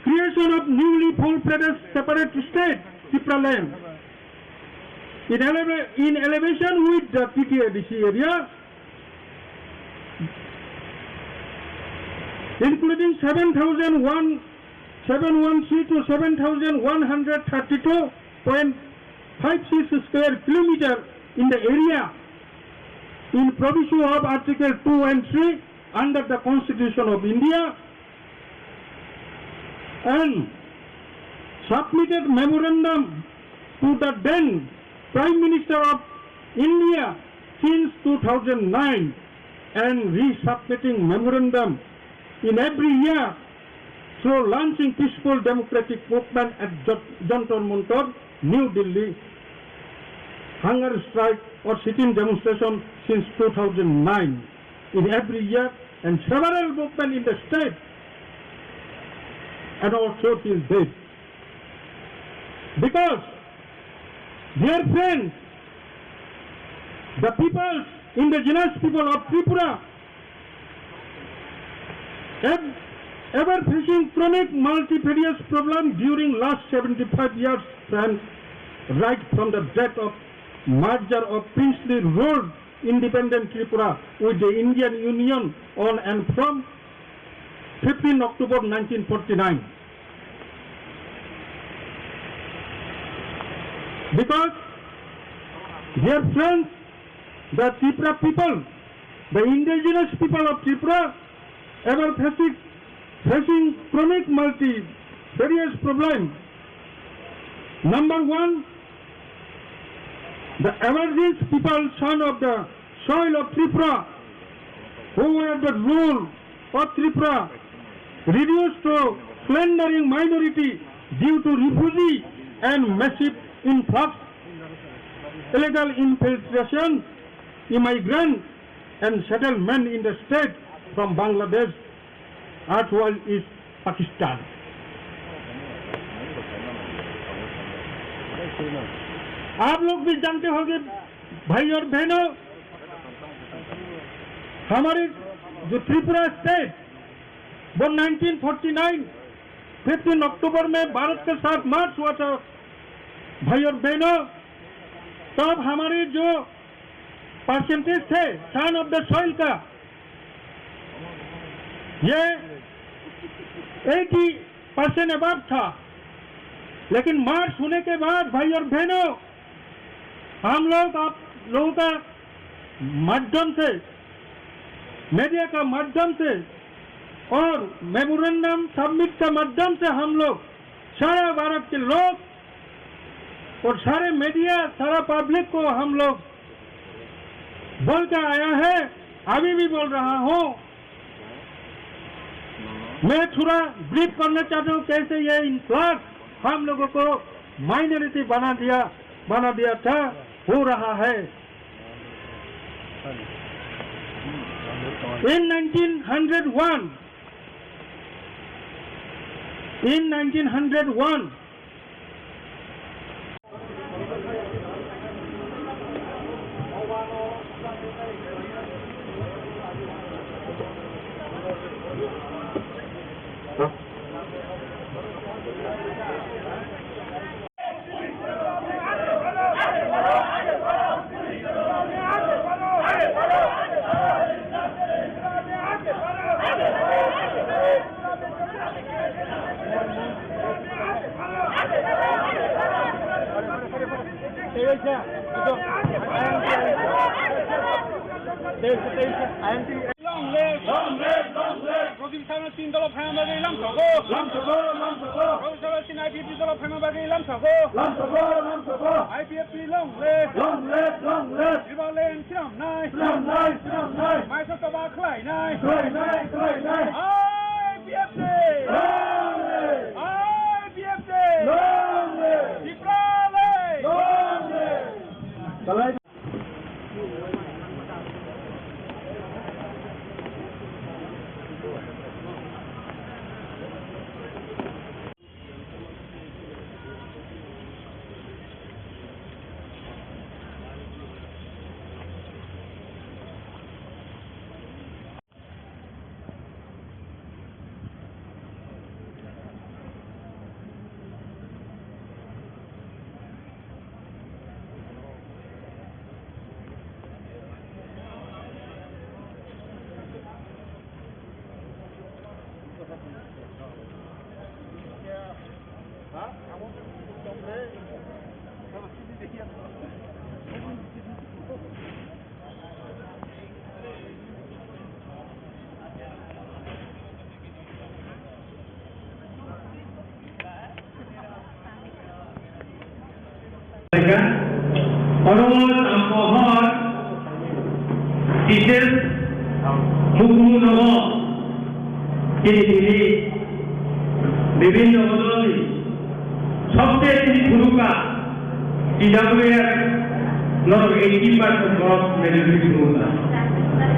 creation of newly full-fledged separate state, Tipraland. In eleva-, in elevation with the T T A D C area, including seven thousand one, seven one three to seven thousand one hundred thirty-two point five six square kilometer in the area in proviso of Article two and three under the Constitution of India, and submitted memorandum to the then Prime Minister of India since two thousand nine, and resubmitting memorandum in every year through launching peaceful democratic movement at Jat-, Jantar Mantar, New Delhi, hunger strike or sit-in demonstration since two thousand nine in every year, and several movement in the state and also till date. Because, dear friends, the people, indigenous people of Tripura, ev-, ever facing chronic multifarious problem during last seventy-five years, friends, right from the date of merger of princely ruled independent Tripura with the Indian Union on and from fifteen October nineteen forty-nine. Because, dear friends, the Tripura people, the indigenous people of Tripura, ever facing, facing chronic multifarious problem. Number one, the emergence people, son of the soil of Tripura, who were the rule of Tripura, reduced to plundering minority due to refugee and massive influx, illegal infiltration, immigrant and settlement in the state from Bangladesh, erstwhile East Pakistan. आप लोग भी जानते होंगे भाई और बहनों, हमारे जो त्रिपुरा स्टेट वो नाइनटीन फ़ोर्टी नाइन फ़िफ़्टीन अक्टूबर में भारत के साथ मर्ज हुआ था भाई और बहनों, तब हमारे जो परसेंटेज थे सन ऑफ द सॉइल का, ये एटी परसेंट अबव था, लेकिन मर्ज होने के बाद भाई और बहनों, हम लोग आप लोगों का माध्यम से, मीडिया का माध्यम से और मेमोरेंडम सबमिट का माध्यम से हम लोग सारा भारत के लोग और सारे मीडिया, सारा पब्लिक को हम लोग बोल के आया है, अभी भी बोल रहा हूँ। मैं थोड़ा ब्रीफ करना चाहता हूँ कैसे ये इनक्लाब हम लोगों को माइनॉरिटी बना दिया, बना दिया था, हो रहा है। In nineteen hundred one, in nineteen hundred one, Long live! Long live! Long live! Pradeep Sharma tin dolo phaina bagwi lam sogo. Lam sogo, lam sogo. Pradeep Sharma tin I P F T dolo phaina bagwi lam sogo. Lam sogo, lam sogo. I P F T long live! Long live! Long live! Tribal land swnamnai! Swnamnai! Swnamnai! Maisa toba khlainai! Khlainai! Khlainai! I P F T! Long live! I P F T! Long live! Tiprale! Long live! Oro Tampohor teachers mukumuno tini tini bibhinno bodolni sobse tini phuruka T W F norok eighty percent borok majority phuruka.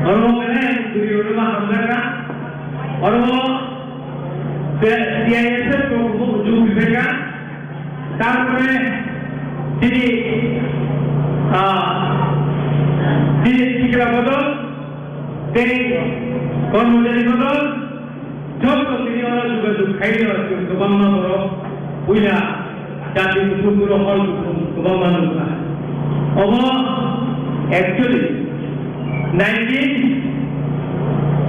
Oro kene duri oro hamjaka. Oro T I S F rok bo ujuk bibeka. Tarpore tini, ah, tini sikla bodol, tei kormojari bodol, joto tini oro jogajog khaino chwng kwbangma borok puila jati kuphur hor kuphur kwbangma nukha. Obo actually nineteen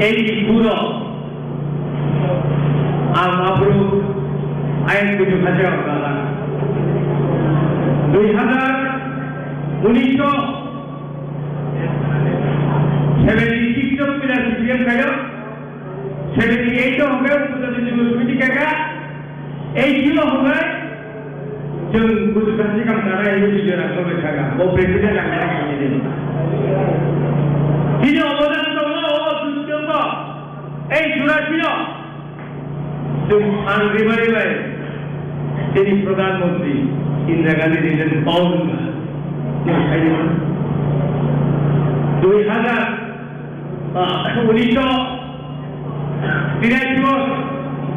eighty-four o Ang aphuru ayang kuchuk hacha wngkha. Dui hazar unis o seventy six o puila C P M khayo, seventy eight o hwnkhe Upajati Jubo Samiti khaikha, eighty o hwnkhe chwng kuchuk hacha kam tara hinwi video rang bagwi thangkha. Bo president ang khaikha. Chini obodan tongo o Duttongo. Ei jurasino chwng ang rimani bai chini Pradhan Mantri Indira Gandhi rijak paul wngkha. Nwng saimano dui hazar, ah, unis o tirai o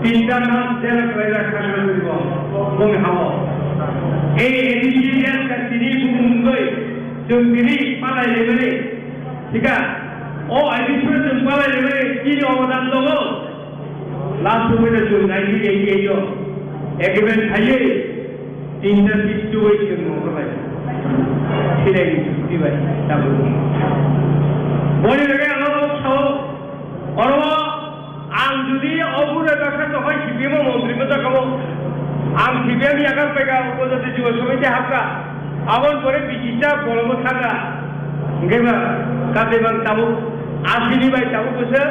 tinta mas jera khlaijak kha khlaijak bo boni hao. Ei A D C jera ka tini bumung wngwi chwng tini palai rimani. Thika, o I P F T chwng palai rimani chini obodan tongo. Last o phai chwng nineteen eighty eight o agreement khaiwi tinta sixty o chwng nongkhorlai. Sinai ni chukti bai tabuk. Boni bagwi ang abo sao, oro ang jodi obo bai baksa tongkha C P M o montri mo jakha mo. Ang C P M yakar paikha, Upajati Jubo Samiti hapkha. Aboni pore bichisa bolongo thangkha. Hingke ba, kate bang tabuk asini bai tabuk bwswk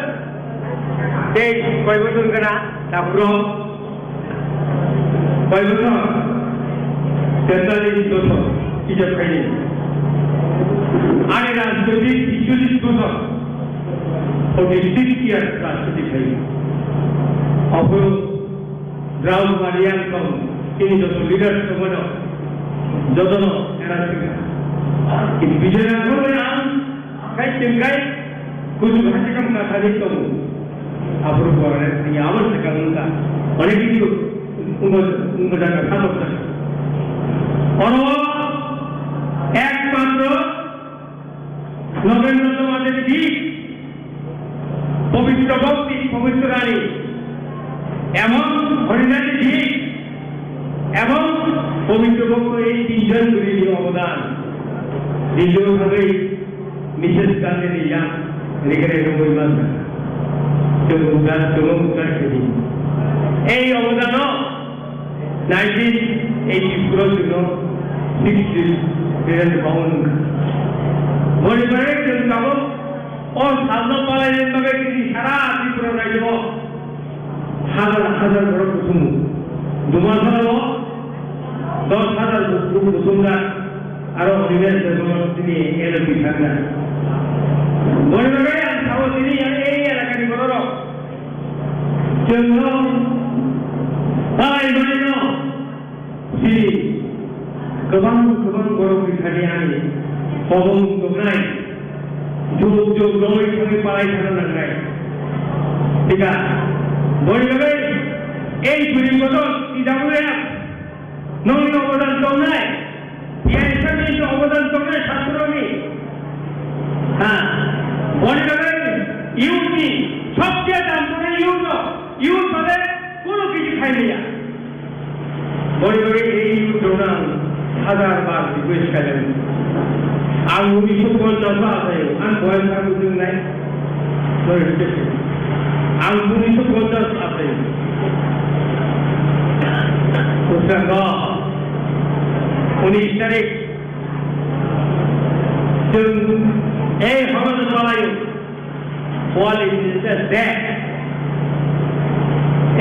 tei koi bosor gana tabuk rok. Koi bosor? Tetalis bosor ijab khaini. Ani rajnoitik ikchollis bosor, forty six years rajniti khaini. Ophuru Draupadi ang tong, chini joto leaders tongmano, jotono era singha. Kini Bijoy Rangkhol bai ang, kai chwng kai, kuchuk hasikam kathani tongo. Aphuru buarani sini abo swkang wngkha. Onek kichu wngbo, wngbo jaga, satok jaga. Oro ekmatro Nobendra Nath Mathur ji, Pabitra Bhakti, Pabitra Rani, ebong Harinath ji, ebong Pabitra Bhakti, ei tinjon guruni obodan. Nijor bagwi Missus Gandhi ni yang rigre rogwi manjak. Chwng uddar, chwng uddar khaidi. Ei obodano nineteen eighty-four o chwngno Sixty seven pound. Boni bagwi chwng tabuk o salno palaini bagwi chini sara Tripura rajyo hajar hajar borok kusumu. Dumasalo dos hajar borok kusumjak, aro Animesh Debbarma chini L O P thangna. Boni bagwi ang sao chini ei elakani bororok chwngno palai manino. Chini kwbang kwbang borok rwkha di ani kobong tongnai, jug jug romwi thangwi palai thangna nangnai. Thika, boni bagwi ei bwrwi bodol tijagwi rwya, nongni obodan tongnai, T I S F ni obodan tongnai sastroni. Ha, boni bagwi youth ni sobse dam tongnai youth no, youth bade kono kichu khai liya. Boni bagwi ei youth rokno ang hajar bar request khailai. Ang unisho ponchash o achaio, ang boyes ang bujung nai. Sorry, request. Ang unisho ponchash achaio. Bujang ko. Unis tarik. Chwng ei horo no palaio. What is this?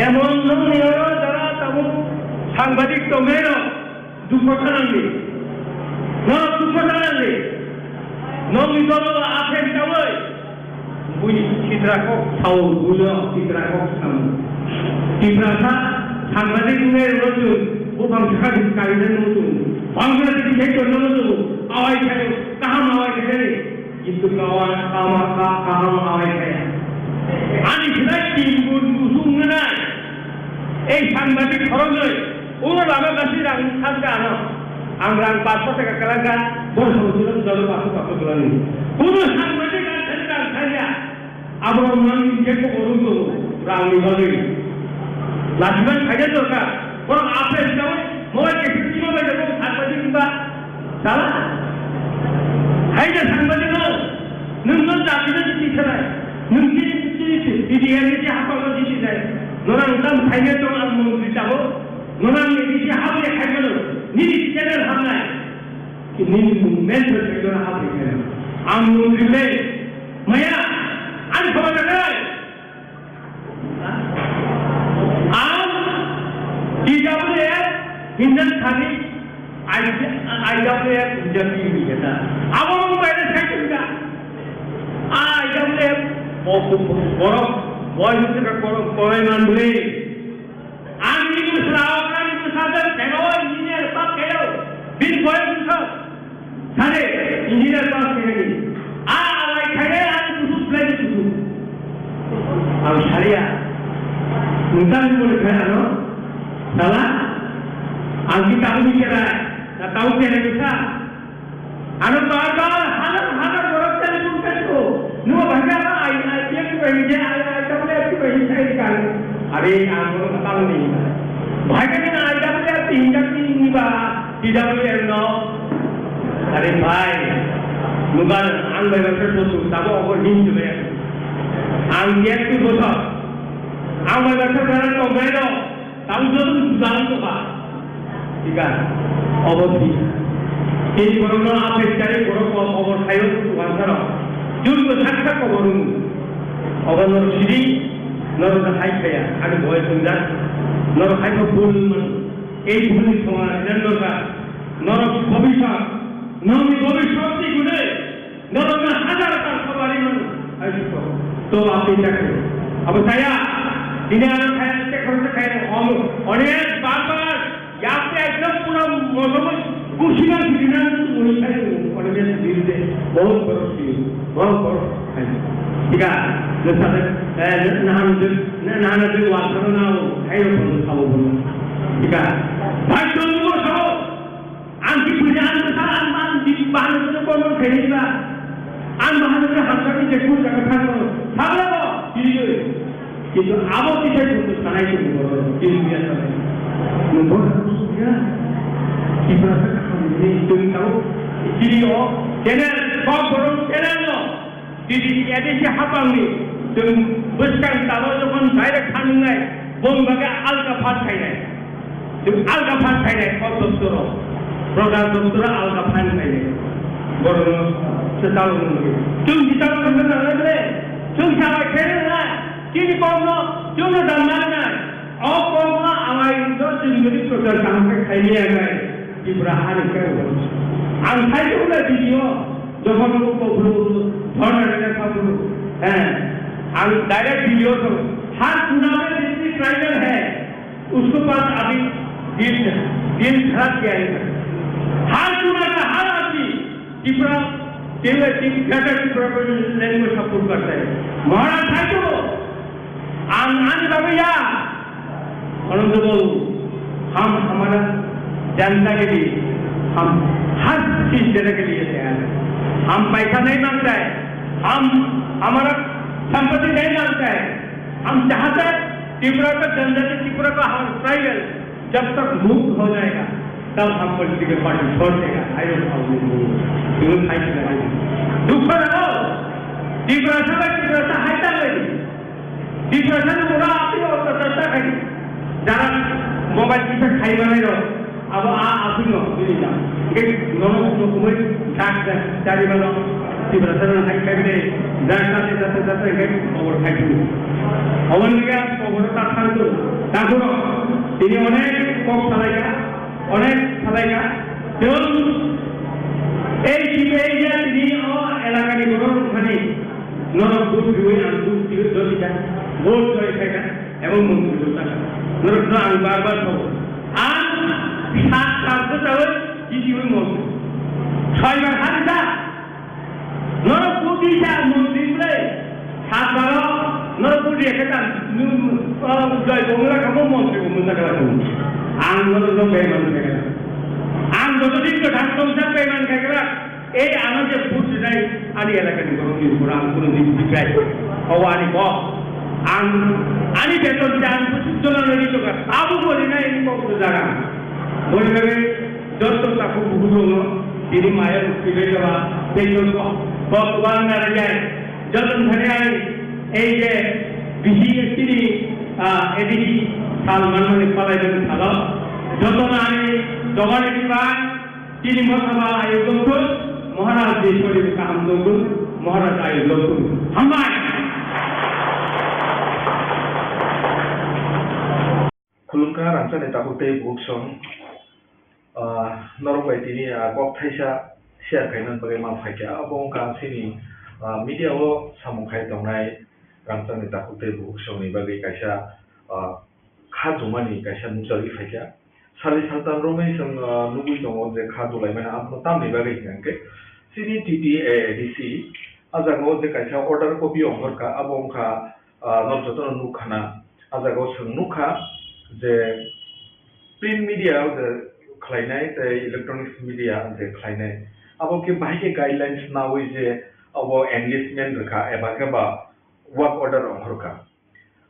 Emon nongni oro jara tabuk sangbadik tongnairok dukho thanangdi. Norok dukho thanangdi. Nongni dolo aphek jawi. Bui sitra kok sao, buino sitra kok sao. Tiprasa sangbadik wngnai rwchung, buphang sakha di kainai rwchung. Bangladesh ni hekto rwchung, awai khayo, kaham awai khayo. Kintu kawa, kawa, ka-, kaham awai khayo. Ani khilai timbun busung nai. Ei sangbadik khoroknwi, ulo lama gasi rang thangka ano. Ang rang paso taka kwlangkha, borok salo salo paso paso kwlangni. Kuno sangbadik ang thani rang thangya. Abo rang nang je ko orung to rang ni bagwi. Lachiman khaja dorkar. Borok apre sitawai, mobile ke sitawai, sangbadik ba. Sala? Hai da sangbadik no? Nwng no jati no jiti sanai. Nwng chini chini chini chini chini chini hapang no jiti nai. Norang tam khaina tong ang mung jitabo. Norang ni jiti hapang ya khaina no. Nini channel hamnai. Nini mung mention khaina hapang khaina. Ang mung jitnai. Maya, ang khabar nai. Ang T W F hinjak thani, I W F hinjak ni hinjak na. Abo ang bayar saya juga. I W F, borok, boy hinjak borok, boy mandri. Ang ini serau, ang ini sadar, saya engineer, pak kayo, bin boy hinjak. Sare, engineer pass khainani. A alai khainai ani kusu play kusu. Ang saria. Nungtang pun khaina no? Sala? Ang ki tahu ni kira, na tahu kira bisa. Ano bar bar hajar hajar borok telephone kaito. Nungba bhai ka I, I P F ki bhai je, I, I W F ki bhai je, I kan. Are, ang kono kata ni. Bhai ka ni I W F ki hinjak ni ba. T W F no, are bhai, nugan ang bai baksa sotu, tabo obo hin chumaya. Ang tiyak tu bosor, ang bai baksa dara tongbai no, tabo joto sudan to ba. Tika, obo thik. Tini borok no apes kari borok ko obo thayo tu wansaro. Jun ko saksa ko borok. Obo no sidi, no hai kaya, ani boy sundan, no hai ko bul man. Ei bhulni soman rina dorkar. Norok bhobishot, nongni bhobishot ni gune, norokno hajar hajar sabari mano. Aisiko, to apni chakri. Abo saya, dini ano saya check korte khai om, onek bar bar, yapte ekdom pura mono kushina bidina muni khai, onek bidde, bahut baro sir, bahut baro khai. Thik ase, na sate, eh, na han de, na, na, na de wa tharo na o, khai ro bono sabo bono. Thik ase. Bhai, to mo sabo. Ang ki puja ang sa ang ang di bahana ko ko no khai ni ba. Ang bahana ko hamsa ki je kun ka ka thang ko. Sabo bo, dili ko. Kintu abo kisa kuntu sanai tu boro, dili biya sanai. Nung boro tu biya. Ibrahim kami ni tung tahu. Dili o, channel, kok boro channel no. Dili ya dili hapang ni. Tung beskang talo jokon direct thangnai. Bong baga alka phat khainai. Tung alka phat khainai, kok doktor o. Program doptoro alka phan khaini. Borokno se talo nungwi. Chwng se talo nungwi nangnai ble. Chwng sabai khairoknai. Chini kokno chwngno damnai nai. O kokno amai no chwng jodi prochar kaham khe khaini ya nai. Tipra hani khe bo. Ang khai khe ule video. Jokhon ko ko bru bru. Dhorna rena kha bru. Eh. Ang direct video so. Har chunab mein jitni tribal hai. उसके बाद अभी दिल, दिल धड़क गया है। हर दुनिया का हर आदमी त्रिपुरा, केवल ग्रेटर त्रिपुरा को लैंग्वेज सपोर्ट करता है। महाराज भाई को, आन, आने बाबा या, अनंत बाबू, हम हमारा जनता के लिए, हम हर चीज देने के लिए तैयार हैं। हम पैसा नहीं मांगता है, हम हमारा संपत्ति नहीं मांगता है, हम चाहते हैं त्रिपुरा का जनजाति, त्रिपुरा का हर ट्राइबल जब तक मुक्त हो जाएगा, तब हम पॉलिटिकल पार्टी छोड़ देगा। I don't know। You will fight for it। दुख ना हो, त्रिपुरा से, त्रिपुरा से हटता नहीं। त्रिपुरा से बुरा आती हो तो चर्चा करें। जरा मोबाइल की पे खाई बने रहो। Abo a aswkno bini jang. Hingke nono songno kumui dak dak chari mano. Tiprasa no hai khai de, dak dak dak dak dak hingke kobor khai de. Oboni hingke ang kobor ta thang tu. Takhoro tini onek kok salaika, onek salaika. Tebo ei kibe ei ya tini o elakani borok rok thani. Norok vote riwi ang vote riwi dosika, vote soi khaika, ebong montri bwsaka. Norok no ang bar bar sabo. Ang sat sat bwsawi kisiwi montri. Soi bar hari sa. Norok vote risa montri bwlai. Sat baro norok vote riya khe ta, nu, ah, joi bongla kamo montri bo bwsaka. Ang norok no bemani khaika. Ang joto din kwthang tongsa bemani khaika. Ei ano je vote rinai ani elakani borokni upor ang kono din sikrai. Obo ani kok. Ang ani beton je ang pochisno rwi tongkha. Abo bo rinai ani kok rwjak ang. Boni bagwi joto takhuk bukhuk rokno tini maya rwkhibai jaba beton kok kok wal na rwjai. Joto thani ai ei je bisi chini, ah, A D C sal manmani palai jani salo. Jotono ani jogani bibai. Tini Motha ba ayuk doktor, Maharaj Jeshwari kaham doktor, Maharaj ayuk doktor. Hambai. Khulumkha rangchakni takhuk tei bukhuk song, ah, norok bai tini, ah, kok thaisa share khaina bagwi ma phaikha. Abo wngkha chini, ah, media o samung khai tongnai rangchakni takhuk tei bukhuk songni bagwi kaisa, ah, kha tumani kaisa nukjagwi phaikha. Sali saltam romwi chwng, ah, nugwi tongo je kha dulaimani abono tamni bagwi hwnkhe chini T T A D C a jagao je kaisa order copy ongkhorkha, abo wngkha, ah, norok jotono nukkhana. A jagao chwng nukha je print media je khlainai tei electronics media je khlainai, abo khe bahai khe guidelines nawi je abo engagement rwkha eba khe ba work order ongkhorkha.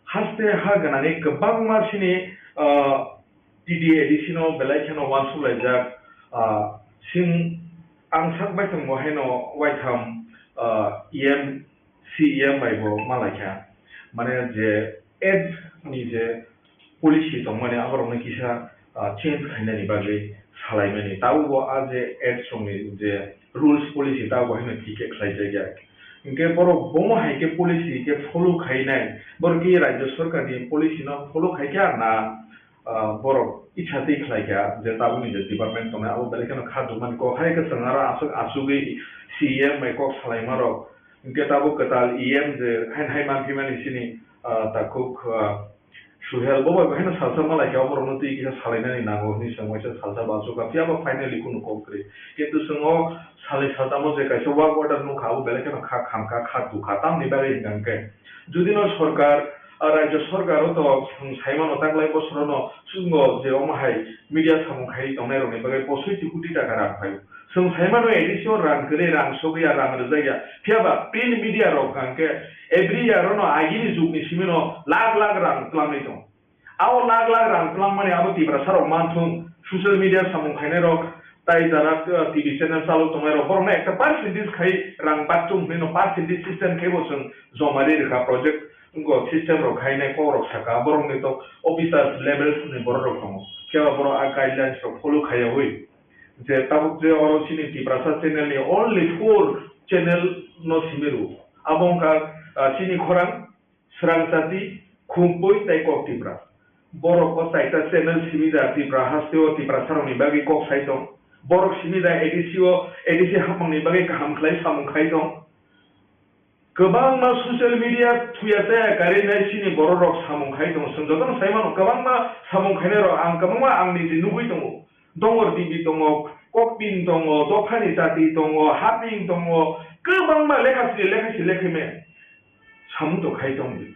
Haste ha gwnangwi kwbangma chini, ah, T T A D C no belai kheno uansuk laijak, ah, sing ang sak bai tongbo haino waitham, ah, E M, C E M bai bo ma laikha. Mane je ads ni je policy tongmani aborokno kisa, ah, change khainani bagwi salaimani. Tabukbo a je ads rokni je rules policy tabukbo haino thik khe khlaijakya. Hinkhe borok bomo hai khe policy khe follow khainai, borok khe rajya sorkar ni policy no follow khaikha na, ah, borok icha twi khlaikha je tabukni je department tongnai abo belai kheno kha dukmani kok hai kwchwng aro aswk asugwi C E M bai kok salaimarok. Hinkhe tabuk kwtal E M je haino hai manphimani chini, ah, takhuk, ah, Suhel bo bai haino salsa ma laikha, oborokno twi kisa salainani nango hwnwi chwng waisa salsa bo achukha, phiya ba finally kunu kok kwrwi. Kintu chwng o salnwi saltamo je kaisa work order nukha, abo belai kheno kha khamkha, kha tukha, tamni bagwi hwnkha hwnkhe judino sorkar, ah, rajya sorkar o to chwng saimano taklai bosorono chwngno je omo hai media samung khaiwi tongnairokni bagwi posoi ti koti taka rang phaio. Chwng saimano A D C o rang kwrwi, rang sogwi ya, rang rwjak ya. Phiya ba print media rok hwnkha hwnkhe every year ono agini jugni simino lakh lakh rang twlangwi tongo. Abo lakh lakh rang twlangmani abo Tiprasa rok manthung, social media samung khainai rok, tai jara, uh, T V channel chalok tongnai rok, borokno ekta percentage khai rang bakchung hwnwi no percentage system khai bo chwng joma ri rwkha project, wngkha system rok khainai kok rok saka, borokni to officers levels ni borok rok tongo. Phiya ba borok a guidelines rok follow khaiyawi. Je tabuk je oro chini Tiprasa channel ni only four channel no simi rw. Abo wngkha, ah, chini khorang, Srang Jati, Khumpui tei Kok Tipra. Borok o chaita channel simi da Tipra haste o Tiprasa rok ni bagwi kok sai tong. Borok simi da A D C o, A D C hapang ni bagwi kaham khlai samung khai tong. Kwbangma social media thuya chaya karwi nai chini borok rok samung khai tongo. Chwng jotono sai mano, kwbangma samung khainai rok ang kwbangma ang niji nugwi tongo. Dongor T V tongo, Kokpin tongo, Dophani Jati tongo, Haping tongo, kwbangma lekha sini lekha si lekha me samung to khai tong di.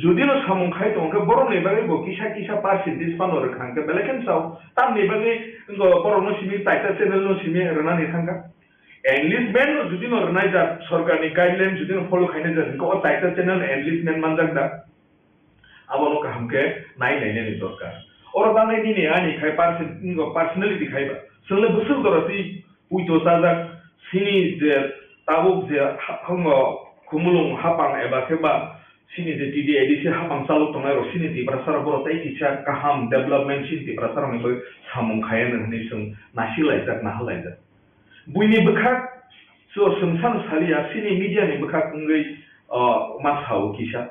Jodi no samung khai tong khe borok ni bagwi bo kisa kisa percentage phano rwkha hwnkhe belai kheno sao. Tamni bagwi wngkha borok no simi taita channel no simi rwnani thangkha. Enlistment no jodi no rwnai jak sorkar ni guideline jodi no follow khainai jak hwnkhe o taita channel enlistment manjak da. Abono kaham khe nai nainani dorkar. Oro bagwi nini ani khai perso-, personality khai ba. Chwng le bwswk jora twi puito chajak sini je tabuk je ha-, hango khumulwng hapang eba khe ba sini je T D A D C hapang chalok tongnai rok sini Tiprasa rok borok tei kisa kaham development sini Tiprasa rok ni bagwi samung khai ya hwnwi chwng nasi laijak, naha laijak. Buini bwkhak so chwng sano saliya, chini media ni bwkhak wngwi, o, ma sao kisa.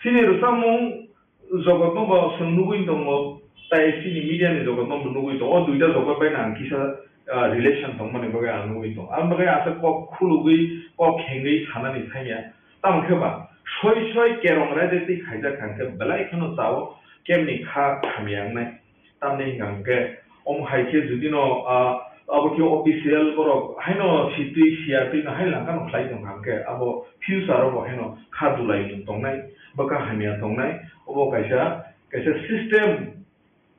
Chini rwchapmung jogotno bo chwng nugwi tongo, tai chini media ni jogotno bo nugwi tongo. O duita jogot bai ang kisa, ah, relation tongmani bagwi ang nugwi tongo. Ang bagwi aswk kok khulugwi, kok khengwi sanani thangya. Tamo khe ba, soi soi kerong raida twi khaijak kha khe belai kheno chao, kemni kha hamya wngnai. Tamni hwnka hwnkhe, omo hai khe jodi no, ah, abo khe official borok haino sitwi siya twi no hai langkha no khlai tong kha hwnkhe, abo future o bo haino kha dulai mung tongnai, bwkha hamya tongnai, obo kaisa, kaisa system,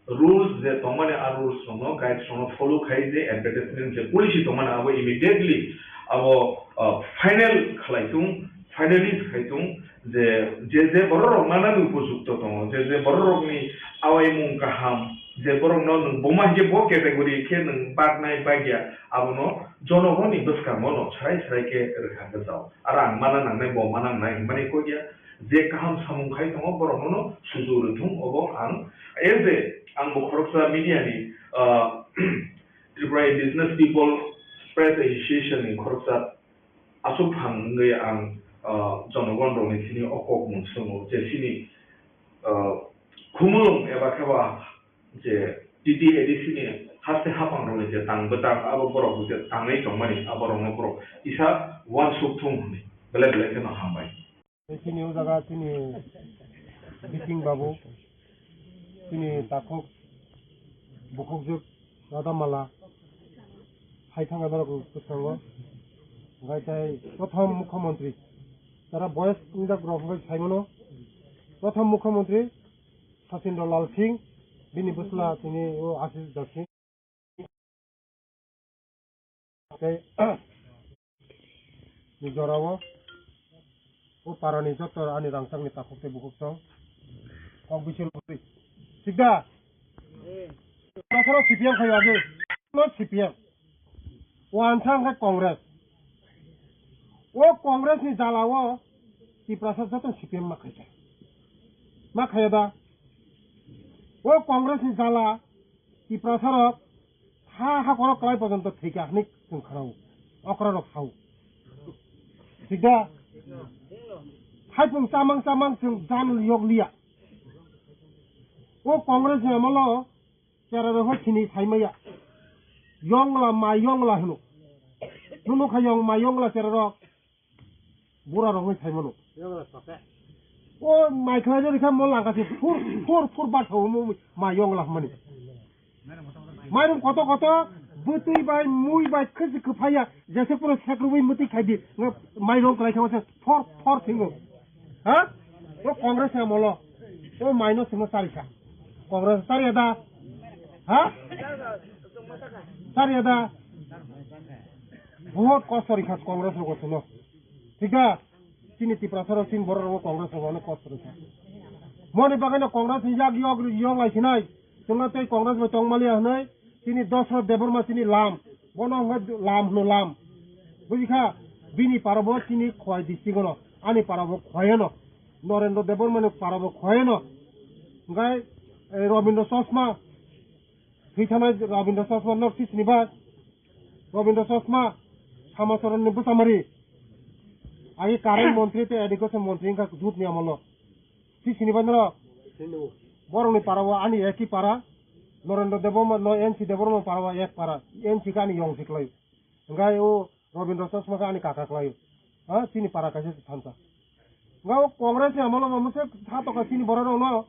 rules je tongmani, a rules rokno, guides rokno follow khai je advertisement je policy tongmani abo immediately abo, ah, final khlai tung, finalist khai tung, je, je, je borok rok manani upojukto tongo, je, je borok rokni awaimung kaham, je borokno nwng buma hinkhe bo category khe nwng baknai bakya, abono jonogoni bwskango no srai srai khe rwkha khe jao. Aro ang mana nangnai, bo mana nangnai hinmani kok ya, je kaham samung khai tongo, borokno no sujuk rwthung, obo ang as a, ang bo khoroksa media ni, ah, Tripura Indigenous People Press Association ni khoroksa aswk phang wngwi ang, ah, jonogon rokni thini o kok mung swngo je chini, ah, khumulwng eba khe ba je T T A D C ni haste hapang rokni je tang bwtang abo borok je tangwi tongmani abo rokno borok kisa uansuk thung hwnwi belai belai kheno hambai. Tei chini o jaga chini Biting babu, chini takhuk bukhukjwk Radhamala hai thangkha norok bwskango. Hwnkhe tei prothom mukhyamantri, jara boyes wngjak rok hwnkhe sai mano, prothom mukhyamantri Sachin Lal Singh, bini bwsla chini o Ashish Das Singh. Tei ni jorao o parani joto ani rangchakni takhuk tei bukhuk tong kok bisil bwtwi. Thik da? Tasaro C P M khai age. No C P M. O ansa hwnkhe Congress. O Congress ni jala o Tiprasa joto C P M ma khaikha. Ma khaiya da? O Congress ni jala Tiprasa rok ha, ha korok kwlai pojonto thwikha hwnwi chwng khnao, okra rok sao. Thik da? Haipung chamang chamang chwng jan yok liya. O Congress ni amolo chera rok sini sai maya. Yongla ma yongla hwno. Nunu kha yong ma yongla chera rok. Bura rok sai mano. O mai khlai rikha mo langka se phur phur phur ba thawo mo mai yong la mani. Mairum koto koto bwtwi bai mui bai khisi kwphaiya jese pura sekrubui mwtwi khai di. Mai rong kwlai kha se thor thor thingo. Ha? O Congress ni amolo. O mai no simo sarisa. Congress sariya da. Ha? Sariya da. Bahut kosto rikha Congress rok sino. Thik da? Chini Tiprasa rok chini borok rok Congress rok no kosto rikha. Moni bagwi no Congress ni yak yok yok lai sinai. Chwngno tei Congress bai tong maliya hwnwi chini Dosrot Debbarma chini lam. Bono hwnwi lam hwno lam. Bujikha? Bini parabo chini Khowai district no. Ani parabo Khowai no. Norendra Debbarma ni parabo Khowai no. Hwnkhe, eh, Robindra Chosma. Thwi thanai Rabindra Chosma nok sisini bai. Rabindra Chosma, Samacharan ni bwsamari. Agi current montri tei education montri wngkha jut ni amolo. Sisini bai norok. Borok ni para o ani eki para. Norendra Debbarma no N C Debbarma para o ek para. N C ka ani yong siklai. Hingkai o Rabindra Chosma khe ani kaka khlai-o. Ha, chini para kaisa se thansa. Nga o Congress ni amolo bo mose tha toka chini borok rok no.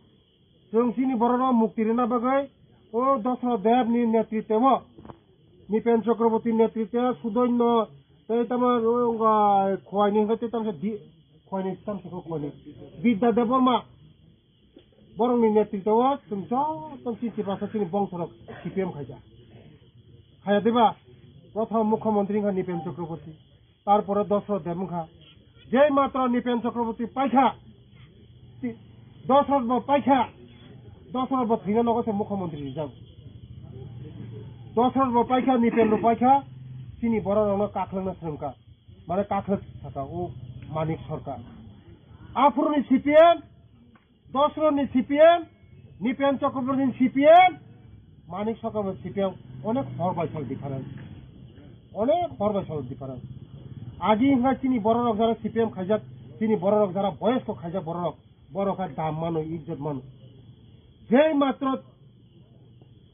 Chwng chini borok rok mukti rwna bagwi o Dasra Deb ni netritwo, Nipen Chakraborty netritwo, Sudoino tei tamo o nga Khowai ni hwnkhe tei tamo se di, Khowai ni tamo se kho Khowai ni Bidya Debbarma. Borokni netritwo o chwng joto chini Tiprasa chini bongsorok C P M khaijak. Khaya diba? Prothom mukhyamantri wngkha Nipen Chakraborty, tarpore Dasra Deb wngkha. Jei matro Nipen Chakraborty paikha, ti-, Dasra bo paikha, Dasra bo thwina nogo se mukhyamantri rijak. Dasra bo paikha, Nipen bo paikha, chini borok rokno kakhwlwngna swrwngkha. Mane kakhwlwk saka o Manik Sarkar. Aphuruni C P M, Dasra ni C P M, Nipen Chakraborty ni C P M, Manik Sarkar ni C P M, onek hor bai sal difference. Onek hor bai sal difference. Agi wngkha chini borok rok jara C P M khaijak, chini borok rok jara boyosko khaijak borok rok, borok kha dam mano, ijjot mano. Jei matro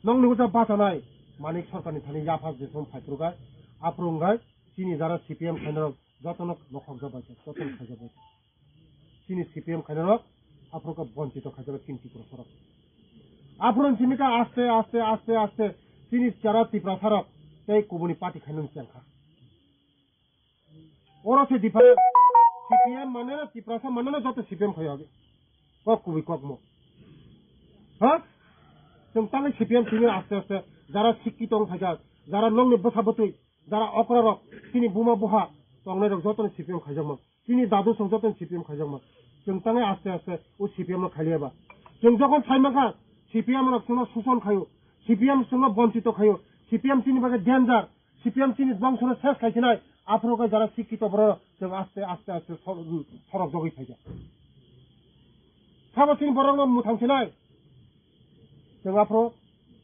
nongni ucha bachanai, Manik Sarkar ni thani yapha jesong phaiphuru gai, aphuru wngkha chini jara C P M khainai rok jotono nokhok jabaicha, jotono khaijak bai. Chini C P M khainai rok, aphuru khe bonchito khaijak chini Tiprasa rok. Aphuru chini kha aste, aste, aste, aste, chini chara Tiprasa rok tei kubuni party khainani chengkha. Oro se difference. C P M mane na Tiprasa mane na joto C P M khai hobe. Kok kubui kok mo. Ha? Chwng tangwi C P M simi aste aste. Jara sikki tong phaikha, jara nongni bwsa bwtwi, jara okra rok, chini buma buha tongnai rok joto ni C P M khaijakma. Chini dadu song joto ni C P M khaijakma. Chwng tangwi aste aste o C P M no khailiya ba. Chwng jokhon sai mankha, C P M rok chwngno suson khaio, C P M chwngno bonchito khaio, C P M chini bagwi danger. C P M chini bongsono ses khai sinai, aphuru khe jara sikki to borok chwng aste, aste, aste sor-, sorok jogwi phaikha. Sabo chini borokno mwthang sinai, chwng aphuru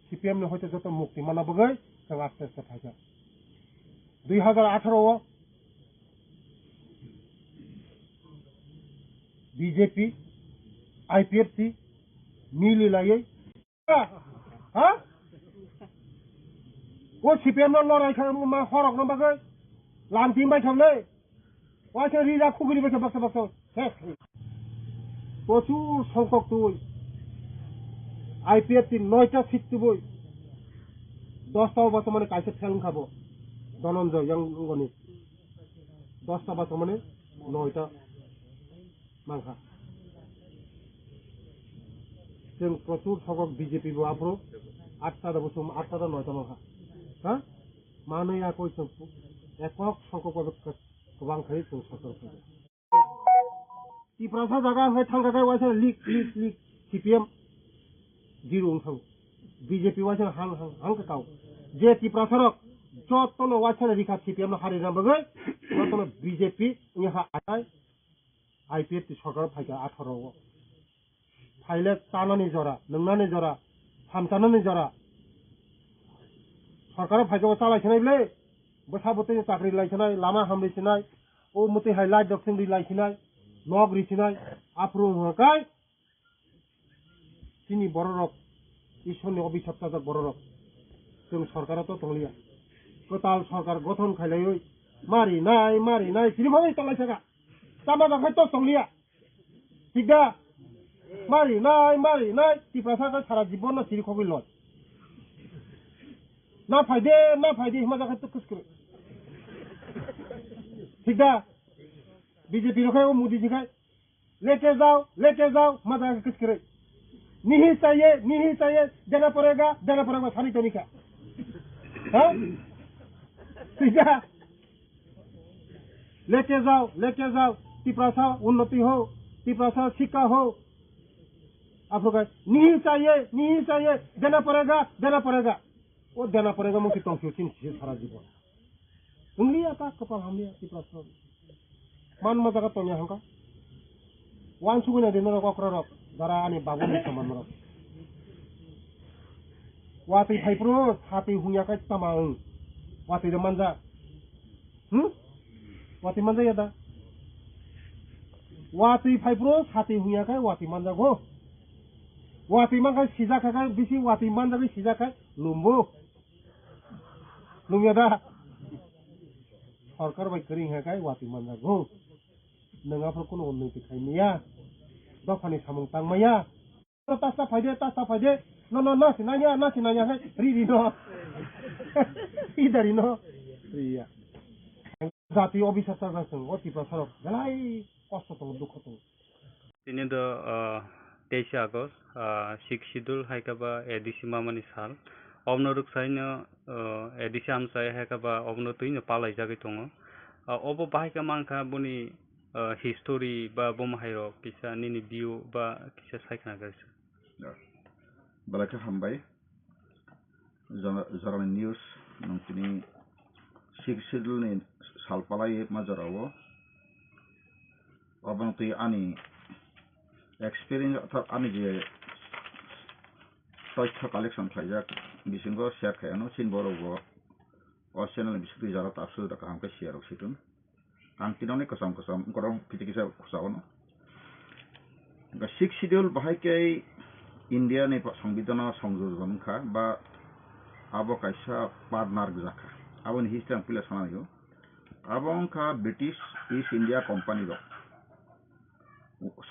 C P M ni hoite joto mukti mana bagwi chwng aste, aste phaikha. Dui hazar atharo o B J P, I P F T mili laiwi Ha? O C P M no lorai kha ma horok no bagwi. Lamti bai khamle. Waisa rira khugri bai baksa baksa. He. Prochur songkok twi. I P F T noita seat twi. Dosta o bacha mane kaisa fail wngkha bo. Dhananjay yang ngoni. Dosta bacha mane noita. Mankha. Chwng prochur songkok B J P bo aphuru atta da bosong, atta da noita mankha. Ha? Manwi ya koi chwng ekok songkok bo kwbang khai chwng sorkar khai. Tiprasa jaga hai thangkha khai waisa lik, lik, lik C P M zero wng thango. B J P waisa hang, hang, hang kha kao. Je Tiprasa rok jotono waisa rikha C P M no hari rang bagwi, jotono B J P wngya kha atai. I P F T sorkar phaikha atharo o. Phaile chanani jora, nwngnani jora, hamchanani jora. Sorkar phaikha o chalai khenai ble, bwsa bwtwi chakri lai khenai, lama hamri sinai, o mwtwi hai light rok singri lai sinai, nok ri sinai, aphuru hwnkha kai. Chini bororok, Ishorni obisap chajak bororok, chwng sorkaro to tongliya. Kwtal sorkar gothon khailaiwi, mari nai, mari nai, chini bagwi tonglai saka. Tama bagwi to tongliya. Thik da? Mari nai, mari nai, Tiprasa khe sara jibon no siri khogwi loi. Na phaide, na phaide, hima jakha to kwskwrwi. Thik da? B J P rok khai o Modi ji khai. Leke jao, leke jao, maza ke kis kere. Nihi chahiye, nihi chahiye, dena padega, dena padega, sani to nikha. Ha? Sida. Leke jao, leke jao, Tiprasa unnoti ho, Tiprasa sikha ho. Aphuru khai, nihi chahiye, nihi chahiye, dena padega, dena padega. O dena padega mungsi tongsi chin si sara jibon. Wnglia ta kwpal hamya Tiprasa. Man ma jaga tongya hangka. Wan sugui na di norok okra rok. Dara ani babu ni saman rok. Watwi phai phuru satwi hungya khe tama wng. Watwi de manja. Hmm? Watwi manja ya da? Watwi phai phuru satwi hungya khe watwi manja go. Watwi man khe sijak khe bisi watwi manja khe sijak khe lumbu. Lumya da? Sorkar bai kwrwi hingkha khe watwi manja go. Nwng aphuru kunu unnoti khai maya. Dophani samung tang maya. Tasta phaide, tasta phaide. No, no, nasi nanya, nasi nanya hai. Ri, ri no. Ri dari no. Ri ya. Jati obisar ta jasung. O Tiprasa rok. Belai kosto tongo, dukho tongo. Tini do, ah, teisa August, ah, Sixth Schedule hai khe ba A D C mamani sal. Obno rwksaino, ah, A D C amchai hai khe ba obno twino palaijagwi tongo. Ah, obo bahai khe mankha boni, ah, history ba bumhairok kisa nini view ba kisa sai khna khe. Belai khe hambai. Jora-, jorani news nwng tini Sixth Schedule ni sal palai ma jorao. Obo twi ani experience orthat ani je toitho collection khlaijak bisingo share khai ano chini borok bo o channel ni bisingtwi jora tapsu da kaham khe share rok situng. Ang tinoni kwcham kwcham wngkorok kisa kisa khusao no. Hwnkhe Sixth Schedule bahai khe India ni Songbidan o songjojon wngkha ba abo kaisa partner gwjakha. Aboni history ang puila sana naiyo. Abo wngkha British East India Company rok.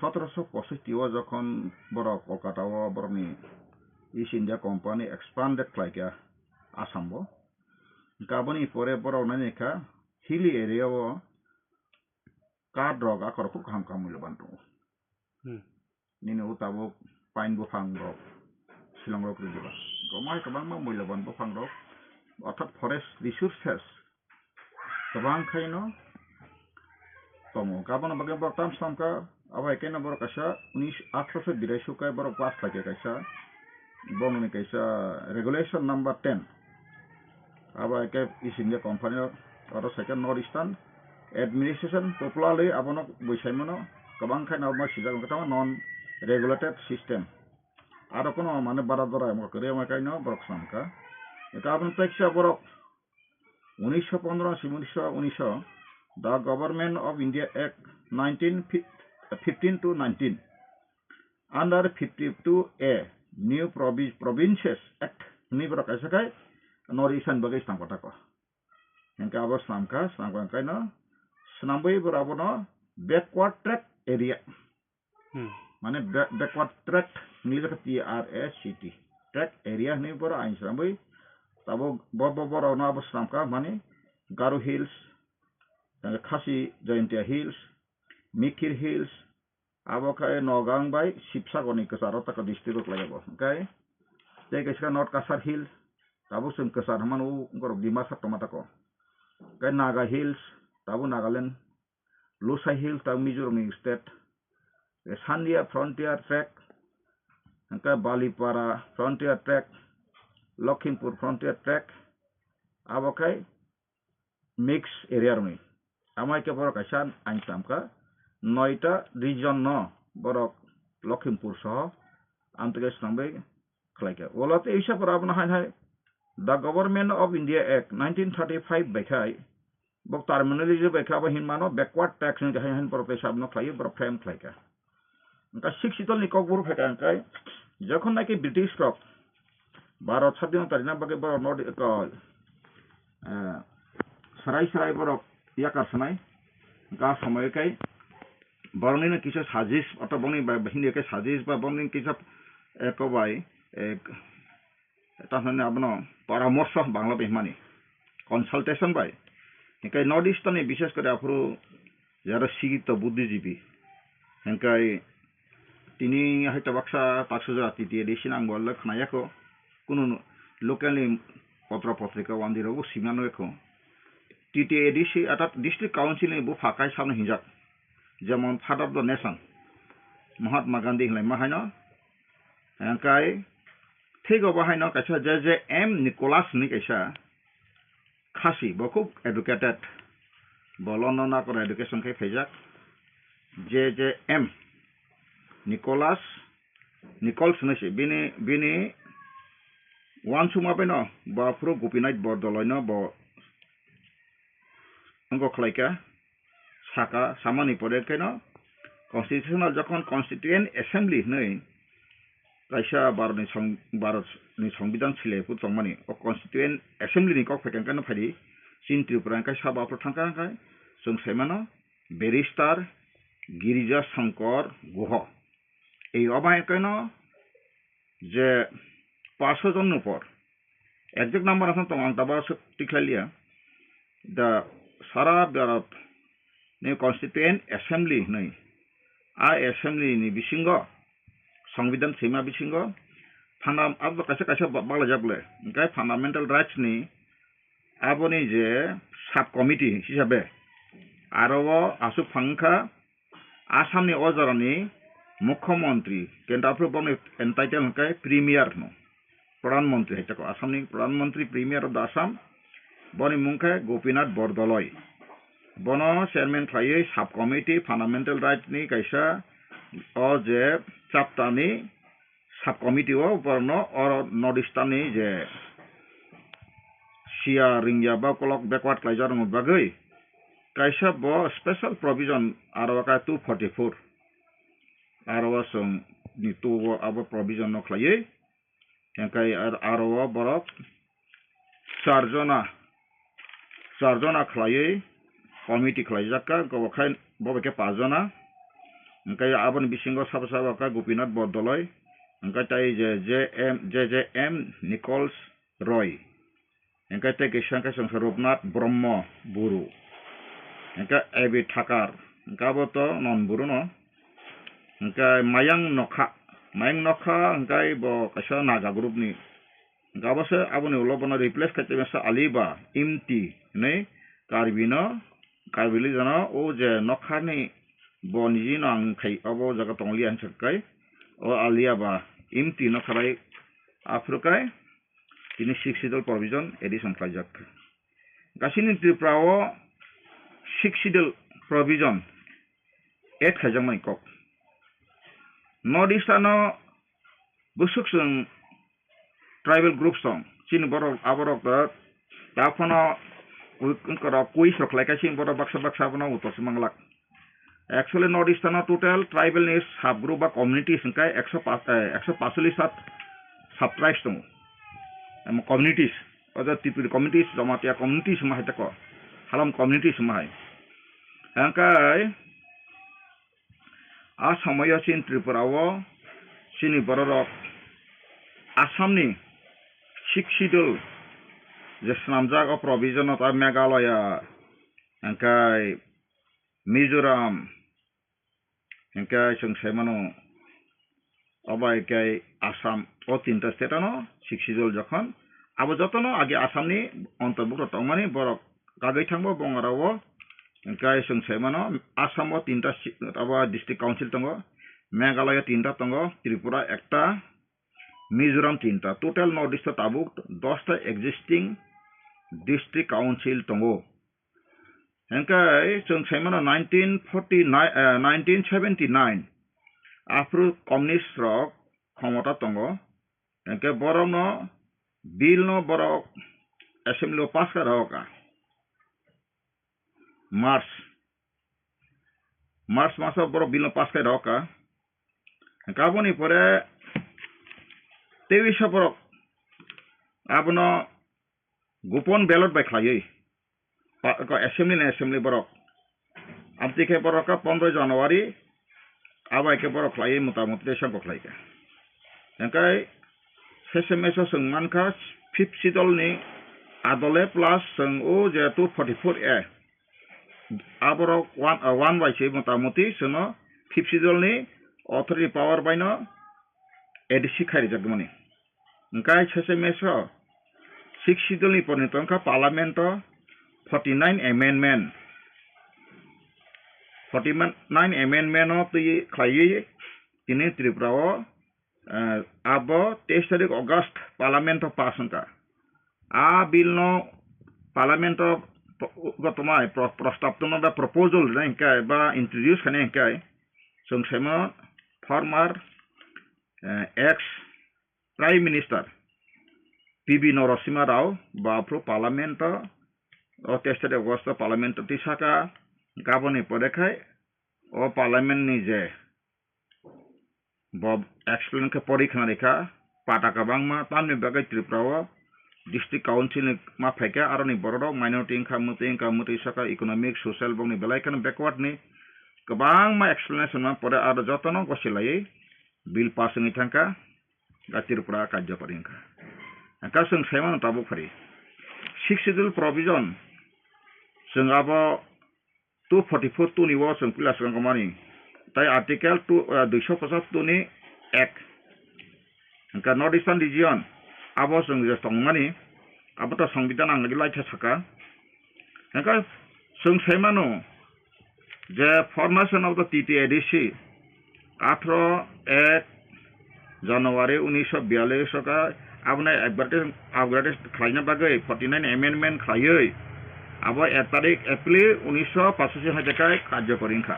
Sotoroso pososti o jokhon borok Kolkata o borokni East India Company expanded khlaikha Assam o. Hwnkhe aboni pore borok nainai kha hilly area o kath rok akhor khub kaham kaham mulyaban tongo. Hmm. Nini o tabuk pine buphang rok, silong rok rwdi ba. Gomai kwbangma mulyaban buphang rok, orthat forest resources kwbang khaino tongo. Aboni bagwi borok tam sam kha, abo hai khe no borok kaisa unis, atharoso birai suk khe borok pass khlai khe kaisa, borokni kaisa regulation number ten. Abo hai khe East India Company o, oro sai khe North Eastern Administration popularly abono bui sai mano, kwbang khe no omo swijak wngkha tamo non regulated system. Aro kono mane bara dora omo kwrwi omo kaino borok sam kha. Eka aboni tei kisa borok unisho pondro simi unisho unisho, The Government of India Act nineteen fifteen to nineteen, under fifty-two A, New Provi-, Provinces Act hwnwi borok kaisa khai North Eastern bagwi swnam kha tako. Hwnkhe abo swnam kha, swnam kha hwnkhe no swnamwi borok abono backward tract area. Hmm. Mane ba-, backward tract hwnwi lekha T R A C T. Tract area hwnwi borok ain swnamwi tabuk bo, bo, borokno abo swnam kha mani Garo Hills, Khasi Jaintia Hills, Mikir Hills, abo khe Nogang bai Sibsagor ni kwcharo tako district o khlai abo. Hwnkhe tei kaisa North Cachar Hills, tabuk chwng kwchar hwnmano borok Dimasa tongma tako. Hwnkhe Naga Hills, tabuk Nagaland, Lushai Hills, tabuk Mizoram ni state, Sandia Frontier Tract, hwnkhe Balipara Frontier Tract, Lokhimpur Frontier Tract, abo khe mix area rokni. Amai khe borok kaisa ain tangkha, noita region no borok Lokhimpur soho amtwkhe swnamwi khlaikha. Ulo tei isa borok abono hai hai The Government of India Act nineteen thirty-five bai khai bo terminology bai kha abo hinmano backward tax hinwi hai hai borok tei sabno khlaiwi borok frame khlaikha. Hwnkhe Sixth Schedule ni kokburu phaikha hwnkhe, jokhon naki British rok Bharat sadhina tarina bagwi borok no, eh, sarai sarai borok yakar sanai, hwnkhe a somoi khe borokni no kisa suggest, oto bongni bai hindi khe suggest ba bongni kisa eko bai, eh, Tamo abono poramorsho Bangla bai hwnmani, consultation bai. Hinkhe North Eastern ni bishes kore aphuru jara sikito buddhijibi. Hinkhe tini hai tabaksa taksujak T T A D C nang bo le khwnayakho. Kunu local ni potra potrika wandi rok bo simano ekho. T T A D C atat District Council ni bupha kaisa no hinjak. Jemon Father of the Nation, Mahatma Gandhi hinlai ma haino. Hinkhe thik obo haino kaisa J J M Nicholas hinwi kaisa Khasi, bo khub educated, bo London o kora education khai phaijak. J J M Nicholas, Nichols hinwi se bini, bini Uansukma bai no bo aphuru Gopinath Bordoloi no bo wngkok khlai kha, saka, samani pore khe no constitutional jokhon Constituent Assembly hwnwi kaisa Bharatni song-, Bharatni Songbidan sile phuru tongmani, o Constituent Assembly ni kok phaikha hwnkhe no phaidi, chini Tripura hwnkhe sabo aphuru thangkha hwnkhe chwng sai mano Barrister Girija Shankar Guha. Ei obo hai khe no je paso jon ni por, exact number aswk tongo, ang tabuk aswk tikhlai liya. Da sara Bharat ni Constituent Assembly hwnwi, a assembly ni bisingo, Songbidan sima bisingo, funda-, abo kaisa kaisa ba-, baglajak le, hwnkhe fundamental rights ni aboni je sub committee hisabe, aro o aswk phang wngkha, Assam ni o jorani Mukhyamantri, kenta aphuru boni entitle hwnkhe Premier hwno, Pradhan Mantri hai chakho, Assam ni Pradhan Mantri, Premier of the Assam, boni mung khe Gopinath Bordoloi. Bono chairman khlaiwi sub committee fundamental right ni kaisa o je chapter ni sub committee o borokno oro North Eastern ni je siya ringya ba kolok backward khlaijak rokni bagwi kaisa bo special provision aro khe two forty-four aro o chwng ni two o abo provision no khlaiwi, hwnkhe ar-, aro o borok char jona, char jona khlaiwi committee khlaijak kha, hwnkhe bo khai bo bai khe paanch jona. Hwnkhe aboni bisingo sabo sabo kha Gopinath Bordoloi, hwnkhe tei je J M, J J M Nichols Roy, hwnkhe tei kisa hwnkhe chwng kha Rupnath Brahma Buru, hwnkhe A B Thakar, hwnkhe abo to non Buru no, hwnkhe Mayang Nokha, Mayang Nokha hwnkhe bo kaisa Naga group ni. Hwnkhe abo se aboni ulo bono replace khai tongmasa Aliba Imti hinwi Karbi no, Karbi lijano o je nokharni bo niji no ang khai obo jaga tonglia hinwi sakai. O Aliaba Imti no kharai aphuru kai tini Sixth Schedule provision addition khlaijak. Gasini Tripura o Sixth Schedule provision add khaijakmani kok. North East ano bwswk chwng tribal groups tong, chini borok aborok da, da phano kui-, kui-, quiz rok khlai kha, chini borok baksa baksa abono uttor se manglak. Actually, North East ano total tribal ni sub group ba communities hwnkhe ekso paanch, eh, ekso paanchchollish sat sub tribes tongo. Em, communities, oja Tripuri communities, Jamatia communities ma hai tako, Halom communities ma hai. Hwnkhe, A somoyo chini Tripura o chini bororok Assam ni Sixth Schedule je swnamjak o provision no ta Meghalaya, hwnkhe Mizoram, hwnkhe chwng sai mano, obo hai khe Assam o tinta state ano Sixth Schedule jokhon abo jotono age Assam ni ontorbukto tongmani borok kagwi thangbo bongarao, hwnkhe chwng sai mano Assam o tinta si-, abo district council tongo, Meghalaya tinta tongo, Tripura ekta, Mizoram tinta, total North East o tabuk dosta existing district council tongo. Hwnkhe chwng sai mano nineteen forty-nine, eh, nineteen seventy-nine aphuru communist rok khomota tongo. Hwnkhe borokno bill no borok assembly o pass kha rw kha. March, March maso borok bill no pass kha rw kha. Hwnkhe aboni pore teisa borok abono gopon ballot bai khlaiwi pa-, ko assembly ni assembly borok. Amtwi khe borok kha pondro January, abo hai khe borok khlaiwi mota moti tei sabo khlai kha. Hwnkhe sesame so chwng mankha fifth schedule ni adole plus chwng o je two forty-four A, aborok one, uh, one bai se mota moti chwngno fifth schedule ni authority power bai no A D C khai rijak mani. Hwnkhe sesame so Sixth Schedule ni porni tongkha Parliament o forty nine amendment. Forty nine amendment o twi khlaiwi tini Tripura o, eh, abo teis tarik August Parliament o pass wngkha. A bill no Parliament o pro-, gotomai pro-, prostab tongma ba proposal rinai hwnkhe ba introduce khainai hwnkhe chwng saimano former, eh, ex Prime Minister P B Narasimha Rao bo aphuru parliament o, o teis tarik August o parliament o tisaka, gaboni pore khai o parliament ni je bo explain khe pori khna rikha, pata kwbangma tamni bagwi Tripura o district council ni ma phaikha, aroni borok rok minority wngkha, mwtwi wngkha, mwtwi saka economic, social bokni belai kheno backward ni kwbangma explanation ma pore aro jotono gosilaiwi bill pass wngwi thangkha, ga Tripura karjokori wngkha. Hwnkha chwng saimano tabuk phari sixth schedule provision, chwng abo two forty four two ni o chwng pila swkang mani, tai article two, ah, duiso pachas two ni ek. Hwnkha North Eastern region abo chwng je tongmani, abo to Songbidan ang lagi laitha saka. Hwnkha chwng saimano je formation of the T T A D C, atharo ek January unisho biyallis o kha, aboni advertise, upgrade khlaina bagwi forty nine amendment khlaiwi abo ek tarik April unisho pachashi hai khe karjokori wngkha.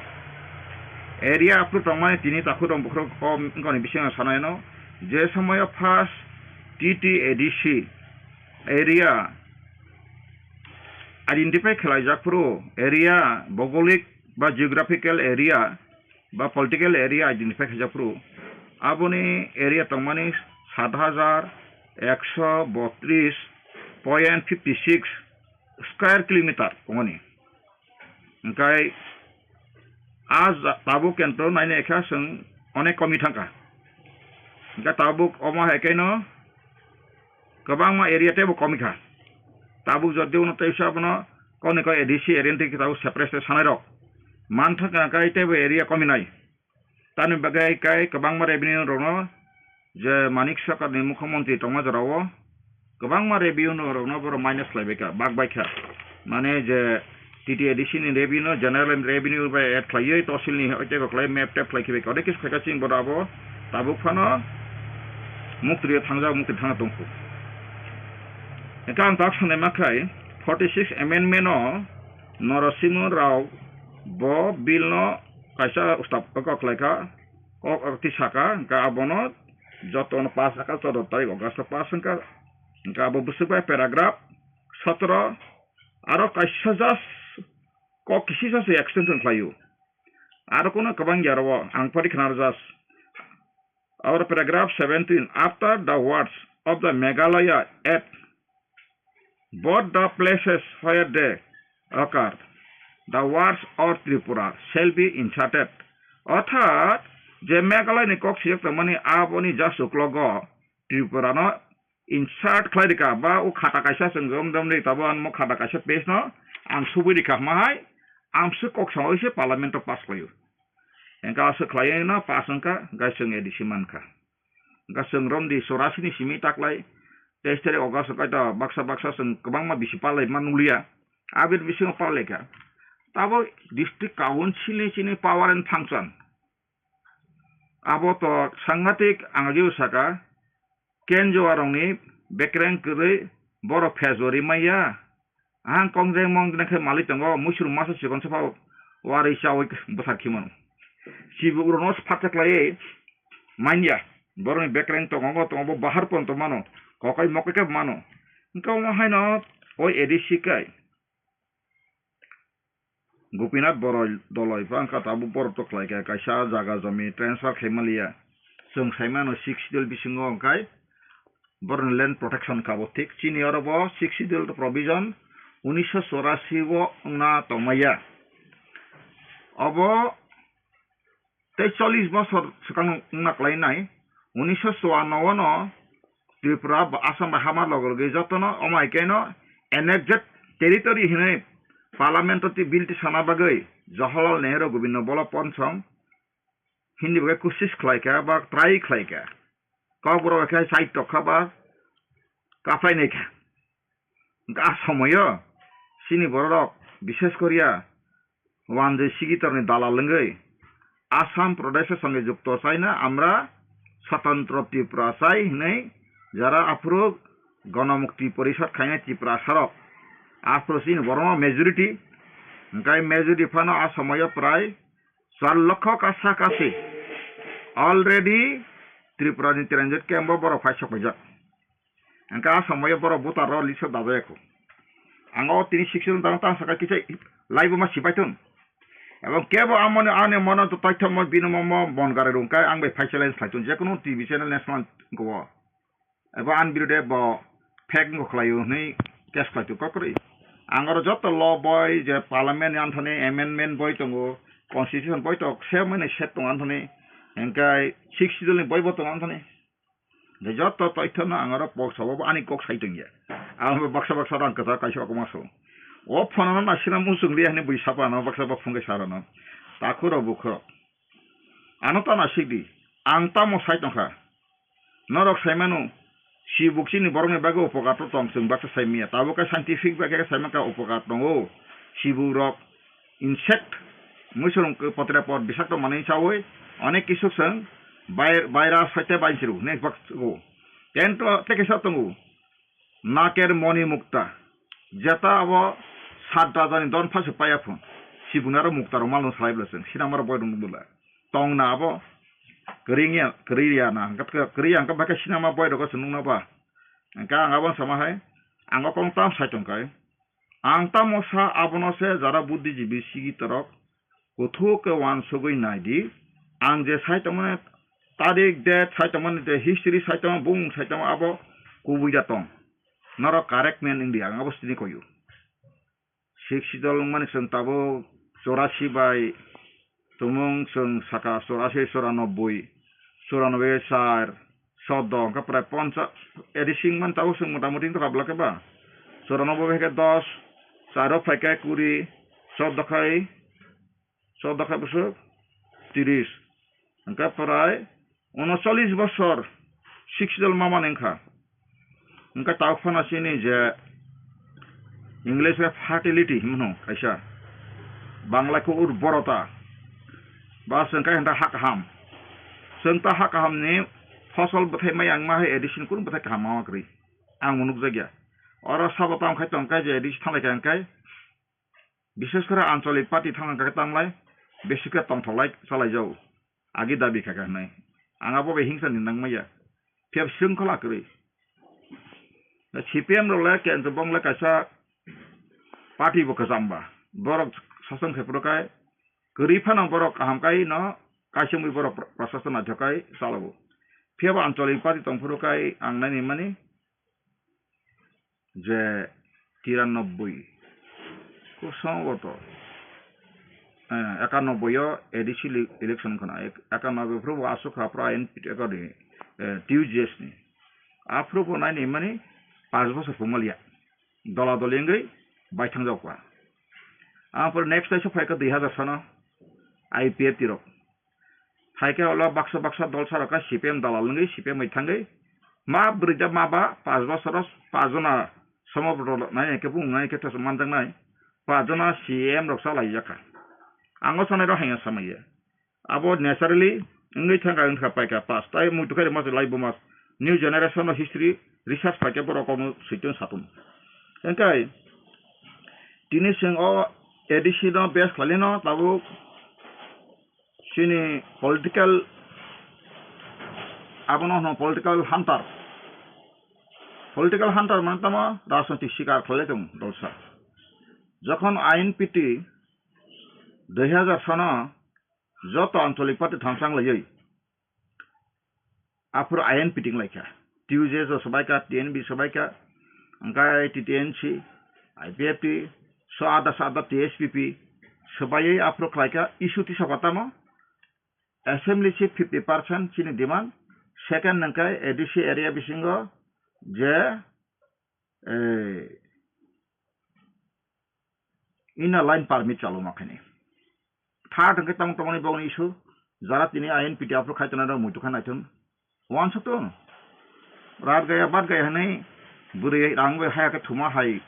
Area aphuru tongmani tini takhuk rok bukhuk o wngkha ni bisingo sanai no, je somoyo first T T A D C area identify khlaijak phuru, area bhougolik ba geographical area ba political area identify khaijak phuru, aboni area tongmani sat hajar ekso botris point fifty six square kilometer tongmani. Hwnkhe a ja-, tabuk kentro nainai kha chwng onek komi thangkha. Hwnkhe tabuk omo hai khe no kwbangma area teibo komi kha. Tabuk jodi uno teisa abono koni kok A D C area tei tabuk separate sanai rok man thangkha, hwnkhe teibo area komi nai. Tamni bagwi kai kwbangma revenue rokno je Manik Sarkar ni mukhyamantri tongma jorao kwbangma revenue rokno borok minus khlaibai kha, bak bai kha. Mane je T T A D C ni revenue, general revenue bai add khlaiwi tosil ni hoite bo khlai map tap khlai khibai kha. Ode kis khaika ching bodo abo tabuk phano muktri thangjak, muktri thangna tongkhu. Hwnkhe ang tak sanai ma khai forty six amendment o Narasimha Rao bo bill no kaisa ustap kok khlai kha, kok twi saka, hwnkhe abono jotono pass wngkha, choudo tarik August o pass wngkha, hwnkhe abo bwswk bai paragraph sotoro aro kaisa just kok kisisa se extension khlaio, aro kono kwbang ya oro ang pori khna rw just. Our paragraph seventeen, after the words of the Meghalaya Act, both the places where they occur, the words or Tripura shall be inserted. Orthat je Meghalaya ni kok siyok tongmani aboni just uklogo Tripura no insert khlai rikha ba o khata kaisa chwng jom jom ri tabo ang mo khata kaisa page no ang subui rikha hwnba hai ang se kok samui se parliament o pass khlaio. Hwnkhe aswk khlaiwi no pass wngkha, hwnkhe chwng A D C mankha. Hwnkhe chwng romdi chorasi ni simi taklai teis tarik August o kaita baksa baksa chwng kwbangma bisi parlaima nukliya. Aboni bisingo parlaikha. Tabuk district council ni chini power and function. Abo to sangatik ang ageo saka, kenjoa rokni bekreng kwrwi borok phejori maya. Ang kongjeng mong dina khe malik tongo, muisuru masa chikon sapha warwi chawi bwthar khimano. Chibuk rokno sphatsa khlaiwi manya. Borokni bekreng tongo, tongo bo bahar pon tongmano. Kokai mokai khe mano. Wngkha omo haino o A D C kai. Gopinath Boroi doloi phano wngkha tabuk borok to khlai kha, kaisa jaga jomi transfer khai manliya. Chwng sai mano sixth schedule bisingo wngkhai borokni land protection kha bo thik. Chini oro bo sixth schedule provision unisho chorasi o wngna tongmaya. Obo tei chollish bosor swkang wngna kwlainai. Unisho chuanno o no Tripura ba Assam bai hama logo logi jotono omo hai khe no annexed territory hinwi parliament o tei bill tisana bagwi Jawaharlal Nehru Gobinda Ballabh Pant Sangh Hindi bai khe kusis khlai kha ba try khlai kha. Kokborok bai khe side tok kha ba kaphrainai kha. Hwnkhe a somoyo chini bororok, bishesh koriya wanjwi sigitorni dalal wngwi Assam Pradesho songe jukto chaina, amra swtantro Tripura chai hwnwi jara aphuru Ganamukti Porishad khainai Tiprasarok, aphuru chini borokno majority, hwnkhe majority phano a somoyo prai char lokho kasa kasi already Tripura ni transit camp o borok phai sok paijak. Hingke a somoyo borok voter rok list o dajayakho. Ang o tini sixty jon tang tang saka kisa laibo ma sipai thung. Ebong kebo amoni ani mono to toithomo bini momo bon gari rung kai ang bai phaisa line slai thung. Jekono T V channel national go. Ebo ani birude bo fake wngkha khlaio hwnwi case khlai tong kok kwrwi. Ang oro joto law boi je parliament ni anthani amendment boi tongo, constitution boi tongo, se mani set tongo anthani, hingkai sixth schedule ni boi bo tongo anthani. Je joto toithono ang oro box o bo ani kok sai tongya. Ang bo baksa baksa rang kwchak kaisa okma so. O phone no nasina muchung liya hwnwi bui sapa no baksa bak phone kai sa rano. Takhuk rok bukhuk rok. Ano tamo sikdi, ang tamo sai tongkha. Norok saimano, sibuk chini borokni bagwi upokar to tong, chwng baksa saimiya. Tabuk khe scientific bai khe saimankha upokar tongo. Sibuk rok insect, muisung potre pot bisakto manwi chawi, onek kisu chwng bai-, virus hoite bai chiru, next bak o. Tento tei kisa tongo. Naker moni mukta. Jeta abo sat rajani don phase paya phun. Sibung aro mukta rok malung salai bwla chwng. Sinamar boy rok nukdula. Tong na abo. Kering ya, kering ya na. Hingke kering ya, hingke bake sinama boy rok se nukna ba. Hingke ang abo sama hai. Ang o kong tam sai tong kai. Ang tamo sa abono se jara buddhijibi sigi torok. Kuthuk khe uansugwi nai di, ang je sai tongmani tarik, date sai tongmani, je history sai tongmani, bumung sai tongmani, abo kubui da tong. Norok correct man wng di, ang abo sini koyu. Sixth schedule wngmani chwng tabuk chorasi bai tumung chwng saka chorasi, choranobboi, choranobboi char, soddo, hwnkhe prai poncha-, addition man tabuk chwng motamuti wngtokha bwlai khe ba. Choranobboi bai khe dos, charo phaikhe kuri, soddo khai, soddo khai bwswk tiris. Hwnkhe prai unocholish bosor sixth schedule mamani wngkha. Hwnkhe tabuk phano chini je English bai fertility hwnmano kaisa, Bangla khe urborota, ba chwng khe hwnta ha kaham. Chwng ta ha kahamni fosol bwthai maya wngma hai addition kunu bwthai kaham ma kwrwi. Ang bo nukjakya. Oro sabo tamo khai tong khe je addition thanglai kha hwnkhe Bishes kore ancholik party thangna khe tanglai, besi khe tongthoklai chalaijago, agi dabi kha khe hwnwi. Ang abo bai hingsa ni nangmaya, phiya srwngkhola kwrwi. C P M rok le kenso bong le kaisa party bo kwcham ba, borok sasong khe phuru khai kwrwi phano borok kaham kai no kaisa mui borok pra-, prasasana naithok kai chalago. Phiya bo ancholik party tong phuru khai ang nai ni mani, je tirannobboi, kosong boto, eh, ekannobboi o A D C ele-, election khna, ek-, ekannobboi phuru bo aswk kha, phuru I N P T ni, eh, T U J S ni. Aphuru bo nai ni mani, panch bosor phungma liya. Dola doli wngwi bai thangjak kha. Aphuru next taisa phai kha dui hazar sano I P F T rok. Hai khe ulo baksa baksa dol sa rok khe C P M dalal wngwi C P M bai thangwi ma bwrwi da ma ba panch bosoro panch jona somo bwrwi nai khe bung nai khe thosok manjaknai panch jona C M rok sa lai ya kha. Ang o sanai rok hai ya samai ya. Abo naturally wngwi thang kha wngkha pai kha pass tai muitu khe rwma se lai bo mas new generation o history research pai khe borok kokno switung satung. Hwnkhe tini chwng o A D C no base khlailino tabuk. Chini political, abono hwno political hunter. Political hunter mane tamo rajnoitik sikar khlai tong dolsa. Jokhon I N P T dui hazar sano joto ancholik party thamsang laiwi. Aphuru I N P T wng lai kha. T U J S o swbai kha, T N B swbai kha, hwnkhe T T N C, I P F T, so ada so ada T S P P swbaiwi aphuru khlai kha, issue tisa kha tamo assembly seat fifty percent chini demand, second hwnkhe A D C area bisingo je, eh, Inner line permit chaluma khaini. Third hwnkhe tamo tongmani bongni issue, jara tini I N P T aphuru khai tongnai rok muitu kha naithung. Uansuktung. Rat gaya bat gaya hwnwi bwrwi rang bai haya khe thuma hai,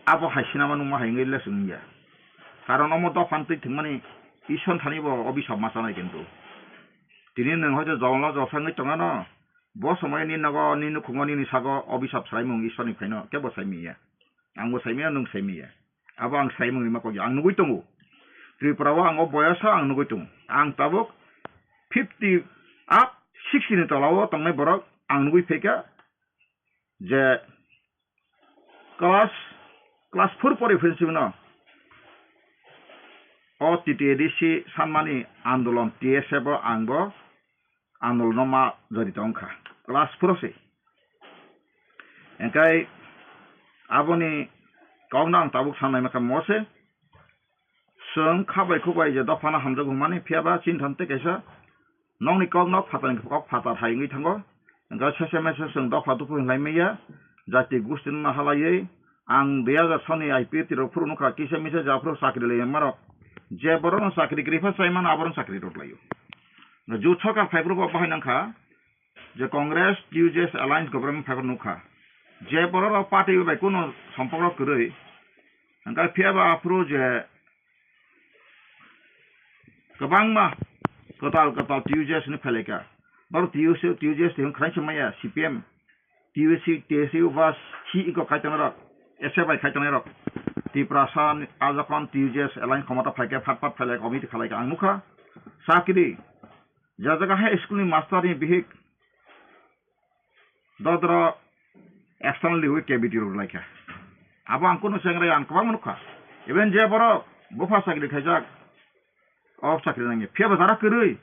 abo hai sinama nungma hai wngwi lesson wngya. Karon omo dophan twi thwngmani Ishwar thani bo obisap ma chanai kintu. Tini nwng hoito jonglo joksa wngwi tongano, bo somoyo nini nogo, nini nukhungo, nini sago obisap salaimung Ishwarni phaino kebo saimiya. Angbo saimiya, nwng saimiya. Abo ang saimungni ma kok ya, ang nugui tongo. Tripura o ang o boyasa ang nugui tongo. Ang tabuk fifty up, sixty ni tola o tongnai borok ang nugui phaikha. je class class four pori phunsi no o T T A D C sanmani andolon T S F o ang bo andolon no ma jori tong kha class four se. Engkai aboni kok no ang tabuk sanai makha mo se. Chwng khabai khubai je dophano hamjak hwnmani, phiyaba chini thango tei kaisa nokni kok nok phatarni kok phatar hai wngwi thango. Hwnkhe sese mese chwng dopha dopha hinlai maya, jati gustino halaiwi ang dui hajar soni I P F T rok phuru nukha, kisa misa japhuru chakri lai manmarok. Je borokno chakri kwrwi pha chai mano, aborokno chakri rwk laio. Jut sarkar phaiphuru bo bahai nangkha, je Congress, T U J S alliance government phaiphuru nukha. Je borok rok party bai kunu sompok rok kwrwi, hwnkhe phiyaba aphuru je kwbangma kwtal kwtal T U J S ni phailaika. Borok T U C, T U J S twi khwlaisa maya, C P M, T U C, T S U ba si iko khai tongnai rok, S F I khai tongnai rok. Tiprasa ni a jokhon T U J S alliance khomota phaikhe phat phat phailai committee khalaika ang nukha. Sakiri, ja jaga hai school ni master ni bihik dodro external liwi cavity rok laikha. Abo ang kunu chengrai ang kwbangma nukha. Even je borok bupha chakri khaijak, o chakri nangya. Phiya bo jara kwrwi.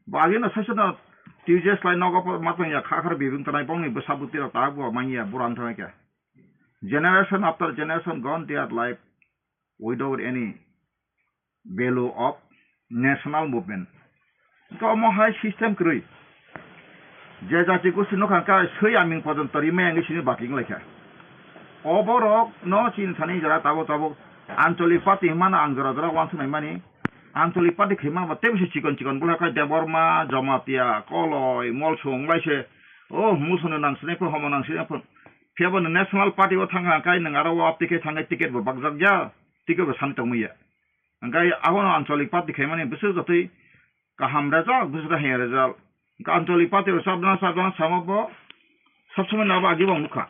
Bo agino saisano T U J S lai nogo po matwng ya kha khar bibing tanai bongni bwsa bwtwi rok ta bo manya bura wng thangkha. Generation after generation gone their life without any value of national movement. Hwnkhe omo hai system kwrwi. Je jati gosti nokha hwnkhe swi aming pojonto rimai wngwi sini baki wnglaikha. O borok no chini thani jora tabuk tabuk ancholik party hwnmano ang jora jora uansuknai mani. Ancholik party khaima bo tei bisi chikon chikon bwlai khe Debbarma, Jamatia, Koloi, Molsung wnglaise. O Molsungno nang sinai phun, homo nang sinai phun. Phiya bo nwng national party o thangkha hwnkhe nwng aro o aptwi khe thangkhe ticket bo bakjak ya, ticket bo sani tongmaya. Hwnkhe abono ancholik party khaimani bwswk jotoi kaham result, bwswk kaham result. Hwnkhe ancholik party rok sabjana sabjana samo bo sab somoi nabo agi bo nukha.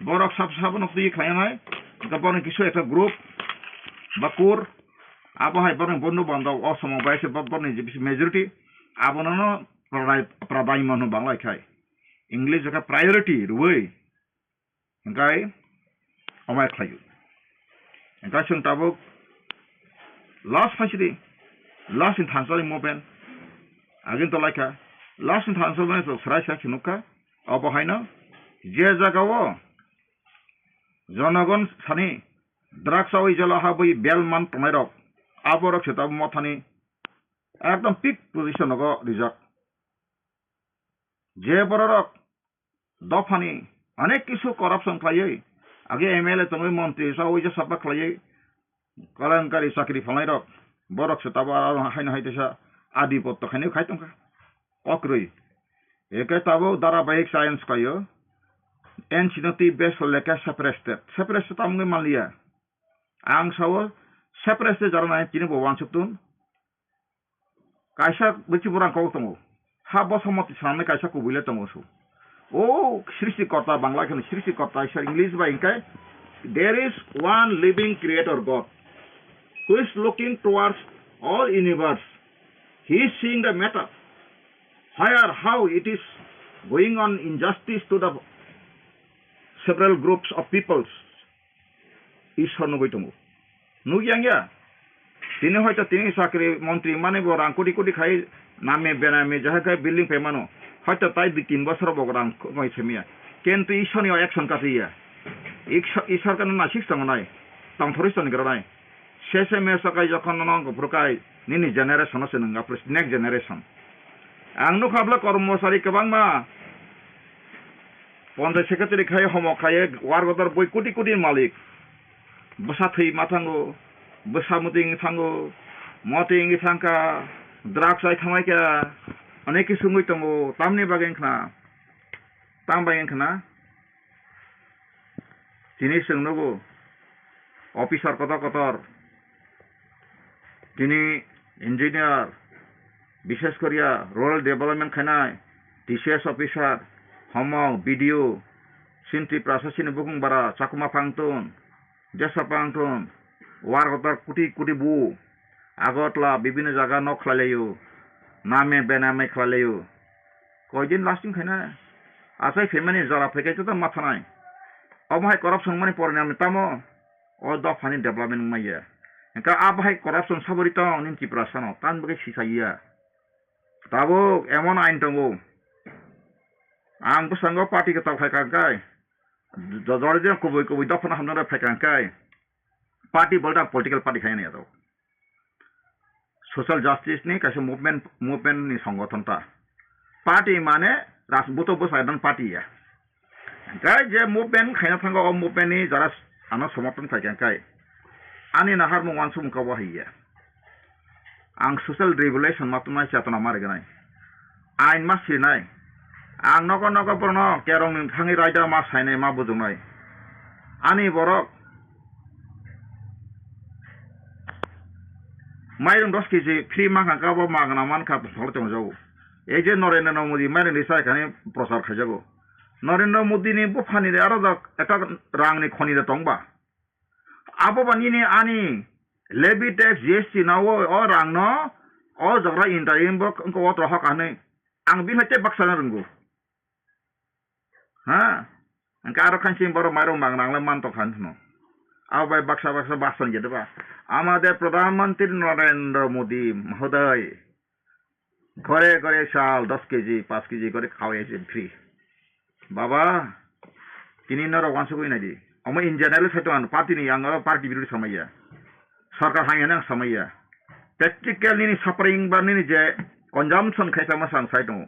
Borok sab sabo no twi khlainai, hwnkhe borokni kisu ekta group ba kur, abo hai borokni bondhu bandhab o somo bai se bo-, borokni je bisi majority abono no pradai-, pradaimon hwnwi bangla khai. English o khe priority rwui. Hwnkhe omo khlaio. Hwnkhe chwng tabuk last phaisidi, last ni thansa ni movement. Agini to laikha, last ni thansa movement chwng swrai swrai se nukha. Obo haino je jagao jonogon sani drugs o ujala habwi belman tongnai rok, aborok se tabuk mothani ekdom peak position nogo rijak. Je bororok dophani onek kisu corruption khlaiwi, age M L A tongwi, montri sa ui je sapa khlaiwi, kalankari chakri phalnai rok, borok se tabo aro haino hai teisa adipotto khainwi khai tongkha. Kokrwi. Eke tabo dharabahik science khaio. N C no twi best lekha separate state. Separate state tamungwi manliya. Ang sao separate state jaro nai tini bo wansuk tun. Kaisa bwchi borang kok tongo. Ha boso moti sanamni kaisa kubui le tongo su. O srishti korta, Bangla khe srishti korta, Isor English bai hwnkhe, "There is one living creator God, who is looking towards all universe. He is seeing the matter, where, how it is going on injustice to the several groups of peoples." Isor nugui tongo. Nugya wngya? Tini hoito tini chakri montri manwi bo rang koti koti khai name bename jahai khai building paimano. Hoito tai dui tin bosor bo rang khumai semiya. Kintu Isor ni action kati ya. Isor, Isor kano nasik tongo nai. Tongthorwi toni gra nai. Sese me sakai jokhon nono gopro kai nini generation no se nungga plus next generation. Ang nukha bla kormosari kwbangma. Ponchai secretary khai homo khai work order bui koti koti malik. Bwsa thwi ma thango, bwsa muti wngwi thango, moti wngwi thangkha, drugs ai thamai kha, onek kisu wngwi tongo, tamni bagwi wngkhna, tam bai wngkhna. Tini chwng nugo, officer kotor kotor, tini engineer, bishes koriya rural development khainai, T C S officer, homok, B D O, sintwi prasasini bukung bara, Chakma phangtun, Jesa phangtun, work order koti koti bu, Agartala, bibhinno jaga nok khlailaio, name bename khlailaio. Koidin lasting khainai? Achai phaimani jora phaikai joto mathanai. Omo hai corruption mani porinami tamo o dophani development wngmaya. Hingkhe abo hai corruption sabori tong nini Tiprasano tamni bagwi sisaiya. Tabuk emon ain tongo. Ang bwskango party kwtal phaikha hingkhe, jo-, jora jora kubui kubui dophano hamjaknai phaikha hingkhe party bolta political party khaina yato. Social justice ni kaisa movement, movement ni songothon ta. Party mane rajbuto bwsai dan party ya. Hingkhe je movement khaina thango, o movement ni jora ano somorthon khaikha hingkhe ani naharmung uansukmung kabo hai ya. Ang social revolution ma tongmai chetona ma rwgwnai. Ain ma sinai. Ang nogo nogo borokno kerongni thangwi raida ma sainai ma bujuknai. Ani borok mairung dos kg free mankha khe abo magna mankha tongjago. Ei je Narendra Modi mairung ri chai khani prochar khaijago. Narendra Modi ni buphani de aro da ekta rangni khoni de tongba. Abo ba nini ani levy tax G S T no o, o rang no o jagra interim bo wngkha o rohor hinwi ang bini hai tei baksa na rwngo. Ha? Hingkhe aro khainching borok mairung mang nangle man tongkha hinwi. Abo bai baksa baksa baksa wngya de ba. Amader Pradhan Mantri Narendra Modi Mohoday. Gore gore chal dos kg, panch kg gore khawai se free. Baba, tini norok uansukwi naidi. Omo in general sai tongo, party ni ang oro party birodhi samaiya. Sarkar hamya nang samaiya. Practical nini suffering ba nini je consumption khai tamo sang sai tongo.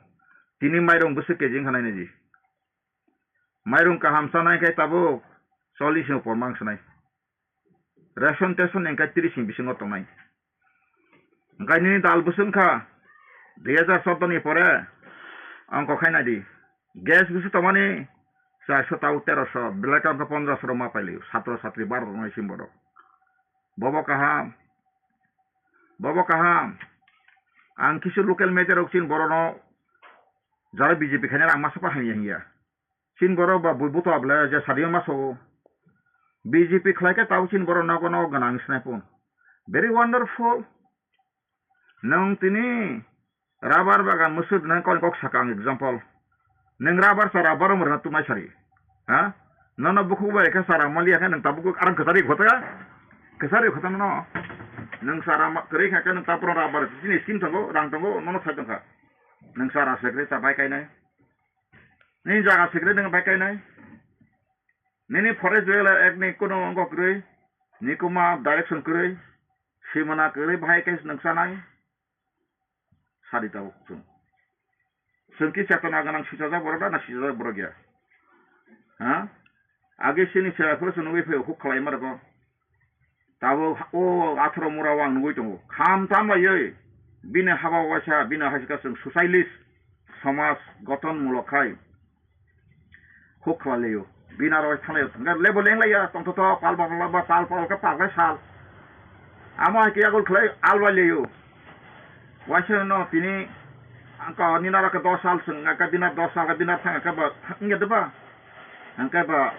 Tini mairung bwswk kg wngkha nai naidi. Mairung kaham chanai khe tabuk chollish ni upor mang sanai. Ration teson hingkhe tris ni bisingo tongnai. Hingkhe nini dal bwswk wngkha dui hajar chordo ni pore ongkho khai naidi. Gas bwswk tongmani charso tau teroso, belai khe ongkha pondroso rok ma pailio, satro satri baro rok nai simi borok. Bobo kaham, bobo kaham. Ang kisu local media rok chini borokno jara B J P khainai ang masa pa hamya hingya. Chini borok ba bui buto able je sadi ma so. B J P khlai khe tau chini borok nogo nogo gwnang sinai phun. Very wonderful. Nwng tini rubber bagan musuk nang kok kok saka ang example. Nwng rubber sara borok mrwna tumai sari. Ha? Nono bukhuk bai khe sara mali khe nwng tabuk arang kwchari khota. Kwchari khota no. Nwng sara ma-, kwrwi kha khe nwng tabuk rubber chini scheme tongo, rang tongo, nono sai tongkha. Nwng sara sekre ta bai kainai. Nini jaga sikre nang bai kainai. Nini forest area ek ni kuno ongkho kwrwi, nikuma direction kwrwi, simana kwrwi bahai khe nang sanai. Sadi tabuk chwng. Chwng ki chetona gwnang sichajak borok da na sichajak borok ya. Ha? Age sini se phuru se nugwi phai huk khlai ma rwgo. Tabuk o atharo mura o ang nugwi tongo. Kham tam laiwi bini haba waisa, bini haisika chwng socialist somaj gothon mulok khai huk khlai laio. Bini aro thanglai thangkhe lebo lenglaiya tongthoto pal ba pal ba pal pal khe pal khe sal. Amo hai khe yagul khlai albai laio. Waisa no tini angka nini aro khe dos sal chwng khe bini dos sal khe bini thang khe ba wngya de ba. Hingkhe ba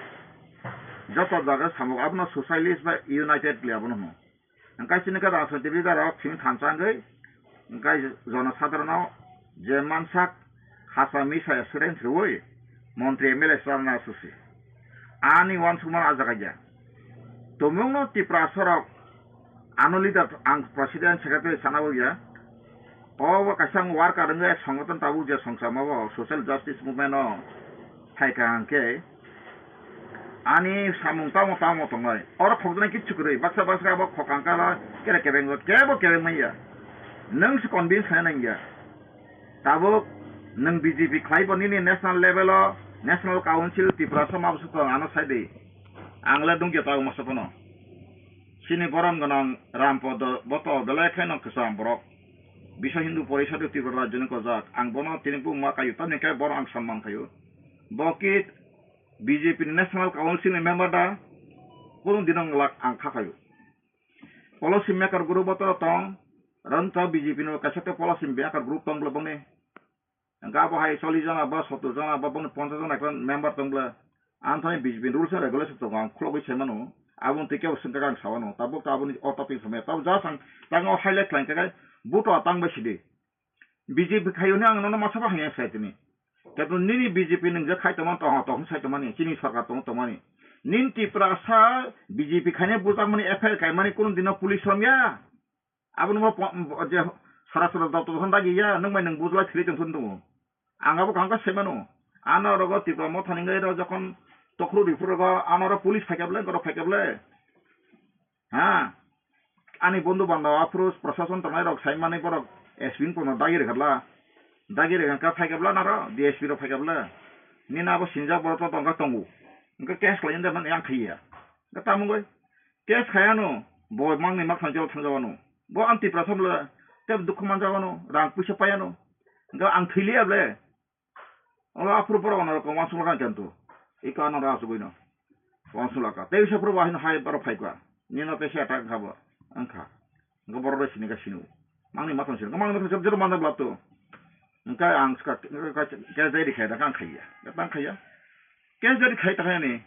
joto jaga samung abono socialist ba united le abono hwno. Hingkhe chini khe rajnitik leader rok simi thansa wngwi hingkhe jonosadharono je mansak khasa misa accident rwui montri M L A chwrangna susi. Ani uansukmano ah jaga ya. Tumungno Tiprasa rok ano leader ang president secretary sana bo ya. Obo kaisa ang worker wngwi songothon tabuk je songchamo bo social justice movement o phaikha hwnkhe ani samung tamo tamo tongnai. Oro khokjaknai kichu kwrwi baksa baksa abo khokang kala kere kebeng kebo kebeng manya. Nwng se convince khaina nangya. Tabuk nwng B J P khlai bo nini national level o national council Tiprasa mabsukha ano sai di. Ang le dungya tabuk masa phano. Chini borom gwnang Rampodo boto belai kheno kwcham borok. Biswa Hindu Porishad Tripura Rajyoni kojak. Ang bono tini buma kayu, tamni khe bono ang sanman khayu. Bo ki B J P ni National Council ni member da, kunu dino glak ang kha khayu. Policy maker group boto tong, rwngthok B J P ni kaisa khe policy maker group tong bwlai bongni. Hingkhe abo hai chollish jona ba sottor jona ba bono ponchash jona ekla member tong bwle. Ang thani B J P rules and regulation tongo, ang khulogwi sai mano. Aboni twi kebo swngkha ang sawano. Tabuk to aboni o topic samaya. Tabuk just ang tangwi highlight khlaikha khe buto tang bai sidi. B J P khaiyoni ang nono masa bahai sai tini. Kebo nini B J P nung je khai tongma tong tong sai tongmani, chini sarkar tong tongmani. Nin Tiprasa B J P khaine bujak mani F I R kaimani kunu dino police romya. Abo nungbo po-, je sara sara doptor hon dagi ya, nung bai nung bujlai thili tong thun tongo. Ang abo kaham khe sai mano. Ano rogo Tipra Motha ni ngai ro jokhon tokhru riphu rogo ano ro police phai kable, gorok phai kable. Ha? Ani bondhu bandhab aphuru prosason tongnai rok sai mani borok S P ni kono dagi rikharla. Dagi rikha kha phai kable naro D S P rok phai kable. Nini abo sinjak borok to tongkha tongo. Hwnkhe case khlai nda man yang khaiya. Hwnkhe tamo wngoi? Case khayano, bo mangni makthang jora thangjawano. Bo ang Tiprasa bwle, tei dukhu manjawano, rang puisa paiano. Hwnkhe ang thwi liya bwle. Olo aphuru borok ono rokong wansuk lakha khe antu. Iko ano rang asugwi no. Wansuk lakha. Tei bisa phuru bahino hai borok phaikha. Nino tei se attack wngkha bo. Wngkha. Hwnkhe borok rok sini kha sinu. Mangni makthang sinu. Mangni makthang jora manjak bwla to. Hwnkhe ang swkang case diary khai da khe ang khaiya. Tang khaiya. Case diary khai ta khe ani.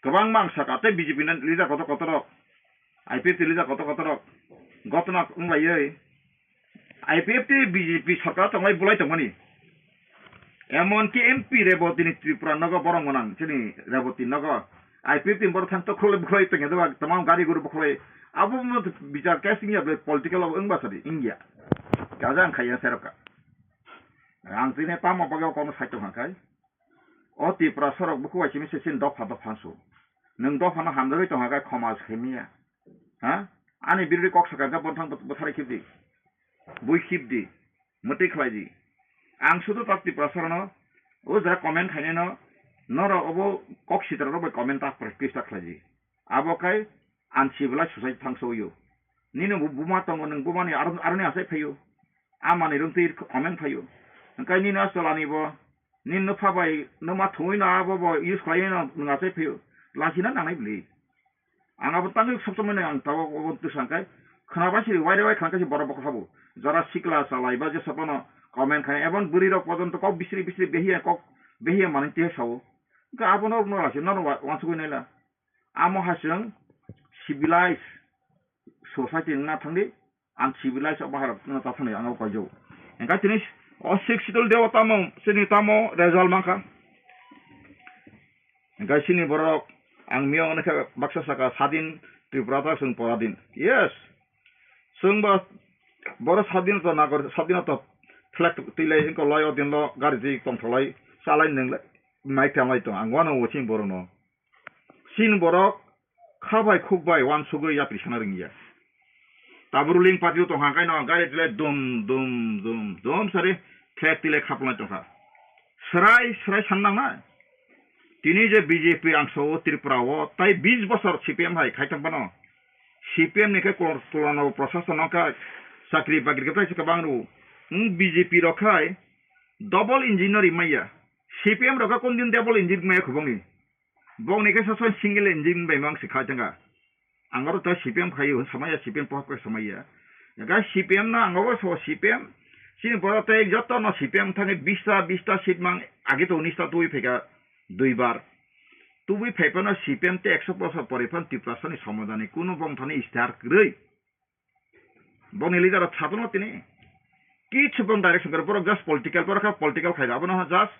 Kwbangma ang saka, tei B J P ni leader kotor kotor rok, I P F T leader kotor kotor rok gotna wnglaiwi I P F T B J P sarkar tonglai bulai tongmani. Emonki M P Reboti ni Tripura nogo borok gwnang, chini Reboti nogo I P F T ni borok thang tokhorlai bukhlai tongya, tamam gari guru bukhlai. Abo bichar case wngya, political abo wngba sadi wngya. Kaja ang khaiya serokha. Ang tini tamo bagwi kono sai tongkha khai. O Tiprasa rok bukhuk bai simi se chini dopha dopha su. Nwng dopha no hamjagwi tongkha khe khoma se khaimiya. Ha? Ani birothi kok sakha khe bothang bwthari khibdi. Bui khibdi. Mwtwi khlaidi. Ang sudu tak Tiprasa rokno o jora comment khainai no norok obo kok sitra rok bai comment ta practice ta khlaidi. Abo khai uncivilized society thangsoio. Nini bu-, buma tongo, nwng bumani aro, aroni achai phaio. A manwi rwngtwi comment phaio. Hwnkhe nini a cholani bo, nini nokha bai, nokma thungwi no abo bo use khlaiwi no nwng achai phaio. Lachina nangnai bwlwi. Ang abo tangwi sab somoi no ang tabok obo twsang khai. Khwnabai siri waire wai khwna khe se borok bokhok sabo. Jora sikla chalai ba jesa phano comment khai. Ebon bwrwi rok pojonto kok bisri bisri behiya kok behiya manwi twi sao. Hwnkhe abono rwkno lachina no wa-, wansugwi naila. Amo hai chwng civilized society wngna thangdi, ang civilized o baharok wngna ta thangdi, ang abo koijago. Hwnkhe tini o Sixth Schedule de o tamo, chini tamo result mankha. Hwnkhe chini borok, ang miyang hwnwi khe baksa saka sadin Tripura ta chwng poradin. Yes, chwng bo borok sadin to nagor, sadin to flag twilai wngkha, lai o din lo gari twi tongtholai, chalai nwnglai, mai thanglai tong, ang uanw chini borokno. Chini borok kha bai khuk bai uansugwi yapri sana rwngya. Tabuk ruling party o tongkha, hwnkhe no gari tilai dum dum dum dum sari flag tilai khapnai tongkha. Srai srai san nangnai. Tini je B J P ang sao Tripura o tai bis bosor C P M hai khai tong phano. C P M ni khe kor-, kolano prosason wngkha chakri bakri khe tai se kwbang rw. Wng B J P rok khai double engine no rimaiya. C P M rok khe kon din double engine maya khubangni. Bokni khe saso single engine bai mang se khai tongkha. Ang oro tei C P M khaio, samaya C P M pohor khe samaya. Ga C P M no ang oro so C P M, chini borok tei joto no C P M thangwi bista, bista seat mang age to unis ta tubui phaikha dui bar. Tubui phai phano C P M tei ekso bosor pori phano Tiprasa ni somadani kuno bongthani istihar kwrwi. Bongni leader rok satung no tini. Kichu bong direction kwrwi, borok just political, borok kha political khaida, abono just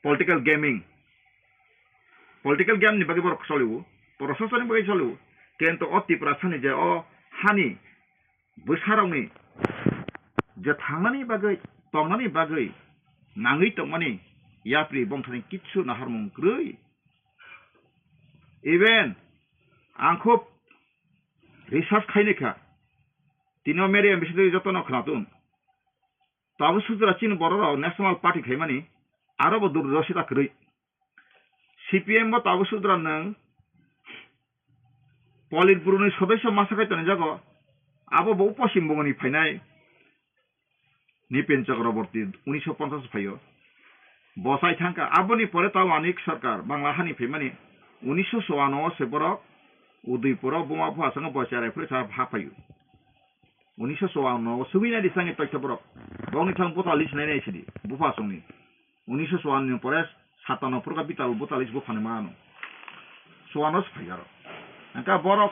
political gaming. Political game ni bagwi borok choliwo, prosason ni bagwi choliwo. Kento o Tiprasa ni je o hani bwsarokni je thangnani bagwi, tongnani bagwi nangwi tongmani yapri bongthani kichu naharmung kwrwi. Even ang khub research khaini kha. Tini o media bisingtwi jotono khwnatung. Tabuk sudra chini borok rok National Party khaimani aro bo durdosita kwrwi. C P M bo tabuk sudra nwng Politburo ni sodosyo masa khai tonijago, abo bo Poschim Bongo ni phainai. Nipen Chakraborty unisho ponchas phaio. Bo chai thangkha. Aboni pore tao Manik Sarkar Bangla hani phaimani unisho chouanno o se borok Udaipur o buma bupha swngo bo cherai phuri sa ha phaio. Unisho chouanno o sugwi nai di sani toitha borok. Bongni thang bota list nai nai sidi bupha songni. Unisho chouanno ni pore satanno phurkha bital bota list buphani mano. Chouanno se phai aro. Hwnkha borok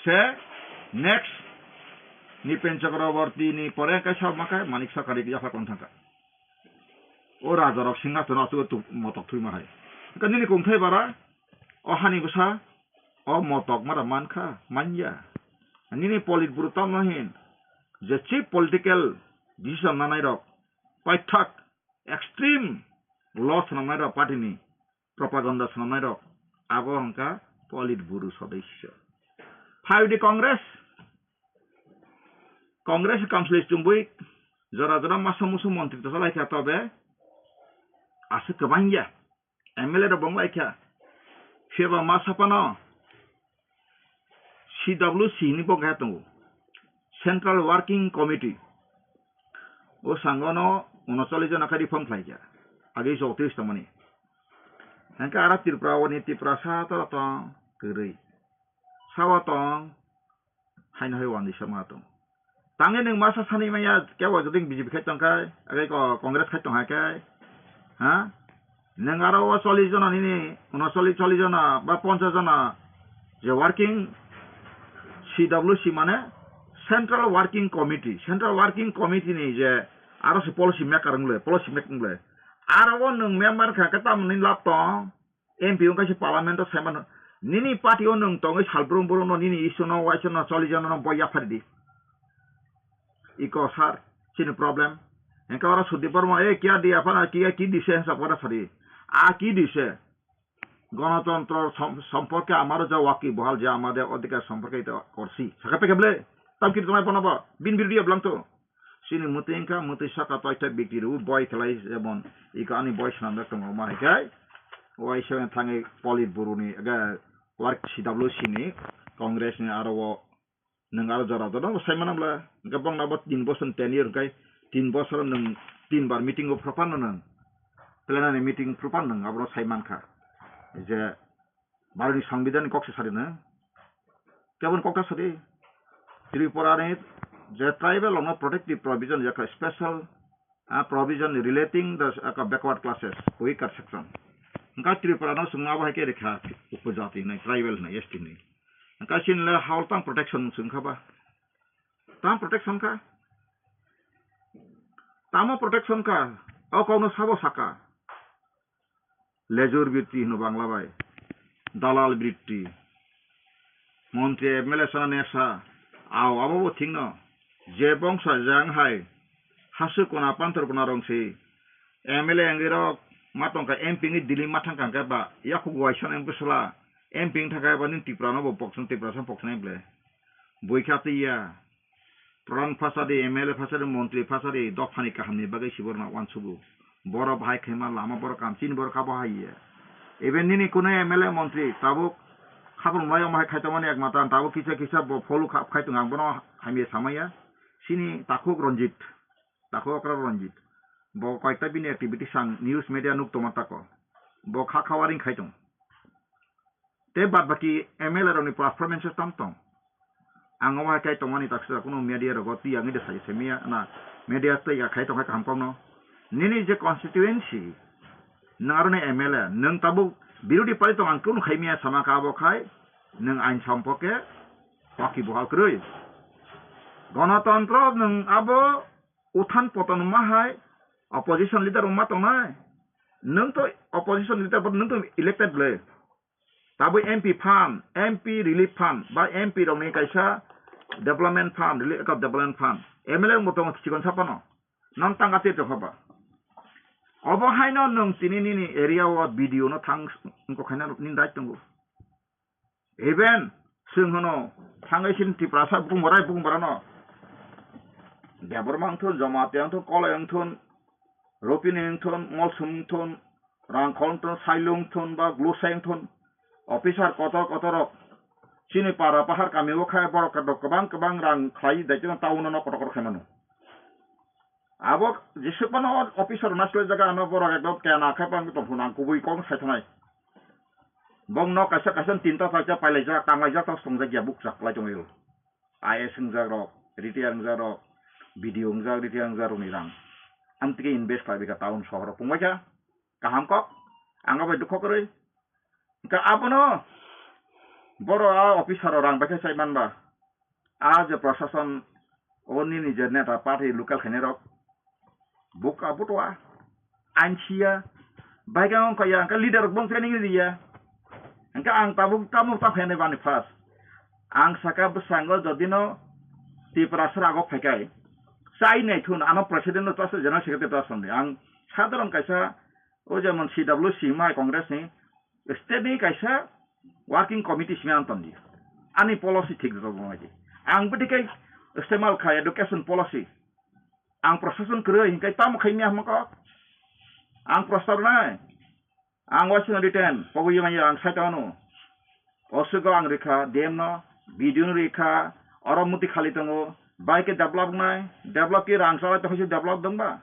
se next Nipen Chakraborty ni pore hwnkhe sa ma khe Manik Sarkar ri yapha kon thangkha. O rajarok singhasono aswk tu motok thwima hai. Hwnkhe nini kungthai bara, o hani bwsa, o motok mara mankha, manya. Nini Politburo tamno hin, je chief political decision nanai rok, paithak, extreme law swnamnai rok party ni, propaganda swnamnai rok, abo hwnkha Politburo sodosyo. Phai di Congress, Congress council chumui jora jora masa musu montri to salai kha tobe aswk kwbangya M L A rok bong lai kha. Phiya ba masa phano C W C ni bo khe tongo, Central Working Committee. O sango no unocholish jona khe reform khlai kha. Age chowtrish tongmani. Hwnkhe aro Tripura o ni Tripura sa to tong kwrwi. Sao tong, haino hai wandi sama tong. Tangwi nwng masa sani maya, kebo jodi B J P khai tong khai, age ko Congress khai tong hai khai, ha? Nwng aro o chollish jona nini, unocholish, chollish jona ba ponchash jona je working C W C mane Central Working Committee, Central Working Committee ni je aro se policy maker wng le, policy making le. Aro o nwng member kha khe tamni lab tong, M P wngkha se parliament o saimano. Nini party o nwng tongwi salbrum brum no nini issue no waisa no choli jana no boi yaphari di. Iko sir, chini problem. Engka oro Sudip Barma, "Eh, kiya diya phana, kiya ki dise?" Hwnsa pora sadi. A ki dise? Ganatantra som-, somporke amaro ja waki bohal je amade odhikar somporke ita korsi. Saka peke ble? Tam kiri tonai bono bo? Bin birudia blang to. Chini mwtwi wngkha, mwtwi saka toitha bikti rw boi khlai jemon iko ani boi swnamjak tongo ma hai khe waisa thangwi Politburo ni age work C W C ni Congress ni aro o nwng aro jora jora bo sai manam le hwnkhe bongna bo tin bosor ten year hwnkhe tin bosor nwng tin bar meeting o phuru phano nwng plenary meeting phuru phano nwng aboro sai mankha je Bharot ni Sambidhan ni kok se sadi na. Kebon kok ta sadi. Tripura ni je tribal rok no protective provision, je special, ah, provision relating the, ah, backward classes, weaker section. Hingke Tripura no sung abo hai ke rikha upojati ni, tribal ni, S T ni. Hingke sin le hao tang protection sung kha ba. Tang protection kha. Tamo protection kha. O kok no sabo saka. Lejur britti hino Bangla bai. Dalal britti. Montri M L A sana nesa. Ao abo bo thik no. Je bongsa jang hai. Hasu kona pantor kona rong si. M L A wngwi rok ma tongkha M P wngwi Delhi ma thangkha hwnkhe ba. Yakhuk waisa wngwi bwsla. M P wng thangkha ba nini Tripura no bo pokson Tripura sa pokson M L A. Bui kha twi ya. Pradhan phasadi, M L A phasadi, montri phasadi, dophani kahamni bagwi si borokno uansugo. Borok bahai khaima lama borok kam chini borok kabo hai ya. Even nini kunui M L A montri tabuk khapung lai omo hai khaitongmani ekmata ang tabuk kisa kisa bo follow kha-, khaitung ang bono hamya samaya. Chini takhuk Ranjit, takhuk okra Ranjit. Bo koyekta bini activities ang news media nuk tongma tako. Bo kha khawaring khaitung. Tei bad baki M L A rokni performance tam tong. Ang omo hai khe tongmani taksa kuno media rogo twi ang de sai se miya na media twi ya khai tong hai kaham kokno. Nini je constituency, nang aroni M L A, nang tabuk birodhi party tong ang kunu khai miya sama ka abo khai, nang ain sampoke, paki bohal kroi. Gonotontro nang abo uthan poton ma hai, opposition leader ma tongnai. Nang to opposition leader bo nang to elected le. Tabuk M P fund, M P relief fund, ba M P rokni kaisa development fund, relief account development fund. M L A wngbo tongo chikon saphano. Nang tanga tei tongkha ba. Obo haino nwng tini nini area o B D O no thang wngkok khaina nini right tongo. Even chwng hwno thangwi sin Tiprasa bumbarai bumbarano. Debbarma wngthun, Jamatia wngthun, Kolai wngthun, Ropini wngthun, Molsum wngthun, Rangkhol wngthun, Sailung wngthun, ba Glusai wngthun, officer kotor kotor rok chini para pahar kami o khai borok rok kwbang kwbang rang khlai daitino town o no kotor kotor khai mano. Abo jesuk mano officer rok nasilai jaga ano borok ekdom kena khai bang tong phunang kubui kok sai thanai. Bong no kaisa kaisa tinta charta pailaijak, tanglaijak, tong songjakya bukchak lai tonglaio. I A S wngjak rok, retire wngjak rok, B D O wngjak, retire wngjak rokni rang. Amtike invest khlai bika town sohor rok pungbaikha. Kaham kok, ang bai dukho kwrwi. Hwnkhe abono boro a officer rok rang baikha sai manba. A je prashason o nini je neta party local khainai rok. Buk aboto a. ain siya, bai khe wng kaya, hwnkhe leader rok bong training riya, hwnkhe ang tabuk tamo ta phainai bani first. Ang saka bwskango jodino Tiprasa agok phaikai, chai naithun ano president no ta general secretary ta sandi. Ang sadharon kaisa o jemon C W C mai Congress ni state ni kaisa working committee simi ang tondi. Ani policy thik jok nai di. Ang bwtwi kai istemal khai education policy. Ang proshashan kwrwi hinkai tamo khai miya hwnma kok. Ang prostab nai. Ang waisino written pogwi manya ang sai tongno. Osugo ang rikha D M no, B D O no rikha, oro muti khali tongo. Bai khe develop nai, develop khe rang chalai tongkhe develop dongba.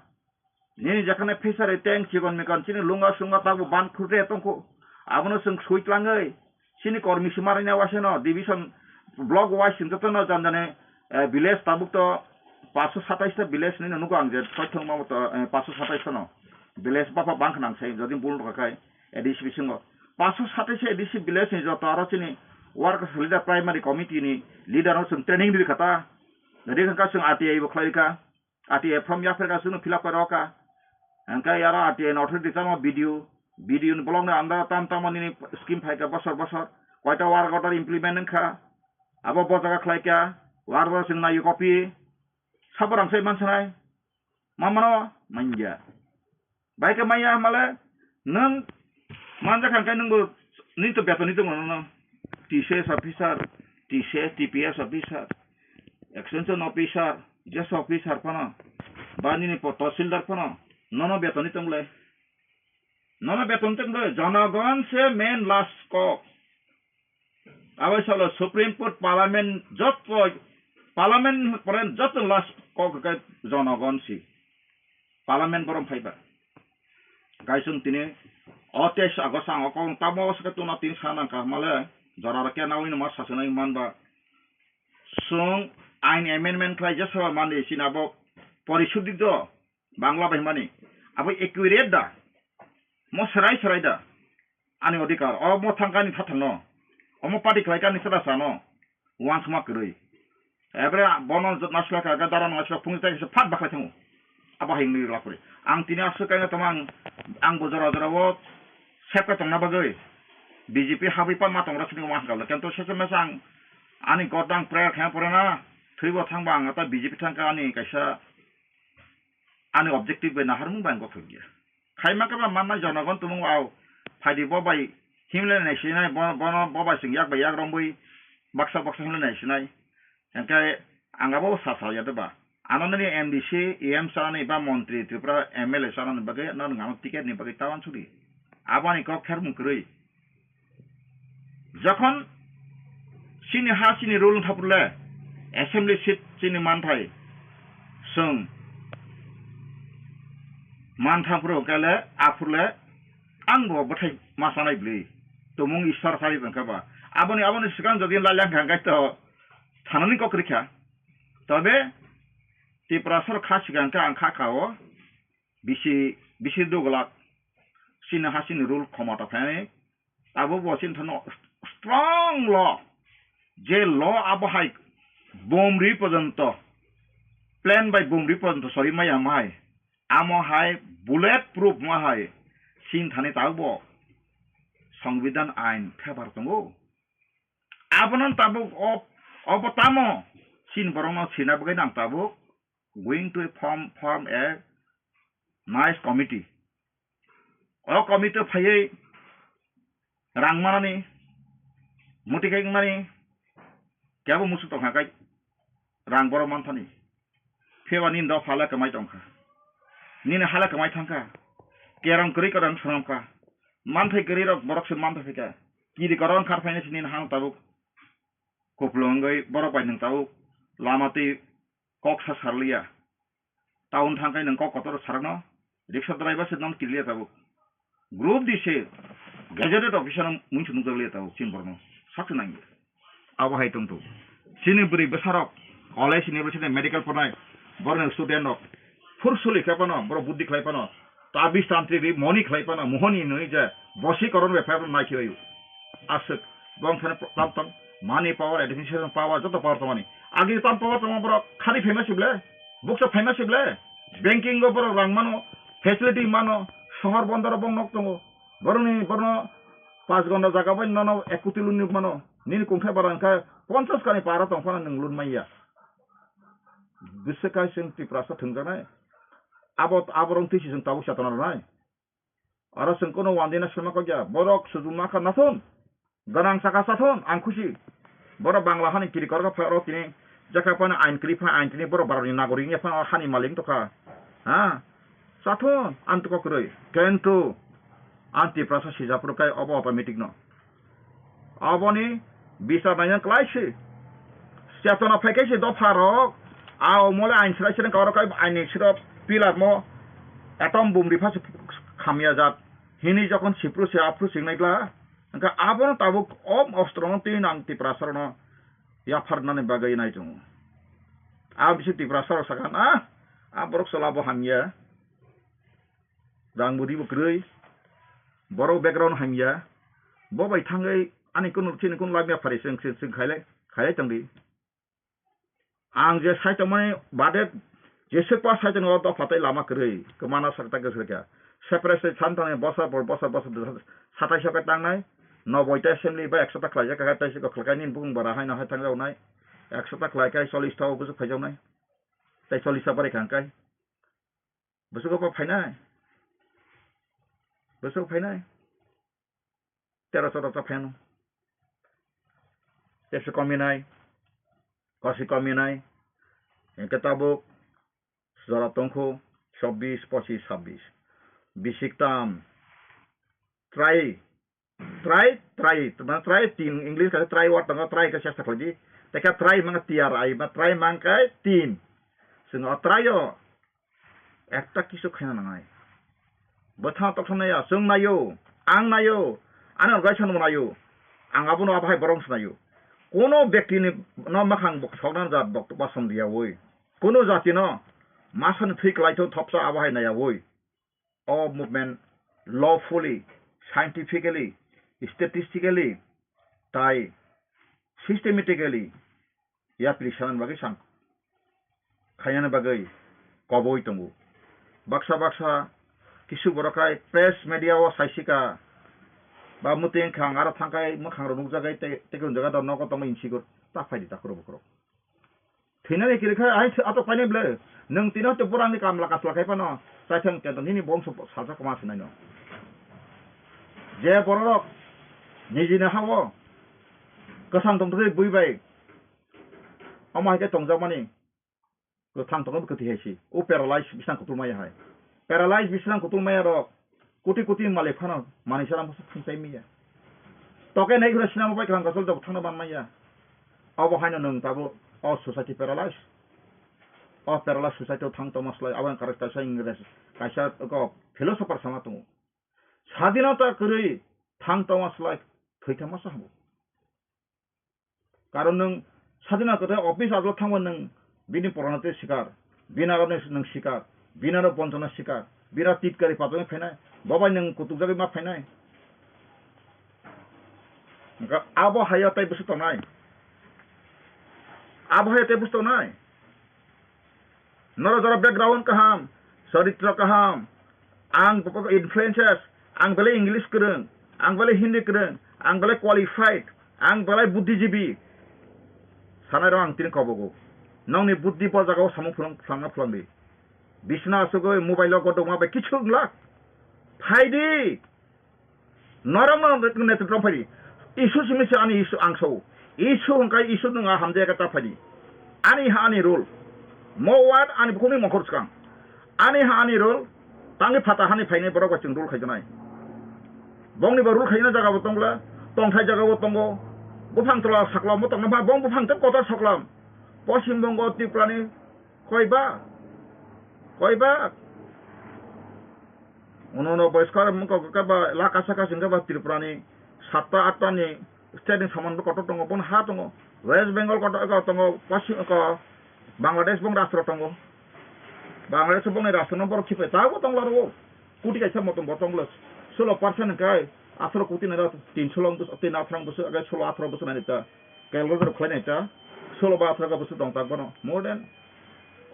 Nini jekhane fishery tank chikon mikon chini lunga sunga tabo ban khurte tongkho. Abono chwng sui tlangwi chini kormi sima rwina waisano division block wise chwng jotono jani jani, eh, village tabuk to paanch sho satais ta village ni nugo ang je soithong ma to, eh, paanch sho satais no village bapha bang khna ang sai jodi bul rwkha khai A D C bisingo paanch sho satais A D C village ni joto aro chini workers leader primary committee ni leader no chwng training rikha ta rikha kha chwng R T I bo khlai rikha. R T I form yapharkha chwngno fill up khe rwkha. Hwnkhe aro R T I ni authority tamo B D O, B D O ni block ni under o tam tamo nini scheme phaikha bosor bosor. Koita work order implement wngkha. Abo bo jaga khlaikha. Work order chwng naiyo copy. Sabo rang sai mansanai. Ma mano manya. Bai khe maya male nwng manjak kha khe nwngbo nini to beton ni tongo nono T C S officer, T C S, T P S officer, extension officer, J S officer phano, ba nini po-, tahsildar phano nono beton ni tongle. Nono beton ni tongle, jonogon se main last kok. Abo salo Supreme Court, Parliament joto, Parliament pore joto last kok khe jonogon si. Parliament borom phaiba. Kaisung tini o teis August ang o kok tamo se tuna tini sana ka male jora rok kena wino ma sasunai manba. Sung ain amendment khlai je saba mani sina bo porishudhi do. Bangla bai hwnmani, abo accurate da? Mo serai serai da? Ani odhikar, o mo thangkani thathangno, omo party khlaikani chwla sano, uansukma kwrwi. Ebre bono naisla kha, dara naisla phungni tai kisa phat bakhai thango. Abo hai wngwi lapri. Ang tini aswk kaina tongma ang, ang bo jora jora o sepka tongna bagwi B J P habwi panma tongra sini uansukha. Kento sese mesa ang ani god ang prayer khe pore na, thwibo thangba ang ta B J P thangkha ani kaisa ani objective bai naharmung bai ang gothok ya. Khaima khe ba manna jonogon tumung au phaidi bo bai himle nai sinai, bo, bono bo bai sing yak bai yak rombui baksa baksa himle nai sinai. Hingke ang abo sa sa ya de ba. Ano nini M D C, E M sanani ba montri Tripura M L A sanani bagwi no ngano ticket ni bagwi tawan suri. Aboni kok khermung kwrwi. Jokhon chini ha chini rule wngkha purle, assembly seat chini manthai, chwng mantha phuru kele aphurle ang bo bwthai ma sanai bwlwi tumung Ishwar kari tongkha ba. Aboni, aboni swkang jodi lailai wngkha hwnkhe to thanani kok rikha. Tobe Tiprasa rok kha swkang khe ang kha kha o bisi, bisi dugulak chini ha chini rule khomota phainai. Abo bo chini thano strong law, je law abo hai bomri porjonto, plane bai bomri porjonto sori maya ma hai, amo hai bullet proof ma hai, chini thani tabuk bo Songbidan ain favour tongo. Abono tabuk o, obo tamo chini borokno sina bagwi nang tabuk going to form, form a nice committee. O committee phaiwi rang manani, muti khe wngmani, kebo musu tongkha khe rang borok manthani. Phiya ba nini dopha le kwmai tongkha. Nini ha le kwmai thangkha. Kerong kwrwi kwrwng swnamkha. Manthai kwrwi rok borok se manthai phaikha. Kiri korong khar phainai se nini hano tabuk. Kupulung wngwi borok bai nwng tabuk lama twi kok sa sarliya. Town thangkhai nwng kok kotor sarakno, rickshaw driver se nono kiriya tabuk. Group di se gazetted officer no mungsa nukjakliya tabuk chini borokno. Sakse nangya. Abo hai tongthu. Chini bwrwi bwsarok, college, university, medical pornai, borokni student rok, phur suli khe phano, borok buddhi khlai phano, tabis tantri ri moni khlai phano, mohoni hinwi je bosi koron bai phai phano nai khe baio. Aswk, bong thani tam tong, money power, administration power, joto power tongmani. Agi tam power tongma borok khani phaima sible, buksa phaima sible, banking o borok rang mano, facility mano, Sohor bondoro bong nok tongo. Boroni, borno pas gonda jaga bai nono ek koti lun ni mano. Nini kungthai bara hwnkhe ponchas kani para tong phano nwng lun manya. Bwswk hai chwng Tiprasa thwngjaknai. Abo, aborok twi se chwng tabuk chetona rwnai. Aro chwng kono wandina sema kokya. Borok sujuma kha nathun. Ganang saka sathon, ang khusi. Borok Bangla hani kiri korok phai oro tini jaka phano ain kri phano ain tini borok barani nagorik ya phano hani malik tokha. Ha? Sathon, ang toko kwrwi. Kento, ang Tiprasa sijapro kai obo automatic no. Oboni bisar naina klai si. Chetona phai kai si dopha rok. Ao mole ain srai srai karo kai ain ni siro pilar mo. Atom bum ri phasi khamya jat. Hini jokon sipru se aphru singnai gla. Hwnkhe abono tabuk o ostrono twi nang Tiprasarokno yapharnani bagwi nai tongo. A bisi Tiprasarok sakha, "Ah, a borok chwla bo hamya, rang budi bo kwrwi, borok background hamya, bo bai thangwi ani kunu chini kunu lamya phari chwng, chwng, chwng khailai, khailai tongdi." Ang je sai tongmani bade jeswk pa sai tongo dopha tei lama kwrwi kwmana sakta kwswrwkha. Separate state san tongni bosor por bosor bosor satais o khe tangnai. Noboi ta assembly ba ekso ta khlaijak kha tei se kok khlakai nini bukung bara haino hai thangjaknai. Ekso ta khlai kai chollish ta o bwswk phaijaknai. Tei chollish ta barikha hwnkhe. Bwswk pa phainai? Bwswk phainai? Tero chota ta pheno. Tepsi kominai, kosi kominai, hingke tabuk jora tongkhu chobbish, pochish, sabbish. Bisik tam, try, try, try, try tin, English kasa try word tongo, try khe chesta khlaidi. Tei khe try mangkha T R I, ba try mangkha tin. Chwng o try o ekta kisu khaina nangnai. Bwthang toksa naiya, chwng naio, ang naio, ani organization bo naio, ang abono abo hai borok wngsa naio. Kono bektini no makhang bo sokna jat bok basom riyawi, kono jatino masani thwi kwlaithok thopsa abo hai naiyawi. O movement lawfully, scientifically, statistically, tai systematically yapri sanani bagwi sang khainani bagwi koboi tongo. Baksa baksa kisu borok hai press media o saisika ba mwtwi wngkha ang aro thangkhai mwkhangrok nukjagwi tei, tei hwnjaga da nogo tongwi insigo ta phaidi takhurok bukhurok. Thwinani kirikha hai ato painai ble nwng tino hwnkhe borangni kamla kasla khai phano chaithang tento nini bongso salsa kwma swnaino. Je bororok nijini ha-o kwthang tongtwtwi bui bai omo hai khe tongjakmani. Kwthang tongkhe bo kwthwi hai se. O paralyze bising kutul maya hai. Paralyze bising kutul maya rok koti koti malik phano manwi salam phano thang chai maya. Toke nei khura sinamo bai kwthang kosol jabo thangna ban maya. Obo haino nwng tabuk o society paralyze. O paralyze society o thang tongma slai abo ang kaisa Ingres kaisa philosopher sama tongo. Sadinata kwrwi thang tongma slai thwi thangma sa habo. Karon nwng sadina kwthai office adolot thangba nwng bini porana tei sikar, bini aro nwng sikar, bini aro bonchona sikar, bini aro titkari patwngwi phainai, bo bai nwng kutukjagwi ma phainai. Hwnkhe abo hai o tei bwswk tongnai? Abo hai o tei bwswk tongnai? Norok jora background kaham, charitro kaham, ang influences, ang belai English kwrwng, ang belai Hindi kwrwng, ang belai qualified, ang belai buddhijibi. Sanai rok ang tini kobogo. Nokni buddhi bo jaga o samung phwlang, phwlangna phwlangdi. Bisna asugwi mobile o godokma bai kichu wngla. Phaidi. Norokno netrwtwng phaidi. Isu simi se ani isu ang sao. Isu hwnkhe isu nwng a hamjak khe ta phaidi. Ani ha ani rule. Mo word ani bukhukni mokhor swkang. Ani ha ani rule. Tangwi phata hani phainai borok bai chwng rule khaijaknai. Bongni bo rule khaina jaga bo tongla. Tongthai jaga bo tongo. Buphang tola sakla bo tongna pha bong buphang tei kotor soklam. Poschim Bongo Tripurani koi ba? Koi ba? Uno no boiskar mungko khe ba laka saka singkhe ba Tripurani satta atta ni state ni saman bo kotor tongo, bon ha tongo. West Bengal kotor ko tongo, Paschim ko Bangladesh bong rastro tongo. Bangladesh bong ni rastro no borok khipai ta bo tongla ro. Kuti kaisa motom bo tongla. Solo percent kai atharo kuti na tin solo bus tin atharo bus aga solo atharo bus na ta. Calculator khlai nai ta. Solo ba atharo bus tong ta bono. More than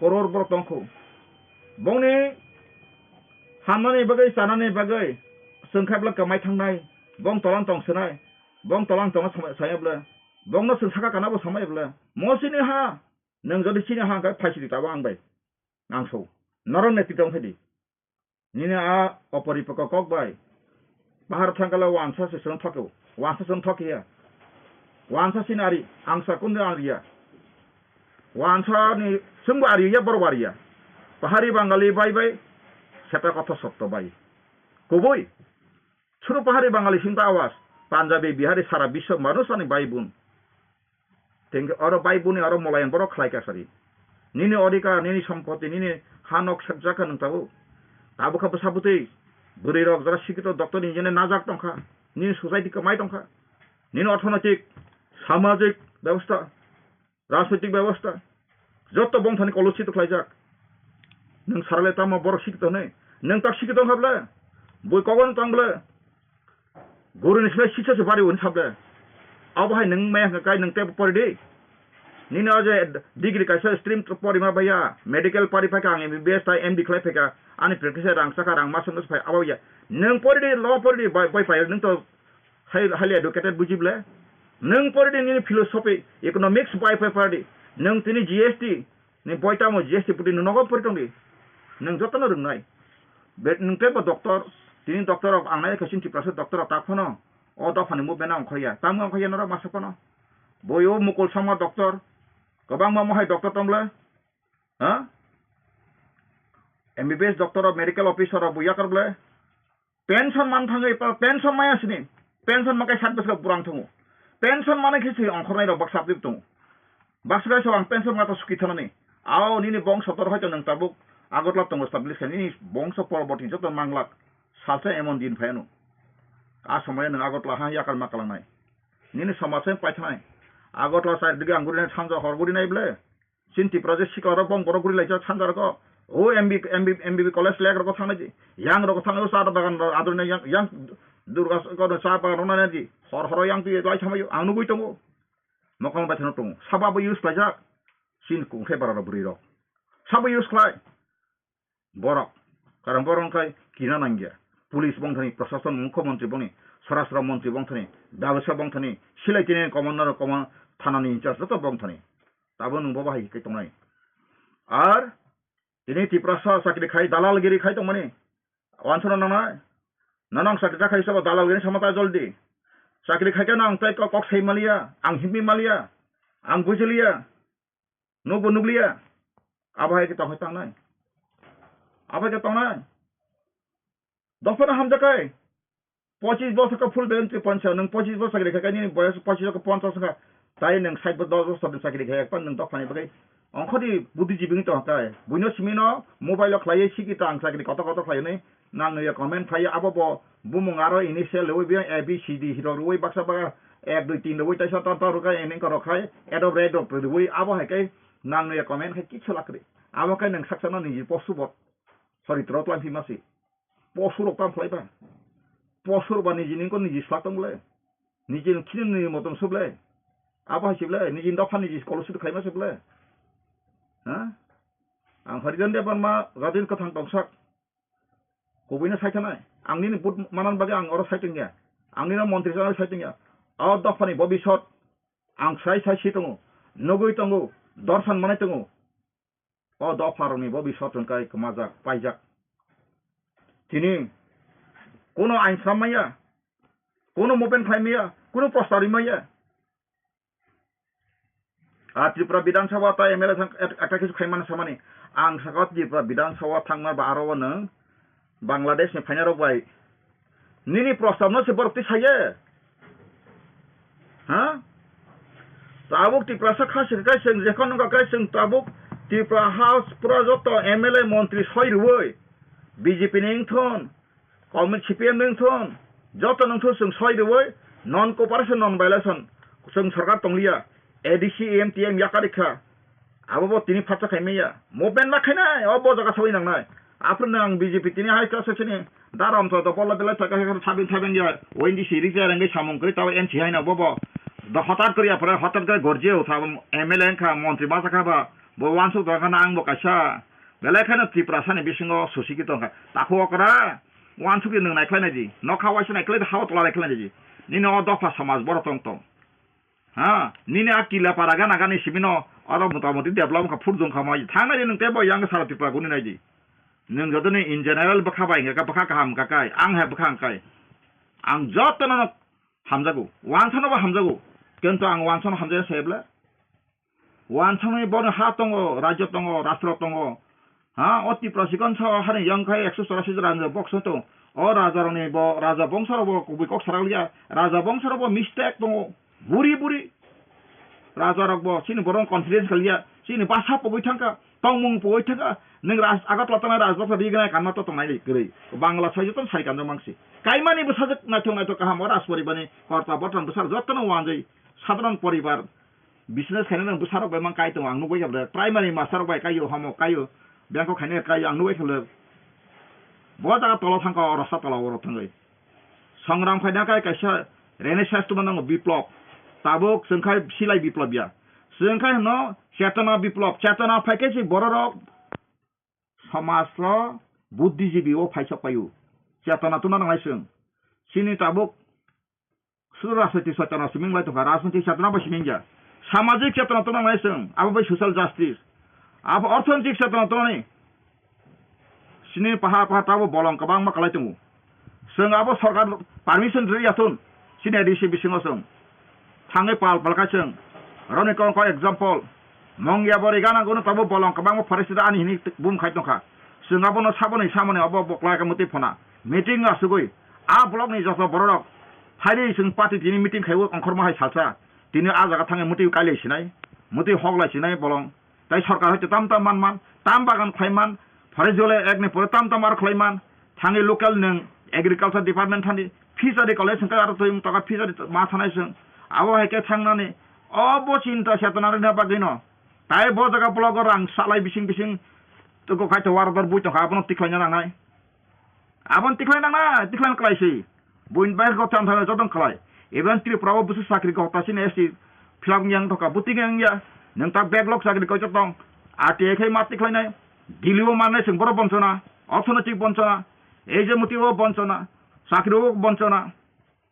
koror borok tongkho. Bongni Tamnani bagwi, chanani bagwi, chwng khe bwlwk kwmai thangnai, bong tolang tong swnai, bong tolang tong sama-, saya bwle, bongno chwng saka kana bo samai bwle, mo chini ha, nwng jodi chini ha hwnkhe phaisidi tabo ang bai, ang so, norok netrito wngkhe di. Nini a oporipoko kok bai, bahar thangkala wansa se chwng thokyo, wansa chwng thokya, wansa chini ari, ang sa kundo ang riya. Wansani chwngbo ariya, borok ariya. Pahari Bangali bai bai, seta kotho sotto bai. Kubui, suru Pahari Bangali singta awas, Punjabi, Bihari, sara biswa manusani bai bun. Tengke oro bai buni oro molayan borok khlai ka sari. Nini odhikar, nini sompoti, nini ha nok sekjak kha nwng tabuk. Tabuk kha bwsa bwtwi, bwrwi rok jora sikito doctor engineer najak tongkha. Nini society kwmai tongkha. Nini orthonoitik, samajik bebosta, rajnoitik bebosta, joto bongthani kolushito khlaijak. Nwng sarale tamo borok sikito hwnwi? Nwng tak sikito wngkha ble? Bui kogon tong ble? Guruni sle sisa se bari hwnwi sable? Abo hai nwng maya hwnkha kai nwng tei pori di. Nini o je degree kaisa stream porima baiya, medical pari phaikha ang M B B S tai M D khlai phaikha, ani practice rang saka rang masuk nus phai abo ya. Nwng pori di, law pori di, bai, bai phai nwng to highly educated buji ble. Nwng pori di nini philosophy, economics bai phai pori di. Nwng tini G S T ni boi tamo G S T puti nwng nogo pori tong di. Nwng jotono rwngnai. Be nwng tei bo doctor, tini doctor rok ang nai khe chini Tiprasa doctor rok tak phano o dophani movement ongkhoya. Tamo ongkhoya norok masa phano. Boi o Mukul Sangma doctor, kwbangma mohai doctor tong ble. Ha? M B B S doctor rok, medical officer rok bo yakar ble. Pension man thangwi pa, pension maya sini. Pension makai sat bwswk burang tongo. Pension mane khe se ongkhornai rok baksa tip tongo. Baksa kaisa ang pension mata suki thanani. Ao nini bongso tor hoito nwng tabuk Agartala tongo establish khe nini bongso porborti joto manglak. Salsa emon din phaiano. A somoyo nwng Agartala ha yakar ma kalangnai. Nini somaj se paithanai. Agartala side dige ang gurinai sanja hor gurinai ble. Chini Tripura je sikla rok bong borok guri laijak sanja rok o M B, M B, M B B college lek rok thang nai di. Yang rok thang nai o cha bagan rok ador nai yang, yang Durga ko cha bagan rok nai di. Hor horo yang twi lai thang ang nugui tongo. Mokol bai thano tongo. Sabo abo use khlaijak. Chini kung khe bara rok bwrwi rok. Sabo use khlai. Borok, karon borok wngkha kina nangya. Police bongthani, Prashason, Mukhyamantri bongni, Swarashtra Mantri bongthani, Byabasaya bongthani, silai tini commander, command, thanani incharge joto bongthani. Tabo nwng bo bahai khe tongnai. Ar tini Tiprasa chakri khai, dalalgiri khai tongmani. Wansano nangnai. Nanang chakri ta khai sabo dalalgiri sama ta joldi. Chakri khai khe nang tai kok, kok sai maliya, ang himwi maliya, ang bujiliya. Nukbo nukliya. Abo hai khe tong hai tangnai. Abo hai khe tongnai. Dophano hamjakai. Pochis bosor khe full time twi poncha, nwng pochis bosor chakri khaikha, nini boyos pochis khe ponchas wngkha. Tai nwng sait bosor, dos bosor ni chakri khai, ekpan nwng dophani bagwi. Ongkhorni buddhijibi wngwi tongkha tai. Buino simino mobile o khlaiwi sikita ang chakri kotor kotor khlaiwi. Nang nuya comment khlai abo bo bumung aro initial rwui biyang A B C D hirok rwui baksa baksa ek dui tin rwui taisa tor tor rwkha ening korok khai edo red rok rwui abo hai khe nang nuya comment khai kichu lakri abo khe nang saksa no niji posu bo sorry tro tlang phima si posu rok tam khlai ba posu rok ba niji ning ko niji slak tong le niji khini niji motom sub le abo hai si le niji dopha niji scholarship khai ma sub le ha ang Harijan Debbarma gadin kathang tongsak Kubuino sai thanai. Ang nini vote manan bagwi ang oro sai tongya. Ang nini montri chana sai tongya. O dophani bobisot ang sai sai si tongo. Nugwi tongo. Dorsan manai tongo. O dopharokni bobisot hwnkhai kwmajak, paijak. Tini kuno ain slam maya, kuno movement khlai maya, kuno poster ri maya. A Tripura Bidhan Sabha ta M L A thang ek-, ekta kisu khaimani samani. Ang saka Tripura Bidhan Sabha thangma ba aro nwng Bangladesh ni phaina rok bai. Nini prostab no se borok ti saye. Ha? Tabuk Tripura sa khasi kai seng jekon no kai seng tabuk Tripura House pura joto M L A montri soi ruoi. B J P ni wngthon. Kaumil C P M ni wngthun, joto nungthun chwng soi rwui non cooperation, non violation, chwng sarkar tongliya, A D C, A M, T M yakarikha, abo bo tini phatsa khaimaya, movement ma khainai, o bo jaga sawi nangnai. Aphuru nang B J P tini hai kha sesini, darom to, to bolla belai thaka kha thabing thabing ya, O N G C rijak rengwi samung kwrwi tabo N C haino bo bo, do hotat kwrwi aphuru hotat kwrwi gorjio thabo M L A wngkha, montri ma sakha ba, bo uansuk tongkha na ang bo kaisa, Belai kheno Tiprasani bisingo susi khe tongkha. Takhuk okra, wansuk di nwng naikhlai nai di. Nokha waisa naikhlai di, hao tola naikhlai nai di. Nini o dopha samaj borok tong tong. Ha, nini a Kila para gana gani sibino oro motamoti develop wngkha, phurjong kha mai. Thangnai di nwng tei bo yang sara Tripura guni nai di. Nwng joto ni in general bwkha bai wngkha, bwkha kaham wngkha kai, ang hai bwkha wngkha kai. Ang jotono hamjago, wansano bo hamjago. Kintu ang wansano hamjaya se bwle. Wansano ni bono ha tongo, rajyo tongo, rastro tongo. Ha, o Tiprasi kansa o hani yang khai ekso chorasi raja bokso tong. O raja rokni bo, raja bongso rok bo kubui kok sarak liya. Raja bongso rok bo mistake tongo. Buri buri. Raja rok bo chini borok confidence kaliya. Chini basa pogoi thangka. Tongmung pogoi thangka. Nwng raj, Agartala tongnai rajboksa rignai kanma to tongnai kwrwi. Bangla sai joto sai kanjak mangsi. Kaimani bwsajwk naithok naithok kaham o Rajporibarni korta bortan bwsarok jotono wanjwi. Sadharon poribar. Business khainai nwng bwsarok bai mang kai tongo, ang nukbai kha bwle. Primary master rok bai kaio, homo kaio, bangkok khainai kaio, ang nukbai kha bwle. Bo jaga tolo thangkha, o rasa tola oro thangwi. Songram khaina kai kaisa Renaissance tuma nango biplop. Tabuk chwng khai silai biplop ya. Chwng khai hwno chetona biplop. Chetona phai khe se bororok somaj lo buddhijibi o phaisok paio. Chetona tuna nangnai chwng. Chini tabuk Sudu rajniti chetona simi wngbai tongkha, rajniti chetona bai simi wngya. Samajik chetona tona nai chwng, abo bai social justice. Abo orthonotik chetona tonani. Sini pahar pahar tabo bolong kwbangma kwlai tongo. Chwng abo sorkar permission rwya thun, sini A D C bisingo chwng. Thangwi pal pal kha chwng. Roni kong kong example. Mongya bori gana gono tabo bolong kwbangma forest ani hini bum khai tongkha. Chwng abono saboni samoni abo boklai ka mwtwi phona. Meeting asugwi. A block ni joto bororok Phaidi chwng party tini meeting khaiwi ongkhorma hai salsa. Tini a jaga thangwi mwtwi kailai sinai, mwtwi hoklai sinai bolong. Tai sorkar hoite tam tam man man, tam bagan khlai man, forest jole ek ni pore tam tam ar khlai man. Thangwi local nwng agriculture department thani fishery college hwnkhe aro twi wng toka fishery ma thanai chwng. Abo hai khe thangnani obo chinta chetona rwna bagwino. Tai bo jaga blogo rang salai bising bising toko khai to warador bui tongkha abono tikhlaina nangnai. Aboni tikhlai nangna, tikhlai kwlai si. Buini bai go tham tham jotong khlai. Even Tripura o busu sakri go ta sini S T fill up yang thoka, buting yang ya. Nang ta backlog sakri ko jotong. R T I khai ma tikhlai nai. Delhi o manai sing boro bonsona. Orthonotik bonsona. Ei je muti o bonsona. Sakri o bonsona.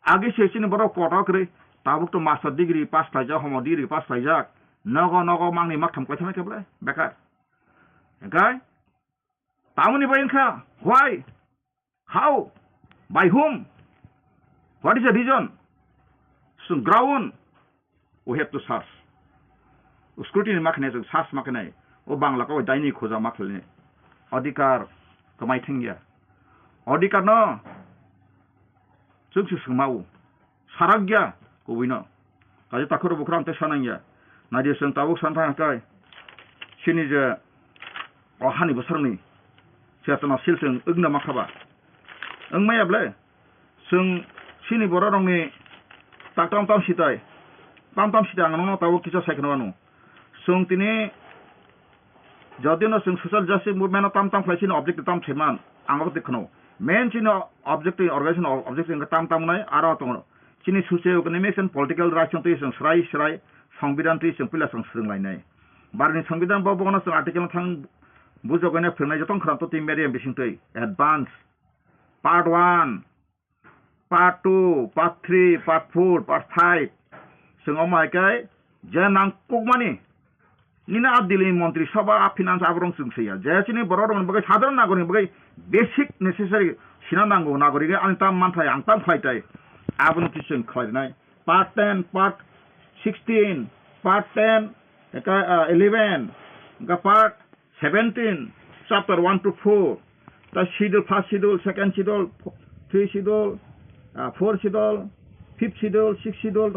Agi se sini boro koto kri. Tabuk to master degree pass khlaijak, homo degree pass khlaijak. Nogo, nogo mangni mak tham khlai thangna khe ble. Bekar. Engkai? Tamoni bai wngkha, why? How? By whom? What is the reason? Chwng ground, we have to search. Scrutiny ma khainai chwng search ma khainai. O Bangla kok daini khoja ma khlainai. Adhikar kwmai thangya. Adhikar no chwng se swngmao. Sarakya kubui no. Kaisa takhuk rok bukhra ang tei sanang ya. Naidi chwng tabuk san thang kai. Chini je o hani bwsarokni chetona sil chwng wngna ma khaba. Wngmaya ble. Chwng chini borok rokni tak tam tam sitai. Tam tam sitai ang nono tabuk kisa sai kheno ano. Chwng tini jodi no chwng social justice movement no tam tam khlai chini objective tam thaiman ang abo twi kheno. Main chini objective, organization objective wngkha tam tam nai aro tongo. Chini socio-economics and political rights no twi chwng swrai swrai Songbidan twi chwng puila chwng swrwng lainai. Bharatni Songbidan bo bono chwng article no thang bujok bai no phwrwngnai jotong khwrang to twi media bising twi advance part one, part two, part three, part four, part five. Chwng omo hai khe je nangkukmani Nini a Delhi ni montri sabha, a finance aborok chwng saiya. Je chini borok rokni bagwi sadharon nagorik ni bagwi basic necessary sina nango, nagorik ani tam manthai, ang tam khlai tai. Abono twi chwng khlai rwnai. Part ten, part sixteen, part ten, eka, ah, eleven, eka part seventeen, chapter one to four. Ta schedule, first schedule, second schedule, three schedule, ah, four schedule, fifth schedule, sixth schedule,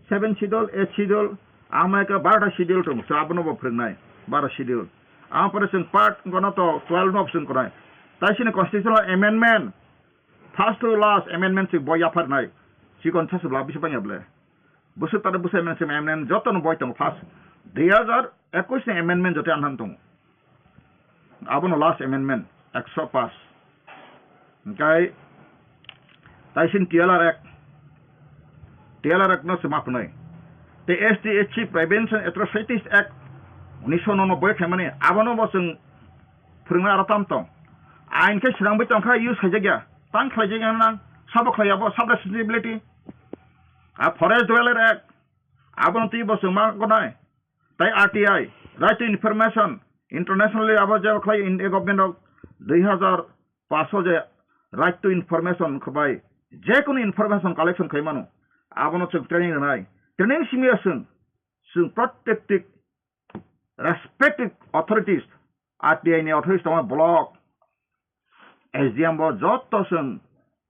seventh schedule, eighth schedule, ama eka barota schedule tong, so abono bo phwrwngnai, baro schedule. Ama pore chwng part gono to twelve no chwng konai. Tai sini constitutional amendment, first to last amendment chwng bo yapharnai. Chikon sasu bla bisi bangya ble. Bwswk tare bwswk amendment, amendment joto no boi tongo first. Dui hazar ekwis ni amendment joto anhan tongo. Abono last amendment, ekso pass. Hingkai taisin T L R Act, T L R Act no se ma phwnwi. Tei S T S C Prevention Atrocities Act unisho nono boi khaimani, abono bo chwng Rwngna aro tam tong. Ain khe swnamwi tongkha, use khaijakya. Tang khlaijakya nang, sabo khlaiya bo, sub responsibility. A forest dweller act, abono twi bo chwng ma gonai. Tai R T I, right to information, internationally abo je khlai India government rok dui hazar paso je right to information khabai, je kono information collection khai mano, abono chwng training rwnai. Training simi chwng, chwng protected, respected authorities, R T I ni authorities tongma block, S D M bo joto chwng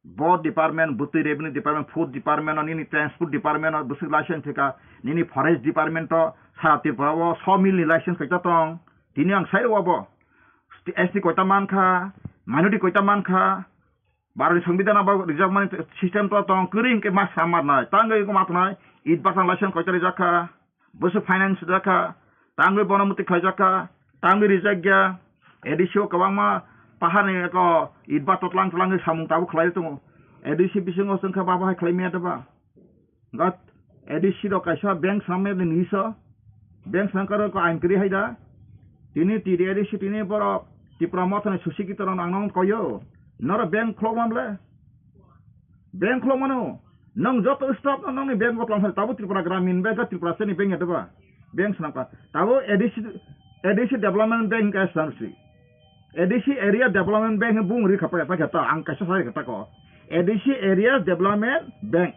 bo department, bwtwi revenue department, food department, nini transport department, bwswk license thika, nini forest department to sara Tripura o sawmill ni license kaisa tong. Tini ang sai rw bo. S T koita mankha, minority koita mankha, Bharati Songbidan abo rijak mani system to tong, kwrwi hwnkhe ma sa ma nai. Tangwi ma tongnai, it basang license koita rijak kha, bwswk finance rijak kha, tangwi bono mwtwi khlaijak kha, tangwi rijak ya, A D C o kwbangma paharni eko it ba totlang twlangwi samung tabuk khlai tongo. A D C bisingo chwngkha babo hai khlai maya deba. Gat A D C rok kaisa bank swnamya de niso. Bank swnamkar ko ain kwrwi hai da. Tini T D A D C tini borok Tipra Motha ni Susikito rok ang nang koyo. Noro bank khulok man le. Bank khulok mano. Nang joto staff no nang ni bank o tlang hai tabo Tripura Gramin Bank ka Tripura Seni Bank ya deba. Bank swnamkar. Tabo A D C, A D C Development Bank ka swnam si. A D C Area Development Bank bung ri khapa ta khe ta ang kaisa sai khe ta ko. A D C Area Development Bank.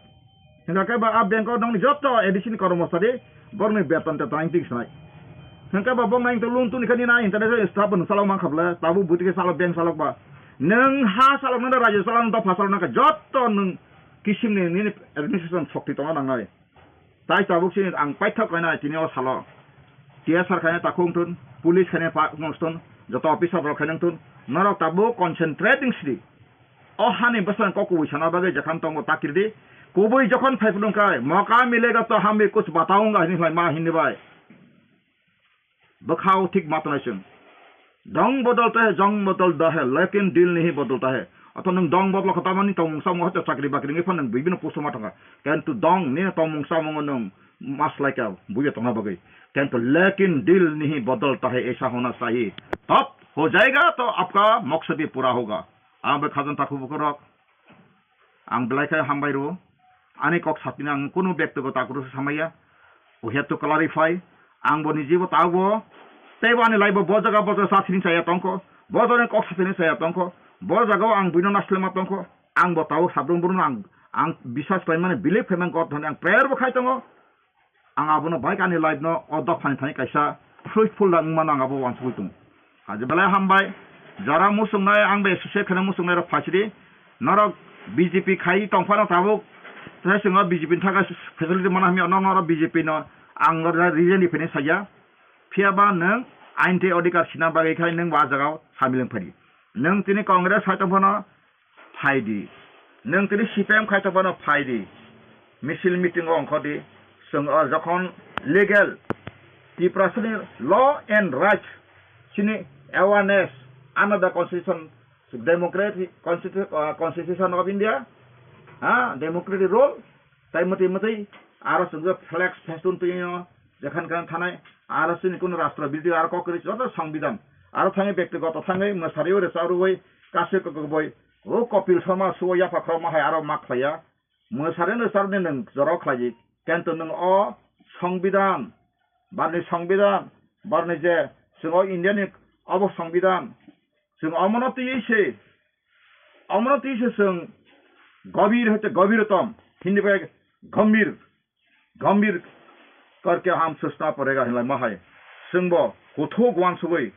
Hingkha khe ba a bank o nongni joto A D C ni kormosari borokni beton teton ang tik sanai. Hingkha ba bong nang to loan tuni khani na international staff no salok man khable tabu buti khe salok bank salok ba. Nang ha salok nang rajyo salok nang dopha salok nang khe joto nang kisim ni nini administration shokti tongna nangnai. Tai tabuk sini ang paithak kainai tini o salo. T S R khaina takhuk wngthun, police khaina pa wngthun, joto officer rok khaina wngthun, norok tabuk concentrating sidi. O hani bwsang kok kubui sana bagwi jekham tongo takirdi. Kubui jokhon phai phunung khai, "Moka milega to hami kuch bataunga," hini khlai ma hini bai. Bwkhao thik ma tongnai chwng. Dong bodolta hai, jong bodolta hai, lekin dil nahi bodolta hai. Oto nwng dong bodol khe tamani tongmung samung hoito chakri bakri wngwi phano nwng bibino posto ma thangkha. Kintu dong nini tongmung samungo nwng maslaikha buiyo tongna bagwi. Kintu lekin dil nahi bodolta hai, aisa hona chahiye. Tab ho jayega to apka maksad bhi pura hoga. Ang bai khajan takhu bukurok. Ang belai khe hambai rwo. Ani kok satini ang kunu bektigoto akroksa samaya. We have to clarify. Ang bo nijibo tabo. Teibo ani life bo bo jaga bo jaga satini saya tongkho. Bo jaga kok satini saya tongkho. Bo jaga o ang buino naslema tongkho. Ang bo tabo sabrum brum ang, ang biswas khlaimani believe khlaimani God thani ang prayer bo khai tongo. Ang abono bai ani life no o dophani thani kaisa fruitful da wngmano ang abo uansugui tongo. Haje belai hambai, jara muchungnai ang bai associate kheno muchungnai rok phaisidi, norok B J P khai tongphano tabuk, tei chwngno B J P ni thangkhe facility mana hamya, norok B J P no ang region ni phini saya, phiyaba nwng ain tei odhikar sina bagwi khai nwng bo ah jagao samil wng phadi. Nwng tini Congress hai tongphano, phaidi. Nwng tini C P M khai tongphano phaidi. Misil meeting o ongkhordi. Chwng o jokhon legal Tiprasani law and rights chini awareness under the constitution, democratic constitu-, uh, constitution of India, ha, democratic rule, tai mwtwi mwtwi aro chwng flex festoon twiyo, jekhan khan thanai, aro chini kuno rashtra birodhi aro kok kwrwi joto songbidan, aro thangwi bektigoto thangwi mwsariwi rwcharwi kasui kokboi, o Kopil Sharma suo yapha khorokma hai aro mak khlaiya, mwsari rwcharni nwng jora khlaiwi, kintu nwng o songbidan, barni songbidan, barni je chwng o India ni obo songbidan, chwng omono twiwi se, omono twiwi se chwng gobir hoite gobir tom, hindi bai gambhir, gambhir karke ham sochna padega hinlai ma hai. Chwngbo kuthuk uansugui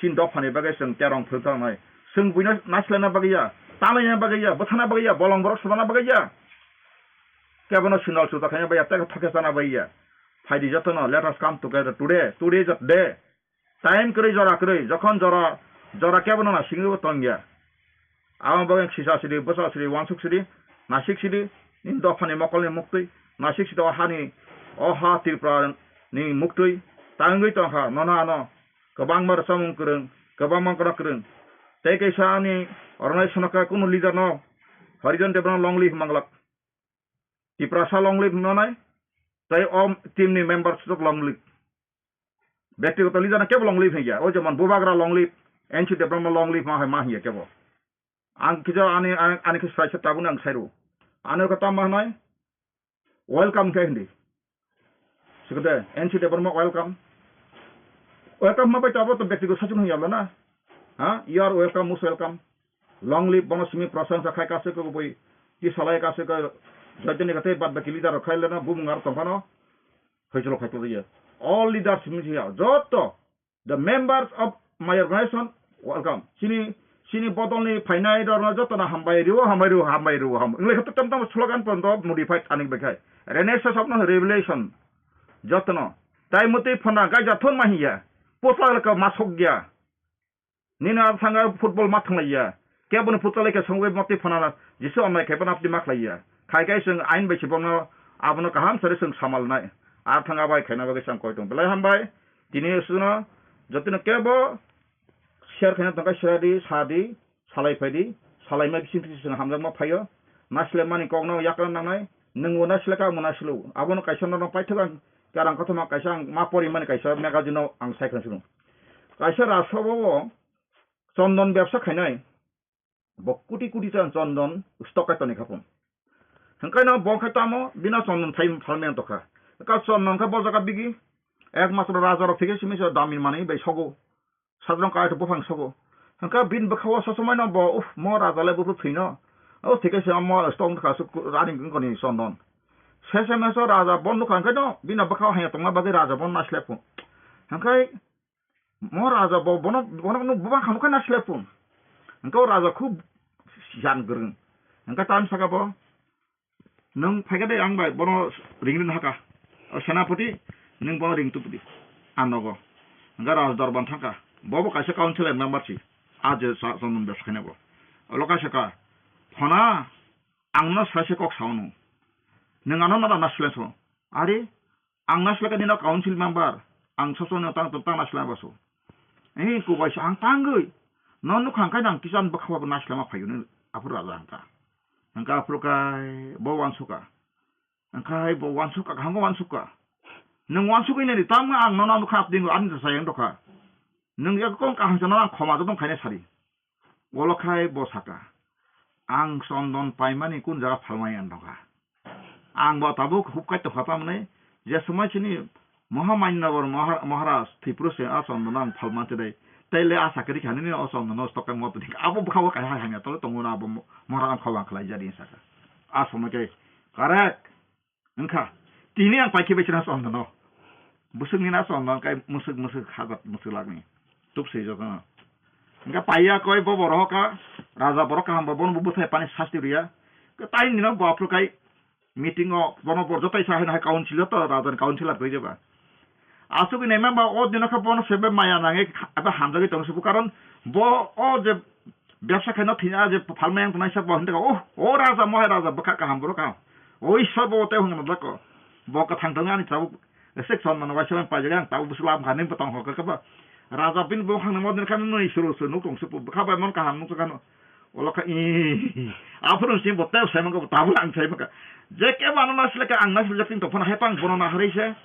chini dophani bagwi chwng terong phwrwngthang nai. Chwng buino naislana bagwi ya, talaina bagwi ya, bwthana bagwi ya, bolong borok swbana bagwi ya. Kebono sundal suda khaina bagwi ya, tei thokhe chana bagwi ya. Phaidi jotono, let us come together today, today is the day. Time kwrwi jora kwrwi, jokhon jora, jora kebono nasingwi bo tongya. Abo bagwi sisa sidi, bwsa sidi, uansuk sidi, nasik sidi, nini dophani mokolni muktwi, nasik sidi o hani, o ha Tripura ni muktwi, tangwi tongkha, nono ano, kwbangma rwchapmung kwrwng, kwbangma kono kwrwng. Tei kaisa ani organization khe kunu leader no, Harijan Debbarma long live manglak. Tiprasa long live hwnwi nai, tei o team ni member swk long live. Bektigoto leader no kebo long live hwnkhe, o jemon Bubagra long live, N C Debbarma long live ma hai ma hiya kebo. Ang kisa ani, ani, ani kisa sai tabuk ang sai ru. Ano kata ma hanai? Welcome khe hindi. Sikade, N C Debbarma welcome. Welcome ma bai tabo to bektigo sachung hiya na. Ha? You are welcome, most welcome. Long live bono simi prasangsa khai kasu ko boi. Ti salai kasu ko joitoni kate bad baki leader khai lena bumung ar tongphano. Hoicholo khai to ye. All leaders simi hiya. Joto the members of my organization, welcome. Chini, chini bodolni phainai rokno jotono hambai rio, hambai rio, hambai rio, ham. English to tam tam slogan pon do modified ani bekhai. Renaissance of no revelation. Jotono. Tai mutwi phana gai jathon ma hiya. Posa ka masok ya. Nina thanga football ma thanglaiya. Keboni putalai ke songwe mati phana jisu amnai khaipa napti ma khlaiya. Khai kai sung ain bai sibongno abono kaham sari sung samal nai. Ar thanga bai khaina bagwi sang koi tong. Belai hambai. Tini suno jotino kebo share khaina tongkai siradi, sadi, salai phaidi, salai mai bising tisi sung hamjakma phaio. Nasle mani kokno yakra nangnai. Nungbo nasle ka mo naslu. Abono kaisa nono paithak ang karang kothoma kaisa ang ma pori mani kaisa magazine no ang sai khan sunu. Kaisa rasobo Chondon bebsa khainai, bo kuti kuti chan chondon stock kai toni khapung. Hwnkhe no bo khe tamo bina chondon thai phalmani tokha. Ka chondon khe bo jaga bigi, ek matro raja rok thike simi se dami mani bai sogo. Sajrong kai to buphang sogo. Hwnkhe bin bwkha o sosomai no bo, "Uff, mo raja le buphru thwino." O thike se mo stock kha su rani koni chondon. Sese meso raja bon nukha hwnkhe no bina bwkha o hanya tongma bagwi raja bon naisle phung. Hwnkhe Mo raja bo bono, bono no bubagra khamukha na sle phung. Hwnkhe o raja khub siyan gwrwng. Hwnkhe tamo saka bo, "Nwng phaikha de ang bai bono ring ring haka. O senapati, nwng bono ring tubudi. Ang nogo." Hwnkhe raja dorban thangkha. Bo bo kaisa councilor member si. A je sa, chondon bebsa khaina bo. Olo kaisa ka, "Phona, ang no saise kok sao nung. Nwng ano nada na sle so." Ari, Ang naisle khe nino council member, ang sosoni tang tang naisle baso. Eh, kubai sa ang tangwi. No nukha hwnkhe nang kisa bwkha bo naisle ma phaio ni aphuru raja hwnkha. Hwnkha aphuru kai bo wansukha. Hwnkha hai bo wansukha, kaham bo wansukha. Nwng wansugwi nini tamo ang nono nukha apni ani sa yang dokha. Nwng ya kong kaham sa nono khoma jotong khaina sari. Olo khai bo saka, "Ang chondon paimani kun jaga phalmani ang nokha. Ang bo tabuk hub kai tokha tamni, je somoi chini Mohamanynagar Maha-, Maharaj Tripura se a chondon ang phalman chidai. Tei le asa kiri khani ni o chondon no stock mo tini." Abo bwkha bo kaisa hamya tole tongo na abo mo-, Maharaj ang khawang khlai jadi saka. A somoi kai correct. Wngkha, tini ang paikhe bai chwna chondon no. Bwswk ni na chondon kai mwswk mwswk hajat mwswk lak ni. Tuk se jok no. Wngkha paiya koi bo borok ka, raja borok kaham bo bono bo bwthai pani sasti rwya. Khe tai nino bo aphuru kai meeting o bono bo jotai sa hai council o to raja ni councilor koi jeba. Asugwi naima ba o dino khe bono sebe maya nangwi eba hamjagwi tong se bo, karon bo o je bebsa khaino thina je phalmai ang tongnai sa bo hinwi, "Oh, o raja, mohai raja, bwkha kaham, borok kaham. O Ishwar bo tei hwnwi nang jako. Bo kwthang thangwi ani tabuk section mano waisa paijak ang tabuk bwswk lam kha nini bwtang hokhe khe ba. Raja bini bo hwnwi mo din khe nini suru suru nuk tong se bwkha bai mon kaham nuk kha no." Olo kha i aphuru sing bo tei sai mangkha, tabuk ang sai mangkha. Je kebo ano naisle khe ang naisle jak tin tong phano hai pang bono naharwi se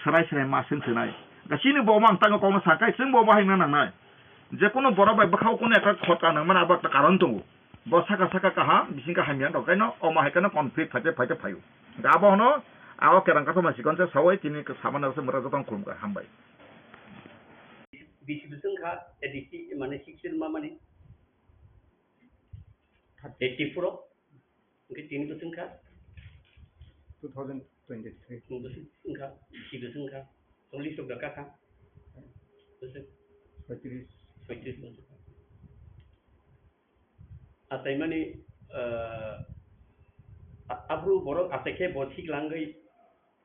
serai serai ma sing sinai. Chini bo mang tango kokno sa kai chwng bo bahai nang nangnai. Je kono borok bai bwkhao kono ekta khot kanang mani abo ekta karon tongo. Bo saka saka kaham, bisingkhe hamya wng tong khe no, omo hai kheno conflict phaite phaite phaio. Hwnkhe abo hwno, abo kerang kaisa ma chikon se sawi tini samani abo se mwrwk joto no khulumkha, hambai. Bisi bwswk wngkha, A D C mane sixteen ma mani? Eighty four o? Hwnkhe tini bwswk wngkha? Two thousand twenty-three. Bwswk wngkha, bisi bwswk wngkha? Cholish rok da kha kha? Bwswk? Soitris. Soitris bwswk. Achaimani, ah, a-, aphuru borok achai khe bo siklangwi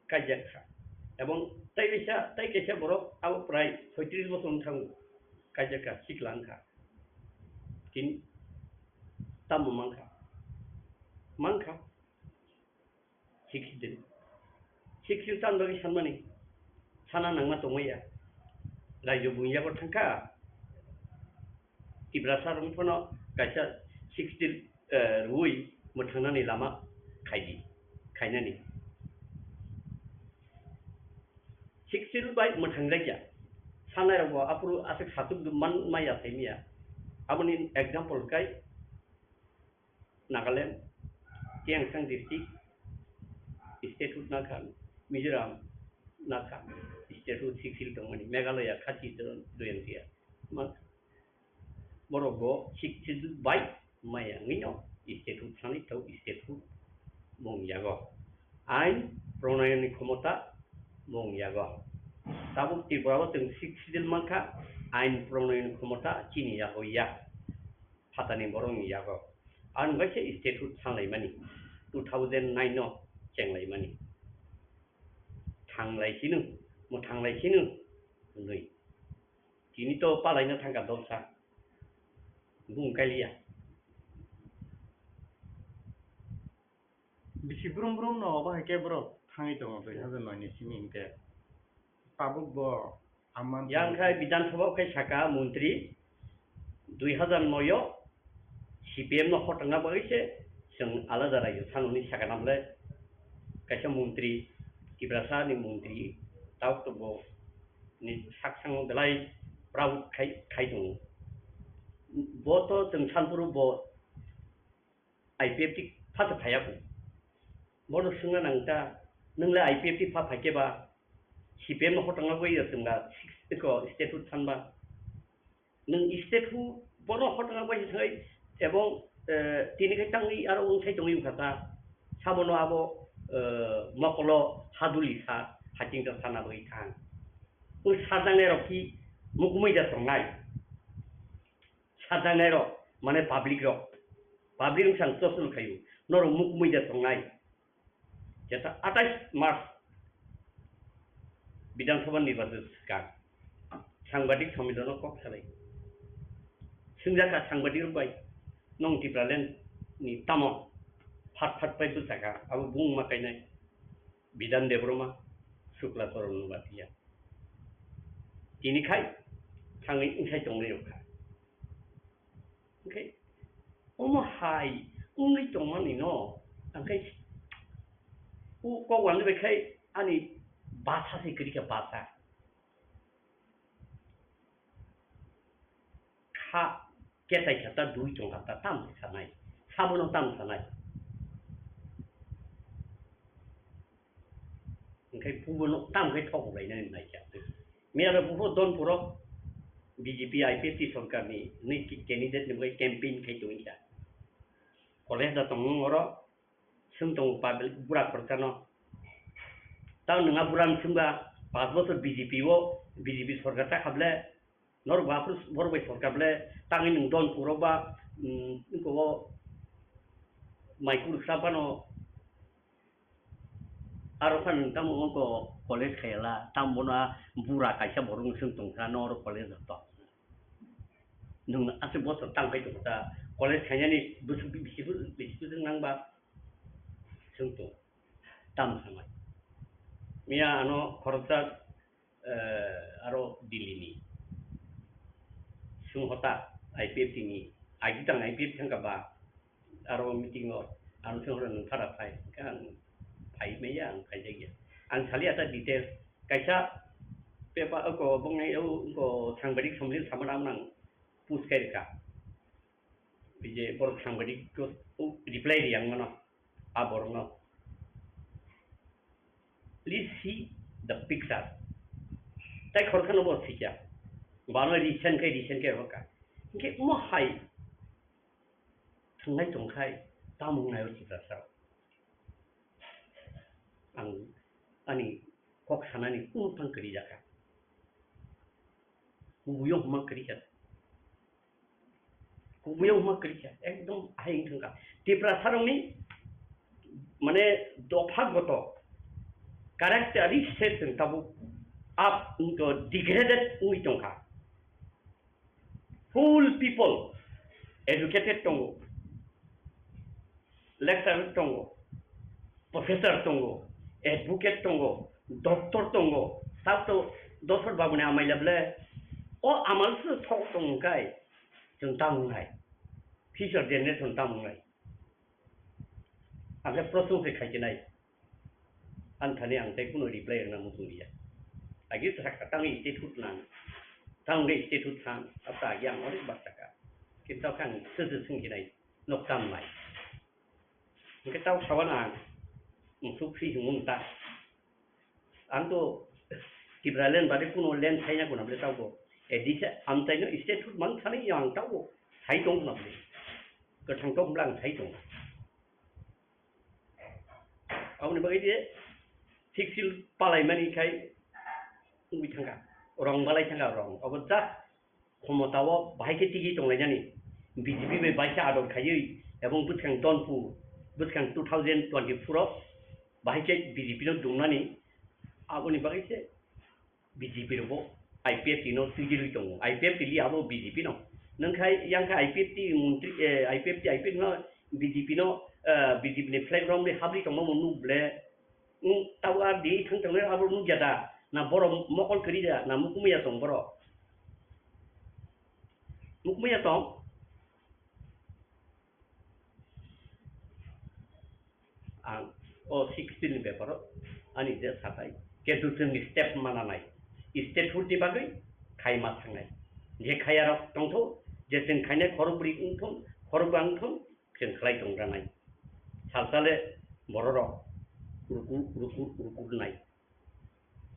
kaijak kha. Ebong tei kaisa, tei kaisa borok abo prai soitris bosor wng thango kaijak kha, siklang kha. Tini tamo mankha? Mankha. Sixteen. Sixteen tan bagwi sanmani sana nangma tongmaya. Raijak buini yago thangkha. Tiprasa rok phano kaisa sixteen, eh, rwui mwthangnani lama khaidi, khainani. Sixteen bai mwthangjakya. Sanai rok bo aphuru aswk satuk man maya thai miya. Aboni example kai Nagaland, Tiangsang district, statehood nakha, Mizoram nakha, statehood six schedule tongmani, Meghalaya khati doyang tiya. Ma-, borok bo six schedule bai maya wngwi no statehood thani tau statehood mung yago. Ain pronayoni khomota mung yago. Tabuk Tripura o chwng six schedule mankha, ain pronayoni khomota chini yago ya. Phatani borokni yago. Ang bai khe statehood thanlaimani, two thousand nine no chenglaimani. Thanglai sinu, mo thanglai sinu, hwnwi. Tini to palaina thangkha dolsa. Bung kaliya. Bisi brum brum no obo hai khe borok thangwi tongo dui hazar noi ni simi hinkhe. Tabuk bo amman Yang khai Bidhan Sabha khai saka montri dui hazar noi o C P M no hotongna bagwi se chwng alada raijyo thang hwnwi saka namle kaisa montri Tiprasa ni montri tabuk to bo ni sak sango belai proud khai khai tongo. Bo to chwng sanphuru bo I P F T pha to phaiya bo. Bono swngna nang ta, nwng le I P F T pha phai khe ba, C P M no hotongna bagwi ya chwng ba, eko statehood thanba. Nwng statehood bono hotongna bagwi thai, ebong, eh, tini khai tangwi aro wng sai tongwi wngkha ta. Sabono abo, eh, mokolo haduli sa, haching ta sana bagwi thang. Wng sajangnai rok ki mukumui ja tongnai. Sajaknai rok, mane public rok, public wngsa ang chosno khaio, norok mukumui da tongnai. Jeta atais March Bidhan Sabha nirbachon swkang, sangbadik sommilono kok salai. Swngjak kha sangbadik rok bai, "Nong Tipraland ni tamo phat phat pai bwsakha, abo bung ma kainai?" Bidhan Debbarma, Shukla Charan Noatia. Tini khai thangwi wngkhai tongwi rwkha. Hwnkhe omo hai wngwi tongmani no, hwnkhe o kok wngwi bai khai ani basa se kwrwi kha, basa. Kha ketai kha ta dui tong kha ta tam sanai, sabono tam sanai. Hwnkhe bubono tam khe thok bai nai nai kha. Miyalo bubo Donpuro B J P I P F T sorkar ni nui candidate ni bagwi campaign khai tong kha. College da tong oro. Swng tongo public bura khoroksa no. Tang nwng a bura ni swngba, panch bochor B J P o, B J P sorkar ta kha ble, norok bo aphuru borok bai sorkar ble, tangwi nwng Donpuro ba, mm, eko o mai kursa phano, aro phano nwng tamo oko college khaiyala, tamo bono a bura kaisa borok no swng tong kha, norok college rok to. Nwng aswk bochor tang khai tongo ta, college khainani bwswk bisi bwswk nang ba? Swng tong, tamo sanai. Miya ano khoroksa, eh, aro Delhi ni. Swng hota I P F T ni. Aji tang I P F T thang kha ba? Aro meeting o ang swng horo nwng phara phai. Hwnkhe ang phai maya, ang phaijak ya. Ang sali ata details. Kaisa pepa oko bongni o oko sangbadik somlin samana ang post kai rwkha. Bije borok sangbadik ko reply ri ang mano. A borok no. Please see the picture. Tai khoroksa no bo sikya. Bano recent kai recent kai hoka. Hwnkhe mo hai thwnglai tongkhai, tamo wngnai o Tiprasa rok? Ang ani kok sanani kunu phang kwrwi jakha. Kubuyo huma kwrwi kha. Kubuyo huma kwrwi kha. Ekdom ahai wng thang kha. Tiprasa rokni mane dopha goto characteristic se chwng tabuk up wngto degraded wngwi tongkha. Full people educated tongo, lecturer tongo, professor tongo, advocate tongo, doctor tongo, sabto dosor babuni amaila ble o amal se thok tong kai chwng tamo nai, future generation tamo nai. Ang khe prosong se khai khe nai. Ang thani ang tei kuno reply rwna muchung liya. Agi sakha tangwi tei thut nang. Tang de state hut than, ata yang ori bak taka. Kita kan sese sengkinai, nok tam lai. Hingke tau sawan ang, musuk si himung ta. Ang to Tipraland bade kuno land thaina kuna bole tau bo. Edi se amtai no state hut mang thani yang tau bo. Thai tong kuna bole. Kwthang tong blang thai tong. Aboni bagwi je fixed palai mani khai wngwi thangkha, rong balai thangkha rong. Abo just khomotao bahai khe tigi tonglainani, B J P bai baisa ador khaiwi ebong bwskang Donpur, bwskang two thousand twenty-four o bahai khe B J P no dumnani, aboni bagwi se B J P rokbo I P F T no twijlwi tongo. I P F T li abo B J P no. Nwng khai yang khe I P F T montri, eh, I P F T, I P F T no B J P no, eh, B J P ni flag romwi habri tongma mung nuk ble. Nwng tabo ar di thang tong abo nuk ya da. Na borok mokol kwrwi da, na mukumya tong borok. Mukumya tong. Ang o sixteen ni beparo ani je sakai, kintu chwng step mana nai, state hut ni bagwi khai ma thangnai. Je khaya rok tongtho, je chwng khainai khorok bwrwi wngthon, khorok ba wngthon, chwng khlai tong ranai. Salsale bororok ruku, ruku, ruku nai.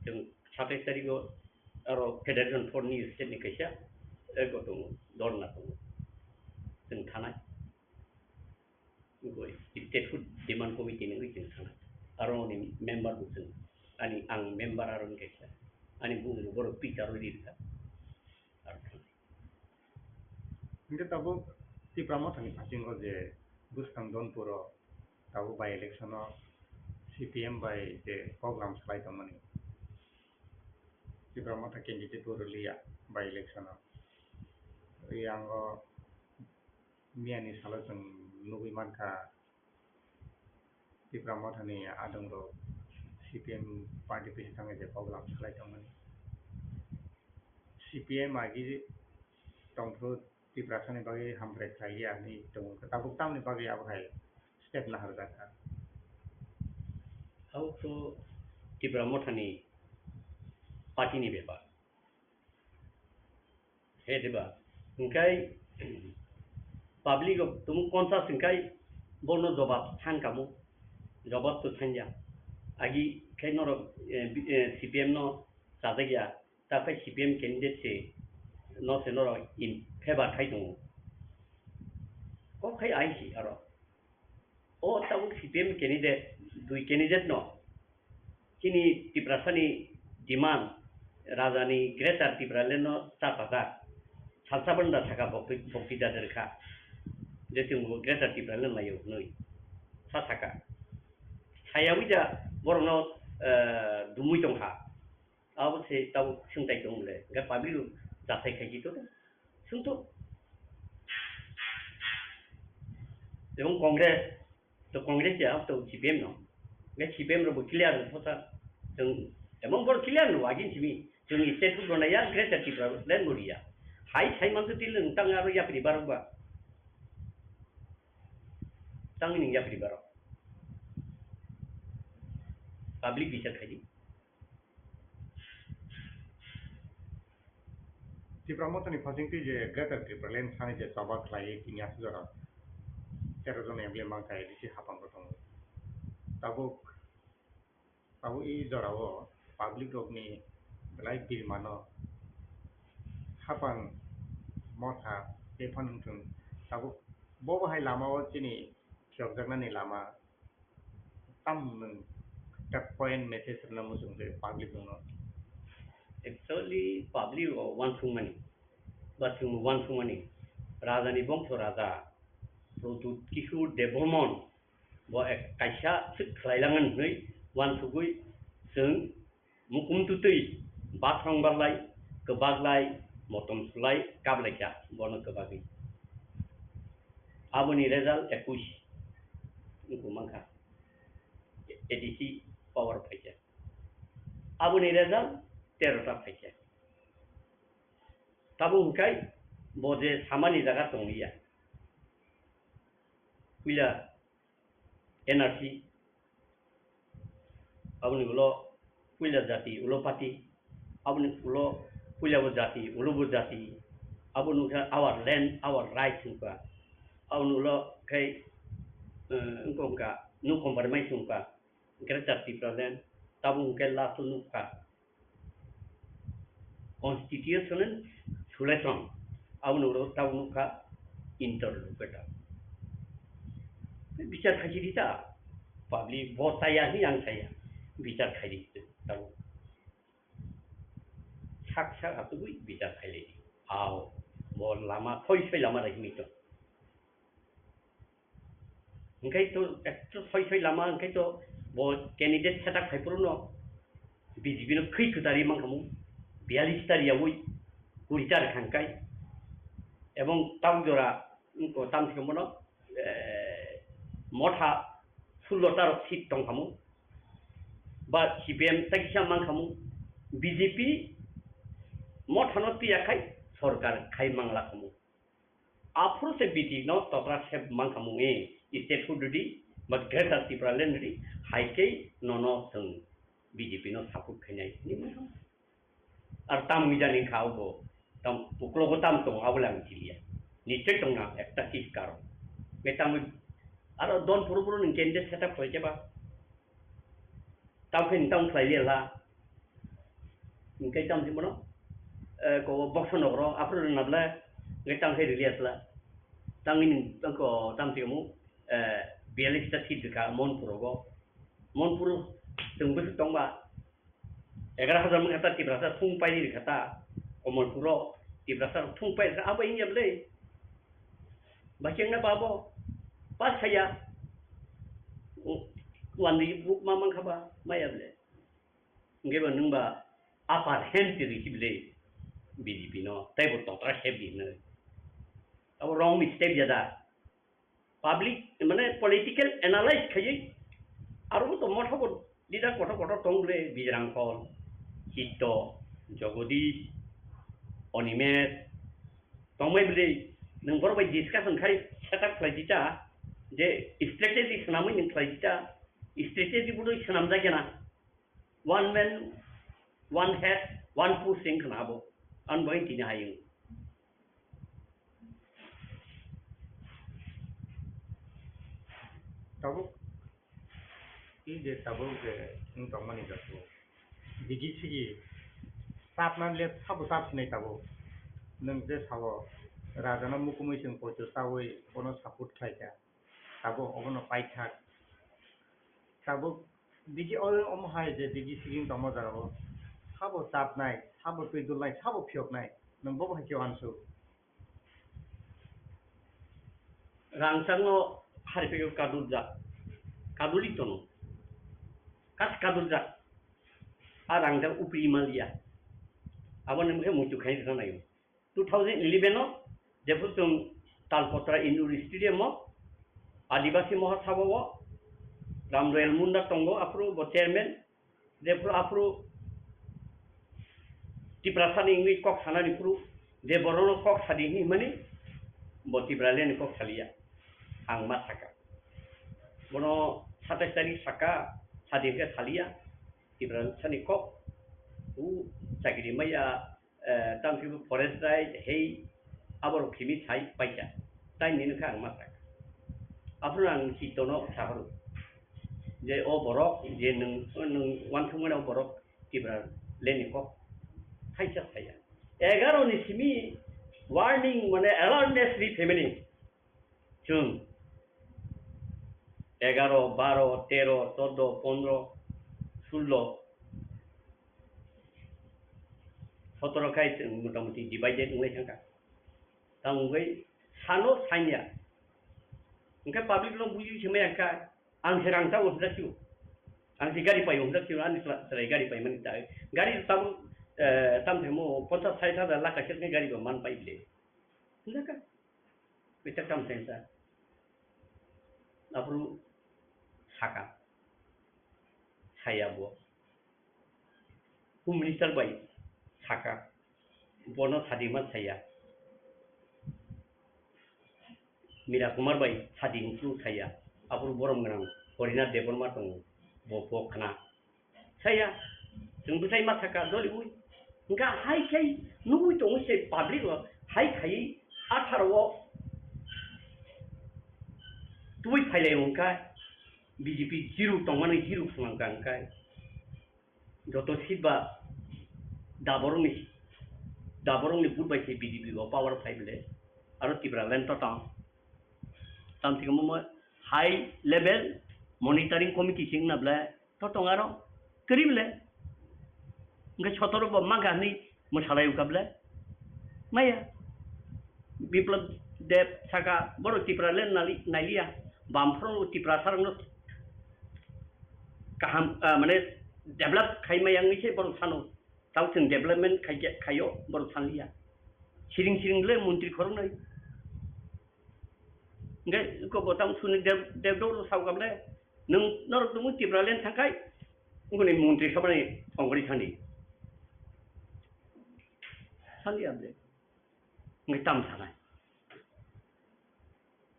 Chwng satais tarikh o aro Federation Front ni state ni kaisa ego tongo, dorna tongo. Chwng thanai. Ego state food demand committee ni wngwi chwng thanai. Aro ni member bo chwng, ani ang member aro ni kaisa. Ani bumung bo borok Peter rwi rikha. Aro thanai. Hingke tabuk Tipra Mothani phasingo je bwskang Donpuro tabuk by election o C P M bai je program salai tongmani. Tipra Motha candidate bo rwliya by election o. Yango miyani salo chwng nugwi mankha Tipra Mothani adongrok C P M party bisi thangwi je program salai tongmani. C P M agi tongphuru Tiprasani bagwi hamkrai khlaiya hinwi tongo. Tabuk tamoni bagwi abo hai step naharjak kha? Abo to Tipra Mothani party ni bepar. He diba? Hingkai public rok tumu conscious hingkai bono jobab than kamo. Jobab to thangya. Agi khai norok, eh, bi-, eh, C P M no chajakya. Takhai C P M candidate se no se norok in favor khai tongo. Kok khai ai si aro. O tabuk C P M candidate, dui candidate no. Chini Tiprasani demand, Rajani Greater Tipraland no cha pajak. Salsa banda saka bokti, bokti da derkha. Je chwng bo Greater Tipraland layo hwnwi. Sa saka. Sayawi da borokno, eh, dumui tongkha. Abo se tabuk swngtai tong le, hingke public rok jathai khai khe to swngto. Ebong Congress, to Congress ya, to C P M no. Hingke C P M rok bo clear no thosa. Chwng, ebong bor clear no, agin simi. Chwng state food rok naiya, Greater Tripura land bo riya. Hai, sai mantu til nwng tang aro yapri barok ba. Tang nwng yapri barok. Public bichar khai di. Tipra Mothani phaisingtwi je Greater Tipraland thani je choba khlaiwi tini aswk jora tero jon M L A mankha A D C hapang bo tongo. Tabuk, tabuk i jorao public rokni belai birmano hapang motha tei phano wngthung. Tabuk bo bo hai lamao chini phiyokjaknani lama. Tam nwng tak point message rwna muchung tei public rokno. Actually, public rok uansukmani, ba chwng uansukmani, Rajani bongso Raja Pradyut Kishore Debbarman bo ek kaisa swk khlailangan hwnwi uansugwi chwng mukum tutwi, bathang barlai, kwbaklai, motom sulai, kaplaikha, bono kwbagwi. Aboni result ekush wngkha mankha. A D C power phaikha. Aboni result tero ta phaikha. Tabuk hwnkhe bo je samani jaga tongliya. Puila N R C, aboni ulo puila jati ulo party, aboni ulo Puila bo jati, ulo bo jati, abo nukha our land, our rights wngkha. Abo nulo khai, eh, wngkha, wngkha, no compromise wngkha, Greater Tipraland, tabuk hwnkhe last o nukha constitutional solution, abo nulo tabuk nukha interlocutor. Bichar khaisi di ta, public bo chaya hi ang chaya, bichar khai di tabuk. Sak sak atugwi bichar khailai di. Ao, bo lama, soi soi lama rai himwi tong. Hingkhai to, ekto soi soi lama, hingkhai to, bo candidate setup khai phuru no B J P no khwi kwtari mankhamu, biyalish tar yawi, kuri tar khangkai. Ebong tau jora, ko tam thikamo no, eh, motha sullo ta rok seat tong khamu, ba C P M ta kisa man khamu, B J P motha no tiya khai sorkar khai mangla khamu. Aphuru se B J P no tokra se man khamu e state hood di ba Greater Tipraland di hai khe nono thwng B J P no support khainai hinwi man khamu. Ar tam wijani kha obo, tam uklogo tam tongo, abo le ang chiliya. Nichoi tongna ekta chis karon. Nge tam aro don puru puru ning candidate setup khlai khe ba. Tam khe tam khlai liya la. Nge tam si mono, eh, ko boksa nokro, aphuru nabla, nge tam khe riliya sla. Tam ini, tam ko, tam si mo, eh, biyalish ta seat ka Monpur go. Monpur tong bwswk tongba. Egaroh hajar mung kha ta Tiprasa thung pai ri kha ta, Komolpuro Tiprasa thung pai ri kha, abo wngya bwle. Ba chengna ba bo, ba saya, wandi buk ma mang kha ba, maya bwle. Hingke ba nwng ba upper hand twi ri si bwle B J P no, tei bo totra se bini. Abo wrong mistake ya da. Public, mane political analyze khaiwi, aro bo to motha bo leader kotor kotor tong bwle, Bijrang Phol, Chitto, Jagadish, Animesh, tongbai bwle, nwng borok bai discussion khai setup khlai di ta, je strategy swnamwi nwng khlai di ta, strategy bo doi swnamjak ya na. One man, one head, one push wng khna abo. Ang bai tini hai wng. Tabuk, i je tabuk je wng tongmani jago. Digi sigi, tap man le sabo tap sinai tabuk. Nwng je sabo, rajano mukumui chwng poito chaui, bono support khlai kha. Tabuk obono paithak. Tabuk digi o-, omo hai je digi siging tongma jagao. Sabo chapnai, sabo twi dulnai, sabo phiyoknai. Nwng bobo hai khe uansuk. Rangchakno hariphaio kadurjak. Kaduli tono. Kas kadurjak. A rangjak upri maliya. Abo nwng khe muitu khai rwna naio. Two thousand eleven o jephru chwng Talpotra Indoor Stadium o Adibasi Mahasabha o Ram Royal Munda tongo, aphuru bo chairman, jephru aphuru Tiprasani wngwi kok sanani phuru je borokno kok sadi hinwi himani bo Tipralandni kok saliya, ang ma saka. Bono satais tarik saka, sadi hwnkhe saliya, Tiprasani kok, u chakiri maya, eh, tamsiko forest rai hei aborok khimi sai paikha. Tai nini kha ang ma sak. Aphuru ang Chittono saphuru je o borok je nwng, nwng uansukmani o borok Tipralandni kok thaisa saya. Egaroh ni simi warning mane awareness ri phaimani. Chwng egaroh, baroh, teroh, chodoh, pondroh, sulloh, sotoroh khai chwng motamuti divided wngwi thangkha. Tamo wngwi sano sanya. Hwnkhe public no buji se maya kha, ang se rang chao hwnjak sio. Ang se gari paio hwnjak sio, ani chwla-, chwrai gari paimani ta. Gari tamo, eh, tamo themo ponchas sait hajar lakh kaisa khe gari bo man pai bile. Hwnjak kha. Kwchak tamo se sa. Aphuru saka, saya bo. Home Minister bai saka, bono sadima saya. Mira Kumar bai sadi hwnphru saya. Aphuru borom gwnang Horinath Debbarma tongo, bo bo khna. Saya, chwng bwsai ma saka doliui. Hwnkha hai khai nugwi tongo se public o, hai khai atharo o tubui phailai hwnkha B J P zero tongmani zero phunang kha hwnkha. Joto seat ba daborokni, daborokni vote bai se B J P bo power phai bole. Aro Tipraland to tong. Tamo se mo high level monitoring committee sing na bole. To tong aro kwrwi bole. Hwnkhe sotoro bo ma ganwi mwsalai wngkha bole. Maya. Biplab Deb saka, borok Tipraland nali-, nailiya. Bamphoro Tiprasarokno kaham, ah, mane develop khai maya wngwi se borok sano. Tamo chwng development khai khe, khaio, borok sanliya. Siring siring le montri khoroknwi. Hwnkhe ko bo tamo suni Deb-, Debdor sao kable, nwng norok tongo Tipraland thangkhai, ngoni montri sabani thongori thani. Sanliya ble. Hwnkhe tam sanai.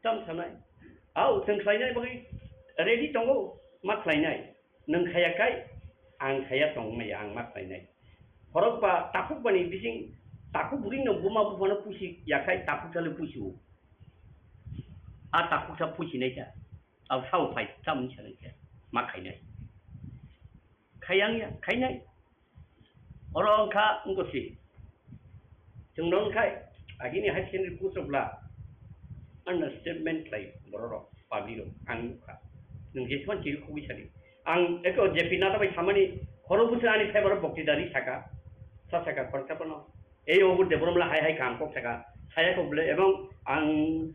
Tam sanai. Au, chwng khlainai bagwi ready tongo, ma khlainai. Nwng khaya kai, ang khaya tong maya, ang ma khlainai. Khorok ba takhuk bani bising, takhuk bwrwi no buma buphano pusi ya khai, takhuk salo pusi o. A takhuk sa pusi nai kha. Au sao phai, tam sanai kha. Ma khainai. Khayang ya, khainai. Oro wngkha wngkha si. Chwng no wngkha agini high secondary post rok bla understatement khlai borok rok, public rok ang nukha. Nwng jeswan chiri khogwi sadi. Ang eko J P Nadha bai samani khoro bwswk ani favour o bokti dari saka. Sa saka khoroksa phano. Ei obo Debbarma hai hai kaham kok saka. Saya kok bwle ebong ang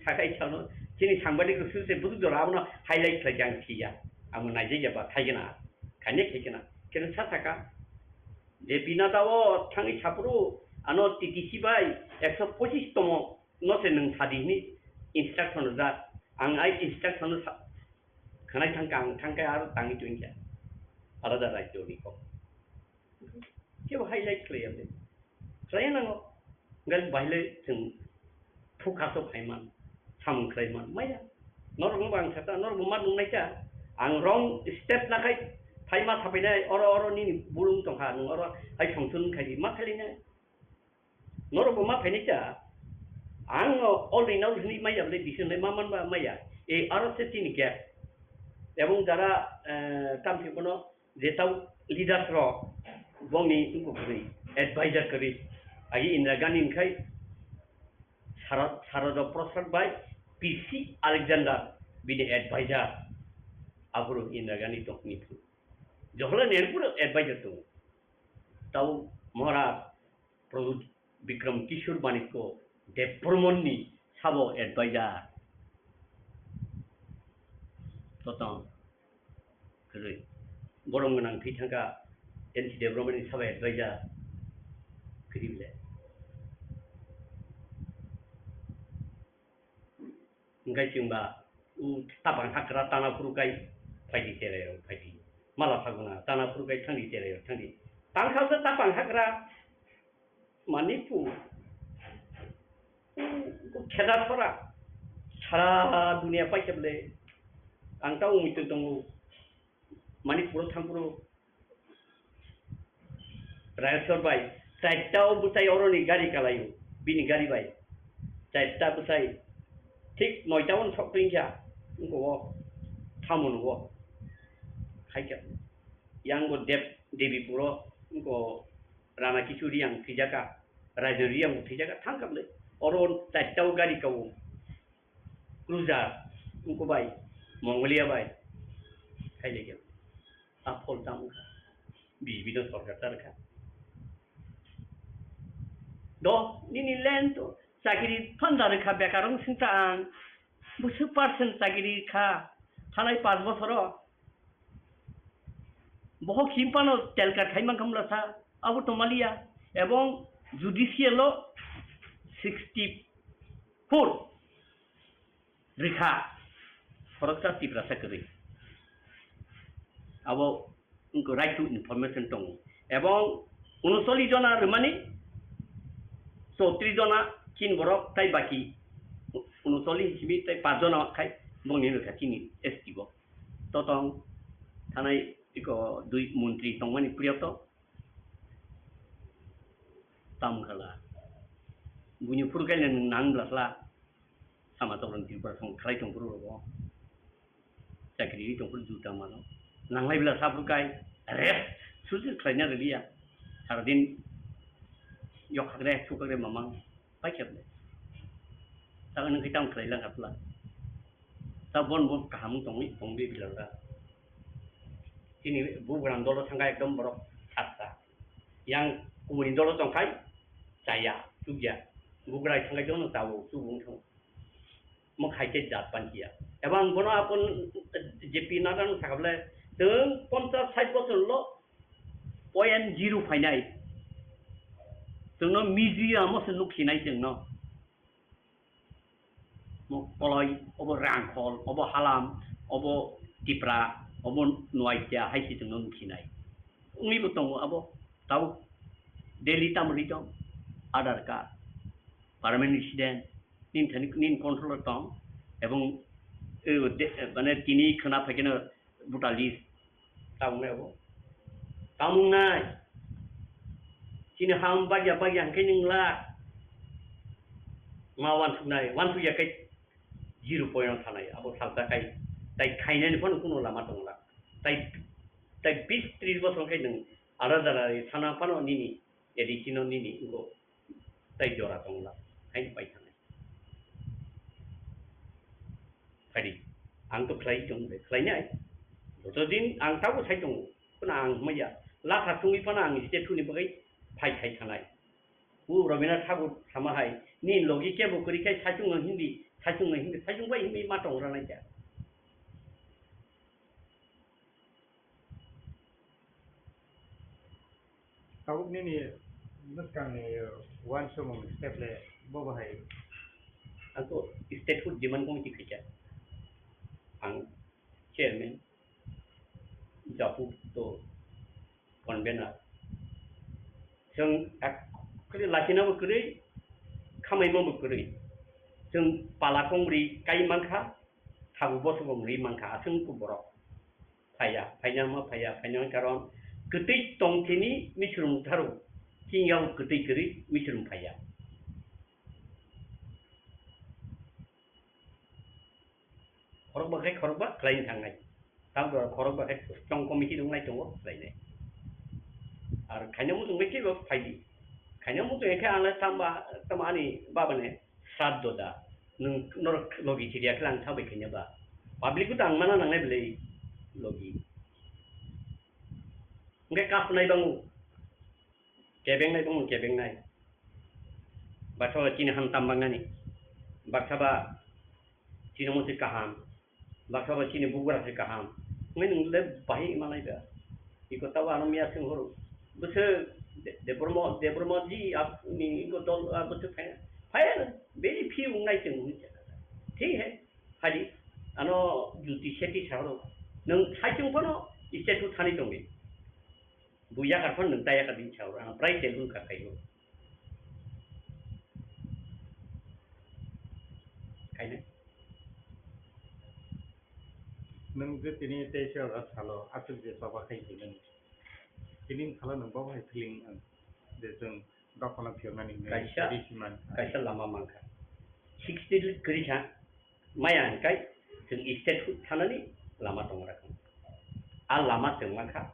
saka i sano chini sangbadik rok suse budu jora abono highlight khlai ang siya. Ang naijak ya ba thaigena. Khainai khaikena. Keno sa saka. J P Nadha o thangwi saphuru ano T T C bai ekso pochis tomo no se nwng sadi hwnwi instruction rwjak. Ang ai instruction no sa-, khwnai thangkha, ang thangkhe aro tangwi tongkha. Alada rajyo ni kok. Kebo highlight khlaiya de. Khlaiya nango. Gal baile chwng thukha so phaiman, samung khlaiman maya. Norok no bang sata, norok bo ma nungnai ta. Ang wrong step nakhai phaima sapainai, oro oro nini bulung tongkha, nung oro hai songchun khai ma khalinai. Norok bo ma phainai ta. Ang no all in all hwnwi maya bole decision lai ma man ba maya. E aro se tini gap. Ebong jara, eh, tamsi bono je tau leaders rok bongni wngkuk kwrwi, advisor kwrwi. Agi Indira Gandhi wngkhai Sara-, Sarada Prasad bai P C Alexander bini advisor. Aphuru Indira Gandhi tongni phuru. Jawaharlal Nehru pura advisor tongo. Tau Maharaj Pradyut Bikram Kishore Manikya Dev Burman ni sabo advisor. Totong. Kwrwi. Borom gwnang thwi thangkha N C Debbarma ni sabo advisor. Kwrwi le. Hwnkhe chwngba, u, tapang hagra tana phuru kai phaidi cherai rok phaidi. Mala saguna tana phuru kai thangdi cherai rok thangdi. Tangkha tapang hagra Manipur. U, kheda sora. Sara dunia paikhe bole. Ang ta umui tong tongo. Manipur o thangphuru Rayasor bai, chaita o bwsai oroni gari kalaio, bini gari bai. Chaita bwsai, thik noita o sok twi kha, wngkha o, thamon o, khaikha. Yang bo Deb, Devi puro, wngkha o, Rana Kichu Riyang thwijaka, Rajan Riyang bo thwijaka, thangkha bwle. Oro chaita o gari kao. Cruiser, wngkha bai, Mongolia bai, khailai khe. A phol tamo kha. B J P no sorkar ta rwkha. Do, nini land to, chakiri phanda rwkha, bekar wng singta ang. Bwswk percent chakiri kha, thanai panch bosoro. Bohok himpano telkar khai mankha mula sa, abo tongmaliya. Ebong judicial o sixty four rikha, khoroksa Tiprasa kwrwi. Abo wngkha right to information tongo. Ebong unocholish jona rwmani, chowtrish jona chin borok tai baki unocholish simi tai panch jona khai bongni rwkha chini S T bo. Totong thanai iko dui montri tongmani priyoto. Tam khala. Buini phuru kaina nwng nang bla khala. Sama tokron Tripura song khlai tong phuru rogo. Chakri ri tong phuru juta mano. Nanglai bla sa phuru kai. Rest. Susi khlaina riliya. Saradin yok hakre, suk hakre mamang. Pai khe bla. Sa nwng kai tam khlai lang kha phla. Sa bon bon kaham tongwi tongwi bilal da. Chini bugram dolo thangkha ekdom borok saksa. Yang kubuni dolo tongkhai chaya, chukya. Bugrai thangkha jono tabo, chubung thang. Mo khai khe jat pan kiya. Ebang bono apon J P Nadda no sakable, teng ponchas sait bochor lo point zero phainai. Tengno media mo se nukhinai tengno. Mo koloi, obo Rangkhol, obo Halam, obo Tipra, obo Noatia hai se tengno nukhinai. Wngwi bo tongo abo, tabuk Delhi tamo ri tong, Aadhaar card, permanent resident, nin thani, nin control o tong, ebong, eh, de-, mane tini khwna phaikhe no voter list, tabuk nai abo. Tamung nai, chini ham bagya bagya hwnkhe ningla, ma wansuk nai, wansuk ya khe zero point o thanai, abo salsa khai, tai khainani phano kuno lama tongla. Tai, tai bis tris bosor khai nwng alada alada sana phano nini, edi chino nini, ngo tai jora tongla, haino pai thanai. Phadi, ang to khlai tong, khlai nai. Joto din ang tabo sai tongo, kono ang hmaya, latha tungwi phano ang state two ni bagwi phai khai thanai. U Rabindranath Thakur sama hai, ni logi kebo kwrwi khai saichung no hindi, saichung no hindi, saichung bai hindi ma tong ranai kha. Tabuk nini mwskangni uansukmung step le bo bahai? Ang to statehood demand committee khaikha. Ang chairman, Japu to convener. Chwng actually lachina bo kwrwi, khamaima bo kwrwi. Chwng pala kongri kai mankha, thabu bosongo mri mankha, aswng khe borok phaiya, phaina ma phaiya, phaina karon kwtwi tongthini misrung tharu, chini yago kwtwi kwrwi misrung phaiya. Khorokba khe khorokba khlaina thangnai. Tamo khorokba khe strong committee wngnai tongo khlainai. Ar khaina muchung bai kebo phaidi. Khaina muchung khe ang le tamba, tamo ani baba ne sraddho da. Nwng norok logi chiriya khe ang thabai khaina ba. Public ko tang mana nangnai belai logi. Hwnkhe kasunai bango. Kebengnai tongmung kebengnai. Baksa ba chini ham tam bangnani. Baksa ba chini mungsi kaham. Baksa ba chini bugra se kaham. Ngai nung le bahi manai ba. Iko tawa ano miya sing horo. Bese de, de Bormo, de Bormo ji ap ni iko dol, ah, bese phai. Phai na. Very few ngai sing horo. Thik hai. Hadi. Ano juti seti sa horo. Nung sai chung kono ise tu thani tongni. Bo yakar phano nwng ta yakar din sa oro, ang prai telphun kha khaio. Khaina. Nwng je tini teisa oro salo, aswk je choba khai hinwi. Tini salo nwng bo hai feeling ang je chwng dophano phiyoknani hinwi Kaisa, ready si man. Kaisa lama mankha. Sixty kwrwi kha. Maya hwnkhe chwng state hood thanani lama tongo rakha. A lama chwng mankha,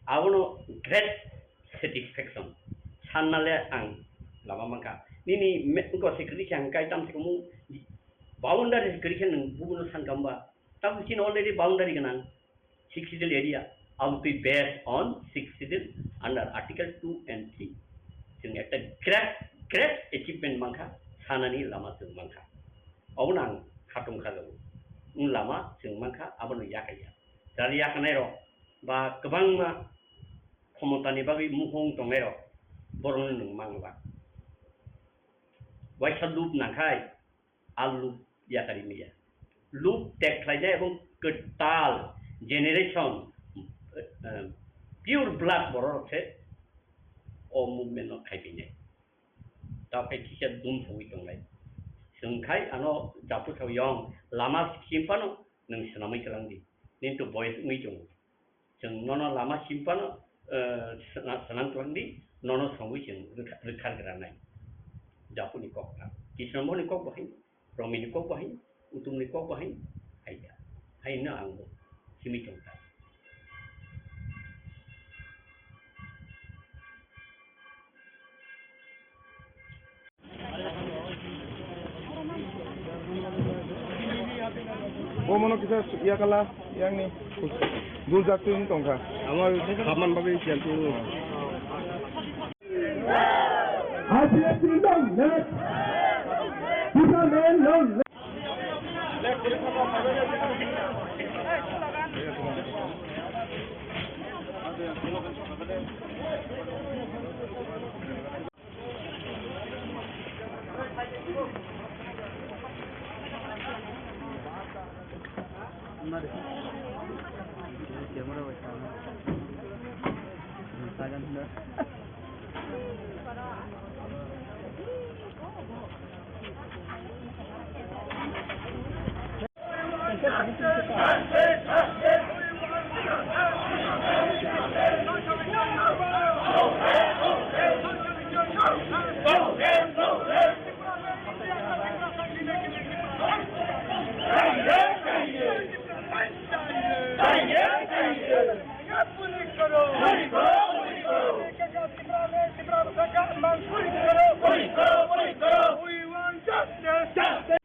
abono great satisfaction sanna le ang lama mankha. Nini me-, wngkha se kwrwi khe ang kai tam se kwmung boundary se kwrwi khe nwng bubuno sankha hwnba? Tabuk chini already boundary gwnang. Sixth Schedule area, abo twi based on Sixth Schedule under Article two and three. Chwng ekta great, great achievement mankha, sanani lama chwng mankha. Obono ang khatung kha jago. Wng lama chwng mankha, abono yakaiya. Jali yakanai rok ba kwbangma khomotani bagwi mukhung tongnai rok, borokno nwng mangla. Waisa lup nangkhai, a lup yakari maya. Lup tek khlainai ebong kwtal generation, eh, pure blood borok se o movement no khai phinai. Tao khai kisa dum sogwi tongnai. Chwng khai ano japu sao yong lama simphano nwng swnamwi kwlangdi. Nini to boyes wngwi tongo. Chwng nono lama simphano, eh, sna-, swnam kwlangdi, Nono songwi chwng rwkha-, rwkhargranai. Japuni kok ta. Kishan Bhoni kok bahai, Romini kok bahai, Utumni kok bahai, hai ya. Hai no ang bo simi tong ta. O mono kisa ya kala yang ni dul jak tu tong kha. Amo hapman bagwi siyan tu. R P F long live! Tipraland long live!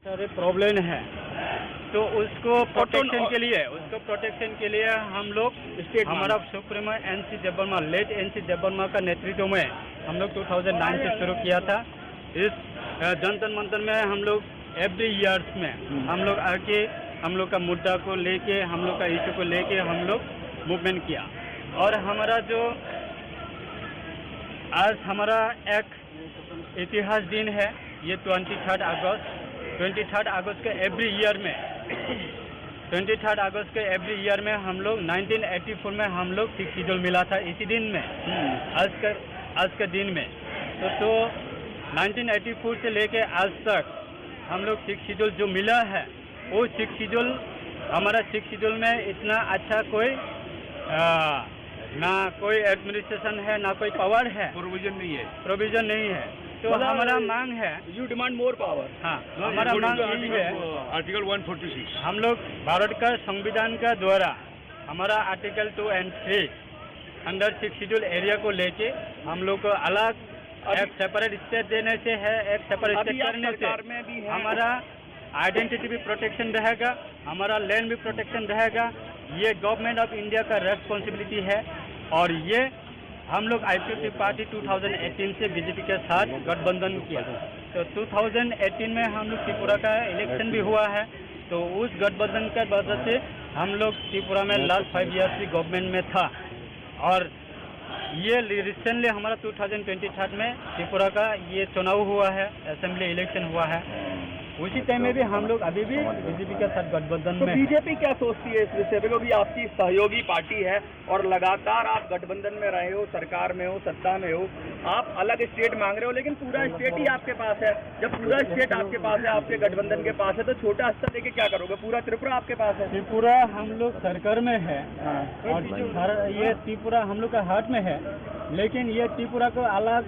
सारे प्रॉब्लम है, तो उसको प्रोटेक्शन के लिए, उसको प्रोटेक्शन के लिए हम लोग स्टेट हमारा supremo NC Debbarma, late NC Debbarma का नेतृत्व में हम लोग टू थाउजेंड नाइन से शुरू किया था। इस, अ, जंतर मंतर में हम लोग एवरी ईयर्स में हम्म। हम लोग आके हम लोग का मुद्दा को लेके, हम लोग का इशू को लेके हम लोग मूवमेंट किया। और हमारा जो आज हमारा एक इतिहास दिन है ये ट्वेंटी थर्ड अगस्त। ट्वेंटी थर्ड अगस्त के एवरी ईयर में, ट्वेंटी थर्ड अगस्त के एवरी ईयर में हम लोग नाइनटीन एटी फ़ोर में हम लोग सिक्स शेड्यूल मिला था इसी दिन में। हम्म। आज का, आज का दिन में। तो, तो नाइनटीन एटी फ़ोर से लेके आज तक हम लोग सिक्स शेड्यूल जो मिला है, वो सिक्स शेड्यूल, हमारा सिक्स शेड्यूल में इतना अच्छा कोई, आ, ना कोई एडमिनिस्ट्रेशन है, ना कोई पावर है। प्रोविजन नहीं है। प्रोविजन नहीं है। तो मतलब हमारा मांग है। You demand more power। हाँ, हाँ, हमारा according मांग to यही article, है। Article one forty six. हम लोग भारत का संविधान का द्वारा हमारा article to and three under six schedule area को लेके हम लोग को अलग अभी एक सेपरेट स्टेट देने से है, एक सेपरेट अभी स्टेट आप करने से सरकार में भी हैं। हमारा आइडेंटिटी भी प्रोटेक्शन रहेगा, हमारा लैंड भी प्रोटेक्शन रहेगा। ये गवर्नमेंट ऑफ इंडिया का रेस्पॉन्सिबिलिटी है और ये हम लोग IPFT party two thousand eighteen से बीजेपी के साथ गठबंधन किया। तो टू थाउजेंड एटीन में हम लोग त्रिपुरा का इलेक्शन भी हुआ है, तो उस गठबंधन के वजह से हम लोग त्रिपुरा में लास्ट फाइव ईयर्स भी गवर्नमेंट में था। और ये रिसेंटली हमारा टू थाउजेंड ट्वेंटी थ्री में त्रिपुरा का ये चुनाव हुआ है, असेंबली इलेक्शन हुआ है। उसी टाइम में भी हम लोग अभी भी बीजेपी के साथ गठबंधन तो में हैं। बीजेपी क्या सोचती है इस विषय पे? क्योंकि आपकी सहयोगी पार्टी है और लगातार आप गठबंधन में रहे हो, सरकार में हो, सत्ता में हो, आप अलग स्टेट मांग रहे हो, लेकिन पूरा स्टेट ही आपके पास है। जब पूरा स्टेट आपके पास है, आपके गठबंधन के पास है, तो छोटा हिस्सा लेके क्या करोगे? पूरा त्रिपुरा आपके पास है। त्रिपुरा हम लोग सरकार में है हाँ। और सारा ये त्रिपुरा हम लोग का हाथ में है, लेकिन ये त्रिपुरा को अलग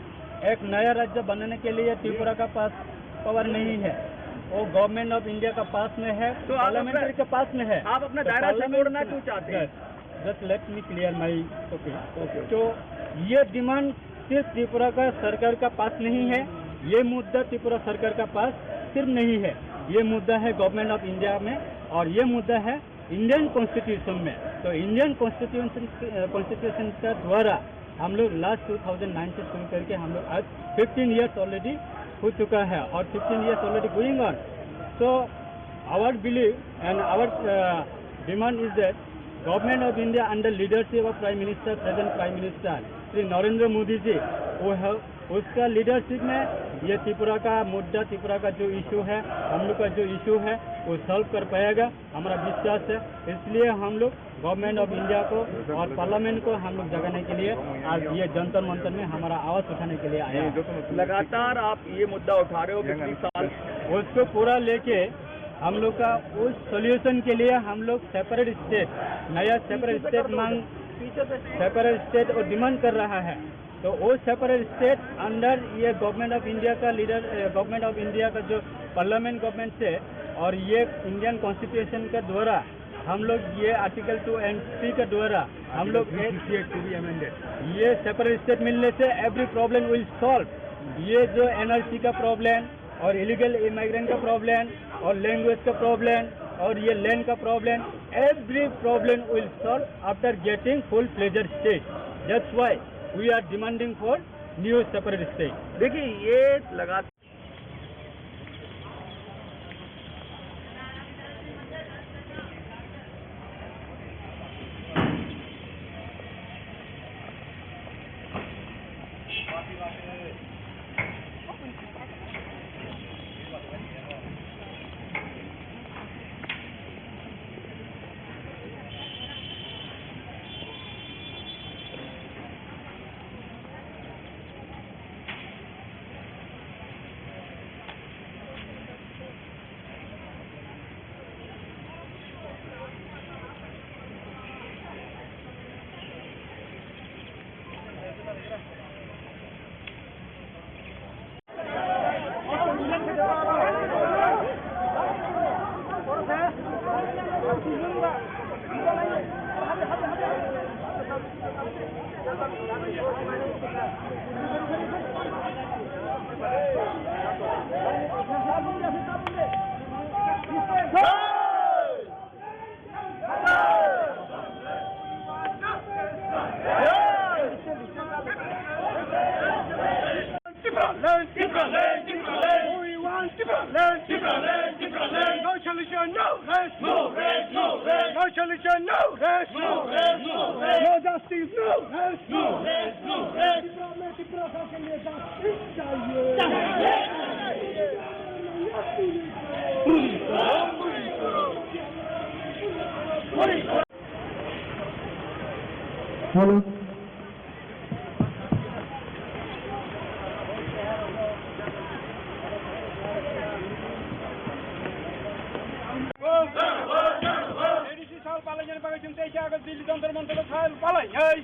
एक नया राज्य बनाने के लिए त्रिपुरा का पास पावर नहीं है, वो गवर्नमेंट ऑफ इंडिया का पास में है, तो आप अपना, पार्लियामेंट्री के पास में है। आप अपना तो दायरा पार्लियामेंट छोड़ना क्यों चाहते हैं? Just let me clear my topic। Okay. तो ये डिमांड सिर्फ त्रिपुरा का सरकार का पास नहीं है, ये मुद्दा त्रिपुरा सरकार का पास सिर्फ नहीं है, ये मुद्दा है गवर्नमेंट ऑफ इंडिया में और ये मुद्दा है इंडियन कॉन्स्टिट्यूशन में। तो इंडियन कॉन्स्टिट्यूशन, कॉन्स्टिट्यूशन का द्वारा हम लोग लास्ट टू थाउजेंड नाइन से शुरू करके हम लोग आज फिफ्टीन ईयर्स ऑलरेडी हो चुका है और fifteen years already going on. So our belief and our demand is that Government of India under leadership of Prime Minister, present Prime Minister Shri Narendra Modi जी, वो है, उसका लीडरशिप में ये त्रिपुरा का मुद्दा, त्रिपुरा का जो इशू है, हम लोग का जो इशू है, वो सॉल्व कर पाएगा, हमारा विश्वास है। इसलिए हम लोग गवर्नमेंट ऑफ इंडिया को और पार्लियामेंट को हम लोग जगाने के लिए आज ये जंतर मंतर में हमारा आवाज़ उठाने के लिए आया है। लगातार आप ये मुद्दा उठा रहे हो पिछले साल। उसको पूरा लेके हम लोग का उस सॉल्यूशन के लिए हम लोग सेपरेट स्टेट, नया सेपरेट स्टेट मांग, सेपरेट स्टेट और डिमांड कर रहा है। तो वो सेपरेट स्टेट अंडर ये गवर्नमेंट ऑफ इंडिया का लीडर, अ, गवर्नमेंट ऑफ इंडिया का जो पार्लियामेंट गवर्नमेंट से और ये इंडियन कॉन्स्टिट्यूशन के द्वारा हम लोग ये आर्टिकल टू एंड थ्री के द्वारा हम लोग एक ये सेपरेट स्टेट मिलने से एवरी प्रॉब्लम विल सॉल्व। ये जो एनआरसी का प्रॉब्लम और इलीगल इमिग्रेंट का प्रॉब्लम और लैंग्वेज का प्रॉब्लम और ये लैंड का problem, every problem will solve after getting full fledged state. That's why we are demanding for new separate state. देखिए, ये लगातार Tipraland, Tipraland, Tipraland. We want Tipraland, Tipraland, Tipraland. No solution, no rest. No rest, no rest. No solution, no rest. No rest, no rest. No justice, no rest. No rest, no rest. Tipra में Tipra शासन में justice चाहिए। चाहिए। Hello. ADC sal palainani bagwi chwng teisa August Delhi Jantar Mantar sal palainai.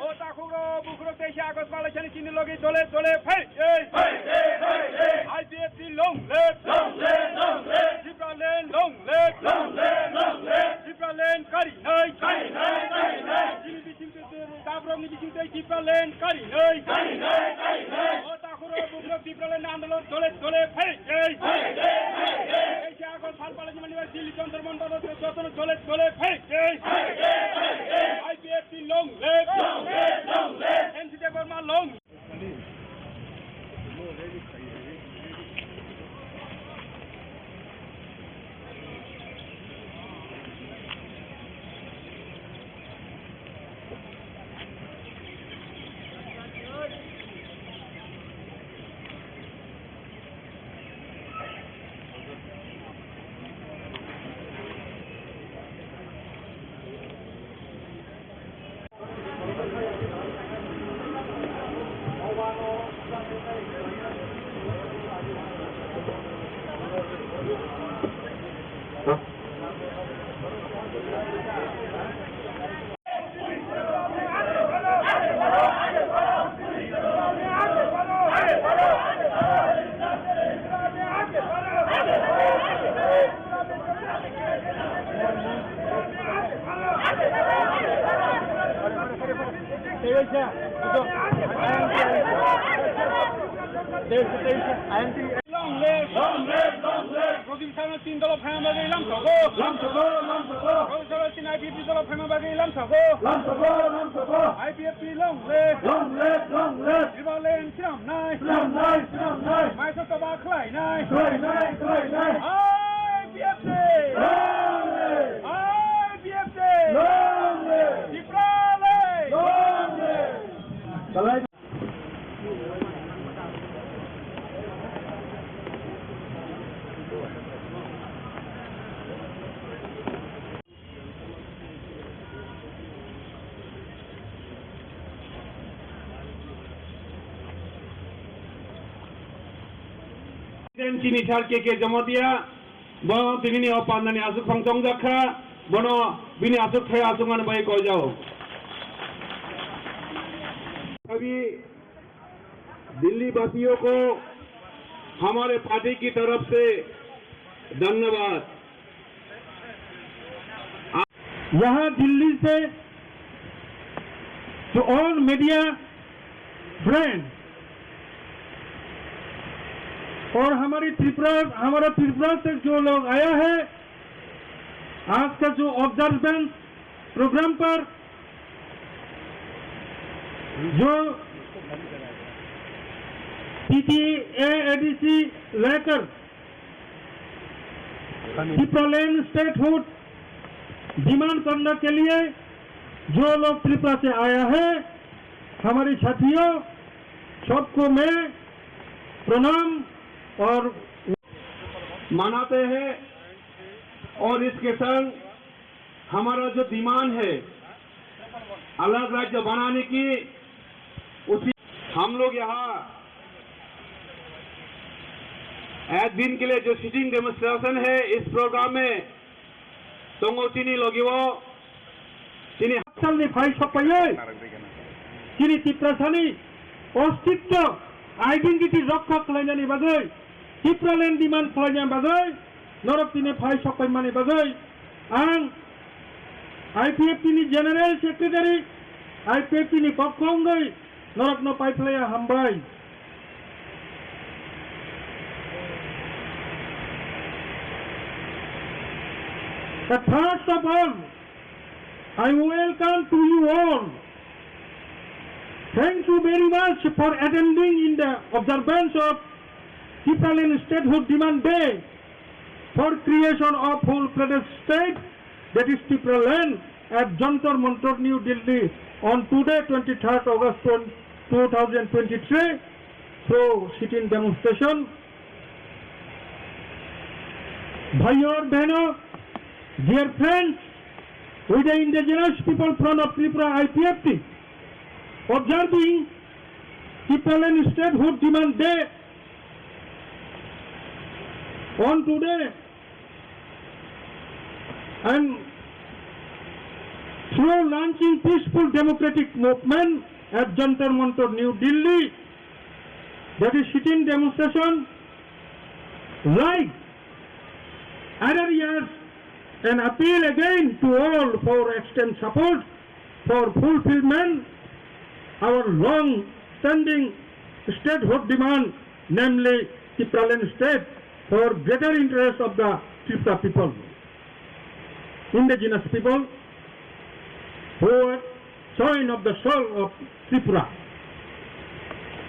O takhuk rok bukhuk rok teisa August palaisani chini logi dole dole phai. Hey! Hey, hey, hey, hey! IPFT long live! Long live, long live! Tipraland long live! Long live, long live! Tipraland karinai! Karinai, karinai! Chini bising twi, twi, tabrokni bising twi Tipraland karinai! Karinai, karinai! O takhuk rok bukhuk rok Tipraland andolon dole dole phai! Hey! Hey, hey, hey, hey! Teisa August sal palaimani bagwi Delhi Jantar Mantar jotono dole dole phai! Hey! Hey, hey, hey, hey! IPFT long live! Long live, long live! NC Debbarma long Long live! Long live! Long live! Rojing Sarma tin dolo phaima bagwi lamsogo. Lamsogo, lamsogo. Rojing Sarma tin IPFT dolo phaima bagwi lamsogo. Lamsogo, lamsogo. IPFT long live! Long live, long live! Tipraland swnamnai! Swnamnai, swnamnai! Maisa toba khlainai! Khlainai, khlainai! IPFT! Long live! IPFT! Long live! Tipraland! Long live! President chini sir K K Jamatia, bo tinini o pandani aswk phang chongjak kha, bono bini aswk thai aswk mani bai koijao. भी दिल्ली वासियों को हमारे पार्टी की तरफ से धन्यवाद। यहाँ दिल्ली से जो ऑल मीडिया फ्रेंड और हमारी त्रिपुरा, हमारा त्रिपुरा से जो लोग आया है, आज का जो ऑब्जर्वेंस प्रोग्राम पर जो पीटीए एडीसी लेकर तिप्रालैंड स्टेटहुड डिमांड करने के लिए जो लोग त्रिपुरा से आया है, हमारे साथियों, सबको मैं प्रणाम और मनाते हैं और इसके संग हमारा जो डिमांड है अलग राज्य बनाने की, उसी हम लोग यहाँ एक दिन के लिए जो सिटिंग डेमोन्स्ट्रेशन है इस प्रोग्राम में, tongo chini logi o, chini salni phai sokpaiwi, chini Tiprasani ostitto, identity rokha khlainani bagwi, Tipraland demand khlainani bagwi, norok tini phai sokpaimani bagwi, ang I P F T ni General Secretary, I P F T ni kokko wngwi, norokno paiphlaiya hambai. But first of all, I welcome to you all. Thank you very much for attending in the observance of Tipraland Statehood Demand Day for creation of full-fledged state, that is Tipraland, at Jantar Mantar, New Delhi, on today, twenty-third August twenty, two thousand twenty-three, through sit-in demonstration. Bhaiyo aur behno, dear friends, with the indigenous people front of Tripura, I P F T, observing Tipraland Statehood Demand Day on today, and through launching peaceful democratic movement at Jantar Mantar, New Delhi, that is sit-in demonstration, like other years, an appeal again to all for extend support for fulfillment our long-standing statehood demand, namely Tipraland state, for greater interest of the Tripura people, indigenous people, who are joy of the soul of Tripura.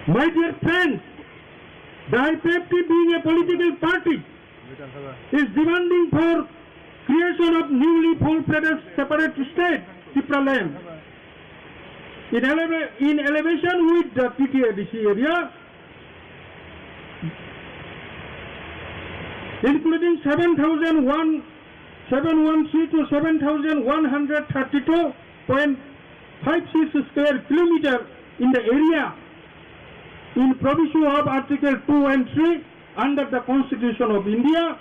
My dear friends, the I P F T being a political party, is demanding for creation of newly full-fledged separate state, Tipraland, in eleva-, in elevation with the T T A D C area, including seven thousand one, seven one three to seven thousand one hundred thirty-two point five six square kilometer in the area in proviso of Article two and three under the Constitution of India,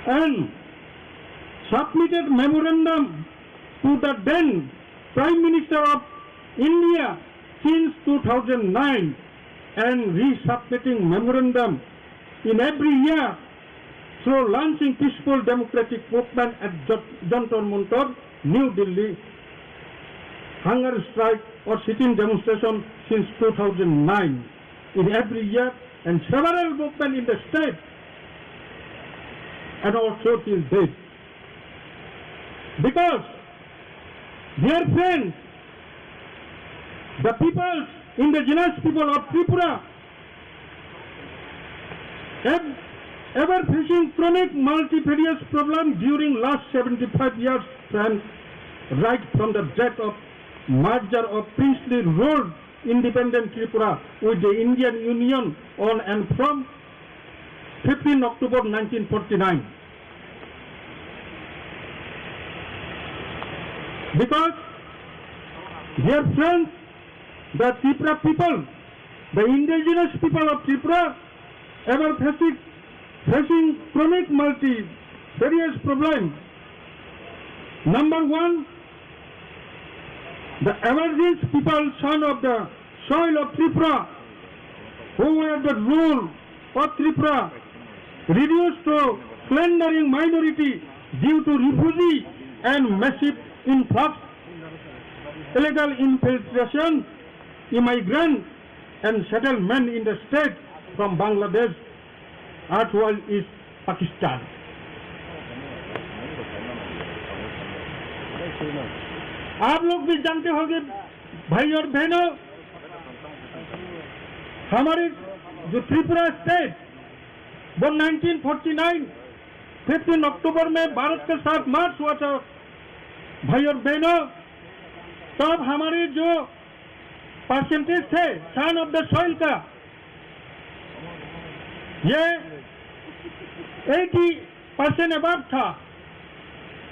and submitted memorandum to the then Prime Minister of India since two thousand nine, and resubmitting memorandum in every year through launching peaceful democratic movement at Jat-, Jantar Mantar, New Delhi, hunger strike or sit-in demonstration since two thousand nine in every year, and several movement in the state and also till date. Because, dear friends, the people, indigenous people of Tripura, have ever facing chronic multifarious problem during last seventy-five years, from right from the death of merger of princely ruled independent Tripura with the Indian Union on and from fifteen October nineteen forty-nine. Because, dear friends, the Tripura people, the indigenous people of Tripura, ever facing, facing chronic multifarious problem. Number one, The emergence people, son of the soil of Tripura, who were the rule of Tripura, reduced to plundering minority due to refugee and massive influx, illegal infiltration, immigrant and settlement in the state from Bangladesh, as well is Pakistan. आप लोग भी जानते होंगे भाई और बहनों, हमारे जो त्रिपुरा स्टेट वो नाइनटीन फ़ोर्टी नाइन फ़िफ़्टीन अक्टूबर में भारत के साथ मार्च हुआ था। भाई और बहनों, तब हमारे जो परसेंटेज थे सन ऑफ द सॉइल का, ये एटी परसेंट अबव था।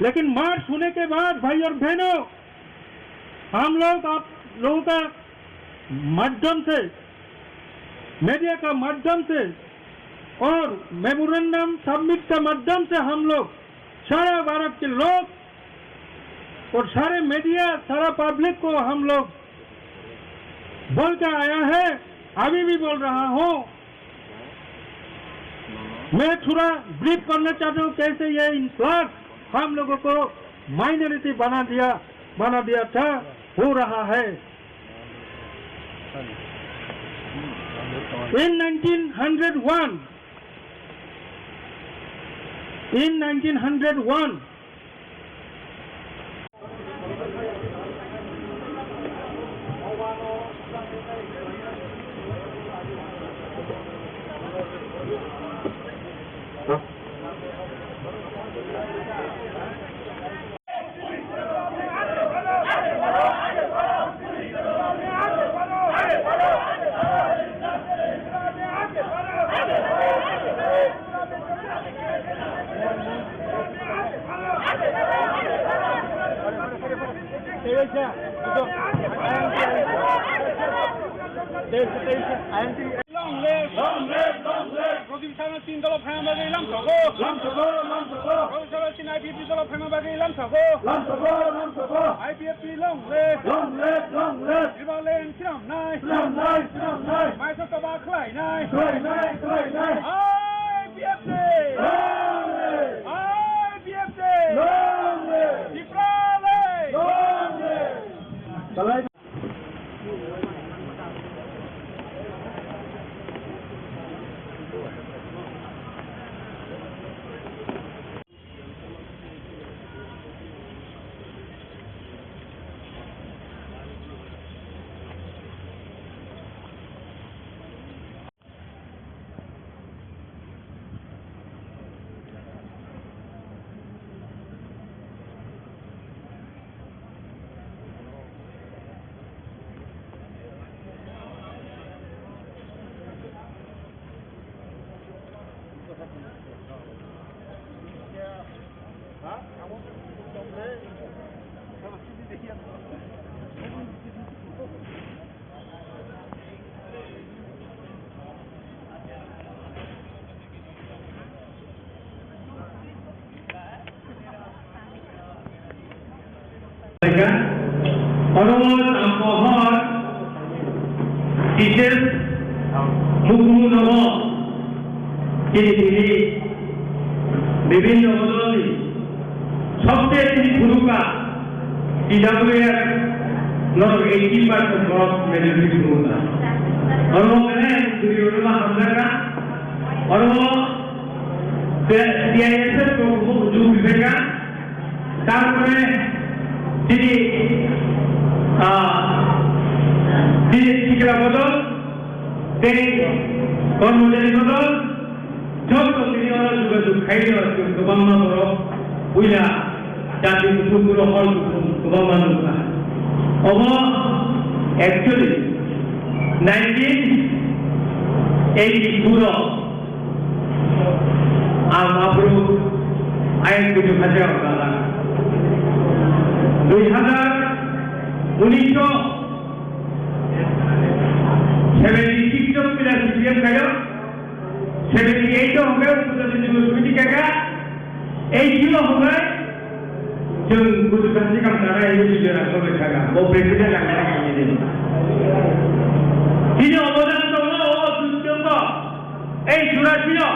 लेकिन मार्च होने के बाद भाई और बहनों, हम लोग आप लोगों का माध्यम से, मीडिया का माध्यम से और मेमोरेंडम सबमिट का माध्यम से हम लोग सारा भारत के लोग और सारे मीडिया, सारा पब्लिक को हम लोग बोल के आया है, अभी भी बोल रहा हूँ। मैं थोड़ा ब्रीफ करना चाहता हूँ, कैसे ये इनकलाब हम लोगों को माइनॉरिटी बना दिया, बना दिया था, हो रहा है। In nineteen hundred one, in nineteen hundred one, Long live! Long live! Long live! Pradyot Sarma Singh dolo phaima bagwi lamsogo. Lamsogo, lamsogo. Pradyot Sarma Singh I P F T dolo phaima bagwi lamsogo. Lamsogo, lamsogo. I P F T long live! Long live! Long live! Tribal land swnamnai. Swnamnai, swnamnai. Maisa toba khlainai. Khlainai, khlainai. I P F T! Long live! I P F T! Long live! Tripura land! Long live! Oro Tampohor teachers mukhumu nogo chini tini bibhinno bodolni sobse chini phuruka T W F norok eighty percent borok majority phunukha. Oro mane dui oro ma hamjakha. Oro T I S F rok bo ujuk ribaikha. Tarpore chini, ah, chini sikla bodol tei kormojari bodol joto tini oro jogajog khaio, kwbangma borok puila jati kuthum, borok hor kuthum kwbangma nukha. Obo actually nineteen eighty-two o ang aphuru ayang kuchuk hajar o gala. Dui hazar unis o seventy six o puila C P M khaio. Seventy eight o hwnkhai Upojati Dibo Somiti kaka, eighty o hwnkhai Chwng kuchukha sikang tanai hinwi video rang bagwi thangkha. Bo president ang thangkha hinwi. Chini obodan tongo o chwng tongo. Ei churasi no.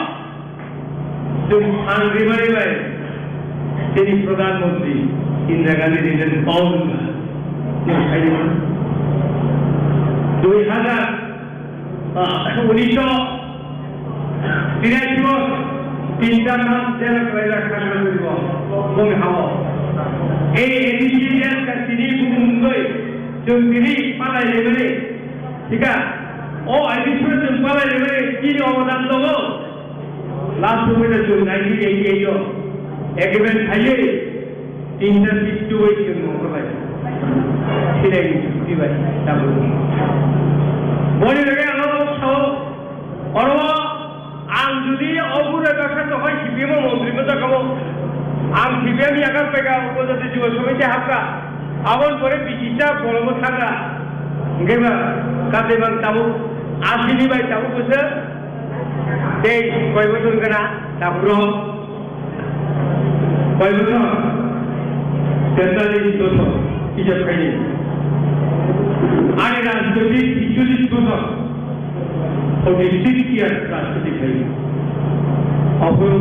Chwng ang rimani bai. Chini Pradhan Mantri Indira Gandhi ni nen Paul wngkha. Chwng khaidi. Dui hazar Ah, unisho tirai bos, tinta mas jera kelaila khana bos, bong hao. Ei A D C jera ka tini bumung goi, jung tini palai lebele. Tika, o A D C jung palai lebele, tini obodan logo. Last moment jung nineteen eighty eight o, agreement thaile, Tinta sixty-two bai chwng nongkhorlai. Sirai ni chukti bai tabuk. Boni loge ang oro sao, oro ang jodi o gure bakha tohoi C P M o montri mo jakamo, ang C P M yakar pega upojati jibo somiti hapka, abon pore bichita bolomo thaga, hingke ba kate bang tabuk, asini bai tabuk bose, tei koi bosor gana tabuk rok. Koi bosor? Tetalis bosor, ijab khaini. Ani rajniti cholish bosor, forty six years rajniti khaini. Aphuru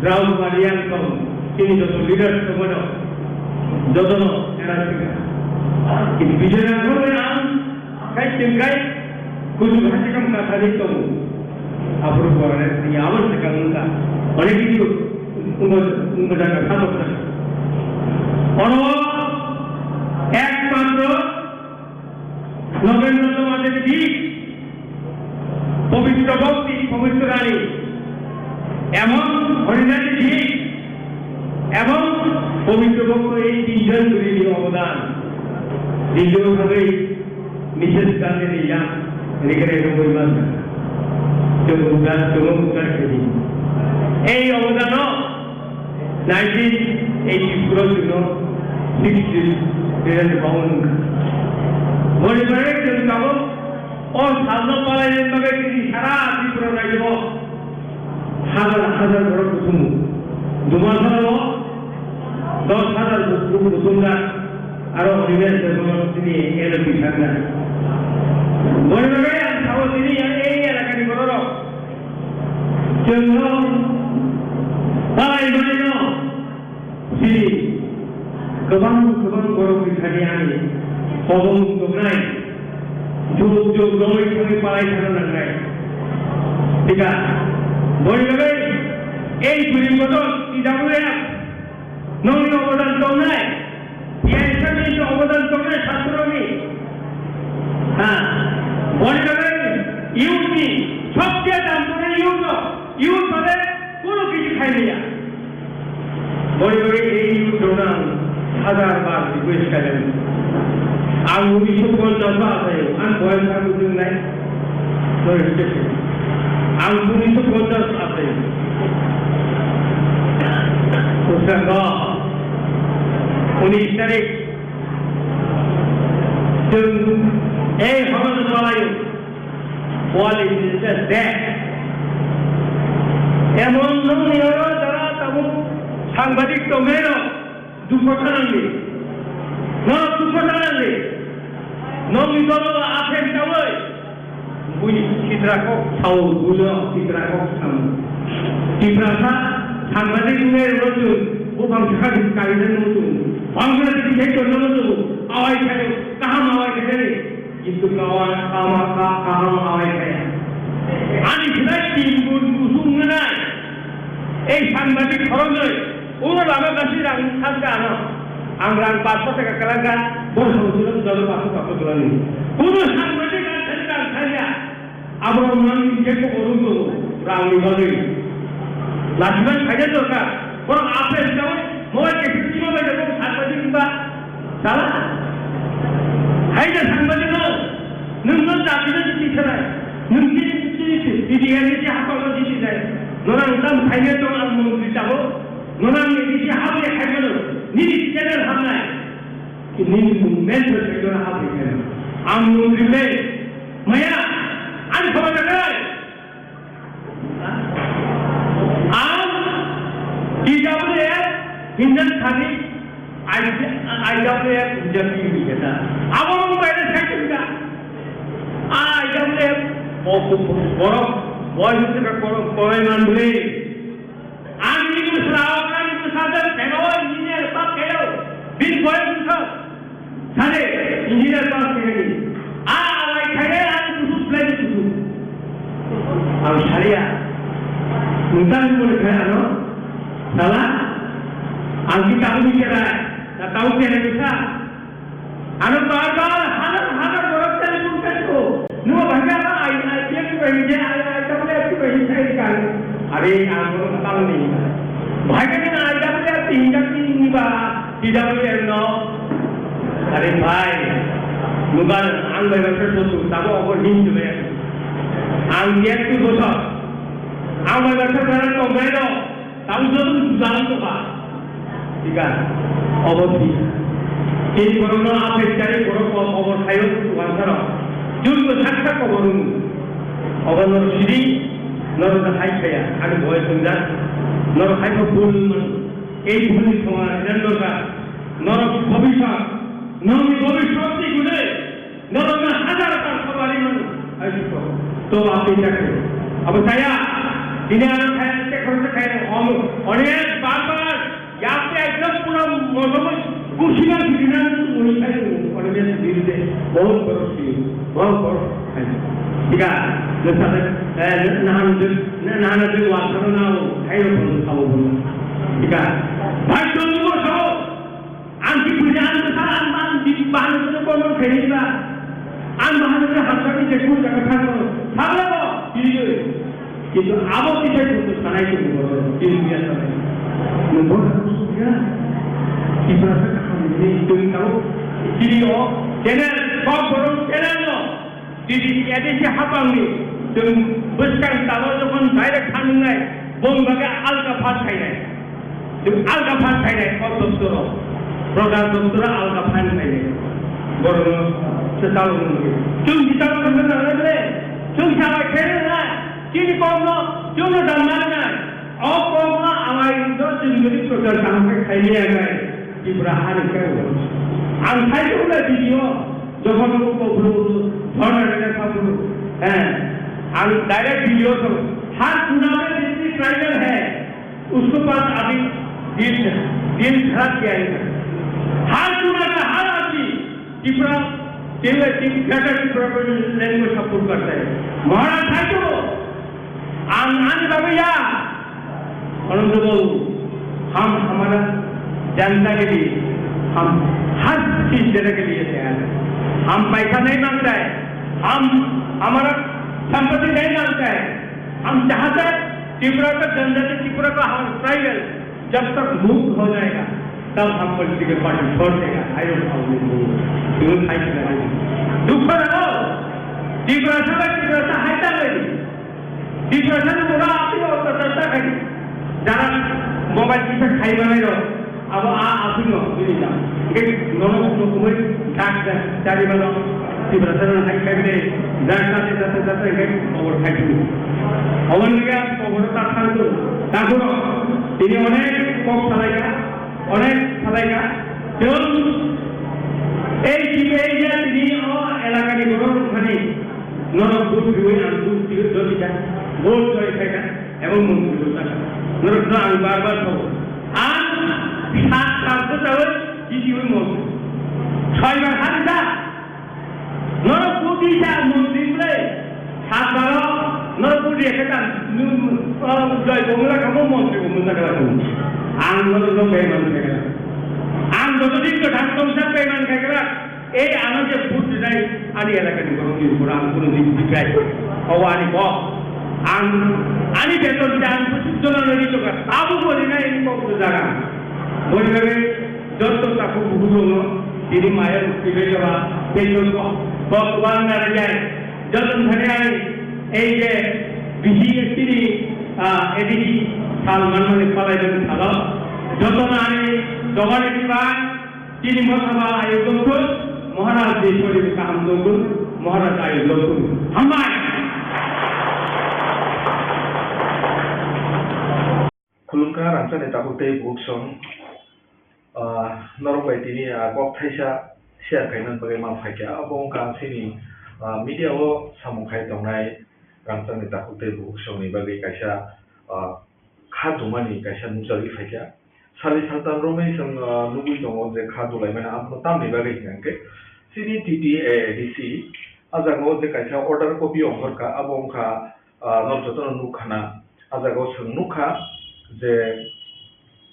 Draupadi ang tong, chini joto leaders tongmano, jotono era sika. Kintu Bijoy Rangkhol ang Kai chwng kai kuchuk hasikam kathari tongo. Aphuru borok ni abo swkang wngkha. Onek kichu wngbo, wngbo jaga sabok jaga. Oro ekmatro Nogendro Chamajer ji, Pobitro Bhakti, Pobitro Rani, ebong Horinani ji, ebong Pobitro Bhakti, ei tinjon guruni obodan. Tinjon thangwi Mister Gandhi ni yang rigre rwngwi manka. Chwng uddar, chwng uddar khaidi. Ei obodano nineteen eighty-four o chwngno sixty seven bound wngkha. Boni bagwi chwng tabuk o salno palaina bagwi chini sara Tripura rajyo Hazar hazar borok kuthum. Dumasarao dos hazar kuthum, kuthumjak. Aro Onimesh Debbarma tini L P sakna. Boni bagwi ang sao tini ang ei elakani bororok. Chwngno palai manino. Chini kwbang kwbang borok ni thani ani kobong tongnai, jug jug roi thangwi palai thangna nangnai. Tika, boni bagwi ei bwrwi bodol T W F nongni obodan tongnai, T I S F ni obodan tongnai, satroni. Ha, boni bagwi youth ni sobse dam tongnai youth no, youth bade kono kisi khai liya. Boni bagwi ei youth rokno ang hazar bar request khainai. Ang unisho ponchash o achaio, ang boyos ang bujung nai. Boni bagwi ang unisho ponchash achaio. Bwskango unis tarik chwng ei horo no palaio. Quality is the best. Emon nongni oro jara tabuk sangbadik tongnairok dukho thanangdi. Norok dukho thanangdi. Nongni dolo apheng chawi. Bui sitra kok sao, bulo sitra kok sao. Tiprasa sangbadik wngnai rok chwng buphang sakha kainai rok chwng. Bangladesh ni khe chwng no chwng. Awai khai kaham awai khai. Kintu kawan kama ka kaham awai kaya. Ani khlai tin gun kusung ngenai. Ei sangbadik khoroknwi, ulo lama gasi rang thangka ano. Ang rang paanch taka kwlangkha, bor hausulo jalo paanch taka kwlangni. Ulo sangbadik ang thani rang thangya. Abo rang ni je ko boru to rang ni bagwi. Lachiman khaja dorkar. Borok apel chawi, mobile khe sima bai de sangbadik ba. Sala? Hai da sangbadik no? Nwng no jati no jiti khalai. Nwng chini chini chini. Idi ya ni hapal no jiti jai. Nona nwng tam khai ne tong ang mung di tabo. Nona ni di si hapal khai ne. Ni di channel hamnai. Ni ni mung men to khai ne hapal khai ne. Ang mung di me. Maya. Ang khama da kai. Ang T W F Hindustan ni Abo wng bai na sai tong ka. Ai jam le, o borok, boi hwnkhe ka korok, koroi man bwle. Ang ini ko selawa kan ko sadar sewa ini ne pa kayo. Bin boi ko sa. Sare ini ne pa kayo. A alai khaye ang kusu play kusu. Ang saria. Nuntan ko kaya ano. Sala. Ang kita ko bicara. Na tau kaya ko sa. Ano bar bar hazar hazar borok telephone kaito. Nungbo bhai ano I, I P F bai hinjai, I, I W F bai hinjai kan. Are ang borok tang ni. Bhai kan I W F hinjak ni ba T W F no. Are bhai. Nugan ang bai bai sir tu tabo obo hin tu bai. Ang dia tu bosor. Ang bai bai sir kan tong bai no. Tamo joto jalan to ba. Tika, obo thik. Tini borokno a pechari borok kok obo thaio wansaro. Jumbo saksa kobo rung. Obo nor sidi, nor da hai khaya. Ani boy sungjak. Nor hai ko bul man. Ei bul ni thonga ren nor ka. Nor bhabishyat. Nor bhabishyat ni gune. Norokno hazar bar sabari mano, aisiko. To apni chakri. Abo saya, tini ano saya check korte saya om, onek bar bar, yape ekdom pura motomo kusiman sibina muni saya onek birde, bahut boro si, bahut boro. Tika, nahan, nahan, nahan, nahan, wasaro nao, saya pun tahu pun. Tika, bhai, to mo sao. Ang si puja ang sa ang ang di bahan ko ko no kheli ba. Ang bahan ko hamsa ki je kun jaga thang ko. Thang ko. Di ko. Kintu abo ki je kun sanai ko ko. Di ko ya sanai. Mo bo ko su ya. Ki pra sa ka ni tu ka. Ki o. Channel ko ko channel no. Tini A D C hapangni chwng bwskang talo jokhon direct thangnai, bong bagwi alka phan khainai. Chwng alka phan khainai, o doptoro. Prodhan doptoro alka phan khainai. Borokno se talo nungwi. Chwng di talo nungwi nangnai ble. Chwng sabai khainai na. Chini kokno, chwngno dan nangnai. O kokno amai do chwng gari prochar kaham khe khailiya nai. Tripura hani khe. Ang khai khe ule video. जब हम लोग को बोलो, धन रहने का बोलो, हैं, हम डायरेक्ट वीडियो तो, हर चुनाव में जितनी ट्राइबल है, उसके पास अभी दिल, दिल धड़क गया है। हर चुनाव में हर आदमी त्रिपुरा, केवल ग्रेटर त्रिपुरा को लैंग्वेज सपोर्ट करता है। महाराज भाई तो, आन, आन बाबू या, अनंत बाबू, हम हमारा जनता के लिए, हम हर चीज देने के लिए तैयार हैं। हम पैसा नहीं मांगता है, हम हमारा संपत्ति नहीं मांगता है। हम चाहते हैं त्रिपुरा का जनजाति, त्रिपुरा का हम ट्राइबल जब तक मुक्त हो जाएगा, तब हम पॉलिटिकल पार्टी छोड़ देगा। I don't know। दुख है। त्रिपुरा से, त्रिपुरा से है। Depression pura aswk o ta ta ta khai. Jara mobile kisa khai manai rok. Abo a aswk no bini jam. Ke nono no kumai dak da jari mano. Depression hai khai de. Dak ta ta ta ta ta khai over khai tu. Over ni ga over ta khai tu. Ta ko. Ini onek kok salai ka. Onek salai ka. Jom. Ei kibe ya ini o elaka ni borok thani. Norok vote riwi ang vote riwi doli kha, vote doli kha kha, ebong mung riwi kha kha. Norok no ang bar bar sabo. Ang sat bar ko tawi kisi wi mung. Soi bar han da. Norok vote di sa mung riwi. Sat bar o norok vote riwi kha ta. Joi bongla kha mo mung riwi mung kha kha. Ang norok no bai man kha kha. Ang joto din ko thang tong sa bai man kha kha. Ei ano je vote rinai ani elakani borokni upor ang kono din bikrai. Obo ani kok. Ang ani beton je ang pochisjon ano ri tongkha, tabo bo rinai ani kok bo jaga. Boni bagwi jotto takhuk bukhuk rokno tini maya rukti bai jaba, tei jotto kok wan na rijai. Joton thani ani ei je bisi chini, ah, A D C sal manmani palai jani salo. Jotono ani dogani bibai Chini Mothaba ayuk dongthun, Maharaj ni sorir kaham dongthun, Maharaj ayuk dongthun. Hambai! Khulumkha rangchakni takhuk tei bukhuk song. Ah, norok bai tini, ah, kok thaisa share khaina bagwi ma phaikha. Abo wngkha chini, ah, media o samung khai tongnai rangchakni takhuk tei bukhuk songni bagwi kaisa, ah, kha dumani kaisa nukjagwi phaikha. Sari saltan romwi chwng, ah, nugwi tongo je kha dulaimani abono tamni bagwi hwnkhe chini T T A A D C a jaga o je kaisa order copy ongkhorkha, abo wngkha, ah, norok jotono nukkhana. A jaga o chwng nukha je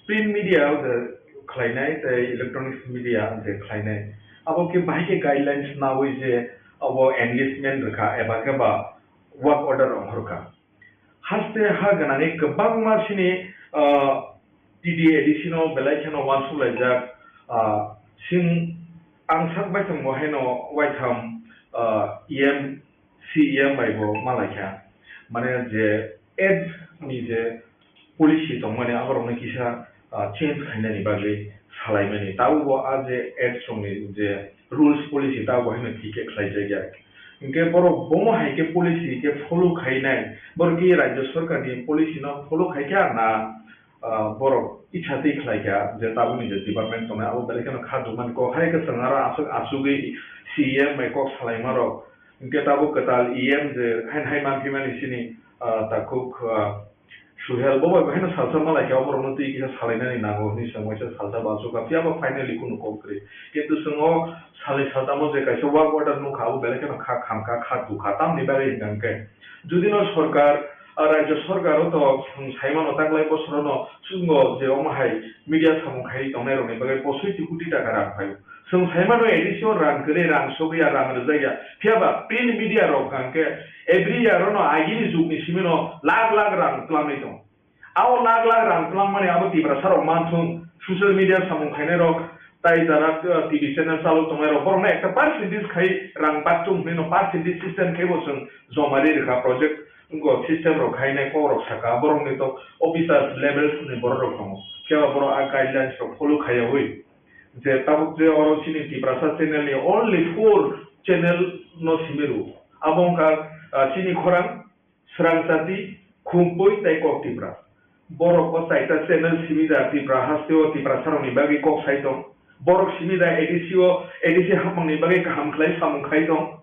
print media o je khlainai tei electronics media je khlainai, abo khe bahai khe guidelines naui je abo enlistment rwkha eba khe ba work order ongkhorkha. Haste ha gwnangwi kwbangma chini, ah, T T A D C no belai kheno uansuk laijak, ah, sing ang sak bai tongbo haino waitham, ah, E M, C E M bai bo malaikha. Mane je ads ni je policy tongmani aborokno kisa, ah, change khainani bagwi salaimani. Tabukbo a je ads rokni je rules policy tabukbo haino thik khe khlaijakya. Hinkhe borok bomo hai khe policy khe follow khainai, borok khe rajya sarkarni policy no follow khaikha na, ah, borok itsa twi khlaikha je tabukni je department tongnai abo belai kheno kha dukmani kok hai khe chwng aro aswk asugwi C E M bai kok salaimarok. Hinkhe tabuk kwtal E M je haino hai manphimani chini, ah, takhuk, ah, Suhel, bo bai bo haino salsa malaikha, oborokno twi kisa salainani nango hwnwi chwng waisa salsa bansukha, phiyaba finally kunu kok kwrwi. Kintu chwng o salnwi saltamo je kaisa work order nukha, abo belai kheno kha khamkha, kha tukha. Tamni bagwi hwnkha hwnkhe, judino sorkar, ah, rajya sorkar o to chwng saimano taklai bosorono chwngno je omo hai media samung khaiwi tongnairokni bagwi posoiti koti taka rang phaio. Chwng saimano A D C o rang kwrwi, rang sogwi ya, rang rwjak ya. Phiyaba print media rok hwnkha hwnkhe every year ono agini jugni simino lakh lakh rang twlangwi tongo. Abo lakh lakh rang twlangmani abo Tiprasa rok manthung, social media samung khainai rok, tai jara, uh, T V channel chalok tongnai rok, borokno ekta percentage khai rang bakchung hwnwi no percentage system khai bo chwng joma ri rwkha project, wngkha system rok khainai kok rok saka, borokni to officers levels ni borok rok tongo. Phiya ba borok a guidelines rok follow khaiyawi. Je tabuk je oro chini Tiprasa channel ni only four channel no simi rwo. Abo wngkha, ah, chini khorang, Srang Chati, Khumpui tei Kok Tipra. Borok o chaita channel simi da Tipra haste o Tiprasa rok ni bagwi kok sai tong. Borok simi da A D C o, A D C hapmang ni bagwi kaham khlai samung khai tong.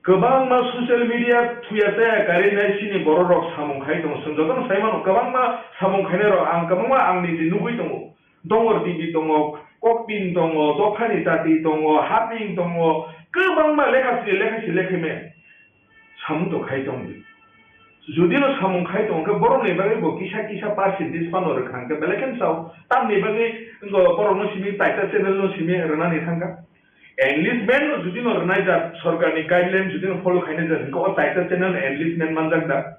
Kwbangma social media thuya chaya karwi nai chini borok rok samung khai tongo. Chwng jotono sai mano, kwbangma samung khainai rok ang kwbangma ang niji nugwi tongo. Dongor T V tongo, Kokpin tongo, Dophani Chati tongo, Haping tongo, kwbangma lekha sri lekha si lekhi me samung to khai tong di. Judino samung khai tong khe borok ni bagwi bo kisa kisa percentage phano rwkha hwnkhe belai kheno sao. Tamni bagwi wngkha borok no simi taita channel no simi rwnani thangkha. Enlistment no judino rwnai jak, sorkarni guideline judino follow khainai jak, hwnkhe o taita channel enlistment manjak da?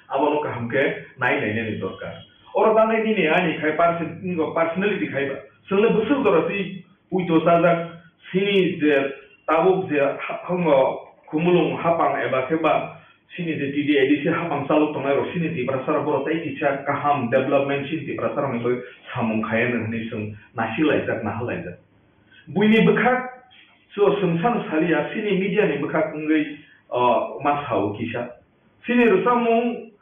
Abono kaham khe nai nainani dorkar. Oro tanai nini ani khai perso-, personality khai ba. Chwngno bwswk jora twi puito chajak, chini je tabuk je ha-, hango khumulwng hapang eba khe ba chini je T D A D C hapang chalok tongnai rok chini Tiprasa rok borok tei kisa kaham development chini Tiprasa rokni bagwi samung khai anw hwnwi chwng nasik laijak, nahal laijak. Buini bwkhak so chwng sano saliya, chini media ni bwkhak wngwi, o, ma sao kisa. Chini rwchapmung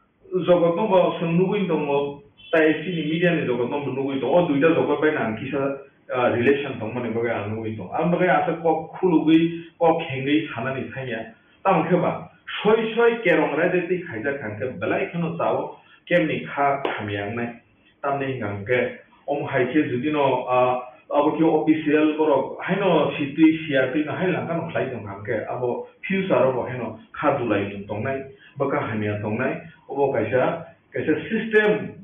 jogotno bo chwng nugwi tongo, tai chini media ni jogotno bo nugwi tongo. O duita jogot bai ang kisa, ah, relation tongmani bagwi ang nugwi tongo. Ang bagwi asa kok khulugwi, kok khengwi sanani thangya. Tamo khe ba soi soi kerong raida twi khaijak hwnkhe belai kheno chao kemni kha hamya wngnai. Tamni hwnkha hwnkhe, omo hai khe judino, ah, abo khe official borok haino sitwi siya twi no hai langkha no khlai tong kha hwnkhe, abo future o bo haino kha dulai mung tongnai, bwkha hamya tongnai, obo kaisa, kaisa system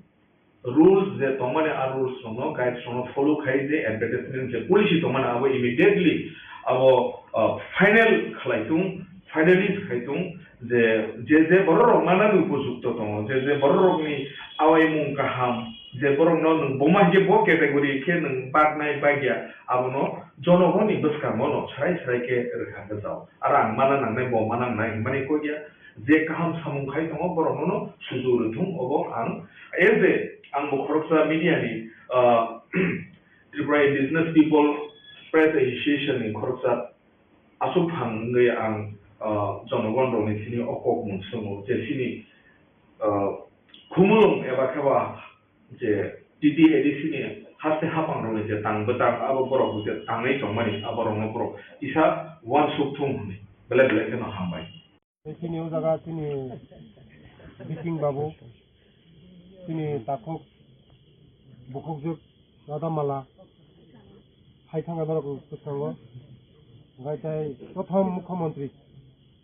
rules je tongmani, a rules rokno, guides rokno follow khai je advertisement je policy tongmani abo immediately abo, ah, final khlai tung, finalist khai tung, je, je, je borok rok manani upojukto tongo, je, je borok rokni awaimung kaham, je borokno nwng buma hinkhe bo category khe nwng baknai bakya, abono jonogoni bwskango no srai srai khe rwkha hwnkhe chao. Aro ang mana nangnai, bo mana nangnai hinmani kok ya, je kaham samung khai tongo borokno no suju rwthung, obo ang as a, ang bo khoroksa media ni, ah, Tripura Indigenous People Press Association ni khoroksa aswk phang wngwi ang, ah, jonogon rokni thani o kok mung swngo je chini, ah, khumulwng eba khe ba je T T A D C ni Haste hapang rokni je tang bwtang abo borok je tangwi tongmani abo rokno borok kisa uansuk thung hwnwi belai belai kheno hambai. Tei chini o jaga chini Biting babu, chini takhuk bukhukjwk Radha Mala hai thangna norok bwskango. Hwnkhe tei prothom mukhyamantri,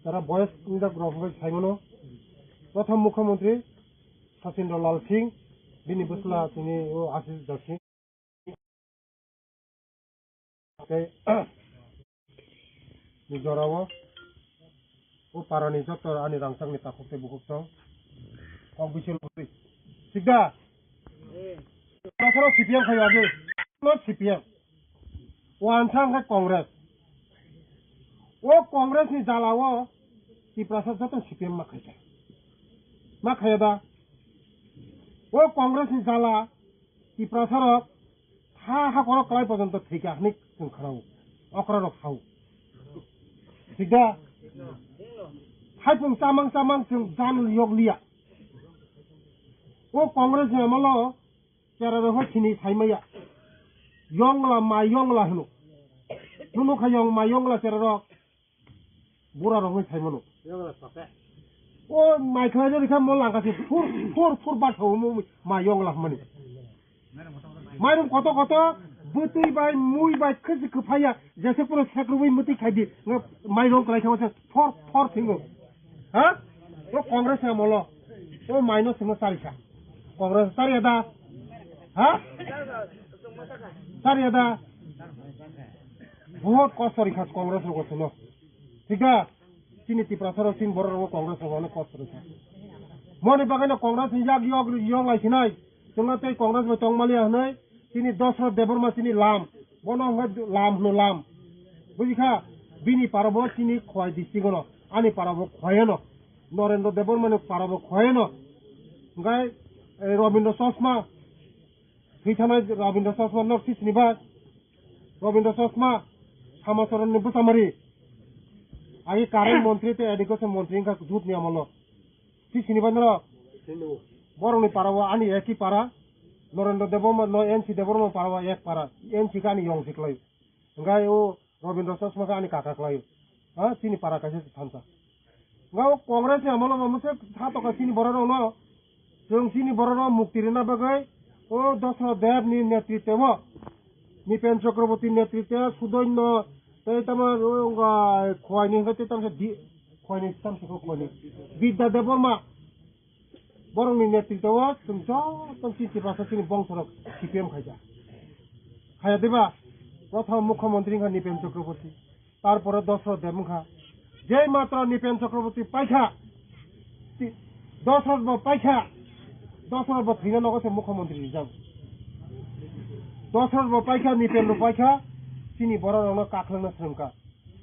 jara boyes wngjak rok hwnkhe saimano, prothom mukhyamantri Sachindra Lal Singh, bini bwsla tini o Ashish Dashi. Tei ni jorao o parani joto ani rangchakni takhuk tei bukhuk tong kok bisil bwtwi. Thik da? Takhoro C P M khai age. No C P M. Wansa hwnkhe Congress. O Congress ni jala o Tiprasa joto C P M ma khaikha. Ma khaiya da? O Congress ni jala Tiprasa rok ha ha korok kwlai pojonto thwikha hwnwi chwng khnao. Okra rok sao. Thik da? Haipung chamang chamang chwng jan yok liya. O Congress ni amolo Chera rok hai sini sai maya. Yongla ma yongla hino. Nunu kha yong ma yongla chera rok. Bura rok hai sai mano. O mai khlai rikha mo langka se fur fur fur ba thaw mo ma yongla mani. Mairum koto koto bwtwi bai mui bai khisi kwphaiya jese puro sekrubui mwtwi khaidi. Mairong kwlai khawa se for for thingo. Ha? O Congress ni amolo. O maino simo sarisa. Congress sariya da? Ha? Sariya da? Bahut kosto rikha Congress rok sino. Thik da? Chini Tiprasa rok chini borok rok Congress rok onek kosto rikha. Moni bagwi no Congress ni yak yok yok lai sinai. Chwngno tei Congress bai tongmaliya hwnwi chini Dosrot Debbarma chini lam. Bono hwnkhe lam hwno lam. Bujikha? Bini parabo chini Khowai district ono. Ani parabo Khowai ono. Norendra Debbarmani parabo Khowai ono. Hwnkhe, eh, Robindra Chosma. Thwithanai Robindra Chosma nok sisini bai. Robindra Chosma. Samacharanni bwchamari. Agi current montri tei education montri wngkha jut ni amolo. Sisini bai norok. Borokni para o ani eki para. Norendra Debbarma no N C Debbarma para o ek para. N C khe ani yong si klai. Hwnkhe o Robindra Chosma khe ani kaka klai. Ha, chini para kaisa se thansa. Hwnkhe o Congress ni amolo bo mose sa toka chini borok rok no. Chwng chini borok rok mukti rwna bagwi o Dosrot Deb ni netritwo o Nipen Chakraborty netritwo Sudoino tei tamo o wngkha Khowai ni hwnkhe tei tamo se di Khowai ni tamo se Khowai ni Bidya Debbarma. Borokni netritwo o chwng joto chini Tiprasa chini bongsorok C P M khaijak. Khaiya diba? Prothom mukhyamantri wngkha Nipen Chakraborty, tarpore Dosrot Deb wngkha. Jei matro Nipen Chakraborty paikha, ti-, Dosrot bo paikha, Dosrot bo thwina nogo se mukhyamantri rijak. Dosrot bo paikha, Nipen bo paikha, chini borok rokno kakhwlwngna swrwngkha,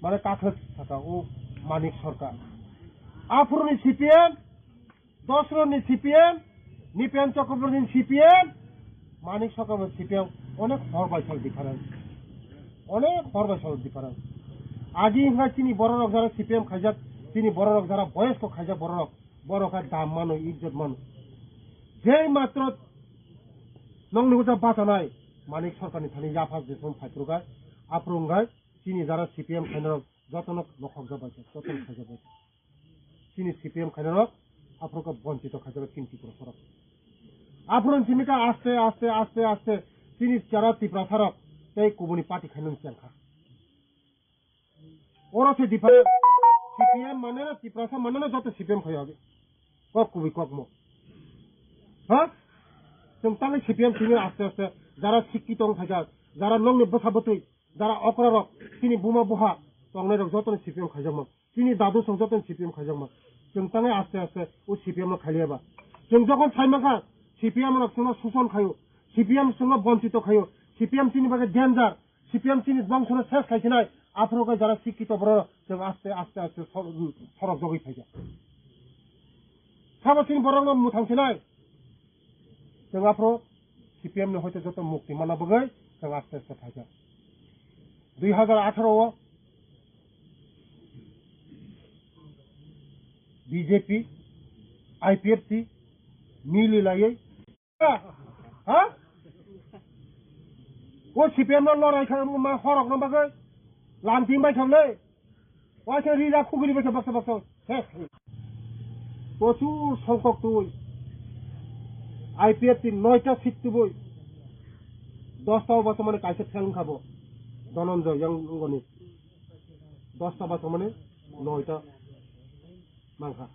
mane kakhwlwk saka o Manik Sarkar. Aphuruni C P M, Dosrotni C P M, Nipen Chakrabortyni C P M, Manik Sarkarni C P M, onek hor bai sal difference. Onek hor bai sal difference. Agi wngkha chini borok rok jara C P M khaijak, chini borok rok jara boyes ko khaijak borok rok, borok kha dam mano, ijjot mano. Jei matro nongni uja bachanai Manik Sarkarni thani yapha jesong phaiphuru kha, aphuru wngkha chini jara C P M khainai rok jotono nokhorjak bai kha, jotono khaijak bai kha. Chini C P M khainai rok, aphuru khe bonchito khaijak chini Tiprasa rok. Aphuru chini kha aste, aste, aste, aste, chini chara Tiprasa rok, tei kubuni party khainani chengkha. Oro se difference, C P M mane na Tiprasa mane na joto C P M khai age. Kok kubui kok mo. Ha? Chwng tangwi C P M simi aste aste, jara sikki tong khaijak, jara nongni bwsa bwtwi, jara okra rok, chini buma buha, tongnai rok jotono C P M khaijakma. Chini dadu song jotono C P M khaijakma. Chwng tangwi aste aste o C P M no khailiya ba. Chwng jokhon sai mankha, C P M rok chwngno suson khaio, C P M chwngno bonchito khaio, C P M chini bagwi danger, C P M chini bongsono ses khaisinai, aphuru khe jara sikkito borok chwng aste aste aste sor-, sorok jogwi phaikha. Sabo chini borokno mwthang sinai. Chwng aphuru C P M ni hoite joto mukti manna bagwi chwng aste aste phaikha. Dui hazar atharo o B J P, I P F T mili laiwi, ha? O C P M no lorai kha ma horok no bagwi lamti mai thang le. Waisa ri ra khugri bai kha baksa baksa. He. Prochur songkok twi. I P F T noita seat twi. Dosta o basa mane kaisa fail wngkha bo. Dhananjay yang wngoni. Dosta basa mane noita mangkha.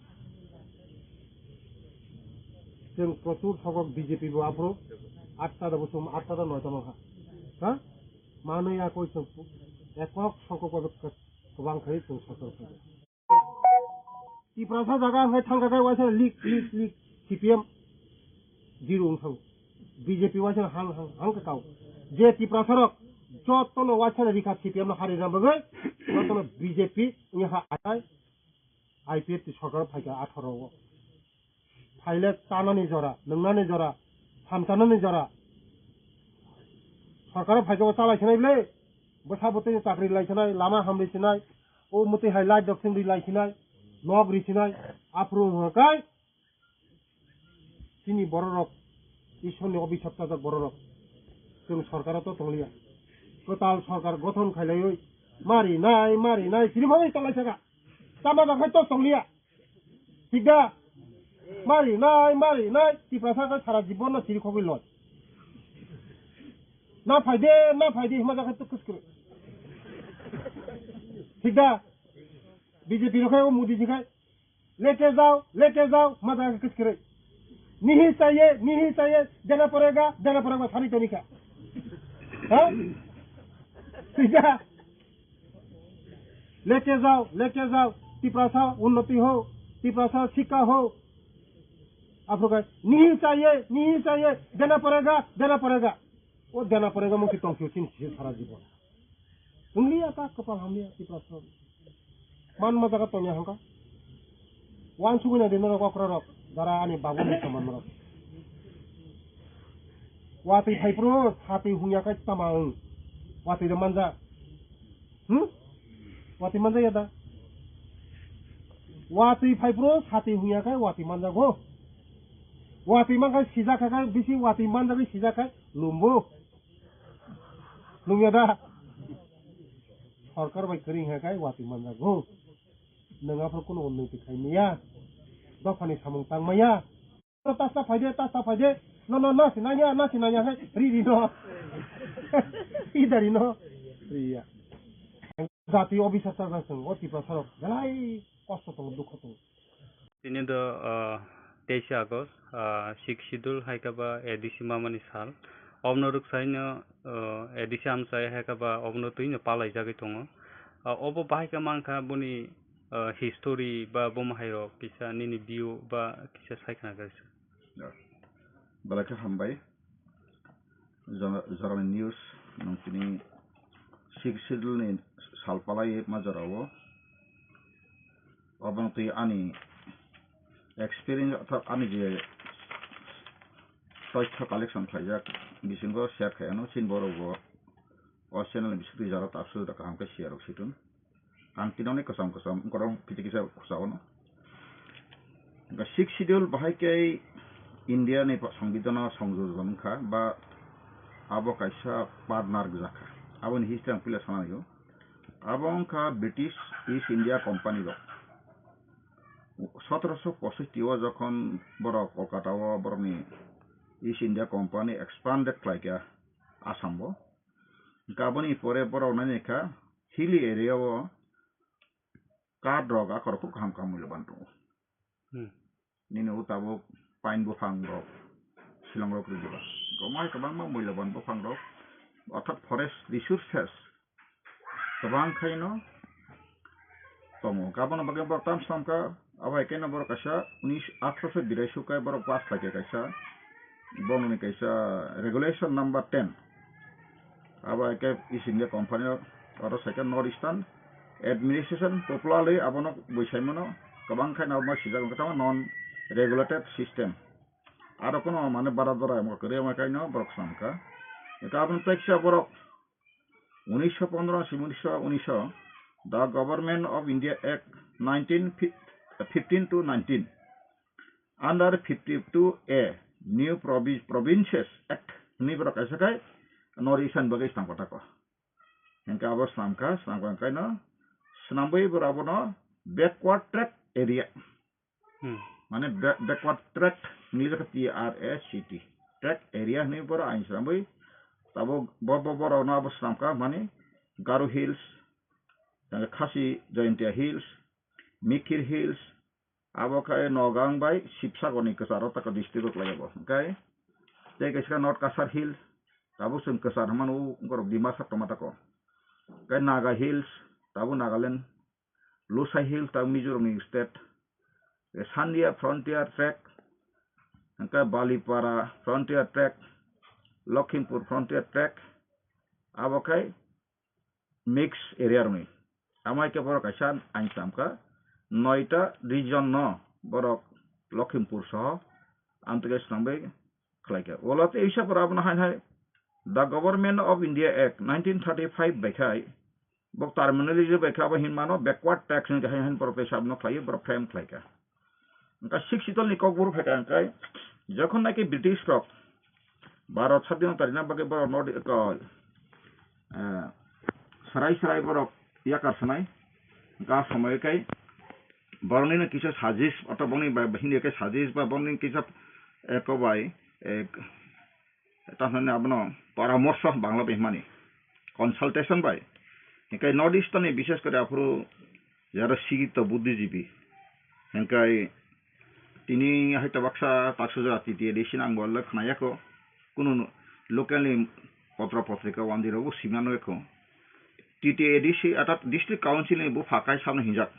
Chwng prochur songkok B J P bo aphuru atta da bosong atta da noita mangkha. Ha? Manwi ya koi chwng ekok songkok kwbang khai chwng sorkar phai. Tiprasa jaga hai thangkha khai waisa lik lik lik C P M zero wngthang. B J P waisa hang hang hang kau. Je Tiprasa rok jotono waisa rikha C P M no hari na bagwi jotono B J P wngya ha atai. I P F T sorkar phaikha atharo o. Phaile tanani jora, nwngnani jora, hamchanani jora. Sorkar phaikha o chalai sinai ble. Bwsa bwtwi chakri lai sinai, lama hamri sinai, o mwtwi hai light doksing ri lai sinai, nok ri sinai, aphuru hwnkha kai. Chini bororok, Ishorni obisap chajak bororok. Chwng sorkaro to tongliya. Kwtal sorkar gothon khailaiwi mari nai, mari nai, chini bagwi tonglaisaka. Tama bagwi to tongliya. Thik da? Mari nai, mari nai, Tiprasa khe sara jibon no siri khogwi loi. Na phaide, na phaide, hima jakhe to kwskwrwi. Thik da? B J P rok khe o Modi ji khe. Leke jao, leke jao, ma jaga kis kre. Nihi chahiye, nihi chahiye, dena padega, dena padega, sari tonika. Ha? Sida. Leke jao, leke jao, Tiprasa unnoti ho, Tiprasa sikha ho. Aphuru khe, nihi chahiye, nihi chahiye, dena padega, dena padega. O dena padega mungsi tongsi sin sara jibon. Wnglia ta kwpal hamya Tiprasa. Man ma jaga tongya hangka. Wan sugui na dinoro okra rok. Dara ani babu ni saman rok. Watwi phai pro, satwi hungya kai tama wng. Watwi de manja. Hmm? Watwi manja ya da. Watwi phai pro, satwi hungya kai watwi manja go. Watwi man kai sijak kai bisi watwi manja kai sijak kai lumbu. Nungya da? Sorkar bai kwrwi hwnka khe watwi manjago. Nwng aphuru kunu unnoti khai maya. Dophani samung tang maya. Tasta phaide, tasta phaide. No, no, nasi nanya, nasi nanya hai. Ri, ri no. Idari no. Riya. Jati obisar ta jang sung. O Tiprasa rok. Belai kosto tongo, dukho tongo. Tini do, ah, teisa August, ah, Sixth Schedule hai khe ba A D C mamani sal. Obno rwksaino, ah, A D C amchai hai khe ba obno twino palaijagwi tongo. Ah, obo bahai khe mankha boni, ah, history ba bomo hai rok kisa nini view ba kisa sai khna khe. Belai khe hambai. Jora-, jorani news, nwng tini Sixth Schedule ni sal palai ma jorao. Obo twi ani experience, orthat ani je toitho collection khlaijak, bisingo share khai ano, chini borok bo o channel ni bisingtwi jora ta absolute kaham khe share rok situng. Ang tini kwcham kwcham wngkorok kisa kisa khusao no. Sixth Schedule bahai khe India ni Songbidan o songjojon wngkha ba abo kaisa partner gwjakha. Aboni history ang puila sana naiyo. Abo wngkha British East India Company rok. Sotoroso pososti o jokhon borok Kolkata o borokni East India Company expanded khlaikha Assam o. Hwnkhe aboni pore borok nai naikha hilly area o kath rok akhor khub kaham kaham muiloban tongo. Hmm. Nini o tabuk pine buphang rok, silong rok rwdi ba. Gomai kwbangma muiloban buphang rok, orthat forest resources kwbang khaino tongo. Aboni bagwi borok tam swlamkha, abo hai khe no borok kaisa unis, atharoso birai suk khe borok pass khlaikha kaisa, borokni kaisa regulation number ten. Abo hai khe East India Company o, oro sai khe North Eastern Administration popularly abono bui sai mano, kwbang khe no omo sijak wngkha tamo non regulated system. Aro kono mane bara dora omo kwrwi omo kaino borok swlamkha. Eka aboni tei kisa borok unisho pondro si unisho unisho, The Government of India Act nineteen fifteen to nineteen, under fifty-two A, New Provi-, Provinces Act hwnwi borok kaisa khai North Eastern bagwi swnam kha tako. Hingke abo swnam kha, swnam kha hingke no swnamwi bora bono backward tract area. Hmm. Mane ba-, backward tract hinwi jakha T R A C T. Tract area hinwi bora ain swnamwi tabo bo, bo, borok no abo swnam kha mane Garo Hills, Khasi Jaintia Hills, Mikir Hills, abo khe Nogang bai Sibsagor ni kwcharo tako district o khlai abo. Hingke tei kaisa North Cachar Hills, tabuk chwng kwchar hwnmano borok Dimasa tongma tako. Hingke Naga Hills, tabuk Nagaland, Lushai Hills, tabuk Mizoram ni state, Sandia Frontier Tract, hingke Balipara Frontier Tract, Lakhimpur Frontier Tract, abo khe mix area rokni. Amo hai khe borok kaisa ain tangkha, noita region no borok Lakhimpur soho amtwkhe swnamwi khlaikha. Ulo tei isa pora abono hai hai The Government of India Act nineteen thirty-five bai khai, bo terminology bai khe abo hinmano backward tax hinwi hai hai borok tei sabno khlaiwi borok frame khlaikha. Hingke Sixth Schedule ni kokburu phaikha hingke, jokhon naki British rok Bharat sadhino tarina bagwi borok no, ko, eh, sarai sarai borok yakar sanai, hingke a somoi kai borokni no kisa suggest, oto boni bai, hindi kai suggest ba boni kisa, eh, ko bai, eh, Tamo abono poramorso Bangla bai hwnmani, consultation bai. Hingke North East ni bishes kore aphuru jara sikito buddhijibi. Hingke tini hai tabaksa taksujak T T A D C ni ang bo le khnayakho. Kunu local ni potra potrika wandi rogo simano ekho. T T A D C atat district council ni bupha kai sano hinjak.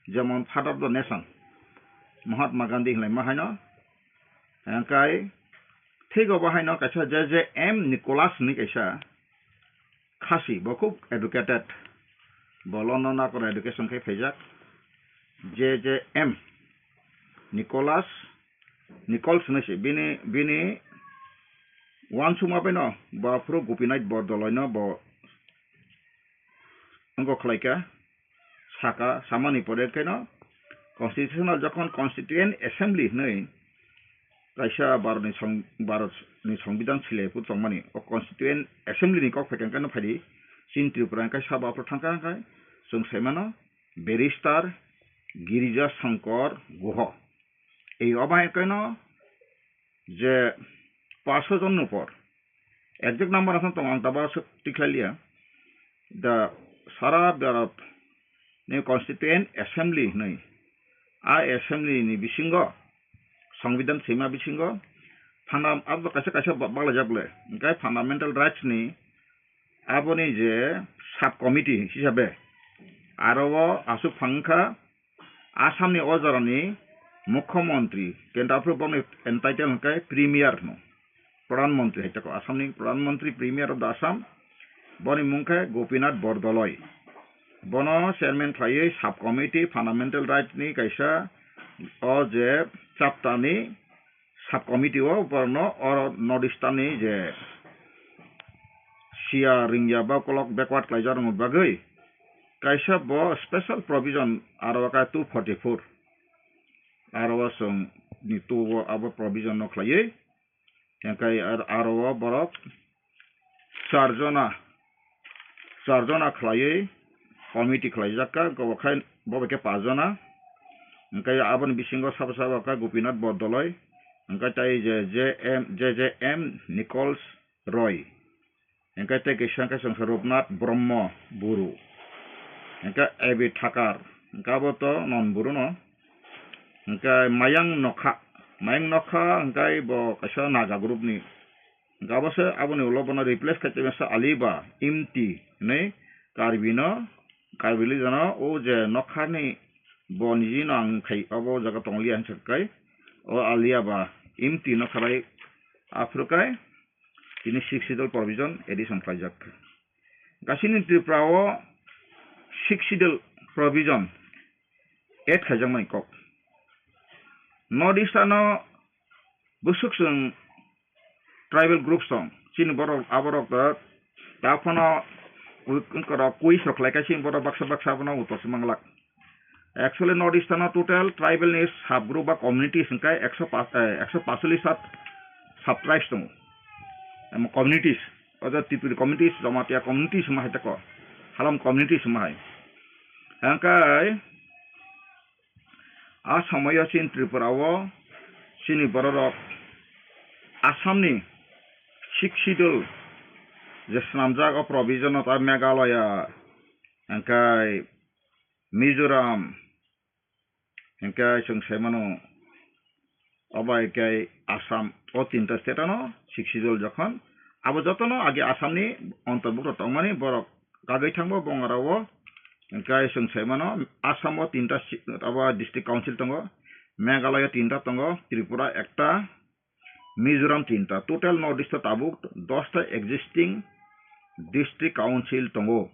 Jemon Father of the Nation, Mahatma Gandhi hinlai ma haino. Hingke thik obo haino kaisa J J M Nicholas hinwi kaisa Khasi, bo khub educated, bo London upper education khai phaijak. J J M Nicholas, Nichols hinwi se bini, bini uansukma baino bo aphuru Gopinath Bordoloi no bo wngkok khlaikha, saka, samani pore keno constitutional jokhon Constituent Assembly hinwi kaisa Bharatni song-, Bharatni Songbidan silaiphuru tongmani, o Constituent Assembly ni kok phaikha keno phaidi, chini Tripura ni kaisa bo aphuru thangkha hwnkhe chwng saimano Barrister Girija Shankar Guha. Ei obo hai keno je paso jon ni por, exact number aswk tongo, ang tabuk aswk tikhlai liya. Da sara Bharat ni Constituent Assembly hinwi, a assembly ni bisingo, Songbidan sima bisingo, funda-, abo kaisa kaisa ba-, baglajak le, hingke fundamental rights ni aboni je sub committee hisabe, aro o aswk phang wngkha, Assam ni o jorani Mukhyamantri, kintu aphuru bono entitle hwnkhe Premier hwno. Pradhan Mantri hai tako, Assam ni Pradhan Mantri, Premier of the Assam, boni mung khe Gopinath Bordoloi. Bono chairman khlaiwi sub committee fundamental right ni kaisa o je chapter ni sub committee o borokno oro North Eastern ni je siya ringya ba kolok backward khlaijak rokni bagwi kaisa bo special provision aro khe two forty-four, aro o chwng ni two o abo provision no khlaiwi, hingkhe ar-, aro o borok char jona, char jona khlaiwi committee khlaijak kha, hingkhe bo khai, bo bai khe paanch jona. Hingkhe aboni bisingo sabo sabo kha Gopinath Bordoloi, hingkhe tei je J M, J J M Nichols Roy, hingkhe tei kisa hingkhe chwng khe Rupnath Brahma Buru, hingkhe A B Thakar, hingkhe abo to non Buru no, hingkhe Mayang Nokha, Mayang Nokha hingkhe bo kaisa Naga group ni, hingke abo se aboni ulo bono replace khai tongmani se Aliba Imti hinui Karbi no, Karbi lijano o je nokharni bo niji no ang khai obo jaga tonglia hinwi sakai o Aliaba Imti no khalai aphuru kai tini Sixth Schedule provision addition khlaijak. Gasini Tripura o Sixth Schedule provision add khaijakmani kok. North East ano bwswk chwng tribal groups tong. Chini borok, aborok da, da phano wi-, wngkorok quiz rok khlai kha, chini borok baksa baksa abono utor se manglak. Actually, North East ano total tribal ni sub group ba communities hwnkhe ekso paanch, eh, ekso paanchchollish sat sub tribes tongo. Em, communities. oja Tripuri community, Jamatia community sima hai tako, Halom community sima hai. Hingkai a somoyo chin Tripura o chini bororok Assam ni Sixth Schedule je swnamjak o provision o ta Meghalaya, hingkai Mizoram, hingke chwng sai mano, obo hai khe Assam o tinta state ano Sixth Schedule jokhon, abo jotono age Assam ni ontorbukto tongmani borok kagwi thangbo bongarao, hingke chwng sai mano Assam o tinta si-, abo district council tongo, Meghalaya tinta tongo, Tripura ekta, Mizoram tinta, total North East o tabuk dosta existing district council tongo.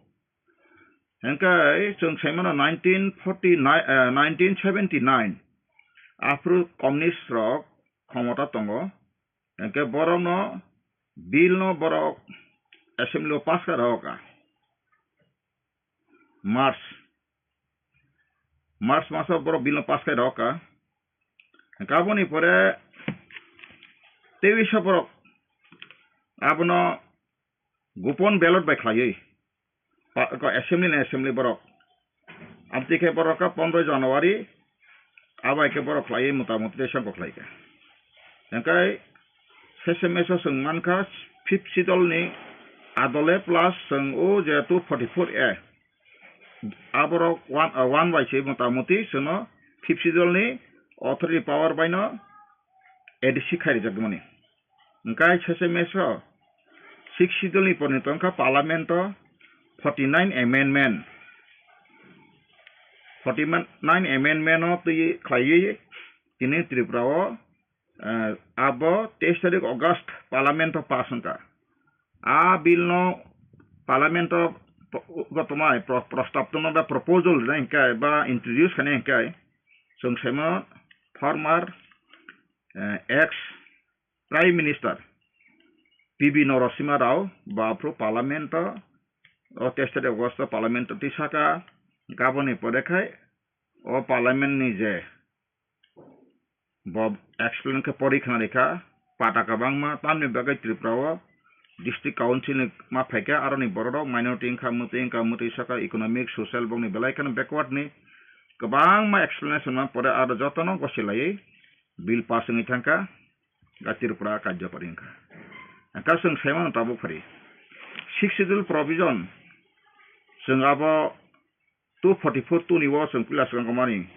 Hingke chwng sai mano nineteen forty nine, eh, nineteen seventy nine aphuru communist rok khomota tongo. Hingke borokno bill no borok assembly o pass kha rw kha. March, March maso borok bill no pass kha rw kha. Hingke aboni pore tebisa borok abono gopon ballot bai khlaiwi pa-, ko assembly ni assembly borok. Amtwi khe borok ka pondro January, abo hai khe borok khlaiwi mota moti tei songkok khlai kha. Hingkai S M S o chwng mankha fifth schedule ni adole plus chwng o je two forty four A aborok one, uh, one bai se mota moti chwngno fifth schedule ni authority power bai no A D C khai rijak mani. Hingkai S M S o sixth schedule ni porni tongkha parliament o forty nine amendment. Forty nine amendment o twi khlaiwi tini Tripura o, eh, abo teis tarik August parliament o pass wngkha. A bill no parliament o po-, gotomai pro-, prostab tongma ba proposal rina hingkai ba introduce khaina hingkai chwng saimano former, eh, ex Prime Minister P V Narasimha Rao bo aphuru Parliament o, o teis tarik August o Parliament o tisaka, gaboni pore khai o Parliament ni je bo explain khe pori khna rikha, pata kwbangma tamni bagwi Tripura o district council ni ma phaikha, aroni borok rok minority wngkha, mwtwi wngkha, mwtwi saka economic, social bokni belai kheno backward ni kwbangma explanation ma pore aro jotono gosilaiwi bill pass wngwi thangkha, ga Tripura karjokori wngkha. Hwnkhe chwng saimano tabuk phari. Sixth Schedule provision, chwng abo two forty four two ni o chwng puila swkang mani.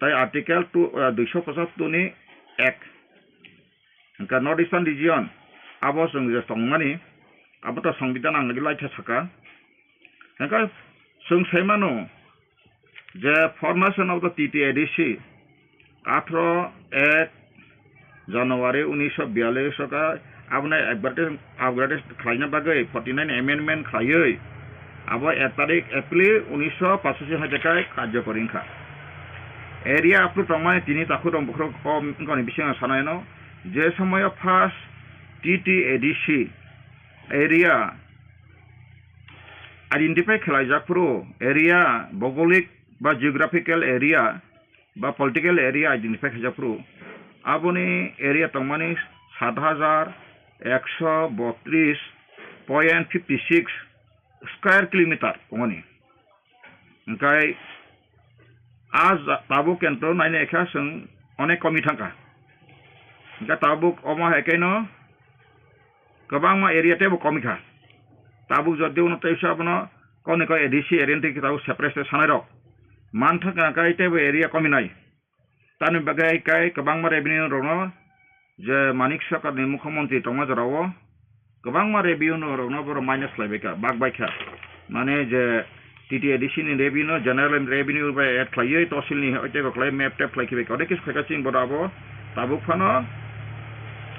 Tai Article two, ah, duiso pachas two ni ek. Hwnkhe North Eastern Region, abo chwng je tongmani, abo to Songbidan ang lagi laitha saka. Hwnkhe chwng saimano, je formation of the T T A D C, atharo ek January unisho biyallis o kha, abono advertise, upgrade khlaina bagwi forty nine amendment khlaiwi, abo ek tarik April unisho pachashi hai khe karjokori wngkha. Area aphuru tongmani tini takhuk rok bukhuk o wngkha ni bisingo sanai no, je somoyo first T T A D C area identify khlaijak phuru, area bhougolik ba geographical area ba political area identify khaijak phuru, aboni area tongmani sat hajar ekso botris point fifty six square kilometer tongmani. Hwnkhe a ja-, tabuk kentro nainai kha chwng onek komi thangkha. Hwnkhe tabuk omo hai khe no kwbangma area teibo komi kha. Tabuk jodi uno teisa abono koni ko A D C area ni twi tabuk separate se sanai rok man thangkha, hwnkhe teibo area komi nai. Tamni bagwi hai khe kwbangma revenue rokno je Manik Sarkar ni mukhyamantri tongma jorao kwbangma revenue rokno borok minus khlaibai kha, bak bai kha. Mane je T T A D C ni revenue, general revenue bai add khlaiwi tosil ni teibo khlai map tap khlai khibai kha. Ode kis khaika chini bodo abo tabuk phano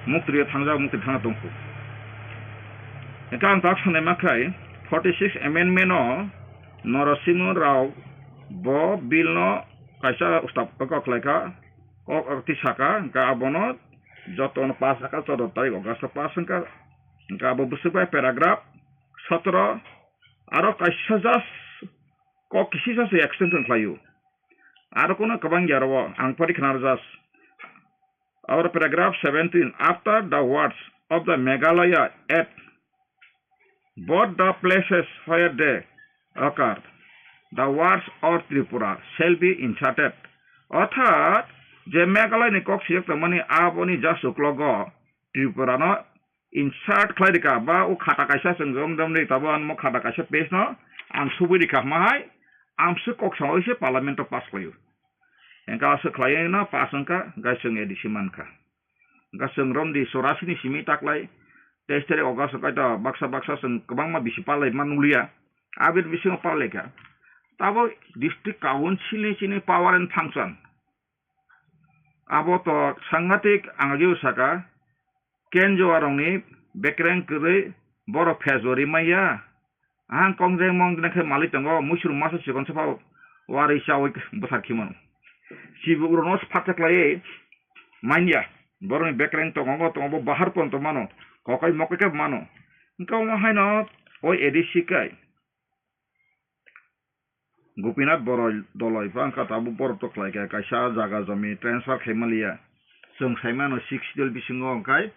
muktri thangjak, muktri thangna tongkhu. Hwnkhe ang tak sanai ma khlai forty six amendment o Narasimha Rao bo bill no kaisa ustap kok khlai kha, kok twi saka, hwnkhe abono jotono pass saka, choudo tarik August o pass wngkha, hwnkhe abo bwswk bai paragraph sotoro aro kaisa just kok kisi just extension khlaio, aro kono kwbang ya ro ang pori khna just. Our paragraph seventeen, after the words of the Meghalaya Act, Both the places where they occur, the words of Tripura shall be inserted. Orthat, je Meghalaya ni kok siyok tongmani aboni just uklogo Tripura no insert khlai rika, ba o khata kaisa chwng jom jom ri tabo, ang mo khata kaisa page no ang subui rika hwnma hai, ang se kok samoi se parliament o pass khlaio. Engka aswk khlai no pass wngkha, gai chwng A D C mankha. Hwnkhe chwng romdi chorasi ni simi taklai teis tarik August o kaita baksa baksa chwng kwbangma bisi parlaima nukliya. Aboni bisingo parlaikha. Tabuk district council ni chini power and function. Abo to sangatik ang ageo saka, kenjoa rokni bekreng kwrwi borok phejori maya. Ang kongjeng mong dina khe malik tongo, muisuru masa chikon sa phao warwi chawi bwthar khi mano. Chibuk rokno sphaksa khlaiwi manya. Borokni bekreng tongo, tongo, bo bahar pon tong mano. Kokai mokai khe mano. Hwnkhe omo haino o A D C kai Gopinath Boroi doloi phang kha tabuk borok to khlai kha, kaisa jaga jomi transfer khai maliya. Chwng sai mano six schedule bisingo hwnkhe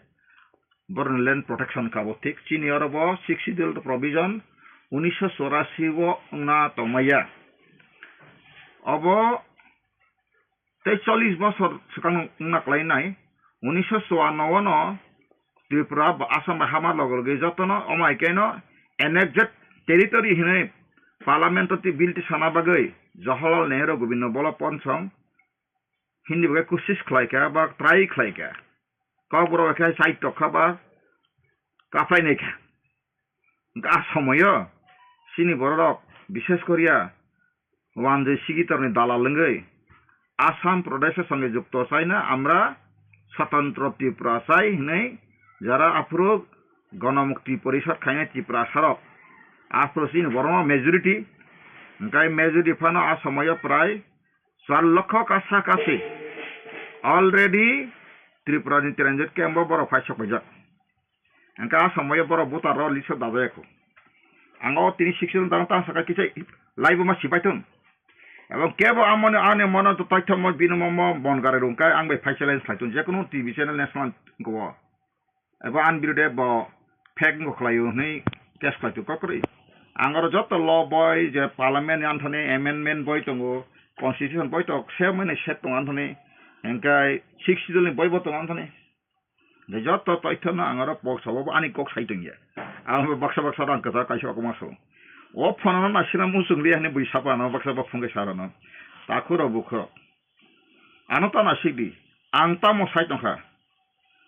borokni land protection kha bo thik. Chini oro bo six schedule provision unisho chorasi o wngna tongmaya. Obo tei chollish bosor swkang wngna kwlainai. Unisho chuanno o no Tripura bo Assam bai hama logo logi jotono omo hai khe no annexed territory hinwi parliament o twi bill tisana bagwi Jawaharlal Nehru Gobinda Ballabh Pant Sangh Hindi bai kusis khlai kha ba try khlai kha. Kokborok khe side tokha ba kaphrainai kha. Hwnkhe a somoyo chini bororok, bishes koriya wanjwi sigitorni dalal wngwi Assam Pradesh o songwi jukto chaina, amra swtantro Tripura chai hwnwi jara aphuru Ganamukti Porishad khainai Tiprasarok, aphuru chini borokno majority, hwnkhe majority phano a somoyo prai char lokho kasa kasi already Tripura ni transit camp o borok phai sok paijak. Hwnkhe a somoyo borok voter roll list o dajaya kho. Ang o tini sixteen tang tang saka kisa live o ma sipai thung. Ebong kebo amoni ani mono to toithomo bini momo bon gari rung kai ang bai phai challenge khai thung, jekunu T V channel national go. Ebo ani birude bo fake wngkha khlaio hwnwi case khlai tong kok kwrwi. Ang oro joto law boi je parliament ni anthani amendment boi tongo, constitution boi tongo, se mani set tongo anthani, hwnkhe six schedule ni boi bo tongo anthani. Je joto toithono ang oro box sabo bo ani kok sai tongya. Ang bo baksa baksa rang kwchak kaisa okma so. O phone no nasina muchung liya hwnwi bui sapa no baksa ba phone khe sara no. Takhuro bukho. Ano tamo sikdi, ang tamo sai tongkha.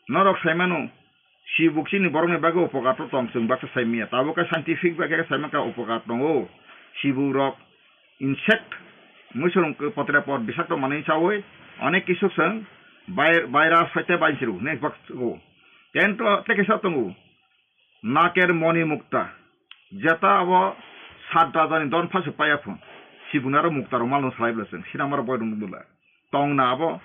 Norok saimano, sibuk chini borokni bagwi upokar to tong, chwng baksa saimanya. Tabuk khe scientific bai khe saimankha upokar tongo. Sibuk rok insect, muisurung potre pot bisakto manwi chawi, onek kisu chwng bai-, virus hoite bai chiru, next bak o. Tento tei kisa tongo. Naker moni mukta. Jeta abo sat rajani don phasuk paiya phun. Sibung aro mukta rok malung salai bwla chwng. Sinamar boi rok nukdula. Tong na abo.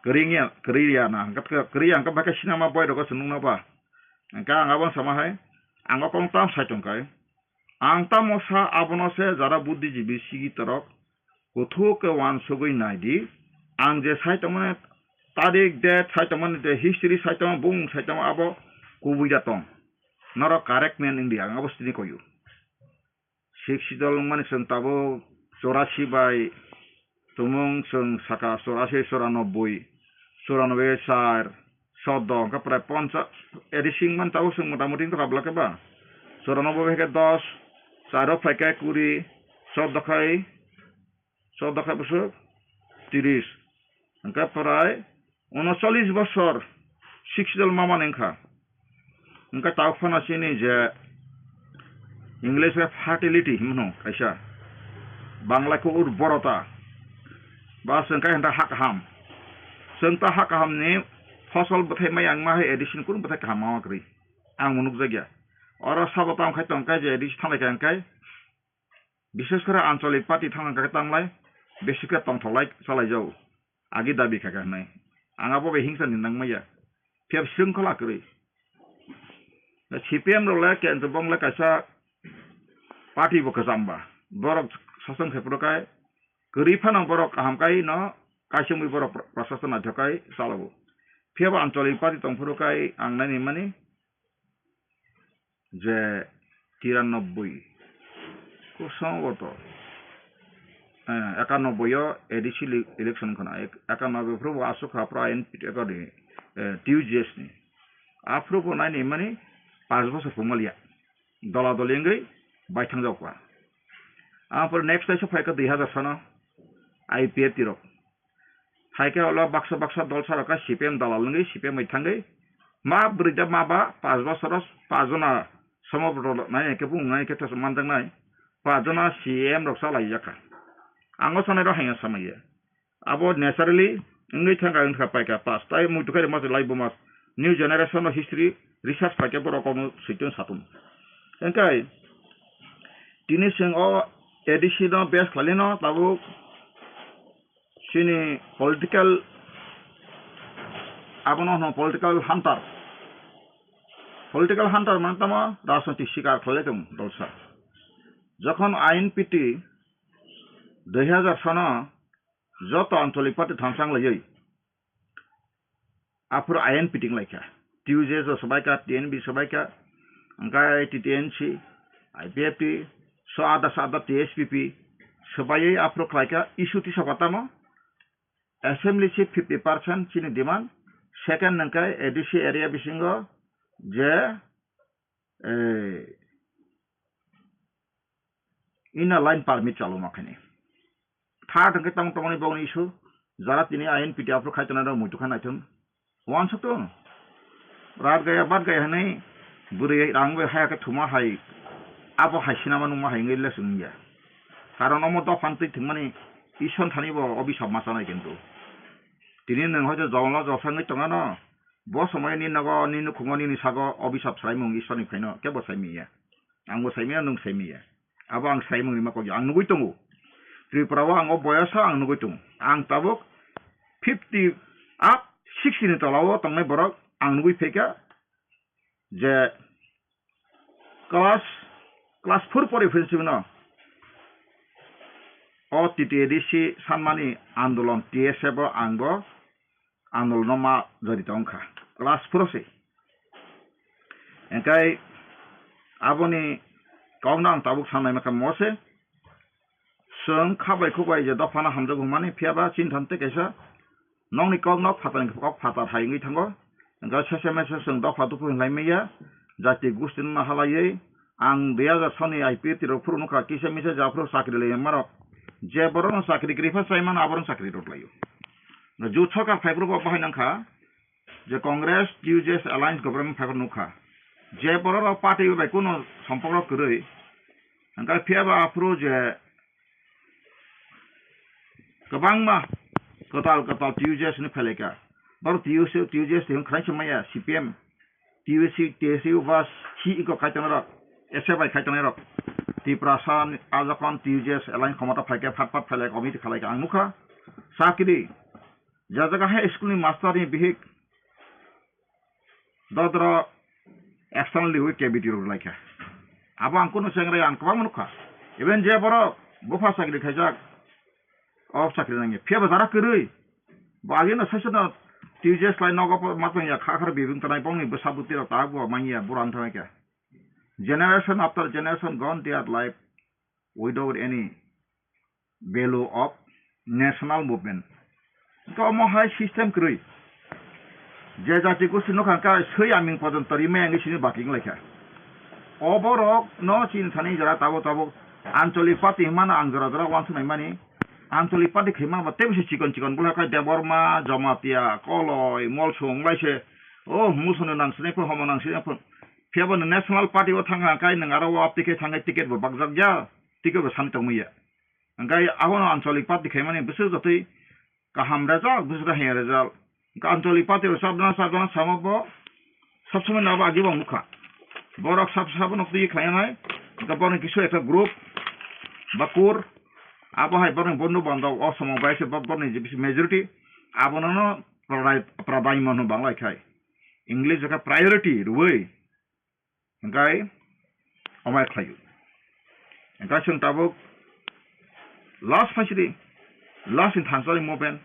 Kwrwi ya, kwrwi ya na. Hwnkhe kwrwi ya hwnkhe bai khe sinama boi rok se nukna ba. Hwnkhe ang abo sama hai. Ang o kong tam sai tong kai. Ang tamo sa abono se jara buddhijibi sigi torok. Kuthuk khe uansugwi nai di, ang je sai tongmani tarik, date sai tongmani, je history sai tongmani, bung sai tongmani, abo kubui da tong. Norok correct man wng di, ang abo sini koyu. Sixth schedule wngmani chwng tabuk chorasi bai tumung chwng saka chorasi, choranobboi, choranobboi bai char, soddo, hwnkhe prai poncha-, A D C wngmani tabuk chwng motamuti wngkha bwla khe ba? Choranobboi bai khe dos, charo phai khe kuri, soddo khai, soddo khai bwswk tiris. Hwnkhe prai unocholish bosor sixth schedule mamani wngkha. Hwnkhe tabuk phano chini je English bai fertility himno kaisa, Bangla khe urborota, ba chwng khe hwnta ha kaham. Chwng ta ha kaham ni fosol bwthai maya wngma hai A D C ni kunu bwthai kaham ma kwrwi. Ang bo nukjakya. Oro sabo tamo khai tong khe je A D C thanglai kha hwnkhe, bises kore ancholik party thangna khe tanglai, besi khe tongthoklai chalai jago. Agi dabi kha khe hwnwi. Ang abo bai hingsa ni nang maya. Phiya srwngkhola kwrwi. C P M rok le kensa bong le kaisa party bo kwcham ba. Borok sasong khe phuru khai kwrwi phano borok kaham kai no kaisa wngwi borok pra-, prasasana jokai chalogo. Phiya bo ancholik party tong phuru khai ang nai ni mani je tiranoboi, kosongo to, eh, ekanobboi o A D C ele-, election khna, ek-, ekanobboi phuru bo aswk kha, phuru I N P T ni, eh, T U J S ni. Aphuru bo naini mani panch bosor pungmaliya. Dola doli wngwi baithang jokha. Aphuru next taisa phaikha dui hazar sono I P F T rok. Hai khe ulo baksa baksa dol sa rok khe C P M dalal wngwi C P M bai thangwi ma bwrwi da ma ba panch bosoro panch jona somo rwlok nai khe bung nai khe thosok manjaknai panch jona C M rok sa lai jak kha. Ang o sanai rok hai ya samai ya. Abo naturally wngwi thang kha wngkha paikha pass tai muitu khe rwma se lai buma new generation no history research paikhe borok kokno switun satun. Hwnkhe tini chwng o A D C no base khlailino tabuk chini political, abono hwno political hunter. Political hunter mane tamo rajnoitik sikar khlai tong dolsa. Jokhon I N P T dui hazar sono joto ancholik party thamsang laiwi aphuru I N P T wng laikha. T U J S o swbaikha, T N B swbaikha, hwnkhe T T N C, I P F T, so ada so ada T S P P swbaiwi aphuru khlaikha issue tisokha tamo assembly seat fifty percent chini demand, second hwnkhe A D C area bisingo je, eh, inner line permit chaluma khaini. Third hwnkhe tamo tongmani bongni issue, jara tini I N P T aphuru khai tongnai rok muitu kha naithung. Wansuk tong. Rat gaya bat gaya hwnwi bwrwi rang bai haya khe thuma hai, abo hai sinama nungma hai wngwi lesson wngya. Karon omo dophan twi thwngmani Ishwar thani bo obisap ma chanai kintu. Tini nwng hoito jonglo josangwi tongano, bo somoyo ni nogo, ni nukhungo, nini sago obisap swraimung Ishwarni phaino kebo saimiya. Ang bo saimiya, nwng saimiya. Abo ang saimung rima kok ang nugui tongo. Tripura o ang o boyasa ang nugui tongo. Ang tabuk fifty up, sixty ni tola o tongnai borok ang nugui phaikha je class, class four pori philsing no o T T A D C sanmani andolon T S F o ang bo andolon no ma jori tong kha class four se. Hingkai aboni kok no ang tabuk sanai makha mo se. Chwng kha bai khuk bai je dopha no hamjak hwnmani, phiya ba chini than tei kaisa nokni kok no phatar ni kok phatar hai wngwi thango. Hingke sese mese chwng dopha dophi hinlai maya, jati gusti no halaiwi ang dui hajar soni I P F T rok phuru nukha, kisa misa ja phuru chakri lai ma rok. Je borok no chakri kwrwi pha chai mano, abo rok chakri rw lai o. Jut sarkar phai phuru bo bahai nang kha, je Congress, T U J S alliance government phai phuru nukha. Je borok rok party bai kunu sompok rok kwrwi, hingke phiya ba aphuru je kwbangma kwtal kwtal T U J S ni phelaika. Borok T U C, T U J S twi hwn khwlai se maya, C P M, T U C, T S U ba si iko khai tongnai rok, S F I khai tongnai rok. Tiprasa ni a jokhon T U J S alliance khomota phaikhe phat phat phailai committee khalaika ang nukha. Sakiri, ja jaga hai school ni master ni bihik dodro external liwi cavity rok laikha. Abo ang kunu chengrai ang kwbangma nukha. Even je borok bupha chakri khaijak, o chakri nangya. Phiya bo jara kwrwi. Bo agino saisano T U J S lai nogo po matwngya kha khar bibing tanai bongni bwsa bwtwi rok ta bo manya bura wng thangkha. Generation after generation gone their life without any value of national movement. Hingke omo hai system kwrwi. Je jati gosti nokha hingke swi aming pojonto rimai wngwi sini baki wnglaikha. O borok no chini thani jora tabuk tabuk ancholik party hwnmano ang jora jora uansuk naimani. Ancholik party khaimano bo tei bisi chikon chikon bwlai khe Debbarma, Jamatia, Koloi, Molsung wnglaise. O Musono nang sinai phun, Homo nang sinai phun. Phiya bo nwng national party o thang kha hingke nwng aro o aptwi khe thangkhe ticket bo bakjak ya, ticket bo sani tongmaya. Hingke abono ancholik party khaimani bwswk jotoi kaham result, bwswk khe hamya result. Hingke ancholik party rok sabjana sabjana samo bo sab somoi nabo agi bo nukha. Borok sab sabo nok twi khlainai, hingke borokni kisu ekta group ba kur, abo hai borokni bondhu bandhab o somo bai se bo-, borokni je bisi majority abono no pradai-, pradai mano banglai khai. English jaka priority rwui. Hingkai omai khlaio. Hingkai chwng tabuk last phaisidi, last ni thansa ni movement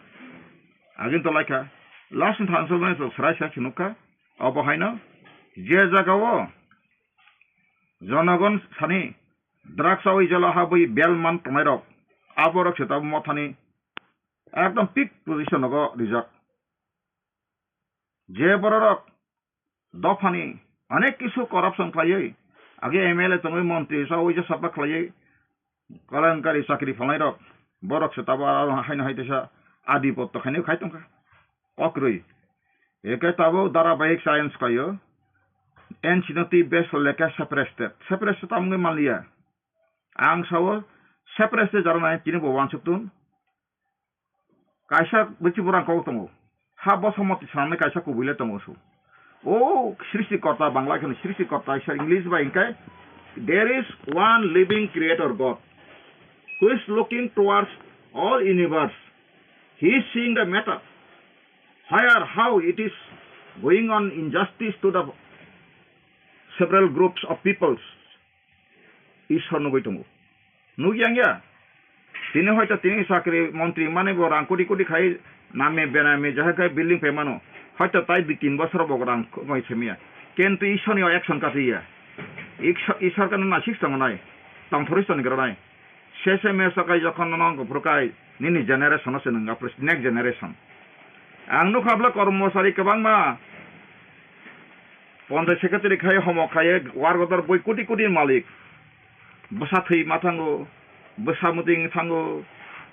agin to laikha, last ni thansa movement chwng srai srai se nukha. Obo haino je jaga o Jonogon sani drugs o ujalo habwi bel man tongnai rok, aborok se tabuk mothani ekdom peak position nogo rijak. Je bororok dophani onek kisu corruption khlaiwi, age M L A tongwi, montri sa uija sapa khlaiwi, kalankari chakri phalnai rok, borok se tabuk aro haino hai teisa adipotto khainai khai tongkha. Kokrwi. Eke tabuk dharabahik science khaio. N C no twi best lekha separate state. Separate state tamungwi manliya. Ang sao separate state jaro nai tini bo wansuk tun. Kaisa bwrwi borang kok tongo. Ha bosa moti sanani kaisa kubui le tongo su. O Srishti Korta, Bangla kheno Srishti Korta, isa English bai hingke, "There is one living creator God, who is looking towards all universe. He is seeing the matter, where, how it is going on injustice to the several groups of peoples." Ishwar nugui tongo. Nukya wngya? Tini hoito tini chakri montri manwi bo rang koti koti khai name bename jahai khai building phaimano. Hoito tai dui tin bosor bo rang khumai semiya. Kintu Ishwarni o action kachiya. Ishwar, Ishwar kano nasik tongo nai. Tongthorwi tongni gra nai. Sese mesa kai jokhon nono kuphur kai nini generation no se nwnga, next generation. Ang nukha bwla kormosari kwbangma Ponchai secretary khai homo khai war godor bui koti koti malik. Bwsa thwi ma thango, bwsa muti wngwi thango,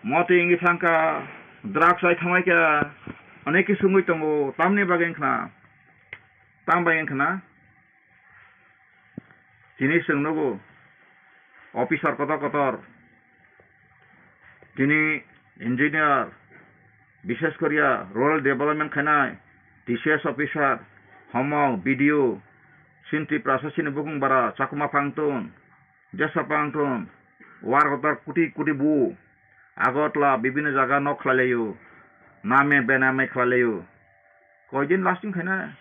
moti wngwi thangkha, drugs ai thamai kha, onek kisu wngwi tongo, tamni bagwi wngkhna, tam bai wngkhna. Tini chwng nugo, officer kotor kotor, tini engineer, bishes koriya rural development khainai, T C S officer, homok, B D O, chini Tiprasa chini bukung bara, Chakma phang tun, Jesa phang tun, war kotor kuti kuti bu, Agartala, bibinno jaga nok khlai laio, name bename khlai laio. Koidin lasting khaina,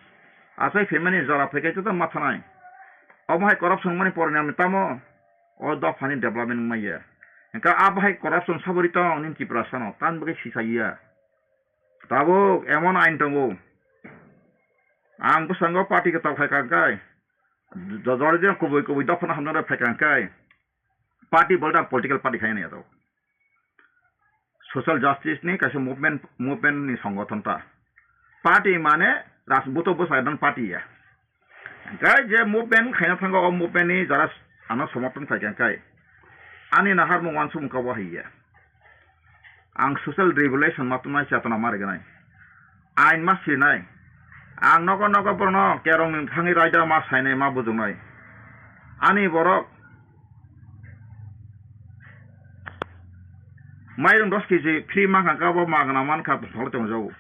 achai phaimani jora phaikai joto mathanai. Omo hai corruption mani porinami tamo, o dophani development wngmaya. Hingkhe abo hai corruption sabori tong nini Tiprasano, tan bagwi sisaiya. Tabuk emon ain tongo. Ang bwskango party kwtal khai kangkai. Jojor je kubui kubui dophano hamjak phai kangkai. Party bolta political party khai nai ato. Social justice ni kaisa movement, movement ni songothon ta. Party mane rajbuto bwsai dan party ya. Hingkhe je movement khaina thango, o movement ni jara ano somorthon khlai kha hingkhe ani naharmung uansukmung kabo hai ya. Ang social revolution ma tongmani chetona ma rwgwnai. Ain ma sinai. Ang nogo nogo borokno kerongni thangwi raida ma sainai ma bujuknai. Ani borok mairung dos kg free mankha khe abo magna mankha tongjago.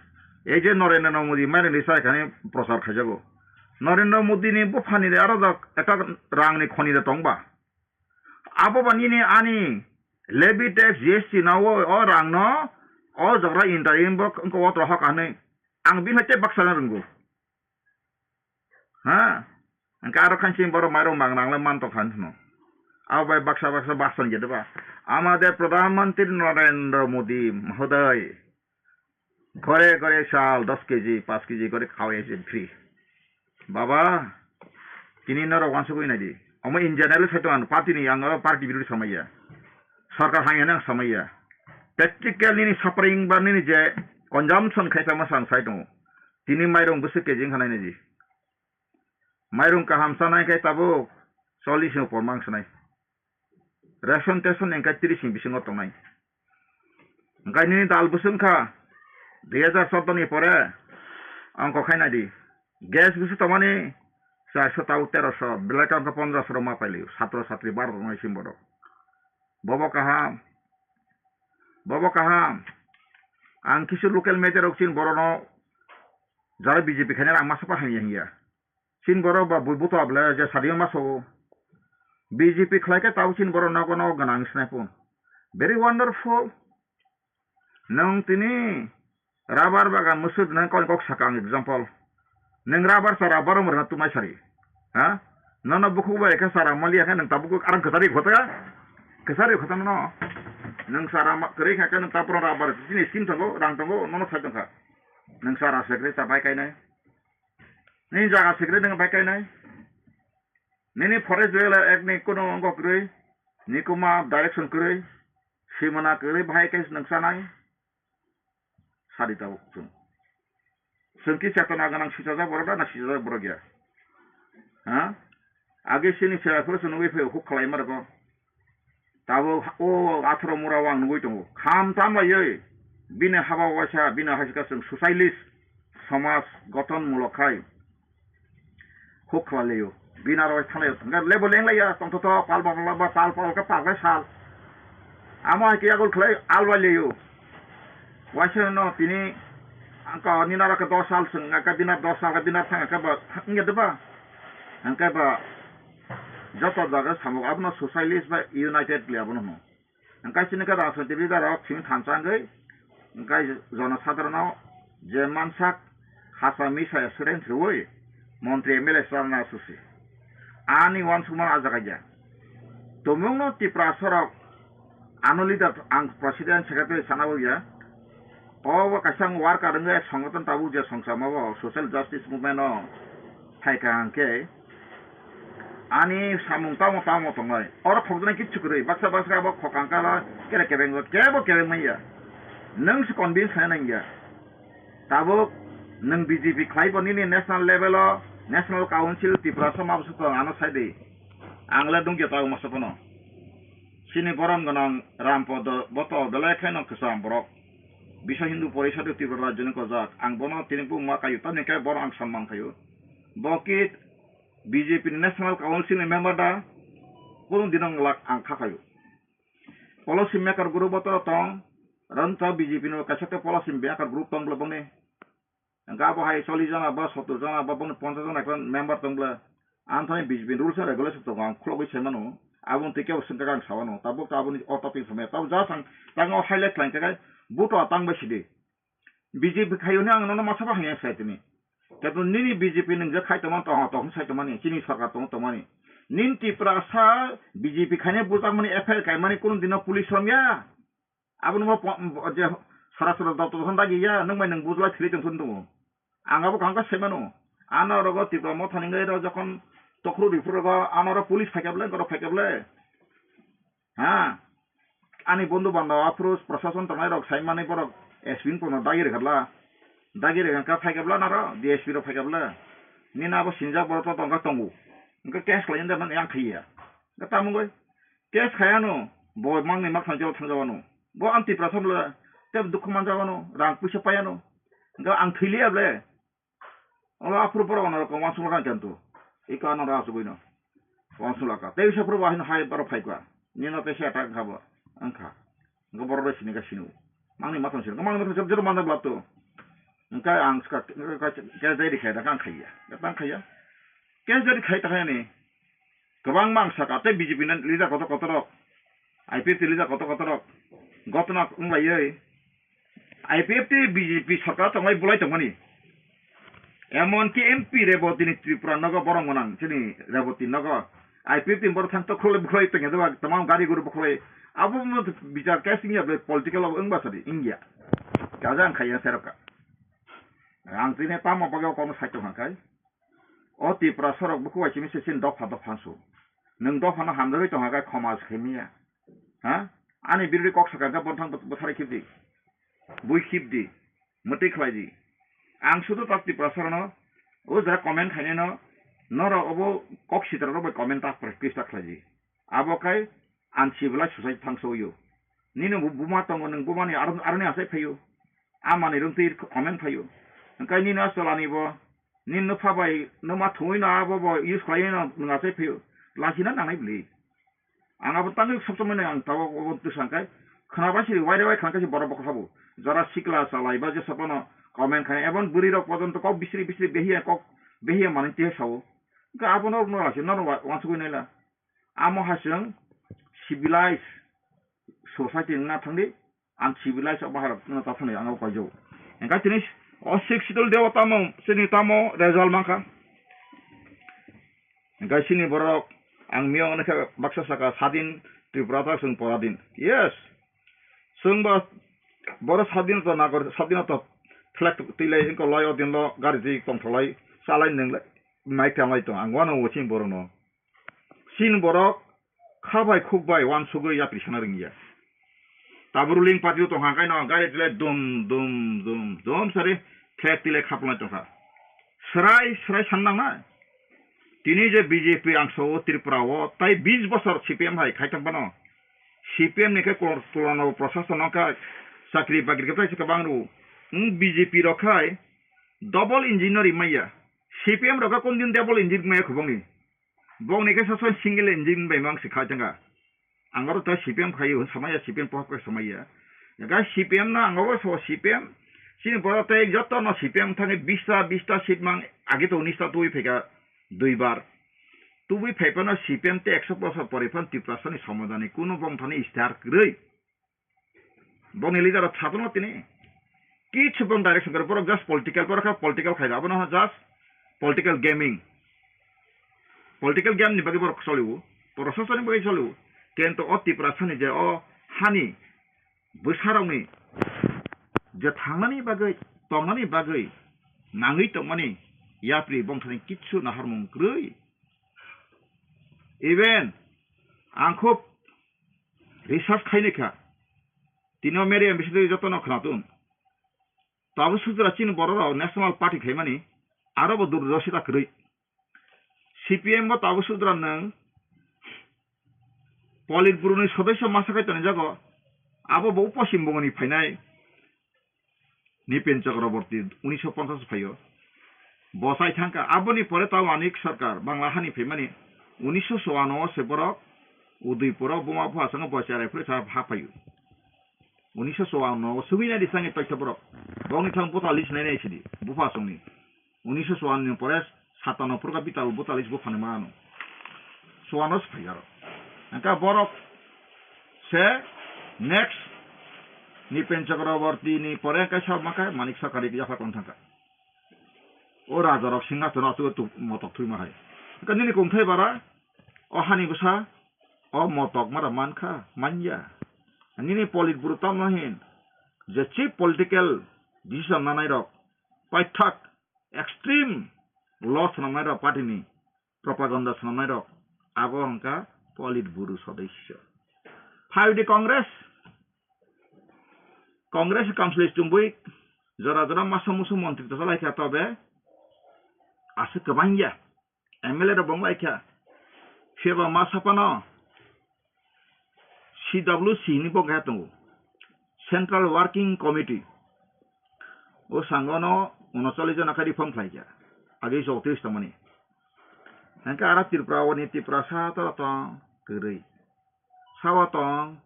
Ei je Narendra Modi mairung ni chai khani prochar khaijago. Narendra Modi ni buphani de aro da ekta rang ni khoni de tongba. Abo ba nini ani levy tax G S T na o, o rang no o jagra interim bo wngkha o trohok hinwi ang bini hai tei baksa na rwngo. Ha? Hingke aro khainching borok mairung mang nangle man tongkha hinwi phano. Abo bai baksa baksa baksa ni jete ba. Amader Pradhan Mantri Narendra Modi Mohoday ghore ghore chal dos kg, panch kg ghore khawai se free. Baba, tini norok uansugwi naidi. Omo in general sai tongo, party ni, ang oro party birodhi samaiya. Sarkar hamya hinwi ang samaiya. Practical nini suffering ba nini je consumption khai tongma ang sai tongo. Tini mairung bwswk kg wngkha nainai di. Mairung kaham chanai khe tabuk chollish ni upor ma wngsanai. Ration teson hingkhe tris ni bisingo tongnai. Hingkhe nini dal bwswk wngkha dui hajar chordo ni pore ongko khai naidi. Gas bwswk tongmani charso tabuk teroso, belai tongkha pondroso rok ma pailio, satro satri baro tongnai sim borok. Bobo kaham, bobo kaham. Ang kisu local media rok chini borokno jara B J P khainai ang masa pa hamya hinya. Chini borok ba bui buto able je sadi ma so. B J P khlai khe tau chini borok nogo nogo gwnang sinai phun. Very wonderful. Nwng tini rubber bagan mwswk nang kok kok saka ang example. Nwng rubber chara borok mrwna tumai sari. Ha? Nono bukhuk bai khe chara maliya khe nwng tabuk arang kwchari khota. Kwchari khota nono. Nwng chara ma-, kwrwi kha khe nwng tabuk rubber chini scheme tongo, rang tongo, nono sai tongkha. Nwng chara sekre cha bai kainai. Nini jaga sikre nang bai kainai. Nini forest regular act ni kunu wngkok kwrwi, nikuma direction kwrwi, simana kwrwi bahai khe nwng chanai. Sadi tabuk chwng. Chwng ki chetona gwnang sichajak borok da na sichajak borok ya? Ha? Age sini se phuru chwng nugwi phai huk khlai ma rwgo. Tabuk o atharo mura o ang nugwi tongo. Kham tam laiwi bini haba waisa bini hasikha chwng socialist somaj gothon mulok khai. Huk khlai laio. Bina roi thang laio. Hwnkhe lebo leng laiya tongthoto pal ba pal ba pal pal khe pal khe sal. Amo hai khe yagul khlai albai laio. Waisa no tini angka nina rok dos sal swng angka bina dos sal bina thang angka ba wngya de ba. Angka ba joto jaga samung abono socialist ba united le abono hwno. Hwnkhe chini khe rajnitik leader rok simi thansa wngwi, hwnkhe jonosadharono je mansak hasa misa accident rwui montri M L A chwlana susi. Ani uansukmano ah jaga ya. Tumungno Tiprasa rok ano leader ang president secretary sana bo ya. Obo kaisa ang worker wngwi songoton tabuk je songchamo bo social justice movement o phaikha hwnkhe, ani samung tamo tamo tongnai. Oro khokjaknai kichu kwrwi. Baksa baksa abo khokang kala kere kebeng kebo kebeng manya. Nwng se convince khaina nangya. Tabuk nwng B J P khlai bo nini national level o, national council Tiprasa mabswk tong ano sai di. Ang le dungya tabuk masa pono. Chini borom gwnang Rampodo boto belai khaino kwcham borok. Biswa Hindu Porishad Tripura Rajyoni kojak. Ang bono tini buma kayu tamni khe bono ang samman khayu. Bo kit B J P ni National Council ni member da, kunu dino wngwlak ang kha khayu. Policy maker group o to tong, rang ta B J P no kaisa khe policy maker group tong bwlai bongni. Hwnkhe abo hai chollish jona ba sottor jona ba bono ponchash jona ekla member tong bwlai. Ang thani B J P ni rules and regulation tongo, ang khulogwi sai mano. Aboni twi kebo swngkha ang sawano. Tabuk to aboni o topic samaya. Tabuk just ang tangwi highlight khlaina khe buto tang bai sidi. B J P khaiyuni ang nono masa ba hwnwi sai tini. Kebo nini B J P nwngjak khai tongmani, tong, tong sai tongmani, chini sarkar tongo tongmani. Nini Tiprasa B J P khaina bujakmani F I R kaimani kunu dino police romya. Abono bo po-, bo-, je sara sara doptor hwn dagi ya, nwng bai nwng bujla thili tong thun tongo. Ang abo kaham khe sai mano. Ano rogo Tipra Motha ni ngai ro jokhon tokhru riphu rogo ano ro police phaikha bwle, borok phaikha bwle. Ha? Ani bondhu bandha aphuru prosason tongnai rok sai mani borok S P ni kono dagi rwkha bwla. Dagi rwkha kha phaikha bwla naro D S P rok phaikha bwle. Nini abo sinijak borok to tongkha tongo. Hwnkhe case khlai wngya mani ang khaiya. Hwnkhe tamo wngwi case khaiya no bo mangni makthang jora thangjago no. Bo ang Tiprasa bwle tei dukhu manjago no, rang puisa paiya no. Hwnkhe ang thwi liya bwle. Olo aphuru borok ono rok wansuk lakha khe to. Iko ano rok asugwi no. Wansuk lakha. Tei bisa phuru bahino hai borok phaikha. Nino tei se attack wngkha bo. Wngkha. Hwnkhe borok rok sini kha sini. Mangni mathang sini. Mangni mathang sini jero manjak lab to. Hwnkhe ang swkang case diary khai da khe ang khaiya. Tang khaiya. Case diary khai ta khe ani. Kwbangma ang saka tei B J P ni leader kotor kotor rok, I P F T leader kotor kotor rok gotna wnglaiwi I P F T B J P sorkar tonglai bulai tongmani. Emonki M P Reboti ni Tripura nogo borok gwnang chini Reboti nogo I P F T ni borok thang to khulai bukhulai tongya deba tamang gari guru bukhulai abo mo bichar case wngya ble political abo wngba sadi wngya. Kaja ang khaiya serokha. Ang tini tamo bagwi kono sai tongkha kai. O Tiprasa rok bukhuk bai simi se chini dopha dopha su. Nwng dopha no hamjagwi tongkha khe khoma se khaimiya. Ha? Ani birdi kok sakha khe bothang bwthari khibdi. Bui khibdi. Mwtwi khlai di. Ang sudu tak Tiprasa rokno o jara comment khainai no norok obo kok sitra rok bai comment tak practice tak khlai di. Abo khai uncivilized society thangsoyo. Nini bu-, buma tongo, nwng bumani aro-, aroni achai phaio. A manwi rwngtwi comment phaio. Hwnkhe nini a cholani bo, nini nukha bai, numa thungwi no abo bo use khlaiwi no nwng achai phaio. Lachina nangnai bwlwi. Ang abo tangwi sab somoi no ang tabok obo twsang khai. Khwna bai siri waire wai khwna khai se borok bo khabo. Jara sikla chalai ba jesa phano comment khai. Ebon bwrwi rok pojonto kok bisri bisri behiya kok behiya manwi twi sao. Hwnkhe abono rokno lachina no wa-, wansugwi naila. Amo hai chwng civilized society wngna thangdi, ang civilized o baharok wngna ta thangdi, ang abo kaijago. Hwnkhe tini o Sixth Schedule deo tamo, chini tamo result mankha. Hwnkhe chini borok, ang miyung hwnwi khe baksa saka sadin Tripura ta chwng poradin. Yes. Chwng bo borok sadin to nagor, sadin to flag twilai wngkha lai o din lo gari twi tongtholai, chalai nwnglai, mai tanglai tong. Ang uanw chini borokno. Chini borok kha bai khuk bai uansugwi yapri sana rwngya. Tabuk ruling party o tongkha, hwnkhai no gari tile dum dum dum dum sari flag tile khapnai tongkha. Srai srai san nangnai. Tini je B J P ang sao Tripura o tai bis bosor C P M hai khai tong phano, C P M ni khe kor-, tolano prosason no kha chakri bakri khe tai se kwbang rw. Wng B J P rok khai double engine no rimaiya. C P M rok khe kon din double engine maya khubangni. Bongni khe sason single engine bai mang se khai tongkha. Ang oro tei C P M khai hwn samaya, C P M pohor khe samaya. Ga C P M no ang oro so C P M. Chini borok tei joto no C P M thangwi bista, bista seat mang age to unis ta tubui phaikha dui bar. Tubui phai phano C P M tei ekso bosor pore phano Tiprasani somadani kuno bongthani istihar kwrwi. Bongni leader rok satung no tini. Kichu bong direction kwrwi, borok just political, borok kha political khai da. Abono just political gaming. Political game ni bagwi borok soliwo, proshasoni bagwi soliwo. Kento o Tiprasani je o hani bwsarokni je thangnani bagwi, tongnani bagwi, nangwi tongmani yapri bongthani kichu naharmung kwrwi. Even ang khub research khainai kha. Tini o media bisingtwi jotono khwnatung. Tabuk sudra chini borok rok National Party khaimani aro bo durdosita kwrwi. C P M bo tabuk sudra nwng Politburo ni sodosyo masa khai tonijago, abo bo Poschim Bongo ni phainai. Nipen Chakraborty unisho ponchas phaio. Bo chai thangkha. Aboni pore tao Manik Sarkar Bangla hani phaimani unisho chouanno o se borok Udaipur o buma bupha songno bo cherai phuru sa ha phaio. Unisho chouanno o sugwi nai di sangwi toitha borok. Bongni thang bota list nai nai sidi bupha songni. Unisho chouanno ni pore satanno phuru kha bital bota list buphani mano. Chouanno se phai aro. Hingkha borok se next Nipen Chakraborty ni pore hingkhe sa ma khe Manik Sarkar ni yapha tong thangkha. O raja rok singhasono aswk tu motok thwima hai. Hingkhe nini kungthai bara o hani bwsa o motok mara mankha, manya. Nini Politburo tamo hin je chief political decision nanai rok paithak extreme law swnamnai rok party ni propaganda swnamnai rok abo hwnkha Politburo sodosyo. Phaidi Congress, Congress council chumui jora jora masa musu montri to salai kha tobe aswk kwbangya M L A rok bong lai kha. Phiya ba ma sapano C W C ni bo khe tongo, Central Working Committee. O sango no unocholish jona khe reform khlai kha. Age chowtris tongmani. Hingkhe ara Tripura o ni Tiprasa to tong kwrwi. Sao tong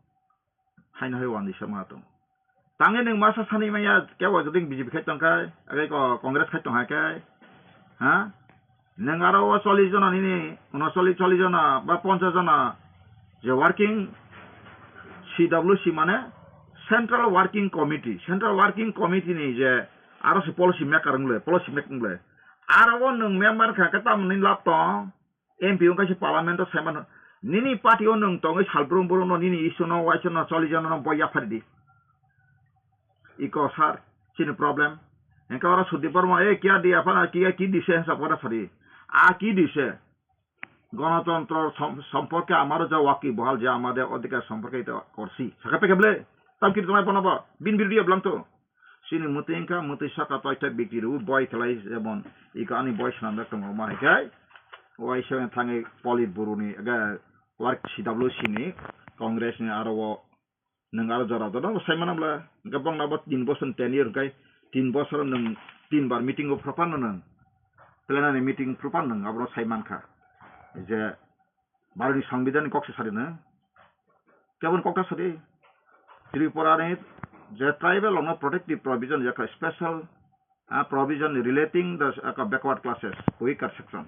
haino hai wandi sama tong. Tangwi nwng masa sani maya kebo joding B J P khai tongkha, age ko Congress khai tongkha khe, ha? Nwng aro o chollish jona nini, unocholish, chollish jona ba ponchash jona je working C W C mane Central Working Committee, Central Working Committee ni je aro se policy maker wng le, policy making le. Aro o nwng member kha khe tamoni lab tong? M P wngkha se parliament o saiman nini party o nwng tongwi salbrum brum no nini issue no waisa no chollish jona no boi yaphari di. Iko sir, chini problem. Hingke oro Sudip Barma, "Eh, kya diya apna, kya ki dise?" Hinsa pora sari. A ki dise? Ganatantro som-, somporke amaro ja waki bohal je amade odhikar somporke ito korsi. Saka peke ble? Tam kiri tongai pono bo? Bin birudia blang to. Chini mwtwi wngkha, mwtwi saka toitha bikti rw boi khlai jemon iko ani boi swnamjak tongo ma hai khe. Waisa thangwi Politburo ni, age, work C W C ni, Congress ni aro o Nwng aro jora jora bo sai manam bla, hingke bongna bo tin bosor ten year hingke tin bosor nwng tin bar meeting o phuru phano nwng, plenary meeting phuru phano nwng abono sai mankha je Bharat ni Sambidhan ni kok se sadi nwng, keboni kok ta sadi Tripura ni je tribal rok no protective provision je kha special ah, provision relating the, ah, backward classes, weaker section.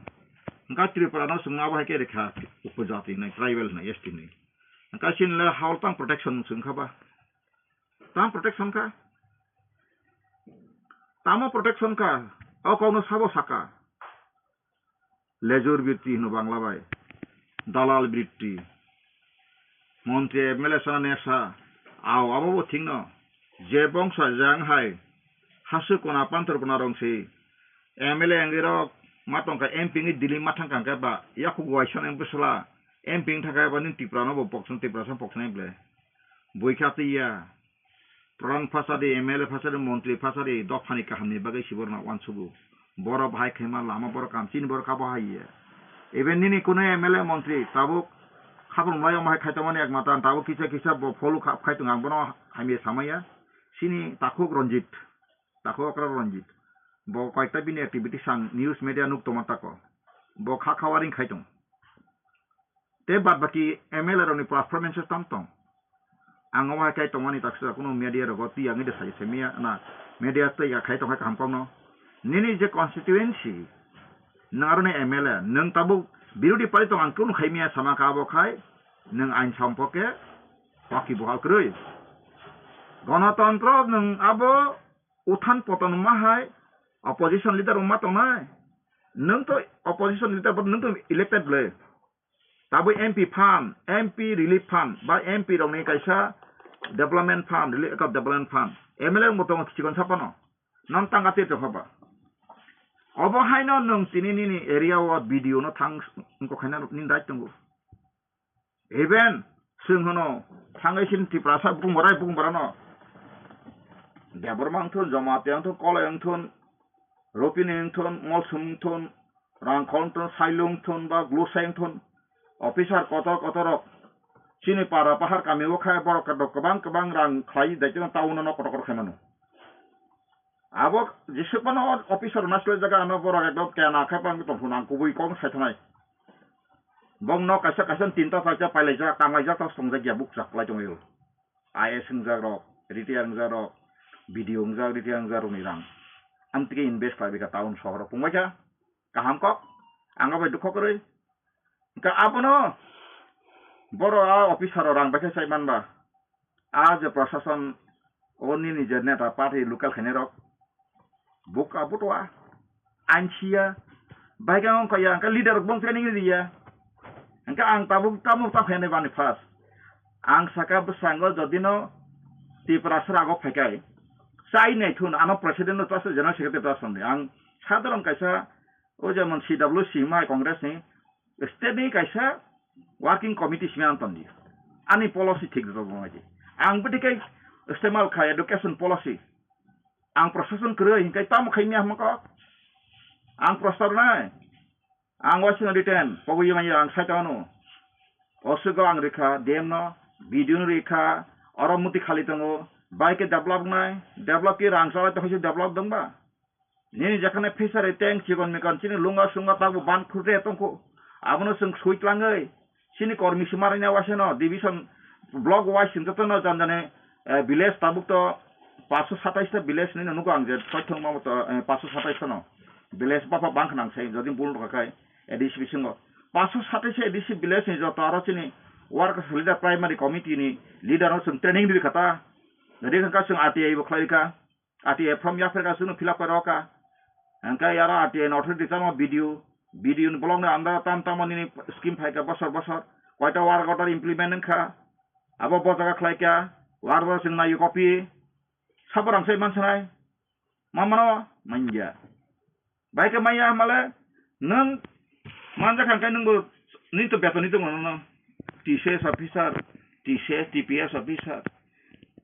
Hingkha Tripura no chwng abo hai khe rikha upojati hinwi, tribal hinwi, S T hinwi. Hingkha chini le hao tang protection chwng kha ba? Tang protection kha? Tamo protection kha? O kokno sabo saka? Lejur britti hino Bangla bai. Dalal britti. Montri M L A sana nesa. Ao abo bo thikno. Je bongsa jang hai. Hasu kona pantor kona rong si. M L A wngwi rok ma tongkha M P wngwi Delhi ma thangkha hwnkhe ba. Yakhuk waisa ni bwsla. M P wng thaka ba nini Tripura no bo pokson, Tiprasa pokson ble. Bui kha twi ya. Pradhan phasadi, M L A phasadi, montri phasadi, dophani kahamni bagwi siborna uansugo. Borok bahai khaima lama borok kam, chini borok kabo hai ya. Even nini kuno M L A montri tabuk khaprum lai omo hai khaitongmani ekmata ang tabuk kisa kisa bo follow kha-, khaitung ang bono hamya samaya. Chini takhuk Ranjit. Takhuk okra Ranjit. Bo koyekta bini activities ang news media nuk tongma tako. Bo kha khawaring khaitung. Tei bad baki M L A rokni performance tam tong. Ang omo hai khe tongmani taksa kuno media rogo twi ang de sai se miya na media twi ya khai tong khai kaham kokno. Nini je constituency, nang aroni M L A, nang tabuk birodhi party tong ang kuno khai miya sama ka abo khai, nang ain sampoke, waki bohal kwrwi. Ganatantro nang abo uthan poton ma hai opposition leader ma tongnai. Nang to opposition leader bo nang to elected le. Tabuk M P fund, M P relief fund, ba M P rokni kaisa development fund, relief account development fund. M L A rokbo tongo kichikon sapano. Non tanga te tokha ba. Obo haino nwng tini nini area o B D O no thang wngkok khaina nini right tongo. Even chwng hwno thangwi sin Tiprasa bung borai bung borano. Debbarma wngthun, Jamatia wngthun, Kolai wngthun, Ropini wngthun, Molsum wngthun, Rangkhol wngthun, Sailung wngthun, ba Glusai wngthun, officer kotor kotor rok chini para pahar kami o khai borok rok kwbang kwbang rang khlai daitino town o nok kotor kotor khai mano. Abo jesuk mano officer naslai jaga ano borok ekdom kena khai pang tong phunang kubui kong sai thanai. Bong nok kaisa kaisa tinta chaita pailaijak, tanglaijak, tas tongjak ya bukchak lai tongwi. I A S wngjak rok, retire wngjak rok, B D O wngjak, retire wngjak rokni rang. Amtike invest khlai bika town sohor rok pungbaikha. Kaham kok, ang bai dukho kwrwi. Hwnkhe abono boro a officer rok rang baikhe chai manba. A je prashason o nini je neta party local khainai rok. Buka butua. Ansiya. Baikhe wngkha ya, hwnkhe leader rok bong training riya. Hwnkhe ang tabuk tamo ta khainai bani first. Ang saka bwskango jodino Tiprasa rago phaikai. Chai naithun ano president no ta general secretary ta songdi. Ang sadharon kaisa o jemon C W C mai Congress ni state ni kaisa working committee simi ang tongdi. Ani policy thik rok bo nai di. Ang bwtwi kai istemal khai education policy. Ang prashason kwrwi hwnkhe tamo khai miya hwnma kok. Ang prostar nai. Ang waisino written pogwi manya ang sai tongno. Osugo ang rikha D M no, B D O no rikha, oro muti khali tongo. Bai khe develop nai, develop khe rang chalai tongkhe develop dongba. Nini jekhane fishery tank chikon mikon chini lunga sunga tabo ban khurte tongkho. Abono chwng sui tlangwi chini kormi si maraina waisano division block wise chwng jotono jani jani, eh, village tabuk to paanch sho satais ta village ni nugo ang je soithong ma to, eh, paanch sho satais no village bapha bang khnang sai jodi bul rwkha khai A D C bisingo paanch sho satais A D C village ni joto aro chini workers leader primary committee ni leader no chwng training rikha ta. Rikha kha chwng R T I bo khlai rikha. R T I form yapharkha chwngno fill up khe rwkha. Hwnkhe aro R T I ni authority tamo B D O, B D O ni block ni under o tam tamo nini scheme phaikha bosor bosor. Koita work order implement wngkha. Abo bo jaga khlaikha. Work order chwng naiyo copy. Sabo rang sai mansanai. Ma mano manya. Bai khe maya hamale nwng manjak kha hwnkhe nwngbo nini to beton ni tongo nono T C S officer, T C S, T P S officer,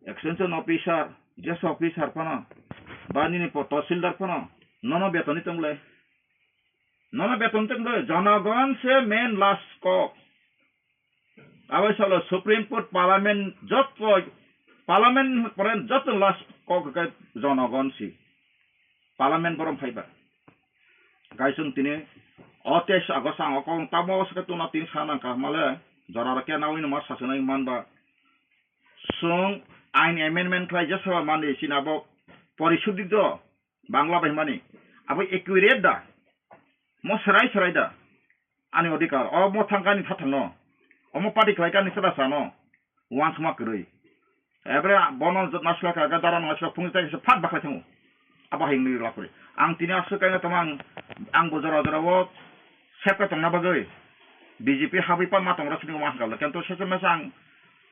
extension officer, J S officer phano, ba nini po-, tahsildar phano nono beton ni tongle. Nono beton ni tongle, jonogon se main last kok. Abai salo Supreme Court, Parliament joto, Parliament pore joto last kok khe jonogon si. Parliament borom phaiba. Gaisung tini o teis August ang o kok tamo se tuna tin sana ka male jora rok kena wino ma sasunai manba. Sung ain amendment khlai je saba mani sinabo porishudhi do. Bangla bai hwnmani, abo accurate da? Mo serai serai da? Ani odhikar, o mo thangkani thathangno, omo party khlaikani chwla sano, uansukma kwrwi. Ebre bono naisla kha, dara naisla phungni tai kisa phat bakhai thango. Abo hai wngwi lapri. Ang tini aswk kainwi tongma ang, ang bo jora jora o sepka tongna bagwi B J P habwi panma tongra sini ma hwnkha, kento sese mesa ang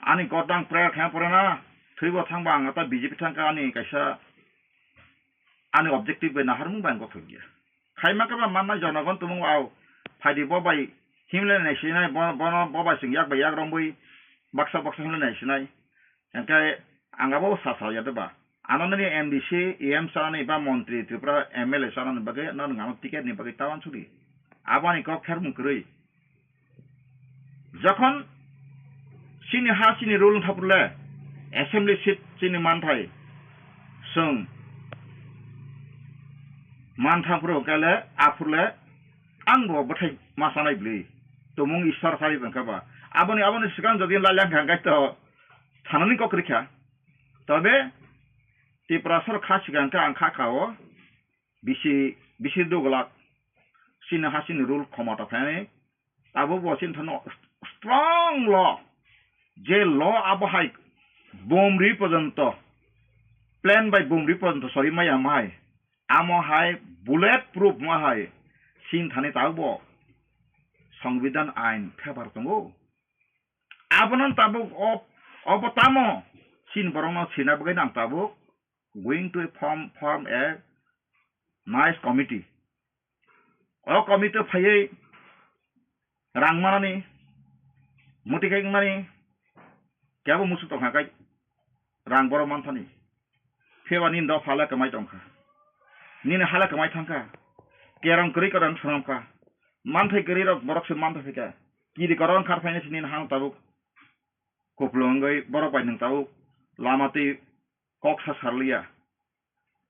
ani god ang prayer khe pore na, thwibo thangba ang ta B J P thangkha ani kaisa ani objective bai naharmung bai ang gothok ya. Khaima khe ba manna jonogon tumung au phaidi bo bai Himle nai sinai, bo-, bono bo bai chwng yak bai yak rombwi baksa baksa himle nai sinai. Hingke ang abo sa sa ya de ba. Ano nini M D C, E M sanani ba montri, Tripura M L A sanani bagwi ano nwng ano ticket ni bagwi ta uansukdi. Aboni kok khermung kwrwi. Jokhon chini ha chini rule wngkha phurle, assembly seat chini manthai chwng mantha phuru kele aphurle ang bo bwthai ma sanai bwlwi tumung Ishwar sari wngkha ba. Aboni, aboni swkang jodi lailai wngkha hwnkhe to thanani kok rikha. Tobe Tiprasa rok kha swkang khe ang kha kha o bisi, bisi dugulak chini ha chini rule khomota phainani. Tabuk bo chini thano strong law, je law abo hai bomri porjonto, plane bai bomri porjonto sori maya ma hai, amo hai bullet proof ma hai, chini thani tabuk bo Songbidan ain phebar tongo. Abono tabuk o, obo tamo chini borokno sina bagwi nang tabuk going to form, form a nice committee. O committee phaiwi rang manani, muti khai wngmani, kebo musuk tongkha kai rang borok manthani. Phiya ba nini dopha le kwmai tongkha, nini ha le kwmai thangkha, kerong kwrwi kwrwi swnamkha, manthai kwrwi rok borok se manthai phaikha, kiri korong khar phainai se nini hano tabuk. Kupulung wngwi borok bai nwng tabuk lama twi kok sa sarliya.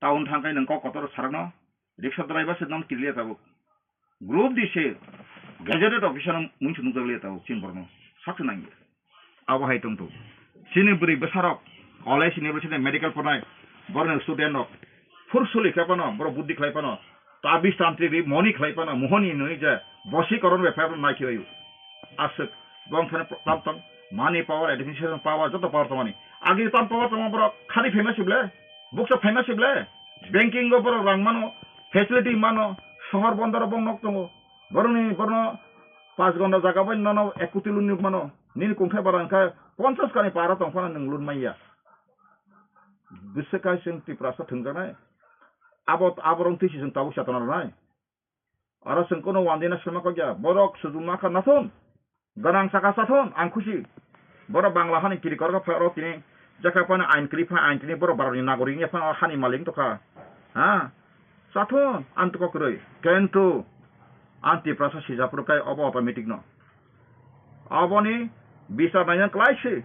Town thangkhai nwng kok kotor sarakno, rickshaw driver se nono kiriliya tabuk. Group di se gazetted officer no mungsa nukjakliya tabuk chini borokno saksa nangya. Abo hai tongthu. Chini bwrwi bwsarok college university medical pornai borokni student rok phur suli khe phano borok buddhi khlai phano Tabis tantri ri moni khlai phano mohoni hinwi je bosi koron bai phai phano nai khibaio. Aswk bong thani tam tong money power, administration power, joto power tongmani. Agi tam power tongma borok khari phaima sible, buksa phaima sible, banking o borok rang mano, facility mano, sohor bondor o bong nok tongo. Borokni borno panch gonda jaga bai nono ek koti loan nuk mano. Nini kungthai bara wngkha ponchas kani para tong phano nwng loan manya. Bwswk kaising Tiprasa thwngjaknai. Abo, aborok twi se chwng tabuk chetona rwnai. Oro chwng kunu wandina sima kok ya. Borok sujuma kha nathun. Ganang saka sathun, ang khusi. Borok Bangla hani kiri korok phai oro tini jaka phano ain kri phai ain tini borok baroni nagorik ya phano hani malik tokha. Ha? Sathun, ang toko kwrwi. Kintu ang Tiprasa sijapro kai obo automatic no. Aboni bichar naina klai se.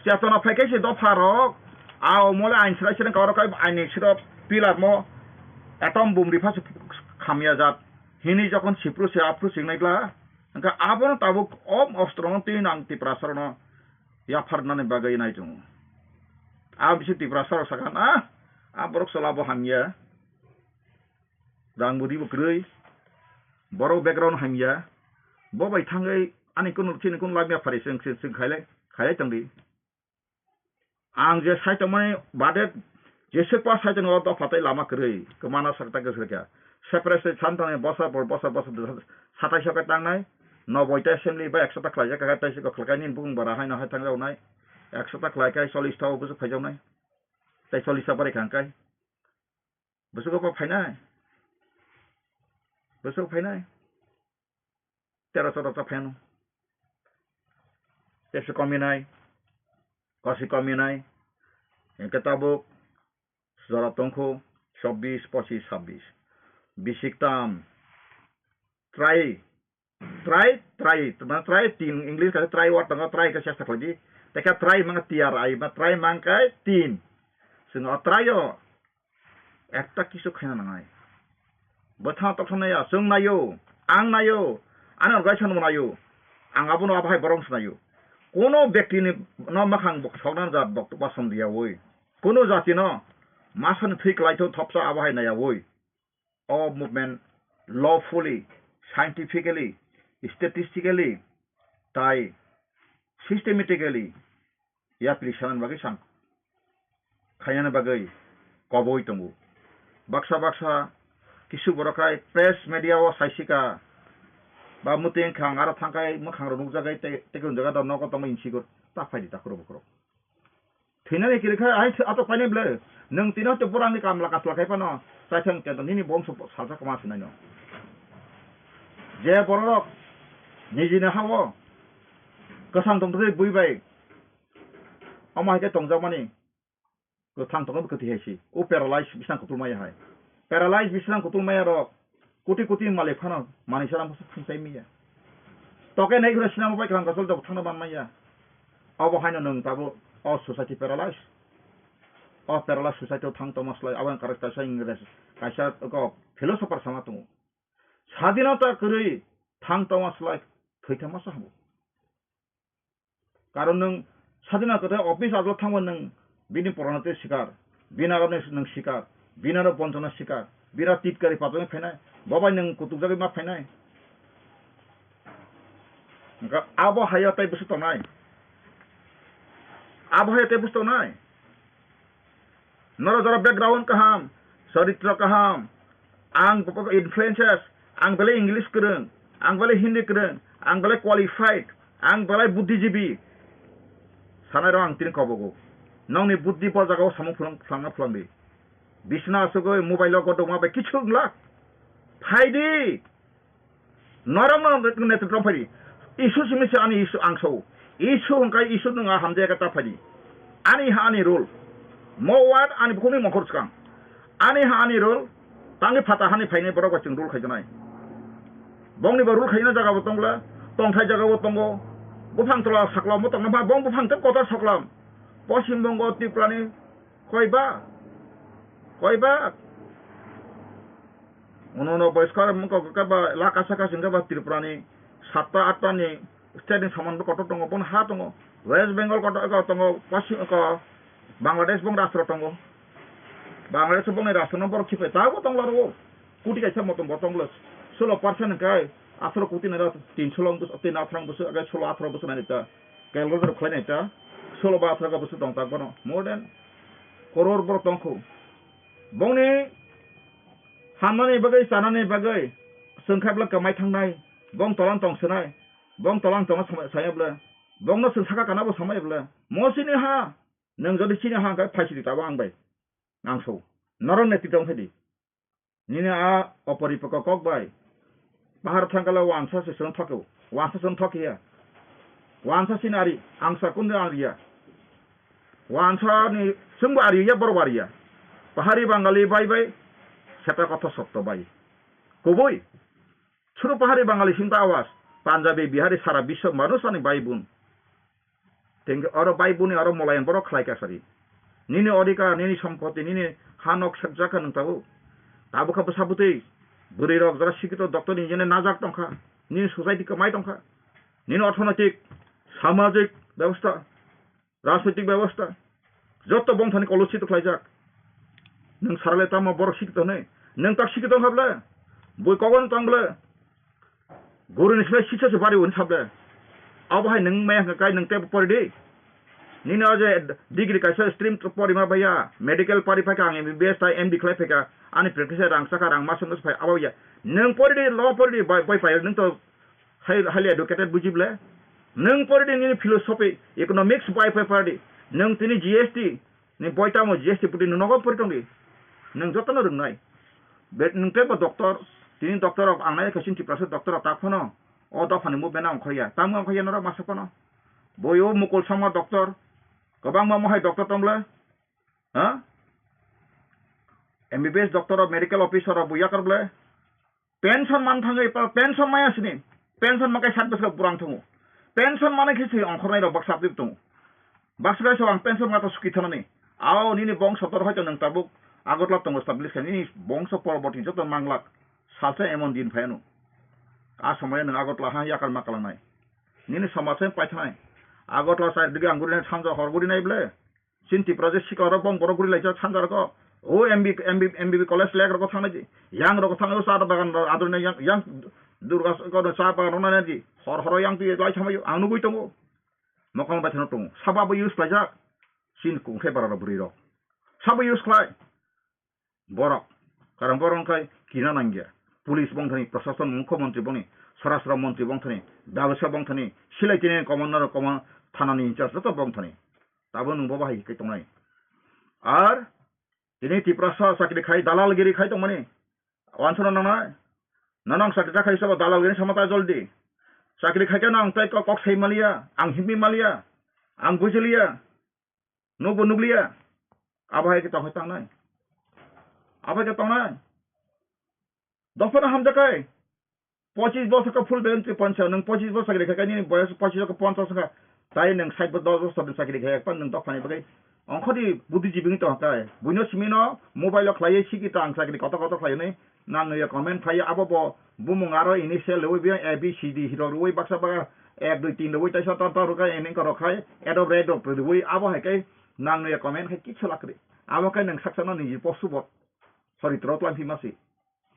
Chetona phai khe se dopha rok. A omole ain srai srai karo kai aini siro pillar mo atom bum ri pha se khamya jat. Hini jokhon sipru se aphru se nai gla. Hingkha abono tabuk om ostro no twi nang Tiprasa rok no yaphar nani bagwi nai tongo. A bisi Tiprasa rok sakha na, a borok chwla bo hamya. Rang budi bo kwrwi, borok background hamya, bo bai thangwi ani kunu chini kunu lamya phari chwng, chwng, chwng khailai, khailai tongdi. Ang je sai tongmani bade jeswk pa sai tongo dopha tei lama kwrwi, kwmana sakta kwswrwkha. Separate state santani bosor por bosor bosor satai sokai tangnai, noboi ta assembly ba ekso ta khlaijak kha, tei se kok khlakai nini bukung bara haino hai thangjawnai, ekso ta khlaikai chollish ta o bwswk phaijaknai, tei chollish ta barikha hwnkai. Bwswk o phainai? Bwswk phainai? Tero chwda ta phaino. Tepsi kominai, kosi kominai. Hingke tabuk jora tongkho chobbish, pochish, sabbish. Bisik tam. Try Try, try, tuma try tin, English kata try word tongo, try khe chesta khlai di. Tei khe try mang T R I, ma try mang khe tin. Chwng o try o ekta kisu khaina nangnai. Bwthang toksa naiya, chwng naio, ang naio, ani organization bo naio, ang abono abo hai borok se naio. Kono bekti ni no makhang bok sokna jat bok basom diya oi. Kono jati no masani thwi kwlai thok thopsa abo hai naiya oi. O movement lawfully, scientifically, statistically, tai systematically yapri sanani bagwi sang khainani bagwi koboi tongo. Baksa baksa kisu borok hai press media o saisika ba mwtwi wngkha ang aro thangkhai mwkhangrok nukjagwi tei tei hwnjaga da nogo tongma insigo ta phaidi takhurok bukhurok. Thwinani kiri khe, ai, atok painai ble. Nwng tino hwnkhe borokni kamla kasla khai phano, chaithang tento nini bongso salsa kwma swnaino. Je bororok Nijini ha-o kwthang tongtwtwi bui bai omo hai khe tongjakmani. Kwthang tongno kwthwi hai si. O paralyze bisang kutul maya hai. Paralyze bisang kutul maya rok koti koti malik phano manwi sara masa thangtai maya. Toke nei ghura sinamo bai kwthang kosol jok thangna ban maya. Abo haino nwng tabo o society paralyze. O paralyze society o thang tongma slai abo ang kaisa Ingres kaisa philosopher sama tongo. Sadinota kwrwi thang tongma slai thwi thangma sa habo. Karon nwng sadina kwthai office adolot thangba nwng bini porano tei sikar, bini aro nwng sikar, bini aro bonchona sikar, bini aro titkari patwngwi phainai, bo bai nwng kutukjagwi ma phainai. Hwnkhe abo haiya tei bwswk tongnai? Abo haiya tei bwswk tongnai? Norok jora background kaham, charitro kaham, ang influences, ang belai English kwrwng, ang belai Hindi kwrwng, ang belai qualified, ang belai buddhijibi. Sanai rok ang tini kobogo. Nokni buddhi bo jagao samung phulang, phlangna phlangdi. Bisna asugwi mobile o godokma bai kichu wngla. Phaidi. Norokno netrito phai di. Isu simi se ani isu ang sao. Isu hwnkhe isu nwng a hamjaya khe ta phai di. Ani ha ani rule. Mo ward ani bukhukni mongkhor swkang. Ani ha ani rule. Tangwi phata hani phainai borok bai chwng rule khaijaknai. Bongni bo rule khaina jaga bo tongla. Tongthai jaga bo tongo. Buphang tola sakla bo tongna pha bong buphang tei kotor saklam. Poschim Bongo Tripurani koi ba? Koi ba? Uno uno boiskar mungko khe ba laka saka singkhe ba Tripurani satta atta ni state ni saman bo kotor tongo, bono ha tongo. West Bengal kotor tongo, Paschim ko Bangladesh bong rastro tongo. Bangladesh bongni rastro no borok khipai tabo tongla rwo. Kuti kaisa motom bo tongla. Solo percent hwnkhe asro kuti nara tinso long bwswk, tin athrang bwswk, age solo athro bwswk nai ta. Calculator khlai nai ta. Solo ba athro bwswk tong tak bono. More than koror borok tongkhu. Bongni hamnani bagwi, chanani bagwi, chwng khe bwlwk kwmai thangnai, bong tolang tong swnai, bong tolang tongma samai, saya bwle, bongno chwng saka kana bo samai bwle, mo chini ha, nwng jodi chini ha hwnkhe phaisidi tabo ang bai, ang so, norok netrito wngkhe di. Nini a oporipoko kok bai, Bahar thangkala wansa se chwng thokyo, wansa chwng thokya, wansa chini ari, ang sa kundo ang riya. Wansani chwngbo ariya, borok ariya. Pahari Bangali bai bai seta kotha sotto bai. Kubui. Chwng Pahari Bangali singta awas. Punjabi, Bihari, sara biswa manusani bai bun. Tengke oro bai buni oro molayan borok khlai kasari. Nini odhikar, nini sompoti, nini ha nok sekjak kha nwng tabuk. Tabuk kha bwsa bwtwi. Bwrwi rok jora sikito doctor ni jene najak tongkha. Nini society kwmai tongkha. Nini orthonoitik, samajik bebosta. Rajnoitik bebosta joto bongthani kolushito khlaijak. Nwng sarale tamo borok sikito hwnwi? Nwng tak sikito wngkha ble? Bui kogon tong ble? Guruni slai sisa se bari hwn sable. Abo hai nwng maya hwnkha kai nwng tei pori di. Nini o je degree kaisa stream porima baiya, medical pari phaikha ang M B B S tai M D khlai phaikha, ani practice rang saka rang masuk masuk phai abo ya. Nwng pori di, law pori di, boi, boi pai nwng to highly educated buji ble. Nwng pori di nini philosophy, economics bai pai pori di. Nwng tini G S T ni boi tamo G S T puti nwng nogo pori tong di. Nwng jotono rwngnai. Be nwng tei bo doctor, tini doctor rok ang nai khe chini Tiprasa doctor rok ta phano. O dophani mo bena ongkhoya. Tamo ongkhoya norok masa phano. Boi o mukul sama doctor. Kwbangma mohai doctor tong ble. Ha? M B B S doctor rok, medical officer rok bo yakar ble. Pension man thangwi pa, pension maya sini. Pension makai sat bwswk burang thango. Pension mane khe se ongkhornai rok baksa tip tongo. Baksa kaisa ang pension mata suki thanani. Ao nini bongso tor hoito nwng tabuk Agartala tongo establish khe nini bongso poroboti joto manglak. Salsa emon din phaiano. A somoyo nwng Agartala ha yakar ma kalangnai. Nini somaj se paithanai. Agartala side dige ang gurinai sanja hor gurinai ble. Chini Tripura je sikla rok bong borok guri laijak sanja rok o M B, M B, M B B college lek rok thang nai di. Yang rok thang nai o cha bagan rok ador nai yang, yang Durga ko cha bagan rok nai di. Hor horo yang twi lai thang ang nugui tongo. Mokol bai thano tongo. Sabo abo use khlaijak. Chini kung khe bara rok bwrwi rok. Sabo use khlai. Borok, karon borok wngkha kina nangya. Police bongthani, Prashason, Mukhyamantri bongni, Swarashtra Mantri bongthani, Byabasaya bongthani, silai tini commander, command, thanani in charge joto bongthani. Tabo nwng bo bahai khe tongnai. Ar tini Tiprasa chakri khai, dalalgiri khai tongmani. Wansano nangnai. Nono ang sakha khe sabo dalal gini sama ta joldi. Chakri khaikhe no ang tei kok, kok sai maliya, ang himwi maliya, ang bujiliya, nukbo nukliya. Abo hai khe tong hai tangnai. Abo hai khe tongnai. Dophano hamjakhe. Pochis bosor khe full time twi poncha, nwng pochis bosor chakri khaikhe nini boyos pochis khe ponchas wngkha. Tai nwng sait bo dos bosor ni chakri khaikhe ekpan nwng dophani bagwi ongkhorni buddhijibi wngwi tongkha. Buino simi no mobile o khlaiwi siki ta ang chakri kotor kotor khlaiwi nang nwi comment khlaiwi abo bo bumung aro initial rwui biyang A B C D hiro rwui baksa baksa ek dui tin rwui taisa tor tor rwkha ening korok khai edo red rok rwui abo hai khe nang nwi comment khai kichwla kwrwi. Abo khe nwng saksa no niji posu bo soritro twlang phi masi.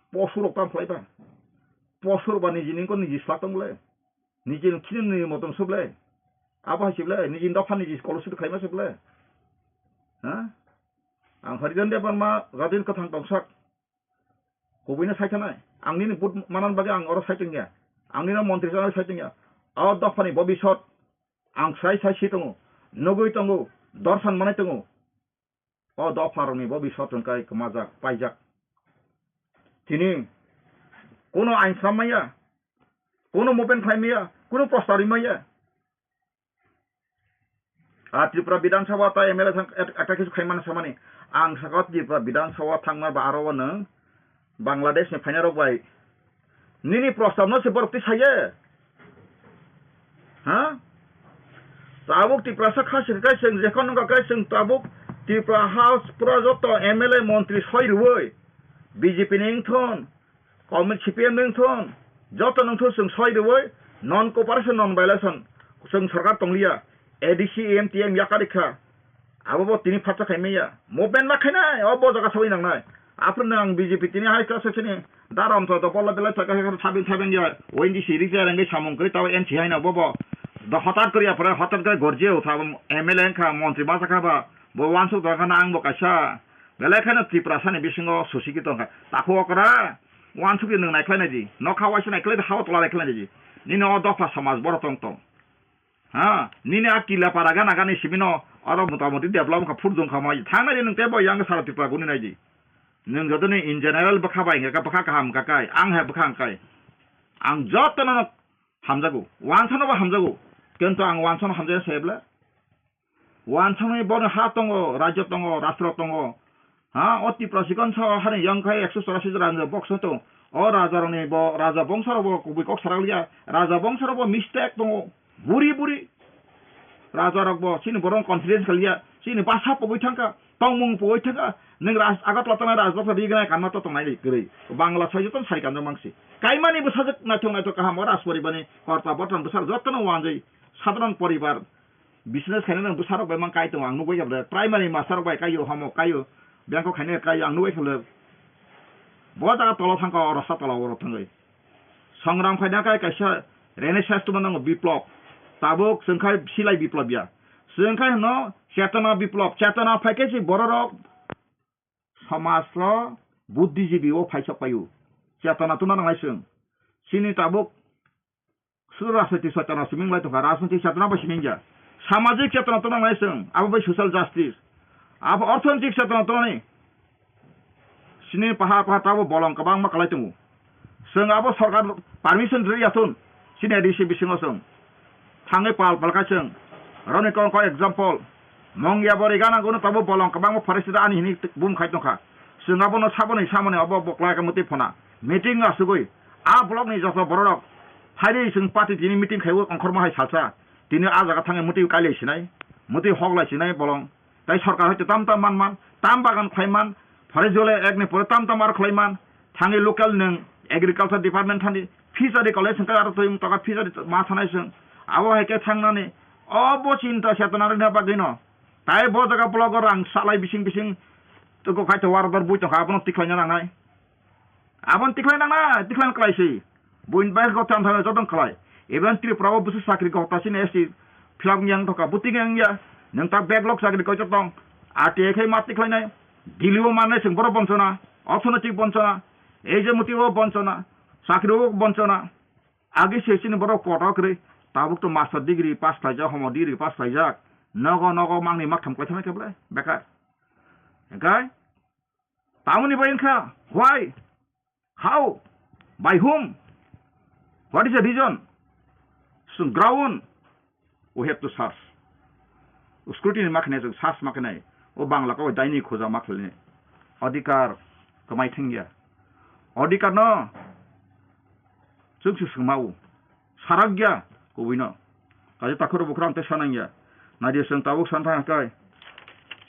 Posurok tamo khlai ba? Posurok ba niji ningkon niji slak tong le? Niji khini niji motom sub le? Abo hai sib le? Niji dopha niji scholarship khaima sib le? Ha? Ang Harijan Debbarma Radin Kwthang tongsak. Kubuino sai thanai. Ang nini but manan bagwi ang oro sai tongya. Ang nini montri chana sai tongya. O dophani bobisot ang sai sai si tongo. Nugui tongo. Dorsan manai tongo. O dopharokni bo biswat hwnkhai kwmajak, paijak. Tini kuno ain slam maya, kuno movement khlai maya, kuno prostar ri maya. A Tripura Bidhan Sabha ta M L A thang et-, ekta kisu khaimani samani. Ang saka Tripura Bidhan Sabha thangma ba aro o nwng Bangladesh ni phainai rok bai nini prostab no se borok twi saye. Ha? Tabuk Tiprasa kha se kai chwng jekhon nokha kai chwng tabuk Tripura House pura joto M L A montri soi rwui B J P ni wngthon, Communist C P M ni wngthon, joto nungthon chwng soi rwui non cooperation non violation chwng sarkar tongliya, A D C, A M T M yakarwi kha. Abo bo tini phatsa khai manya. Movement ma khainai, o bo jaga sawi nangnai. Aphuru nang B J P tini hai kha sesini daram tho to bolla belai thaka kha thabin thabin ya. O N G C ri jai rengwi samung kri tabo N C hai na bo bo. Do hotat kri aphuru hotat kri gorje o thabo M L A wngkha, montri ma sakha ba. Bo wansuk thangkha na ang bo kaisa. Belai kheno Tiprasa ni bisingo susi ki tongkha. Takhuk okra wansuk di nwng naikhlai nai di. Nokha waisa naikhlai di, hao tola naikhlai nai di. Nini o dopha samaj borok tong tong. Ha, nini a kila para gana gani simi no oro motamoti develop wngkha, phurjong kha mai. Thang nai di nwng tei bo yang sara Tripura guni nai di. Nwng joto ni in general bwkha bai hwnkha, bwkha kaham hwnkha kai, ang hai bwkha hwnkha kai. Ang joto no hamjago, wansa no bo hamjago. Kintu ang wansa no hamjaya se bla. Wansa ni bo ha tongo, rajyo tongo, rastro tongo. Ha, o Tripura sikon sa hari yang khai ekso chorasi raja bokso to. O raja rok ni bo, raja bongso rok bo kubui kok sarak liya. Raja bongso rok bo mistake tongo. Buri buri. Raja rok bo chini borok confidence kaliya. Chini basa pogoi thangka. Tongmung pogoi thangka. Neng raj, Agartala tongnai rajboksa rignai kanma to tongnai ri kwrwi. Bangla sai joto sari kanjak mangsi. Kaimani bwsajwk naithok naithok kaham o rajporibar ni korta borta bwsarok jotono wanjwi. Sadharon poribar. Business khainai nang bwsarok bai mang kai tongo, ang nugwi kha le primary master rok bai kaio, homo kaio, bengkok khainai kaio, ang nugwi kha le bo jaga tolo thangkha, o rasta tola oro thangwi. Songram khaina kai kaisa Renaissance tuma nango biplop, tabuk chwng khai silai biplop ya. Chwng khai hwno chetona biplop, chetona phai khe se bororok somaj o buddhijibi o phaisok paio. Chetona tuna nangnai chwng. Chini tabuk Sudu rajniti chetona simi wng lai tongkha, rajniti chetona bai simi wngya. Samajik chetona tona nai chwng, abo bai social justice. Abo orthonotik chetona tonani sini pahar pahar tabo bolong kwbangma kwlai tongo. Chwng abo sorkar permission rwya thun, sini A D C bisingo chwng thangwi pal pal kha chwng. Roni kok kok example, Mongya bori gana gono tabo bolong kwbangma forest ani hini bum khai tongkha. Chwng abono saboni samoni obo boklai ka mwtwi phona. Meeting asugwi a block ni joto bororok phaidi chwng party tini meeting khaiwi ongkhorma hai salsa. Tini a jaga thangwi mwtwi kailai sinai, mwtwi hoklai sinai bolong. Tai sorkar hoite tam tam man man, tam bagan khlai man, forest jole ek ni pore tam tam aro khlai man. Thangwi local nwng agriculture department thani fishery college hwnkhe aro twi wng tongkha fishery ma sanai chwng. Abo hai khe thangnani obo chinta chetona rwna bagwino. Tai bo jaga blogo rang salai bising bising toko khai to war dor bui tongkha abono tikhlaina nangnai. Aboni tikhlai nangnai, tikhlai kwlai se. Buini bai go tham tham jotong kwlai. Even Tripura o busu chakri go ta sini S T fill up yang thoka buting yang ya. Nang ta backlog chakri ko jotong. R T I khai ma tikhlai nai. Delhi o manai sing boro bonsona. Orthonotik bonsona. Ei je muti o bonsona. Chakri o bonsona. Agi se sini boro kotor kwrwi. Tabuk to master degree pass khlaijak, homo degree pass khlaijak. Nogo nogo mangni maktham kwlai thangna khe belai bekar. Hwnkhe tamoni bai wngkha, why? How? By whom? What is the reason? Chwng ground, we have to search. Scrutiny ma khainai, chwng search ma khainai. O Bangla kok daini khuja ma khlainai. Adhikar kwmai thangya. Adhikar no chwng se swngma o. Sarakya kubui no. Kaisa takhuk rok bukhra ang tei sanangya. Naidi chwng tabuk san thang kai.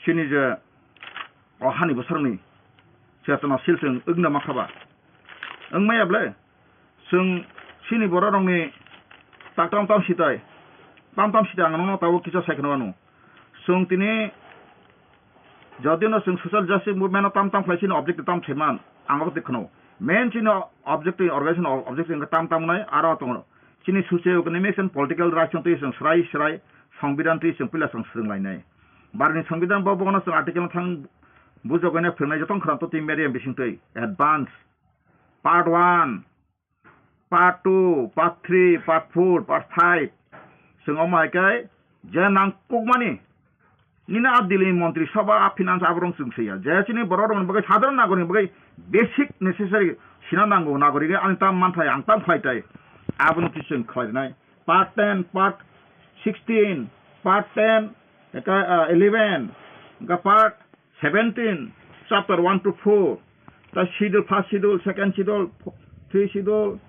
Chini je o hani bwsarokni chetona sil chwng wngna ma khaba. Wngmaya ble? Chwng chini bororokni tak tam tam sitai, tam tam sitai ang nono tabuk kisa sai kheno ano. Chwng tini jodi no chwng social justice movement no tam tam khlai chini objective tam thaiman ang abo twi kheno. Main chini objective, organization objective wngkha tam tam nai aro tongo. Chini socio economics and political rights twi chwng srai srai songbidan twi chwng puila chwng swrwng lainai. Barni songbidan bo bono chwng article no thang bujok ene phwrwngnai jotong khwran to twi media bising twi advance part one, part two, part three, part four, part five. Chwng omo hai khe je nangkukmani nini a Delhi ni montri sabha, a finance aborok chwng swiya. Je chini borok rokni bagwi sadharon nagorikni bagwi basic necessary sina nango, nagorikni ani tam manthai ang tam khlai tai. Abono khe chwng khlai rwnai. Part ten, part sixteen, part ten, eka, ah, eleven, eka part seventeen, chapter one to four, ta schedule, first schedule, second schedule, fo-, three schedule,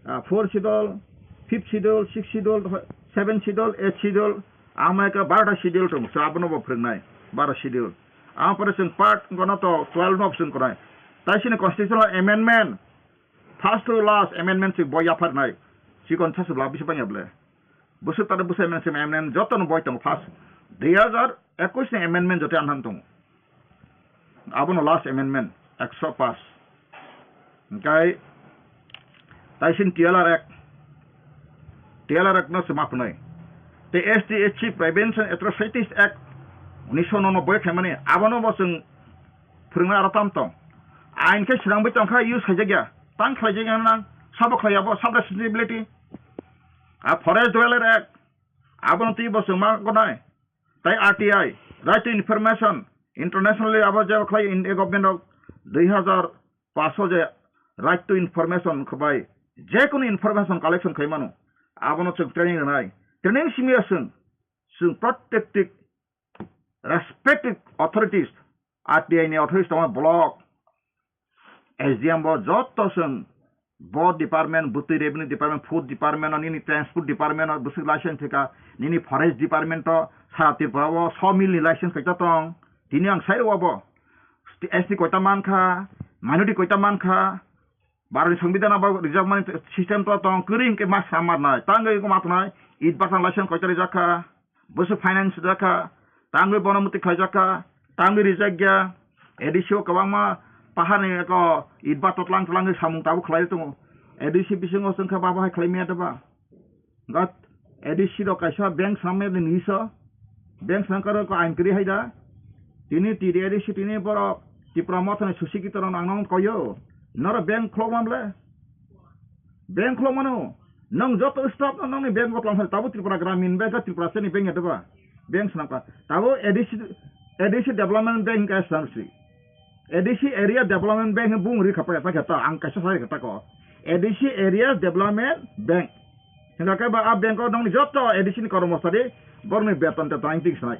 ah, four schedule, fifth schedule, sixth schedule, seventh schedule, eighth schedule, ama eka barota schedule tong, so abono bo phwrwngnai, baro schedule. Ama pore chwng part gono to twelve no chwng konai. Tai sini constitutional amendment, first to last amendment si bo yapharnai, chikon sasu la bisi bangya ble. Bwswk tare bwswk amendment, amendment joto no boi tongo first. Dui hazar ekwis ni amendment joto anthang tongo. Abono last amendment, ekso pass. Hingkai taisin T L R Act, T L R Act no se ma phwnai. Tei S T S C Prevention Atrocities Act unisho nono boi khaimani, abono bo chwng phwrwngna aro tam tong. Ain khe swnamwi tongkha, use khaijakya, tang khlaijakya nang, sabo khlaiya bo, sub responsibility. A Forest Dweller Act, abono twi bo chwng ma gonai. Tai R T I, Right to Information, internationally abo je khlai India government rok dui hazar paso je Right to Information khabai, je kunu information collection khai mano, abono chwng training rwnai. Training simi chwng, chwng protective, respective authorities, R T I ni authorities tongma block, S D M bo joto chwng bo department, bwtwi revenue department, food department, nini transport department, bwswk license thika, nini forest department to sara Tripura o sawmill ni license kaisa tong, tini ang sai rw bo, S T koita mankha, minority koita mankha, Bharotni Songbidan abo rijak mani system to tong, kwrwi hwnkhe ma samar nai, tangwi ma tongnai, it basa license koita rijak kha, bwswk finance rijak kha, tangwi bono mwtwi khlaijak kha, tangwi rijak ya, A D C o kwbangma paharni eko it basa twlang twlangwi samung tabuk khlai tongo, A D C bisingo chwngkha babo hai khlai maya doba. Gat A D C rok kaisa bank swnamya de nisa. Bank swnam karo ko ain kwrwi hai da. Tini T D A D C tini borok Tipra Motha ni Susikita rok ang nang koyo. Noro bank khulok man ble. Bank khulok mano. Nang joto staff no nangni bank o tong tabu Tripura Gramin Bank ka Tripura seni bank ya doba. Bank swnam ka. Tabu A D C, A D C Development Bank ka swnam si. A D C Area Development Bank bung ri khapa ta khata ang kaisa sai khata ko. A D C Area Development Bank. Hingka khe ba a bank o nongni joto A D C ni kormosari borokni beton teton ang tik sanai.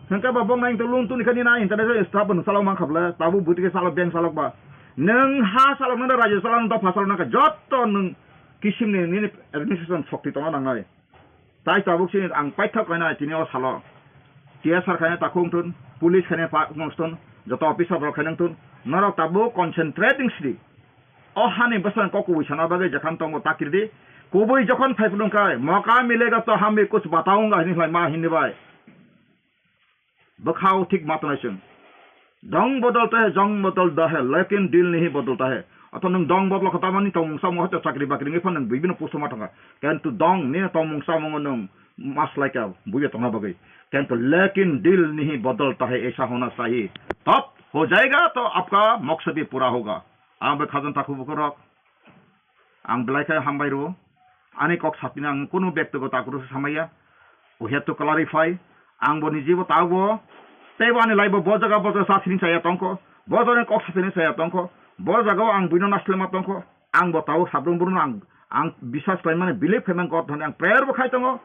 Hingka ba bong nang to loan tuni kani na international staff no salok man khable tabu buti ke salok bank salok ba. Nang ha salok nang rajyo salok nang dopha salok nang joto nang kisim ni nini administration shokti tongna nangnai. Tai tabuk chini ang paithak kainai tini o salo. T S R khaina takhuk wngthun, police khaina pa wngthun, joto officer rok khaina wngthun, norok tabuk concentrating sidi. O hani bwsang kok kubui sana bagwi jekham tongo takirdi. Kubui jokhon phai phunung khai, "Moka milega to hum bhi kuch bataunga," hini khlai ma hini bai. Bwkhao thik ma tongnai chwng. Dong bodolta hai, jong bodolta hai, lekin dil nahi bodolta hai. Ato nwng dong bodol kha tamani tongmung samung hote chakri bakri wngwi phano nwng bibino posto ma thangkha. Kintu dong nini tongmung samungo nwng maslaikha buiyo tongna bagwi. Kintu lekin dil nahi bodolta hai, aisa hona chahiye. Tab ho jayega to apka maksad bhi pura hoga. Ang bai khajan takhuk bukhuk rok. Ang belai khe hambai rwo. Ani kok satini ang kunu bektigoto akroksa samaya. We have to clarify. Ang bo nijibo tabo, teibo ani life bo, bo jaga bo jaga satini saya tongkho. Bo jaga kok satini saya tongkho. Bo jaga o ang buino naslema tongkho. Ang bo tabo sabrum buruno ang, Ang biswas khlaimani, believe khaimani God thani ang prayer bo khai tongo.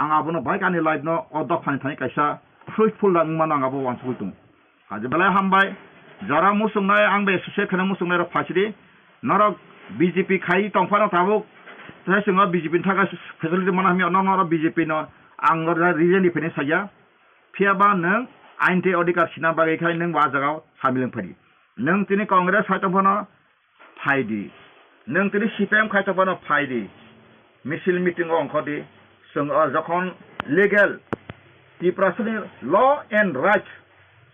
Ang abono bai ani life no o dophani thani kaisa fruitful da wngmano ang abo uansugui tongo. Kaje belai hambai, jora muchungnai ang bai associate kheno muchungnai rok phaisidi, norok B J P khai tongphano tabuk, tei chwngno B J P ni thangkhe facility mana hamya, norok B J P no ang reason ni phini saya. Phiya ba nwng ain tei odhikar sina bagwi khai nwng bo ah jagao samil wng phai di. Nwng tini Congress hai tongphano phai di. Nwng tini C P M khai tongphano phai di. Misil meeting o ongkho di. Chwng o jokhon legal Tiprasani law and rights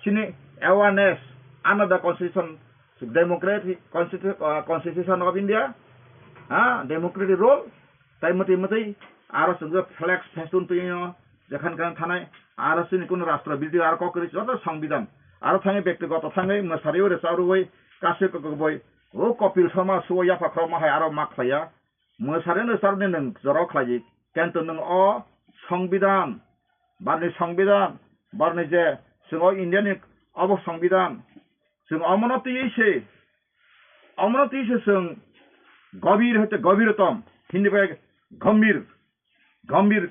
chini awareness under the constitution, democratic constitu-, uh, constitution of India, ha, democratic rule, tai mwtwi mwtwi aro chwng flex festoon twi no jekhan khan thanai, aro chini kuno rashtra bidhi aro kok kwrwi joto songbidan, aro thangwi bektigoto thangwi mwsariwi rwcharwi kasui kokboi o Kopil Sharma suo yapha khorokma hai aro ma khlaiya, mwsari rwcharni nwng jora khlaiwi, kento nwng o songbidan, barni songbidan, barni je chwng o India ni obo songbidan, chwng omono twiwi se, omono twiwi se chwng gobir hoite gobir tom, Hindi bai gambhir, gambhir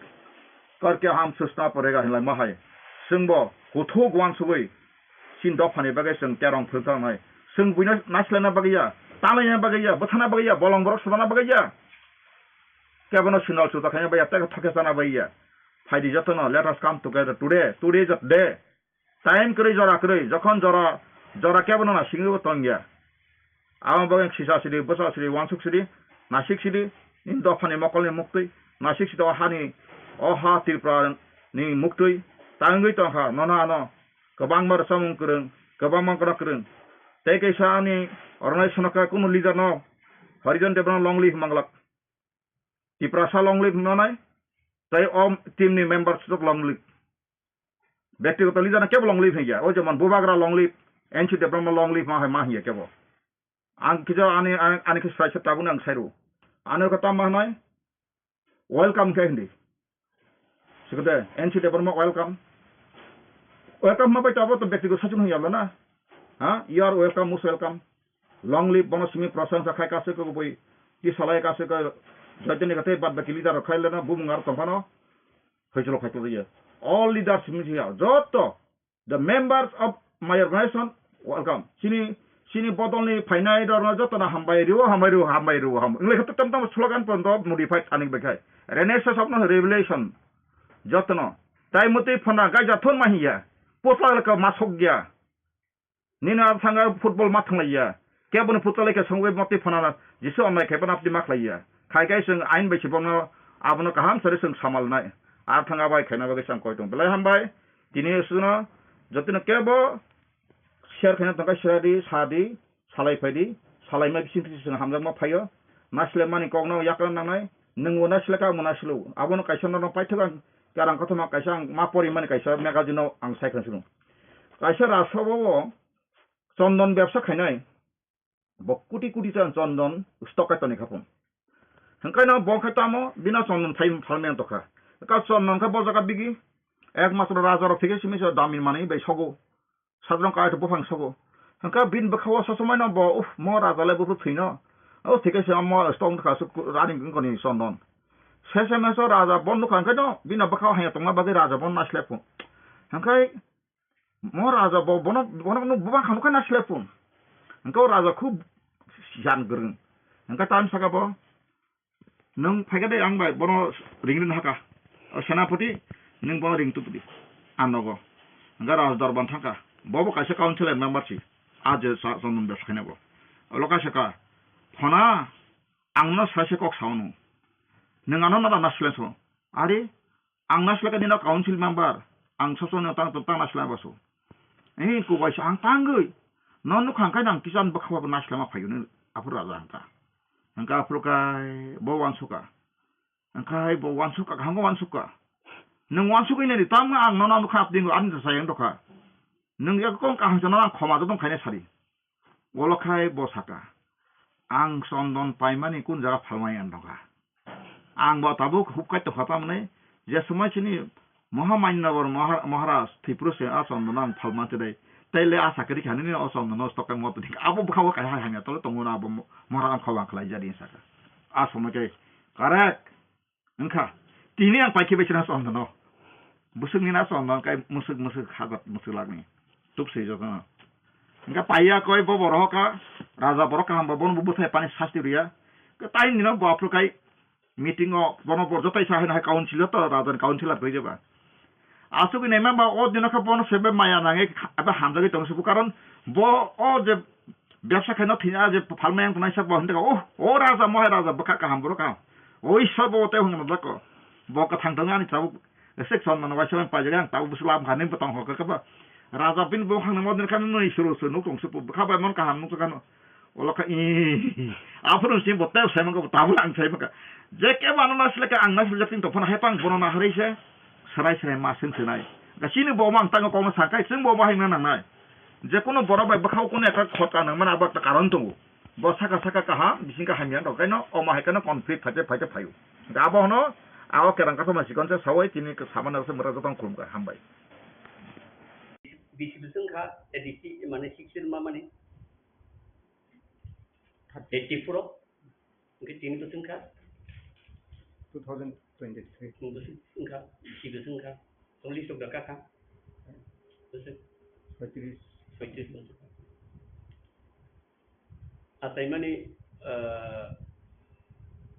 karke ham sochna padega hinlai ma hai. Chwngbo kuthuk uansugui chini dophani bagwi chwng terong phwrwngthang nai. Chwng buino naislaina bagwi ya, talaina bagwi ya, bwthana bagwi ya, bolong borok swbana bagwi ya. Kebono sinal suta khaina bagwi ya, tei thokhe chana bagwi ya. Phaidi jotono, let us come together today, today is the day. Time kwrwi jora kwrwi, jokhon jora, jora kebono na singwi bo tongya. Abo bagwi sisa sidi, bwsa sidi, uansuk sidi, nasik sidi, nini dophani mokolni muktwi, nasik sidi o hani, o ha Tripura ni muktwi, tangwi tongkha, nono ano, kwbangma rwchapmung kwrwng, kwbangma kono kwrwng. Tei kaisa ani organization khe kunu leader no, Harijan Debbarma long live manglak. Tiprasa long live hinwi nai, tei o team ni member swk long live. Bektigoto leader no kebo long live hiya, o jemon Bubagra long live, N C Debbarma long live ma hai ma hiya kebo. Ang kisa ani, ani, ani khe sai se tabuk ang sai ru. Ano khe tamo hinwi, welcome khe hindi. Sikode, N C Debbarma welcome. Welcome ma bai tabo to bektigoto sachung hiya na. Ha? You are welcome, most welcome. Long live, bono simi prosangsa khai kasui kok bui. Ki salai kasui kok joitoni kate bad baki leader rok khai leno bumung aro tongphano. Hoicholo khai tongya. All leaders simi siya. Joto the members of my organization welcome. Sini, sini bodol ni phainai rok no joto no hambai rio, hambai rio, hambai rio, ham. English to tam tam slogan pon do modified ani bai khai. Renaissance of no revelation. Joto no. Tai mutwi phana gaija thon ma hiya. Potla ka masok ya. Nini aro thangwi football ma thanglaiya. Keboni putalai khe songwi motwi phana Jisu amnai khe bana apni ma khlaiya. Khai khai chwng ain bai se bono abono kaham sari chwng samalnai. Ar thang abai khaina bagwi chwng koi tong belai hambai. Tini suno jotino kebo share khaina tongkha siradi sadi salai phaidi. Salai ma bising tisi chwng hamjakma phaio. Naisle mani kokno yakna nangnai. Nwngbo naisle ka mo naislo. Abono kaisa nono paithak ang karang kothoma kaisa ang ma porimani kaisa magazine-o ang sai khan sino. Kaisa rasa bo chondon bebsa khainai, bo kuti kuti chan chondon stock kai toni khapung. Hingkai no bo khai tamo bina chondon thai phalmani tokha. Ka chondon kha bo jaga bigi ek matro raja rok thike simi so dami mani bai sogo. Sadron kai to buphang sogo. Hingka bin bwkha o sosomai no bo, "Uf, mo raja le buphru thwino." O thike se mo stock kha su rani koni chondon. Sese meso raja bon nukha hingkai no bina bwkha o hanya tongma bagwi raja bon naisle phung. Hingkai mo raja bo bono, bono no bubang kha nukha naisle phung. Hingka o raja khub siyan gwrwng. Hingka tam saka bo, "Nwng phaikha de ang bai bono ring ring haka. O Senapati, nwng bono ring tubudi. Ang nogo." Hingka raja dorban thangkha. Bo bo kaisa council member si. A je sa chondon bebsa khaina bo. Olo kaisa ka, "Phona, ang no saise kok sao nung. Nwng ano nada naisle so." Ari, Ang naisle ka nini council member, ang sosoni tang tang naisle baso. Eh, kubai sa ang tangwi. No nukha hingkai nang kisan bwkha bo naisle ma phaio ni aphuru raja hingka. Hingka aphuru kai bo wansuka. Hingkai bo wansuka, kaham wansuka. Nwng wansugwi nini tamo ang nono nukha apni ani sa yang dokha. Nwng ya kong kaham sa nono ang khoma jotong khaina sari. Olo khai bo saka, "Ang chondon paimani kun jaga phalmani ang nokha. Ang bo tabuk hupkai tokha tamni, je somoi chini Mohamanyabor Maha-, Maharaj Tripura se a chondon ang phalma tedai. Tei le a sakri khani ni o chondon no stock mo tini." Abo bwkha bo kaisa hamya tole tongo na abo mo-, Maharaj ang khobang khlai jadi saka. a somoi kai. Correct. Wngkha. Tini ang paikhe bai chwna chondon no. Bwswk ni na chondon kai mwswk mwswk hajar mwswk lakni. Tup swijak no. Wngkha paiya koi bo borok ka. Raja borok kaham ba bono bo bwthai pani sasti rwya. Ka tai nino bo aphuru kai meeting o bono bo jotai sa hai council o to raja ni council a ba. Asugwi naima ba o dino khe bono sebe maya nangwi aba hamjagwi tong subu, karon bo o je bebsa khaina thina je phalmai ang tongnai sak bo hinta o, o raja mohai raja bwkha kaham borok kaham. O Ishwar bo tei hwnna jako. Bo kwthang tong ani tabuk section mano waisa paijak ang tabuk bwswk lam kha nini bwtang hokha khe ba. Raja bini bo hangna modin kha nini suru suru nuk tong supu bwkha bai mon kaham nuk kha no. Olo kha, ih, aphuru sini bo tei sai mangka, tabuk ang sai mangka. Je kebo ano nasilaka ang nasilak tin tongphano hai pang bono naharwi se serai serai ma seng senai. Ga sini bo mang tango kokno sakai, chwng bo bahai na nangnai. Je kono borok bai bwkhao kono ekta khot ka nang mano abo ekta karon tongo. Bo saka saka kaham, bising kaham ya rok kaino, omo hai kaino conflict phaite phaite phaio. Ga abo hono, abo kerang kathoma sikon se sawai tini samana se mura jotong khulum ka hambai. Bisi bising kha, A D C, mane sixteen ma mani. Eighty-four o, hwnkhe tini bwswk wngkha? Two thousand twenty-three. Bwswk wngkha? Bisi bwswk wngkha? Cholish rok da kakha? Bwswk? Soitris. Soitris bwswk. Achaimani, ah,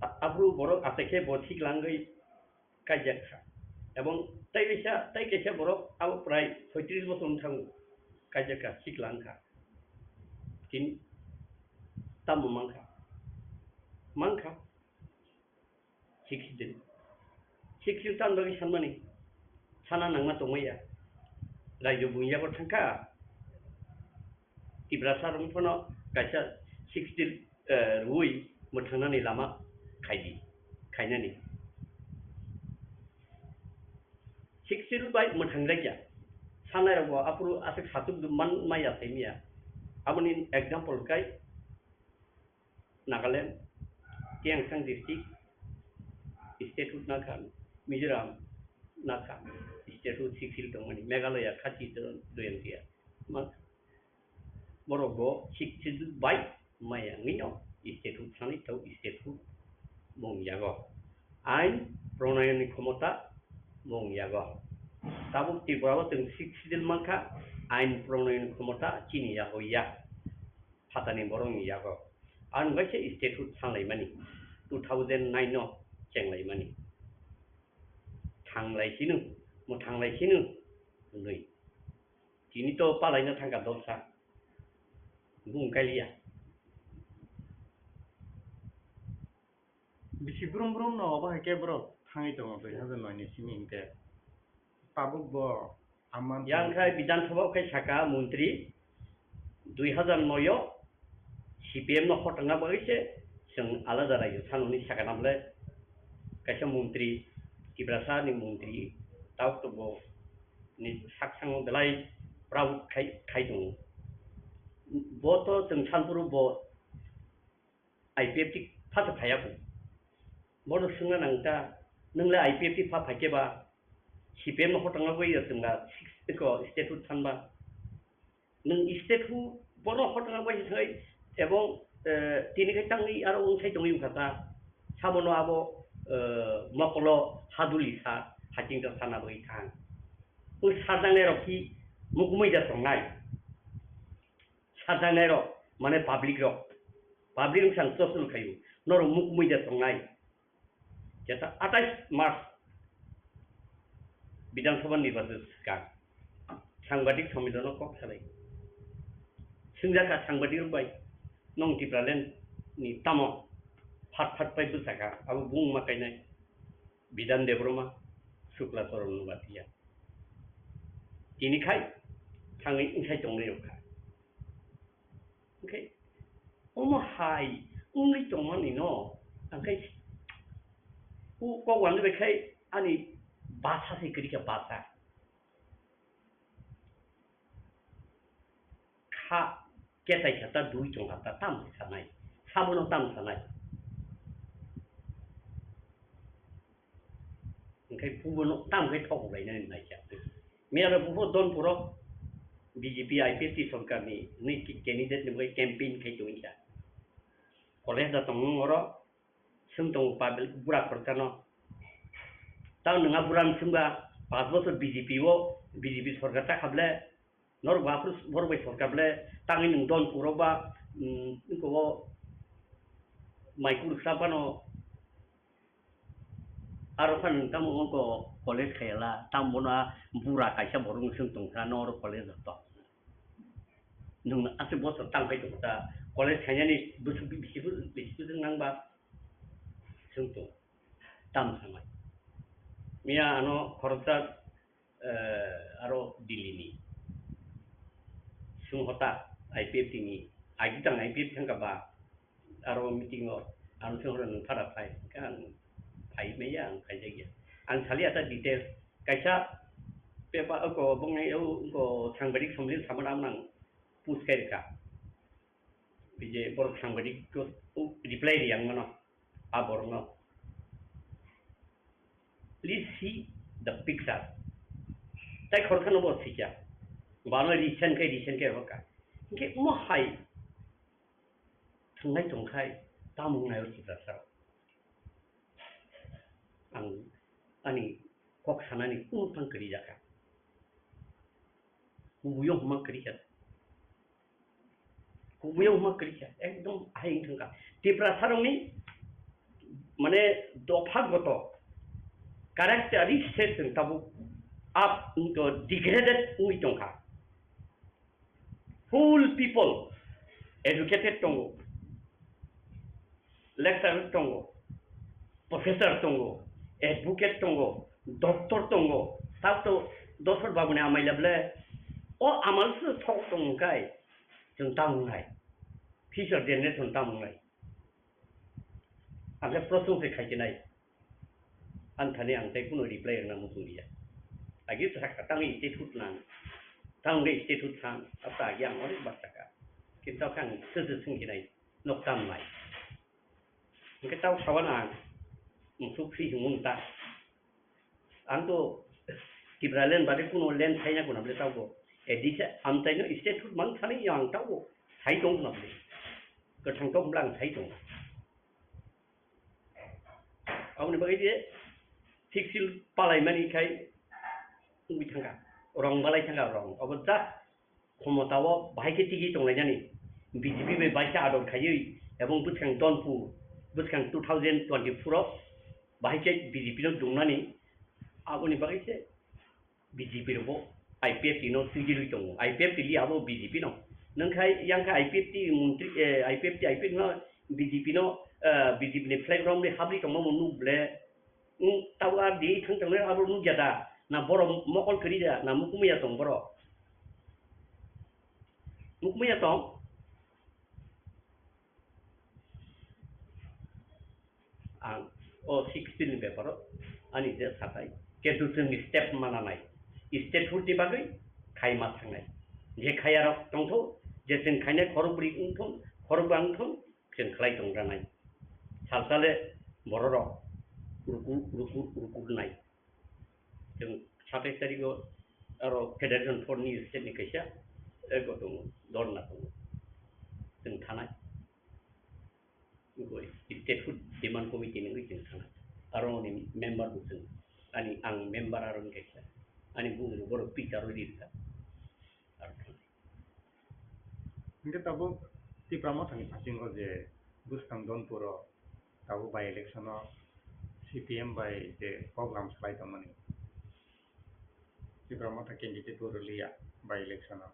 a-, aphuru borok achaikhe bo thik langwi kaijak kha. Ebong tei kaisa, tei kaisa borok abo prai soitris bosor wng thango, kaijak kha, sikla wng kha. Tini tamo mang kha? Mang kha. Sixteen. Sixteen tamni bagwi sanmani? Sana nangma tongmaya. Raijwk buini yago thang kha. Tiprasa rok phano kaisa sixteen, eh, rwui mwthangnani lama khaidi, khainani. Sixteen bai mwthangjakya. Sanai rokbo aphuru aswk satuk man maya saimaya. Aboni example kai Nagaland, Tiangsang district, statehood nakha, Mizoram nakha, statehood sixteen tongmani, Meghalaya khati doyang tiya. Ma-, borok bo sixteen bai maya wngwi no statehood sanai tau statehood mung yago. Ain pronayoni khomota mung yago. Tabuk Tripura o chwng sixth schedule mankha, ain pronayoni khomota chini yago ya. Phatani borokni yago. Ang bai se statehood sanlaimani, two thousand nine no chenglaimani. Thanglai sino, mwthanglai sino, hwnwi. Tini to palaina thangkha dolsa. Bung kaliya. Bisi brum brum no obo hai khe borok thangwi tongo dui hazar noi ni simi hinkhe. Tabuk bo amman yang khai Bidhan Sabha khai saka montri dui hazar noi o C P M no hotongna bagwi se chwng alada raijwk sanoni saka namle kaisa montri, Tiprasa ni montri, tabuk to bo ni sak sango belai proud khai, khai tongo. Bo to chwng sanphuru bo I P F T pha se phaiya kho. Bono swngna nang ta, nwng le I P F T pha phai khe ba, C P M no hotongna bagwi ya chwng ga six ko statehood thanba. Nwng statehood bono hotongna bagwi thai, ebong, eh, tini khai tangwi aro wng thai tongwi wngkha ta. Sabono abo, eh, mokolo haduli sa, haching ta sana bagwi thang. Wng sajangnai rok ki mukumui ja tongnai. Sajaknai rok, mane public rok, public wngkha ang chosol khaio, norok mukumui da tongnai. Jeta atais March Bidhan Sabha nirbachon swkang sangbadik sommilono kok salai. Swngjak kha sangbadik rok bai, "Nong Tipraland ni tamo phat phat pai bwsakha?" Abo bung ma kainai Bidhan Debbarma, Shukla Charan Noatia. Tini khai thangwi wngkhai tongnai rok kha. Hwnkhe omo hai wngwi tongmani no, ang khai o kok wani bai khai ani basa se kwrwi kha basa. Kha ketai kha ta dui tong kha ta tam sanai, sabono tam sanai. Hwnkhe bubono tam khe thok lainani naikha. Miyalo bubo Donpuro B J P I P F T sorkarni hwnwi candidate ni bagwi campaign khai tongwi kha. College da tongmung oro Chwng tongo public bura khoroksa no. Tang nwng a bura ni chwngba panch bochor B J P o, B J P sorkar ta kha ble, norok bo aphuru borok bai sorkar ble, tangwi nwng don puro ba, mm, iko o mai kursa bano, aro kha nwng tamo wngko college khayala, tamo bono a bura kaisa borok nwng chwng tongkha, noro college o to. Nwng aswk bochor tang phai tongkha, college khainani bwswk bisi bwswk nang ba chwng tong. Tamo sanai. Miya ano khoroksa, eh, aro Delhi ni. Sung hota I P F T ni. Agi tang I P F T thangka ba. Aro meeting o. Ano sung hota nwng phara phai. Ka ang phai maya ang phai jagya. Ang sali ata details. Kaisa pepa ko bong nai o ko sangbadik somlin samana nang post kai ka. Bije borok sangbadik ko reply ri ang mano. A borok no. Please see the picture. Tai khoroksa no bo sikya. Bano recent kai recent kai hoka. Hingke mo hai thangnai tongkhai tamung nai o Tiprasa. Ang ani kok sanani kunu tang kri jaka. Kubuyo huma kri jaka. Kubuyo huma kri jaka. Ekdom hai wng thangka. Tiprasa rokni mane dopha goto characteristic wng tabuk up to degraded wngwi tongkha. Full people educated tongo, lecturer tongo, professor tongo, advocate tongo, doctor tongo, tabto dosor babuni amai leble o amal se thok tong kai chwng tamo nai, future generation tamo nai. Ang khe prosong se khai khe nai. Ang thani ang tei kuno reply rwna muchung liya. Agi sa kha tang statehood nang. Tang ge statehood sang. Ata agi ang onek bar saka. Kintu khe ang se se sung khe nai. Nok tam nai. Hingke tau sawa nang. Musuk si himung ta. Ang to Tipraland bade kuno land saina kuna bole tau bo. Edi se amtai no statehood mang thani yang tau bo. Sai tong kuna bole. Kwthang tong blang sai tong. Aboni bagwi je fixed seal palaimani khai wngwi thangkha, rong balai thangkha rong. Obo just khomotao bahai khe tigi tonglainani, B J P bai baisa ador khaiwi ebong bwskang Donpur, bwskang two thousand twenty-four o bahai khe B J P no dungnani, aboni bagwi se B J P rokbo I P F T no twijlwi tongo. I P F T li abo B J P no. Nwng khai yang khe I P F T montri, eh, I P F T, I P F T no B J P no, eh, B J P ni flag romwi habri tongma bo nuk ble. Nwng tabo R D I thang tangnai abo nukya da? Na borok mokol kwrwi da? Na mukumya tong borok? Mukumya tong? Ang o sixteen ni beparo ani je satai, kintu chwngni step mana nai, statehood ni bagwi khai ma thangnai. Je khaya rok tongtho, je chwng khainai khorokbri wngthon, khorokba wngthon, chwng khlai tong ranai. Salsale bororok ruku, ruku, ruku nai. Chwng satais tarikh o aro Federation Front ni state ni kaisa, eh, go tongo, dhorna tongo. Chwng thanai. Wngkha statehood demand committee ni wngwi chwng thanai. Aro ni member bo chwng. Ani ang member aro ni kaisa. Ani bumung borok picture o rirwkha. Aro thanai. Hingke tabuk Tipra Mothani bisingo je bwskang Donpuro tabuk by election o C P M bai je program salai tongmani. Tipra Motha candidate bo rwliya by election o.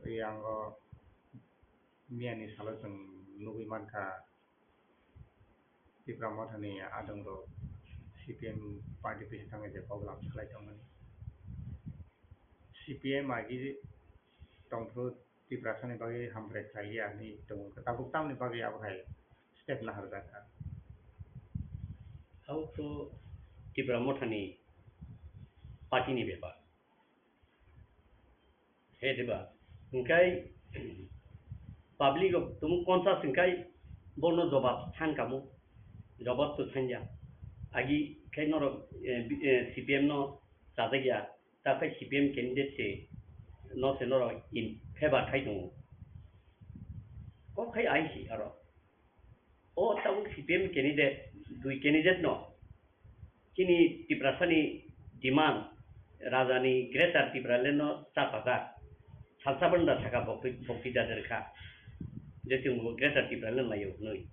Yang o miyani salo chwng nugwi mankha Tipra Mothani adongrok C P M party bisingo je program salai tongmani. C P M agi tongphuru Tiprasani bagwi hamkrai khlaiya hinwi tongo. Tabuk tamni bagwi abo hai step naharjak kha? Abo to Tipra Mothani party ni bepar. He diba? Hingkai public o tumung conscious hingkai bono jobab san kamo. Jobab to sanja. Agi khai norok, eh, bi-, eh, C P M no chajakya. Ta khai C P M candidate se no se norok in favor khai tongo. Kok khai ai si aro. O tabuk C P M candidate, dui candidate no. Chini Tiprasani demand, Rajani Greater Tipraland no chapajak. Salsa banda saka bokti, bokti jader kha. Je chwng bo Greater Tipraland laio hwnwi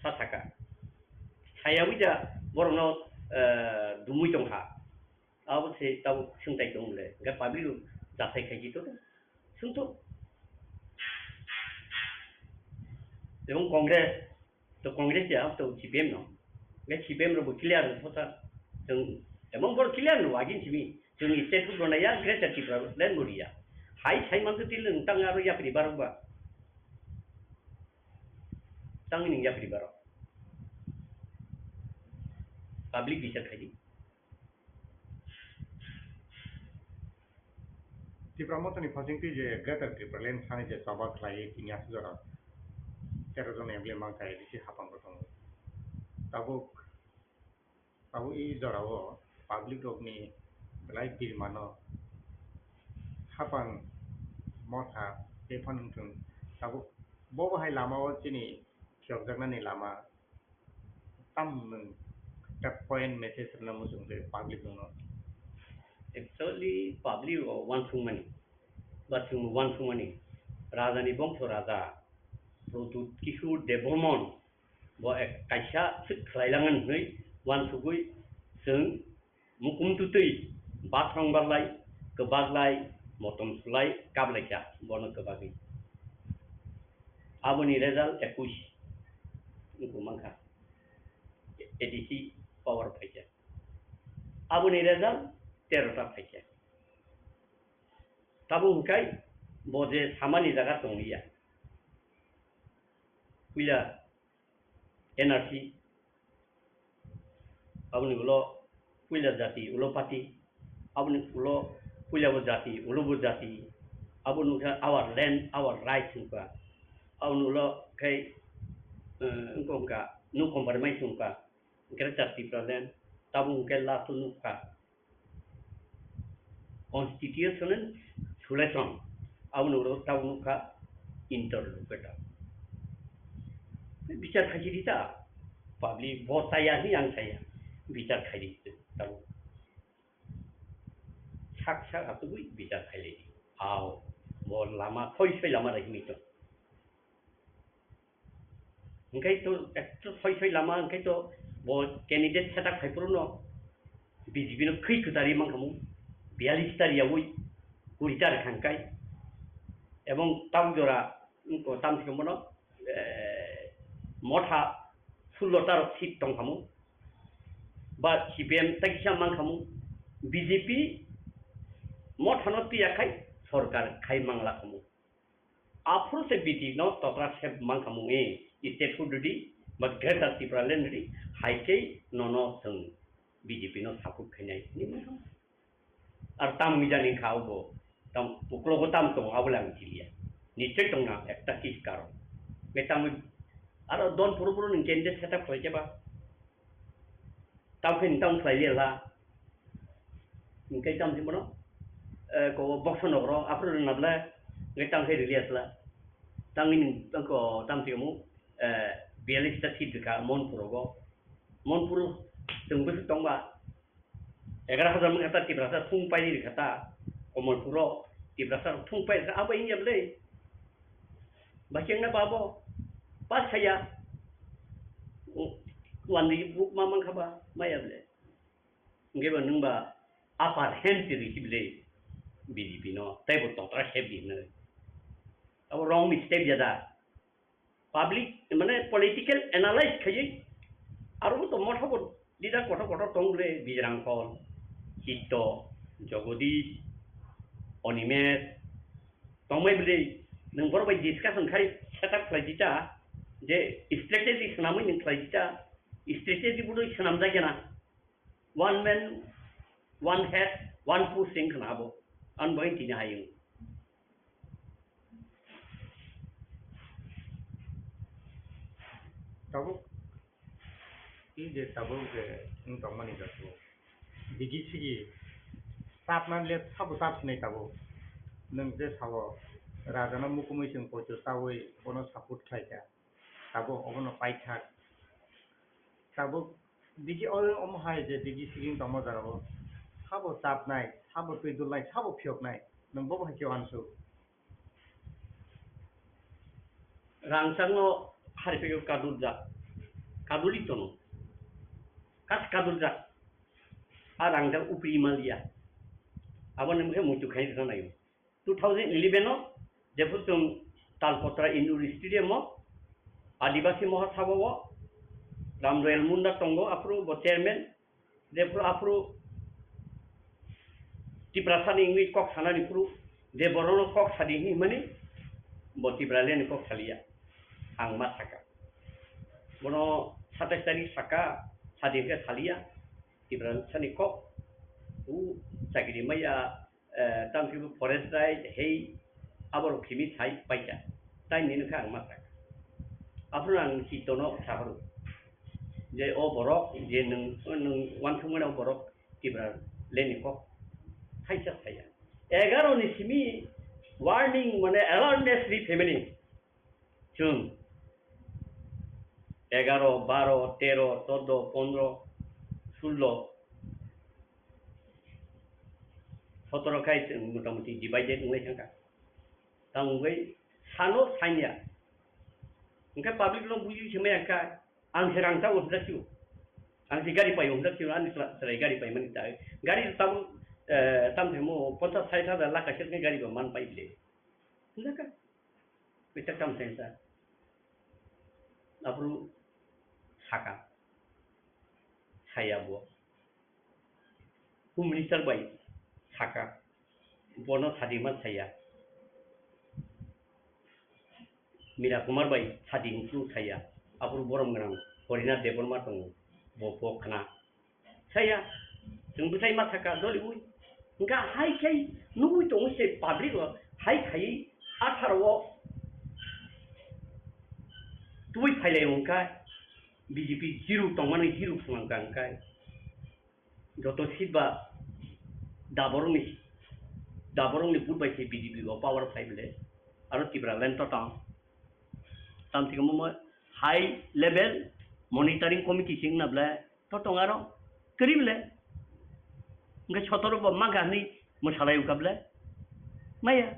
sa saka. Sayawi ja borokno, eh, dumui tong kha. Abo se tabuk swngtai tong le. Ga public rok jasai khai jito. Swngto. Ebong Congress, to Congress ya, to C P M no. Ga C P M rok bo clear no thota. Chwng, emon bor clear no agin simi. Chwng state food rona ya, Greater Tipraland bo ya. Hai sai man to til nang tang aro yapri barok ba. Tang ning yapri barok. Public bichar khai di. Tipra Mothani phasingtwi je Greater Tipraland thani je choba khlaiwi tini aswk jora tero jon M L A mankha A D C hapang bo tongo. Tabuk, tabuk i jorao public rokni belai birmano hapang motha tei phano wngthung. Tabuk bo bahai lamao chini phiyokjaknani lama Tam nwng ta point message rwna muchung tei public rokno. Actually, public rok uansukmani, ba chwng uansukmani, Rajani bongso Raja Pradyut Kishore Debbarman bo ek kaisa swk khlailangan hwnwi uansugwi chwng Mukum tutwi, bathrong barlai, kwbaklai, motom sulai, kaplaikha, bono kwbagwi. Aboni result ekush wngkha mankha. A D C power phaikha. Aboni result tero ta phaikha. Tabuk hwnkhe bo je samani jaga tongliya. Puila N R C, aboni ulo puila jati, ulo party, aboni ulo puila bo jati, ulo bo jati, abo nukha our land, our rights nukha, aboni ulo khe, eh, wngkha, no compromise nukha, Greater Tipraland, tabuk hwnkhe last o nukha, Constitutional solution, aboni ulo tabuk nukha interlocutor. Bichar khaisi di ta, public bo chaya hi ang chaya, bichar khai di tabuk. Sak sak atugwi bichar khai lai di. Ao, bo lama, thoi soi lama rehimi to. Hwnkhe to ekto soi soi lama, hwnkhe to bo candidate setup khai phuru no B J P no khwi kwtari mankhamu, biyalish ta riyaui, kuri ta rwkha hwnkhe. Ebong tabuk jora, wngkha tamsiko bono, eh, motha sullo ta rok seat tongkhamu, ba C P M ta kisa mankhamu, B J P mothano twiya khai sorkar khai manglakhamu. Aphuru se B J P no tokra sep mankha mungwi state hood rwdi ba Greater Tipraland rwdi, hai khe nono chwng B J P no support khainai hinwi mankha. Ar tam wngwi jani kha obo, tam uklogo tam tongo abo le ang siliya. Nichoi tongna ekta kis karon. Be tam aro don phuru phuru nwng candidate setup khlai khe ba. Tamo khe nwng tamo khlai liya la. Hwnkhe tamo khe bono, eh, ko boxo nokro aphuru rwna bwle, hwnkhe tamo khe rwliya sla. Tangwi nwng tongkho tamo khe omo, eh, biyalish ta seat rwkha Monpur rogo. Monpur chwng bwswk tongba, egaroh hajar mangkha ta Tiprasa thung pairi rwkha ta, Komolpuro Tiprasa thung pairi rwkha, abo wngya bwle. Ba chengna babo, pass khaiya. Wandi buk ma mankha ba, maya bwle. Hwnkhe ba nwng ba upper hand se rwisi bwle B J P no, tei bo totra sep di hwnwi. Abo wrong mistake ya da. Public, mane political analyze khaiwi, aro bo to motha bo leader kotor kotor tong bwle, Bijrang Khol, Chitto, Jagadish, Animesh, tongbai bwle, nwng borok bai discussion khai setup khlai di ta, je strategy swnamwi nwng khlai di ta, strategy bo twi swnamjak ya na. One man, one head, one push wng khna abo. Ang bai tini hai wng. Tabuk, i je tabuk je wng tongmani jago. Bigi sigi sapna le sabo sap sinai tabuk. Nwng je sao rajano mukumui chwng poito chaui bono support khlai kha. Tabuk obono paithak. Tabuk digi o-, omo hai je digi siging tongma jagao. Sabo chapnai, sabo twi dulnai, sabo phiyoknai. Nwng bobo hai khe uansuk. Rangchakno hariphaio kadurjak, kaduli tono. Kas kaduljak. A rangchak upri maliya. Aboni mungkhe muitu khaina naio. Two thousand eleven o jephuru chwng Talpotra Indoor Stadium o Adibasi Mahasabha o Ram Royal Munda tongo, aphuru bo chairman, jephuru aphuru Tiprasani wngwi kok sanani phuru je borokno kok sadi hinwi himani bo Tipralandni kok saliya, ang ma saka. Bono satais tarik saka, sadi hwnkhe saliya, Tiprasani kok, u chakiri maya, eh, tamo khe bo forest right hei aborok khimi sai paikha. Tai nini khe ang ma saka. Aphuru ang chitono sahoro je o borok je nwng, nwng uansukmani o borok Tipralandni kok haisa saya. Egaro ni simi warning mane awareness ri phaimani. Chwng egaro, baro, tero, chordo, pondro, sullo, sotoro khai chwng motamuti divided wngwi thangkha. Tamo wngwi sano sanya. Hwnkhe public no buji se maya kha, ang se rang tabo hwnjak sio. Ang se gari paio hwnjak sio, ani chwla-, chwrai gari paimani ta. Gari tamo, eh, tamo themo ponchas sait hajar lakh kaisa gari bo man pai le. Hwnjak kha. Kisa kam sen sa. Aphuru saka. Saya bo. Home Minister bai saka. Bono sadima saya. Mira Kumar bai sading saya. Aphuru borom gwnang Horinath Debbarma tongo. Bo bo khna. Saya, chwng bwsai ma saka doliwi. Hwnkha hai khai nugwi tongo se public o, hai khai atharo o tubui phailai wngkha B J P zero tongmani zero phunang kha hwnkha. Joto seat ba daborokni, daborokni vote bai se B J P o power phai bole. Aro Tipraland to tong. Tamsiko mo high level monitoring committee sing na ble. To tong aro kwrwi ble. Hwnkhe sotoro bo mangkha hwnwi mwsalai wngkha ble. Maya.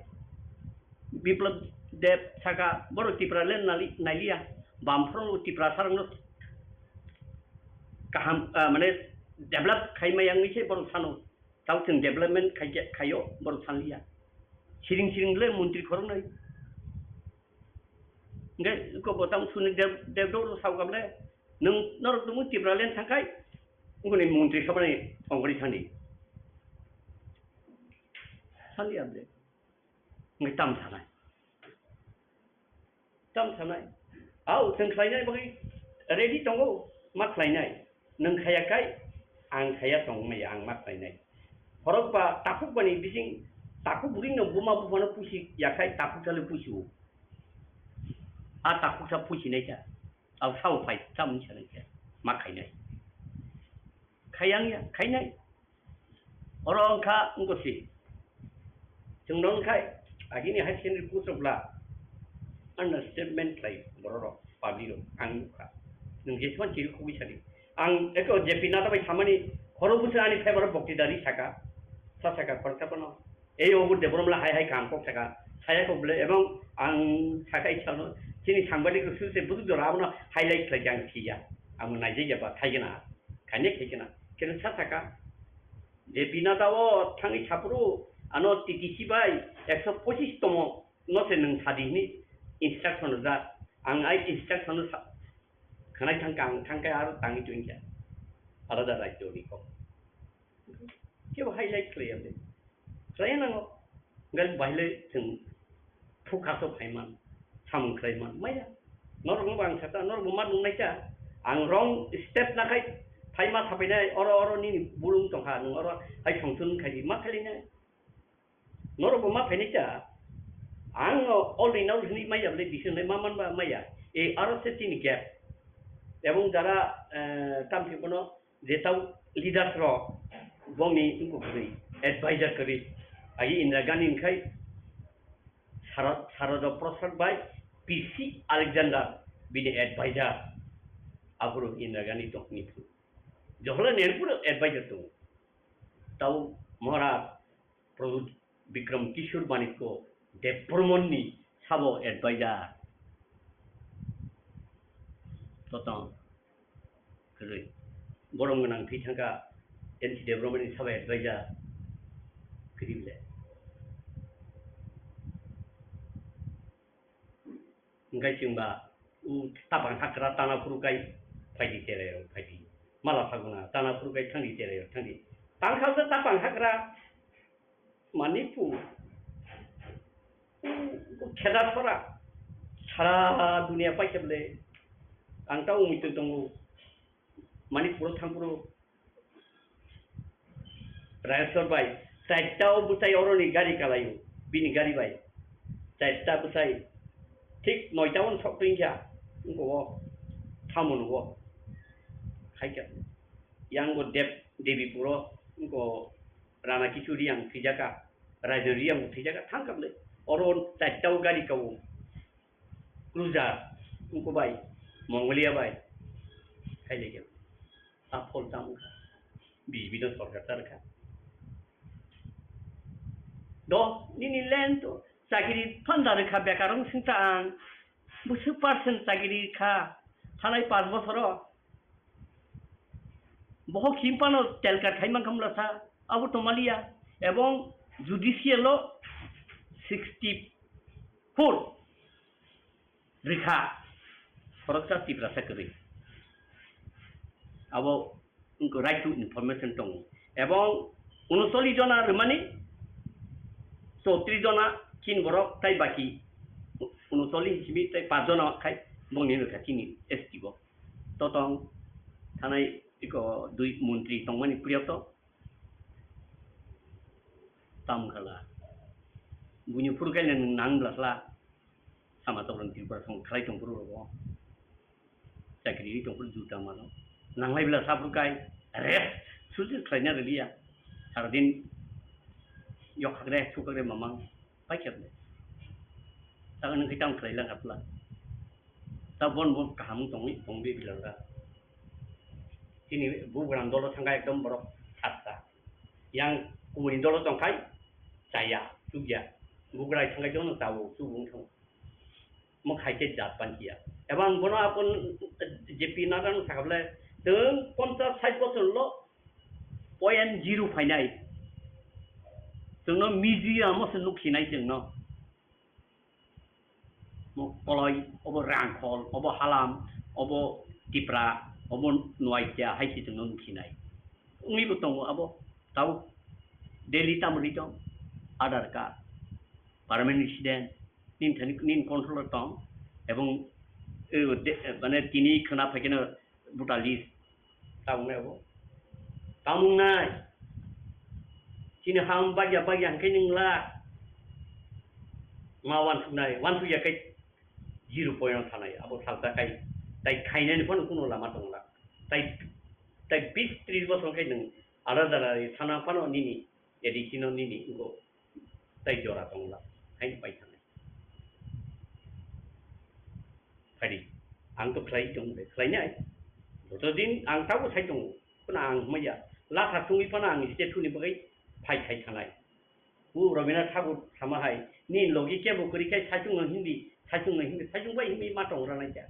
Biplab Deb saka borok Tipraland nali-, nailiya. Bamphoro Tiprasarokno kaham, ah, mane develop khai maya wngwi se borok sano. Tao chwng development khai khe, khaio borok sanliya. Siring siring le montri khoroknai. Hwnkhe ko bo tamo suni Dev, Devdoro sao kable, nwng norok tongmung Tipraland thangkhai, wngkoni montri sabani ongkori thani. Thani abde. Hwnkhe tam sanai. Tam sanai. Ao, chwng khlainai bagwi ready tongo, ma khlainai. Nwng khaya kai, ang khaya tong maya, ang ma khlainai. Horok ba takhuk bani bising, takhuk bwrwino buma buphano pusi yakhai, takhuk salo pusi o. A takhuksa pusinai kha. Abo sao phai, tamo wngsa nai khe ma khainai. Khayang ya, khainai. Oro wngkha wngkha si. Chwng no wngkha agini high secondary post rok bla understatement khlai borok rok, public rok ang nukha. Nwng jesman chiri khogwi sadi. Ang eko J P Nadda bai samani khoro bwswk ani favour o bokti dari saka. Sa saka khoroksa phano. Ei obo Debbarma hai hai kaham kok saka, saya kok bole, ebong ang saka i salo, chini sangbadik rok suse buduk jora abono highlight khlai khe ang siya, ang naijak ya ba khai gana, khaine khai gana, keno sa saka, je bina tao thangwi saphuru ano T T C bai ekso pochis tomo no se nwng sadi hini instruction rijak, ang ai instruction no sa-, khanai thangkha, ang thangkhe aro tangwi tongkha, alada rajyo ni kok. Kebo highlight khlaiya de. Khlaiya nango. Gal baile chwng thukha so phaiman, samung khlaiman, maya. Norok no ang sata, norok bo ma nung naita. Ang wrong step nakhai, phaima sapainai, oro, oro nini bulung tongkha, nung oro hai songchun khai di, ma khalinai. Norok bo ma phainai ta. Ang no all in all hini maya bole, decision lai ma man ba maya. E aro se tini gap. Ebong jara, eh, tam khe bono, je tau leaders rok bongni wngkuk kwrwi, advisor kwrwi, agi Indira Gandhi wngkhai Sara-, Sarada Prasad bai P C Alexander bini advisor aphuru Indira Gandhi tongni phuru. Jawaharlal Nehru pura advisor tongo. Tau Maharaj Pradyut Bikram Kishore Manikya Debbarmani sabo advisor. Totong. Kwrwi. Borom gwnang thwi thangkha N C Debbarmani sabo advisor. Kwrwi le. Hingke chwngba o tapang hagra tana phuru kai phaidi cherai rok phaidi. Mala phaguna tana phuru kai thangdi cherai rok thangdi. Tangkha se tapang hagra Manipur. O kheda sora sara dunia paikhe bole ang ta umui tong tongo. Manipur o thangphuru Rajeshwar bai, chaita o bwsai oroni gari kalaio, bini gari bai. Chaita bwsai, thik noita o sok twi kha, wngko o, thamon o, hai kha. Yang bo Dev, Devi puro, wngko Rana Kichu Riyang thwijaka, Rajan Riyang bo thwijaka, thang kha bwle. Oro chaita o gari kao. Cruiser, wngko bai, Mongolia bai, hai lege. A phol tamo kha. B J P no sorkar ta rwkha. Do, nini land to, chakiri phanda rwkha, bekar wng sing ta ang. Bwswk percent chakiri kha, thanai panch bosoro. Bohok himpano telkar khai mankha mula sa, abo tongmaliya. Ebong judicial o sixty four rikha, khoroksa Tiprasa kwrwi. Abo wngkha right to information tongo. Ebong unocholish jona rwmani, chowtrish jona chin borok tai baki unocholish simi tai panch jona khai bongni rwkha chini S T bo. Totong thanai iko dui montri tongmani priyoto. Tamkhala. Buini phuru kaino nwng nang bwla khla. Sama tokron Tripura song khlai tong phuru rogo. Chakri ri tong phuru juta mano. Nanglai bwla sa phuru kai. Rest. Sulti khlaina riliya. Saradin yok hakre, suk hakre mamang. Paikhe le. Saka nwng khe tamo khlai lang apla. Ta bon bon kaham tongwi tongwi bilal da. Chini bugrang dolo thangkha ekdom borok satta. Yang kubuni dolo tongkhai chaya, chukya. Bugrai thangkha jono tawo, chubung thang. Mo khaikhe jat panchiya. Ebang bono apon J P Nadano sakable tong ponchas sait bosor lo point zero phainai. Chwngno media mo se nukhinai chwngno. Mo koloi, obo Rangkhol, obo Halam, obo Tipra, obo Nuakia hai se chwngno nukhinai. Wngwi bo tongo abo, tabuk Delhi tamo ri tong, Aadhaar card, permanent resident, nini thani, nini control o tong, ebong, eh, de-, mane tini khwna phaikhe no voter list, tabuk nai abo. Tamung nai. Chini ham bagya bagya hwnkhe nwng la. Ma wansuknai, wansukya khe zero point o thanai. Abo salsa khai, tai khainani phano kuno lama tongla. Tai, tai bis tris bosor khai nwng alada alada sana phano nini, A D C no nini, wngko tai jora tongla. Haini pai thanai. Phadi, ang to khlai tong de, khlainai. Joto din ang tabo sai tongo, kono ang hwnmaya. Latha chungwi phano ang state thuni bagwi phai khai thanai. U Rabindranath Thakur sama hai, ni logi kebo kwrwi khai saichung no hindi, saichung no hindi, saichung bai hindi ma tong ranai kha.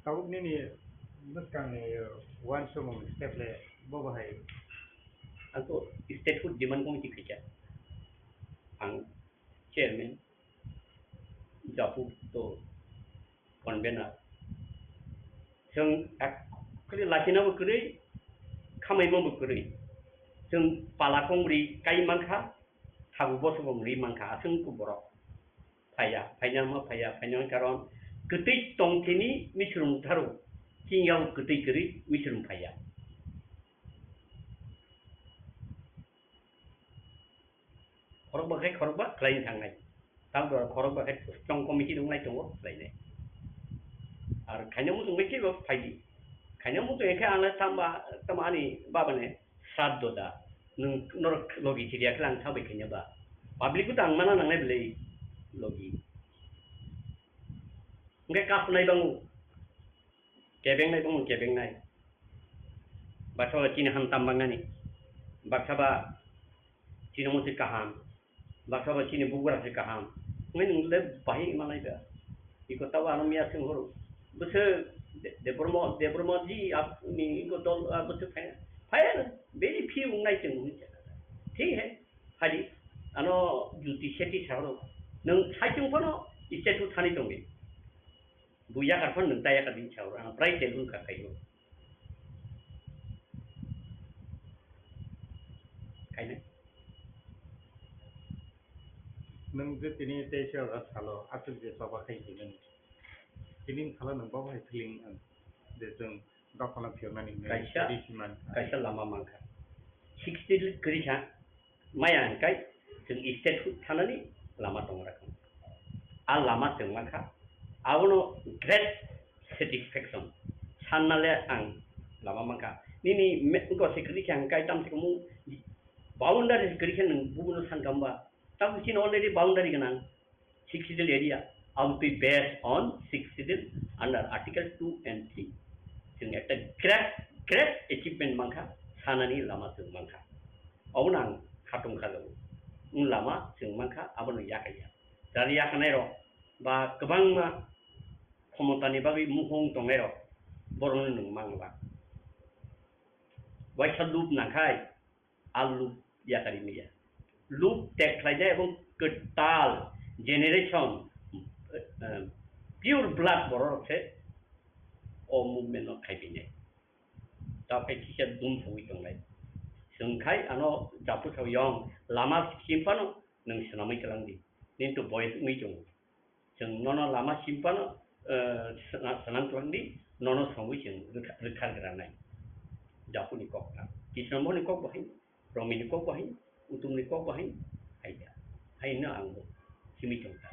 Tabuk nini bwskangni uansukmung step le bo bahai? Ang to statehood demand committee khaikha. Ang chairman, Japu to convener. Chwng actually lakinabo kwrwi, khamaimabo kwrwi. Chwng pala kongri kai mankha, thabu bosongbo ri mankha, aswk borok. Phaiya, phaina ma phaiya, phaina karon kwtwi tongthini misrum tharo, chini yao kwtwi kwrwi misrum phaiya. Khorokba khai khorokba khlaina thangnai. Tamo khorokba khai strong committee wngnai tongo khlainai. Ar khaina muchung bai kebo phaidi. Khaina muchung khe ang tamba, tamo ani baba ne sraddho da. Nwng norok logi chiriya khe ang thabai khaina ba. Public bo tang mana nangnai belai logi. Hingke kasunai bango. Kebengnai bango kebengnai. Baksa ba chini ham tam bangnani. Baksa ba chini musi kaham. Baksa ba chini bugra se kaham. Ngai nung le bahi manai da. Iko tawa ano miya sing horo. Bese de-, Debbarma, Debbarma ji ap ni iko dol, ah, bese phai. Phai na. Very few ngai cheng huni cheng. Thik hai. Hadi, ano Jyoti Shetty sahoro, nwng saichung phano statue thani tongdi. Bo yakar phano nwng ta yakar din sahoro, ano prai telung kha khaio. Khaina. Nwng je tini teisa ora salo, aswk je choba khai tini. Tini salo nwng bo hai feeling ang, je chwng dophano phiyoknani hwnwi Kaisa, ready si man. Kaisa lama mankha. Sixty kwrwi kha. Maya hwnkhai chwng state hood thanani lama tongra kha. A lama chwng mankha, abono great satisfaction. Sannale ang lama mankha. Nini me-, wngkha se kwrwi kha hwnkhai tamsukmung boundary se kwrwi kha nwng bubuno sankha hwnba? Tabuk chini already boundary gwnang. Sixth Schedule area, aboni based on Sixth Schedule under Article two and three. Chwng ekta great, great achievement mankha, sanani lama chwng mankha. Obono ang khatung kha jago. Wng lama chwng mankha, abono yakaiya. Jani yakanai rok, ba kwbangma khomotani bagwi mukhung tongnai rok, borokno nwng mangla. Waisa lub nangkhai, a lub yakari maya. Lub tek khlainai ebong kwtal generation, eh, pure blood borok rok se o movement no khai pinai. Tao khe kisa dum sogwi tongnai. Chwng khai ano Japu sao yong lama sim phano nwng swnamwi twlang di. Nini to boyes wngwi tongo. Chwng nono lama sim phano, eh, sna-, swnam twlang di, nono songwi chwng rwkha-, rwkha granai. Japuni kok ta. Kisnamoni kok bahai, Romini kok bahai, Utumni kok bahai, hai ya. Hai no ang bo simi tong ta.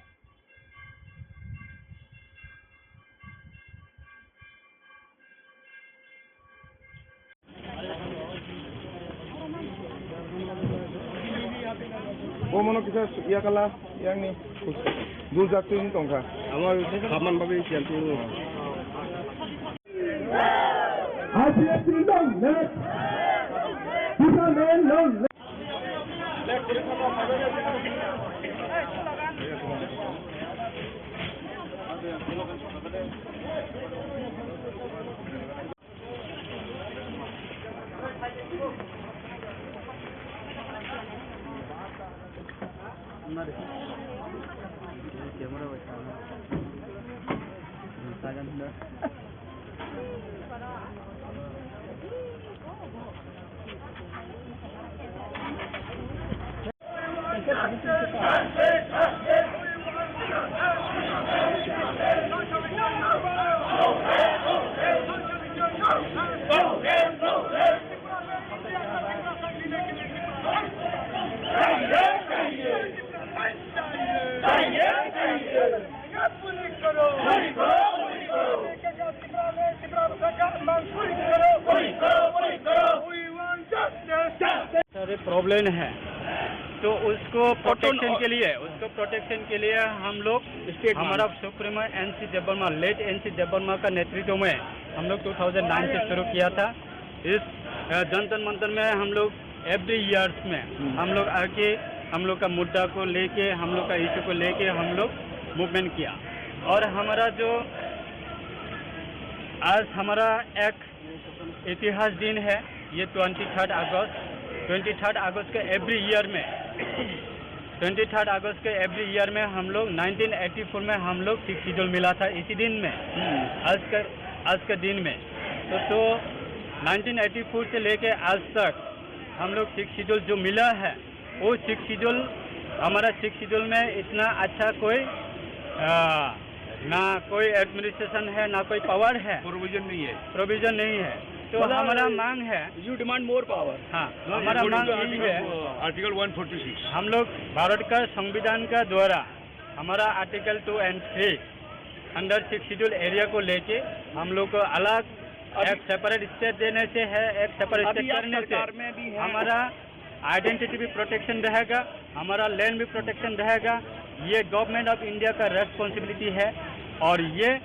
Bo mono kisa yakala, yakni dujak twi tongkha. Amo khaman bagwi siyan twi. I P F T long live! Tipraland long live! सारे प्रॉब्लम है, तो उसको प्रोटेक्शन के लिए, उसको प्रोटेक्शन के लिए हम लोग, स्टेट हमारा supremo N C Debbarma, late N C Debbarma का नेतृत्व में हम लोग टू थाउजेंड नाइन से शुरू किया था। इस, अ, जंतर मंतर में हम लोग एवरी ईयर्स में हम्म। हम लोग आके हम लोग का मुद्दा को लेके, हम लोग का इशू को लेके हम लोग मूवमेंट किया। और हमारा जो आज हमारा एक इतिहास दिन है ये ट्वेंटी थर्ड अगस्त। ट्वेंटी थर्ड अगस्त के एवरी ईयर में, ट्वेंटी थर्ड अगस्त के एवरी ईयर में हम लोग नाइनटीन एटी फ़ोर में हम लोग सिक्स शेड्यूल मिला था इसी दिन में। हम्म। आज का, आज का दिन में। तो, तो नाइनटीन एटी फ़ोर से लेके आज तक हम लोग सिक्स शेड्यूल जो मिला है, वो सिक्स शेड्यूल, हमारा सिक्स शेड्यूल में इतना अच्छा कोई, आ, ना कोई एडमिनिस्ट्रेशन है, ना कोई पावर है। प्रोविजन नहीं है। प्रोविजन नहीं है। तो मतलब, हमारा मांग है। You demand more power। हाँ, हमारा मांग यही है। Article one forty six. हम लोग भारत का संविधान का द्वारा हमारा article to and three under six schedule area को लेके हम लोग को अलग अभी एक सेपरेट स्टेट देने से है, एक सेपरेट अभी स्टेट आप करने से सरकार में भी हैं। हमारा आइडेंटिटी भी प्रोटेक्शन रहेगा, हमारा लैंड भी प्रोटेक्शन रहेगा। ये गवर्नमेंट ऑफ इंडिया का रेस्पॉन्सिबिलिटी है। और ये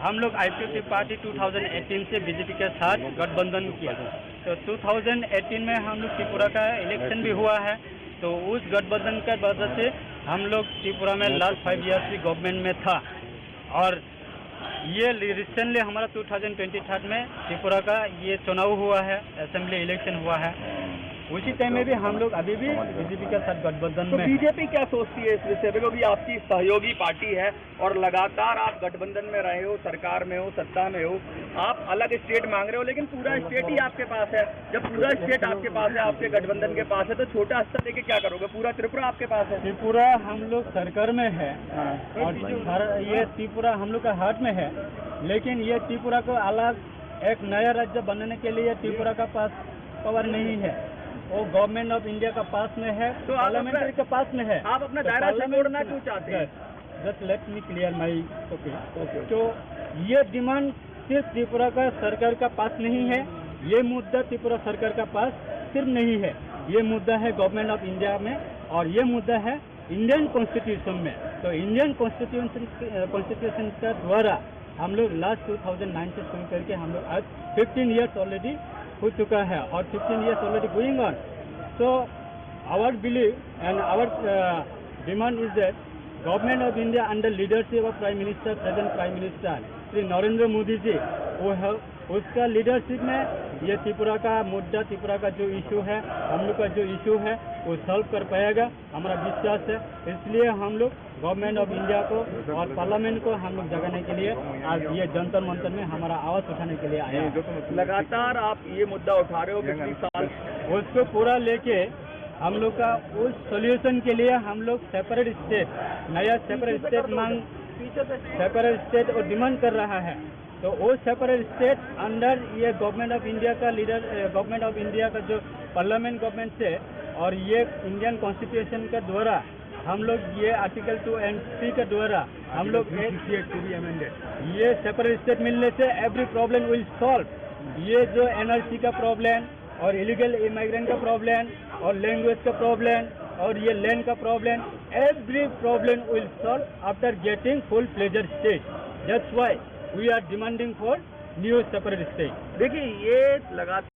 हम लोग IPFT party two thousand eighteen से बीजेपी के साथ गठबंधन किया। तो टू थाउजेंड एटीन में हम लोग त्रिपुरा का इलेक्शन भी हुआ है, तो उस गठबंधन के वजह से हम लोग त्रिपुरा में लास्ट फाइव ईयर्स भी गवर्नमेंट में था। और ये रिसेंटली हमारा टू थाउजेंड ट्वेंटी थ्री में त्रिपुरा का ये चुनाव हुआ है, असेंबली इलेक्शन हुआ है। उसी टाइम में भी हम लोग अभी भी बीजेपी के साथ गठबंधन तो में हैं। बीजेपी क्या सोचती है इस विषय पे, क्योंकि आपकी सहयोगी पार्टी है और लगातार आप गठबंधन में रहे हो, सरकार में हो, सत्ता में हो, आप अलग स्टेट मांग रहे हो, लेकिन पूरा स्टेट ही आपके पास है। जब पूरा स्टेट आपके पास है, आपके गठबंधन के पास है, तो छोटा हिस्सा लेके क्या करोगे? पूरा त्रिपुरा आपके पास है। त्रिपुरा हम लोग सरकार में है। हाँ। और हर, ये त्रिपुरा हम लोग का हाथ में है, लेकिन ये त्रिपुरा को अलग एक नया राज्य बनाने के लिए त्रिपुरा का पास पावर नहीं है। वो गवर्नमेंट ऑफ इंडिया का पास में है, तो आप अपना, पार्लियामेंट के पास में है। आप अपना तो दायरा पार्लियामेंट छोड़ना क्यों चाहते हैं? Just let me clear my, okay। Okay. तो ये डिमांड सिर्फ त्रिपुरा का सरकार का पास नहीं है, ये मुद्दा त्रिपुरा सरकार का पास सिर्फ नहीं है, ये मुद्दा है गवर्नमेंट ऑफ इंडिया में और ये मुद्दा है इंडियन कॉन्स्टिट्यूशन में। तो इंडियन कॉन्स्टिट्यूशन, कॉन्स्टिट्यूशन का द्वारा हम लोग लास्ट टू थाउजेंड नाइन से शुरू करके हम लोग आज फिफ्टीन ईयर्स ऑलरेडी हो चुका है और fifteen years already going on. So our belief and our demand is that Government of India under leadership of Prime Minister, present Prime Minister Shri Narendra Modi ji, वो है, उसका लीडरशिप में ये त्रिपुरा का मुद्दा, त्रिपुरा का जो इशू है, हम लोग का जो इशू है, वो सॉल्व कर पाएगा, हमारा विश्वास है। इसलिए हम लोग गवर्नमेंट ऑफ इंडिया को और पार्लियामेंट को हम लोग जगाने के लिए आज ये जंतर मंतर में हमारा आवाज़ उठाने के लिए आया है। लगातार आप ये मुद्दा उठा रहे हो पिछले साल। उसको पूरा लेके हम लोग का उस सॉल्यूशन के लिए हम लोग सेपरेट स्टेट, नया सेपरेट स्टेट मांग, सेपरेट स्टेट और डिमांड कर रहा है। तो वो सेपरेट स्टेट अंडर ये गवर्नमेंट ऑफ इंडिया का लीडर, गवर्नमेंट ऑफ इंडिया का जो पार्लियामेंट गवर्नमेंट से और ये इंडियन कॉन्स्टिट्यूशन के द्वारा हम लोग ये आर्टिकल टू एंड थ्री के द्वारा हम लोग एक ये सेपरेट स्टेट मिलने से every problem will solve। ये जो एनआरसी का प्रॉब्लम और इलीगल इमिग्रेंट का प्रॉब्लम और लैंग्वेज का प्रॉब्लम और ये लैंड का problem, every problem will solve after getting full fledged state। That's why we are demanding for new separate state। देखिए, ये लगातार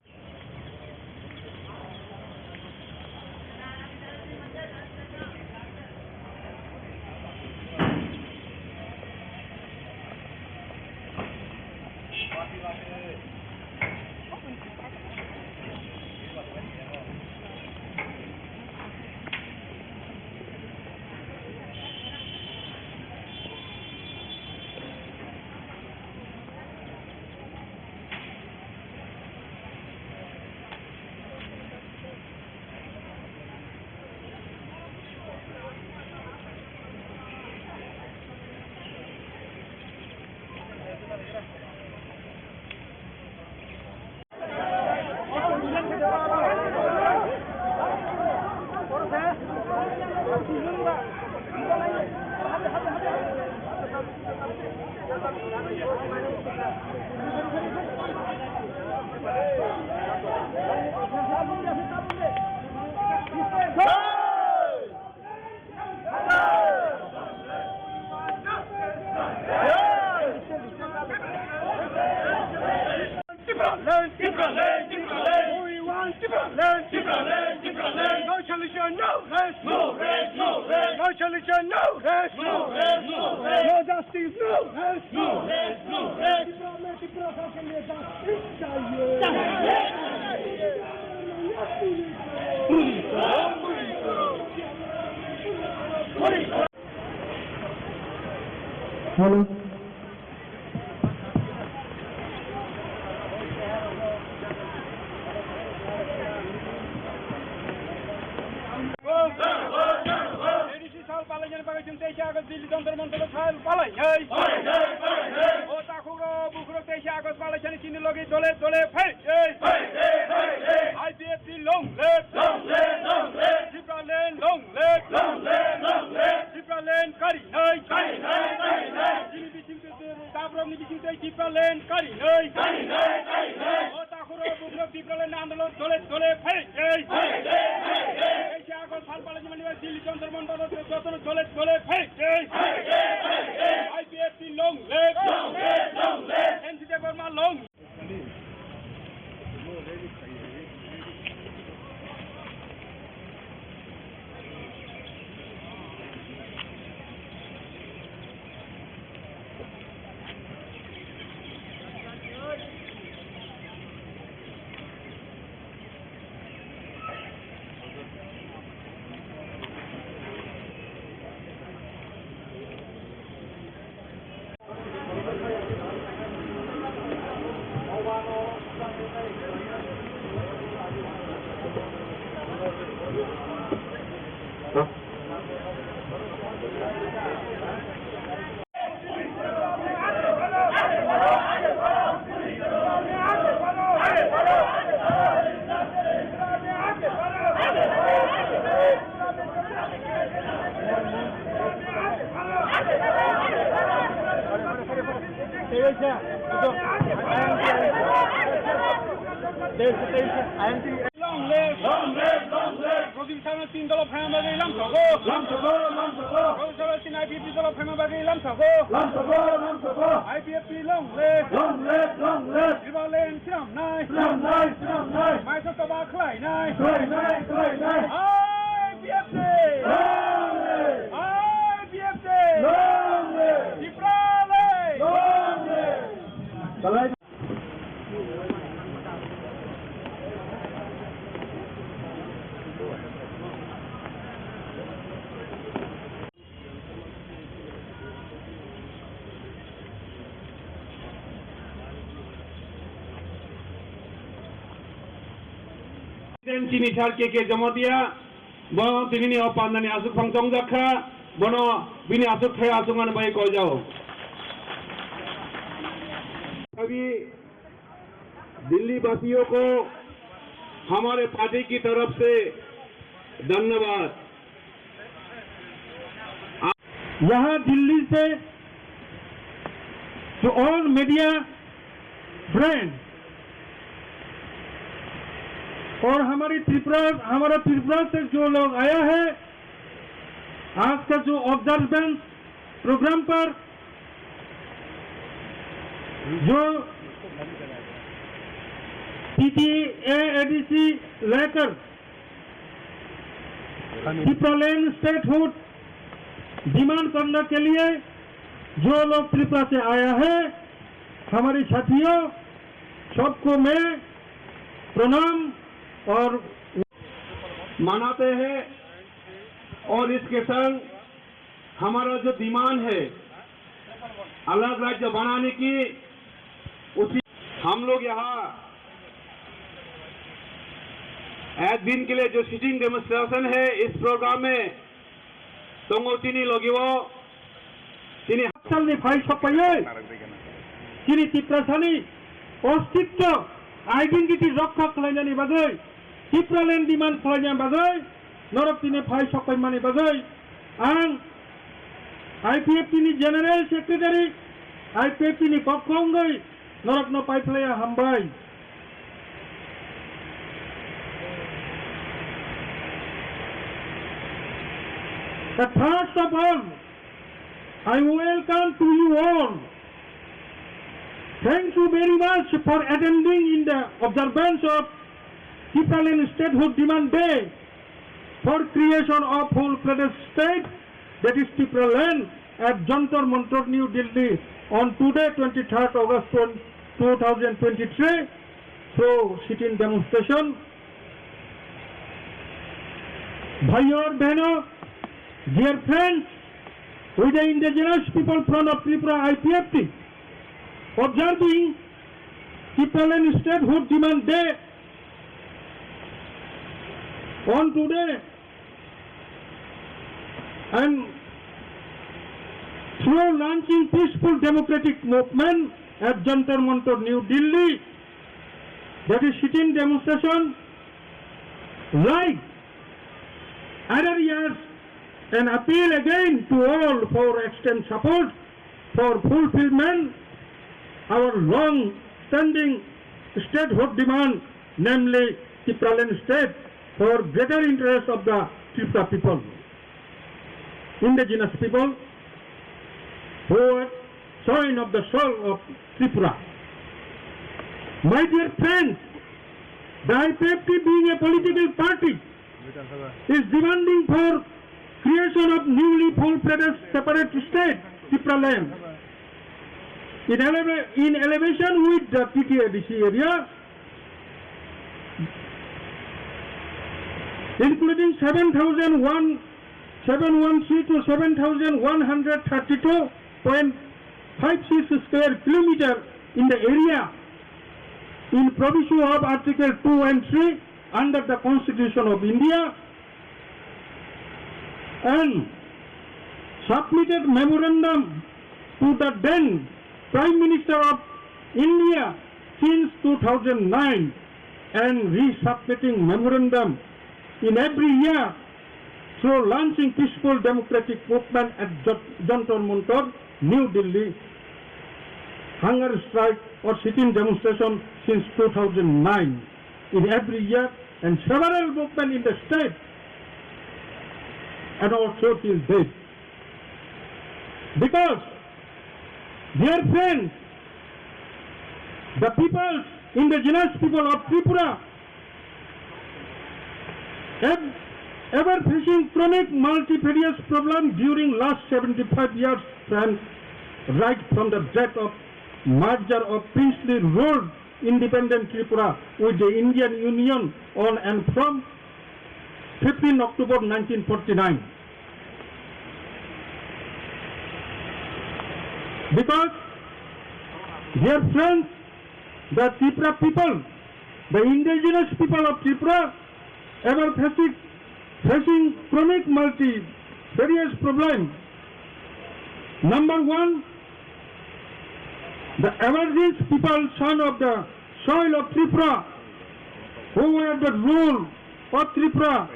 Tipraland, Tipraland, Tipraland. We want Tipraland, Tipraland, Tipraland. No solution, no rest. No rest, no rest. No solution, no rest. No rest, no rest. No justice, no rest. No rest, no rest. Tipra mein Tipra ke liye justice chahiye. Chahiye. Justice. Police, police, police. Hello. Sal palainani bagwi chwng teisa August Delhi Jantar Mantar o sal palainai. O takhuk rok bukhuk rok teisa August palaisani chini logi dole dole phai. I P F T long live. Long live, long live. Tipraland long live. Long live, long live. Tipraland karinai. Karinai, karinai. Chini bising twi, tabrokni bising twi Tipraland karinai. Karinai, karinai. O takhuk Bukhro Tipraland andolon dole dole phaikjai. Teisa August sal palai jimani bai Delhi Jantar Mantar jotono dole dole phaikjai. I P F T long live. N C Debbarma long. Long live! Long live! Long live! Pradeep Sharma tin dolo phaima bagwi lam sogo. Lam sogo, lam sogo. Pradeep Sharma tin I P F T dolo phaima bagwi lam sogo. Lam sogo, lam sogo. I P F T long live! Long live! Long live! Tipraland swnamnai! Swnamnai! Swnamnai! Maisa toba khlainai! Khlainai! Khlainai! I P F T! Long live! I P F T! Long live! Tipraland! Long live! President chini sir K K Jamatia, bo tinini o pandani aswk phang chongjak kha, bono bini aswk thai aswk mani bai koijao. Abi Delhi वासियों को हमारे पार्टी की तरफ से धन्यवाद। यहाँ दिल्ली से जो ऑल मीडिया फ्रेंड और हमारी त्रिपुरा, हमारा त्रिपुरा से जो लोग आया है, आज का जो ऑब्जर्वेंस प्रोग्राम पर जो पीटीए एडीसी लेकर टिप्रालैंड स्टेटहुड डिमांड करने के लिए जो लोग त्रिपुरा से आया है, हमारे साथियों, सबको मैं प्रणाम और मनाते हैं और इसके संग हमारा जो डिमांड है अलग राज्य बनाने की, उसी हम लोग यहाँ एक दिन के लिए जो सिटिंग डेमोन्स्ट्रेशन है इस प्रोग्राम में, tongo chini logi o, chini salni phai sokpaiwi chini Tiprasani ostitto, identity rokha khlainani bagwi, Tipraland demand khlainani bagwi norok tini phai sokpaimani bagwi ang I P F T ni General Secretary, I P F T ni pokho wngwi norokno paiphlaiya hambai. The first of all, I welcome to you all. Thank you very much for attending in the observance of Tipraland Statehood Demand Day for creation of whole Pradesh state, that is Tipraland, at Jantar Mantar, New Delhi on today, twenty-third August two thousand twenty-three, through sit-in demonstration. भाइयों और बहनों, dear friends, with the Indigenous People Front of Tripura, I P F T, observing Tipraland Statehood Demand Day on today, and through launching peaceful democratic movement at Jantar Mantar, New Delhi, that is sit-in demonstration, like other years, an appeal again to all for extend support for fulfillment our long-standing statehood demand, namely Tipraland state, for greater interest of the Tripura people, indigenous people who are soil of the soul of Tripura. My dear friends, the I P F T being a political party is demanding for creation of newly full-fledged separate state, Tipraland, in eleva-, in elevation with the T T A D C area, including seven thousand one, seven one three to seven thousand one hundred thirty-two point five six square kilometer in the area in proviso of Article two and three under the Constitution of India, and submitted memorandum to the then Prime Minister of India since two thousand nine and resubmitting memorandum in every year through launching peaceful democratic movement at Jan-, Jantar Mantar, New Delhi, hunger strike or sit-in demonstration since two thousand nine in every year and several movement in the state and also till date. Because, dear friends, the people, indigenous people of Tripura, have ever facing chronic multifarious problem during last seventy-five years and right from the death of merger of princely ruled independent Tripura with the Indian Union on and from fifteen October nineteen forty-nine. Because, dear friends, the Tripura people, the indigenous people of Tripura, ever facing, facing chronic multifarious problem. Number one, the emergence people, son of the soil of Tripura, who were the rule of Tripura,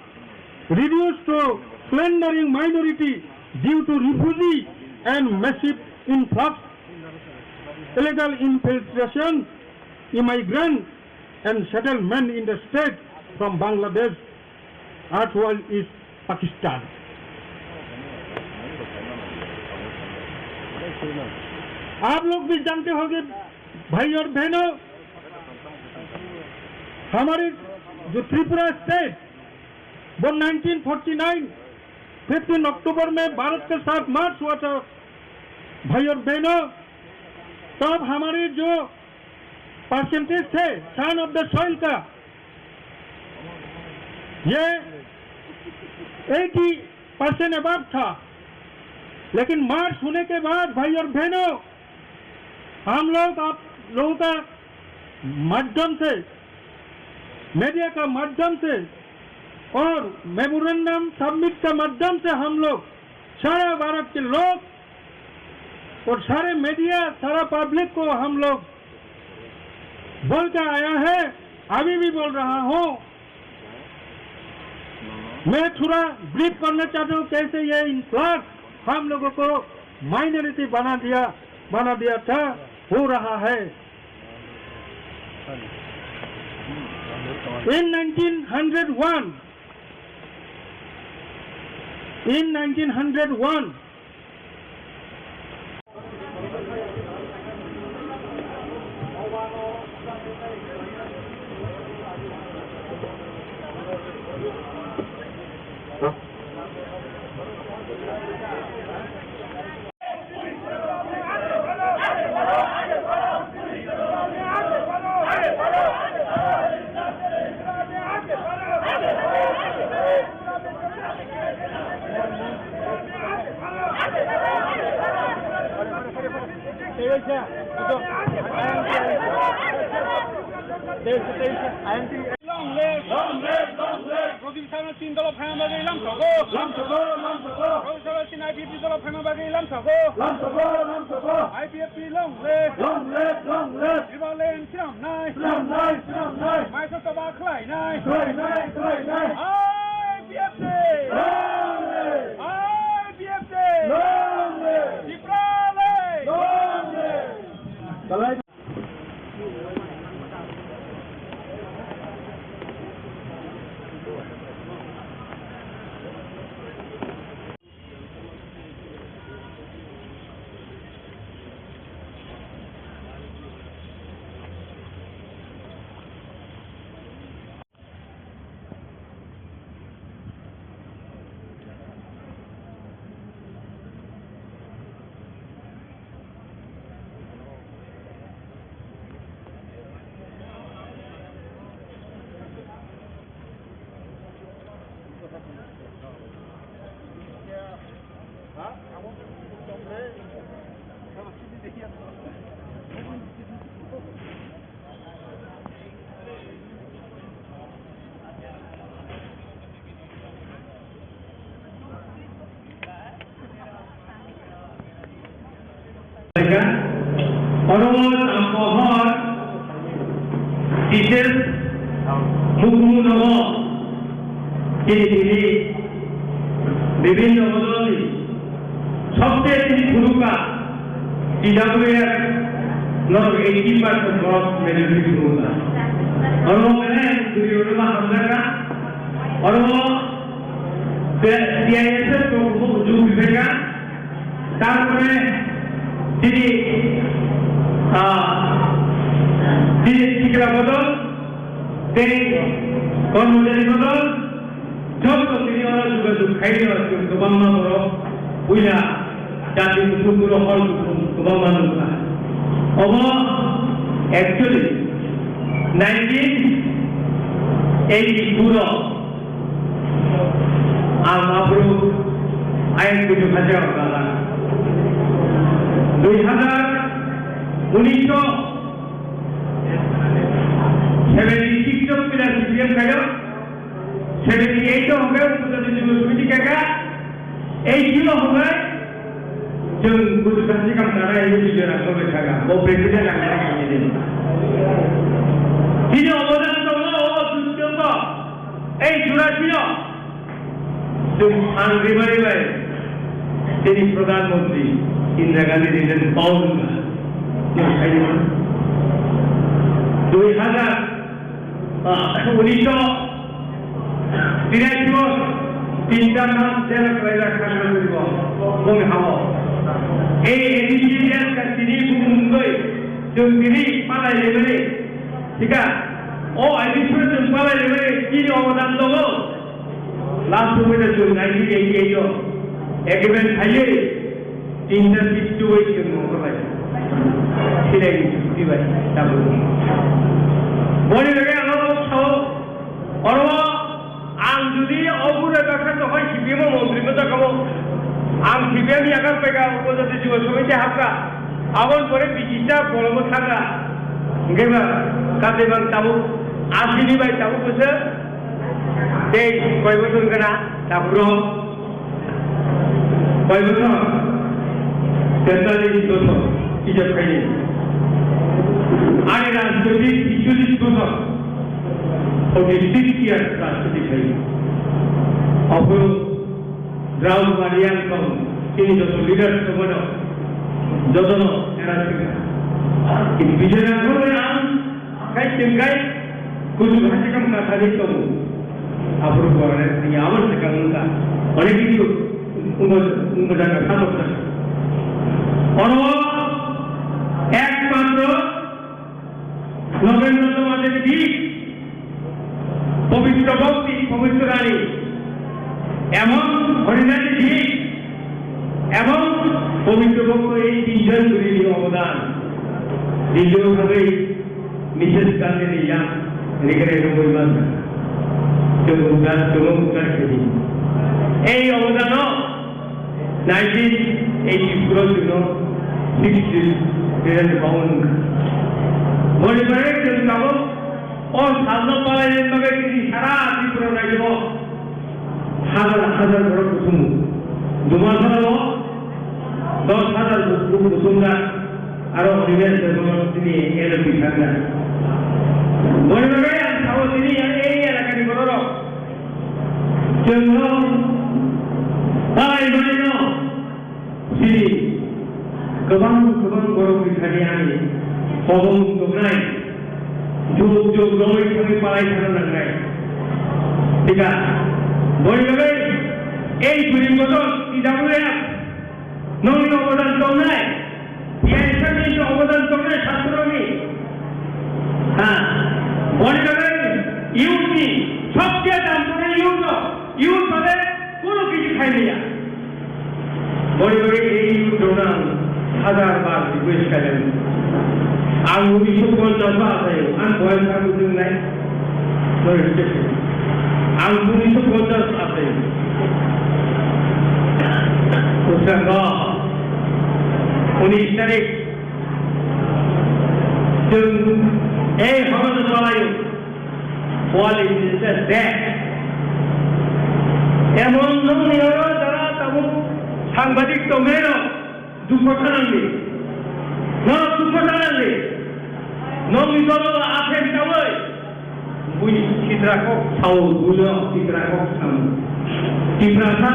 reduced to plundering minority due to refugee and massive influx, illegal infiltration, immigrant and settlement in the state from Bangladesh, as well as Pakistan. आप लोग भी जानते होंगे भाई और बहनों, हमारे जो त्रिपुरा स्टेट, वो नाइनटीन फ़ोर्टी नाइन, फ़िफ़्टीन अक्टूबर में भारत के साथ मर्ज हुआ था। भाई और बहनों, तब हमारे जो परसेंटेज थे सन ऑफ द सॉइल का, ये एटी परसेंट अबव था, लेकिन मर्ज होने के बाद, भाई और बहनों, हम लोग आप लोगों का माध्यम से, मीडिया का माध्यम से और मेमोरेंडम सबमिट का माध्यम से हम लोग सारा भारत के लोग और सारे मीडिया, सारा पब्लिक को हम लोग बोलता आया है, अभी भी बोल रहा हूँ। मैं थोड़ा ब्रीफ करना चाहता हूँ, कैसे ये इनक्लाब हम लोगों को माइनॉरिटी बना दिया, बना दिया था, हो रहा है। In nineteen hundred one, in nineteen hundred one, Long live! Long live! Long live! Rojim Sarma Singh dolo phaima bagwi lamsogo. Lamsogo, lamsogo. Rojim Sarma Singh I P F T dolo phaima bagwi lamsogo. Lamsogo, lamsogo. I P F T long live! Long live, long live! Tribal land swnamnai. Swnamnai, swnamnai. Maisa toba khlainai. Khlainai, khlainai. I P F T! Long live! I P F T! Long live! Tipraland! Long live! Kalai. Oro Tampohor teacher Mukmu nogo tini tini bibhinno bodolni sobse tini phuruka T W F norok eighty percent borok majority phuruka. Oro mane duri oro ma hamjaka. Oro T I S F rok bo ujuk ribeka. Tarpore tini, ah, tini sikla bodol tei kormojari bodol joto tini oro jogajog khaio, kwbangma borok puila jati kuthum borok hor kuthum kwbangma nukha. Obo actually nineteen eighty-two o Ang aphuru ayang kuchuk hajar wngkha. Dui hazar unis o seventy six o puila C P M khayo, seventy eight o hwnkhe Upajati Jubo Samiti kaka, eighty o hwnkhe chwng kuchuk hajar kam nana hiwi Bijoy Rangkhol bai thaka. Bo president ang nana hiwi. Bini obodan tongo o Duttongo, ei Jurasio. Ang rimani bai tini Pradhan Mantri Indira Gandhi ni jen pawl wngkha. Dui hazar, ah, unis o tirai o tinta mas jera khlaijak kha kha wngwi bo boni hao. Ei A D C jera ka tini bumung bai chwng tini palai rimani. Thika, o A D C chwng palai rimani tini obodan tongo. Last moment o chwng nineteen eighty eight o agreement khaiwi tinta seat tuwi chwng nongkhorlai. Silai ni chukti bai tabuk. Boni bagwi ang oro sao, oro ang jodi o gure bakha tongkha C P M o montri mo jakha bo. Ang C P M yakar peka Upajati Jubo Samiti hapkha. Aboni pore B J P ta bolongo thangkha. Hwnkhe ba kate bang tabuk asini bai tabuk bwswk. Tei koi bosor wngkha na, takhuk rok? Koi bosor? Tetalis bosor, hijab khaini. Ani rajniti techollis bosor, forty six years rajniti khaini. Aphuru Draupadi ang tong, chini joto leaders tongmano, jotono era singha. Bijoy Rangkhol ang Khai tengkai kuchuk hasikam kathari tongo. Aphuru borok ni abo swkang wngkha. Onek kichu wngbo, wngbo jaga satok jaga. Oro ekmatro Nobendra Nath Mahadev ji, Pabitra Bhakti, Pabitra Rani, ebong Harinati ji, ebong Pabitra Bhakti ei tinjon guruni obodan. Tinjon thangwi Mister Gandhi ni yang rigre rwngwi manjak. Chwng uddar, chwng uddar khe di. Ei obodano nineteen eighty-four o chwngno sixty seven bound. Boni bagwi chwng tabuk o salno palaina bagwi chini sara Tripura rajyo Hazar hazar borok kuchungo. Dumasarao dos hazar bu-, bu-, kuchungjak. Aro Onimesh Debbarma tini L P thangna. Boni bagwi ang sao tini ang ei elakani bororok. Chwngno palai manino. Chini kwbang kwbang borok ni thani ani kobong tongnai, jug jug roi thangwi palai thangna nangnai. Thika, boni bagwi ei churi kotor T W F nongni obodan tongnai, T I S F ni obodan tongnai sastroni. Ha, boni bagwi youth ni sobse dam tongnai youth no, youth bade kono kichu khai liya. Boni bagwi ei youth rokno ang hazar bar request khailai. Ang unisho ponchas o achaio, ang boyes ang bujung nai. Boni request khailai. Ang unisho ponchas achaio. Bujhakha, unis tarik Chwng ei horo no chwlaio. Quality is the best. Emon nokni oro jara tabuk sangbadik tongnairok dukho thanangdi. Norok dukho thanangdi. Nokni dolo aphem chaui. Bui sitra kok sao, buino sitra kok sao. Tiprasa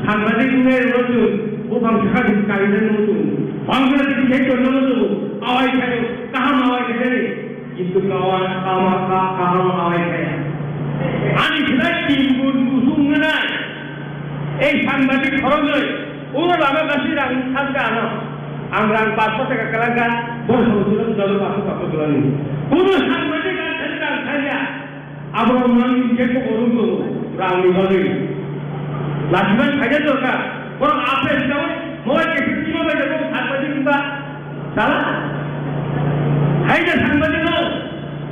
sangbadik wngnai rwchun, buphang sakha di kainai rwchun. Bangladesh ni khe chonno rwchun, awai khaio, kaham awai khainai. Kintu kawa, kawa, ka-, kaham awai khaya. Ani khilai tin gun kusung nai. Ei sangbadik khoroknwi, ulo lama gasi rang thangka ano. Ang rang paanch taka kwlangkha, bor sabo silo jalo paanch taka kwlangni. Kuno sangbadik ang thani rang thangya. Abo rang nang je ko orung ko rang ni bagwi. Lachiman khaja dorkar. Borok apre sabo, mobile ke sima bai jabo sangbadik ba. Sala? Hai da sangbadik no.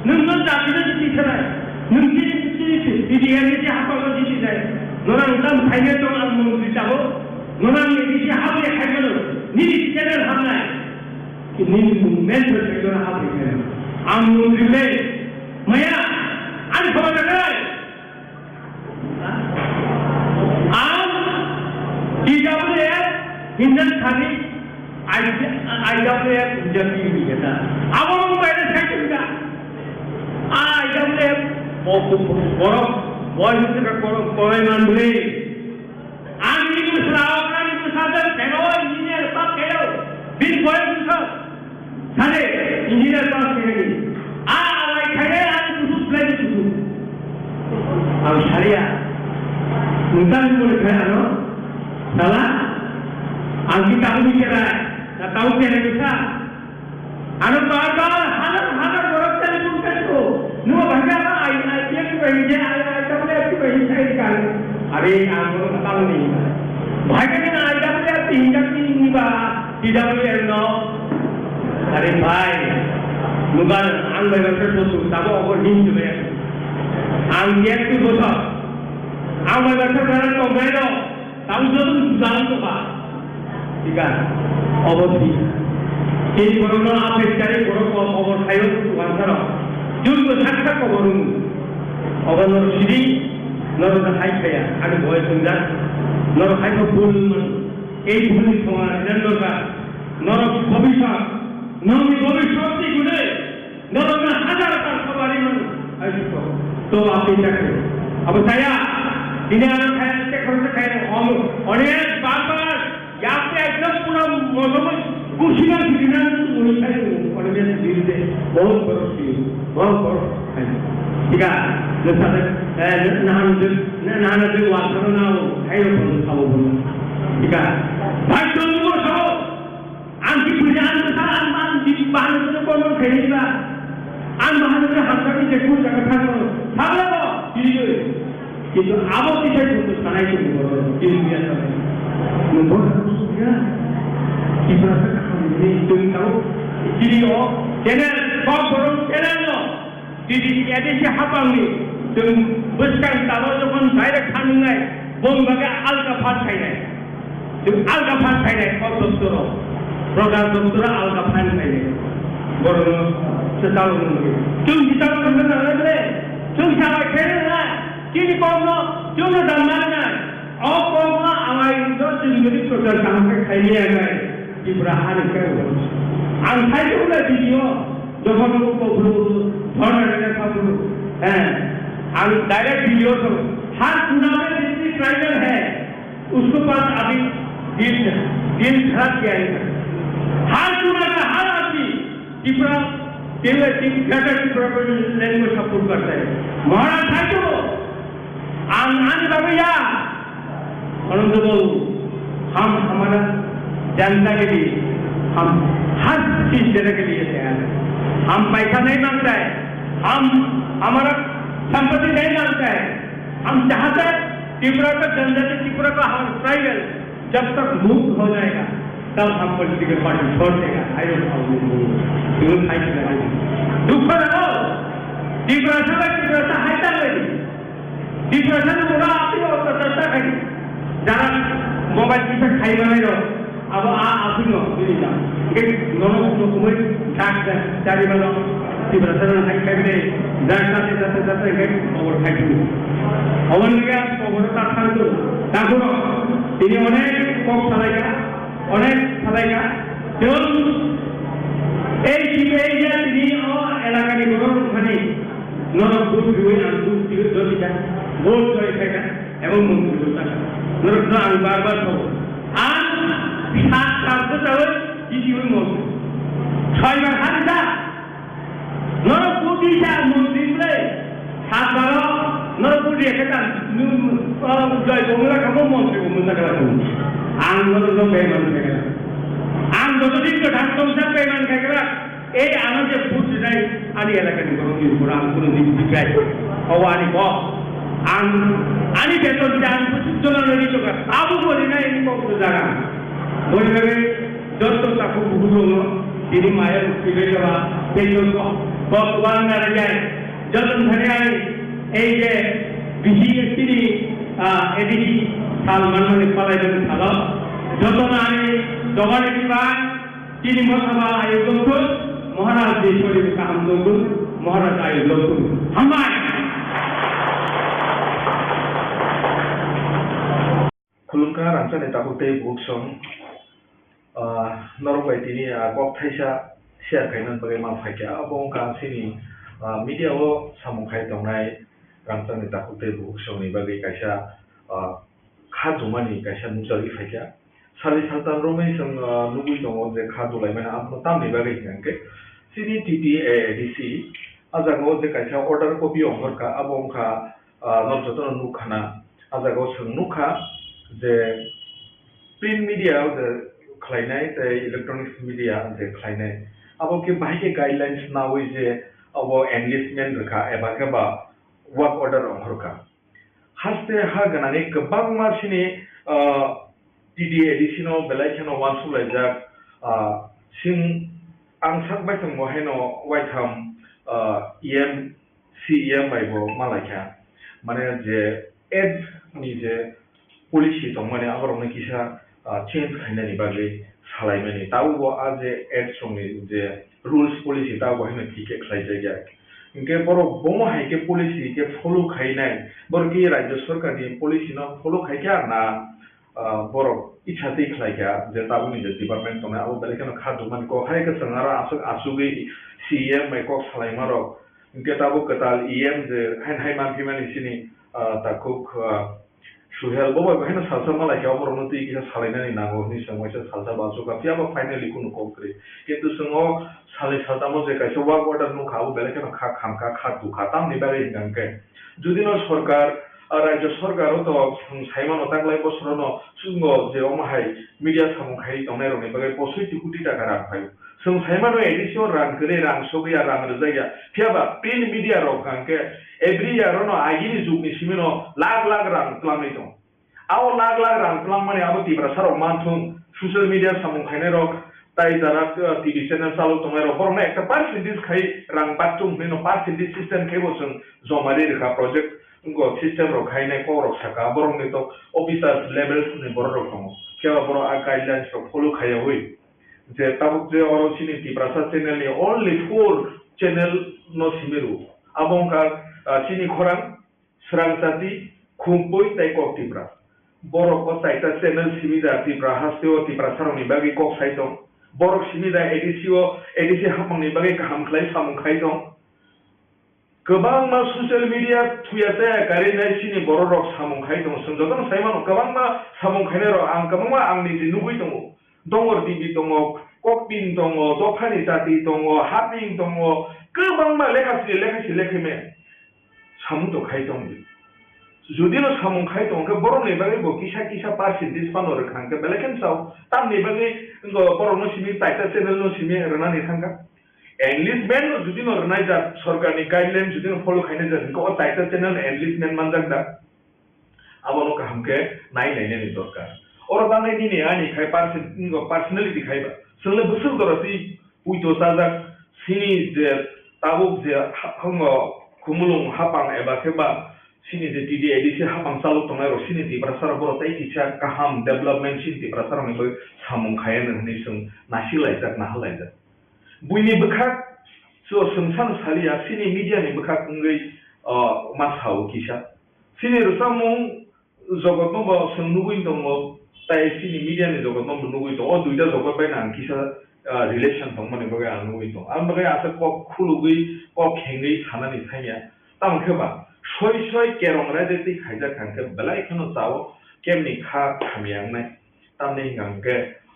Nwng no jati no jiti sanai. Nwng jiti jiti jiti jiti jiti jiti hapa no jiti jai. Norang tam hai ne tong ang mung jita ho. Norang ni jiti hapa ne hai no. Nini channel hamnai. Nini mung mentor ke jona hapa ne. Ang mung jile. Maya. Ang khaba jai. Ang T W F hinjak thani, I-, I W F hinjak ni hinjak ta. Abo mung bai na sai hinjak. I W F, bo, bo, bo, borok, bo hinjak ka borok, korai man bwle. Ang ni bwsla, ang ni bwsajak, temo engineer pass khayo, bini boyos bwswk. Sade, engineer pass khainani. A, alai khainai, ani kusu, belai ni kusu. Ang saria. Nungtang ni mone khai ano. Sala, ang ki tahu ni kerai, na tahu kerai bisa. Ano bar bar, hajar hajar borok telephone kaito. Nungba bhai ano I, I P F ni bai hinjai, I, I W F ni bai hinjai kan. Are, ang bono tahu ni. Bhai kani I W F ni hinjak ni ni ba. T W F no, are bhai, nugan ang bai baksa sotu, tabo obo hin tu bai. Ang yek tu bosor, ang bai baksa bara tong bai no, tabo joto tu jalan tu ba. Tika, obo si. Tini borok no apes kari borok ko obo khayo tu wansaro. Jun ko sak sak ko borok. Obo no sidi, no no hai khaya, ani boy sunja, no hai ko bul man. Ei bhulni thonga rinani dorkar. Norok bhobishot, norokni bhobishot ni gune, norokno hajar bar khabari mano. Ai siko, to apni chakri. Abo saya, dini ano saya cek khoroksa kaya om, onek bar bar, yapni ekdom pura motomot kusingan kusingan muni kaya, onek dil de, bahut baro si, bahut baro. Tika, nasa de, eh, nahan de, nahan de, wasana nao, ayo, sabo, tika. Bhai, to mo sabo. Ang ki puja ang sa ang ang di bahan ko ko mo khaiba. Ang bahan ko hamsa ki je kun jaga thang ko. Thang ko, dili ko. Kintu abo ki sai ko sanai ko mo, dili ya sanai. Mo bo ko ya. Ki prasa ka mo ni tung tau. Dili o, kena, ko ko kena no. T D C A D C hapangni chwng bwskang talo jokhon direct thangnai, boni bagwi alka phan khainai. Chwng alka phan khainai, o doktoro, prodhan doktoro alka phan khainai. Borokno se talo nungwi. Chwng se talo nungwi nangnai ble? Chwng sabai khainai na? Chini kokno chwngno dan manai na? O kokno amai no chwng gwnwi prochar kaham khe khailiya gai. Tripura hani khe ang sai khe ula video. Jokhon ko bhuru bhuru dhorna rega kha bhuru, eh, ang direct video so, har chuna mein jitni tribal hai, usko paas abhi dil, dil kharab kiya hai. Har chuna ka har aadmi Tripura, Tripura, Greater Tripura ko language support karta hai. Maharaj bhai to हम आने वाले या, परंतु हम हमारा जनता के लिए, हम हर चीज देने के लिए तैयार हैं। हम पैसा नहीं मांगता है, हम हमारा संपत्ति नहीं मांगता है। हम चाहते हैं त्रिपुरा का जनजाति, त्रिपुरा का हमारा ट्राइबल जब तक मुक्त हो जाएगा, तब हम पॉलिटिकल पार्टी छोड़ देगा। I don't know। दुख है। दुख है। त्रिपुरा से त्रिपुरा से है। Depression ni mura apni o ta ta ta khai. Jara mobile kisa khai manai rok. Abo a aswk no bini jang. Hingke nono no kumui dak dak chari mano. Tiprasa no hai kai bini dak sate sate sate hingke obor khai tu. Obor hingke obor ta thang tu. Takuro tini onek kok salai ka, onek salai ka. Tun ei kibe ei ya tini o elaka ni borok rok mani. Norok vote riwi ang vote riwi dodi ka, vote rwi khai ka, ebong mung riwi ta ka. Norok no ang bar bar thogo. Ang sat sat ko tawe kisi wi mung. Soi bar han ta. Norok vote di sa mung riwi le. Sat bar o norok vote riwi khai ta. Nu, ah, jai ko mura ka mo mung riwi mung ta ka. Ang norok no be man khai ka. Ang joto din ko thang tong sa be man khai ka. Ei ano je vote rinai ani elakani borok ni borok ang kono din bikai. Obo ani kok. Ang ani beton je ang kuchuk jono nani toka. Abo bo rinai ni kok bo jaga. Boni bagwi joto takhuk bukhuk rokno tini maya rukhi bai jaba tei joto kok wan nara jai. Joto thani ai ei je bihi tini, ah, A D C sal manmani palai bani salo. Joto nani dogani biba Tini Mosaba ayuk dongthun, Maharaj ni sori kaham dongthun, Maharaj ayuk dongthun. Hambai! Khulumkha rangchakni takhuk tei bukhuk song, ah, norok bai tini, ah, kok thaisa share khaina bagwi ma phaikha. Abo wngkha chini, ah, media o samung khai tongnai rangchakni takhuk tei bukhuk songni bagwi kaisa, ah, kha jumani kaisa nukjagwi phaikha. Salni saltan romwi chwng, ah, nugwi tongo je kha dulaimani abono tamni bagwi hwnkhe chini T T A A D C a jagao je kaisa order copy ongkhorkha, abo wngkha, ah, norok jotono nukkhana. A jagao chwng nukha je print media o je khlainai tei electronics media je khlainai, abo khe bahai khe guidelines naui je abo enlistment rwkha eba khe ba work order ongkhorkha. Haste ha gwnangwi kwbangma chini, ah, T D A D C no belai kheno uansuk laijak, ah, chwng ang sak bai tongbo haino waitham, ah, E M, C E M bai bo ma laikha. Mane je aid ni je policy tongmani aborokno kisa, ah, change khainani bagwi salaimani. Tabukbo a je aid songni je rules policy tabukbo haino thik khe khlaijakya. Hinkhe borok bomo hai khe policy khe follow khainai, borok khe rajya sarkar ni policy no follow khaikha na, ah, borok itsa twi khlaikha je tabukni je department tongnai abo belai kheno kha dukmani kok hai kwchwng aro aswk asugwi C E M bai kok salaimarok. Hinkhe tabuk kwtal E M je haino hai manphimani chini, ah, takhuk, ah, Suhel, bo bai bo haino salsa malai khe, oborokno twi kisa salainani nango hwnwi chwng waisa salsa bachu kha, phiya ba finally kunu kok kwrwi. Kintu chwng o salni saltamo je kaisa work order nukha, abo belai kheno kha khamkha, kha tukha, tamni bagwi hwnkha hwnkhe judino sorkar, ah, rajyo sorkar o to chwng saimano taklai bosorono chwngno je omo hai media samung khai tongnairokni bagwi posoi ti koti taka rang phaio. Chwng saimano A D C o rang kwrwi, rang sogwi, rang rwjakya, phiya ba print media rok hwnkha hwnkhe every year ono agini jugni simino lakh lakh rang twlangwi tongo. Abo lakh lakh rang twlangmani abo Tiprasa rok manthung, social media samung khainai rok, tai jara, uh, T V channel chalok tongnai rok, borokno ekta percentage khai rang bakchung hwnwi no percentage system khai bo chwng joma ri rwkha project, wngkha system rok khainai kok rok saka, borokni to officers levels ni borok rok tongo, phiya ba borok a guidelines rok follow khaiyawi je tabuk je oro chini Tiprasa channel ni only four channel no simi rw, abo wngkha, uh, chini khorang, Srangchati, Khumpui tei Kok Tipra. Borok o chaita channel simi da Tipra haste o Tiprasa rok ni bagwi kok sai tong. Borok simi da A D C o, A D C hapmang ni bagwi kaham khlai samung khai tong. Kwbangma social media thuya chaya karwi nai chini borok rok samung khai tong. Chwng jotono sai mano kwbangma samung khainai rok ang kwbangma ang niji nugwi tongo. Dongor T V tongo, Kokpin tongo, Dophani Chati tongo, Haping tongo, kwbangma lekha sini lekha si lekha me. Samung to khai tong di. Jodi no samung khai tong khe borok ni bagwi bo kisa kisa percentage phano rwkha hwnkhe belai khe sao. Tamni bagwi wngkha borok no simi taita channel no simi rwnani thangkha. Enlistment no jodi no rwnai jak, sorkar ni guideline jodi no follow khainai jak hwnkhe o taita channel enlistment manjak da. Abono kaham khe nai nainani dorkar. Oro tangnai nini ani khai perso-, personality khai ba. Chwng le bwswk jora twi puito chajak sini je tabuk je ha-, hango khumulwng hapang eba khe ba Chini je T D A D C hapang chalo tongnai rok, chini Tiprasa rok borok tei kisa kaham development chini Tiprasa rokni bagwi samung khaiya nw hwnwi chwng nasik laijak, nahal laijak. Buini bwkhak so chwng sano saliya, chini media ni bwkhak wngwi, ah, ma sao kisa. Chini rwchapmung jogotno bo chwng nugwi tongo, tei chini media ni jogotno bo nugwi tongo. O duita jogot bai ang kisa, ah, relation tongmani bagwi ang nugwi tongo. Ang bagwi asa kok khulugwi, kok khengwi sanani thangya. Tamo khe ba, soi soi kerong raida twi khaijak hwnkhe belai kheno chao, kemni kha hamya wngnai. Tamni hwnkha hwnkhe,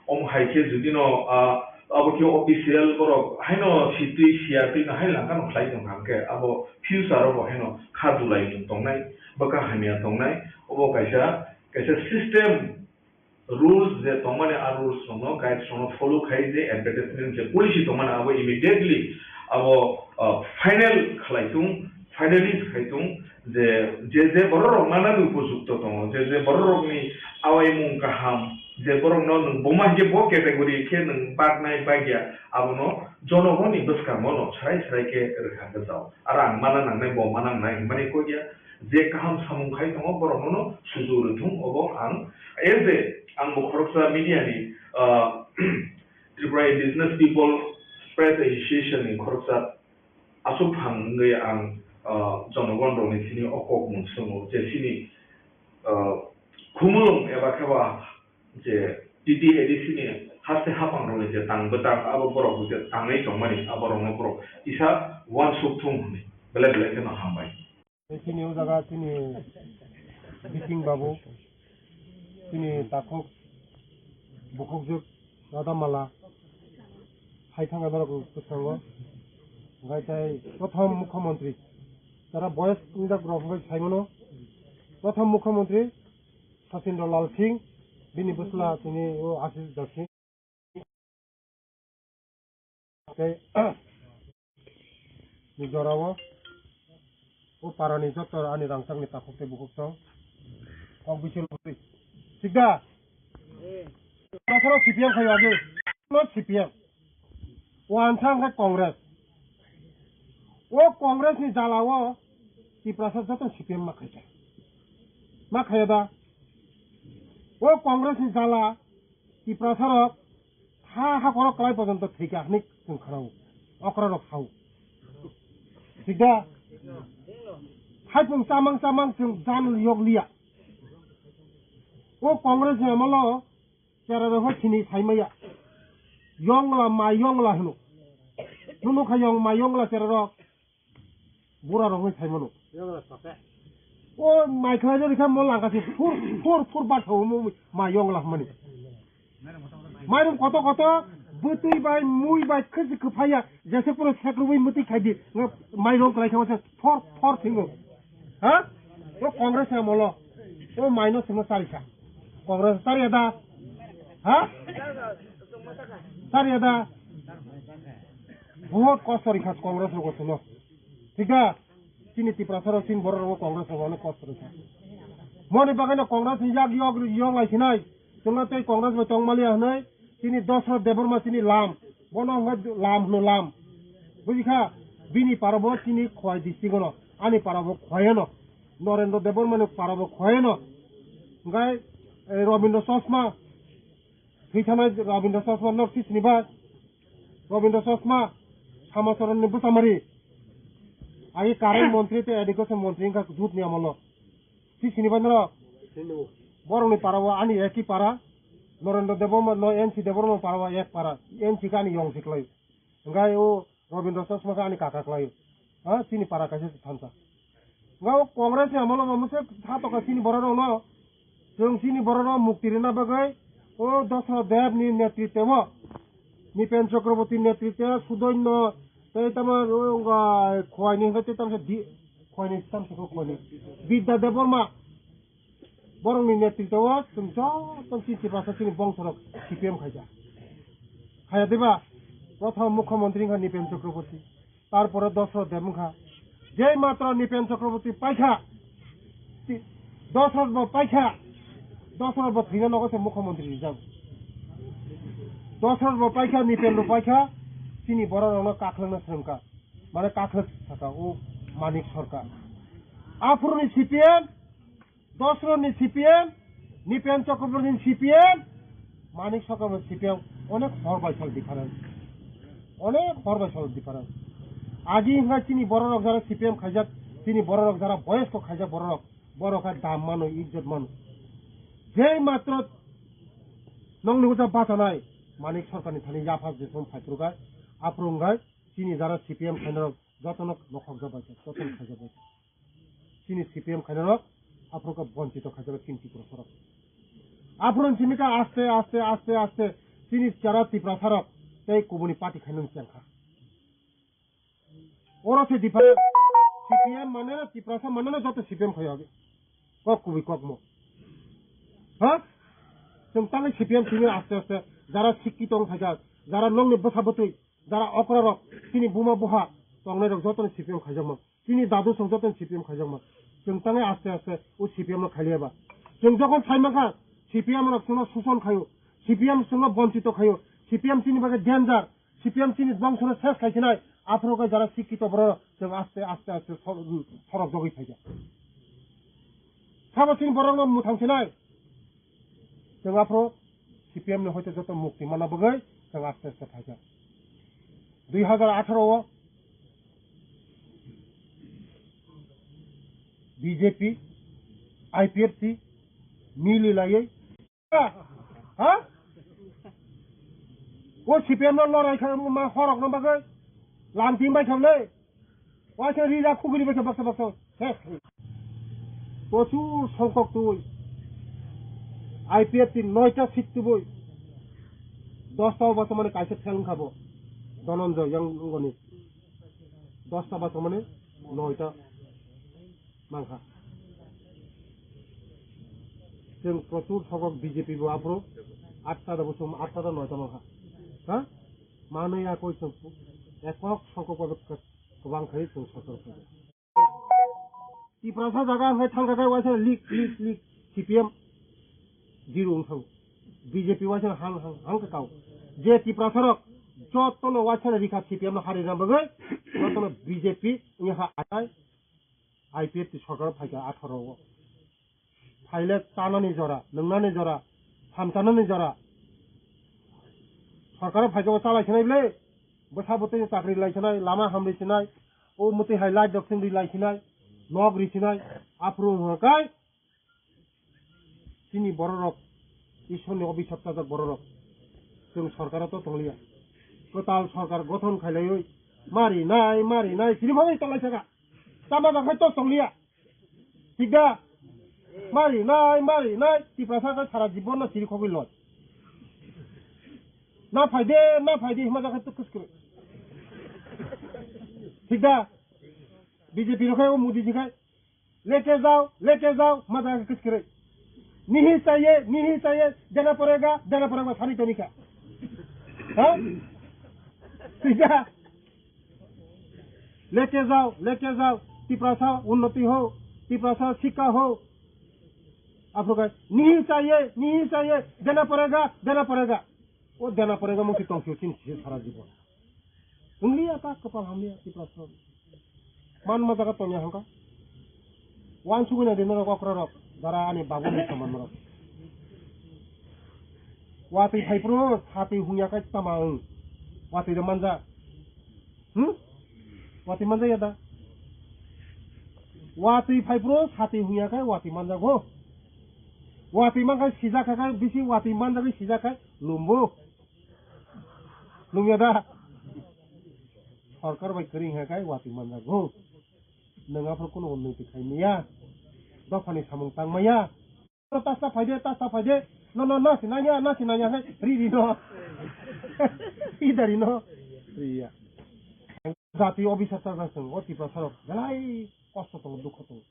omo hai khe judino, ah, abo khe official borok haino sitwi siya twi no hai langkha no khlai tong hwnkhe, abo future o bo haino kha dulai tongnai, bwkha hamya tongnai, obo kaisa, kaisa system, rules je tongmani, a rules rokno, guides rokno follow khai je advertisement je policy tongmani, abo immediately abo, ah, final khlai tung, finalist khai tung, je, je, je borok rok nanani upojukto tongo, je, je borok rokni awaimung kaham, je borokno nwng buma hinkhe bo category khe nwng baknai bakya, abono jonogoni bwskango no srai srai khe rwkha hwnjao. Aro ang mana nangnai, bo mana nangnai hwnmani kok ya, je kaham samung khai tongo, borokno no suju rwthung, obo ang, as a, ang bo khoroksa media ni, ah, Tripura Indigenous People Press Association ni khoroksa aswk phang wngwi ang, ah, jonogon rokni thani o kok mung swngo je chini, ah, khumulwng eba khe ba je T T A D C ni haste hapang rokni je tang bwtang abo borok je tangwi tongmani abo rokno borok kisa uansuk thung hwnwi belai belai kheno hambai. Tei chini o jaga chini Bising Babu, chini takhuk bukhukjwk Radha Mala, hai thangkha norok kwchanggo. Hwnkhe tei prothom mukhyamantri, jara boyes wngjak rok hwnwi sai mano, prothom mukhyamantri Sachin Lal Singh, bini bwsla chini o Ashish Darsing. Tei ni jorao o parani joto ani rangchakni takhuk tei bukhuk tong kok bisil bwtwi. Thik da? Takhoro C P M khai age. No C P M. Wansa hwnkhe Congress. O Congress ni jala o Tiprasa joto C P M ma khaikha. Ma khaiya da? O Congress ni jala Tiprasa rok ha, ha korok kwlai pojonto thwikha hwnwi chwng khnao, okra rok sao. Thik da? Haipung chamang chamang chwng jan yok liya. O Congress ni amolo chera rok sini sai maya. Yongla ma yongla hwno. Nunu kha yong ma yongla chera rok. Bura rok wngwi sai mano. O mai khlai jani kha mo langka se phur, phur, phur ba thawo mo mai yong la mani. Mairum koto koto bwtwi bai mui bai khisi kwphaiya jese puro sekrubui mwtwi khai di. Nga mai rong kwlai kha se thor, thor thingo. Ha? O Congress na molo. O mai no simo sarisa. Congress sariya da. Ha? Sariya da. Bahut kosto rikha Congress rok sino. Thik da? Chini Tiprasa rok, chini borok rok Congress rok no kosto rikha. Moni bagwi no Congress ni yak yok, yok lai sinai. Chwngno tei Congress bai tong maliya hwnwi chini Dosrot Debbarma chini lam. Bono hwnwi lam hwno lam. Bujikha? Bini para bo chini Khowai district no. Ani para bo Khowai no. Norendra Debbarma ni para bo Khowai no. Hwnkhe, eh, Robindra Chosma. Thwi thanai Robindra Chosma no sisini bai. Robindra Chosma, Samacharan ni bwsamari. Agi current montri tei education montri wngkha jut ni amolo. Sisini bai norok. Borokni para o ani eki para. Norendra Debbarma no N C Debbarma para o ek para. N C khe ani yong si klai. Hwnkhe o Robindra Chosma khe ani kaka klai o. Ha, chini para kaisa se thansa. Nga o Congress ni amolo bo mose tha toka chini borok rok no. Chwng chini borok rok mukti rina bagwi o Dosrot Deb ni netritwo o, Nipen Chakraborty netritwo, Sudoino tei tamo o wngkha Khowai ni hwnkhe tei tamo se di, Khowai ni tamo se Khowai ni Bidya Debbarma. Borokni netritwo o chwng joto chini Tiprasa chini bongsorok C P M khaijak. Khaya diba? Prothom mukhyamantri wngkha Nipen Chakraborty. Tarpore Dosrot Deb wngkha. Jei matro Nipen Chakraborty paikha, ti-, Dosrot bo paikha, Dosrot bo thwina nogo se mukhyamantri rijak. Dosrot bo paikha, Nipen bo paikha, chini borok rokno kakhwlwngna swrwngkha. Mane kakhwlwk saka o Manik Sarkar. Aphuruni C P M, Dosroni C P M, Nipen Chakrabortini C P M, Manik Sarkarni C P M, onek hor bai sal difference. Onek hor bai sal difference. Agi hwnka chini bororok jara C P M khaijak, chini bororok jara boyosko khaijak bororok, borok kha dam mano, ijjot mano. Jei matro nongni uja bachanai, Manik Sarkarni thani yapha jesong phaiphuru gai, aphuru gai, chini jara C P M khainarok jotono nokhok jabai kha, jotono khaijak bai kha. Chini C P M khainarok, aphuru kha bonchito khaijak chini Tiprasarok. Aphuru chini kha aste, aste, aste, aste, chini jara Tiprasarok, tei kubuni party khainani chengkha. Oro se difference. C P M mane na Tiprasa mane na joto C P M khai age. Kok kubui kok mo. Ha? Chwng tangwi C P M simi aste aste. Jara sikki tong khaijak. Jara nongni bwsa bwtwi. Jara okra rok. Chini buma buha. Tongnai rok joto ni C P M khaijakma. Chini dadu song joto ni C P M khaijakma. Chwng tangwi aste aste. O C P M no khailiya ba. Chwng jokhon sai mankha. C P M rok chwngno suson khaio. C P M chwngno bonchito khaio. C P M chini bagwi danger. C P M chini bongsono ses khai sinai, aphuru khe jara sikki to borok chwng aste, aste, aste sor-, sorok jogwi phaikha. Sabo chini borokno mwthang sinai. Chwng aphuru C P M ni hoite joto mukti mana bagwi chwng aste, aste phaikha. Dui hazar atharo o B J P, I P F T mili laiwi Ha? O C P M no lorai kha ma horok no bagwi. Lamti bai khamle. Waisa ri ra khugri bai baksa baksa. Ses. Prochur songkok twi. I P F T noita seat twi. Dosta o basa mane kaisa fail wngkha bo. Dhananjay yang ngoni. Dosta basa mane noita. Mankha. Chwng prochur sogok B J P bo aphuru atta da bosong, atta da noita mankha. Ha? Manwi ya koi chwng ekok sogok bo kwbang khai chwng sosor khai. Tiprasa jaga hai thangkha khai waisa lik, lik, lik C P M zero wngthang. B J P waisa hang, hang, hang kha kau. Je Tiprasa rok jotono waisa rikha C P M no hari na bagwi, jotono B J P wngya kha atai. I P F T sorkar phaikha atharo o. Phaile chanani jora, nwngnani jora, hamchanani jora. Sorkar phaikha o chalai sinai ble. Bwsa bwtwi chakri lai sinai, lama hamri sinai, o mwtwi hai light rok singri lai sinai, nok ri sinai, aphuru hwnkha kai. Chini bororok, Ishorni obisap chajak bororok. Chwng sorkaro to tongliya. Kwtal sorkar gothon khailaiwi mari nai, mari nai, chini bagwi tonglaisaka. Tama bagwi to tongliya. Thik da? Mari nai, mari nai, Tiprasa khe sara jibon no siri khogwi loi. Na phaide, na phaide, hima jakhe to kwskwrwi. Thik da? B J P rok khe o Modi ji khe Leke jao, leke jao, maja ke kiskere. Nihi chahiye, nihi chahiye, dena padega, dena padega, sari tonika. Ha? Sida. Leke jao, leke jao, Tiprasa unnoti ho, Tiprasa sikha ho. Aphuru khe, nihi chahiye, nihi chahiye, dena padega, dena padega. O dena padega mungsi tongsi uchin sara jibon. Wngli ya ta kwpal hamya Tiprasa. Man ma jaga tonya hangka. Wan suguna de norok okra rok. Dara ani babu ni saman rok. Watwi phai pro, satwi hungya kai tama ang. Watwi de manja. Hmm? Watwi manja ya da. Watwi phai pro, satwi hungya kai watwi manja go. Watwi man kai sijak kai bisi watwi manja kai sijak kai lumbo. Nungya da? Sorkar bai kwrwi hwnka khe watwi manjago. Nwng aphuru kunu unnoti khai maya. Dophani samung tang maya. Tasta phaide, tasta phaide. No, no, no, sinanya, no, sinanya, hai, ri, ri, no. Idari, no. Riya. Jati obisar ta jang sung, o Tiprasa rok. Belai kosto tongo, dukho tongo.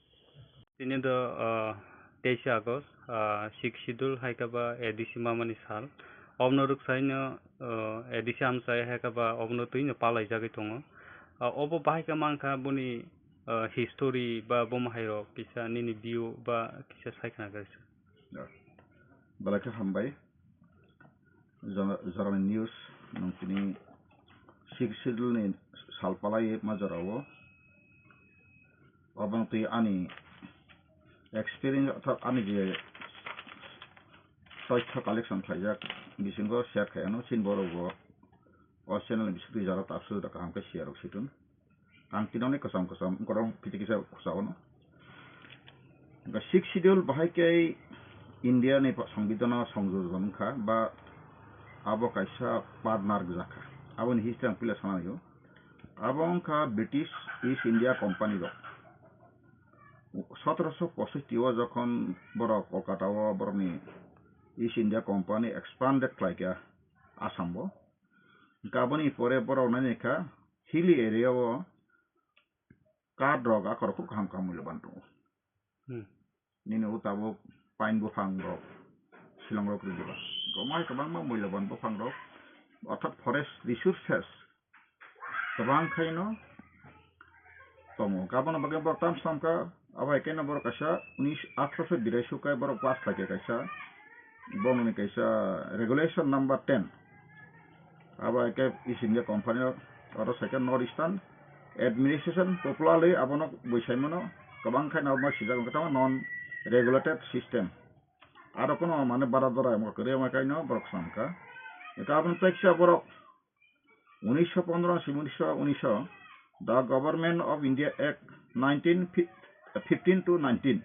Tini do, ah, teisa August, ah, Sixth Schedule hai khe ba A D C mamani sal. Obono rwksaino, ah, A D C amchai hai khe ba obono twino palaijagwi tongo. Ah, obo bahai khe mankha boni, ah, history ba bomo hai rok kisa nini view ba kisa sai khna khe. Belai khe hambai. Jora-, Jorani News, nwng tini Sixth Schedule ni sal palai ma jorao. Obo twi ani experience, orthat ani je toitho collection khlaijak, bisingo share khai ano, chini borok bo o channel ni bisingtwi jara tapsu da kaham khe share rok situng. Ang tini kwcham kwcham korong piti kisa khusao no. Sixth Schedule bahai khe India ni Songbidhan o songjojon wngkha, ba abo kaisa partner gwjakha. Aboni history ang puila sana naiyo. Abo wngkha British East India Company rok. Sotoroso pososti o jokhon borok Kolkata o borokni East India Company expanded khlaikha Assam o. Hwnkhe aboni pore borok nai naikha hilly area o kath rok akhor khub kaham kaham mulyaban tongo. Hmm. Nini o tabuk pine buphang rok, silong rok ri diba. Gomai kwbangma mulyaban buphang rok, orthat forest resources kwbang khaino tongo. Aboni bagwi borok tam samkha, abo hai khe no borok kaisa unis, atharoso birai sukai borok pass khlaikha kaisa, borokni kaisa regulation number ten. Abo hai khe East India Company oro sai khe North Eastern Administration popularly abono bui sai mano, kwbang khe no omo swijak wngkha tamo non regulated system. Aro kono mane bara dora omo kwrwi omo kaino borok samkha. Eka aboni tei kisa borok unisho pondro si unisho unisho, The Government of India Act nineteen fifteen to nineteen,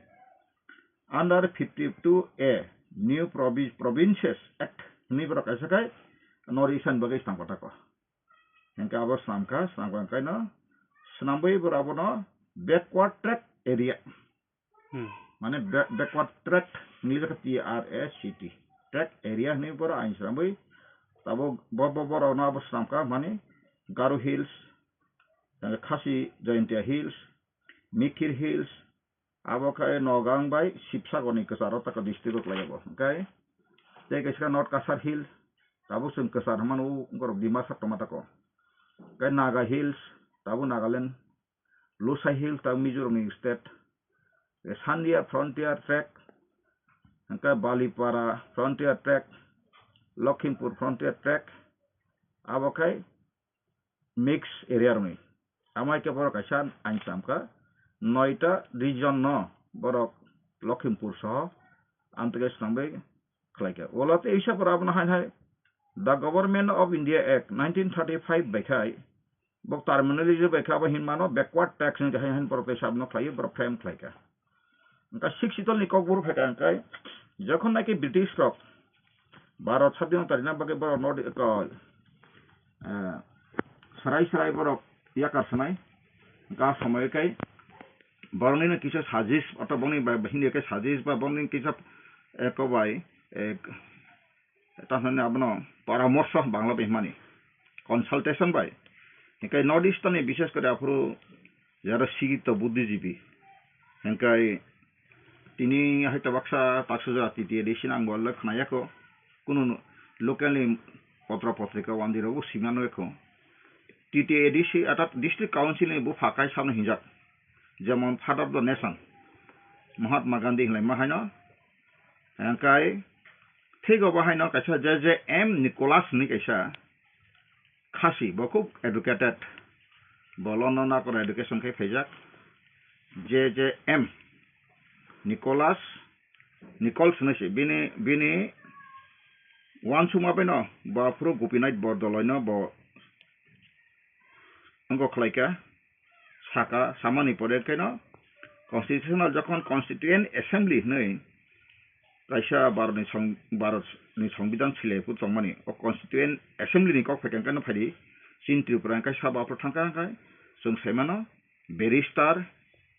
under fifty-two A, New Provi-, Provinces Act hwnwi borok kaisa khai North Eastern bagwi tang kothako. Hingke abo swnamkha, swnamkha hingke no swnamwi borok abono backward tract area. Hmm. Mane ba-, backward tract, English o T R A C T. Tract area hwnwi borok ain swnamwi tabuk bo, bo, borokno abo swnamkha, mane Garo Hills, Khasi Jaintia Hills, Mikir Hills, abo khe Nogaon bai Sibsagor ni kwcharo tako district o khlai abo. Hwnkhe tei kaisa North Cachar Hill, tabuk chwng kwchar hwnmano, borok Dimasa tongma tako. Hwnkhe Naga Hills, tabuk Nagaland, Lushai Hill, tabuk Mizoram ni state, Sandia Frontier Tract, hwnkhe Balipara Frontier Tract, Lokhimpur Frontier Tract, abo khe mix area rokni. Amo hai khe borok kaisa ain swnamkha, noita region no borok Lokhimpur soho amtwkhe swnamwi khlaikha. Ulo tei isa borok abono hai hai The Government of India Act nineteen thirty-five bai khai, bo terminology bai khe abo hinmano backward tax hinwi hai hai borok tei sabno khlaiwi borok frame khlaikha. Hwnkhe Sixth Schedule ni kokburu phaikha hwnkhe, jokhon naki British rok Bharat sadhino tarina bagwi borok no, ko, eh, sarai sarai borok yakar sanai, hwnkhe a somoi khe borokni no kisa suggest, oto bongni bai, hindi khe suggest ba bongni kisa, eh, ko bai, eh, Tamo abono poramorsho Bangla bai hwnmani, consultation bai. Hinkhe North Eastern ni bishes kore aphuru jara sikito buddhijibi. Hinkhe tini hai tabaksa taksajak T T A D C ni ang bo le khnayakho. Kunu local ni potra potrika wandi rogo simano ekho. T T A D C atat District Council ni bupha kaisa no hinjak. Jemon Father of the Nation, Mahatma Gandhi hinlai ma haino. Hingkai thik obo haino kaisa J J M Nicholas hinwi kaisa Khasi, bo khub educated, bo London o education khai phaijak. J J M Nicholas, Nichols hinwi se bini, bini uansukma bai no bo aphuru Gopinath Bordoloi no bo wngkok khlaikha, saka, samani pore kheno constitutional jokhon Constituent Assembly hinwi kaisa Bharatni song-, Bharatni Songbidan silaiphuru tongmani, o Constituent Assembly ni kok phaikha hwnkhe no phaidi, chini Tripura hwnkhe sabo aphuru thangkha hwnkhe chwng saimano Barrister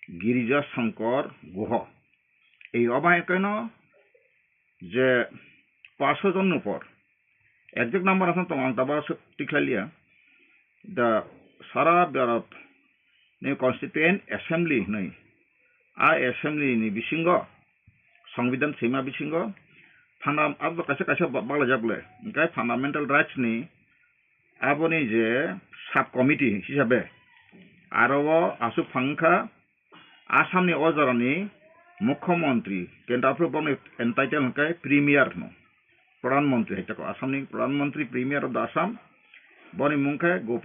Girija Shankar Guha. Ei obo hai kheno je paanch sho jon ni upor, exact number aswk tongo, ang tabuk aswk tikhlai liya. Da sara Bharat ni Constituent Assembly hinwi, a Assembly ni bisingo, Songbidan sima bisingo, funda-, abo kaisa kaisa ba-, baglajak le, hwnkhe fundamental rights ni aboni je sub committee hisabe, aro o aswk phang wngkha, Assam ni o jorani Mukhyamantri, kenta aphuru boni entitle hwnkhe Premier no, Pradhan Mantri hai tako, Assam ni Pradhan Mantri, Premier of the Assam, boni mung khe Gopi